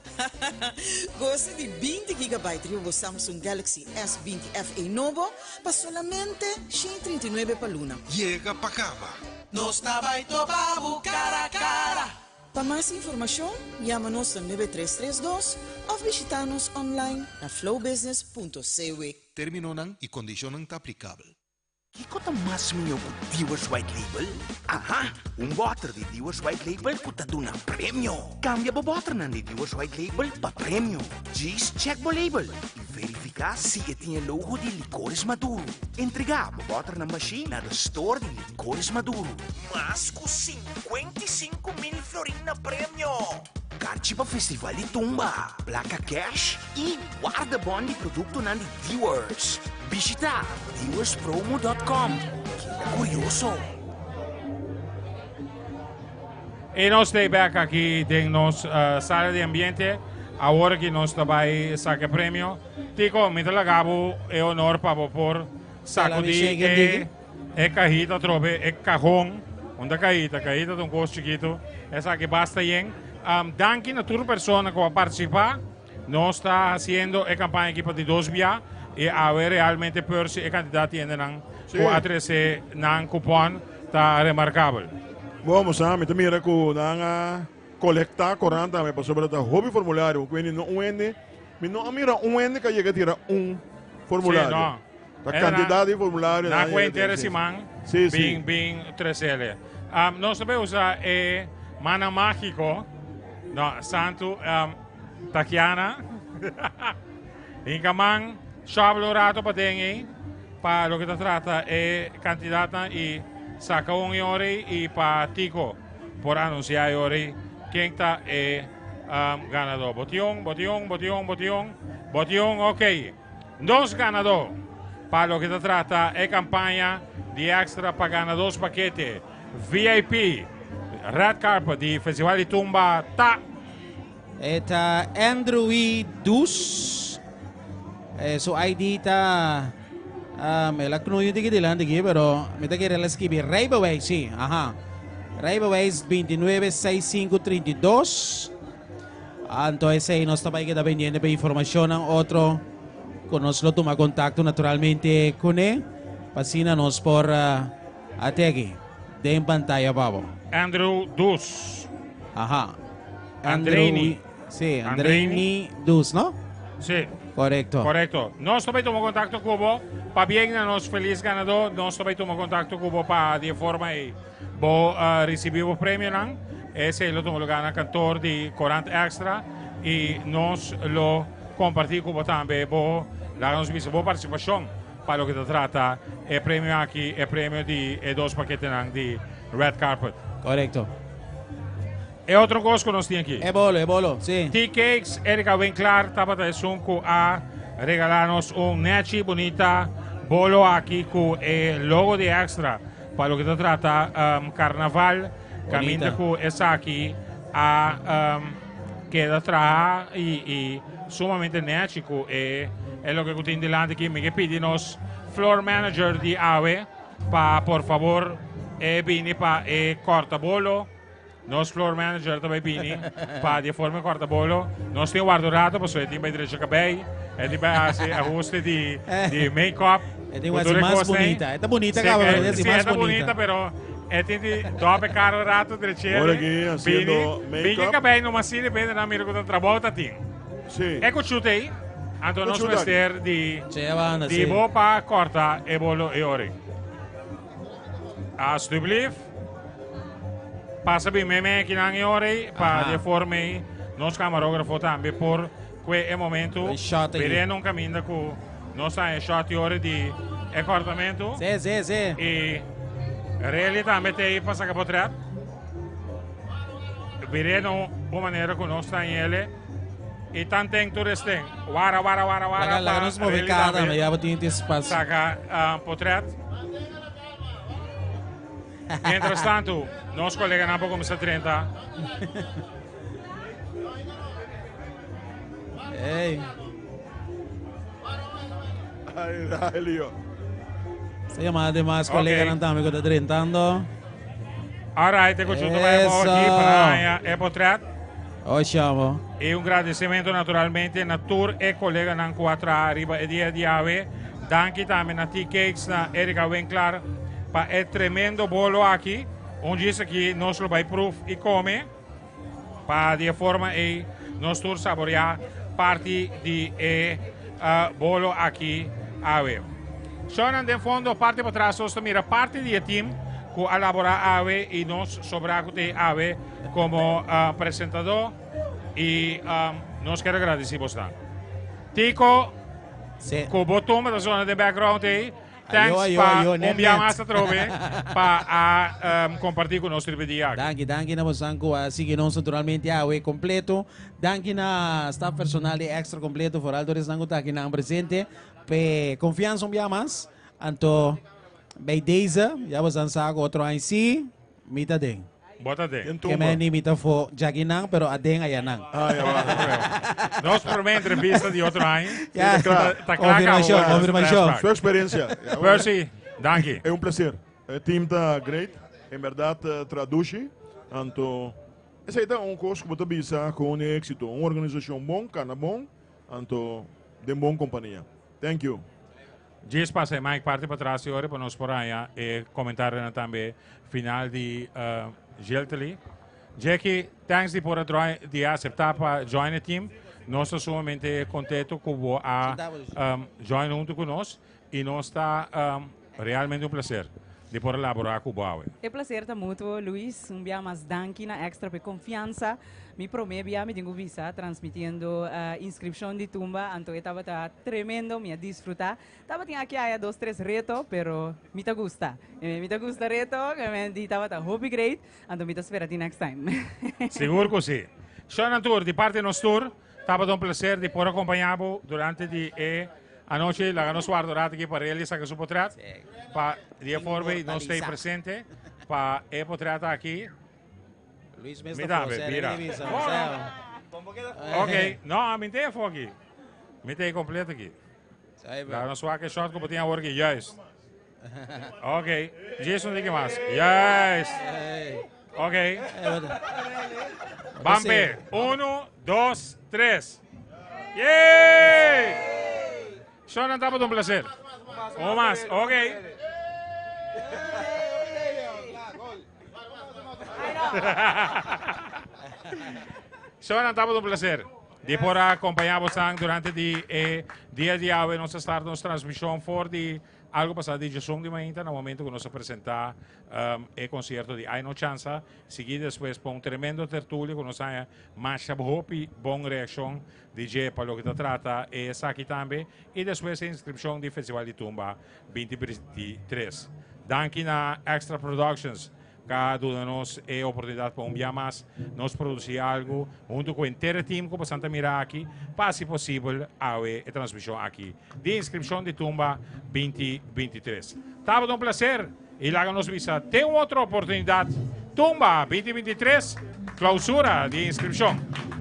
Gosa di 20 gigabyte riba bo Samsung Galaxy S 20 FE nobo pa solamente 139 pa luna. Yega pa caba! Nos ta bai topa bo cara cara. Pa mas informacion, yama nos na 9332 of bishita nos online na flowbusiness.cw. Terminonan y condicionnan ta aplicabel. Kiko ta mas mihó ku Dewar's White Label? Aha! Un bòter di Dewar's White Label ku ta duna premio! Kambia bo bòternan di Dewar's White Label pa premio. Djis chèk bo label i Verifiká si e tin e logo di Licores Maduro. Entregá bo bòternan bashí na de store di Licores Maduro. Mas ku 55,000 florin na premio! Karchi pa Festival di Tumba, plaka cash i wardebon di produktonan di Dewar's. Bishitá dewarspromo.com. Keda kurioso! I nos ta bek aki den nos sala di ambiente. Awor aki nos ta bai saka e premio. Tico, mi ta laga bo e honor pa bo por sacudi e e cahita atrobe, e cajon. Un ta cahita, cahita ta un cos chikito. Esaki basta yen. Danki na tur persona cu a participa. Nos ta haciendo e campaña aki pa di dos bia y awe realmente Percy e cantidad di hendenan cu a trece nan cupon ta remarcabel. Bon, bo sa, mi ta mira cu nan a colecta corant tambe pasobra ta hopi formulario. Cu hende no un hende, mi no a mira un hende cu a yega tira un formulario. Sí, no. Ta cantidad di formulario nan a yega tira. Siman bin bin trecele. Nos ta bay usa e mana magico, no, santo. Tatiana, Hinka man shabla un rato paden ei pa loke ta trata e kandidatnan i saka un e ora ei i pa Tico por anunsiá e ora ei ken ta e ganadó. Botion, botion, botion, botion, botion, ok. Nos ganadó pa loke ta trata e kampaña di Extra pa gana dos pakete VIP Red Carpet di Festival di Tumba ta. E ta Andrew E. Dus. E su ID ta um, el a knoei un tiki dilanti aki, pero mi ta kere el a skibi rijbewijs, sí, aha. Rijbewijs 296532. Anto esei nos ta bai keda pendiente pa informashonnan otro ku nos lo tuma kontakto naturalmente kuné pa asina nos por ate aki den pantaya pa bo. Andrew Dus. Aha. Andreini. Sí, Andreini Dus, no? Sí. Korekto. Korekto. Nos ta bai tuma kontakto ku bo. Pabien na nos felis ganadó. Nos ta bai tuma kontakto ku bo pa di e forma ei Bo a ricibi bo premionan. Esey lo tuma lugar na kantoor di Corant Extra y nos lo comparti cu bo tambe bo laga nos bisa bo participacion pa loke ta trata e premio aki, e premio di e dos paketenan di Red Carpet. Correcto. E otro cos cu nos tin aki. E bolo, e bolo, si. Tea Cakes, Erika Winklaar tabata esun cu a regala nos un nechi bunita bolo aki cu e logo di Extra. Pa loke ta trata carnaval, caminda cu esaki a keda traha y sumamente nechi cu e loke cu tin dilanti aki. Mi ke pidi nos floor manager di awe pa por favor e bini pa e corta bolo. Nos floor manager ta bai bini pa di e forma e corta bolo. Nos tin warda un rato pasobra e tin bai drecha cabey, e tin bai haci ahuste di di make up. E tin bai haci mas bunita. E ta bunita caba pero e tin haci mas bunita. Si e ta bunita pero e tin di dop e cara un rato drech'e. Ora aki haciendo make up. Bini cabey no mas sirbi p'e nan mira cu ta trabou ta tin. Si. E cuchuta ey anto nos mester di di bo pa corta e bolo e ora ey. Alsjeblieft. Pasa bin meme akinan e ora ei pa di e forma ei nos camarógrafo tambe por kue e momento. Un shot aki. Mirendo un caminda cu nos ta e shot di ora di e cortamento. Sí, sí, sí. Y Relly tambe ta ei pa saca potret. Mirendo un manera cu nos ta en Y tanten tur esten. Wara, wara, wara, wara. Laga, laga nos move cada, ya bo tin espacio. Saca potret. Mientras tanto, nos coleganan por cuminsa drenta. Ey. Ay, Raelio. Se llama además okay. coleganan tambe que está drentando. Alright, te cuchuto vai aqui para e potret. Oh, chamo. Y un agradecimiento naturalmente na tur e coleganan cu a traha riba e dia di awe. Danki tambe na Tea Cakes, na Erika Winklaar pa e tremendo bolo aki. Un djis aki nos lo bay proef y come pa di e forma ey nos tur saborea parti di e bolo aki awe. Shownan den fondo parti patras nos ta mira parti di e team cu a labora awe y nos sobra cu ta ey awe como presentador y nos kier agradeci bosnan. Tico. Ku bo tumba ta sona den background ei. Thanks Ayo, ayo, pa ayo, net, un bia net. mas atrobe pa a kompartí ku nos riba e dia aki. Danki, danki na bosan ku a sigui nos naturalmente awe kompleto. Danki na staf personal di Extra kompleto, foral tur esnan ku ta akinan presente. P'e konfiansa un bia mas. Anto bij deze, ya bosan sa ku otro aña sí, mi ta den. Bo ta den. Ke men ni mi ta fo djakinan, pero aden ayanan. Ah, ya va. Nos promé entrevista di otro aña. Ya. Ta kla. Ta kla Konfirmashon, kaba. konfirmashon. Su experiencia. Percy, danki. E un placer. E team ta great. En berdad traduci. Anto esey ta un cos cu bo ta bisa cu un exito. Un organisacion bon, cana bon, anto den bon compania. Thank you. Djis pasa e mic parti patras y ora pa nos por haña e comentarionan tambe final di Giltely. Jacky, thanks di por a di a acepta pa join e team. Nos ta sumamente contento cu bo a join hunto cu nos y nos ta realmente un placer di por a labora cu bo awe. E placer ta mutuo, Luis. Un bia mas danki na Extra pa e confiansa. Mi prome bia mi tin cu bisa transmitiendo inscripcion di tumba, anto e tabata tremendo, mi a disfruta. Tabatin aki aya dos tres reto, pero mi ta gusta. Mi ta gusta reto, di tabata hopi great, anto mi ta spera ti next time. Sigur cu si. Shona tur, di parti nos tur, tabata un placer di por acompaña bo durante di e anochi. Laga nos warda un rato aki pa Relly saca su potret, pa di e forma nos stay presente pa e potret aki. Luis mes Mi ta tambe, fo, bira. mi bisa, Oh, no. Ok, no, mi te fo aki. Mi te completo aki. Laga nos wak e shot ku bo tin awor aki, juist. Ok, Jason di ke mas. Juist. Ok. Bampe, uno, dos, tres. Yay! Shotnan tabata un placer. Un mas, ok. Shownan tabata un placer di por a acompaña bosan durante di e dia di awe. Nos a start nos transmision for di algo pasado di djesun di mainta na momento cu nos a presenta e concierto di Ay No Chansa. Sigui despues pa un tremendo tertulia cu nos haña masha hopi bon reaccion di dje pa loke ta trata esaki tambe y despues e inscripcion di Festival di Tumba 2023. Danki na Extra Productions ka duna nos e oportunidad pa un bia mas nos produci algo hunto cu henter e team cu bosan ta mira aki pa haci posibel awe e transmision aki di inscripcion di Tumba 2023. Tabata un placer y laga nos bisa te un otro oportunidad. Tumba 2023, clausura di inscripcion.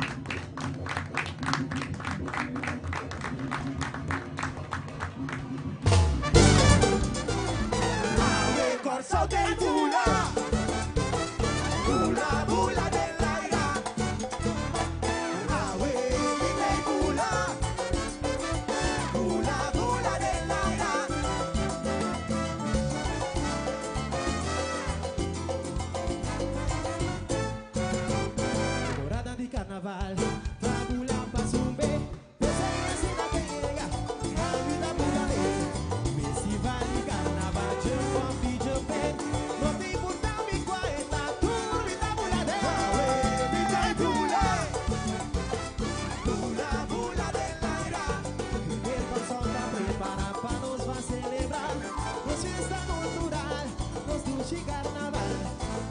Temporada di carnaval, ta bula pa zumbe, P'esei asina ke yega, ami ta bula e. Festival di carnaval, jump up di jump in, no ta importa mi cua e ta, tur mi ta bula den. Awe mi ta bula, bula bula den laira. Henter Kòrsou ta prepara pa nos ban celebra nos fiesta cultural, nos dushi carnaval.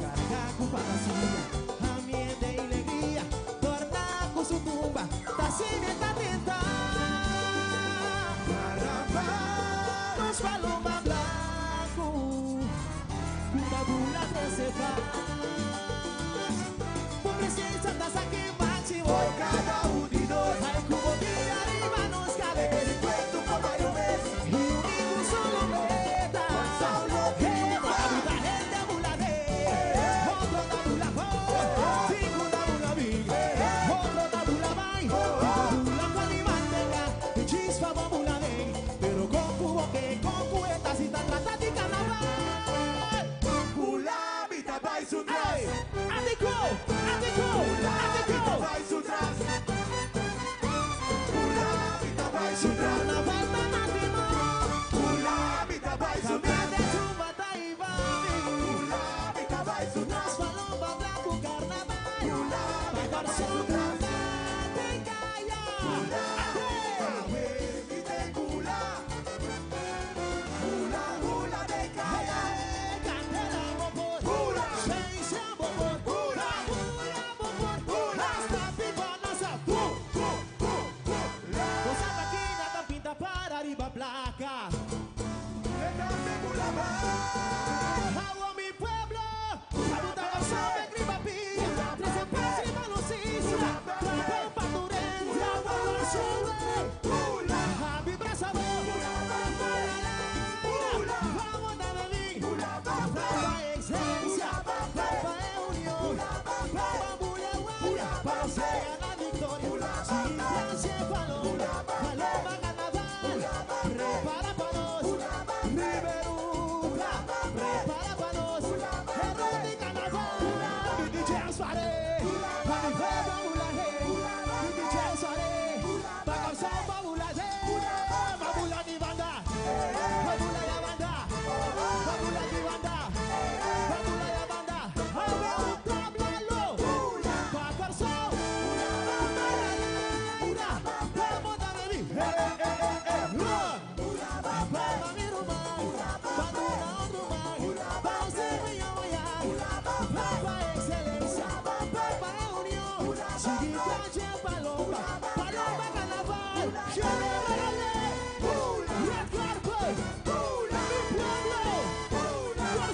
Carga cu fantasia, ambiente y legria, torna cu su tumba, ta asina e ta tenta. Carnaval, nos paloma blanco, cu ta bula trece paz. Bo presencia ta sa ki maximo. Por cada un di nos. Ay cu bo guia riba nos cabes. Di cuento por varios mes. Y uni cu solo meta. Kòrsou lo triunfa. Abuta hende a bula den. Otro ta bula for. Sinku ta bula bin. Otro ta bula bai. Y ta bula cu animal tenga. Y chispa bo bula den. Pero con cu bo ke con cu e ta si ta trata di carnaval. Bula mi ta bai su tras. Atiko! Atiko! Atiko! Bula mi ta bai su tras. Bula mi ta bai su tras. Carnaval ta na timon. Bula mi ta bai su tras. Cambia de tumba ta invadi. Bula mi ta bai su tras. Nos palomba blanco carnaval. Bula mi ta bai su tras. Den caya. Bula awe mi te bula.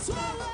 Solo.